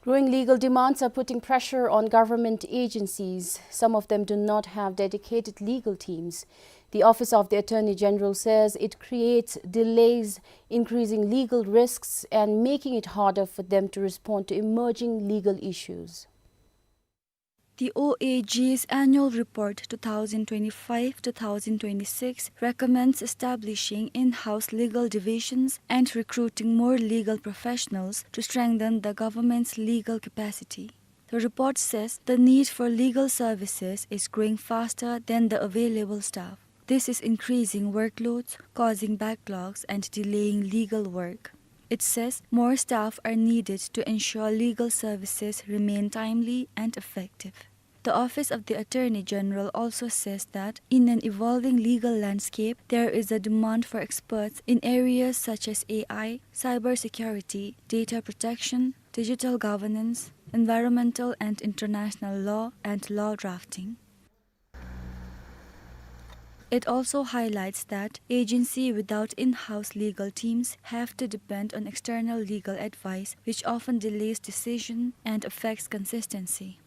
Growing legal demands are putting pressure on government agencies. Some of them do not have dedicated legal teams. The Office of the Attorney General says it creates delays, increasing legal risks, and making it harder for them to respond to emerging legal issues. The O A G's annual report two thousand twenty-five two thousand twenty-six recommends establishing in-house legal divisions and recruiting more legal professionals to strengthen the government's legal capacity. The report says the need for legal services is growing faster than the available staff. This is increasing workloads, causing backlogs, and delaying legal work. It says more staff are needed to ensure legal services remain timely and effective. The Office of the Attorney General also says that in an evolving legal landscape, there is a demand for experts in areas such as A I, cybersecurity, data protection, digital governance, environmental and international law, and law drafting. It also highlights that agency without in-house legal teams have to depend on external legal advice, which often delays decision and affects consistency.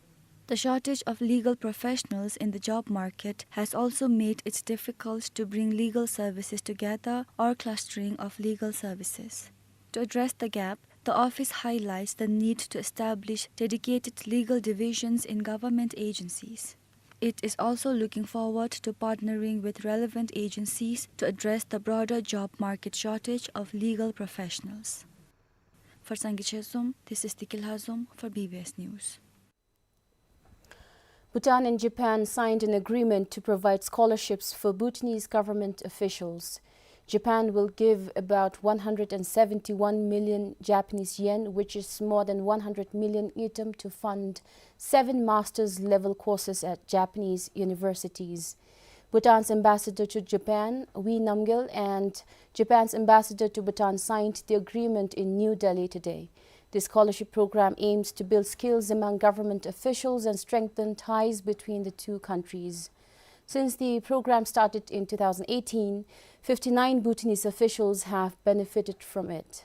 The shortage of legal professionals in the job market has also made it difficult to bring legal services together or clustering of legal services. To address the gap, the office highlights the need to establish dedicated legal divisions in government agencies. It is also looking forward to partnering with relevant agencies to address the broader job market shortage of legal professionals. For Sangay Chezom, this is Tiki Lhazom for B B S News. Bhutan and Japan signed an agreement to provide scholarships for Bhutanese government officials. Japan will give about one hundred and seventy-one million Japanese yen, which is more than one hundred million ngultrum, to fund seven master's level courses at Japanese universities. Bhutan's ambassador to Japan, Wee Namgyel, and Japan's ambassador to Bhutan signed the agreement in New Delhi today. This scholarship program aims to build skills among government officials and strengthen ties between the two countries. Since the program started in two thousand eighteen, fifty-nine Bhutanese officials have benefited from it.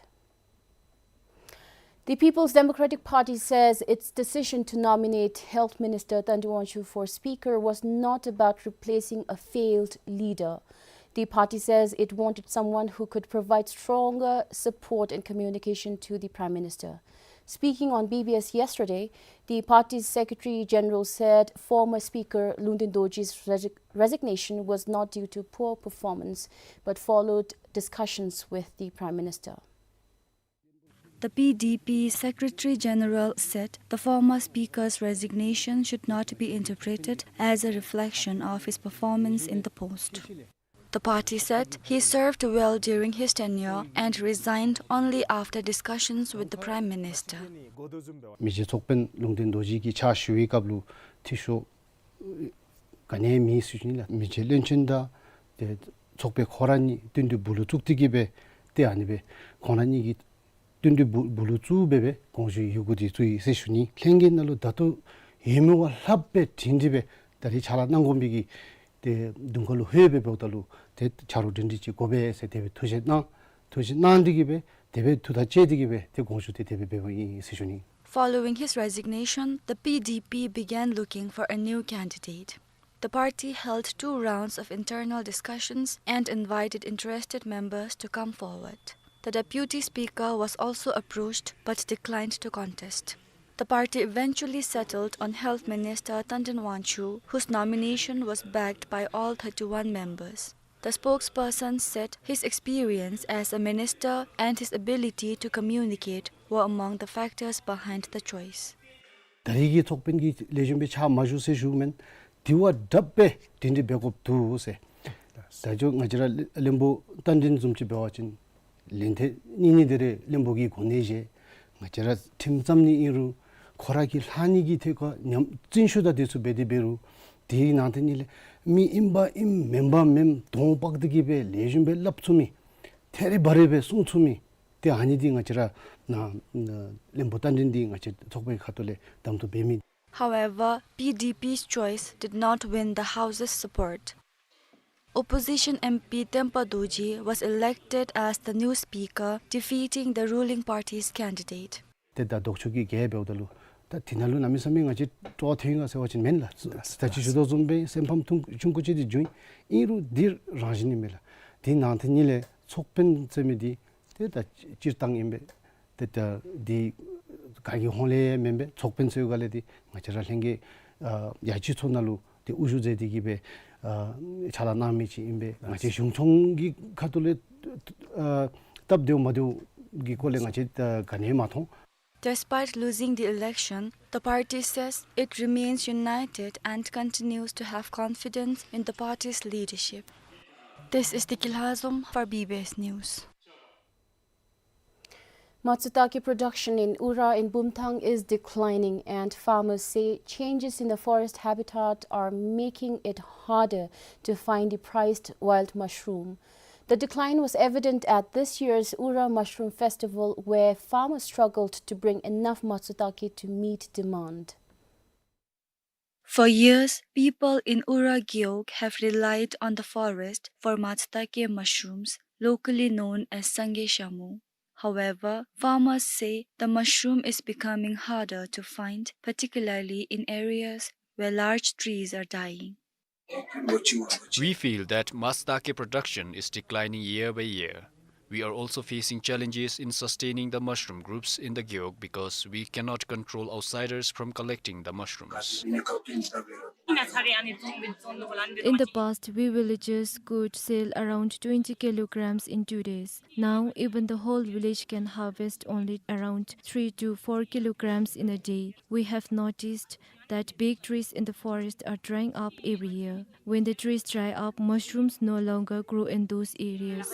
The People's Democratic Party says its decision to nominate Health Minister Thangduwangchu for Speaker was not about replacing a failed leader. The party says it wanted someone who could provide stronger support and communication to the Prime Minister. Speaking on B B S yesterday, the party's Secretary General said former Speaker Lungten Dorji's resi-, resignation was not due to poor performance, but followed discussions with the Prime Minister. The P D P Secretary General said the former speaker's resignation should not be interpreted as a reflection of his performance in the post. The party said he served well during his tenure and resigned only after discussions with the Prime Minister. མི་རྗེ་ཚོགས་དཔོན་ལུང་བསྟན་རྡོ་རྗེ་གིས་ཕྱག་ཞུ་བའི་སྐབས་ལུ་འཐུས་ཤོར་ག་ནི་ཡང་མེད་ཟེར་ཞུ་ནི་ལགས། མི་རྗེ་བློན་ཆེན་དང་ཏེ་ཚོགས་དཔོན་ཁོ་ར་གཉིས་བསྟུན་ཏེ་སྦུག་ལུ་བཙུགས་ཏེ་གི་སྦེ་ཏེ་ཨ་ནི་སྦེ་ཁོང་ར་གཉིས་ཀྱིས་ བསྟུན་གྲོས་འབུ་འབུ་ལུ་བཙུགས་སྦེ་སྦེ་དགོངས་ཞུ་ཡི་གུ་འདི་བཙུགས་ཡི་ཟེར་ཞུ་ནི། ལྷན་རྒྱས་ནང་ལུ་ད་ལྟོ་ཡོད་མི་བ་ལྷགཔ་སྦེ་སྒྲིང་སྒྲི་སྦེ་ད་རེས་ཕྱག་ལཱ་གནང་དགོ་མི་གི་ཏེ་དུམ་ཁ་ལུ་ལྷོད་སྦེ་འབདཝ་ད་ལུ་ཏེ་ཆ་རོགས་སྒྲིང་སྒྲི་ཅིག་དགོ་པས་ཟེར་དེ་སྦེ་ཐུགས་བཞེད་གནང་། ཐུགས་བཞེད་གནང་སྟེ་གི་སྦེ་དེ་སྦེ་ཐུགས་ཐག་བཅད་དེ་གི་སྦེ་ཏེ་དགོངས་ཞུ་དེ་དེ་སྦེ་འབདཝ་ཨིན་ཟེར་ཞུ་ནི། Following his resignation, the P D P began looking for a new candidate. The party held two rounds of internal discussions and invited interested members to come forward. The deputy speaker was also approached but declined to contest. The party eventually settled on Health Minister Tandin Wangchuk, whose nomination was backed by all thirty-one members. The spokesperson said his experience as a minister and his ability to communicate were among the factors behind the choice. ད་རེས་ཀྱི་ཚོགས་དཔོན་གྱི་ལེགས་ཤོམ་སྦེ་ཕྱག་མ་ཞུ་ཟེར་ཞུཝ་མེན། དེ་བ་དྲགཔ་སྦེ་སྒྲིང་སྒྲི་འབད་དགོཔ་འདུག་ཟེར། ད་ཅི་ང་བཅས་ར་བློན་པོ་རྟ་མགྲིན་བཟུམ་ཅིག་འབད་བ་ཅིན་ལན་ཐེངས་གཉིས་གཉིས་དེ་རེ་བློན་པོ་གིས་གོ་གནས་བཞེས། ང་བཅས་ར་ཁྲིམས་བརྩམ་ནི་ཨིན་རུང་ཁོ་ར་གི་ལྷག་ནི་གི་ཐད་ཁར་ཉམས་བརྩོན་ཤུགས་དང་དེ་ཚུ་འབད་དེ་འབད་རུང་དེའི་ནང་དེ་ཉིད་ལས་མི་ཨིན་པ་ཨིནམ་མེན་པ་མེནམ་གདོང་དཔག་སྟེ་གི་སྦེ་ལེགས་ཤོམ་སྦེ་སླབ་ཚུགས་མི་ཐད་རི་བ་རི་སྦེ་གསུང་ཚུགས་མི་ཏེ་ཨ་ནི་འདི་ང་བཅས་ར་ན་ན་བློན་པོ་རྟ་མགྲིན་འདི་ང་བཅས་ཚོགས་པའི་ཁ་ཐུག་ལས་གདམ་འཐུ་འབད་མི། However, P D P's choice did not win the House's support. Opposition M P Tempa Dorji was elected as the new speaker, defeating the ruling party's candidate. ཏེ་ད་ལྡོག་ཕྱོགས་ཀྱི་གེགས་འབདཝ་ད་ལུ་ད་དེ་ནང་ལུ་གནམ་མེད་ས་མེད་ང་བཅས་སྤྲོ་བ་ཐོན་ཡི་ག་ཟེར་བ་ཅིན་མེན་ལགས། ད་ཅི་ཞུ་དོ་བཟུམ་སྦེ་སེམས་ཕམ་ཐུང་ཆུང་ཀུ་ཅིག་འདི་བྱུང་ཡི། ཨིན་རུང་འདི་རང་བཞིན་ཨིན་མས་ལགས། དེ་ནང་དེ་ཉིད་ལས་ཚོགས་དཔོན་ཟེར་མི་འདི་ཏེ་ད་སྤྱིར་བཏང་ཨིན་པས། ཏེ་ད་འདི་ག་གི་ཧོང་ལས་མེན་པས། ཚོགས་དཔོན་ཟེར་ག་ལས་འདི་ང་བཅས་ར་ལྷན་རྒྱས་ཨ་ཡ་སྤྱི་ཚོགས་ནང་ལུ་ཏེ་དབུ་བཞུགས་མཛད་དེ་གི་སྦེ་ཨ་ཕྱག་ལཱ་གནང་མི་ཅིག་ཨིན་པས། ང་བཅས་གཞུང་ཚོགས་ཀྱི་ཁ་ཐུག་ལས་ཨ་སྟབས་བདེཝ་མ་བདེཝ་གི་སྐོར་ལས་ང་བཅས་ཨ་ག་ནི་མ་མཐོང་། Despite losing the election, the party says it remains united and continues to have confidence in the party's leadership. This is Diki Lhazom for B B S News. Matsutake production in Ura in Bumthang is declining, and farmers say changes in the forest habitat are making it harder to find the prized wild mushroom. The decline was evident at this year's Ura Mushroom Festival, where farmers struggled to bring enough matsutake to meet demand. For years, people in Ura Gewog have relied on the forest for matsutake mushrooms, locally known as sange shamu. However, farmers say the mushroom is becoming harder to find, particularly in areas where large trees are dying. We feel that matsutake production is declining year by year. We are also facing challenges in sustaining the mushroom groups in the Gewog because we cannot control outsiders from collecting the mushrooms. In the past, we villagers could sell around twenty kilograms in two days. Now, even the whole village can harvest only around three to four kilograms in a day. We have noticed that big trees in the forest are drying up every year. When the trees dry up, mushrooms no longer grow in those areas.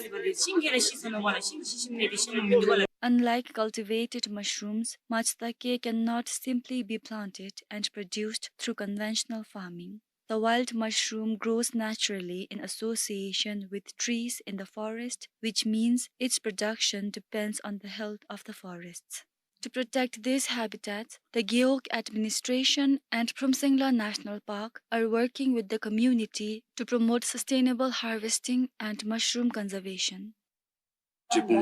Unlike cultivated mushrooms, matsutake cannot simply be planted and produced through conventional farming. The wild mushroom grows naturally in association with trees in the forest, which means its production depends on the health of the forests. To protect these habitats, the Gewog administration and Phromsingla National Park are working with the community to promote sustainable harvesting and mushroom conservation. In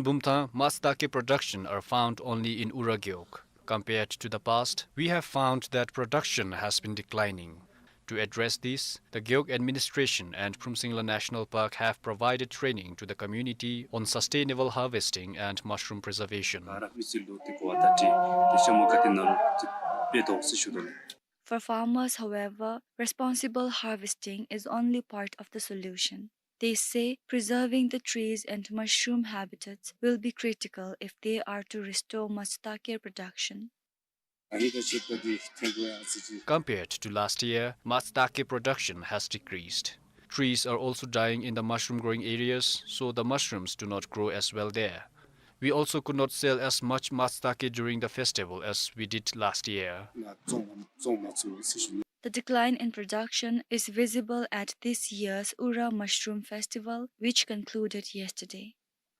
Bumthang, matsutake production are found only in Ura Gewog. Compared to the past, we have found that production has been declining. To address this, the Gewog administration and Phromsingla National Park have provided training to the community on sustainable harvesting and mushroom preservation. For farmers, however, responsible harvesting is only part of the solution. They say preserving the trees and mushroom habitats will be critical if they are to restore matsutake production. Compared to last year, matsutake production has decreased. Trees are also dying in the mushroom growing areas, so the mushrooms do not grow as well there. We also could not sell as much matsutake during the festival as we did last year. The decline in production is visible at this year's Ura Mushroom Festival, which concluded yesterday.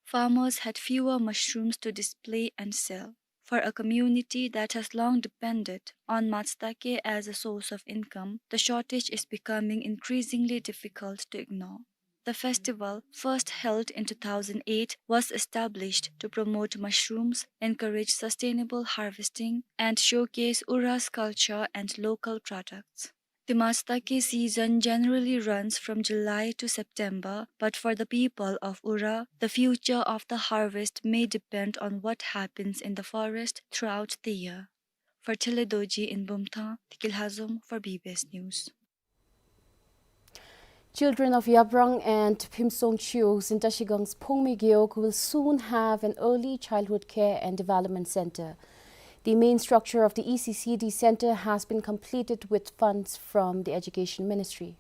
Farmers had fewer mushrooms to display and sell. For a community that has long depended on Matsutake as a source of income, the shortage is becoming increasingly difficult to ignore. The festival, first held in two thousand eight, was established to promote mushrooms, encourage sustainable harvesting, and showcase Ura's culture and local products. The Matsutake season generally runs from July to September, but for the people of Ura, the future of the harvest may depend on what happens in the forest throughout the year. For Thele Dorji in Bumthang, Tikil Hazum for B B S News. Children of Yabrang and Phimsong Chiyoks in Trashigang's Phongmi Gewog will soon have an early childhood care and development center. The main structure of the E C C D center has been completed with funds from the Education Ministry.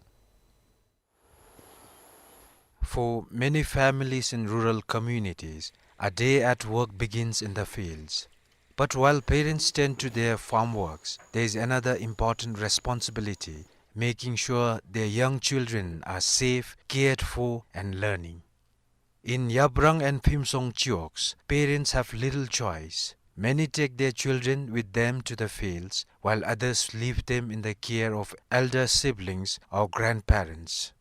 For many families in rural communities, a day at work begins in the fields. But while parents tend to their farm works, there is another important responsibility, making sure their young children are safe, cared for, and learning. In Yabrang and Phimsong Chiyoks, parents have little choice. Many take their children with them to the fields, while others leave them in the care of elder siblings or grandparents.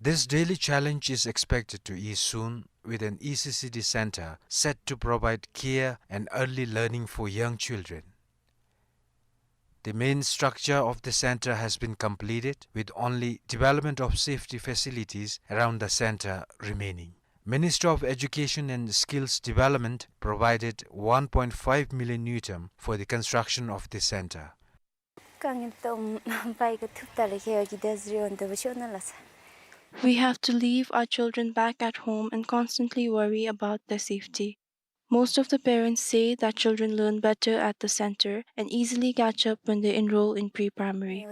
This daily challenge is expected to ease soon, with an E C C D center set to provide care and early learning for young children. The main structure of the center has been completed, with only development of safety facilities around the center remaining. Minister of Education and Skills Development provided one point five million ngultrum for the construction of the center. We have to leave our children back at home and constantly worry about their safety. Most of the parents say that children learn better at the center and easily catch up when they enroll in pre-primary.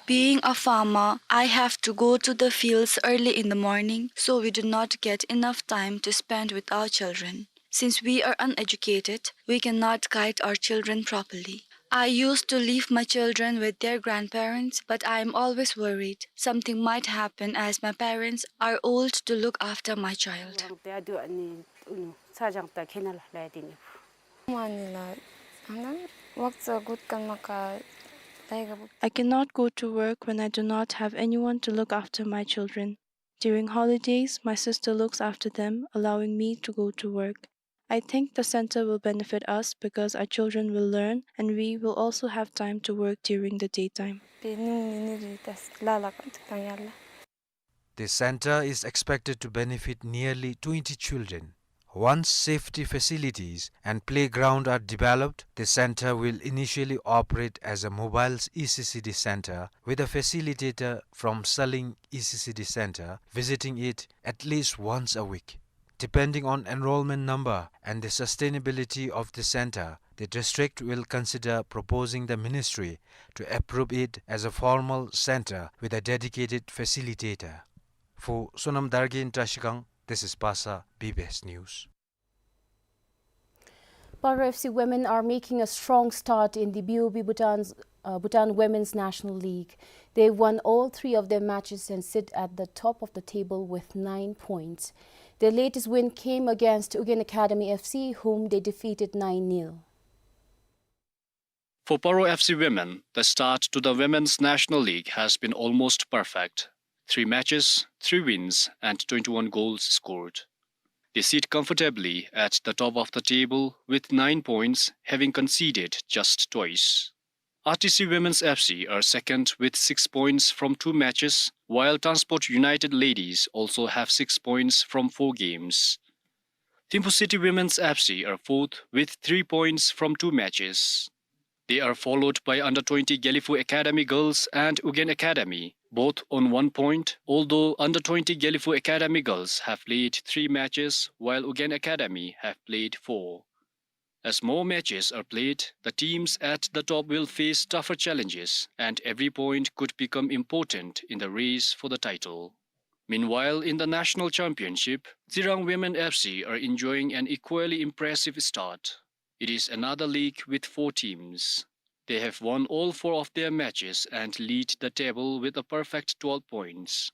Being a farmer, I have to go to the fields early in the morning, so we do not get enough time to spend with our children. Since we are uneducated, we cannot guide our children properly. I used to leave my children with their grandparents, but I am always worried something might happen as my parents are old to look after my child. I cannot go to work when I do not have anyone to look after my children. During holidays, my sister looks after them, allowing me to go to work. I think the center will benefit us because our children will learn and we will also have time to work during the daytime. The center is expected to benefit nearly twenty children. Once safety facilities and playground are developed, the center will initially operate as a mobile E C C D center, with a facilitator from Saling E C C D center visiting it at least once a week. Depending on enrollment number and the sustainability of the center, the district will consider proposing the ministry to approve it as a formal center with a dedicated facilitator. For Sonam Dargye in Trashigang, this is Pasa, B B S News. Paro F C women are making a strong start in the B O B Bhutan's, uh, Bhutan Women's National League. They won all three of their matches and sit at the top of the table with nine points. Their latest win came against Ugyen Academy F C, whom they defeated nine nil. For Paro F C women, the start to the Women's National League has been almost perfect. Three matches, three wins, and twenty-one goals scored. They sit comfortably at the top of the table with nine points, having conceded just twice. R T C Women's F C are second with six points from two matches, while Transport United Ladies also have six points from four games. Thimphu City Women's F C are fourth with three points from two matches. They are followed by under twenty Gelephu Academy Girls and Ugyen Academy, both on one point, although under twenty Gelephu Academy Girls have played three matches, while Ugyen Academy have played four. As more matches are played, the teams at the top will face tougher challenges, and every point could become important in the race for the title. Meanwhile, in the national championship, Tsirang Women F C are enjoying an equally impressive start. It is another league with four teams. They have won all four of their matches and lead the table with a perfect twelve points.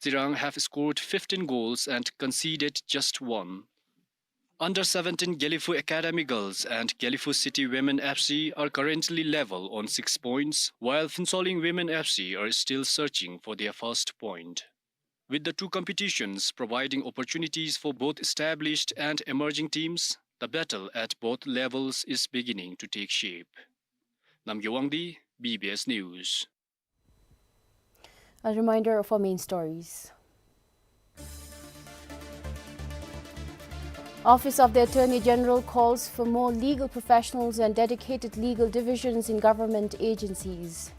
Tsirang have scored fifteen goals and conceded just one. Under seventeen Gelephu Academy Girls and Gelephu City Women F C are currently level on six points, while Phuentsholing Women F C are still searching for their first point. With the two competitions providing opportunities for both established and emerging teams, the battle at both levels is beginning to take shape. Namgay Wangdi, B B S News. A reminder of our main stories. Office of the Attorney General calls for more legal professionals and dedicated legal divisions in government agencies.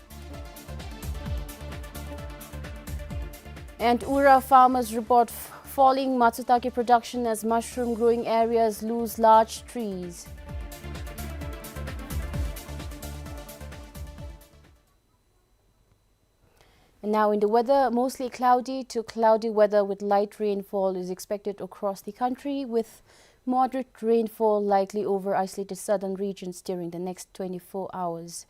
And Ura farmers report f-, falling matsutake production as mushroom growing areas lose large trees. And now in the weather, mostly cloudy to cloudy weather with light rainfall is expected across the country, with moderate rainfall likely over isolated southern regions during the next twenty-four hours.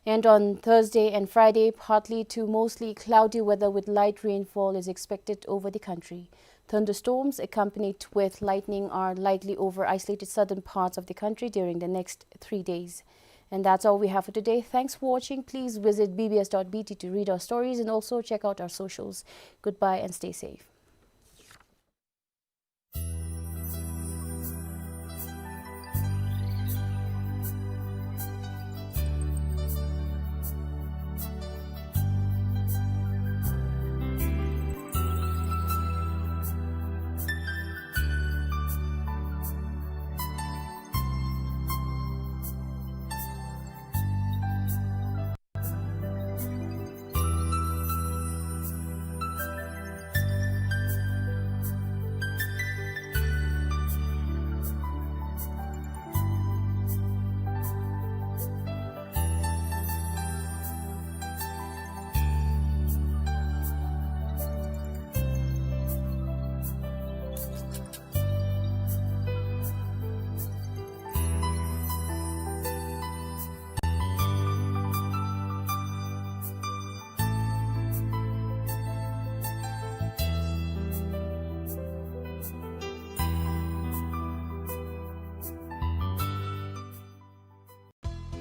And on Thursday and Friday, partly to mostly cloudy weather with light rainfall is expected over the country. Thunderstorms accompanied with lightning are likely over isolated southern parts of the country during the next three days. And that's all we have for today. Thanks for watching. Please visit B B S dot B T to read our stories and also check out our socials. Goodbye and stay safe.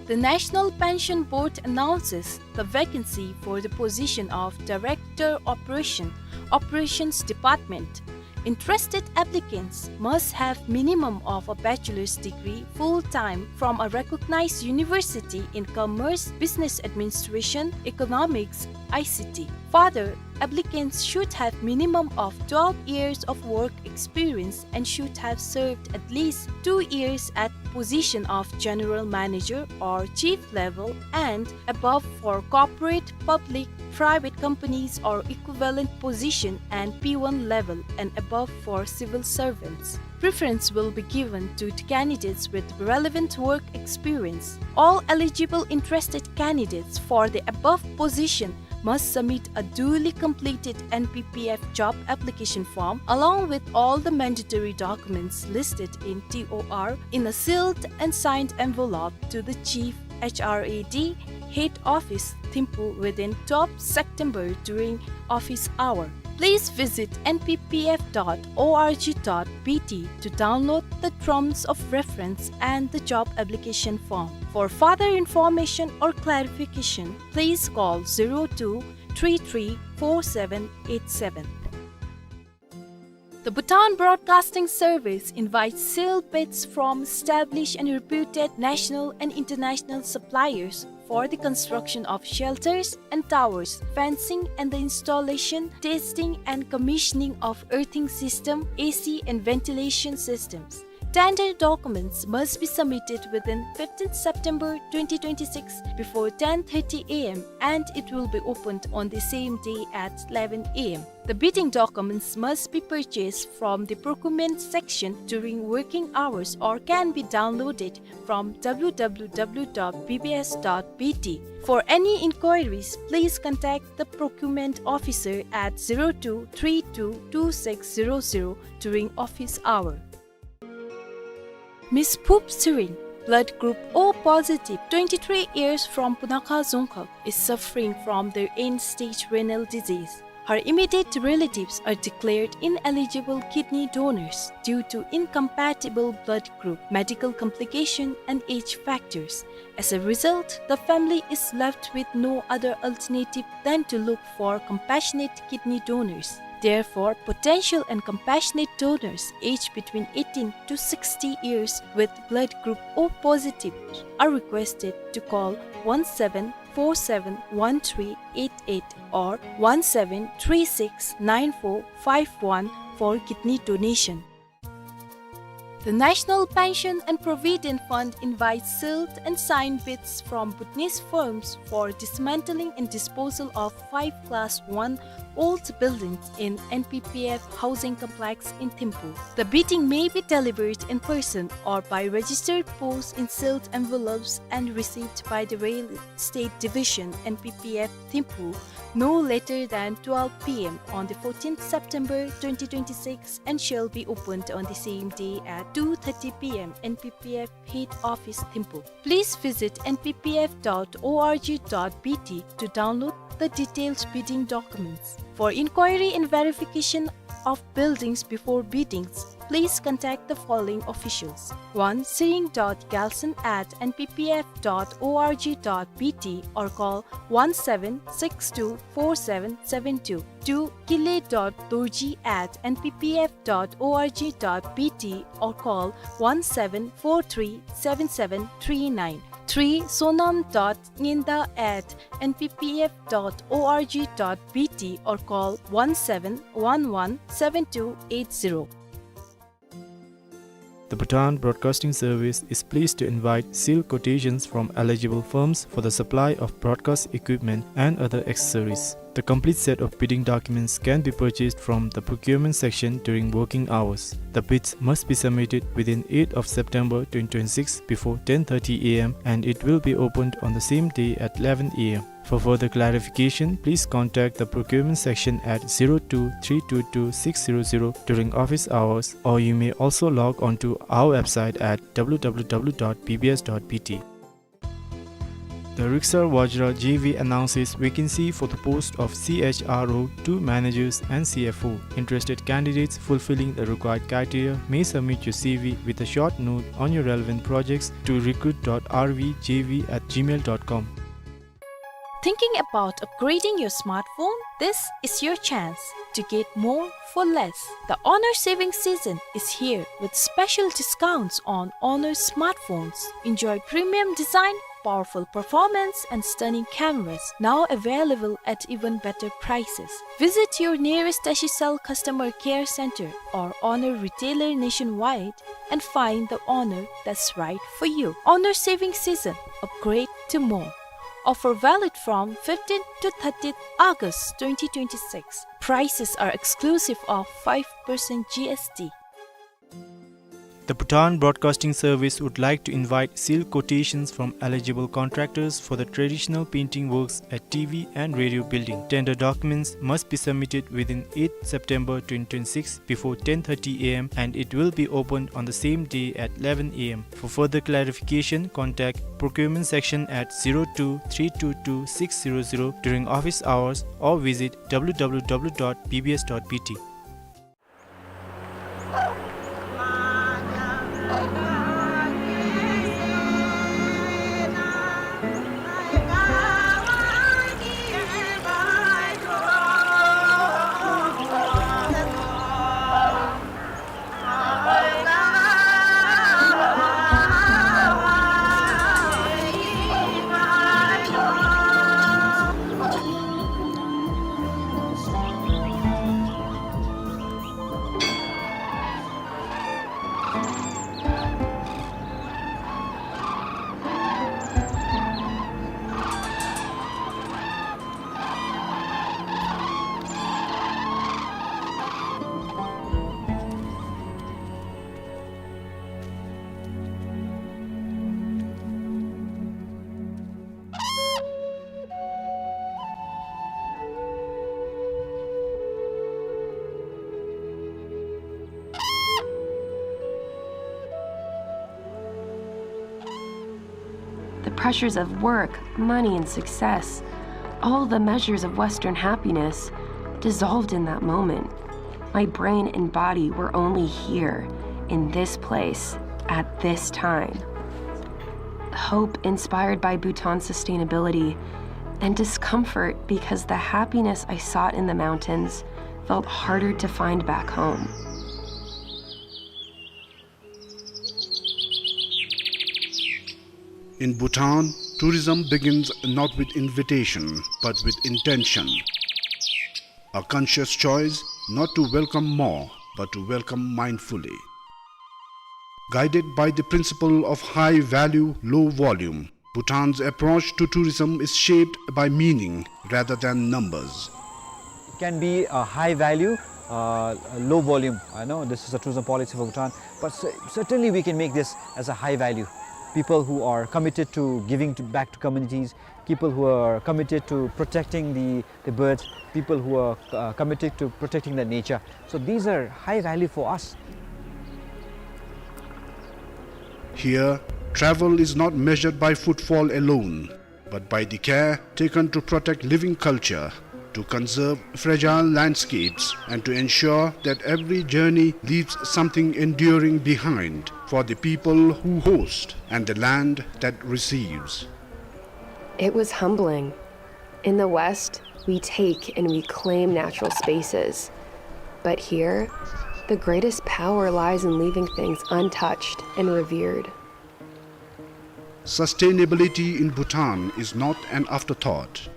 The National Pension Board announces the vacancy for the position of Director Operation, Operations Department. Interested applicants must have minimum of a bachelor's degree full-time from a recognized university in commerce, business administration, economics, I C T. Further, applicants should have minimum of twelve years of work experience and should have served at least two years at position of general manager or chief level and above for corporate, public, private companies or equivalent position, and P one level and above for civil servants. Preference will be given to candidates with relevant work experience. All eligible interested candidates for the above position must submit a duly completed N P P F job application form along with all the mandatory documents listed in T O R in a sealed and signed envelope to the Chief H R A D, Head Office, Thimphu, within twelfth September during office hour. Please visit N P P F dot O R G dot B T to download the terms of reference and the job application form. For further information or clarification, please call zero two three three four seven eight seven. The Bhutan Broadcasting Service invites sealed bids from established and reputed national and international suppliers for the construction of shelters and towers, fencing and the installation, testing and commissioning of earthing system, A C and ventilation systems. Tender documents must be submitted within fifteenth September twenty twenty-six before ten thirty A M and it will be opened on the same day at eleven A M. The bidding documents must be purchased from the procurement section during working hours or can be downloaded from W W W dot B B S dot B T. For any inquiries, please contact the procurement officer at zero two three two two six zero zero during office hour. Miss Phup Tshering, blood group O positive, twenty-three years, from Punakha Dzongkhag, is suffering from the end-stage renal disease. Her immediate relatives are declared ineligible kidney donors due to incompatible blood group, medical complication, and age factors. As a result, the family is left with no other alternative than to look for compassionate kidney donors. Therefore, potential and compassionate donors aged between eighteen to sixty years with blood group O positive are requested to call one seven four seven one three eight eight or one seven three six nine four five one for kidney donation. The National Pension and Provident Fund invites sealed and signed bids from Bhutanese firms for dismantling and disposal of five class one old buildings in N P P F housing complex in Thimphu. The bidding may be delivered in person or by registered post in sealed envelopes and received by the Real Estate Division, N P P F Thimphu, no later than twelve P M on the fourteenth September twenty twenty-six and shall be opened on the same day at two thirty P M, N P P F Head Office, Thimphu. Please visit N P P F dot O R G dot B T to download the detailed bidding documents. For inquiry and verification of buildings before biddings, please contact the following officials: one, Tshering dot Gyaltshen at N P P F dot O R G dot B T or call one seven six two four seven seven two. Two, Kile dot Dorji at N P P F dot O R G dot B T or call one seven four three seven seven three nine. Three, Sonam dot Nginda at N P P F dot O R G dot B T or call one seven one one seven two eight zero. The Bhutan Broadcasting Service is pleased to invite sealed quotations from eligible firms for the supply of broadcast equipment and other accessories. The complete set of bidding documents can be purchased from the procurement section during working hours. The bids must be submitted within eighth of September twenty twenty-six before ten thirty A M and it will be opened on the same day at eleven A M. For further clarification, please contact the procurement section at zero two three two two six zero zero during office hours, or you may also log on to our website at W W W dot B B S dot B T. The Riksar Vajra J V announces vacancy for the post of C H R O two managers and C F O. Interested candidates fulfilling the required criteria may submit your C V with a short note on your relevant projects to recruit dot R V J V at gmail dot com. Thinking about upgrading your smartphone? This is your chance to get more for less. The Honor Saving Season is here with special discounts on Honor smartphones. Enjoy premium design, powerful performance, and stunning cameras, now available at even better prices. Visit your nearest Tashicell Customer Care Center or Honor retailer nationwide and find the Honor that's right for you. Honor Saving Season, upgrade to more. Offer valid from fifteenth to thirtieth August twenty twenty-six. Prices are exclusive of five percent G S T. The Bhutan Broadcasting Service would like to invite sealed quotations from eligible contractors for the traditional painting works at T V and radio building. Tender documents must be submitted within eighth September twenty twenty-six before ten thirty A M and it will be opened on the same day at eleven A M. For further clarification, contact procurement section at zero two three two two six zero zero during office hours or visit W W W dot B B S dot B T. Pressures of work, money, and success, all the measures of Western happiness, dissolved in that moment. My brain and body were only here, in this place, at this time. Hope inspired by Bhutan's sustainability, and discomfort because the happiness I sought in the mountains felt harder to find back home. In Bhutan, tourism begins not with invitation, but with intention. A conscious choice not to welcome more, but to welcome mindfully. Guided by the principle of high value, low volume, Bhutan's approach to tourism is shaped by meaning rather than numbers. It can be a high value, uh, low volume. I know this is a tourism policy for Bhutan, but cer-, certainly we can make this as a high value. People who are committed to giving to, back to communities, people who are committed to protecting the, the birds, people who are, uh, committed to protecting the nature. So these are high value for us. Here, travel is not measured by footfall alone, but by the care taken to protect living culture, to conserve fragile landscapes, and to ensure that every journey leaves something enduring behind for the people who host and the land that receives. It was humbling. In the West, we take and we claim natural spaces. But here, the greatest power lies in leaving things untouched and revered. Sustainability in Bhutan is not an afterthought.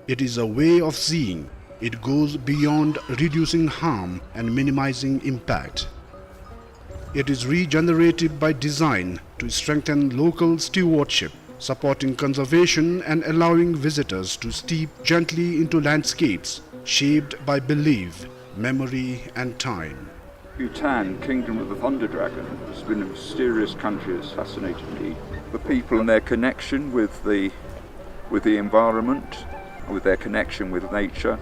It is a way of seeing. It goes beyond reducing harm and minimizing impact. It is regenerative by design to strengthen local stewardship, supporting conservation and allowing visitors to steep gently into landscapes shaped by belief, memory, and time. Bhutan, Kingdom of the Thunder Dragon, has been a mysterious country, has fascinated me. The people and their connection with the, with the environment, with their connection with nature,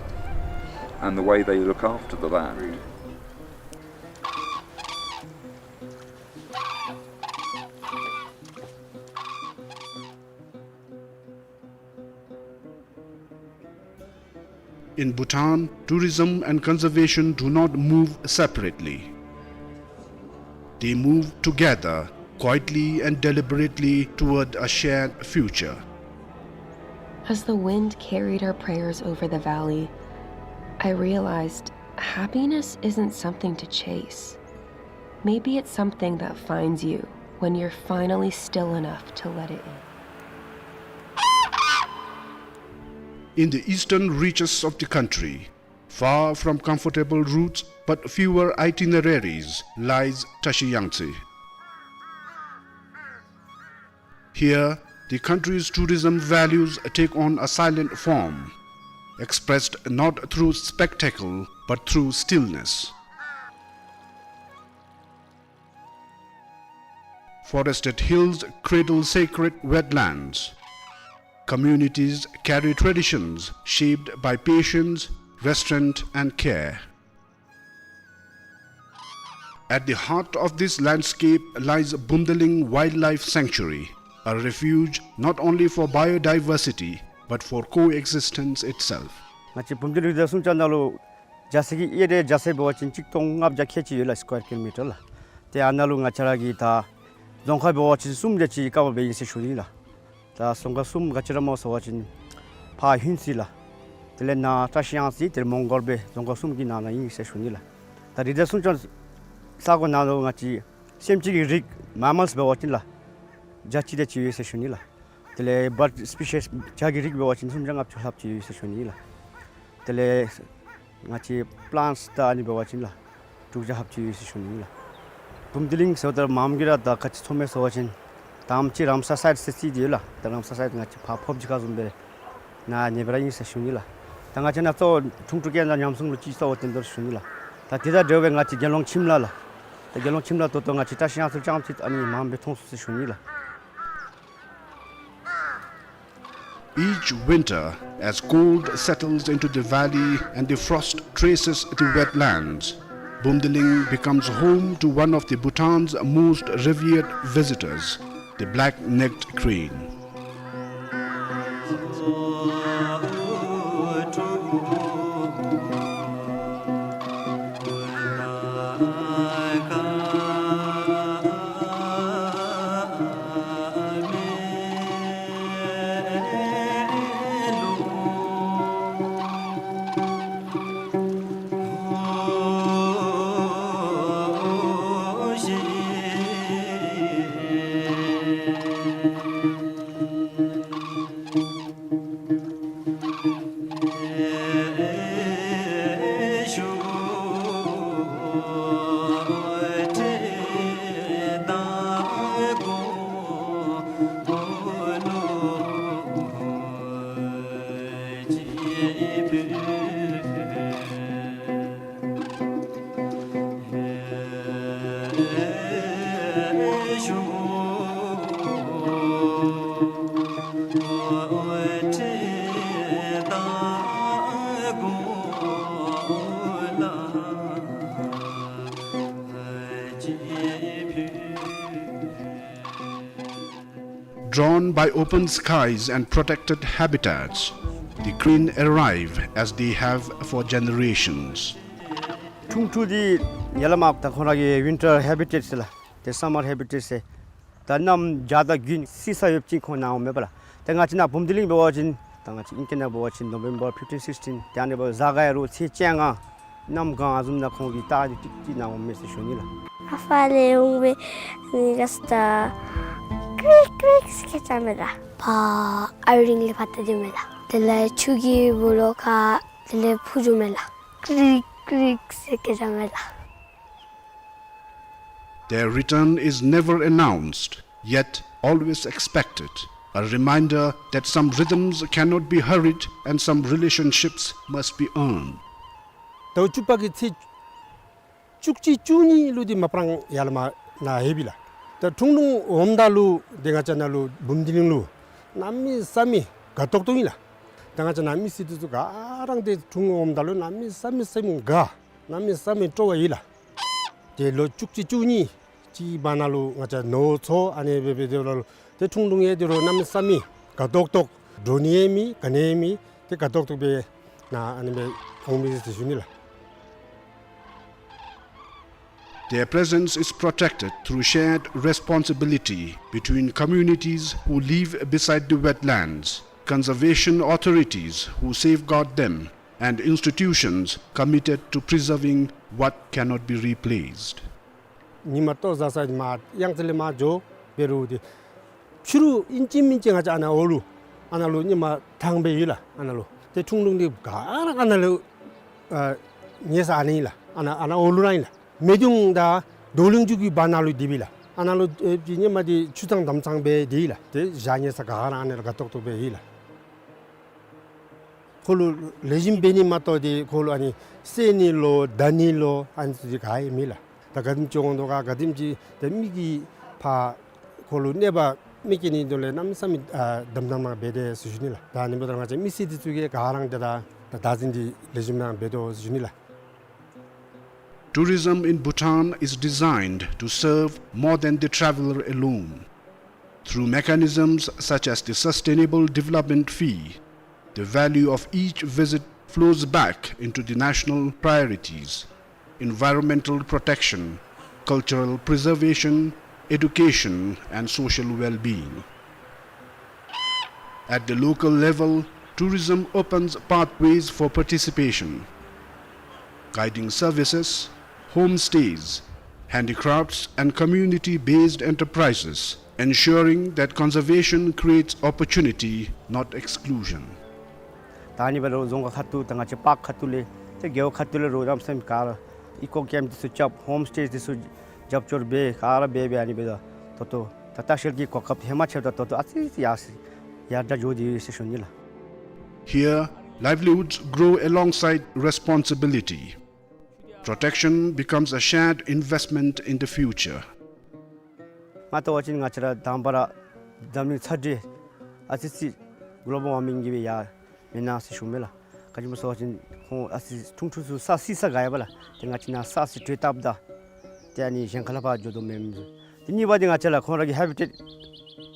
and the way they look after the land. In Bhutan, tourism and conservation do not move separately. They move together, quietly and deliberately toward a shared future. As the wind carried our prayers over the valley, I realized happiness isn't something to chase. Maybe it's something that finds you when you're finally still enough to let it in. In the eastern reaches of the country, far from comfortable routes but fewer itineraries, lies Trashiyangtse. Here, the country's tourism values take on a silent form, expressed not through spectacle but through stillness. Forested hills cradle sacred wetlands. Communities carry traditions shaped by patience, restraint, and care. At the heart of this landscape lies Bumdiling Wildlife Sanctuary, a refuge not only for biodiversity but for coexistence itself. ང་བཅས་བུམ་སྡེ་ལུ་རི་དང་སུམ་ཅུ་ནང་ལུ་རྒྱ་ཚད་ཀྱི་ཨེ་རི་ཡ་རྒྱ་ཚད་འབད་བ་ཅིན་གཅིག་སྟོང་ལྔ་བརྒྱ་ཁལ་གཅིག་ཡོད་ལགས། སི་ཀོ་ཡར་ཀི་ལོ་མི་ཊར་ལགས། ཏེ་ཨ་ནཱ་ལུ་ང་བཅས་ར་གི་ད་རྫོང་ཁག་འབད་བ་ཅིན་གསུམ་དེ་ཅིག་ཀ་བར་འབད་ཨིན་ཟེར་ཞུ་ནི་ལགས། ད་རྫོང་ཁག་གསུམ་ག་ཅི་ར་སྨོ་ཟེར་བ་ཅིན་ཕར་ཧིན་སི་ལགས། དེ་ལས་ནཱ་བཀྲ་ཤིས་གཡང་རྩེ་དེ་ལས་མོང་སྒར་སྦེ་རྫོང་ཁག་གསུམ་གྱི་ནང་ན་ཨིན་ཟེར་ཞུ་ནི་ལགས། ད་རི་དང་སུམ་ཅུ་ས་གོ་ནང་ལུ་ང་བཅས་སེམས་ཅན་གྱི་རིགས་མེ་མཱལསི་འབད་བ་ཅིན་ལགས་བརྒྱ་གཅིག་དེ་ཅིག་ཡོད་ཟེར་ཞུ་ནི་ལགས། དེ་ལས་བཱརཌ་སི་པི་ཤིས་བྱ་གི་རིགས་འབད་བ་ཅིན་སུམ་བརྒྱ་ལྔ་བཅུ་ལྷགཔ་ཅིག་ཡོད་ཟེར་ཞུ་ནི་ལགས། དེ་ལས་ང་བཅས་པི་ལཱནཊསི་དང་ཨ་ནི་འབད་བ་ཅིན་ལགས་དྲུག་བརྒྱ་ལྷགཔ་ཅིག་ཡོད་ཟེར་ཞུ་ནི་ལགས། བུམ་སྡེ་གླིང་ཟེརཝ་ད་མངམ་གིས་ར་ད་ག་ཅི་ཚོར་མས་ཟེར་བ་ཅིན་ད་ཨམ་ཅིག་རམ་སར་སའིཊ་ཟེར་རྩིས་ཏེ་ཡོད་ལགས། ད་རམ་སར་སའིཊ་ང་བཅས་ཕར་ཕོབ་ཅི་ག་བཟུམ་སྦེ་ནཱ་ཨ་ནི་སྦེ་ར་ཨིན་ཟེར་ཞུ་ནི་ལགས། ད་ང་བཅས་ནཱ་གཙོ་བོ་ཁྲུང་ཁྲུང་ཀེ་ནང་ཉམས་སྲུང་ལུ་ཅིག་གཙོ་བོ་བཏོན་དོ་ཞུ་ནི་ལགས། ད་དེ་དང་འབྲེལ་བའི་ང་བཅས་དགེ་སློང་ཁྱིམ་ལྷ་ལགས། ད་དགེ་སློང་ཁྱིམ་ལྷ་ད་ལྟོ་ང་བཅས་བཀྲ་ཤིས་གཡང་རྩེ་ལུ་རྐྱངམ་ཅིག་ཨ་ནི་མངམ་སྦེ་མཐོང་ཚུགས་ཟེར་ཞུ་ནི་ལགས། Each winter, as cold settles into the valley and the frost traces the wetlands, Bumdiling becomes home to one of the Bhutan's most revered visitors, the black-necked crane. Drawn by open skies and protected habitats, the Karen arrive as they have for generations. ཁྲུང་ཁྲུང་འདི་ཡར་ལས་མར་ད་ཁོང་ར་གི་winter habitat ཟེར་ལགས། ཏེ་summer habitat ཟེར། ད་གནམ་བྱཱར་དང་དགུན་བསིལ་ས་ཡོདཔ་ཅིག་ཁོང་ནཱ་འོངམ་མས་པ་ལགས། ཏེ་ང་བཅས་ནཱ་འབུམ་སྡེ་གླིང་འབད་བ་ཅིན་ད་ང་བཅས་ཨིང་སྐད་ནང་འབད་བ་ཅིན་November fifteen sixteen ཏེ་ཨ་ནི་འབདཝ་གཟའ་སྐར་ཡང་རུང་ཚེས་བཅོ་ལྔ་གནམ་གང་བཟུམ་ནང་ཁོང་གིས་ལྟ་སྟེ་ཏིག་ཏིག་ནཱ་འོངམ་མས་ཟེར་ཞུ་ནི་ལགས། ཨ་ཕར་ལས་འོང་སྦེ་ནི་ག་ས་ད་ཀྲིག་ཀྲིག་ཟེར་སྐད་རྐྱབ་མས་ལགས། ཕར་ཨ་རིང་ལས་ཕར་ལྟ་སྡོདཔ་མས་ལགས། དེ་ལས་ཆུ་གི་སྦོ་ལོགས་ཁར་དེ་ལས་འཕུར་འགྱོཝ་མས་ལགས། ཀྲིག་ཀྲིག་ཟེར་སྐད་རྐྱབ་མས་ལགས། Their return is never announced, yet always expected, a reminder that some rhythms cannot be hurried and some relationships must be earned. ཟླཝ་བཅུ་པ་གི་ཚེས་བཅུ་གཅིག་བཅུ་གཉིས་ལུ་འདི་མ་པ་རང་ཡར་ལས་མར་ནཱ་ལྷོདཔ་ཨིན་ལགས། ད་ཁྲུང་ཁྲུང་འོངམ་ད་ལུ་ཏེ་ང་བཅས་ནཱ་ལུ་འབུམ་སྡེ་གླིང་ལུ་གནམ་མེད་ས་མེད་དགའ་ཏོག་ཏོ་ཨིན་ལགས། ད་ང་བཅས་ནཱ་མི་སེར་འདི་ཚུ་ག་ར་ཏེ་ཁྲུང་ཁྲུང་འོངམ་ད་ལུ་གནམ་མེད་ས་མེད་སེམས་དགའ། གནམ་མེད་ས་མེད་སྤྲོ་བ་ཡོད་ལགས། ཏེ་ལོ་བཅུ་གཅིག་བཅུ་གཉིས་ཅིག་བར་ན་ལུ་ང་བཅས་ནོར་འཚོ་ཨ་ནི་སྦེ་འབད་དེ་ལུ་ཏེ་ཁྲུང་ཁྲུང་ཡང་ཏེ་རུང་གནམ་མེད་ས་མེད་དགའ་ཏོག་ཏོ། འགྲོ་ནི་ཡང་མེད་ག་ནི་ཡང་མེད། ཏེ་དགའ་ཏོག་ཏོ་སྦེ་ནཱ་ཨ་ནི་སྦེ་འོང་མི་ཟེར་ཞུ་ནི་ལགས། Their presence is protected through shared responsibility between communities who live beside the wetlands, conservation authorities who safeguard them, and institutions committed to preserving what cannot be replaced. ཉིམ་ལྟོ་བཟའ་ས་མར་གཡང་རྩེ་ལས་མར་འགྱོ་འབད་རུང་ཏེ་ཕྱི་རུ་ཨིན་ཅི་མིན་ཅི་ང་བཅས་ཨ་ནཱ་འོག་ལུ་ཨ་ནཱ་ལུ་ཉིམ་ཐང་སྦེ་ཡོད་ལགས། ཨ་ནཱ་ལུ་ཏེ་ཁྲུང་ཁྲུང་འདི་ག་ར་ཨ་ནཱ་ལུ་ཨ་ཉལ་ས་ཨ་ནི་ཨིན་ལགས། ཨ་ནཱ་ཨ་ནཱ་འོག་ལུ་ར་ཨིན་ལགས། མེ་གདུང་དང་རྡོ་གླིང་རྒྱུད་ཀྱི་བར་ན་ལུ་སྡོདཔ་ཨིན་ལགས། ཨ་ནཱ་ལུ་ཨེ་ཉིམ་འདི་ཆུ་གཙང་འགྲམ་གཙང་སྦེ་སྡོདཔ་ཨིན་ལགས། ཏེ་ཞག་ཉལ་ས་ག་ར་ཨ་ནཱ་ལུ་དགའ་ཏོག་ཏོ་སྦེ་ཡོད་ལགས། ཁོ་ལུ་ལེགས་ཤོམ་འབད་ནི་མ་གཏོགས་ཏེ་ཁོ་ལུ་ཨ་ནི་བསད་ནི་ལོ་བརྡབ་ནི་ལོ་ཨ་ནི་ཚུ་ག་ཡང་མེད་ལགས། ད་ག་དེམ་ཅིག་འོང་དོ་ག་ག་དེམ་ཅིག་ཏེ་མི་གིས་ཕར་ཁོ་ལུ་གནོད་པ་མི་བཀལ་ནིའི་དོན་ལས་གནམ་མེད་ས་མེད་ཨ་དམ་དམ་སྦེ་འབད་དེ་ཟེར་ཞུ་ནི་ལགས། ད་ཨ་ནི་འབདཝ་ད་ང་བཅས་མི་སེར་འདི་ཚུ་གིས་ག་ར་ཏེ་ད་ད་བདག་འཛིན་འདི་ལེགས་ཤོམ་སྦེ་འབད་དོ་ཟེར་ཞུ་ནི་ལགས། Tourism in Bhutan is designed to serve more than the traveler alone. Through mechanisms such as the Sustainable Development Fee, the value of each visit flows back into the national priorities, environmental protection, cultural preservation, education, and social well-being. At the local level, tourism opens pathways for participation. Guiding services, homestays, handicrafts, and community-based enterprises, ensuring that conservation creates opportunity, not exclusion. ད་ཨ་ནི་འབད་རུང་རྫོང་ཁག་ཁ་ཐུག་ད་ང་བཅས་པཱརཀ་ཁ་ཐུག་ལས་ཏེ་རྒེད་འོག་ཁ་ཐུག་ལས་རུང་གནམ་མེད་ས་མེད་ག་ར་ཨི་ཀོ་ཀེམཔ་འདི་ཚུ་རྐྱབ། ཧོམ་སྟེ་འདི་ཚུ་རྒྱབ་སྐྱོར་འབད་ག་ར་འབད་འབད་ཨ་ནི་འབདཝ་ད་ད་ལྟོ་ད་ལྟ་བཤལ་གྱི་གོ་སྐབས་ཧེ་མ་ཆེཝ་ད་ད་ལྟོ་ཨ་ཙི་ཙི་ཡར་སོ་ཡར་དྲག་འགྱོ་སྟེ་ཡོད་ཟེར་ཞུ་ནི་ལགས། Here, livelihoods grow alongside responsibility. Protection becomes a shared investment in the future. མ་ལྟ་བ་ཅིན་ང་བཅས་ར་དང་པ་ར་འཛམ་གླིང་ཚ་དྲོད་ཨ་ཙི་ཙི་གོ་ལོ་བཱལ་ཝར་མིང་གིས་སྦེ་ཡར་མེན་ན་ཟེར་ཞུཝ་མས་ལགས། ག་ཅི་སྨོ་ཟེར་བ་ཅིན་ཁོང་ཨ་ཙི་ཁྲུང་ཁྲུང་ཚུ་ས་བསིལ་ས་དགའ་ཡི་པ་ལགས། ཏེ་ང་བཅས་ནཱ་ས་བསིལ་དྲོད་བཏབ་ད་ཏེ་ཨ་ནི་གཞན་ཁ་ལས་ཕར་འགྱོ་དོ་མས། ཏེ་གཉིས་པ་འདི་ང་བཅས་ལགས་ཁོང་ར་གི་habitat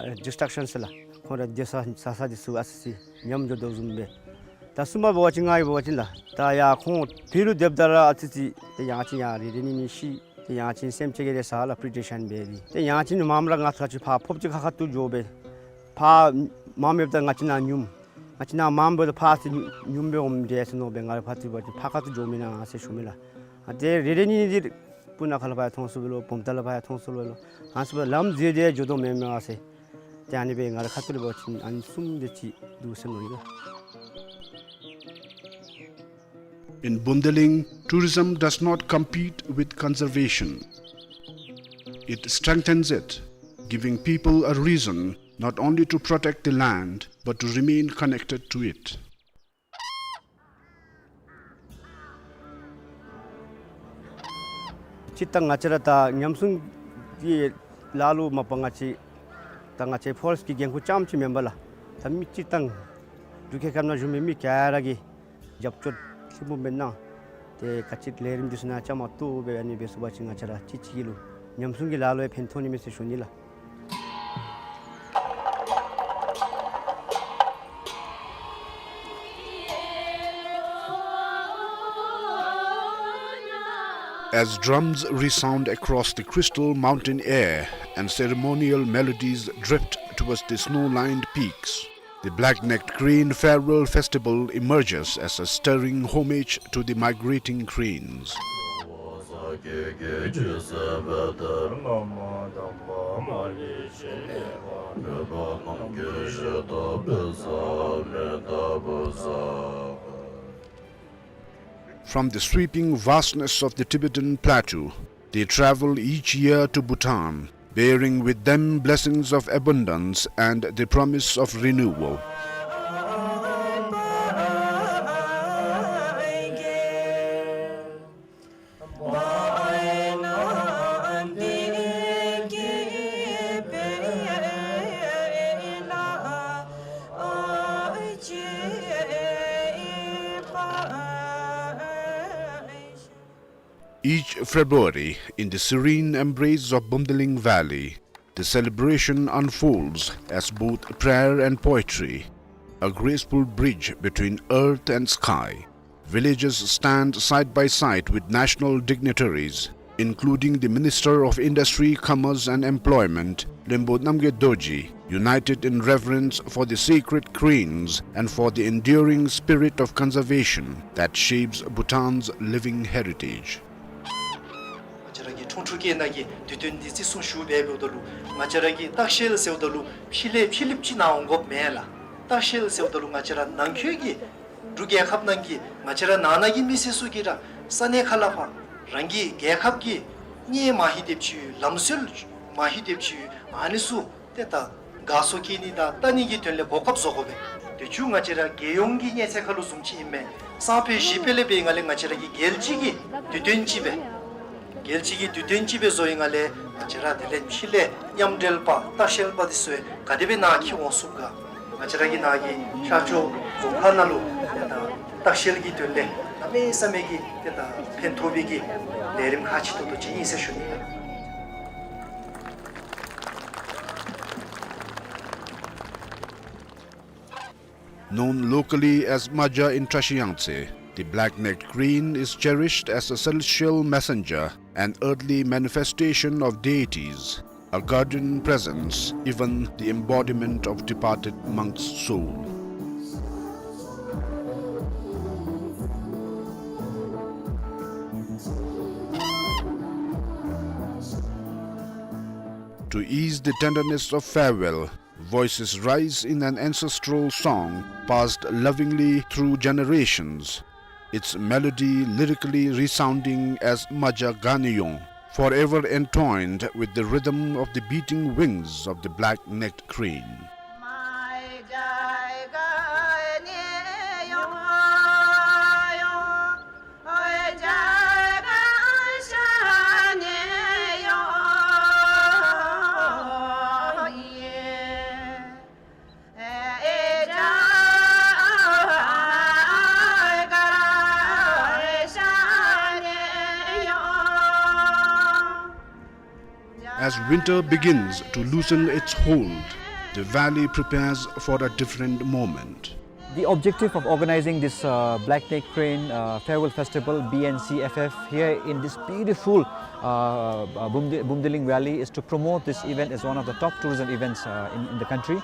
ཨ་destruction ཟེར་ལགས། ཁོང་ར་སྡོད་ས་ཟ་ས་འདི་ཚུ་ཨ་ཙི་ཙི་ཉམས་འགྱོ་དོ་བཟུམ་སྦེ། ད་གསུམ་པ་འབད་བ་ཅིན་ང་གིས་འབད་བ་ཅིན་ལགས། ད་ཡར་ཁོང་བོད་ལུ་སྡོདཔ་ད་ར་ཨ་ཙི་ཙི་ཏེ་ཡང་ཅིན་ཡར་རེ་རེ་གཉིས་གཉིས་ཤི། ཏེ་ཡང་ཅིན་སེམས་ཅན་གྱི་རེ་ས་ལགས་པྲི་ཊེ་ཤཱན་འབད་དེ། ཏེ་ཡང་ཅིན་མངམ་ར་ང་ཐག་ཆོད་ཕར་ཕོབ་ཅིག་ཁ་ཁ་ཐུག་འགྱོ་སྦེ། ཕར་མངམ་ཡོདཔ་ད་ང་བཅས་ནཱ་ཉུམ། ང་བཅས་ནཱ་མངམ་འབདཝ་ད་ཕར་ཙི་ཉུམ་སྦེ་འོངམ་འདྲས་ཟེར་མནོ་སྦེ་ང་ར་ཕར་ཙི་འབད་བ་ཅིན་ཕར་ཁ་ཐུག་འགྱོ་མེན་ན་ཟེར་ཞུ་མི་ལགས། ཨ་ཏེ་རེ་རེ་གཉིས་གཉིས་འདི་སྤུ་ན་ཁ་ལས་ཕར་ཡང་མཐོང་སོང་བས་ལོ། བུམ་ཐང་ལས་ཕར་ཡང་མཐོང་སོང་བས་ལོ། ཨ་ནི་ཚུ་ལམ་འཛོལ་ཏེ་འགྱོ་དོ་མེན་མས་ཟེར། ཏེ་ཨ་ནི་སྦེ་ང་ར་ཁ་ཐུག་ལས་འབད་བ་ཅིན་ཨ་ནི་གསུམ་དེ་ཅིག་འདུག་ཟེར་མནོ་ཡི་ལགས། In Bundilung, tourism does not compete with conservation. It strengthens it, giving people a reason not only to protect the land, but to remain connected to it. སྤྱིར་བཏང་ང་བཅས་ར་ད་ཉམས་སྲུང་གི་ལཱ་ལུ་མ་པ་ང་བཅས་ད་ང་བཅས་ཕོ་རེསཊ་ཀྱི་འགན་ཁུར་རྐྱངམ་ཅིག་མེན་པར་ལགས། ད་མི་སྤྱིར་བཏང་འབྲུག་རྒྱལ་ཁབ་ནང་བཞུགས་མི་མི་ག་ར་གིས་རྒྱབ་སྐྱོར་ལྷུན་པོ་སྦེ་གནང་། ཏེ་ག་ཅི་ལས་རིམ་འདི་ཚུ་ནང་བཅའ་མར་གཏོགས་སྦེ་ཨ་ནི་སྦེ་ཚུགས་པ་ཅིན་ང་བཅས་ར་གཅིག་གཅིག་ལུ་ཉམས་སྲུང་གི་ལཱ་ལུ་ཡང་ཕན་ཐོགས་ནི་མས་ཟེར་ཞུ་ནི་ལགས། As drums resound across the crystal mountain air and ceremonial melodies drift towards the snow-lined peaks, the black-necked crane farewell festival emerges as a stirring homage to the migrating cranes. From the sweeping vastness of the Tibetan plateau, they travel each year to Bhutan, bearing with them blessings of abundance and the promise of renewal. Each February, in the serene embrace of Bumdiling Valley, the celebration unfolds as both prayer and poetry, a graceful bridge between earth and sky. Villages stand side by side with national dignitaries, including the Minister of Industry, Commerce and Employment, Lembo Namgay Dorji, united in reverence for the sacred cranes and for the enduring spirit of conservation that shapes Bhutan's living heritage. ང་བཅས་ར་གི་ཁྲུང་ཁྲུང་སྐད་ནང་གི་དུས་སྟོན་འདི་བརྩི་སྲུང་ཞུ་སྦེ་འབདཝ་ད་ལུ་ང་བཅས་ར་གི་ལྟ་བཤལ་ཟེརཝ་ད་ལུ་ཕྱི་ལས་ཕྱི་གླིངཔ་ཅིག་ནཱ་འོང་དགོཔ་མེན་ལགས། ལྟ་བཤལ་ཟེརཝ་ད་ལུ་ང་བཅས་ར་ནང་འཁོད་ཀྱི་འབྲུག་རྒྱལ་ཁབ་ནང་གི་ང་བཅས་ར་ནང་ན་གི་མི་སེར་ཚུ་གིས་ར་ས་གནས་ཁ་ལས་ཕར་རང་གི་རྒྱལ་ཁབ་ཀྱི་གནས་མ་ཧི་དེབ་ཅིག་ཡོད། ལམ་སྲོལ་མ་ཧི་དེབ་ཅིག་ཡོད། ཨ་ནི་ཚུ་ཏེ་ད་དགའ་ཚོར་སྐྱེ་ནི་དང་ལྟ་ནི་གི་དོན་ལས་གོ་སྐབས་བཟོ་དགོ་པས། དེ་ཚུ་ང་བཅས་ར་རྒྱལ་ཡོངས་ཀྱི་གནས་ཚད་ཁར་ལུ་བཟུམ་ཅིག་ཨིན་མས། སང་ཕོད་གཞེས་ཕོད་ལས་འབད་ང་ལས་ང་བཅས་ར་གི་རྒྱལ་སྤྱི་གི་དུས་སྟོན་ཅིག་སྦེ་རྒྱལ་སྤྱི་གི་དུས་སྟོན་ཅིག་སྦེ་བཟོ་ཡི་ལས་ང་བཅས་ར་དེ་ལས་ཕྱི་ལས་མཉམ་འབྲེལ་པ་ལྟ་བཤལ་པ་འདི་ཚུ་ག་དེ་སྦེ་ནཱ་འཁྱིད་འོང་ཚུགས་ག། ང་བཅས་ར་གི་ནཱ་གི་ཤར་ཕྱོགས་རྫོང་ཁག་ནང་ལུ་ཏེ་ད་ལྟ་བཤལ་གྱི་དོན་ལས་གནམ་མེད་ས་མེད་ཀྱི་ཏེ་ད་ཕན་ཐོགས་པའི་གི་ལས་རིམ་ཁག་ཆེ་ཏོག་ཏོ་ཅིག་ཨིན་ཟེར་ཞུ་ནི། Known locally as Maja in Trashiyangtse, the black-necked crane is cherished as a celestial messenger, an earthly manifestation of deities, a guardian presence, even the embodiment of departed monks' soul. To ease the tenderness of farewell, voices rise in an ancestral song passed lovingly through generations, its melody lyrically resounding as Maja Ganeyong, forever entwined with the rhythm of the beating wings of the black-necked crane. As winter begins to loosen its hold, the valley prepares for a different moment. The objective of organizing this, uh, Black Neck Crane, uh, Farewell Festival, B N C F F, here in this beautiful, uh, uh, Bumdi-, Bumdiling Valley is to promote this event as one of the top tourism events, uh, in, in the country.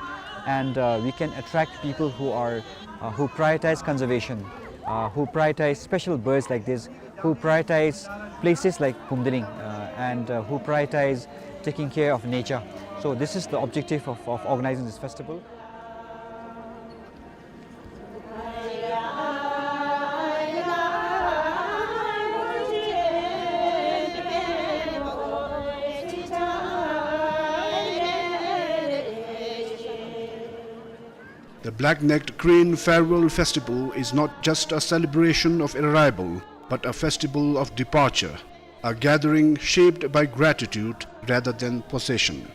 And, uh, we can attract people who are, uh, who prioritize conservation, uh, who prioritize special birds like this, who prioritize places like Bumdiling, uh, and, uh, who prioritize taking care of nature. So this is the objective of, of organizing this festival. The Black-Necked Crane Farewell Festival is not just a celebration of arrival, but a festival of departure, a gathering shaped by gratitude rather than possession.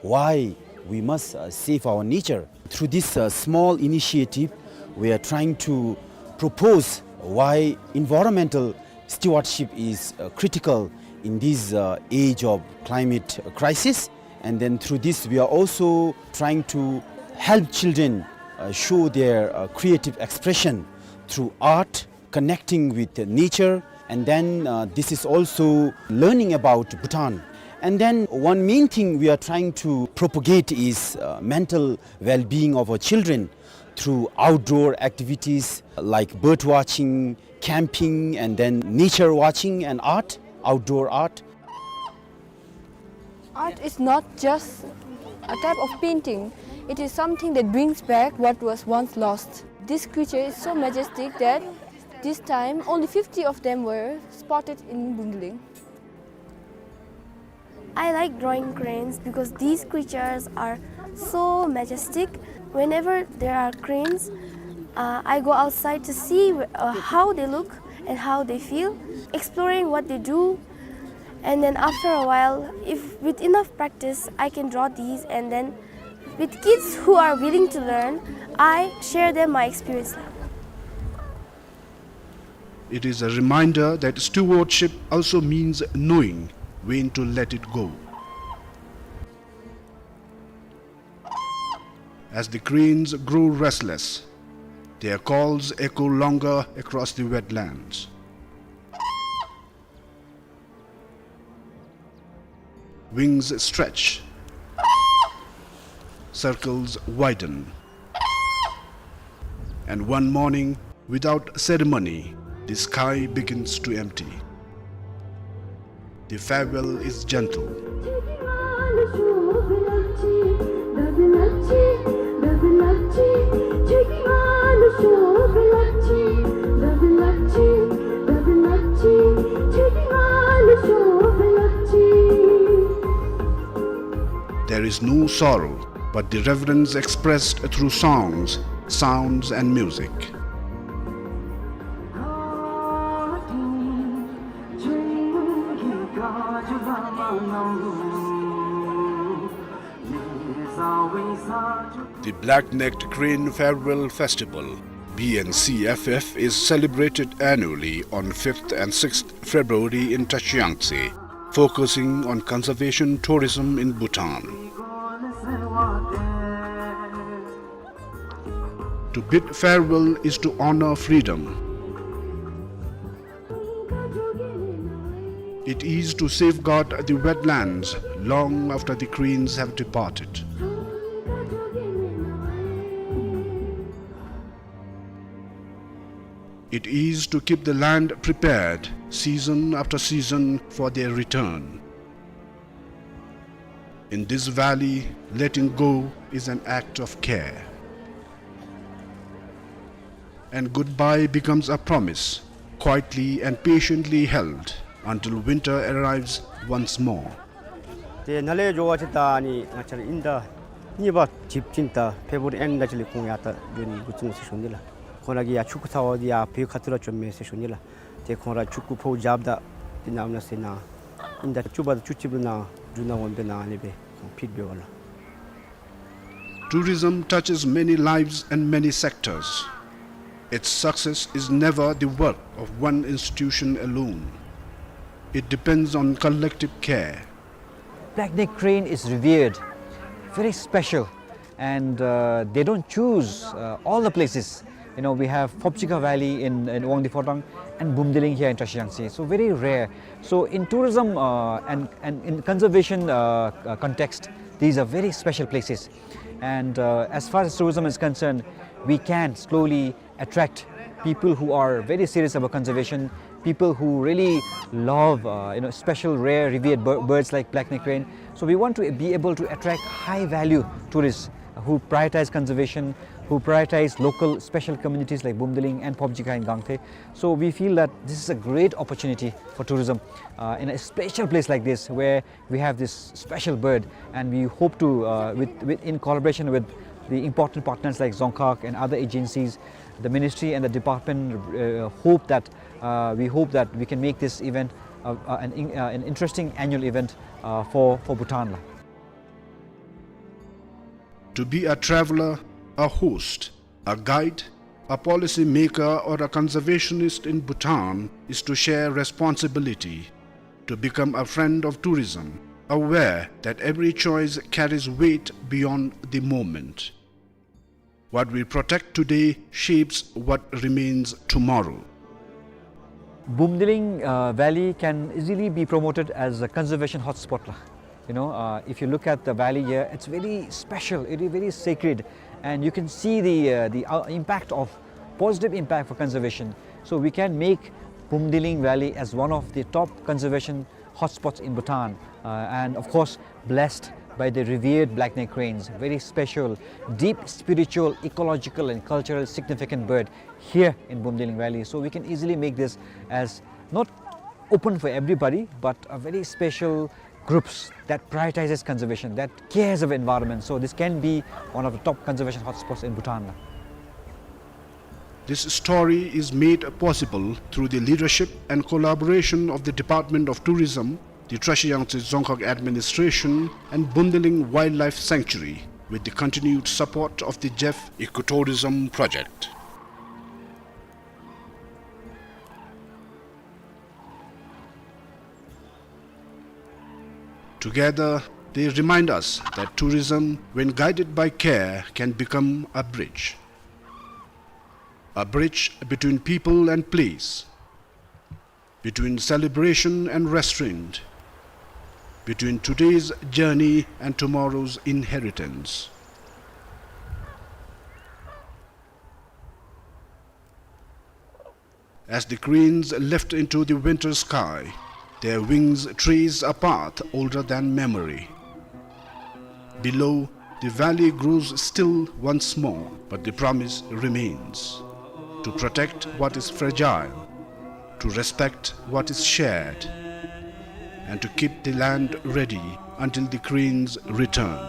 Why we must, uh, save our nature? Through this, uh, small initiative, we are trying to propose why environmental stewardship is, uh, critical in this, uh, age of climate crisis. And then through this, we are also trying to help children, uh, show their, uh, creative expression through art, connecting with nature, and then, uh, this is also learning about Bhutan. And then one main thing we are trying to propagate is, uh, mental well-being of our children through outdoor activities like bird watching, camping, and then nature watching and art, outdoor art. Art is not just a type of painting. It is something that brings back what was once lost. This creature is so majestic that this time only fifty of them were spotted in Bumdiling. I like drawing cranes because these creatures are so majestic. Whenever there are cranes, uh, I go outside to see, uh, how they look and how they feel, exploring what they do. And then after a while, if with enough practice, I can draw these, and then with kids who are willing to learn, I share them my experience. It is a reminder that stewardship also means knowing when to let it go. As the cranes grow restless, their calls echo longer across the wetlands. Wings stretch. Circles widen. And one morning, without ceremony, the sky begins to empty. The farewell is gentle. There is no sorrow, but the reverence expressed through songs, sounds, and music. The Black-Necked Crane Farewell Festival, B N C F F, is celebrated annually on fifth and sixth February in Tashiyangtse, focusing on conservation tourism in Bhutan. To bid farewell is to honor freedom. It is to safeguard the wetlands long after the cranes have departed. It is to keep the land prepared season after season for their return. In this valley, letting go is an act of care. And goodbye becomes a promise, quietly and patiently held until winter arrives once more. ཏེ་ནཱ་ལས་འགྱོ་བ་ཅིན་ད་ཨ་ནི་ང་བཅས་ར་དབྱིན་ཟླ་གཉིས་པ་འགྲིབ་ཅིན་ད་ཕེབ་རུ་ཝ་རི་ཨེནཌ་ད་ཅིག་ལས་ཁོང་ཡར་ད་འགྱོ་ནི་འགོ་བཙུགས་འོང་ཟེར་ཞུ་ནི་ལགས། ཁོང་ར་གིས་ཡར་ཆུ་ཁུ་ཚ་བ་འདི་ཡར་བོད་ཁ་ཐུག་ར་བྱོནམ་མས་ཟེར་ཞུ་ནི་ལགས། ཏེ་ཁོང་ར་ཆུ་ཁུ་ཕོཝ་རྒྱབ་ད་འདི་ནང་ན་ཟེར་ན་དབྱིན་ཟླ་བཅུ་པ་དང་བཅུ་གཅིག་ལུ་ནཱ་འབྲུག་ནང་འོང་སྦེ་ནཱ་ཨ་ནི་སྦེ་ཁོང་ཕེབས་འབདཝ་ལགས། Tourism touches many lives and many sectors. Its success is never the work of one institution alone. It depends on collective care. Black-necked crane is revered, very special. And, uh, they don't choose, uh, all the places. You know, we have Phobjikha Valley in, in Wangdue Phodrang and Bumdiling here in Trashiang Tse. So very rare. So in tourism, uh, and, and in conservation, uh, uh, context, these are very special places. And, uh, as far as tourism is concerned, we can slowly attract people who are very serious about conservation, people who really love, uh, you know, special rare revered bir-, birds like black-necked crane. So we want to be able to attract high-value tourists who prioritize conservation, who prioritize local special communities like Bumdiling and Phobjikha in Gangte. So we feel that this is a great opportunity for tourism, uh, in a special place like this where we have this special bird, and we hope to, uh, with, with, in collaboration with the important partners like Dzongkhag and other agencies, the ministry and the department, uh, hope that, uh, we hope that we can make this event, uh, uh, an in-, uh, an interesting annual event, uh, for, for Bhutan la. To be a traveler, a host, a guide, a policy maker, or a conservationist in Bhutan is to share responsibility, to become a friend of tourism, aware that every choice carries weight beyond the moment. What we protect today shapes what remains tomorrow. Bumdiling, uh, Valley can easily be promoted as a conservation hotspot la. You know, uh, if you look at the valley here, it's very special, it is very sacred, and you can see the, uh, the, uh, impact of, positive impact for conservation. So we can make Bumdiling Valley as one of the top conservation hotspots in Bhutan, uh, and of course, blessed by the revered black-necked cranes, very special, deep spiritual, ecological, and cultural significant bird here in Bumdiling Valley. So we can easily make this as not open for everybody, but a very special groups that prioritizes conservation, that cares of environment. So this can be one of the top conservation hotspots in Bhutan. This story is made possible through the leadership and collaboration of the Department of Tourism, the Trashiang Tse Dzongkhag Administration, and Bumdiling Wildlife Sanctuary, with the continued support of the Jeff Ecotourism Project. Together, they remind us that tourism, when guided by care, can become a bridge. A bridge between people and place, between celebration and restraint, between today's journey and tomorrow's inheritance. As the cranes lift into the winter sky, their wings trace a path older than memory. Below, the valley grows still once more, but the promise remains: to protect what is fragile, to respect what is shared, and to keep the land ready until the cranes return.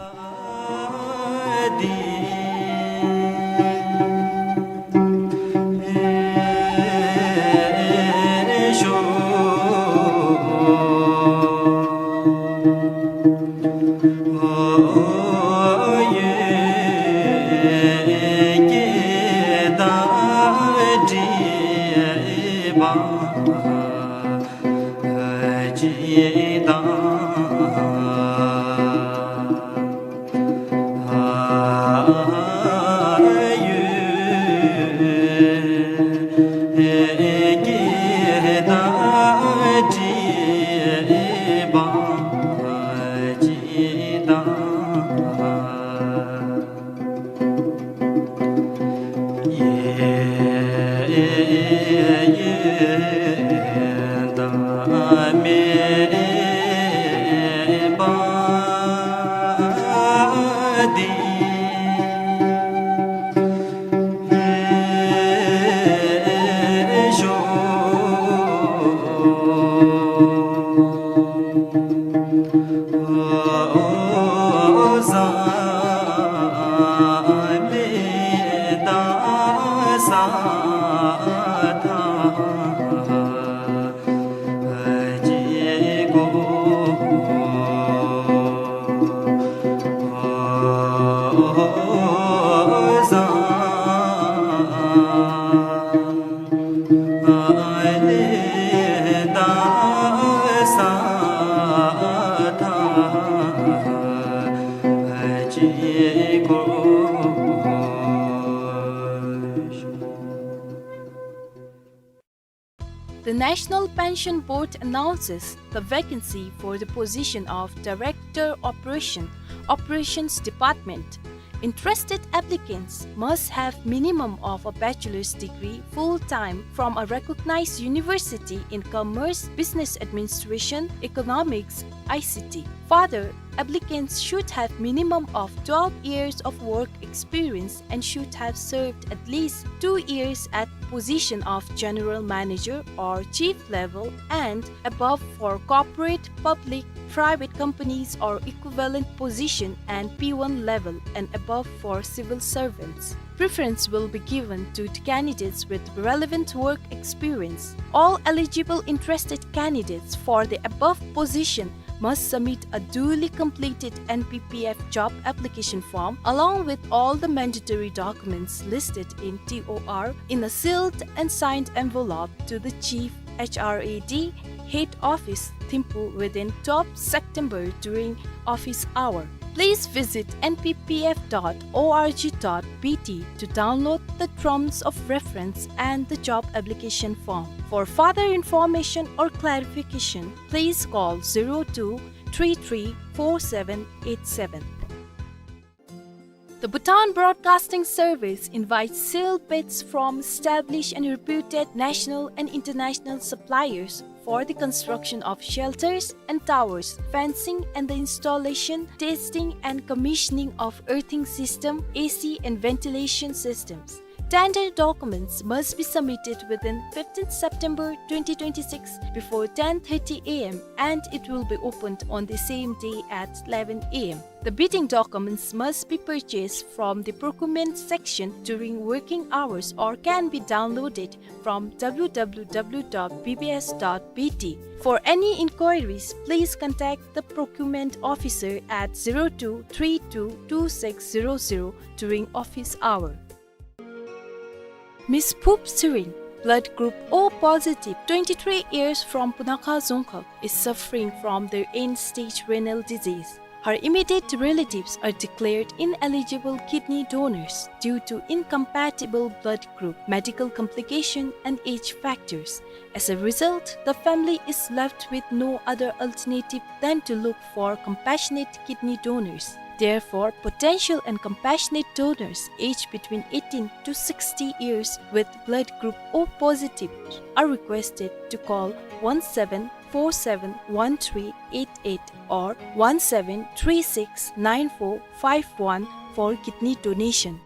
The National Pension Board announces the vacancy for the position of Director Operation, Operations Department. Interested applicants must have minimum of a bachelor's degree full-time from a recognized university in commerce, business administration, economics, I C T. Further, applicants should have minimum of twelve years of work experience and should have served at least two years at position of general manager or chief level and above for corporate, public, private companies or equivalent position and P one level and above for civil servants. Preference will be given to the candidates with relevant work experience. All eligible interested candidates for the above position must submit a duly completed N P P F job application form along with all the mandatory documents listed in T O R in a sealed and signed envelope to the Chief H R A D Head Office, Thimphu within twelfth September during office hour. Please visit N P P F dot O R G dot B T to download the terms of reference and the job application form. For further information or clarification, please call zero two three three four seven eight seven. The Bhutan Broadcasting Service invites sealed bids from established and reputed national and international suppliers for the construction of shelters and towers, fencing and the installation, testing and commissioning of earthing system, A C and ventilation systems. Tender documents must be submitted within fifteenth September twenty twenty-six before ten thirty A M and it will be opened on the same day at eleven A M. The bidding documents must be purchased from the procurement section during working hours or can be downloaded from W W W dot B B S dot B T. For any inquiries, please contact the procurement officer at zero two three two two six zero zero during office hour. Miss Phup Tshering, blood group O positive, twenty-three years from Punakha Dzongkhag, is suffering from the end-stage renal disease. Her immediate relatives are declared ineligible kidney donors due to incompatible blood group, medical complication, and age factors. As a result, the family is left with no other alternative than to look for compassionate kidney donors. Therefore, potential and compassionate donors aged between eighteen to sixty years with blood group O positive are requested to call one seven four seven one three eight eight or one seven three six nine four five one for kidney donation.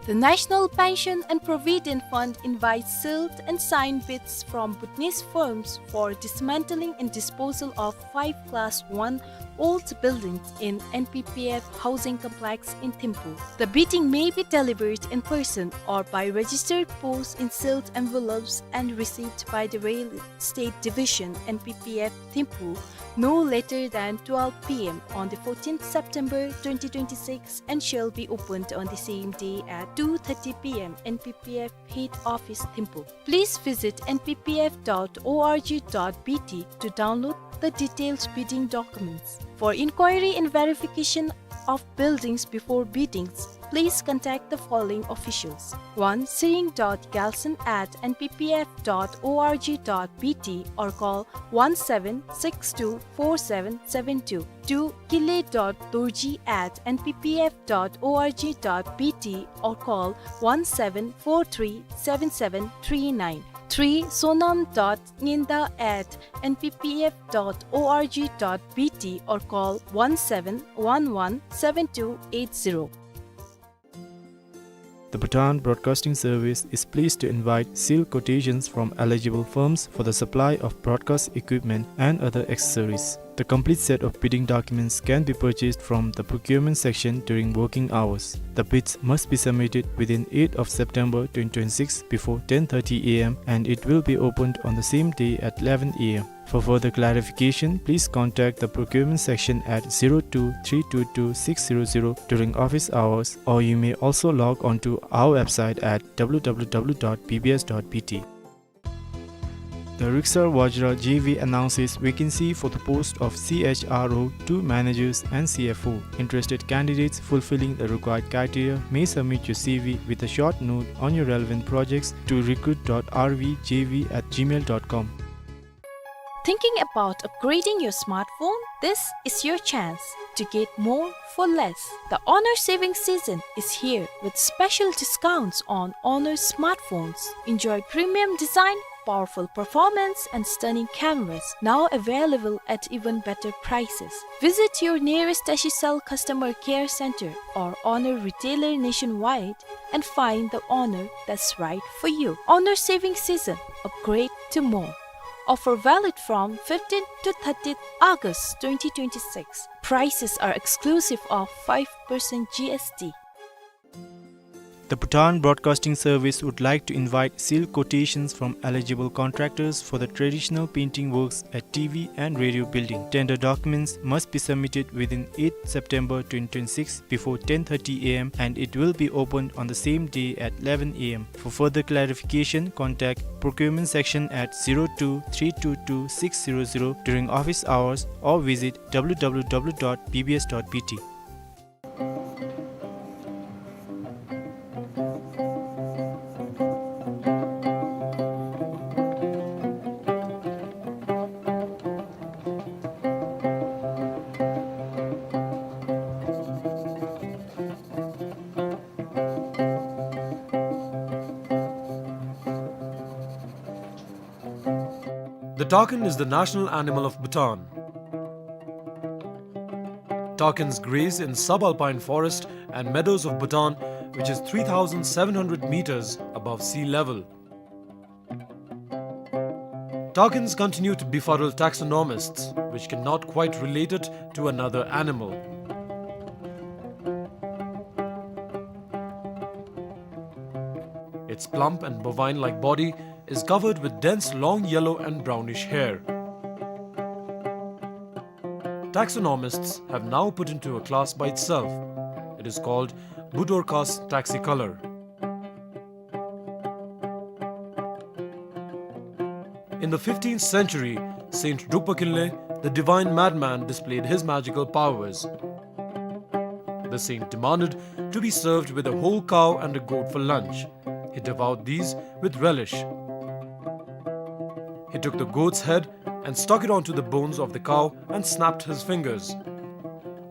The National Pension and Provident Fund invites sealed and signed bids from Bhutanese firms for dismantling and disposal of five class one old buildings in N P P F housing complex in Thimphu. The bidding may be delivered in person or by registered post in sealed envelopes and received by the Real Estate Division, N P P F Thimphu, no later than twelve P M on the fourteenth September twenty twenty-six and shall be opened on the same day at two thirty P M N P P F Head Office, Thimphu. Please visit N P P F dot O R G dot B T to download the detailed bidding documents. For inquiry and verification of buildings before biddings, please contact the following officials: one Tshering dot Gyaltshen at N P P F dot O R G dot B T or call one seven six two four seven seven two, two Kile dot Dorji at N P P F dot O R G dot B T or call one seven four three seven seven three nine, three Sonam dot Nginda at N P P F dot O R G dot B T or call one seven one one seven two eight zero. The Bhutan Broadcasting Service is pleased to invite sealed quotations from eligible firms for the supply of broadcast equipment and other accessories. The complete set of bidding documents can be purchased from the procurement section during working hours. The bids must be submitted within eighth of September twenty twenty-six before ten thirty A M and it will be opened on the same day at eleven A M. For further clarification, please contact the procurement section at zero two three two two six zero zero during office hours, or you may also log on to our website at W W W dot B B S dot B T. The Riksar Vajra J V announces vacancy for the post of C H R O two managers and C F O. Interested candidates fulfilling the required criteria may submit your C V with a short note on your relevant projects to recruit dot R V J V at gmail dot com. Thinking about upgrading your smartphone? This is your chance to get more for less. The Honor saving season is here with special discounts on Honor smartphones. Enjoy premium design, powerful performance, and stunning cameras, now available at even better prices. Visit your nearest Tashicell customer care center or Honor retailer nationwide and find the Honor that's right for you. Honor saving season, upgrade to more. Offer valid from fifteenth to thirtieth August twenty twenty-six. Prices are exclusive of five percent G S T. The Bhutan Broadcasting Service would like to invite sealed quotations from eligible contractors for the traditional painting works at T V and radio building. Tender documents must be submitted within eighth September twenty twenty-six before ten thirty A M and it will be opened on the same day at eleven A M. For further clarification, contact procurement section at zero two three two two six zero zero during office hours or visit W W W dot B B S dot B T. The takin is the national animal of Bhutan. Takins graze in subalpine forest and meadows of Bhutan, which is three thousand seven hundred meters above sea level. Takins continue to befuddle taxonomists, which cannot quite relate it to another animal. Its plump and bovine-like body is covered with dense long yellow and brownish hair. Taxonomists have now put into a class by itself. It is called Budorcas taxicolor. In the fifteenth century, Saint Drukpa Kinley, the divine madman, displayed his magical powers. The saint demanded to be served with a whole cow and a goat for lunch. He devoured these with relish. He took the goat's head and stuck it onto the bones of the cow and snapped his fingers.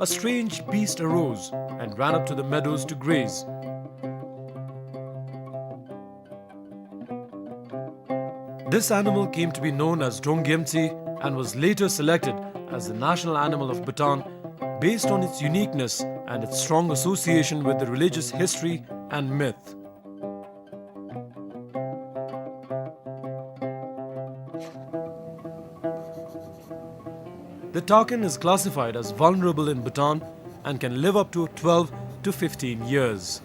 A strange beast arose and ran up to the meadows to graze. This animal came to be known as Drongyemtsi and was later selected as the national animal of Bhutan based on its uniqueness and its strong association with the religious history and myth. The takin is classified as vulnerable in Bhutan and can live up to twelve to fifteen years.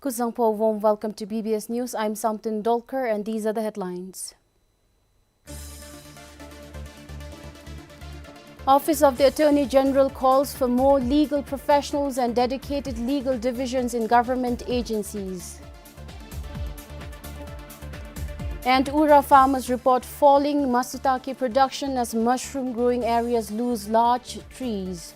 Kuzuzangpo, warm welcome to B B S News. I'm Samten Dolkar, and these are the headlines. Office of the Attorney General calls for more legal professionals and dedicated legal divisions in government agencies. And Ura farmers report falling masutake production as mushroom growing areas lose large trees.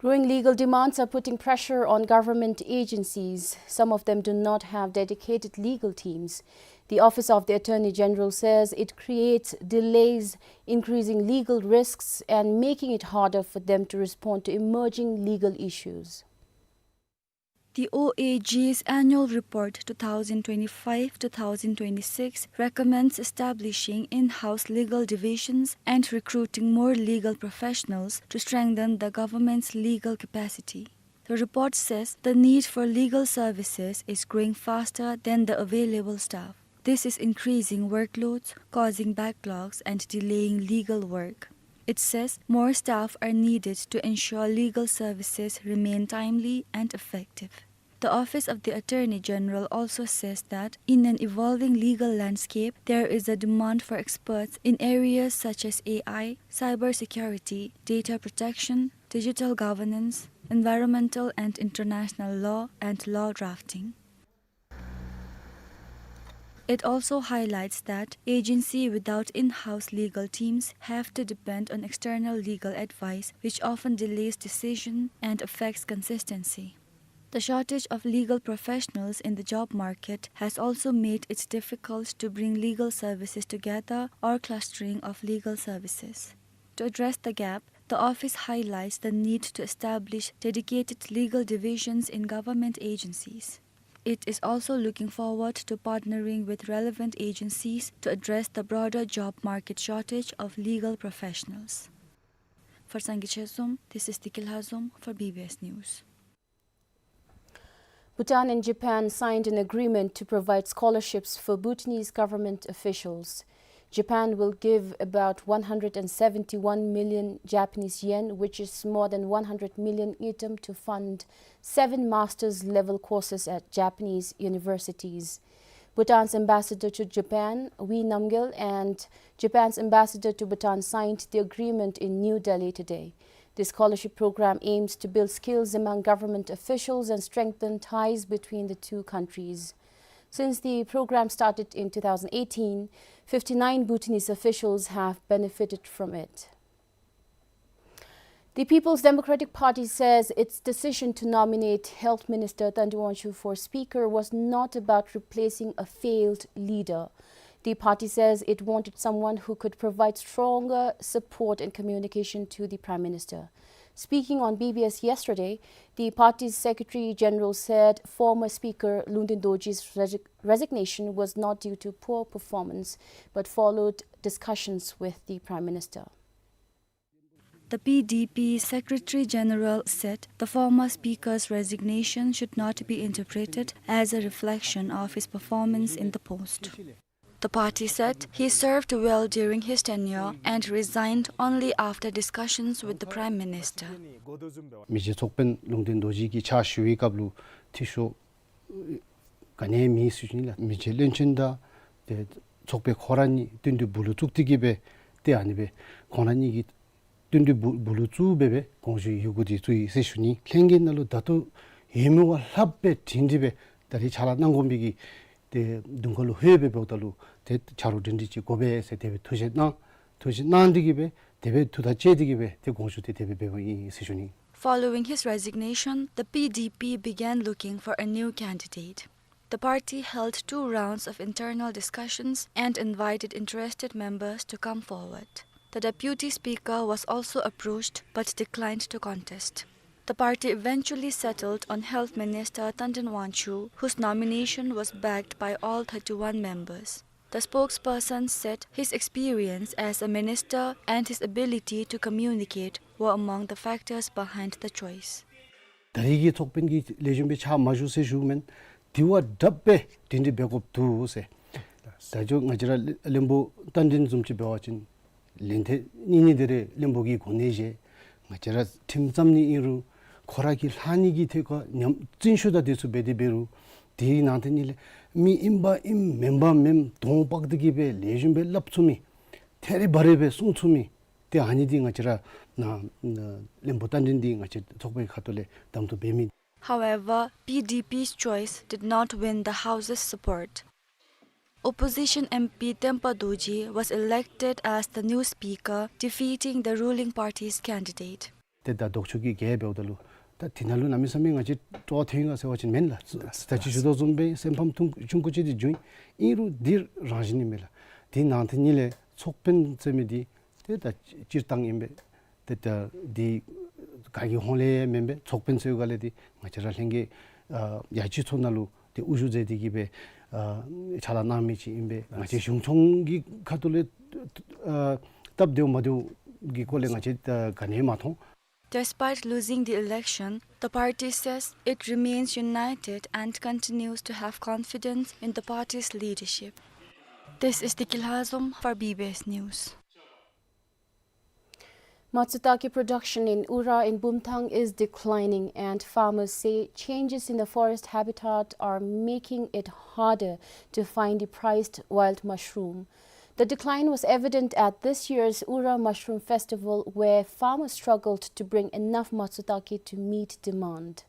Growing legal demands are putting pressure on government agencies. Some of them do not have dedicated legal teams. The Office of the Attorney General says it creates delays, increasing legal risks and making it harder for them to respond to emerging legal issues. The O A G's annual report two thousand twenty-five two thousand twenty-six recommends establishing in-house legal divisions and recruiting more legal professionals to strengthen the government's legal capacity. The report says the need for legal services is growing faster than the available staff. This is increasing workloads, causing backlogs, and delaying legal work. It says more staff are needed to ensure legal services remain timely and effective. The Office of the Attorney General also says that in an evolving legal landscape, there is a demand for experts in areas such as A I, cybersecurity, data protection, digital governance, environmental and international law, and law drafting. It also highlights that agency without in-house legal teams have to depend on external legal advice, which often delays decision and affects consistency. The shortage of legal professionals in the job market has also made it difficult to bring legal services together or clustering of legal services. To address the gap, the office highlights the need to establish dedicated legal divisions in government agencies. It is also looking forward to partnering with relevant agencies to address the broader job market shortage of legal professionals. For Sangay Chezom, this is Diki Lhazom for B B S News. Bhutan and Japan signed an agreement to provide scholarships for Bhutanese government officials. Japan will give about one hundred and seventy-one million Japanese yen, which is more than one hundred million ngultrum, to fund seven master's level courses at Japanese universities. Bhutan's ambassador to Japan, Wee Namgyel, and Japan's ambassador to Bhutan signed the agreement in New Delhi today. This scholarship program aims to build skills among government officials and strengthen ties between the two countries. Since the program started in two thousand eighteen, fifty-nine Bhutanese officials have benefited from it. The People's Democratic Party says its decision to nominate Health Minister Tandin Wangchuk for Speaker was not about replacing a failed leader. The party says it wanted someone who could provide stronger support and communication to the Prime Minister. Speaking on B B S yesterday, the party's Secretary General said former Speaker Lungten Dorji's resi-, resignation was not due to poor performance, but followed discussions with the Prime Minister. The P D P Secretary General said the former speaker's resignation should not be interpreted as a reflection of his performance in the post. The party said he served well during his tenure and resigned only after discussions with the Prime Minister. མི་རྗེ་ཚོགས་དཔོན་ལུང་བསྟན་རྡོ་རྗེ་གིས་ཕྱག་ཞུ་བའི་སྐབས་ལུ་འཐུས་ཤོར་ག་ནི་མེད་ཟེར་ཞུ་ནི་ལགས། མི་རྗེ་བློན་ཆེན་དང་ཏེ་ཚོགས་དཔོན་ཁོ་ར་གཉིས་བསྟུན་གྲོས་སྦུག་ལུ་བཙུགས་ཏེ་གིས་སྦེ་ཏེ་ཨ་ནི་སྦེ་ཁོང་ར་གཉིས་ཀྱིས་བསྟུན་གྲོས་སྦུག་སྦུག་ལུ་བཙུགས་སྦེ་སྦེ་དགོངས་ཞུ་ཡི་གུ་འདི་བཙུགས་ཡི་ཟེར་ཞུ་ནི། ལྷན་རྒྱས་ནང་ལུ་ད་ལྟོ་ཡོད་མི་བ་ལྷགཔ་སྦེ་བྱིན་ཏེ་སྦེ་ད་རིས་ཕྱག་ལཱ་གནང་དགོ་མི་གི་ཏེ་གདོང་ཁ་ལུ་ལྷོད་སྦེ་འབདཝ་ད་ལུ་ཏེ་ཆ་རོགས་སྒྲིང་སྒྲི་ཅིག་དགོ་པས་ཟེར་དེ་སྦེ་ཐུགས་བཞེད་གནང་། ཐུགས་བཞེད་གནང་སྟེ་གིས་སྦེ་དེ་སྦེ་ཐུགས་ཐག་བཅད་དེ་གིས་སྦེ་ཏེ་དགོངས་ཞུ་དེ་དེ་སྦེ་འབདཝ་ཨིན་ཟེར་ཞུ་ནི། Following his resignation, the P D P began looking for a new candidate. The party held two rounds of internal discussions and invited interested members to come forward. The deputy speaker was also approached but declined to contest. The party eventually settled on Health Minister Tandin Wangchuk, whose nomination was backed by all thirty-one members. The spokesperson said his experience as a minister and his ability to communicate were among the factors behind the choice. ད་རིས་ཀྱི་ཚོགས་དཔོན་གྱི་ལེགས་ཤོམ་སྦེ་ཕྱག་མ་ཞུ་ཟེར་ཞུཝ་མེན། དེ་བ་དྲགཔ་སྦེ་སྒྲིང་སྒྲི་འབད་དགོཔ་འདུག་ཟེར། ད་ཅི་ང་བཅས་ར་བློན་པོ་རྟ་མགྲིན་བཟུམ་ཅིག་འབད་བ་ཅིན་ ལན་ཐེངས་གཉིས་གཉིས་དེ་རེ་བློན་པོ་གིས་གོ་གནས་བཞེས། ང་བཅས་ར་ཁྲིམས་བརྩམ་ནི་ཨིན་རུང་ཁོ་ར་གིས་ལྷག་ནི་གི་ཐད་ཁར་ཉམས་བརྩོན་ཤུགས་དང་དེ་ཚུ་འབད་དེ་འབད་རུང་དེའི་ནང་དེ་གཉིས་ལས་མི་ཨིན་པ་ཨིནམ་མེན་པ་མེནམ་དོགས་པ་དེ་གིས་སྦེ་ལེགས་ཤོམ་སྦེ་སླབ་ཚུགས་མི་ཐད་རི་བ་རི་སྦེ་གསུང་ཚུགས་མི་དེ་ཨ་ནི་འདི་ང་བཅས་ར་ནཱ་བློན་པོ་རྟ་མགྲིན་འདི་ང་བཅས་ཚོགས་པའི་ཁ་ཐུག་ལས་གདམ་འཐུ་འབད་མི། However, P D P's choice did not win the House's support. Opposition M P Tempa Dorji was elected as the new speaker, defeating the ruling party's candidate. ཏེ་ད་ལྡོག་ཕྱོགས་ཀྱིས་ག་ར་འབདཝ་ད་ལུ་ད་དེ་ནང་ལུ་གནམ་མེད་ས་མེད་ང་བཅས་སྤྲོ་བ་ཐོན་ཡི་ག་ཟེར་བ་ཅིན་མེན་ལགས། ད་ཅི་ཞུ་དོ་བཟུམ་སྦེ་སེམས་ཕམ་ཐུང་ཆུང་ཀུ་ཅིག་འདི་བྱུང་ཡི། ཨིན་རུང་འདི་རང་བཞིན་ཨིན་མས་ལགས། དེ་ནང་དེ་གཉིས་ལས་ཚོགས་དཔོན་ཟེར་མི་འདི་ཏེ་ད་སྤྱིར་བཏང་ཨིན་པས། ཏེ་ད་འདི་ག་གི་ཧོངས་ལས་མེན་པས། ཚོགས་དཔོན་ཟེར་བའི་སྒང་ལས་འདི་ང་བཅས་ར་ལྷན་རྒྱས་ཨ་ཡ་སྤྱི་ཚོགས་ནང་ལུ་ཏེ་དབུ་བཞུགས་མཛད་དེ་གིས་སྦེ་ཨ་ཕྱག་ལཱ་གནང་མི་ཅིག་ཨིན་པས། ང་བཅས་གཞུང་སྐྱོང་གི་ཁ་ཐུག་ལས་ཨ་སྟབས་བདེཝ་མ་བདེཝ་གི་སྐོར་ལས་ང་བཅས་ཨ་ག་ནི་ཡང་མ་མཐོང་། Despite losing the election, the party says it remains united and continues to have confidence in the party's leadership. This is Deki Lhazom for B B S News. Matsutake production in Ura in Bumthang is declining, and farmers say changes in the forest habitat are making it harder to find the prized wild mushroom. The decline was evident at this year's Ura Mushroom Festival, where farmers struggled to bring enough matsutake to meet demand.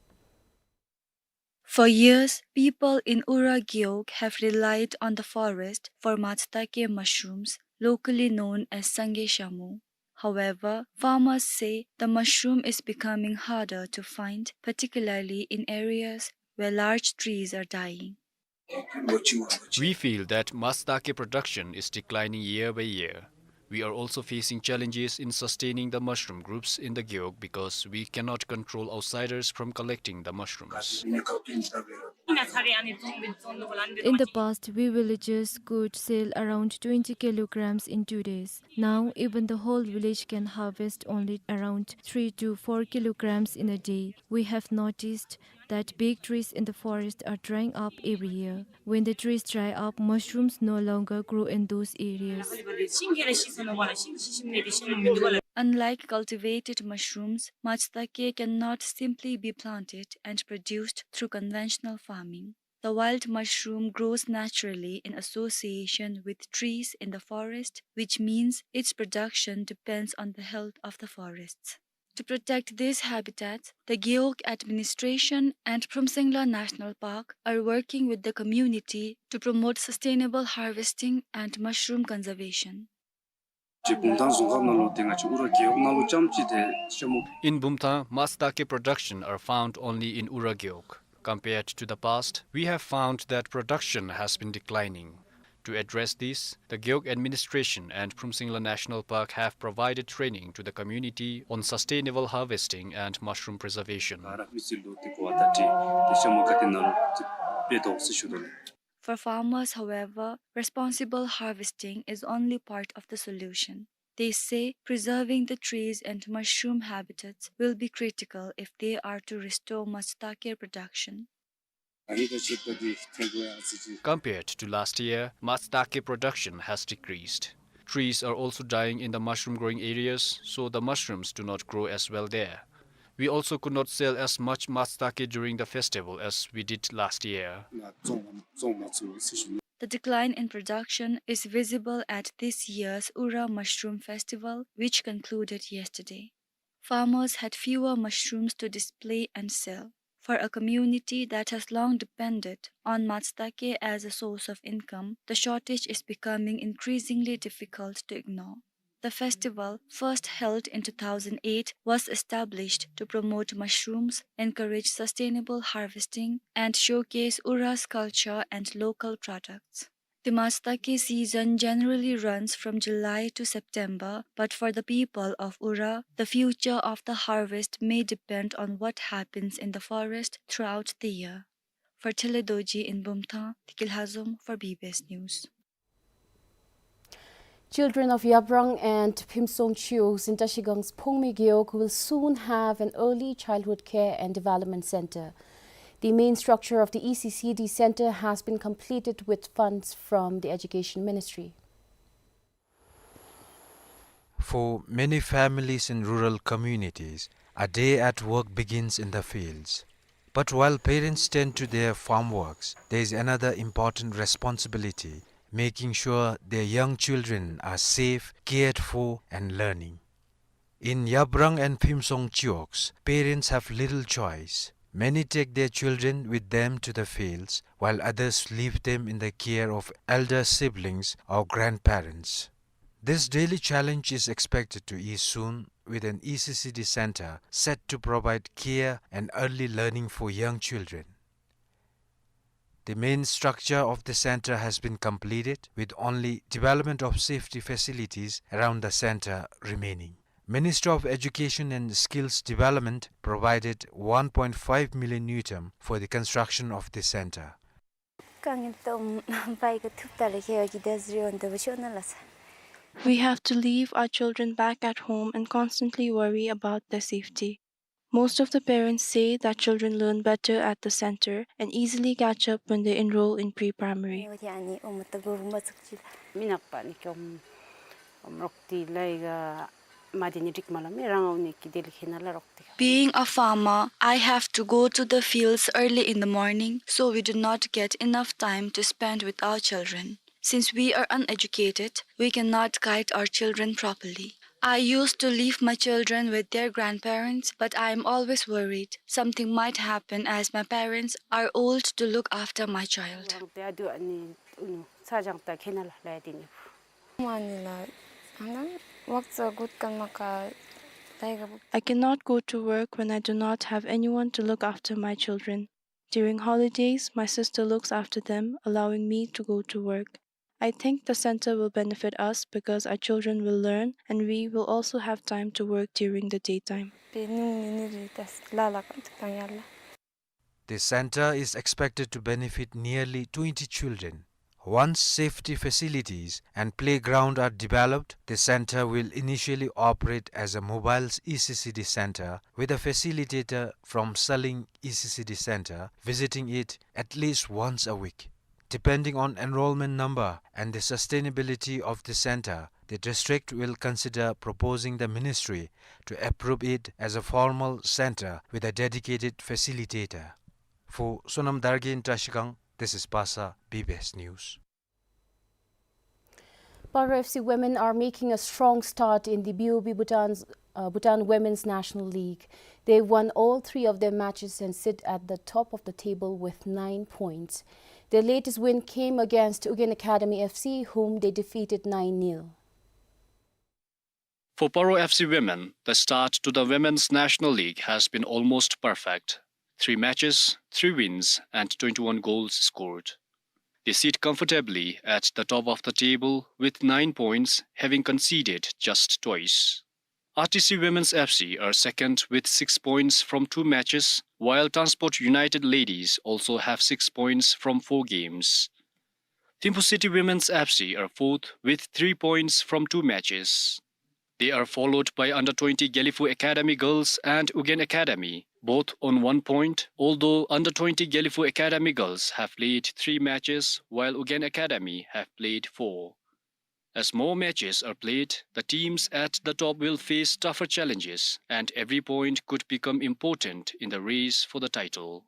For years, people in Ura Gewog have relied on the forest for matsutake mushrooms, locally known as sange shamu. However, farmers say the mushroom is becoming harder to find, particularly in areas where large trees are dying. We feel that matsutake production is declining year by year. We are also facing challenges in sustaining the mushroom groups in the Gewog because we cannot control outsiders from collecting the mushrooms. In the past, we villagers could sell around twenty kilograms in two days. Now, even the whole village can harvest only around three to four kilograms in a day. We have noticed that big trees in the forest are drying up every year. When the trees dry up, mushrooms no longer grow in those areas. Unlike cultivated mushrooms, matsutake cannot simply be planted and produced through conventional farming. The wild mushroom grows naturally in association with trees in the forest, which means its production depends on the health of the forests. To protect these habitats, the Gewog administration and Phromsingla National Park are working with the community to promote sustainable harvesting and mushroom conservation. In Bumthang, matsutake production are found only in Ura Gewog. Compared to the past, we have found that production has been declining. To address this, the Gewog administration and Phromsingla National Park have provided training to the community on sustainable harvesting and mushroom preservation. For farmers, however, responsible harvesting is only part of the solution. They say preserving the trees and mushroom habitats will be critical if they are to restore matsutake production. Compared to last year, matsutake production has decreased. Trees are also dying in the mushroom growing areas, so the mushrooms do not grow as well there. We also could not sell as much matsutake during the festival as we did last year. The decline in production is visible at this year's Ura Mushroom Festival, which concluded yesterday. Farmers had fewer mushrooms to display and sell. For a community that has long depended on matsutake as a source of income, the shortage is becoming increasingly difficult to ignore. The festival, first held in two thousand eight, was established to promote mushrooms, encourage sustainable harvesting, and showcase Ura's culture and local products. The matsutake season generally runs from July to September, but for the people of Ura, the future of the harvest may depend on what happens in the forest throughout the year. For Thele Dorji in Bumthang, Deki Lhazom for B B S News. Children of Yabrang and Phimsong Chiyogs in Trashigang's Phongme Gewog will soon have an early childhood care and development center. The main structure of the E C C D center has been completed with funds from the Education Ministry. For many families in rural communities, a day at work begins in the fields. But while parents tend to their farm works, there is another important responsibility, making sure their young children are safe, cared for, and learning. In Yabrang and Phimsong Chiwogs, parents have little choice. Many take their children with them to the fields, while others leave them in the care of elder siblings or grandparents. This daily challenge is expected to ease soon, with an E C C D center set to provide care and early learning for young children. The main structure of the center has been completed, with only development of safety facilities around the center remaining. Ministry of Education and Skills Development provided one point five million ngultrum for the construction of the center. ཀ་ངེ་ཏོམ་བའི་ཀ་ཐུབ་ད་ལེ་ཁེ་ཡོ་གི་དེ་ཟི་རི་ཨོན་དེ་བ་ཤོ་ན་ལ་ས། We have to leave our children back at home and constantly worry about their safety. Most of the parents say that children learn better at the center and easily catch up when they enroll in pre-primary. ཡོ་ཐི་ཨ་ནི་ཨོ་མ་ཏ་གོ་བུ་མ་ཚུགས་ཅི་ལ། མི་ནག་པ་ནི་ཀྱོམ་ཨོམ་རོག་ཏི་ལའི་ག་མ་དེ་ནི་རིག་མ་ལ་མི་རང་ཨོ་ནི་ཀི་དེ་ལི་ཁེ་ན་ལ་རོག་ཏི། Being a farmer, I have to go to the fields early in the morning, so we do not get enough time to spend with our children. Since we are uneducated, we cannot guide our children properly. I used to leave my children with their grandparents, but I am always worried something might happen as my parents are old to look after my child. I cannot go to work when I do not have anyone to look after my children. During holidays, my sister looks after them, allowing me to go to work. I think the center will benefit us because our children will learn and we will also have time to work during the daytime. The center is expected to benefit nearly twenty children. Once safety facilities and playground are developed, the center will initially operate as a mobile E C C D center with a facilitator from Saling E C C D center visiting it at least once a week. Depending on enrollment number and the sustainability of the center, the district will consider proposing the ministry to approve it as a formal center with a dedicated facilitator. For Sonam Dargin Trashigang, this is Pasa, B B S News. Paro F C women are making a strong start in the B O B Bhutan's, uh, Bhutan Women's National League. They won all three of their matches and sit at the top of the table with nine points. Their latest win came against Ugyen Academy F C, whom they defeated nine nil. For Paro F C women, the start to the Women's National League has been almost perfect. Three matches, three wins, and twenty-one goals scored. They sit comfortably at the top of the table with nine points, having conceded just twice. R T C Women's F C are second with six points from two matches, while Transport United Ladies also have six points from four games. Thimphu City Women's F C are fourth with three points from two matches. They are followed by under twenty Gelephu Academy Girls and Ugyen Academy, both on one point, although under twenty Gelephu Academy Girls have played three matches, while Ugyen Academy have played four. As more matches are played, the teams at the top will face tougher challenges, and every point could become important in the race for the title.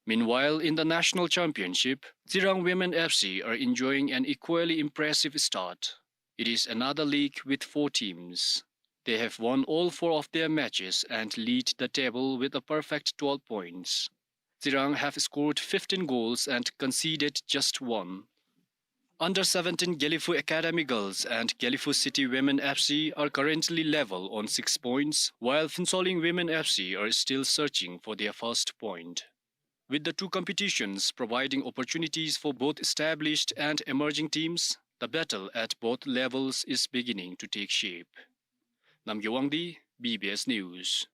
Meanwhile, in the national championship, Tsirang Women F C are enjoying an equally impressive start. It is another league with four teams. They have won all four of their matches and lead the table with a perfect twelve points. Tsirang have scored fifteen goals and conceded just one. Under seventeen Gelephu Academy Girls and Gelephu City Women F C are currently level on six points, while Phuentsholing Women F C are still searching for their first point. With the two competitions providing opportunities for both established and emerging teams, the battle at both levels is beginning to take shape. Namgay Wangdi, B B S News.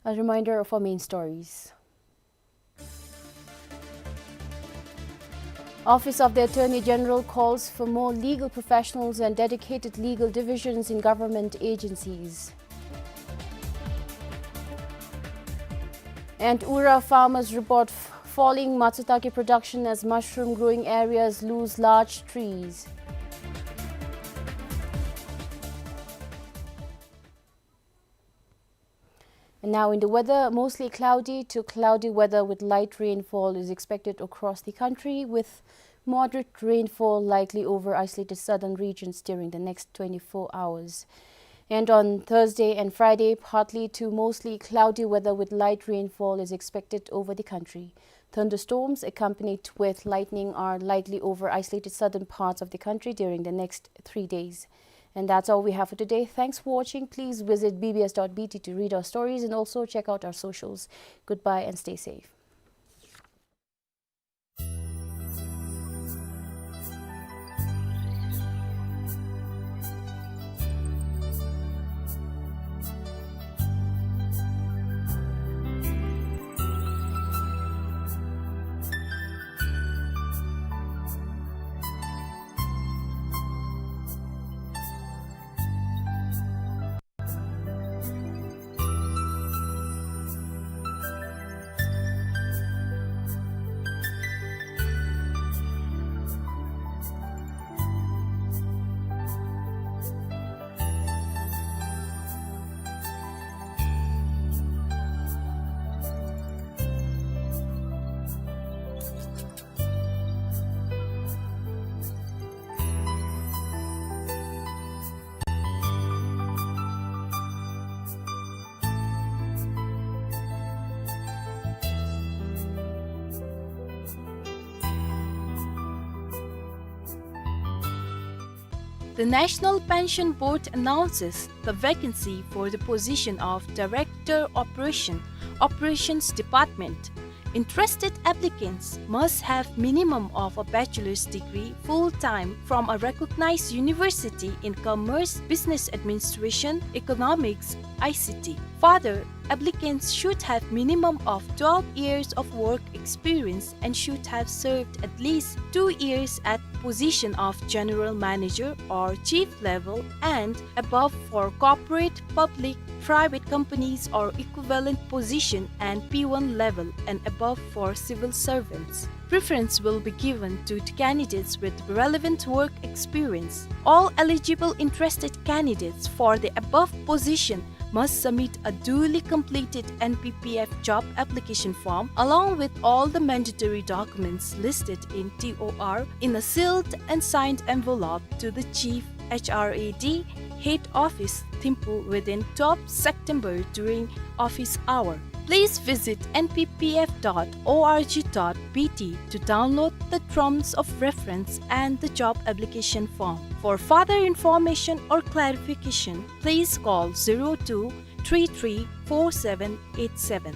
A reminder of our main stories. Office of the Attorney General calls for more legal professionals and dedicated legal divisions in government agencies. And Ura farmers report f-, falling matsutake production as mushroom growing areas lose large trees. And now in the weather, mostly cloudy to cloudy weather with light rainfall is expected across the country, with moderate rainfall likely over isolated southern regions during the next twenty-four hours. And on Thursday and Friday, partly to mostly cloudy weather with light rainfall is expected over the country. Thunderstorms accompanied with lightning are likely over isolated southern parts of the country during the next three days. And that's all we have for today. Thanks for watching. Please visit B B S dot B T to read our stories and also check out our socials. Goodbye and stay safe. The National Pension Board announces the vacancy for the position of Director Operation, Operations Department. Interested applicants must have minimum of a bachelor's degree full-time from a recognized university in commerce, business administration, economics, I C T. Further, applicants should have minimum of twelve years of work experience and should have served at least two years at position of general manager or chief level and above for corporate, public, private companies or equivalent position and P one level and above for civil servants. Preference will be given to the candidates with relevant work experience. All eligible interested candidates for the above position must submit a duly completed N P P F job application form along with all the mandatory documents listed in T O R in a sealed and signed envelope to the Chief H R A D, Head Office, Thimphu within twelfth September during office hour. Please visit N P P F dot O R G dot B T to download the terms of reference and the job application form. For further information or clarification, please call zero two three three four seven eight seven.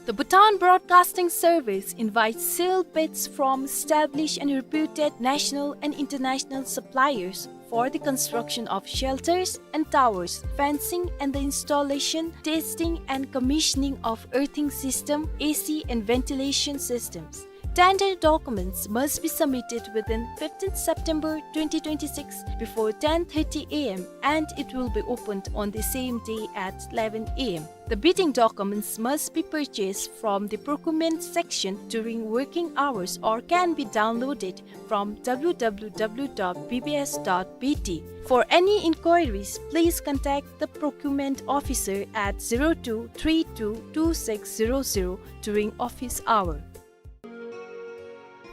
The Bhutan Broadcasting Service invites sealed bids from established and reputed national and international suppliers for the construction of shelters and towers, fencing and the installation, testing and commissioning of earthing system, A C and ventilation systems. Tender documents must be submitted within fifteenth September twenty twenty-six before ten thirty A M and it will be opened on the same day at eleven A M. The bidding documents must be purchased from the procurement section during working hours or can be downloaded from W W W dot B B S dot B T. For any inquiries, please contact the procurement officer at zero two three two two six zero zero during office hour.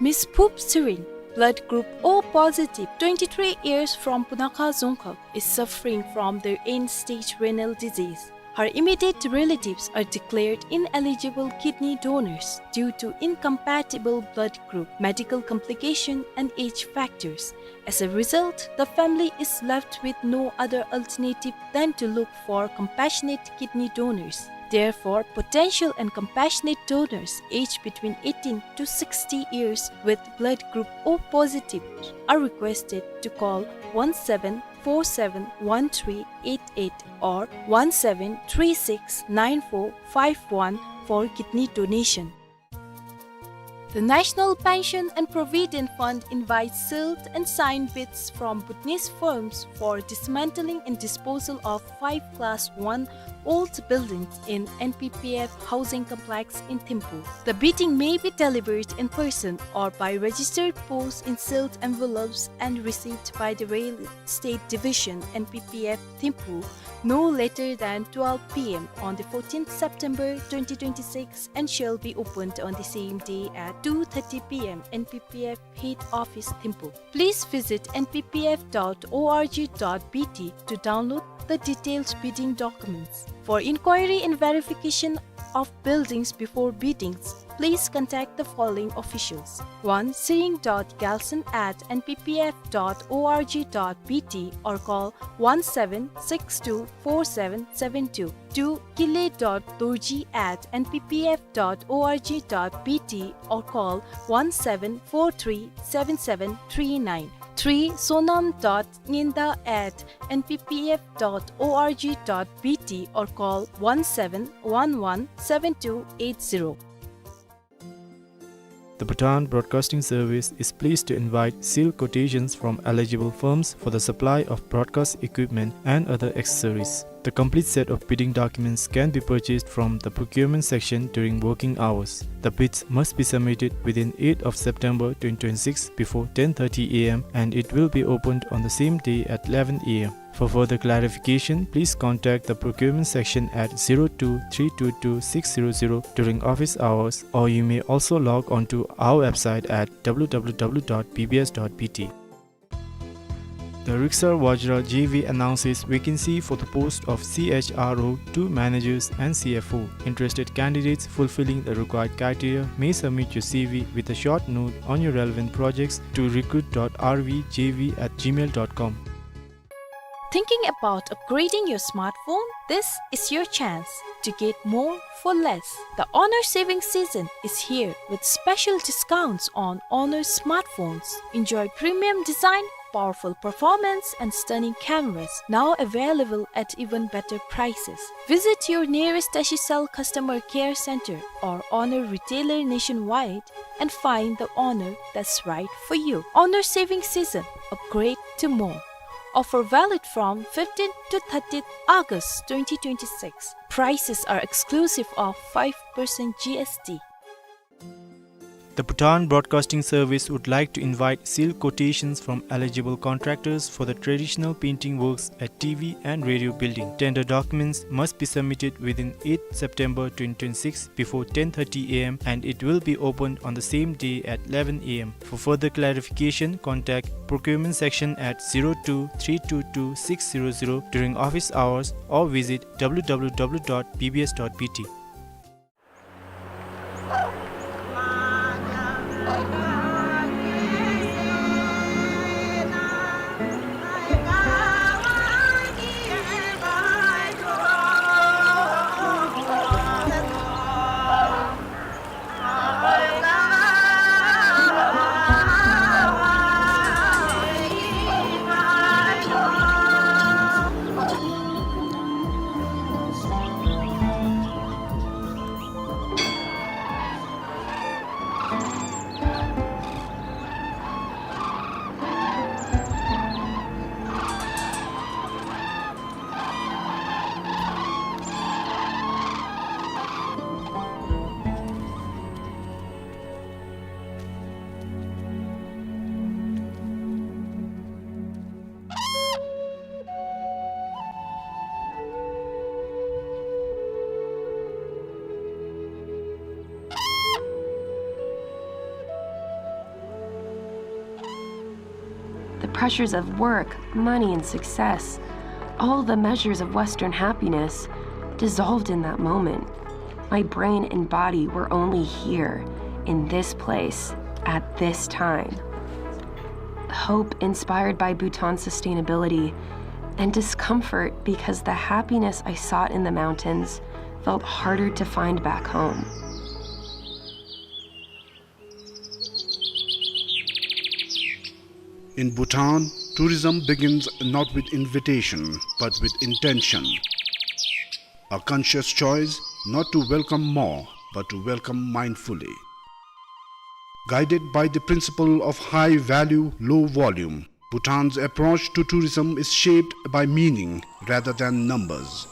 Miss Phup Tshering, blood group O positive, twenty-three years from Punakha Dzongkhag, is suffering from the end-stage renal disease. Her immediate relatives are declared ineligible kidney donors due to incompatible blood group, medical complication, and age factors. As a result, the family is left with no other alternative than to look for compassionate kidney donors. Therefore, potential and compassionate donors aged between eighteen to sixty years with blood group O positive are requested to call one seven four seven one three eight eight or one seven three six nine four five one for kidney donation. The National Pension and Provident Fund invites sealed and signed bids from Bhutanese firms for dismantling and disposal of five class one old buildings in N P P F housing complex in Thimphu. The bidding may be delivered in person or by registered post in sealed envelopes and received by the Real Estate Division, N P P F Thimphu, no later than twelve P M on the fourteenth September twenty twenty-six and shall be opened on the same day at two thirty P M, N P P F Head Office, Thimphu. Please visit N P P F dot O R G dot B T to download the detailed bidding documents. For inquiry and verification of buildings before biddings, please contact the following officials: one, Siring dot Gyaltshen at N P P F dot O R G dot B T or call one seven six two four seven seven two. Two, Kile dot Dorji at N P P F dot O R G dot B T or call one seven four three seven seven three nine. Three, Sonam dot Ngenda at N P P F dot O R G dot B T or call one seven one one seven two eight zero. The Bhutan Broadcasting Service is pleased to invite sealed quotations from eligible firms for the supply of broadcast equipment and other accessories. The complete set of bidding documents can be purchased from the procurement section during working hours. The bids must be submitted within eighth of September twenty twenty-six before ten thirty A M and it will be opened on the same day at eleven A M. For further clarification, please contact the procurement section at zero two three two two six zero zero during office hours, or you may also log on to our website at W W W dot B B S dot B T. The Riksar Vajra J V announces vacancy for the post of C H R O two managers and C F O. Interested candidates fulfilling the required criteria may submit your C V with a short note on your relevant projects to recruit dot R V J V at gmail dot com. Thinking about upgrading your smartphone? This is your chance to get more for less. The Honor saving season is here with special discounts on Honor smartphones. Enjoy premium design, powerful performance, and stunning cameras, now available at even better prices. Visit your nearest Tashicell customer care center or Honor retailer nationwide and find the Honor that's right for you. Honor saving season, upgrade to more. Offer valid from fifteenth to thirtieth August twenty twenty-six. Prices are exclusive of five percent G S T. The Bhutan Broadcasting Service would like to invite sealed quotations from eligible contractors for the traditional painting works at T V and radio building. Tender documents must be submitted within eighth September twenty twenty-six before ten thirty A M and it will be opened on the same day at eleven A M. For further clarification, contact procurement section at zero two three two two six zero zero during office hours or visit W W W dot B B S dot B T. The pressures of work, money, and success, all the measures of Western happiness, dissolved in that moment. My brain and body were only here, in this place, at this time. Hope inspired by Bhutan's sustainability, and discomfort because the happiness I sought in the mountains felt harder to find back home. In Bhutan, tourism begins not with invitation, but with intention. A conscious choice not to welcome more, but to welcome mindfully. Guided by the principle of high value, low volume, Bhutan's approach to tourism is shaped by meaning rather than numbers.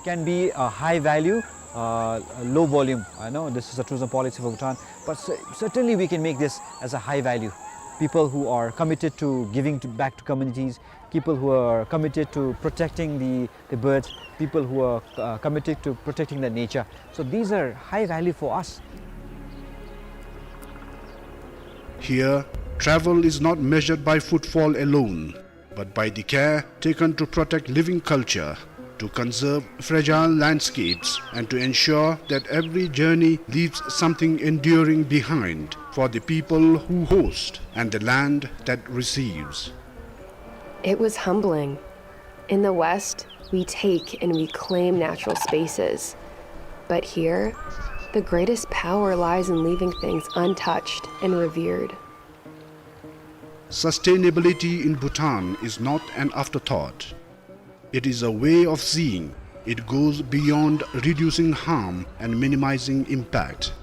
Can be a high value, uh, low volume. I know this is a tourism policy for Bhutan, but cer-, certainly we can make this as a high value. People who are committed to giving to, back to communities, people who are committed to protecting the, the birds, people who are, uh, committed to protecting the nature. So these are high value for us. Here, travel is not measured by footfall alone, but by the care taken to protect living culture, to conserve fragile landscapes, and to ensure that every journey leaves something enduring behind for the people who host and the land that receives. It was humbling. In the West, we take and we claim natural spaces. But here, the greatest power lies in leaving things untouched and revered. Sustainability in Bhutan is not an afterthought. It is a way of seeing. It goes beyond reducing harm and minimizing impact.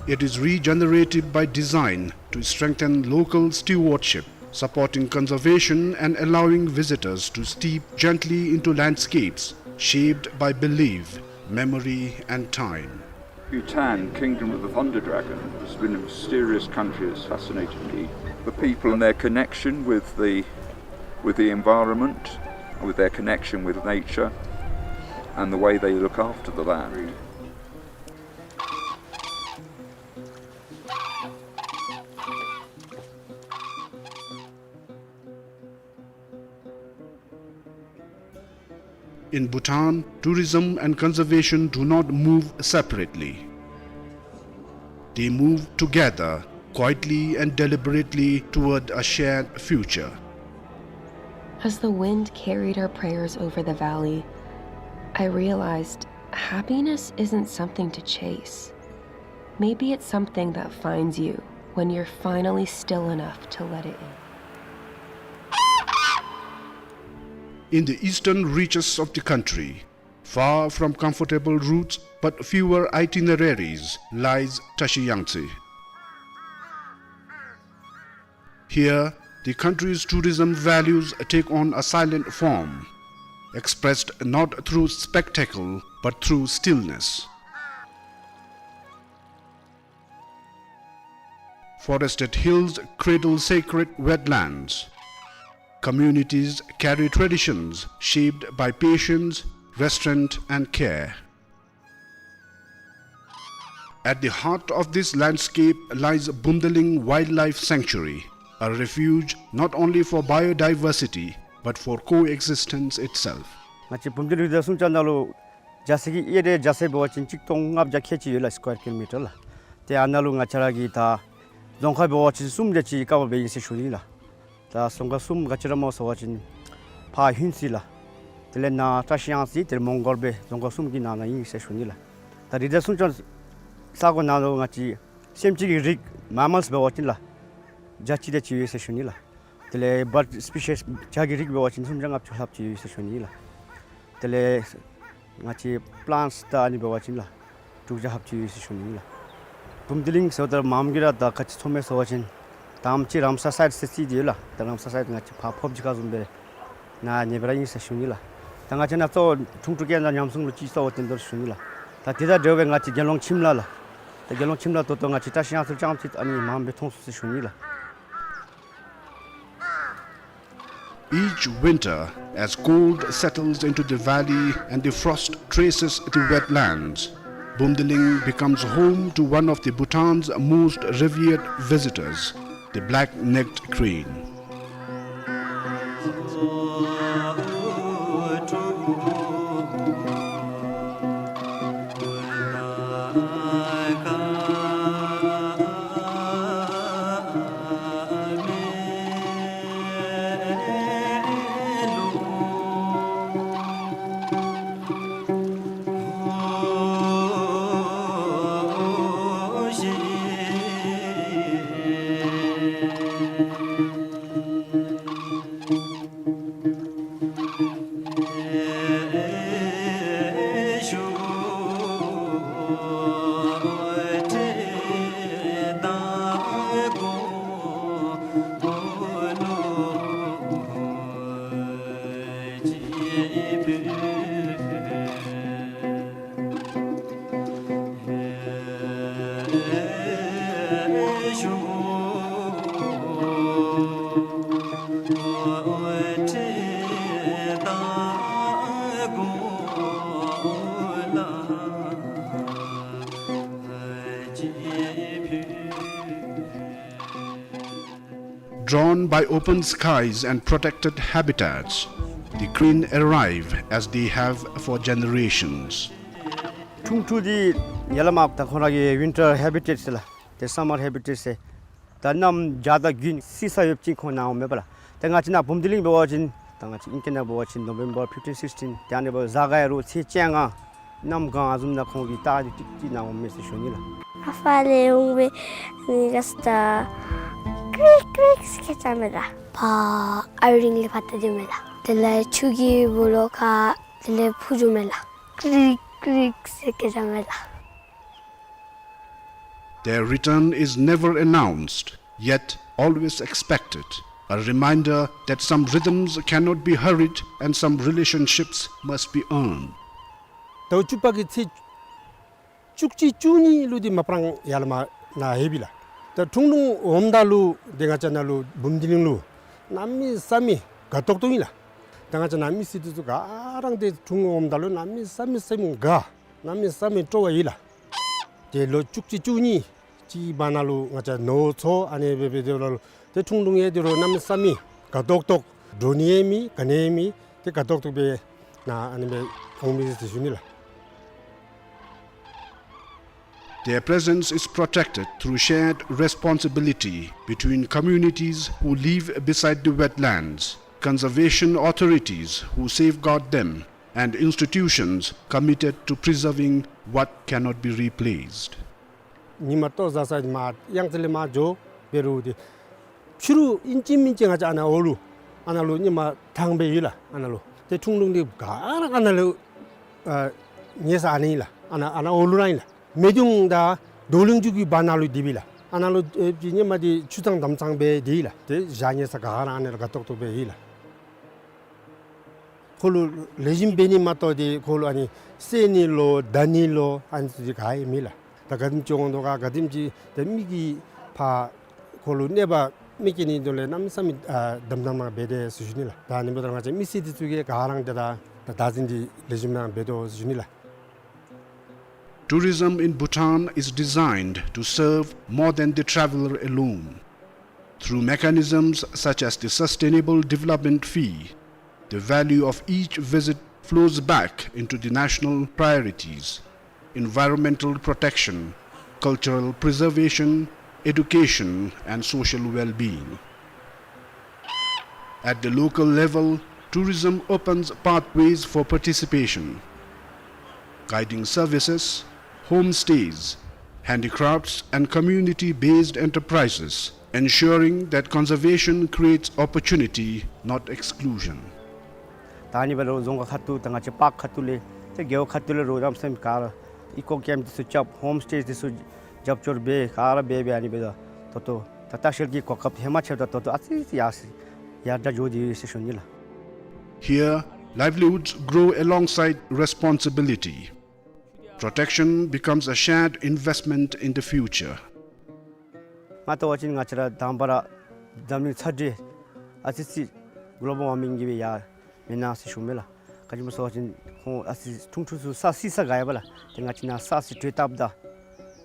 It is regenerative by design to strengthen local stewardship, supporting conservation and allowing visitors to steep gently into landscapes shaped by belief, memory, and time. Bhutan, Kingdom of the Thunder Dragon, has been a mysterious country that's fascinated me. The people and their connection with the, with the environment, with their connection with nature, and the way they look after the land. In Bhutan, tourism and conservation do not move separately. They move together, quietly and deliberately toward a shared future. As the wind carried our prayers over the valley, I realized happiness isn't something to chase. Maybe it's something that finds you when you're finally still enough to let it in. In the eastern reaches of the country, far from comfortable routes but fewer itineraries, lies Tashiyangtse. Here, the country's tourism values take on a silent form, expressed not through spectacle but through stillness. Forested hills cradle sacred wetlands. Communities carry traditions shaped by patience, restraint, and care. At the heart of this landscape lies Bumdiling Wildlife Sanctuary, a refuge not only for biodiversity but for coexistence itself. ང་བཅས་བུམ་སྡིང་རི་རྩེ་སུམ་ཅུ་ནང་ལུ་རྒྱ་སེ་གི་གཡས་གྲལ་རྒྱ་སེ་འབད་བ་ཅིན་གཅིག་སྟོང་ལྔ་བརྒྱ་ཁལ་གཅིག་ཡོད་ལགས། སི་ཀོ་ཡར་ཀི་ལོ་མི་ཊར་ལགས། ཏེ་ཨ་ནཱ་ལུ་ང་བཅས་ར་གི་ད་རྫོང་ཁག་འབད་བ་ཅིན་གསུམ་དེ་ཅིག་ཀ་བར་འབད་ཨིན་ཟེར་ཞུ་ནི་ལགས། ད་རྫོང་ཁག་གསུམ་ག་ཅི་ར་སྨོ་ཟེར་བ་ཅིན་ཕར་ཧིན་སི་ལགས། དེ་ལས་ནཱ་བཀྲ་ཤིས་གཡང་རྩེ་དེ་ལས་མོང་སྒར་སྦེ་རྫོང་ཁག་གསུམ་གྱི་ནང་ན་ཨིན་ཟེར་ཞུ་ནི་ལགས། ད་རི་རྩེ་སུམ་ཅུ་ས་གོ་ནང་ལུ་ང་བཅས་སེམས་ཅན་གྱི་རིགས་མེ་མཱལསི་འབད་བ་ཅིན་ལགས་བརྒྱ་གཅིག་དེ་ཅིག་ཡོད་ཟེར་ཞུ་ནི་ལགས། དེ་ལས་བཱརཌ་སི་པི་ཤིས་བྱ་གི་རིགས་འབད་བ་ཅིན་སུམ་བརྒྱ་ལྔ་བཅུ་ལྷགཔ་ཅིག་ཡོད་ཟེར་ཞུ་ནི་ལགས། དེ་ལས་ང་བཅས་པི་ལཱནཊསི་ད་ཨ་ནི་འབད་བ་ཅིན་ལགས་དྲུག་བརྒྱ་ལྷགཔ་ཅིག་ཡོད་ཟེར་ཞུ་ནི་ལགས། བུམ་སྡིང་ཟེརཝ་ད་མངམ་གིས་ར་ད་ག་ཅི་ཚོར་མས་ཟེར་བ་ཅིན་ད་ཨ་ཙི་རམ་སར་སའིཊ་ཟེར་ཅིག་ཡོད་ལགས། ད་རམ་སར་སའིཊ་ང་བཅས་ཕར་ཕོབ་ཅི་ག་བཟུམ་སྦེ་ནཱ་ཉེ་སྦེ་ར་ཨིན་ཟེར་ཞུ་ནི་ལགས། ད་ང་བཅས་ནཱ་གཙོ་བོ་ཁྲུང་ཁྲུང་ཀེ་ནང་ཉམས་སྲུང་ལུ་ཅིག་གཙོ་བོ་བཏོན་དོ་ཞུ་ནི་ལགས། ད་དེ་དང་འབྲེལ་བའི་ང་བཅས་དགེ་སློང་ཁྱིམ་ལྷ་ལགས། ད་དགེ་སློང་ཁྱིམ་ལྷ་ད་ལྟོ་ང་བཅས་བཀྲ་ཤིས་གཡང་རྩེ་ལུ་རྐྱངམ་ཅིག་ཨ་ནི་མངམ་སྦེ་མཐོང་ཚུགས་ཟེར་ཞུ་ནི་ལགས། Each winter, as cold settles into the valley and the frost traces the wetlands, Bumdiling becomes home to one of the Bhutan's most revered visitors, the black-necked crane. Drawn by open skies and protected habitats, the Karen arrive as they have for generations. ཁྲུང་ཁྲུང་འདི་ཡར་ལས་མར་ད་ཁོང་ར་གི་winter habitat ཟེར་ལགས། ཏེ་summer habitat ཟེར། ད་གནམ་བྱཱར་དང་དགུན་བསིལ་ས་ཡོདཔ་ཅིག་ཁོང་ནཱ་འོངམ་མས་པ་ལགས། ཏེ་ང་བཅས་ནཱ་བུམ་སྡེ་གླིང་འབད་བ་ཅིན་ད་ང་བཅས་ཨིང་སྐད་ནང་འབད་བ་ཅིན་November fifteen, sixteen དེ་ཨ་ནི་འབདཝ་གཟའ་སྐར་རུང་ཚེས་བཅོ་ལྔ་གནམ་གང་བཟུམ་ནང་ཁོང་གི་རྟགས་འདི་ཏིག་ཏིག་ནཱ་འོངམ་མས་ཟེར་ཞུ་ནི་ལགས། ཨ་ཕ་ལས་འོང་བའི་ནི་ར་ས་ཀྲིག་ཀྲིག་ཟེར་སྐད་རྐྱབ་མས་ལགས། ཕར་ཨའི་རིང་ལས་ཕར་ལྟ་སྡོདཔ་མས་ལགས། དེ་ལས་ཆུ་གི་སྦོ་ལོགས་ཁར་དེ་ལས་འཕུར་འགྱོཝ་མས་ལགས། ཀྲིག་ཀྲིག་ཟེར་སྐད་རྐྱབ་མས་ལགས། Their return is never announced, yet always expected, a reminder that some rhythms cannot be hurried and some relationships must be earned. ཟླཝ་བཅུ་པ་གི་ཚེས་བཅུ་གཅིག་བཅུ་གཉིས་ལུ་འདི་མ་པ་རང་ཡར་ལས་མར་ནཱ་ལྷོདཔ་ཨིན་ལགས། ད་ཁྲུང་ཁྲུང་འོངམ་ད་ལུ་ཏེ་ང་བཅས་ནཱ་ལུ་བུམ་སྡེ་གླིང་ལུ་གནམ་མེད་ས་མེད་དགའ་ཏོག་ཏོ་ཨིན་ལགས། ད་ང་བཅས་ནཱ་མི་སེར་འདི་ཚུ་ག་ར་ཏེ་ཁྲུང་ཁྲུང་འོངམ་ད་ལུ་གནམ་མེད་ས་མེད་སེམས་དགའ། གནམ་མེད་ས་མེད་སྤྲོ་བ་ཡོད་ལགས། ཏེ་ལོ་བཅུ་གཅིག་བཅུ་གཉིས་ཅིག་བར་ན་ལུ་ང་བཅས་ནོར་འཚོ་ཨ་ནི་སྦེ་འབད་དེ་ལུ་ཏེ་ཁྲུང་ཁྲུང་ཡང་དེ་རུང་གནམ་མེད་ས་མེད་དགའ་ཏོག་ཏོ། འགྲོ་ནི་ཡང་མེད་ག་ནི་ཡང་མེད། ཏེ་དགའ་ཏོག་ཏོ་སྦེ་ནཱ་ཨ་ནི་སྦེ་འོང་མི་ཟེར་ཞུ་ནི་ལགས། Their presence is protected through shared responsibility between communities who live beside the wetlands, conservation authorities who safeguard them, and institutions committed to preserving what cannot be replaced. ཉིམ་ལྟོ་བཟའ་ས་མར་གཡང་རྩེ་ལས་མར་འགྱོ་འབད་རུང་ཏེ་ཕྱི་རུ་ཨིན་ཅི་མིན་ཅི་ང་བཅས་ཨ་ནཱ་འོག་ལུ་ཨ་ནཱ་ལུ་ཉིམ་ཐང་སྦེ་ཡོད་ལགས། ཨ་ནཱ་ལུ་ཏེ་ཁྲུང་ཁྲུང་འདི་ག་ར་ཨ་ནཱ་ལུ་ཨ་ཉལ་ས་ཨ་ནི་ཨིན་ལགས། ཨ་ནཱ་ཨ་ནཱ་འོག་ལུ་ར་ཨིན་ལགས། མེ་གདུང་དང་རྡོ་གླིང་རྒྱུད་ཀྱི་བར་ན་ལུ་སྡོདཔ་ཨིན་ལགས། ཨ་ནཱ་ལུ་ཨེ་ཅིག་ཉིམ་འདི་ཆུ་གཙང་དམ་གཙང་སྦེ་སྡོདཔ་ཨིན་ལགས། ཏེ་ཞག་ཉལ་ས་ག་ར་ཨ་ནཱ་ལུ་དགའ་ཏོག་ཏོ་སྦེ་ཨིན་ལགས། ཁོ་ལུ་ལེགས་ཤོམ་འབད་ནི་མ་གཏོགས་ཏེ་ཁོ་ལུ་ཨ་ནི་བསད་ནི་ལོ་བརྡབ་ནི་ལོ་ཨ་ནི་ཚུ་ག་ཡང་མེད་ལགས། ད་ག་དེམ་ཅིག་འོང་དོ་ག་ག་དེམ་ཅིག་ཏེ་མི་གིས་ཕར་ཁོ་ལུ་གནོད་པ་མི་བཀལ་ནིའི་དོན་ལས་གནམ་མེད་ས་མེད་ཨ་དམ་དམ་སྦེ་འབད་དེ་ཟེར་ཞུ་ནི་ལགས། ད་ཨ་ནི་འབདཝ་ད་ང་བཅས་མི་སེར་འདི་ཚུ་གིས་ག་ར་ཏེ་ད་ད་བདག་འཛིན་འདི་ལེགས་ཤོམ་སྦེ་འབད་དོ་ཟེར་ཞུ་ནི་ལགས། Tourism in Bhutan is designed to serve more than the traveler alone. Through mechanisms such as the Sustainable Development Fee, the value of each visit flows back into the national priorities, environmental protection, cultural preservation, education, and social well-being. At the local level, tourism opens pathways for participation. Guiding services, homestays, handicrafts, and community-based enterprises, ensuring that conservation creates opportunity, not exclusion. ད་ཨ་ནི་འབད་རུང་རྫོང་ཁག་ཁ་ཐུག་ད་ང་བཅས་པཱརཀ་ཁ་ཐུག་ལས་ཏེ་རྒེད་འོག་ཁ་ཐུག་ལས་རུང་རྣམ་སེམས་ག་ར་ཨི་ཀོ་ཀེམཔ་འདི་ཚུ་རྐྱབ། ཧོམ་སི་ཊེ་འདི་ཚུ་རྒྱབ་སྐྱོར་འབད་ག་ར་འབད་འབད་ཨ་ནི་འབད་དོ་ད་ལྟོ་ད་ལྟ་ཤེལ་གྱི་གོ་སྐབས་ཧེ་མ་ཆེ་བ་དང་ད་ལྟོ་ཨ་ཙི་ཙི་ཡར་སོང་ཡར་དྲག་འགྱོ་སྟེ་ཡོད་ཟེར་ཞུ་ནི་ལགས། Here, livelihoods grow alongside responsibility. Protection becomes a shared investment in the future. ང་བལྟ་བ་ཅིན་ང་བཅས་ར་དང་པ་ར་འཛམ་གླིང་ཚ་དྲོད་ཨ་ཙི་ཙི་གོ་ལོ་བཱལ་ཝར་མིང་གིས་སྦེ་ཡར་མེན་ན་ཟེར་ཞུཝ་མས་ལགས། ག་ཅི་སྨོ་ཟེར་བ་ཅིན་ཁོང་ཨ་ཙི་ཁྲུང་ཁྲུང་ཚུ་ས་བསིལ་ས་དགའ་ཡ་པ་ལགས། ཏེ་ང་བཅས་ནཱ་ས་བསིལ་དྲོད་ལྟབ་ད་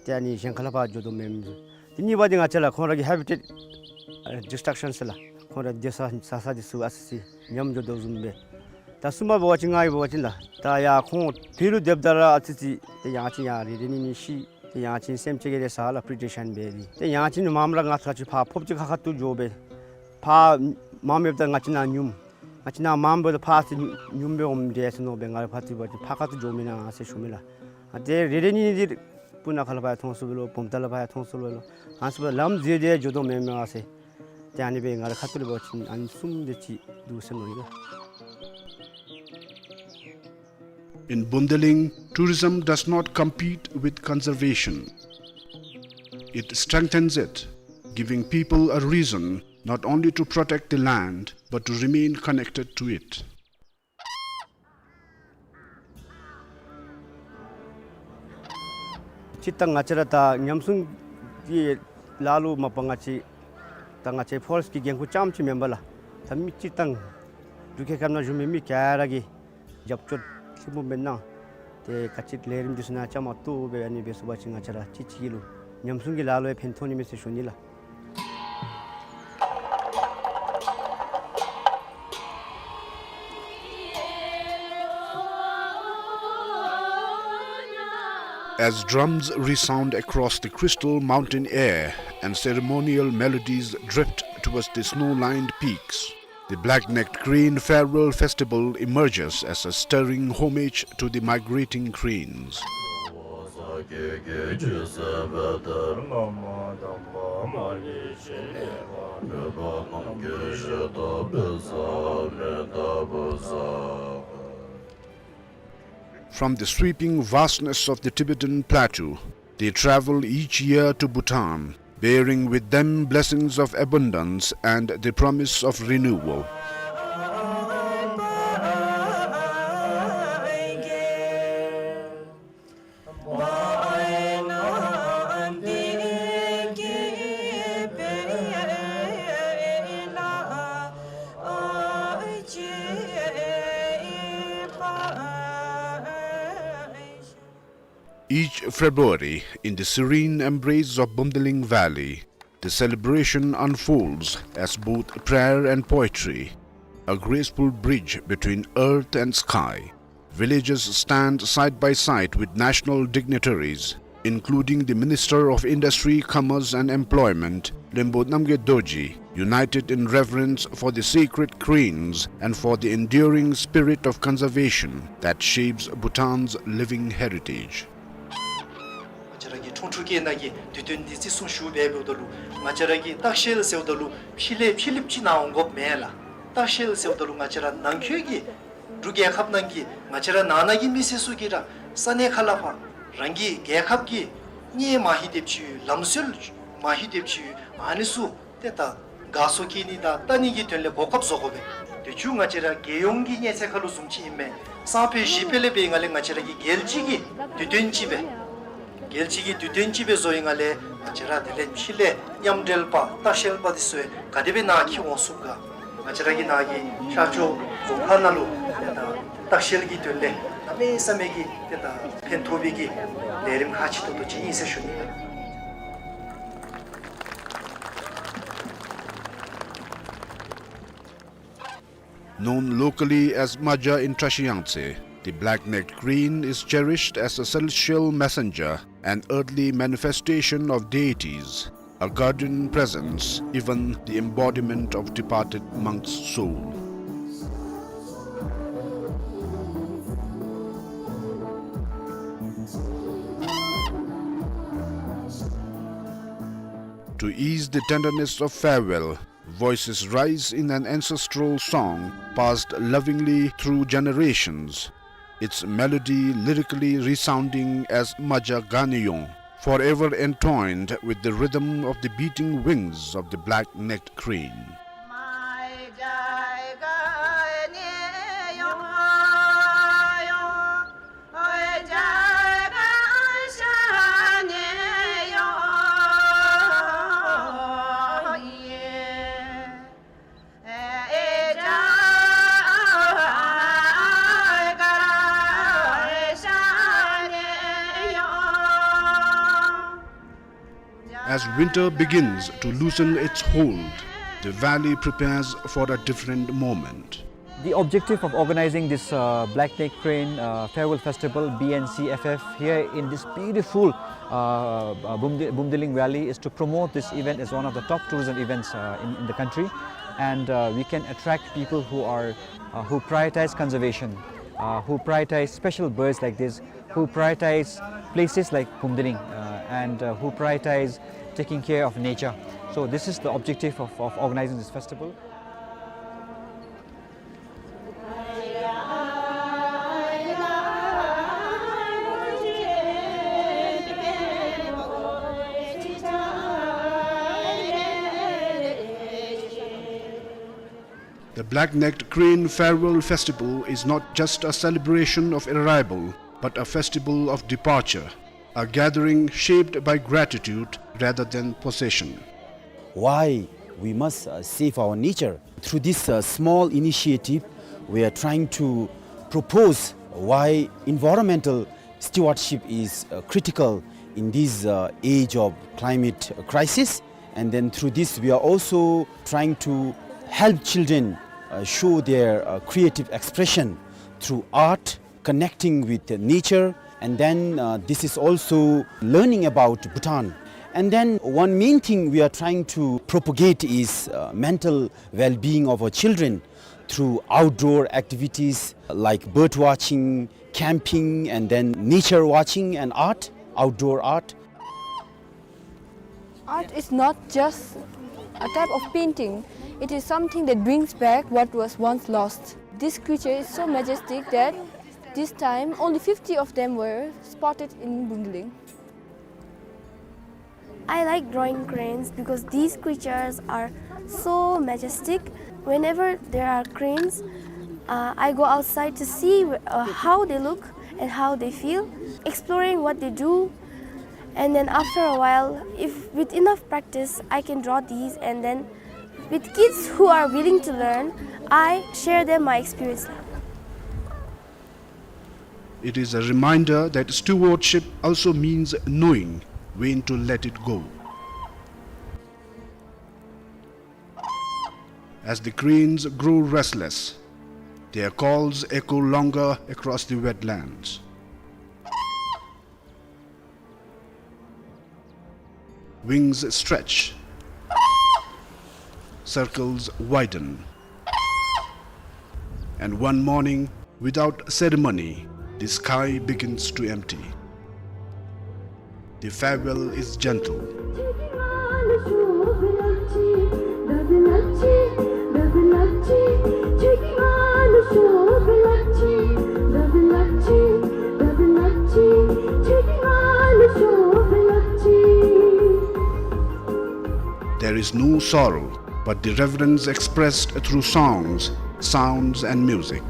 ཏེ་ཨ་ནི་གཞན་ཁ་ལས་ཕར་འགྱོ་དོ་མེན་མས། ཏེ་གཉིས་པ་འདི་ང་བཅས་ར་ཁོང་ར་གི་ཧེ་བི་ཊེཊ་ཨ་ཌིསི་ཊྲག་ཤཱན་ཟེར་ལགས། ཁོང་ར་སྡོད་ས་ཟ་ས་འདི་ཚུ་ཨ་ཙི་ཙི་ཉམས་འགྱོ་དོ་བཟུམ་སྦེ། ད་གསུམ་པ་འབད་བ་ཅིན་ང་གིས་འབད་བ་ཅིན་ལགས། ད་ཡར་ཁོང་བོད་ལུ་སྡོདཔ་ད་ར་ཨ་ཙི་ཙི་ཏེ་ཡང་ཅིན་ཡར་རེ་རེ་གཉིས་གཉིས་ཤི། ཏེ་ཡང་ཅིན་སེམས་ཅན་གྱི་རེ་ས་ལགས་པི་རི་ཌེ་ཤཱན་འབད་དེ། ཏེ་ཡང་ཅིན་མངམ་ར་ང་ཚུ་ག་ཅི་ཕར་ཕོརཔ་ཅིག་ཁ་ཁ་ཐུག་འགྱོ་སྦེ། ཕར་མངམ་ཡོདཔ་ད་ང་བཅས་ནཱ་ཉུམ། ང་བཅས་ནཱ་མངམ་འབདཝ་ད་ཕར་ཨ་ཙི་ཉུམ་སྦེ་འོངམ་འདྲས་ཟེར་མནོ་སྦེ་ང་ར་ཕར་ཏེ་འབད་བ་ཅིན་ཕར་ཁ་ཐུག་འགྱོ་མེན་ན་ཟེར་ཞུཝ་མས་ལགས། ཨ་ཏེ་རེ་རེ་གཉིས་གཉིས་འདི་སྤུ་ན་ཁ་ལས་ཕར་ཡང་མཐོང་སོང་བས་ལོ། བུམ་ཐང་ལས་ཕར་ཡང་མཐོང་སོང་བས་ལོ། ཨ་ནི་ཚུ་ལམ་འཛོལ་ཏེ་འགྱོ་དོ་མེན་མས་ཟེར། ཏེ་ཨ་ནི་སྦེ་ང་ར་ཁ་ཐུག་ལས་འབད་བ་ཅིན་ཨ་ནི་གསུམ་དེ་ཅིག་འདུག་ཟེར་མནོ་ཡི་ལགས། In Bumdeling, tourism does not compete with conservation. It strengthens it, giving people a reason not only to protect the land, but to remain connected to it. སྤྱིར་བཏང་ང་བཅས་ར་ད་ཉམས་སྲུང་གི་ལཱ་ལུ་མ་པ་ང་བཅས་ད་ང་བཅས་ཕོ་རེསཊ་གི་འགན་ཁུར་རྐྱངམ་ཅིག་མེན་པ་ལགས། ད་མི་སྤྱིར་བཏང་འབྲུག་རྒྱལ་ཁབ་ནང་བཞུགས་མི་མི་ག་ར་གིས་རྒྱབ་སྐྱོར་ལྷུན་པོ་སྦེ་གནང་། ཏེ་ག་ཅི་ལས་རིམ་འདི་ཚུ་ནང་བཅའ་མར་གཏོགས་སྦེ་ཨ་ནི་སྦེ་ཟེར་བ་ཅིན་ང་བཅས་ར་གཅིག་གཅིག་ལུ་ཉམས་སྲུང་གི་ལཱ་ལུ་ཡང་ཕན་ཐོགས་ནི་མས་ཟེར་ཞུ་ནི་ལགས། As drums resound across the crystal mountain air and ceremonial melodies drift towards the snow-lined peaks, the black-necked crane farewell festival emerges as a stirring homage to the migrating cranes. From the sweeping vastness of the Tibetan plateau, they travel each year to Bhutan, bearing with them blessings of abundance and the promise of renewal. Each February, in the serene embrace of Bumdiling Valley, the celebration unfolds as both prayer and poetry, a graceful bridge between earth and sky. Villagers stand side by side with national dignitaries, including the Minister of Industry, Commerce and Employment, Lembo Namgyel Dorji, united in reverence for the sacred cranes and for the enduring spirit of conservation that shapes Bhutan's living heritage. ང་བཅས་ར་གི་ཁྲུང་ཁྲུང་སྐད་ནང་གི་དུས་སྟོན་འདི་བརྩི་སྲུང་ཞུ་སྦེ་འབདཝ་ད་ལུ་ང་བཅས་ར་གི་ལྟ་བཤལ་ཟེརཝ་ད་ལུ་ཕྱི་ལས་ཕྱི་གླིངཔ་ཅིག་ནཱ་འོང་དགོཔ་མེན་ལགས། ལྟ་བཤལ་ཟེརཝ་ད་ལུ་ང་བཅས་ར་ནང་འཁོད་ཀྱི་འབྲུག་རྒྱལ་ཁབ་ནང་གི་ང་བཅས་ར་ནང་ན་གི་མི་སེར་ཚུ་གིས་ར་ས་གནས་ཁ་ལས་ཕར་རང་གི་རྒྱལ་ཁབ་ཀྱི་གནས་མ་ཧི་དེབ་ཅིག་ལམ་སྲོལ་མ་ཧི་དེབ་ཅིག་ཨ་ནི་ཚུ་ཏེ་ད་དགའ་ཚོར་སྐྱེ་ནི་དང་ལྟ་ནི་གི་དོན་ལས་གོ་སྐབས་བཟོ་དགོ་པས། དེ་ཚུ་ང་བཅས་ར་རྒྱལ་ཡོངས་ཀྱི་གནས་ཚད་ཁར་ལུ་བཟུམ་ཅིག་ཨིན་མས། སང་ཕོད་གཞེས་ཕོད་ལས་འབད་ང་ལས་ང་བཅས་ར་གི་རྒྱལ་སྤྱི་གི་དུས་སྟོན་ཅིག་སྦེ་རྒྱལ་སྤྱི་གི་དུས་སྟོན་ཅིག་སྦེ་བཟོ་ཡི་ལས་ང་བཅས་ར་དེ་ལས་ཕྱི་ལས་མཉམ་འབྲེལ་པ་ལྟ་བཤལ་པ་འདི་ཚུ་ག་དེ་སྦེ་ནཱ་འཁྱིད་འོང་ཚུགས་ག། ང་བཅས་ར་གི་ནཱ་གི་ཤར་ཕྱོགས་རྫོང་ཁག་ནང་ལུ་ལྟ་བཤལ་གྱི་དོན་ལས་གནམ་མེད་ས་མེད་ཀྱི་ཏེ་ད་ཕན་ཐོགས་པའི་གི་ལས་རིམ་ཁག་ཆེ་ཏོག་ཏོ་ཅིག་ཨིན་ཟེར་ཞུ་ནི། Known locally as Maja in Trashiyangtse, the black-necked crane is cherished as a celestial messenger, an earthly manifestation of deities, a guardian presence, even the embodiment of departed monk's soul. To ease the tenderness of farewell, voices rise in an ancestral song passed lovingly through generations, its melody lyrically resounding as Maja Ganeyong, forever entwined with the rhythm of the beating wings of the black-necked crane. As winter begins to loosen its hold, the valley prepares for a different moment. The objective of organizing this, uh, Black Neck Crane, uh, Farewell Festival, B N C F F, here in this beautiful, uh, uh, Bumdi-, Bumdiling Valley is to promote this event as one of the top tourism events, uh, in, in the country. And, uh, we can attract people who are, uh, who prioritize conservation, uh, who prioritize special birds like this, who prioritize places like Bumdiling, uh, and, uh, who prioritize taking care of nature. So this is the objective of, of organizing this festival. The Black-Necked Crane Farewell Festival is not just a celebration of arrival, but a festival of departure, a gathering shaped by gratitude rather than possession. Why we must, uh, save our nature? Through this, uh, small initiative, we are trying to propose why environmental stewardship is, uh, critical in this, uh, age of climate crisis. And then through this, we are also trying to help children, uh, show their, uh, creative expression through art, connecting with nature, And then, uh, this is also learning about Bhutan. And then one main thing we are trying to propagate is, uh, mental well-being of our children through outdoor activities like bird watching, camping, and then nature watching and art, outdoor art. Art is not just a type of painting. It is something that brings back what was once lost. This creature is so majestic that this time only fifty of them were spotted in Bumdiling. I like drawing cranes because these creatures are so majestic. Whenever there are cranes, uh, I go outside to see, uh, how they look and how they feel, exploring what they do. And then after a while, if with enough practice, I can draw these, and then with kids who are willing to learn, I share them my experience. It is a reminder that stewardship also means knowing when to let it go. As the cranes grow restless, their calls echo longer across the wetlands. Wings stretch, circles widen, and one morning, without ceremony, the sky begins to empty. The farewell is gentle. There is no sorrow, but the reverence expressed through songs, sounds, and music.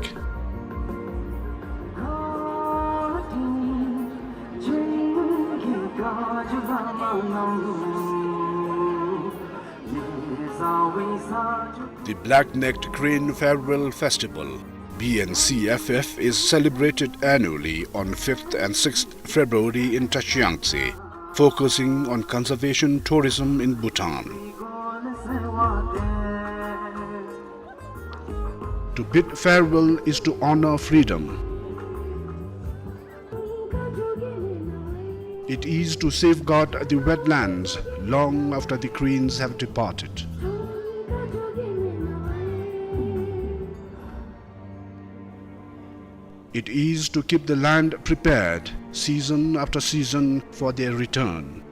The Black-Necked Crane Farewell Festival, B N C F F, is celebrated annually on fifth and sixth February in Tashilangtse, focusing on conservation tourism in Bhutan. To bid farewell is to honor freedom. It is to safeguard the wetlands long after the cranes have departed. It is to keep the land prepared season after season for their return.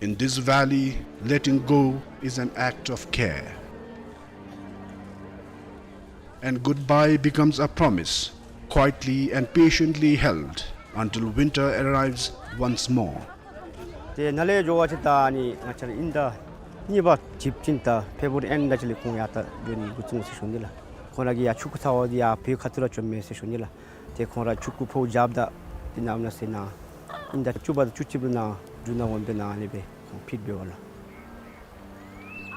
In this valley, letting go is an act of care. And goodbye becomes a promise, quietly and patiently held until winter arrives once more. ཏེ་ནཱ་ལས་འགྱོ་བ་ཅིན་ད་ཨ་ནི་ང་བཅས་ར་ཨིན་ཟླ་གཉིས་པ་ཅིག་ཅིན་ད་ཕེབ་རུ་ཝ་རི་ཨེནཌ་ལ་ཅིག་ལས་ཁོང་ཡར་ད་འགྱོ་ནི་འགོ་བཙུགས་འོང་ཟེར་ཞུ་ནི་ལགས། ཁོང་ར་གིས་ཡར་ཆུ་ཁུ་ཚ་བ་འདི་ཡར་བོད་ཁ་ཐུག་ར་བྱོནམ་མས་ཟེར་ཞུ་ནི་ལགས། ཏེ་ཁོང་ར་ཆུ་ཁུ་ཕོཝ་རྒྱབ་ད་འདི་ནང་ན་ཟེར་ན་ཨིན་ཟླ་བཅུ་པ་དང་བཅུ་གཅིག་པ་ནང་འབྲུག་ནང་འོང་པས་ན་ཨ་ནི་སྦེ་ཁོང་ཕེབས་འབདཝ་ལགས།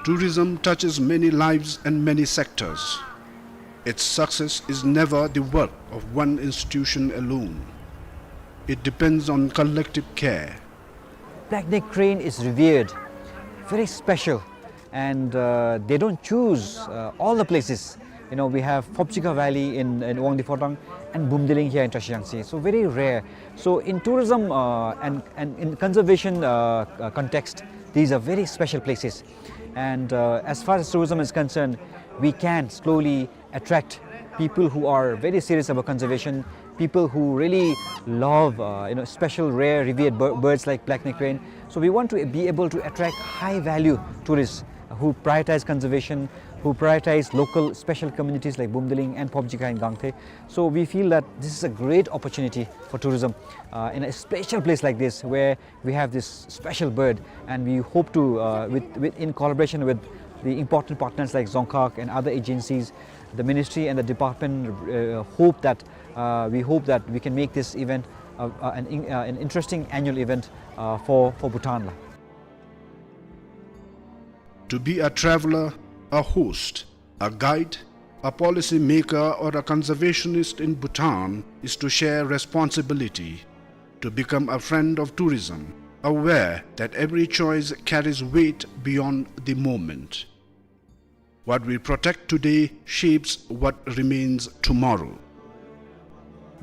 Tourism touches many lives and many sectors. Its success is never the work of one institution alone. It depends on collective care. Black-necked crane is revered, very special, and, uh, they don't choose, uh, all the places. You know, we have Phobjikha Valley in, in Wangdue Phodrang and Bumdiling here in Tashilangtse. So very rare. So in tourism, uh, and, and in conservation, uh, uh, context, these are very special places. And, uh, as far as tourism is concerned, we can slowly attract people who are very serious about conservation, people who really love, uh, you know, special, rare, revered bir-, birds like black-necked crane. So we want to be able to attract high-value tourists who prioritize conservation, who prioritize local special communities like Bumdiling and Phobjikha in Gangte. So we feel that this is a great opportunity for tourism, uh, in a special place like this where we have this special bird, and we hope to, uh, with, with, in collaboration with the important partners like Dzongkhag and other agencies, the ministry and the department, uh, hope that, uh, we hope that we can make this event, uh, uh, an in-, uh, an interesting annual event, uh, for, for Bhutan la. To be a traveler, a host, a guide, a policy maker, or a conservationist in Bhutan is to share responsibility, to become a friend of tourism, aware that every choice carries weight beyond the moment. What we protect today shapes what remains tomorrow.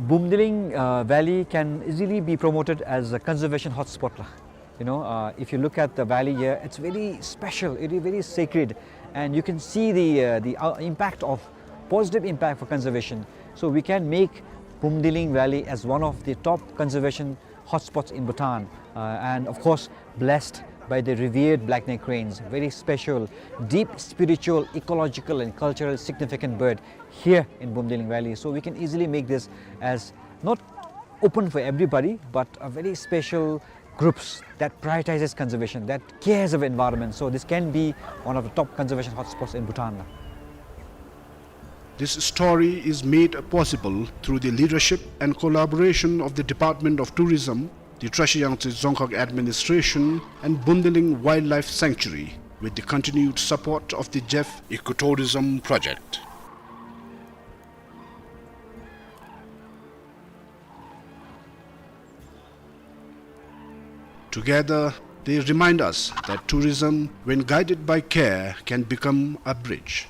Bumdiling, uh, Valley can easily be promoted as a conservation hotspot la. You know, uh, if you look at the valley here, it's very special, it is very sacred, and you can see the, uh, the, uh, impact of, positive impact for conservation. So we can make Bumdiling Valley as one of the top conservation hotspots in Bhutan, uh, and of course blessed by the revered black-necked cranes, very special, deep spiritual, ecological and cultural significant bird here in Bumdiling Valley. So we can easily make this as not open for everybody, but a very special groups that prioritizes conservation, that cares of environment. So this can be one of the top conservation hotspots in Bhutan. This story is made possible through the leadership and collaboration of the Department of Tourism, the Trashi Yangtse Dzongkhag Administration, and Bumdiling Wildlife Sanctuary, with the continued support of the Jeff Ecotourism Project. Together, they remind us that tourism, when guided by care, can become a bridge.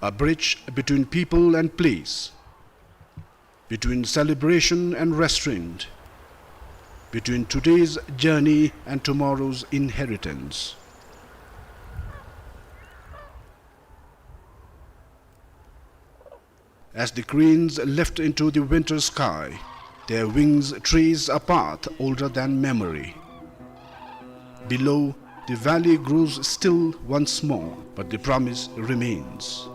A bridge between people and place, between celebration and restraint, between today's journey and tomorrow's inheritance. As the cranes lift into the winter sky, their wings trace a path older than memory. Below, the valley grows still once more, but the promise remains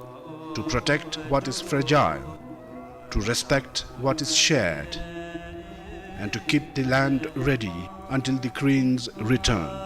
to protect what is fragile, to respect what is shared, and to keep the land ready until the cranes return.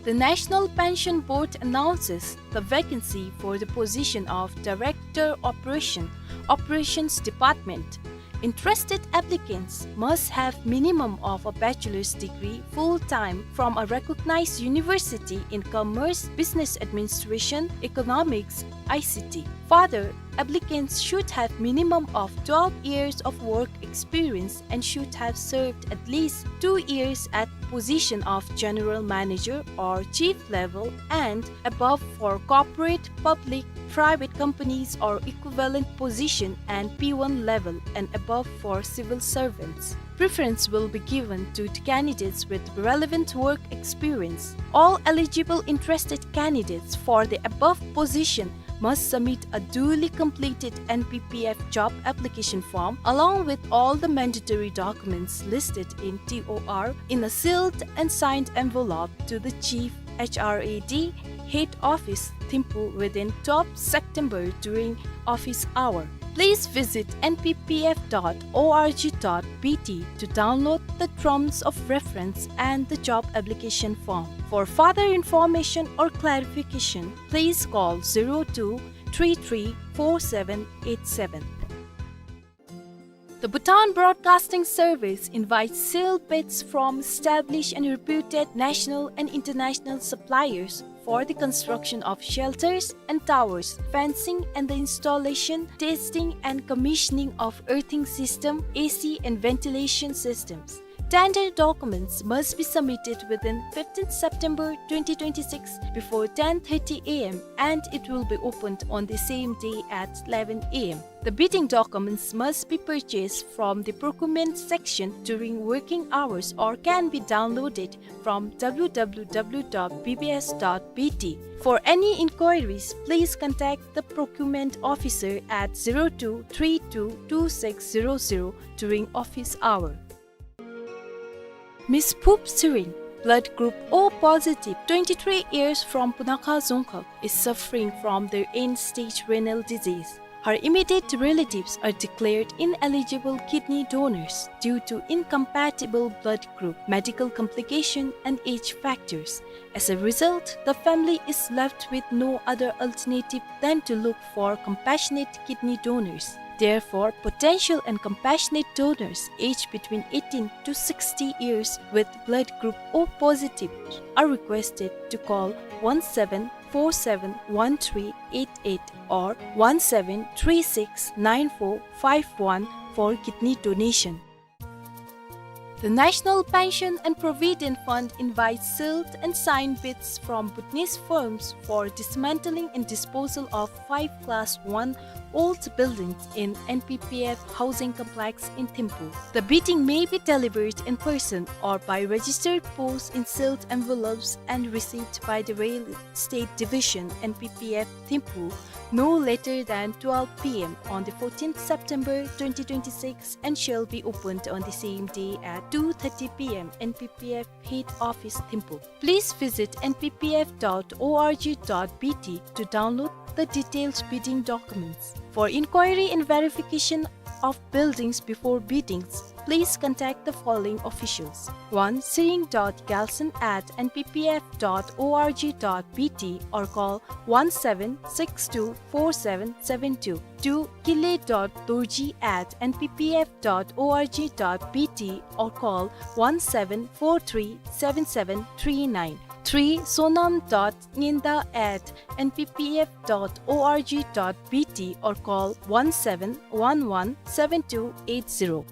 The National Pension Board announces the vacancy for the position of Director Operation, Operations Department. Interested applicants must have minimum of a bachelor's degree full-time from a recognized university in commerce, business administration, economics, I C T. Further, applicants should have minimum of twelve years of work experience and should have served at least two years at position of general manager or chief level and above for corporate, public, private companies or equivalent position and P one level and above for civil servants. Preference will be given to the candidates with relevant work experience. All eligible interested candidates for the above position must submit a duly completed N P P F job application form along with all the mandatory documents listed in T O R in a sealed and signed envelope to the Chief H R A D, Head Office, Thimphu within twelfth September during office hour. Please visit N P P F dot O R G dot B T to download the terms of reference and the job application form. For further information or clarification, please call zero two three three four seven eight seven. The Bhutan Broadcasting Service invites sealed bids from established and reputed national and international suppliers for the construction of shelters and towers, fencing and the installation, testing and commissioning of earthing system, A C and ventilation systems. Tender documents must be submitted within fifteenth September twenty twenty-six before ten thirty A M and it will be opened on the same day at eleven A M. The bidding documents must be purchased from the procurement section during working hours or can be downloaded from W W W dot B B S dot B T. For any inquiries, please contact the procurement officer at zero two three two two six zero zero during office hour. Miss Phup Tshering, blood group O positive, twenty-three years, from Punakha Dzongkhag, is suffering from the end-stage renal disease. Her immediate relatives are declared ineligible kidney donors due to incompatible blood group, medical complication, and age factors. As a result, the family is left with no other alternative than to look for compassionate kidney donors. Therefore, potential and compassionate donors aged between eighteen to sixty years with blood group O positive are requested to call one seven four seven one three eight eight or one seven three six nine four five one for kidney donation. The National Pension and Provident Fund invites sealed and signed bids from Bhutanese firms for dismantling and disposal of five class one old buildings in N P P F housing complex in Thimphu. The bidding may be delivered in person or by registered post in sealed envelopes and received by the Real Estate Division, N P P F Thimphu, no later than twelve P M on the fourteenth September twenty twenty-six and shall be opened on the same day at two thirty P M, N P P F Head Office, Thimphu. Please visit N P P F dot O R G dot B T to download the detailed bidding documents. For inquiry and verification of buildings before biddings, please contact the following officials: one, Tshering dot Gyaltshen at N P P F dot O R G dot B T or call one seven six two four seven seven two. Two, Kile dot Dorji at N P P F dot O R G dot B T or call one seven four three seven seven three nine. Three, Sonam dot Nginda at N P P F dot O R G dot B T or call one seven one one seven two eight zero.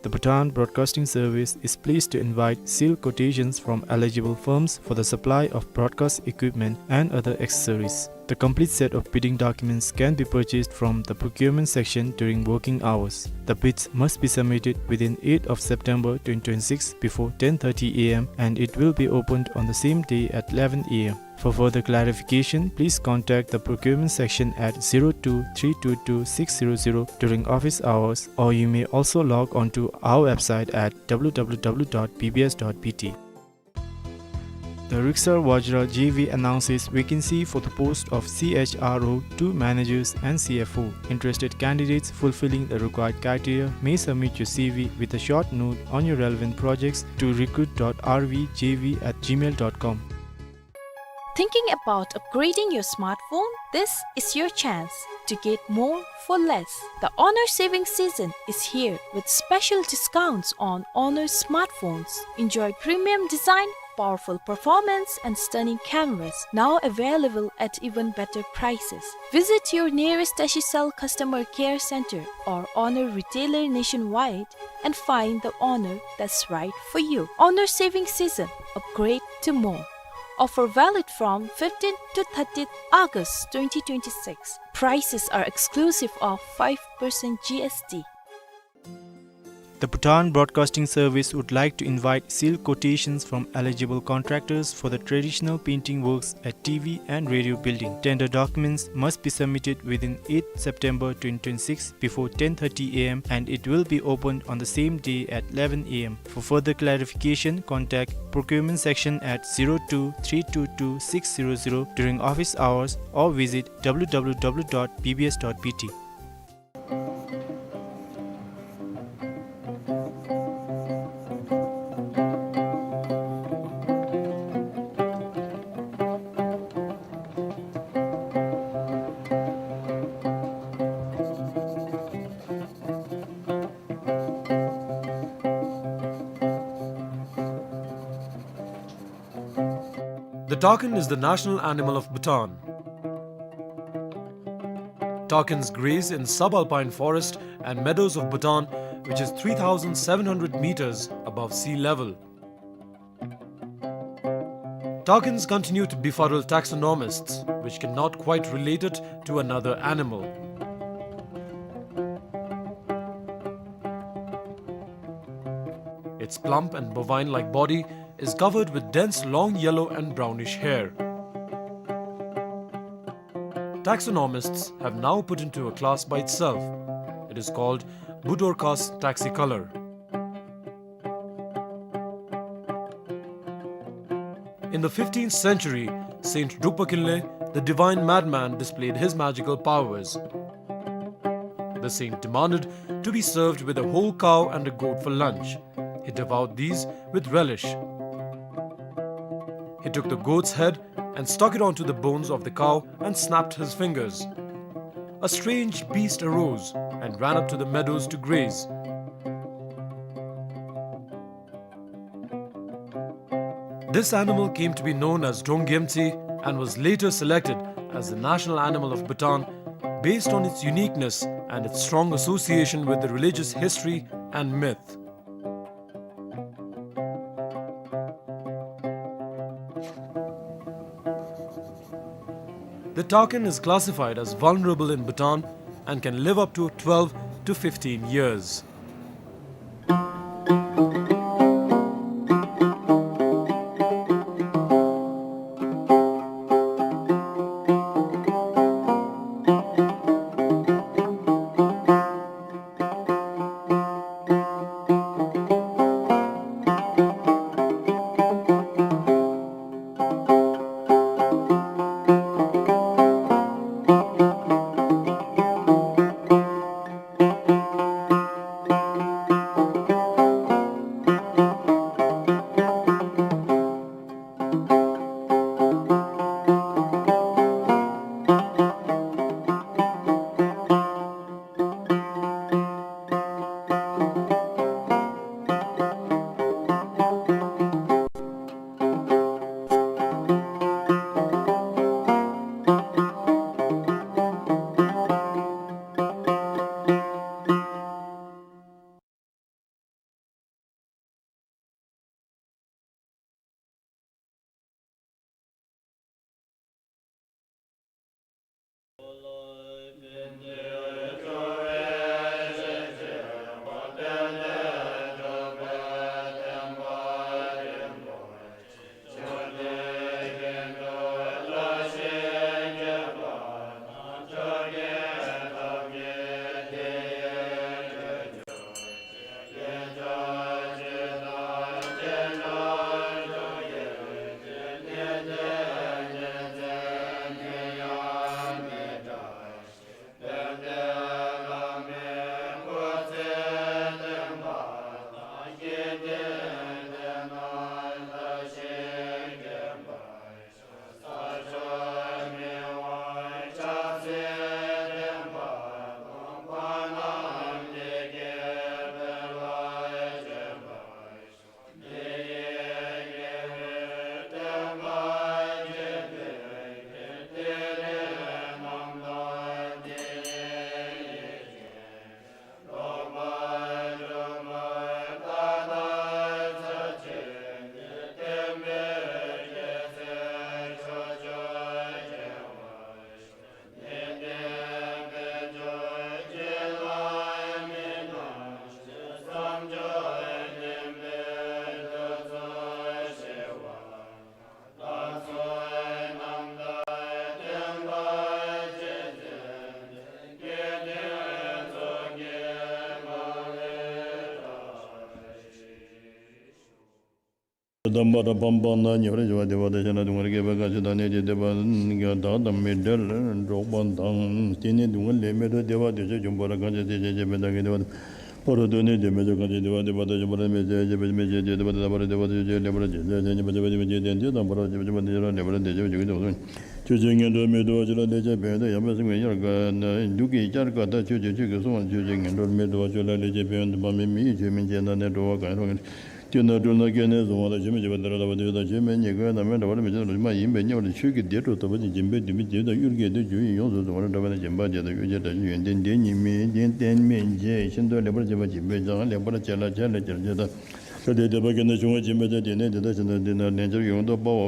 The Bhutan Broadcasting Service is pleased to invite sealed quotations from eligible firms for the supply of broadcast equipment and other accessories. The complete set of bidding documents can be purchased from the procurement section during working hours. The bids must be submitted within eighth of September twenty twenty-six before ten thirty A M and it will be opened on the same day at eleven A M. For further clarification, please contact the procurement section at zero two three two two six zero zero during office hours, or you may also log on to our website at W W W dot B B S dot B T. The Riksar Vajra J V announces vacancy for the post of C H R O two managers and C F O. Interested candidates fulfilling the required criteria may submit your C V with a short note on your relevant projects to recruit dot R V J V at gmail dot com. Thinking about upgrading your smartphone? This is your chance to get more for less. The Honor saving season is here with special discounts on Honor smartphones. Enjoy premium design, powerful performance and stunning cameras, now available at even better prices. Visit your nearest Tashicell customer care center or Honor retailer nationwide and find the Honor that's right for you. Honor saving season, upgrade to more. Offer valid from fifteenth to thirtieth August twenty twenty-six. Prices are exclusive of five percent G S T. The Bhutan Broadcasting Service would like to invite sealed quotations from eligible contractors for the traditional painting works at T V and radio building. Tender documents must be submitted within eighth September twenty twenty-six before ten thirty A M, and it will be opened on the same day at eleven A M. For further clarification, contact procurement section at zero two three two two six zero zero during office hours or visit W W W dot B B S dot B T. The takin is the national animal of Bhutan. Takins graze in subalpine forest and meadows of Bhutan, which is three thousand seven hundred meters above sea level. Takins continue to befuddle taxonomists, which cannot quite relate it to another animal. Its plump and bovine-like body is covered with dense long yellow and brownish hair. Taxonomists have now put into a class by itself. It is called Budorcas taxicolor. In the fifteenth century, Saint Drukpa Kinley, the divine madman, displayed his magical powers. The saint demanded to be served with a whole cow and a goat for lunch. He devoured these with relish. He took the goat's head and stuck it onto the bones of the cow and snapped his fingers. A strange beast arose and ran up to the meadows to graze. This animal came to be known as Drong Gyemtse and was later selected as the national animal of Bhutan based on its uniqueness and its strong association with the religious history and myth. The takin is classified as vulnerable in Bhutan and can live up to twelve to fifteen years. དང་པ་ར་ཕམ་པ་ན་ཉེ་བར་ཞི་བ་བདེ་བ་དང་། གཞན་ལ་སྡུག་བསྔལ་བསྐྱེད་པ་གང་ཞིག་དང་། གནོད་བྱེད་བདེ་བ་དག་དང་མི་འབྲལ་འགྲོགས་པ་དང་། དེ་ནི་སྡུག་བསྔལ་ལས་མི་འགྲོ་བདེ་བ་དེ་ཕྱིར་འབྱུང་བར་གང་ཞིག་དེ་ཞི་བྱེད་པ་དང་གི་བདེ་བ་དང་། བར་དུ་གནོད་བྱེད་མི་འགྲོ་གང་ཞིག་བདེ་བ་བདེ་བ་དང་ཞི་བར་མི་འགྱུར་ཞི་བྱེད་པ་མི་འགྱུར་བདེ་བ་དང་། ལེགས་པར་བྱེད་པ་དེ་ཞི་བྱེད་པ་དེ་ཞི་བར་མི་འགྱུར་ཞི་བྱེད་པ་དེ་ཞི་བར་མི་འགྱུར་ཞི་བྱེད་པ་དེ་ཞི་བར་མི་འགྱུར་ཞི་བྱེད་པ་དེ་ཞི་བར་མི་འགྱུར་ཞི་བྱེད་པ་དེ་ཞི་བར་མི་འགྱུར་ཞི་བྱེད་པ་དེ་ཞི་བར་མི་འགྱུར་ཞི་བྱེད་པ་དེ་ཆོས་ཅན་ངན་འགྲོར་མི་འགྲོ་བ། ཆོས་ལ་ལེགས་སྤྱད་ཕན་ཡོན་དང་། ཡང་འབད་སེམས་ཀྱི་དབྱར་ཀ་ན་དུག་གི་དབྱར་ཀ་དག་ཆོས་ཅན། ཆོས་ཀྱིས་བསྲུང་བ་ཆོས་ཅན་ངན་འགྲོར་མི་འགྲོ་བ། ཆོས་ལ་ལེགས་སྤྱད་ཕན་ཡོན་དང་། མི་ཡི་ཆོས་མིན་བྱས་ན་ནི། འགྲོ་བ་གང་ཡང་རུང་བ་ཡིན། དེས་ན་སྤྲུལ་ནས་སྐྱེས་ནས་བཟུང་བ་དང་། ཆོས་མིན་བྱས་པ་དེ་ལ་ལྟ་བ་དེ་ཡོད་དང་། ཆོས་མིན་ཉིད་ཀུན་ནམ་ཡང་འདྲ་བར་མི་བྱེད་དང་། མ་ཡིན་པའི་དམྱལ་བ་ལ་ཆོས་ཀྱི་བདེ་འགྲོར་ལྟ་བ་ཅན་སྦྱིན་པའི་དུས་མིན་བྱེད་དང་། གཡུལ་གྱི་བདེ་འགྲོར་ལྟ་བ་ཅན་སྦྱིན་པ་བྱེད་དང་། གཡོ་བྱེད་དགྲ་བཅོམ་སྦྱིན་པ་བྱེད་དང་། གཡོ་བྱེད་དགྲ་བཅོམ་ཡོན་ཏན་ལྡན་ཉིད་མིན་ལྡན་ལྡན་མིན་བྱེད་ཤིན་ཏུ་ལེགས་པར་བྱེད་པ་སྦྱིན་པས་ཀྱང་། ལེགས་པར་བྱས་ལ་བྱས་ལ་བྱར་བྱེད་དང་། ལྷ་དེ་དད་པ་བསྐྱེད་ནས་བྱུང་བ་སྦྱིན་པས་ཀྱང་། དེ་ནི་དེ་དག་གཞན་དང་འདྲ་ན་ལན་ཆགས་ཡོངས་སུ་སྤང་བ།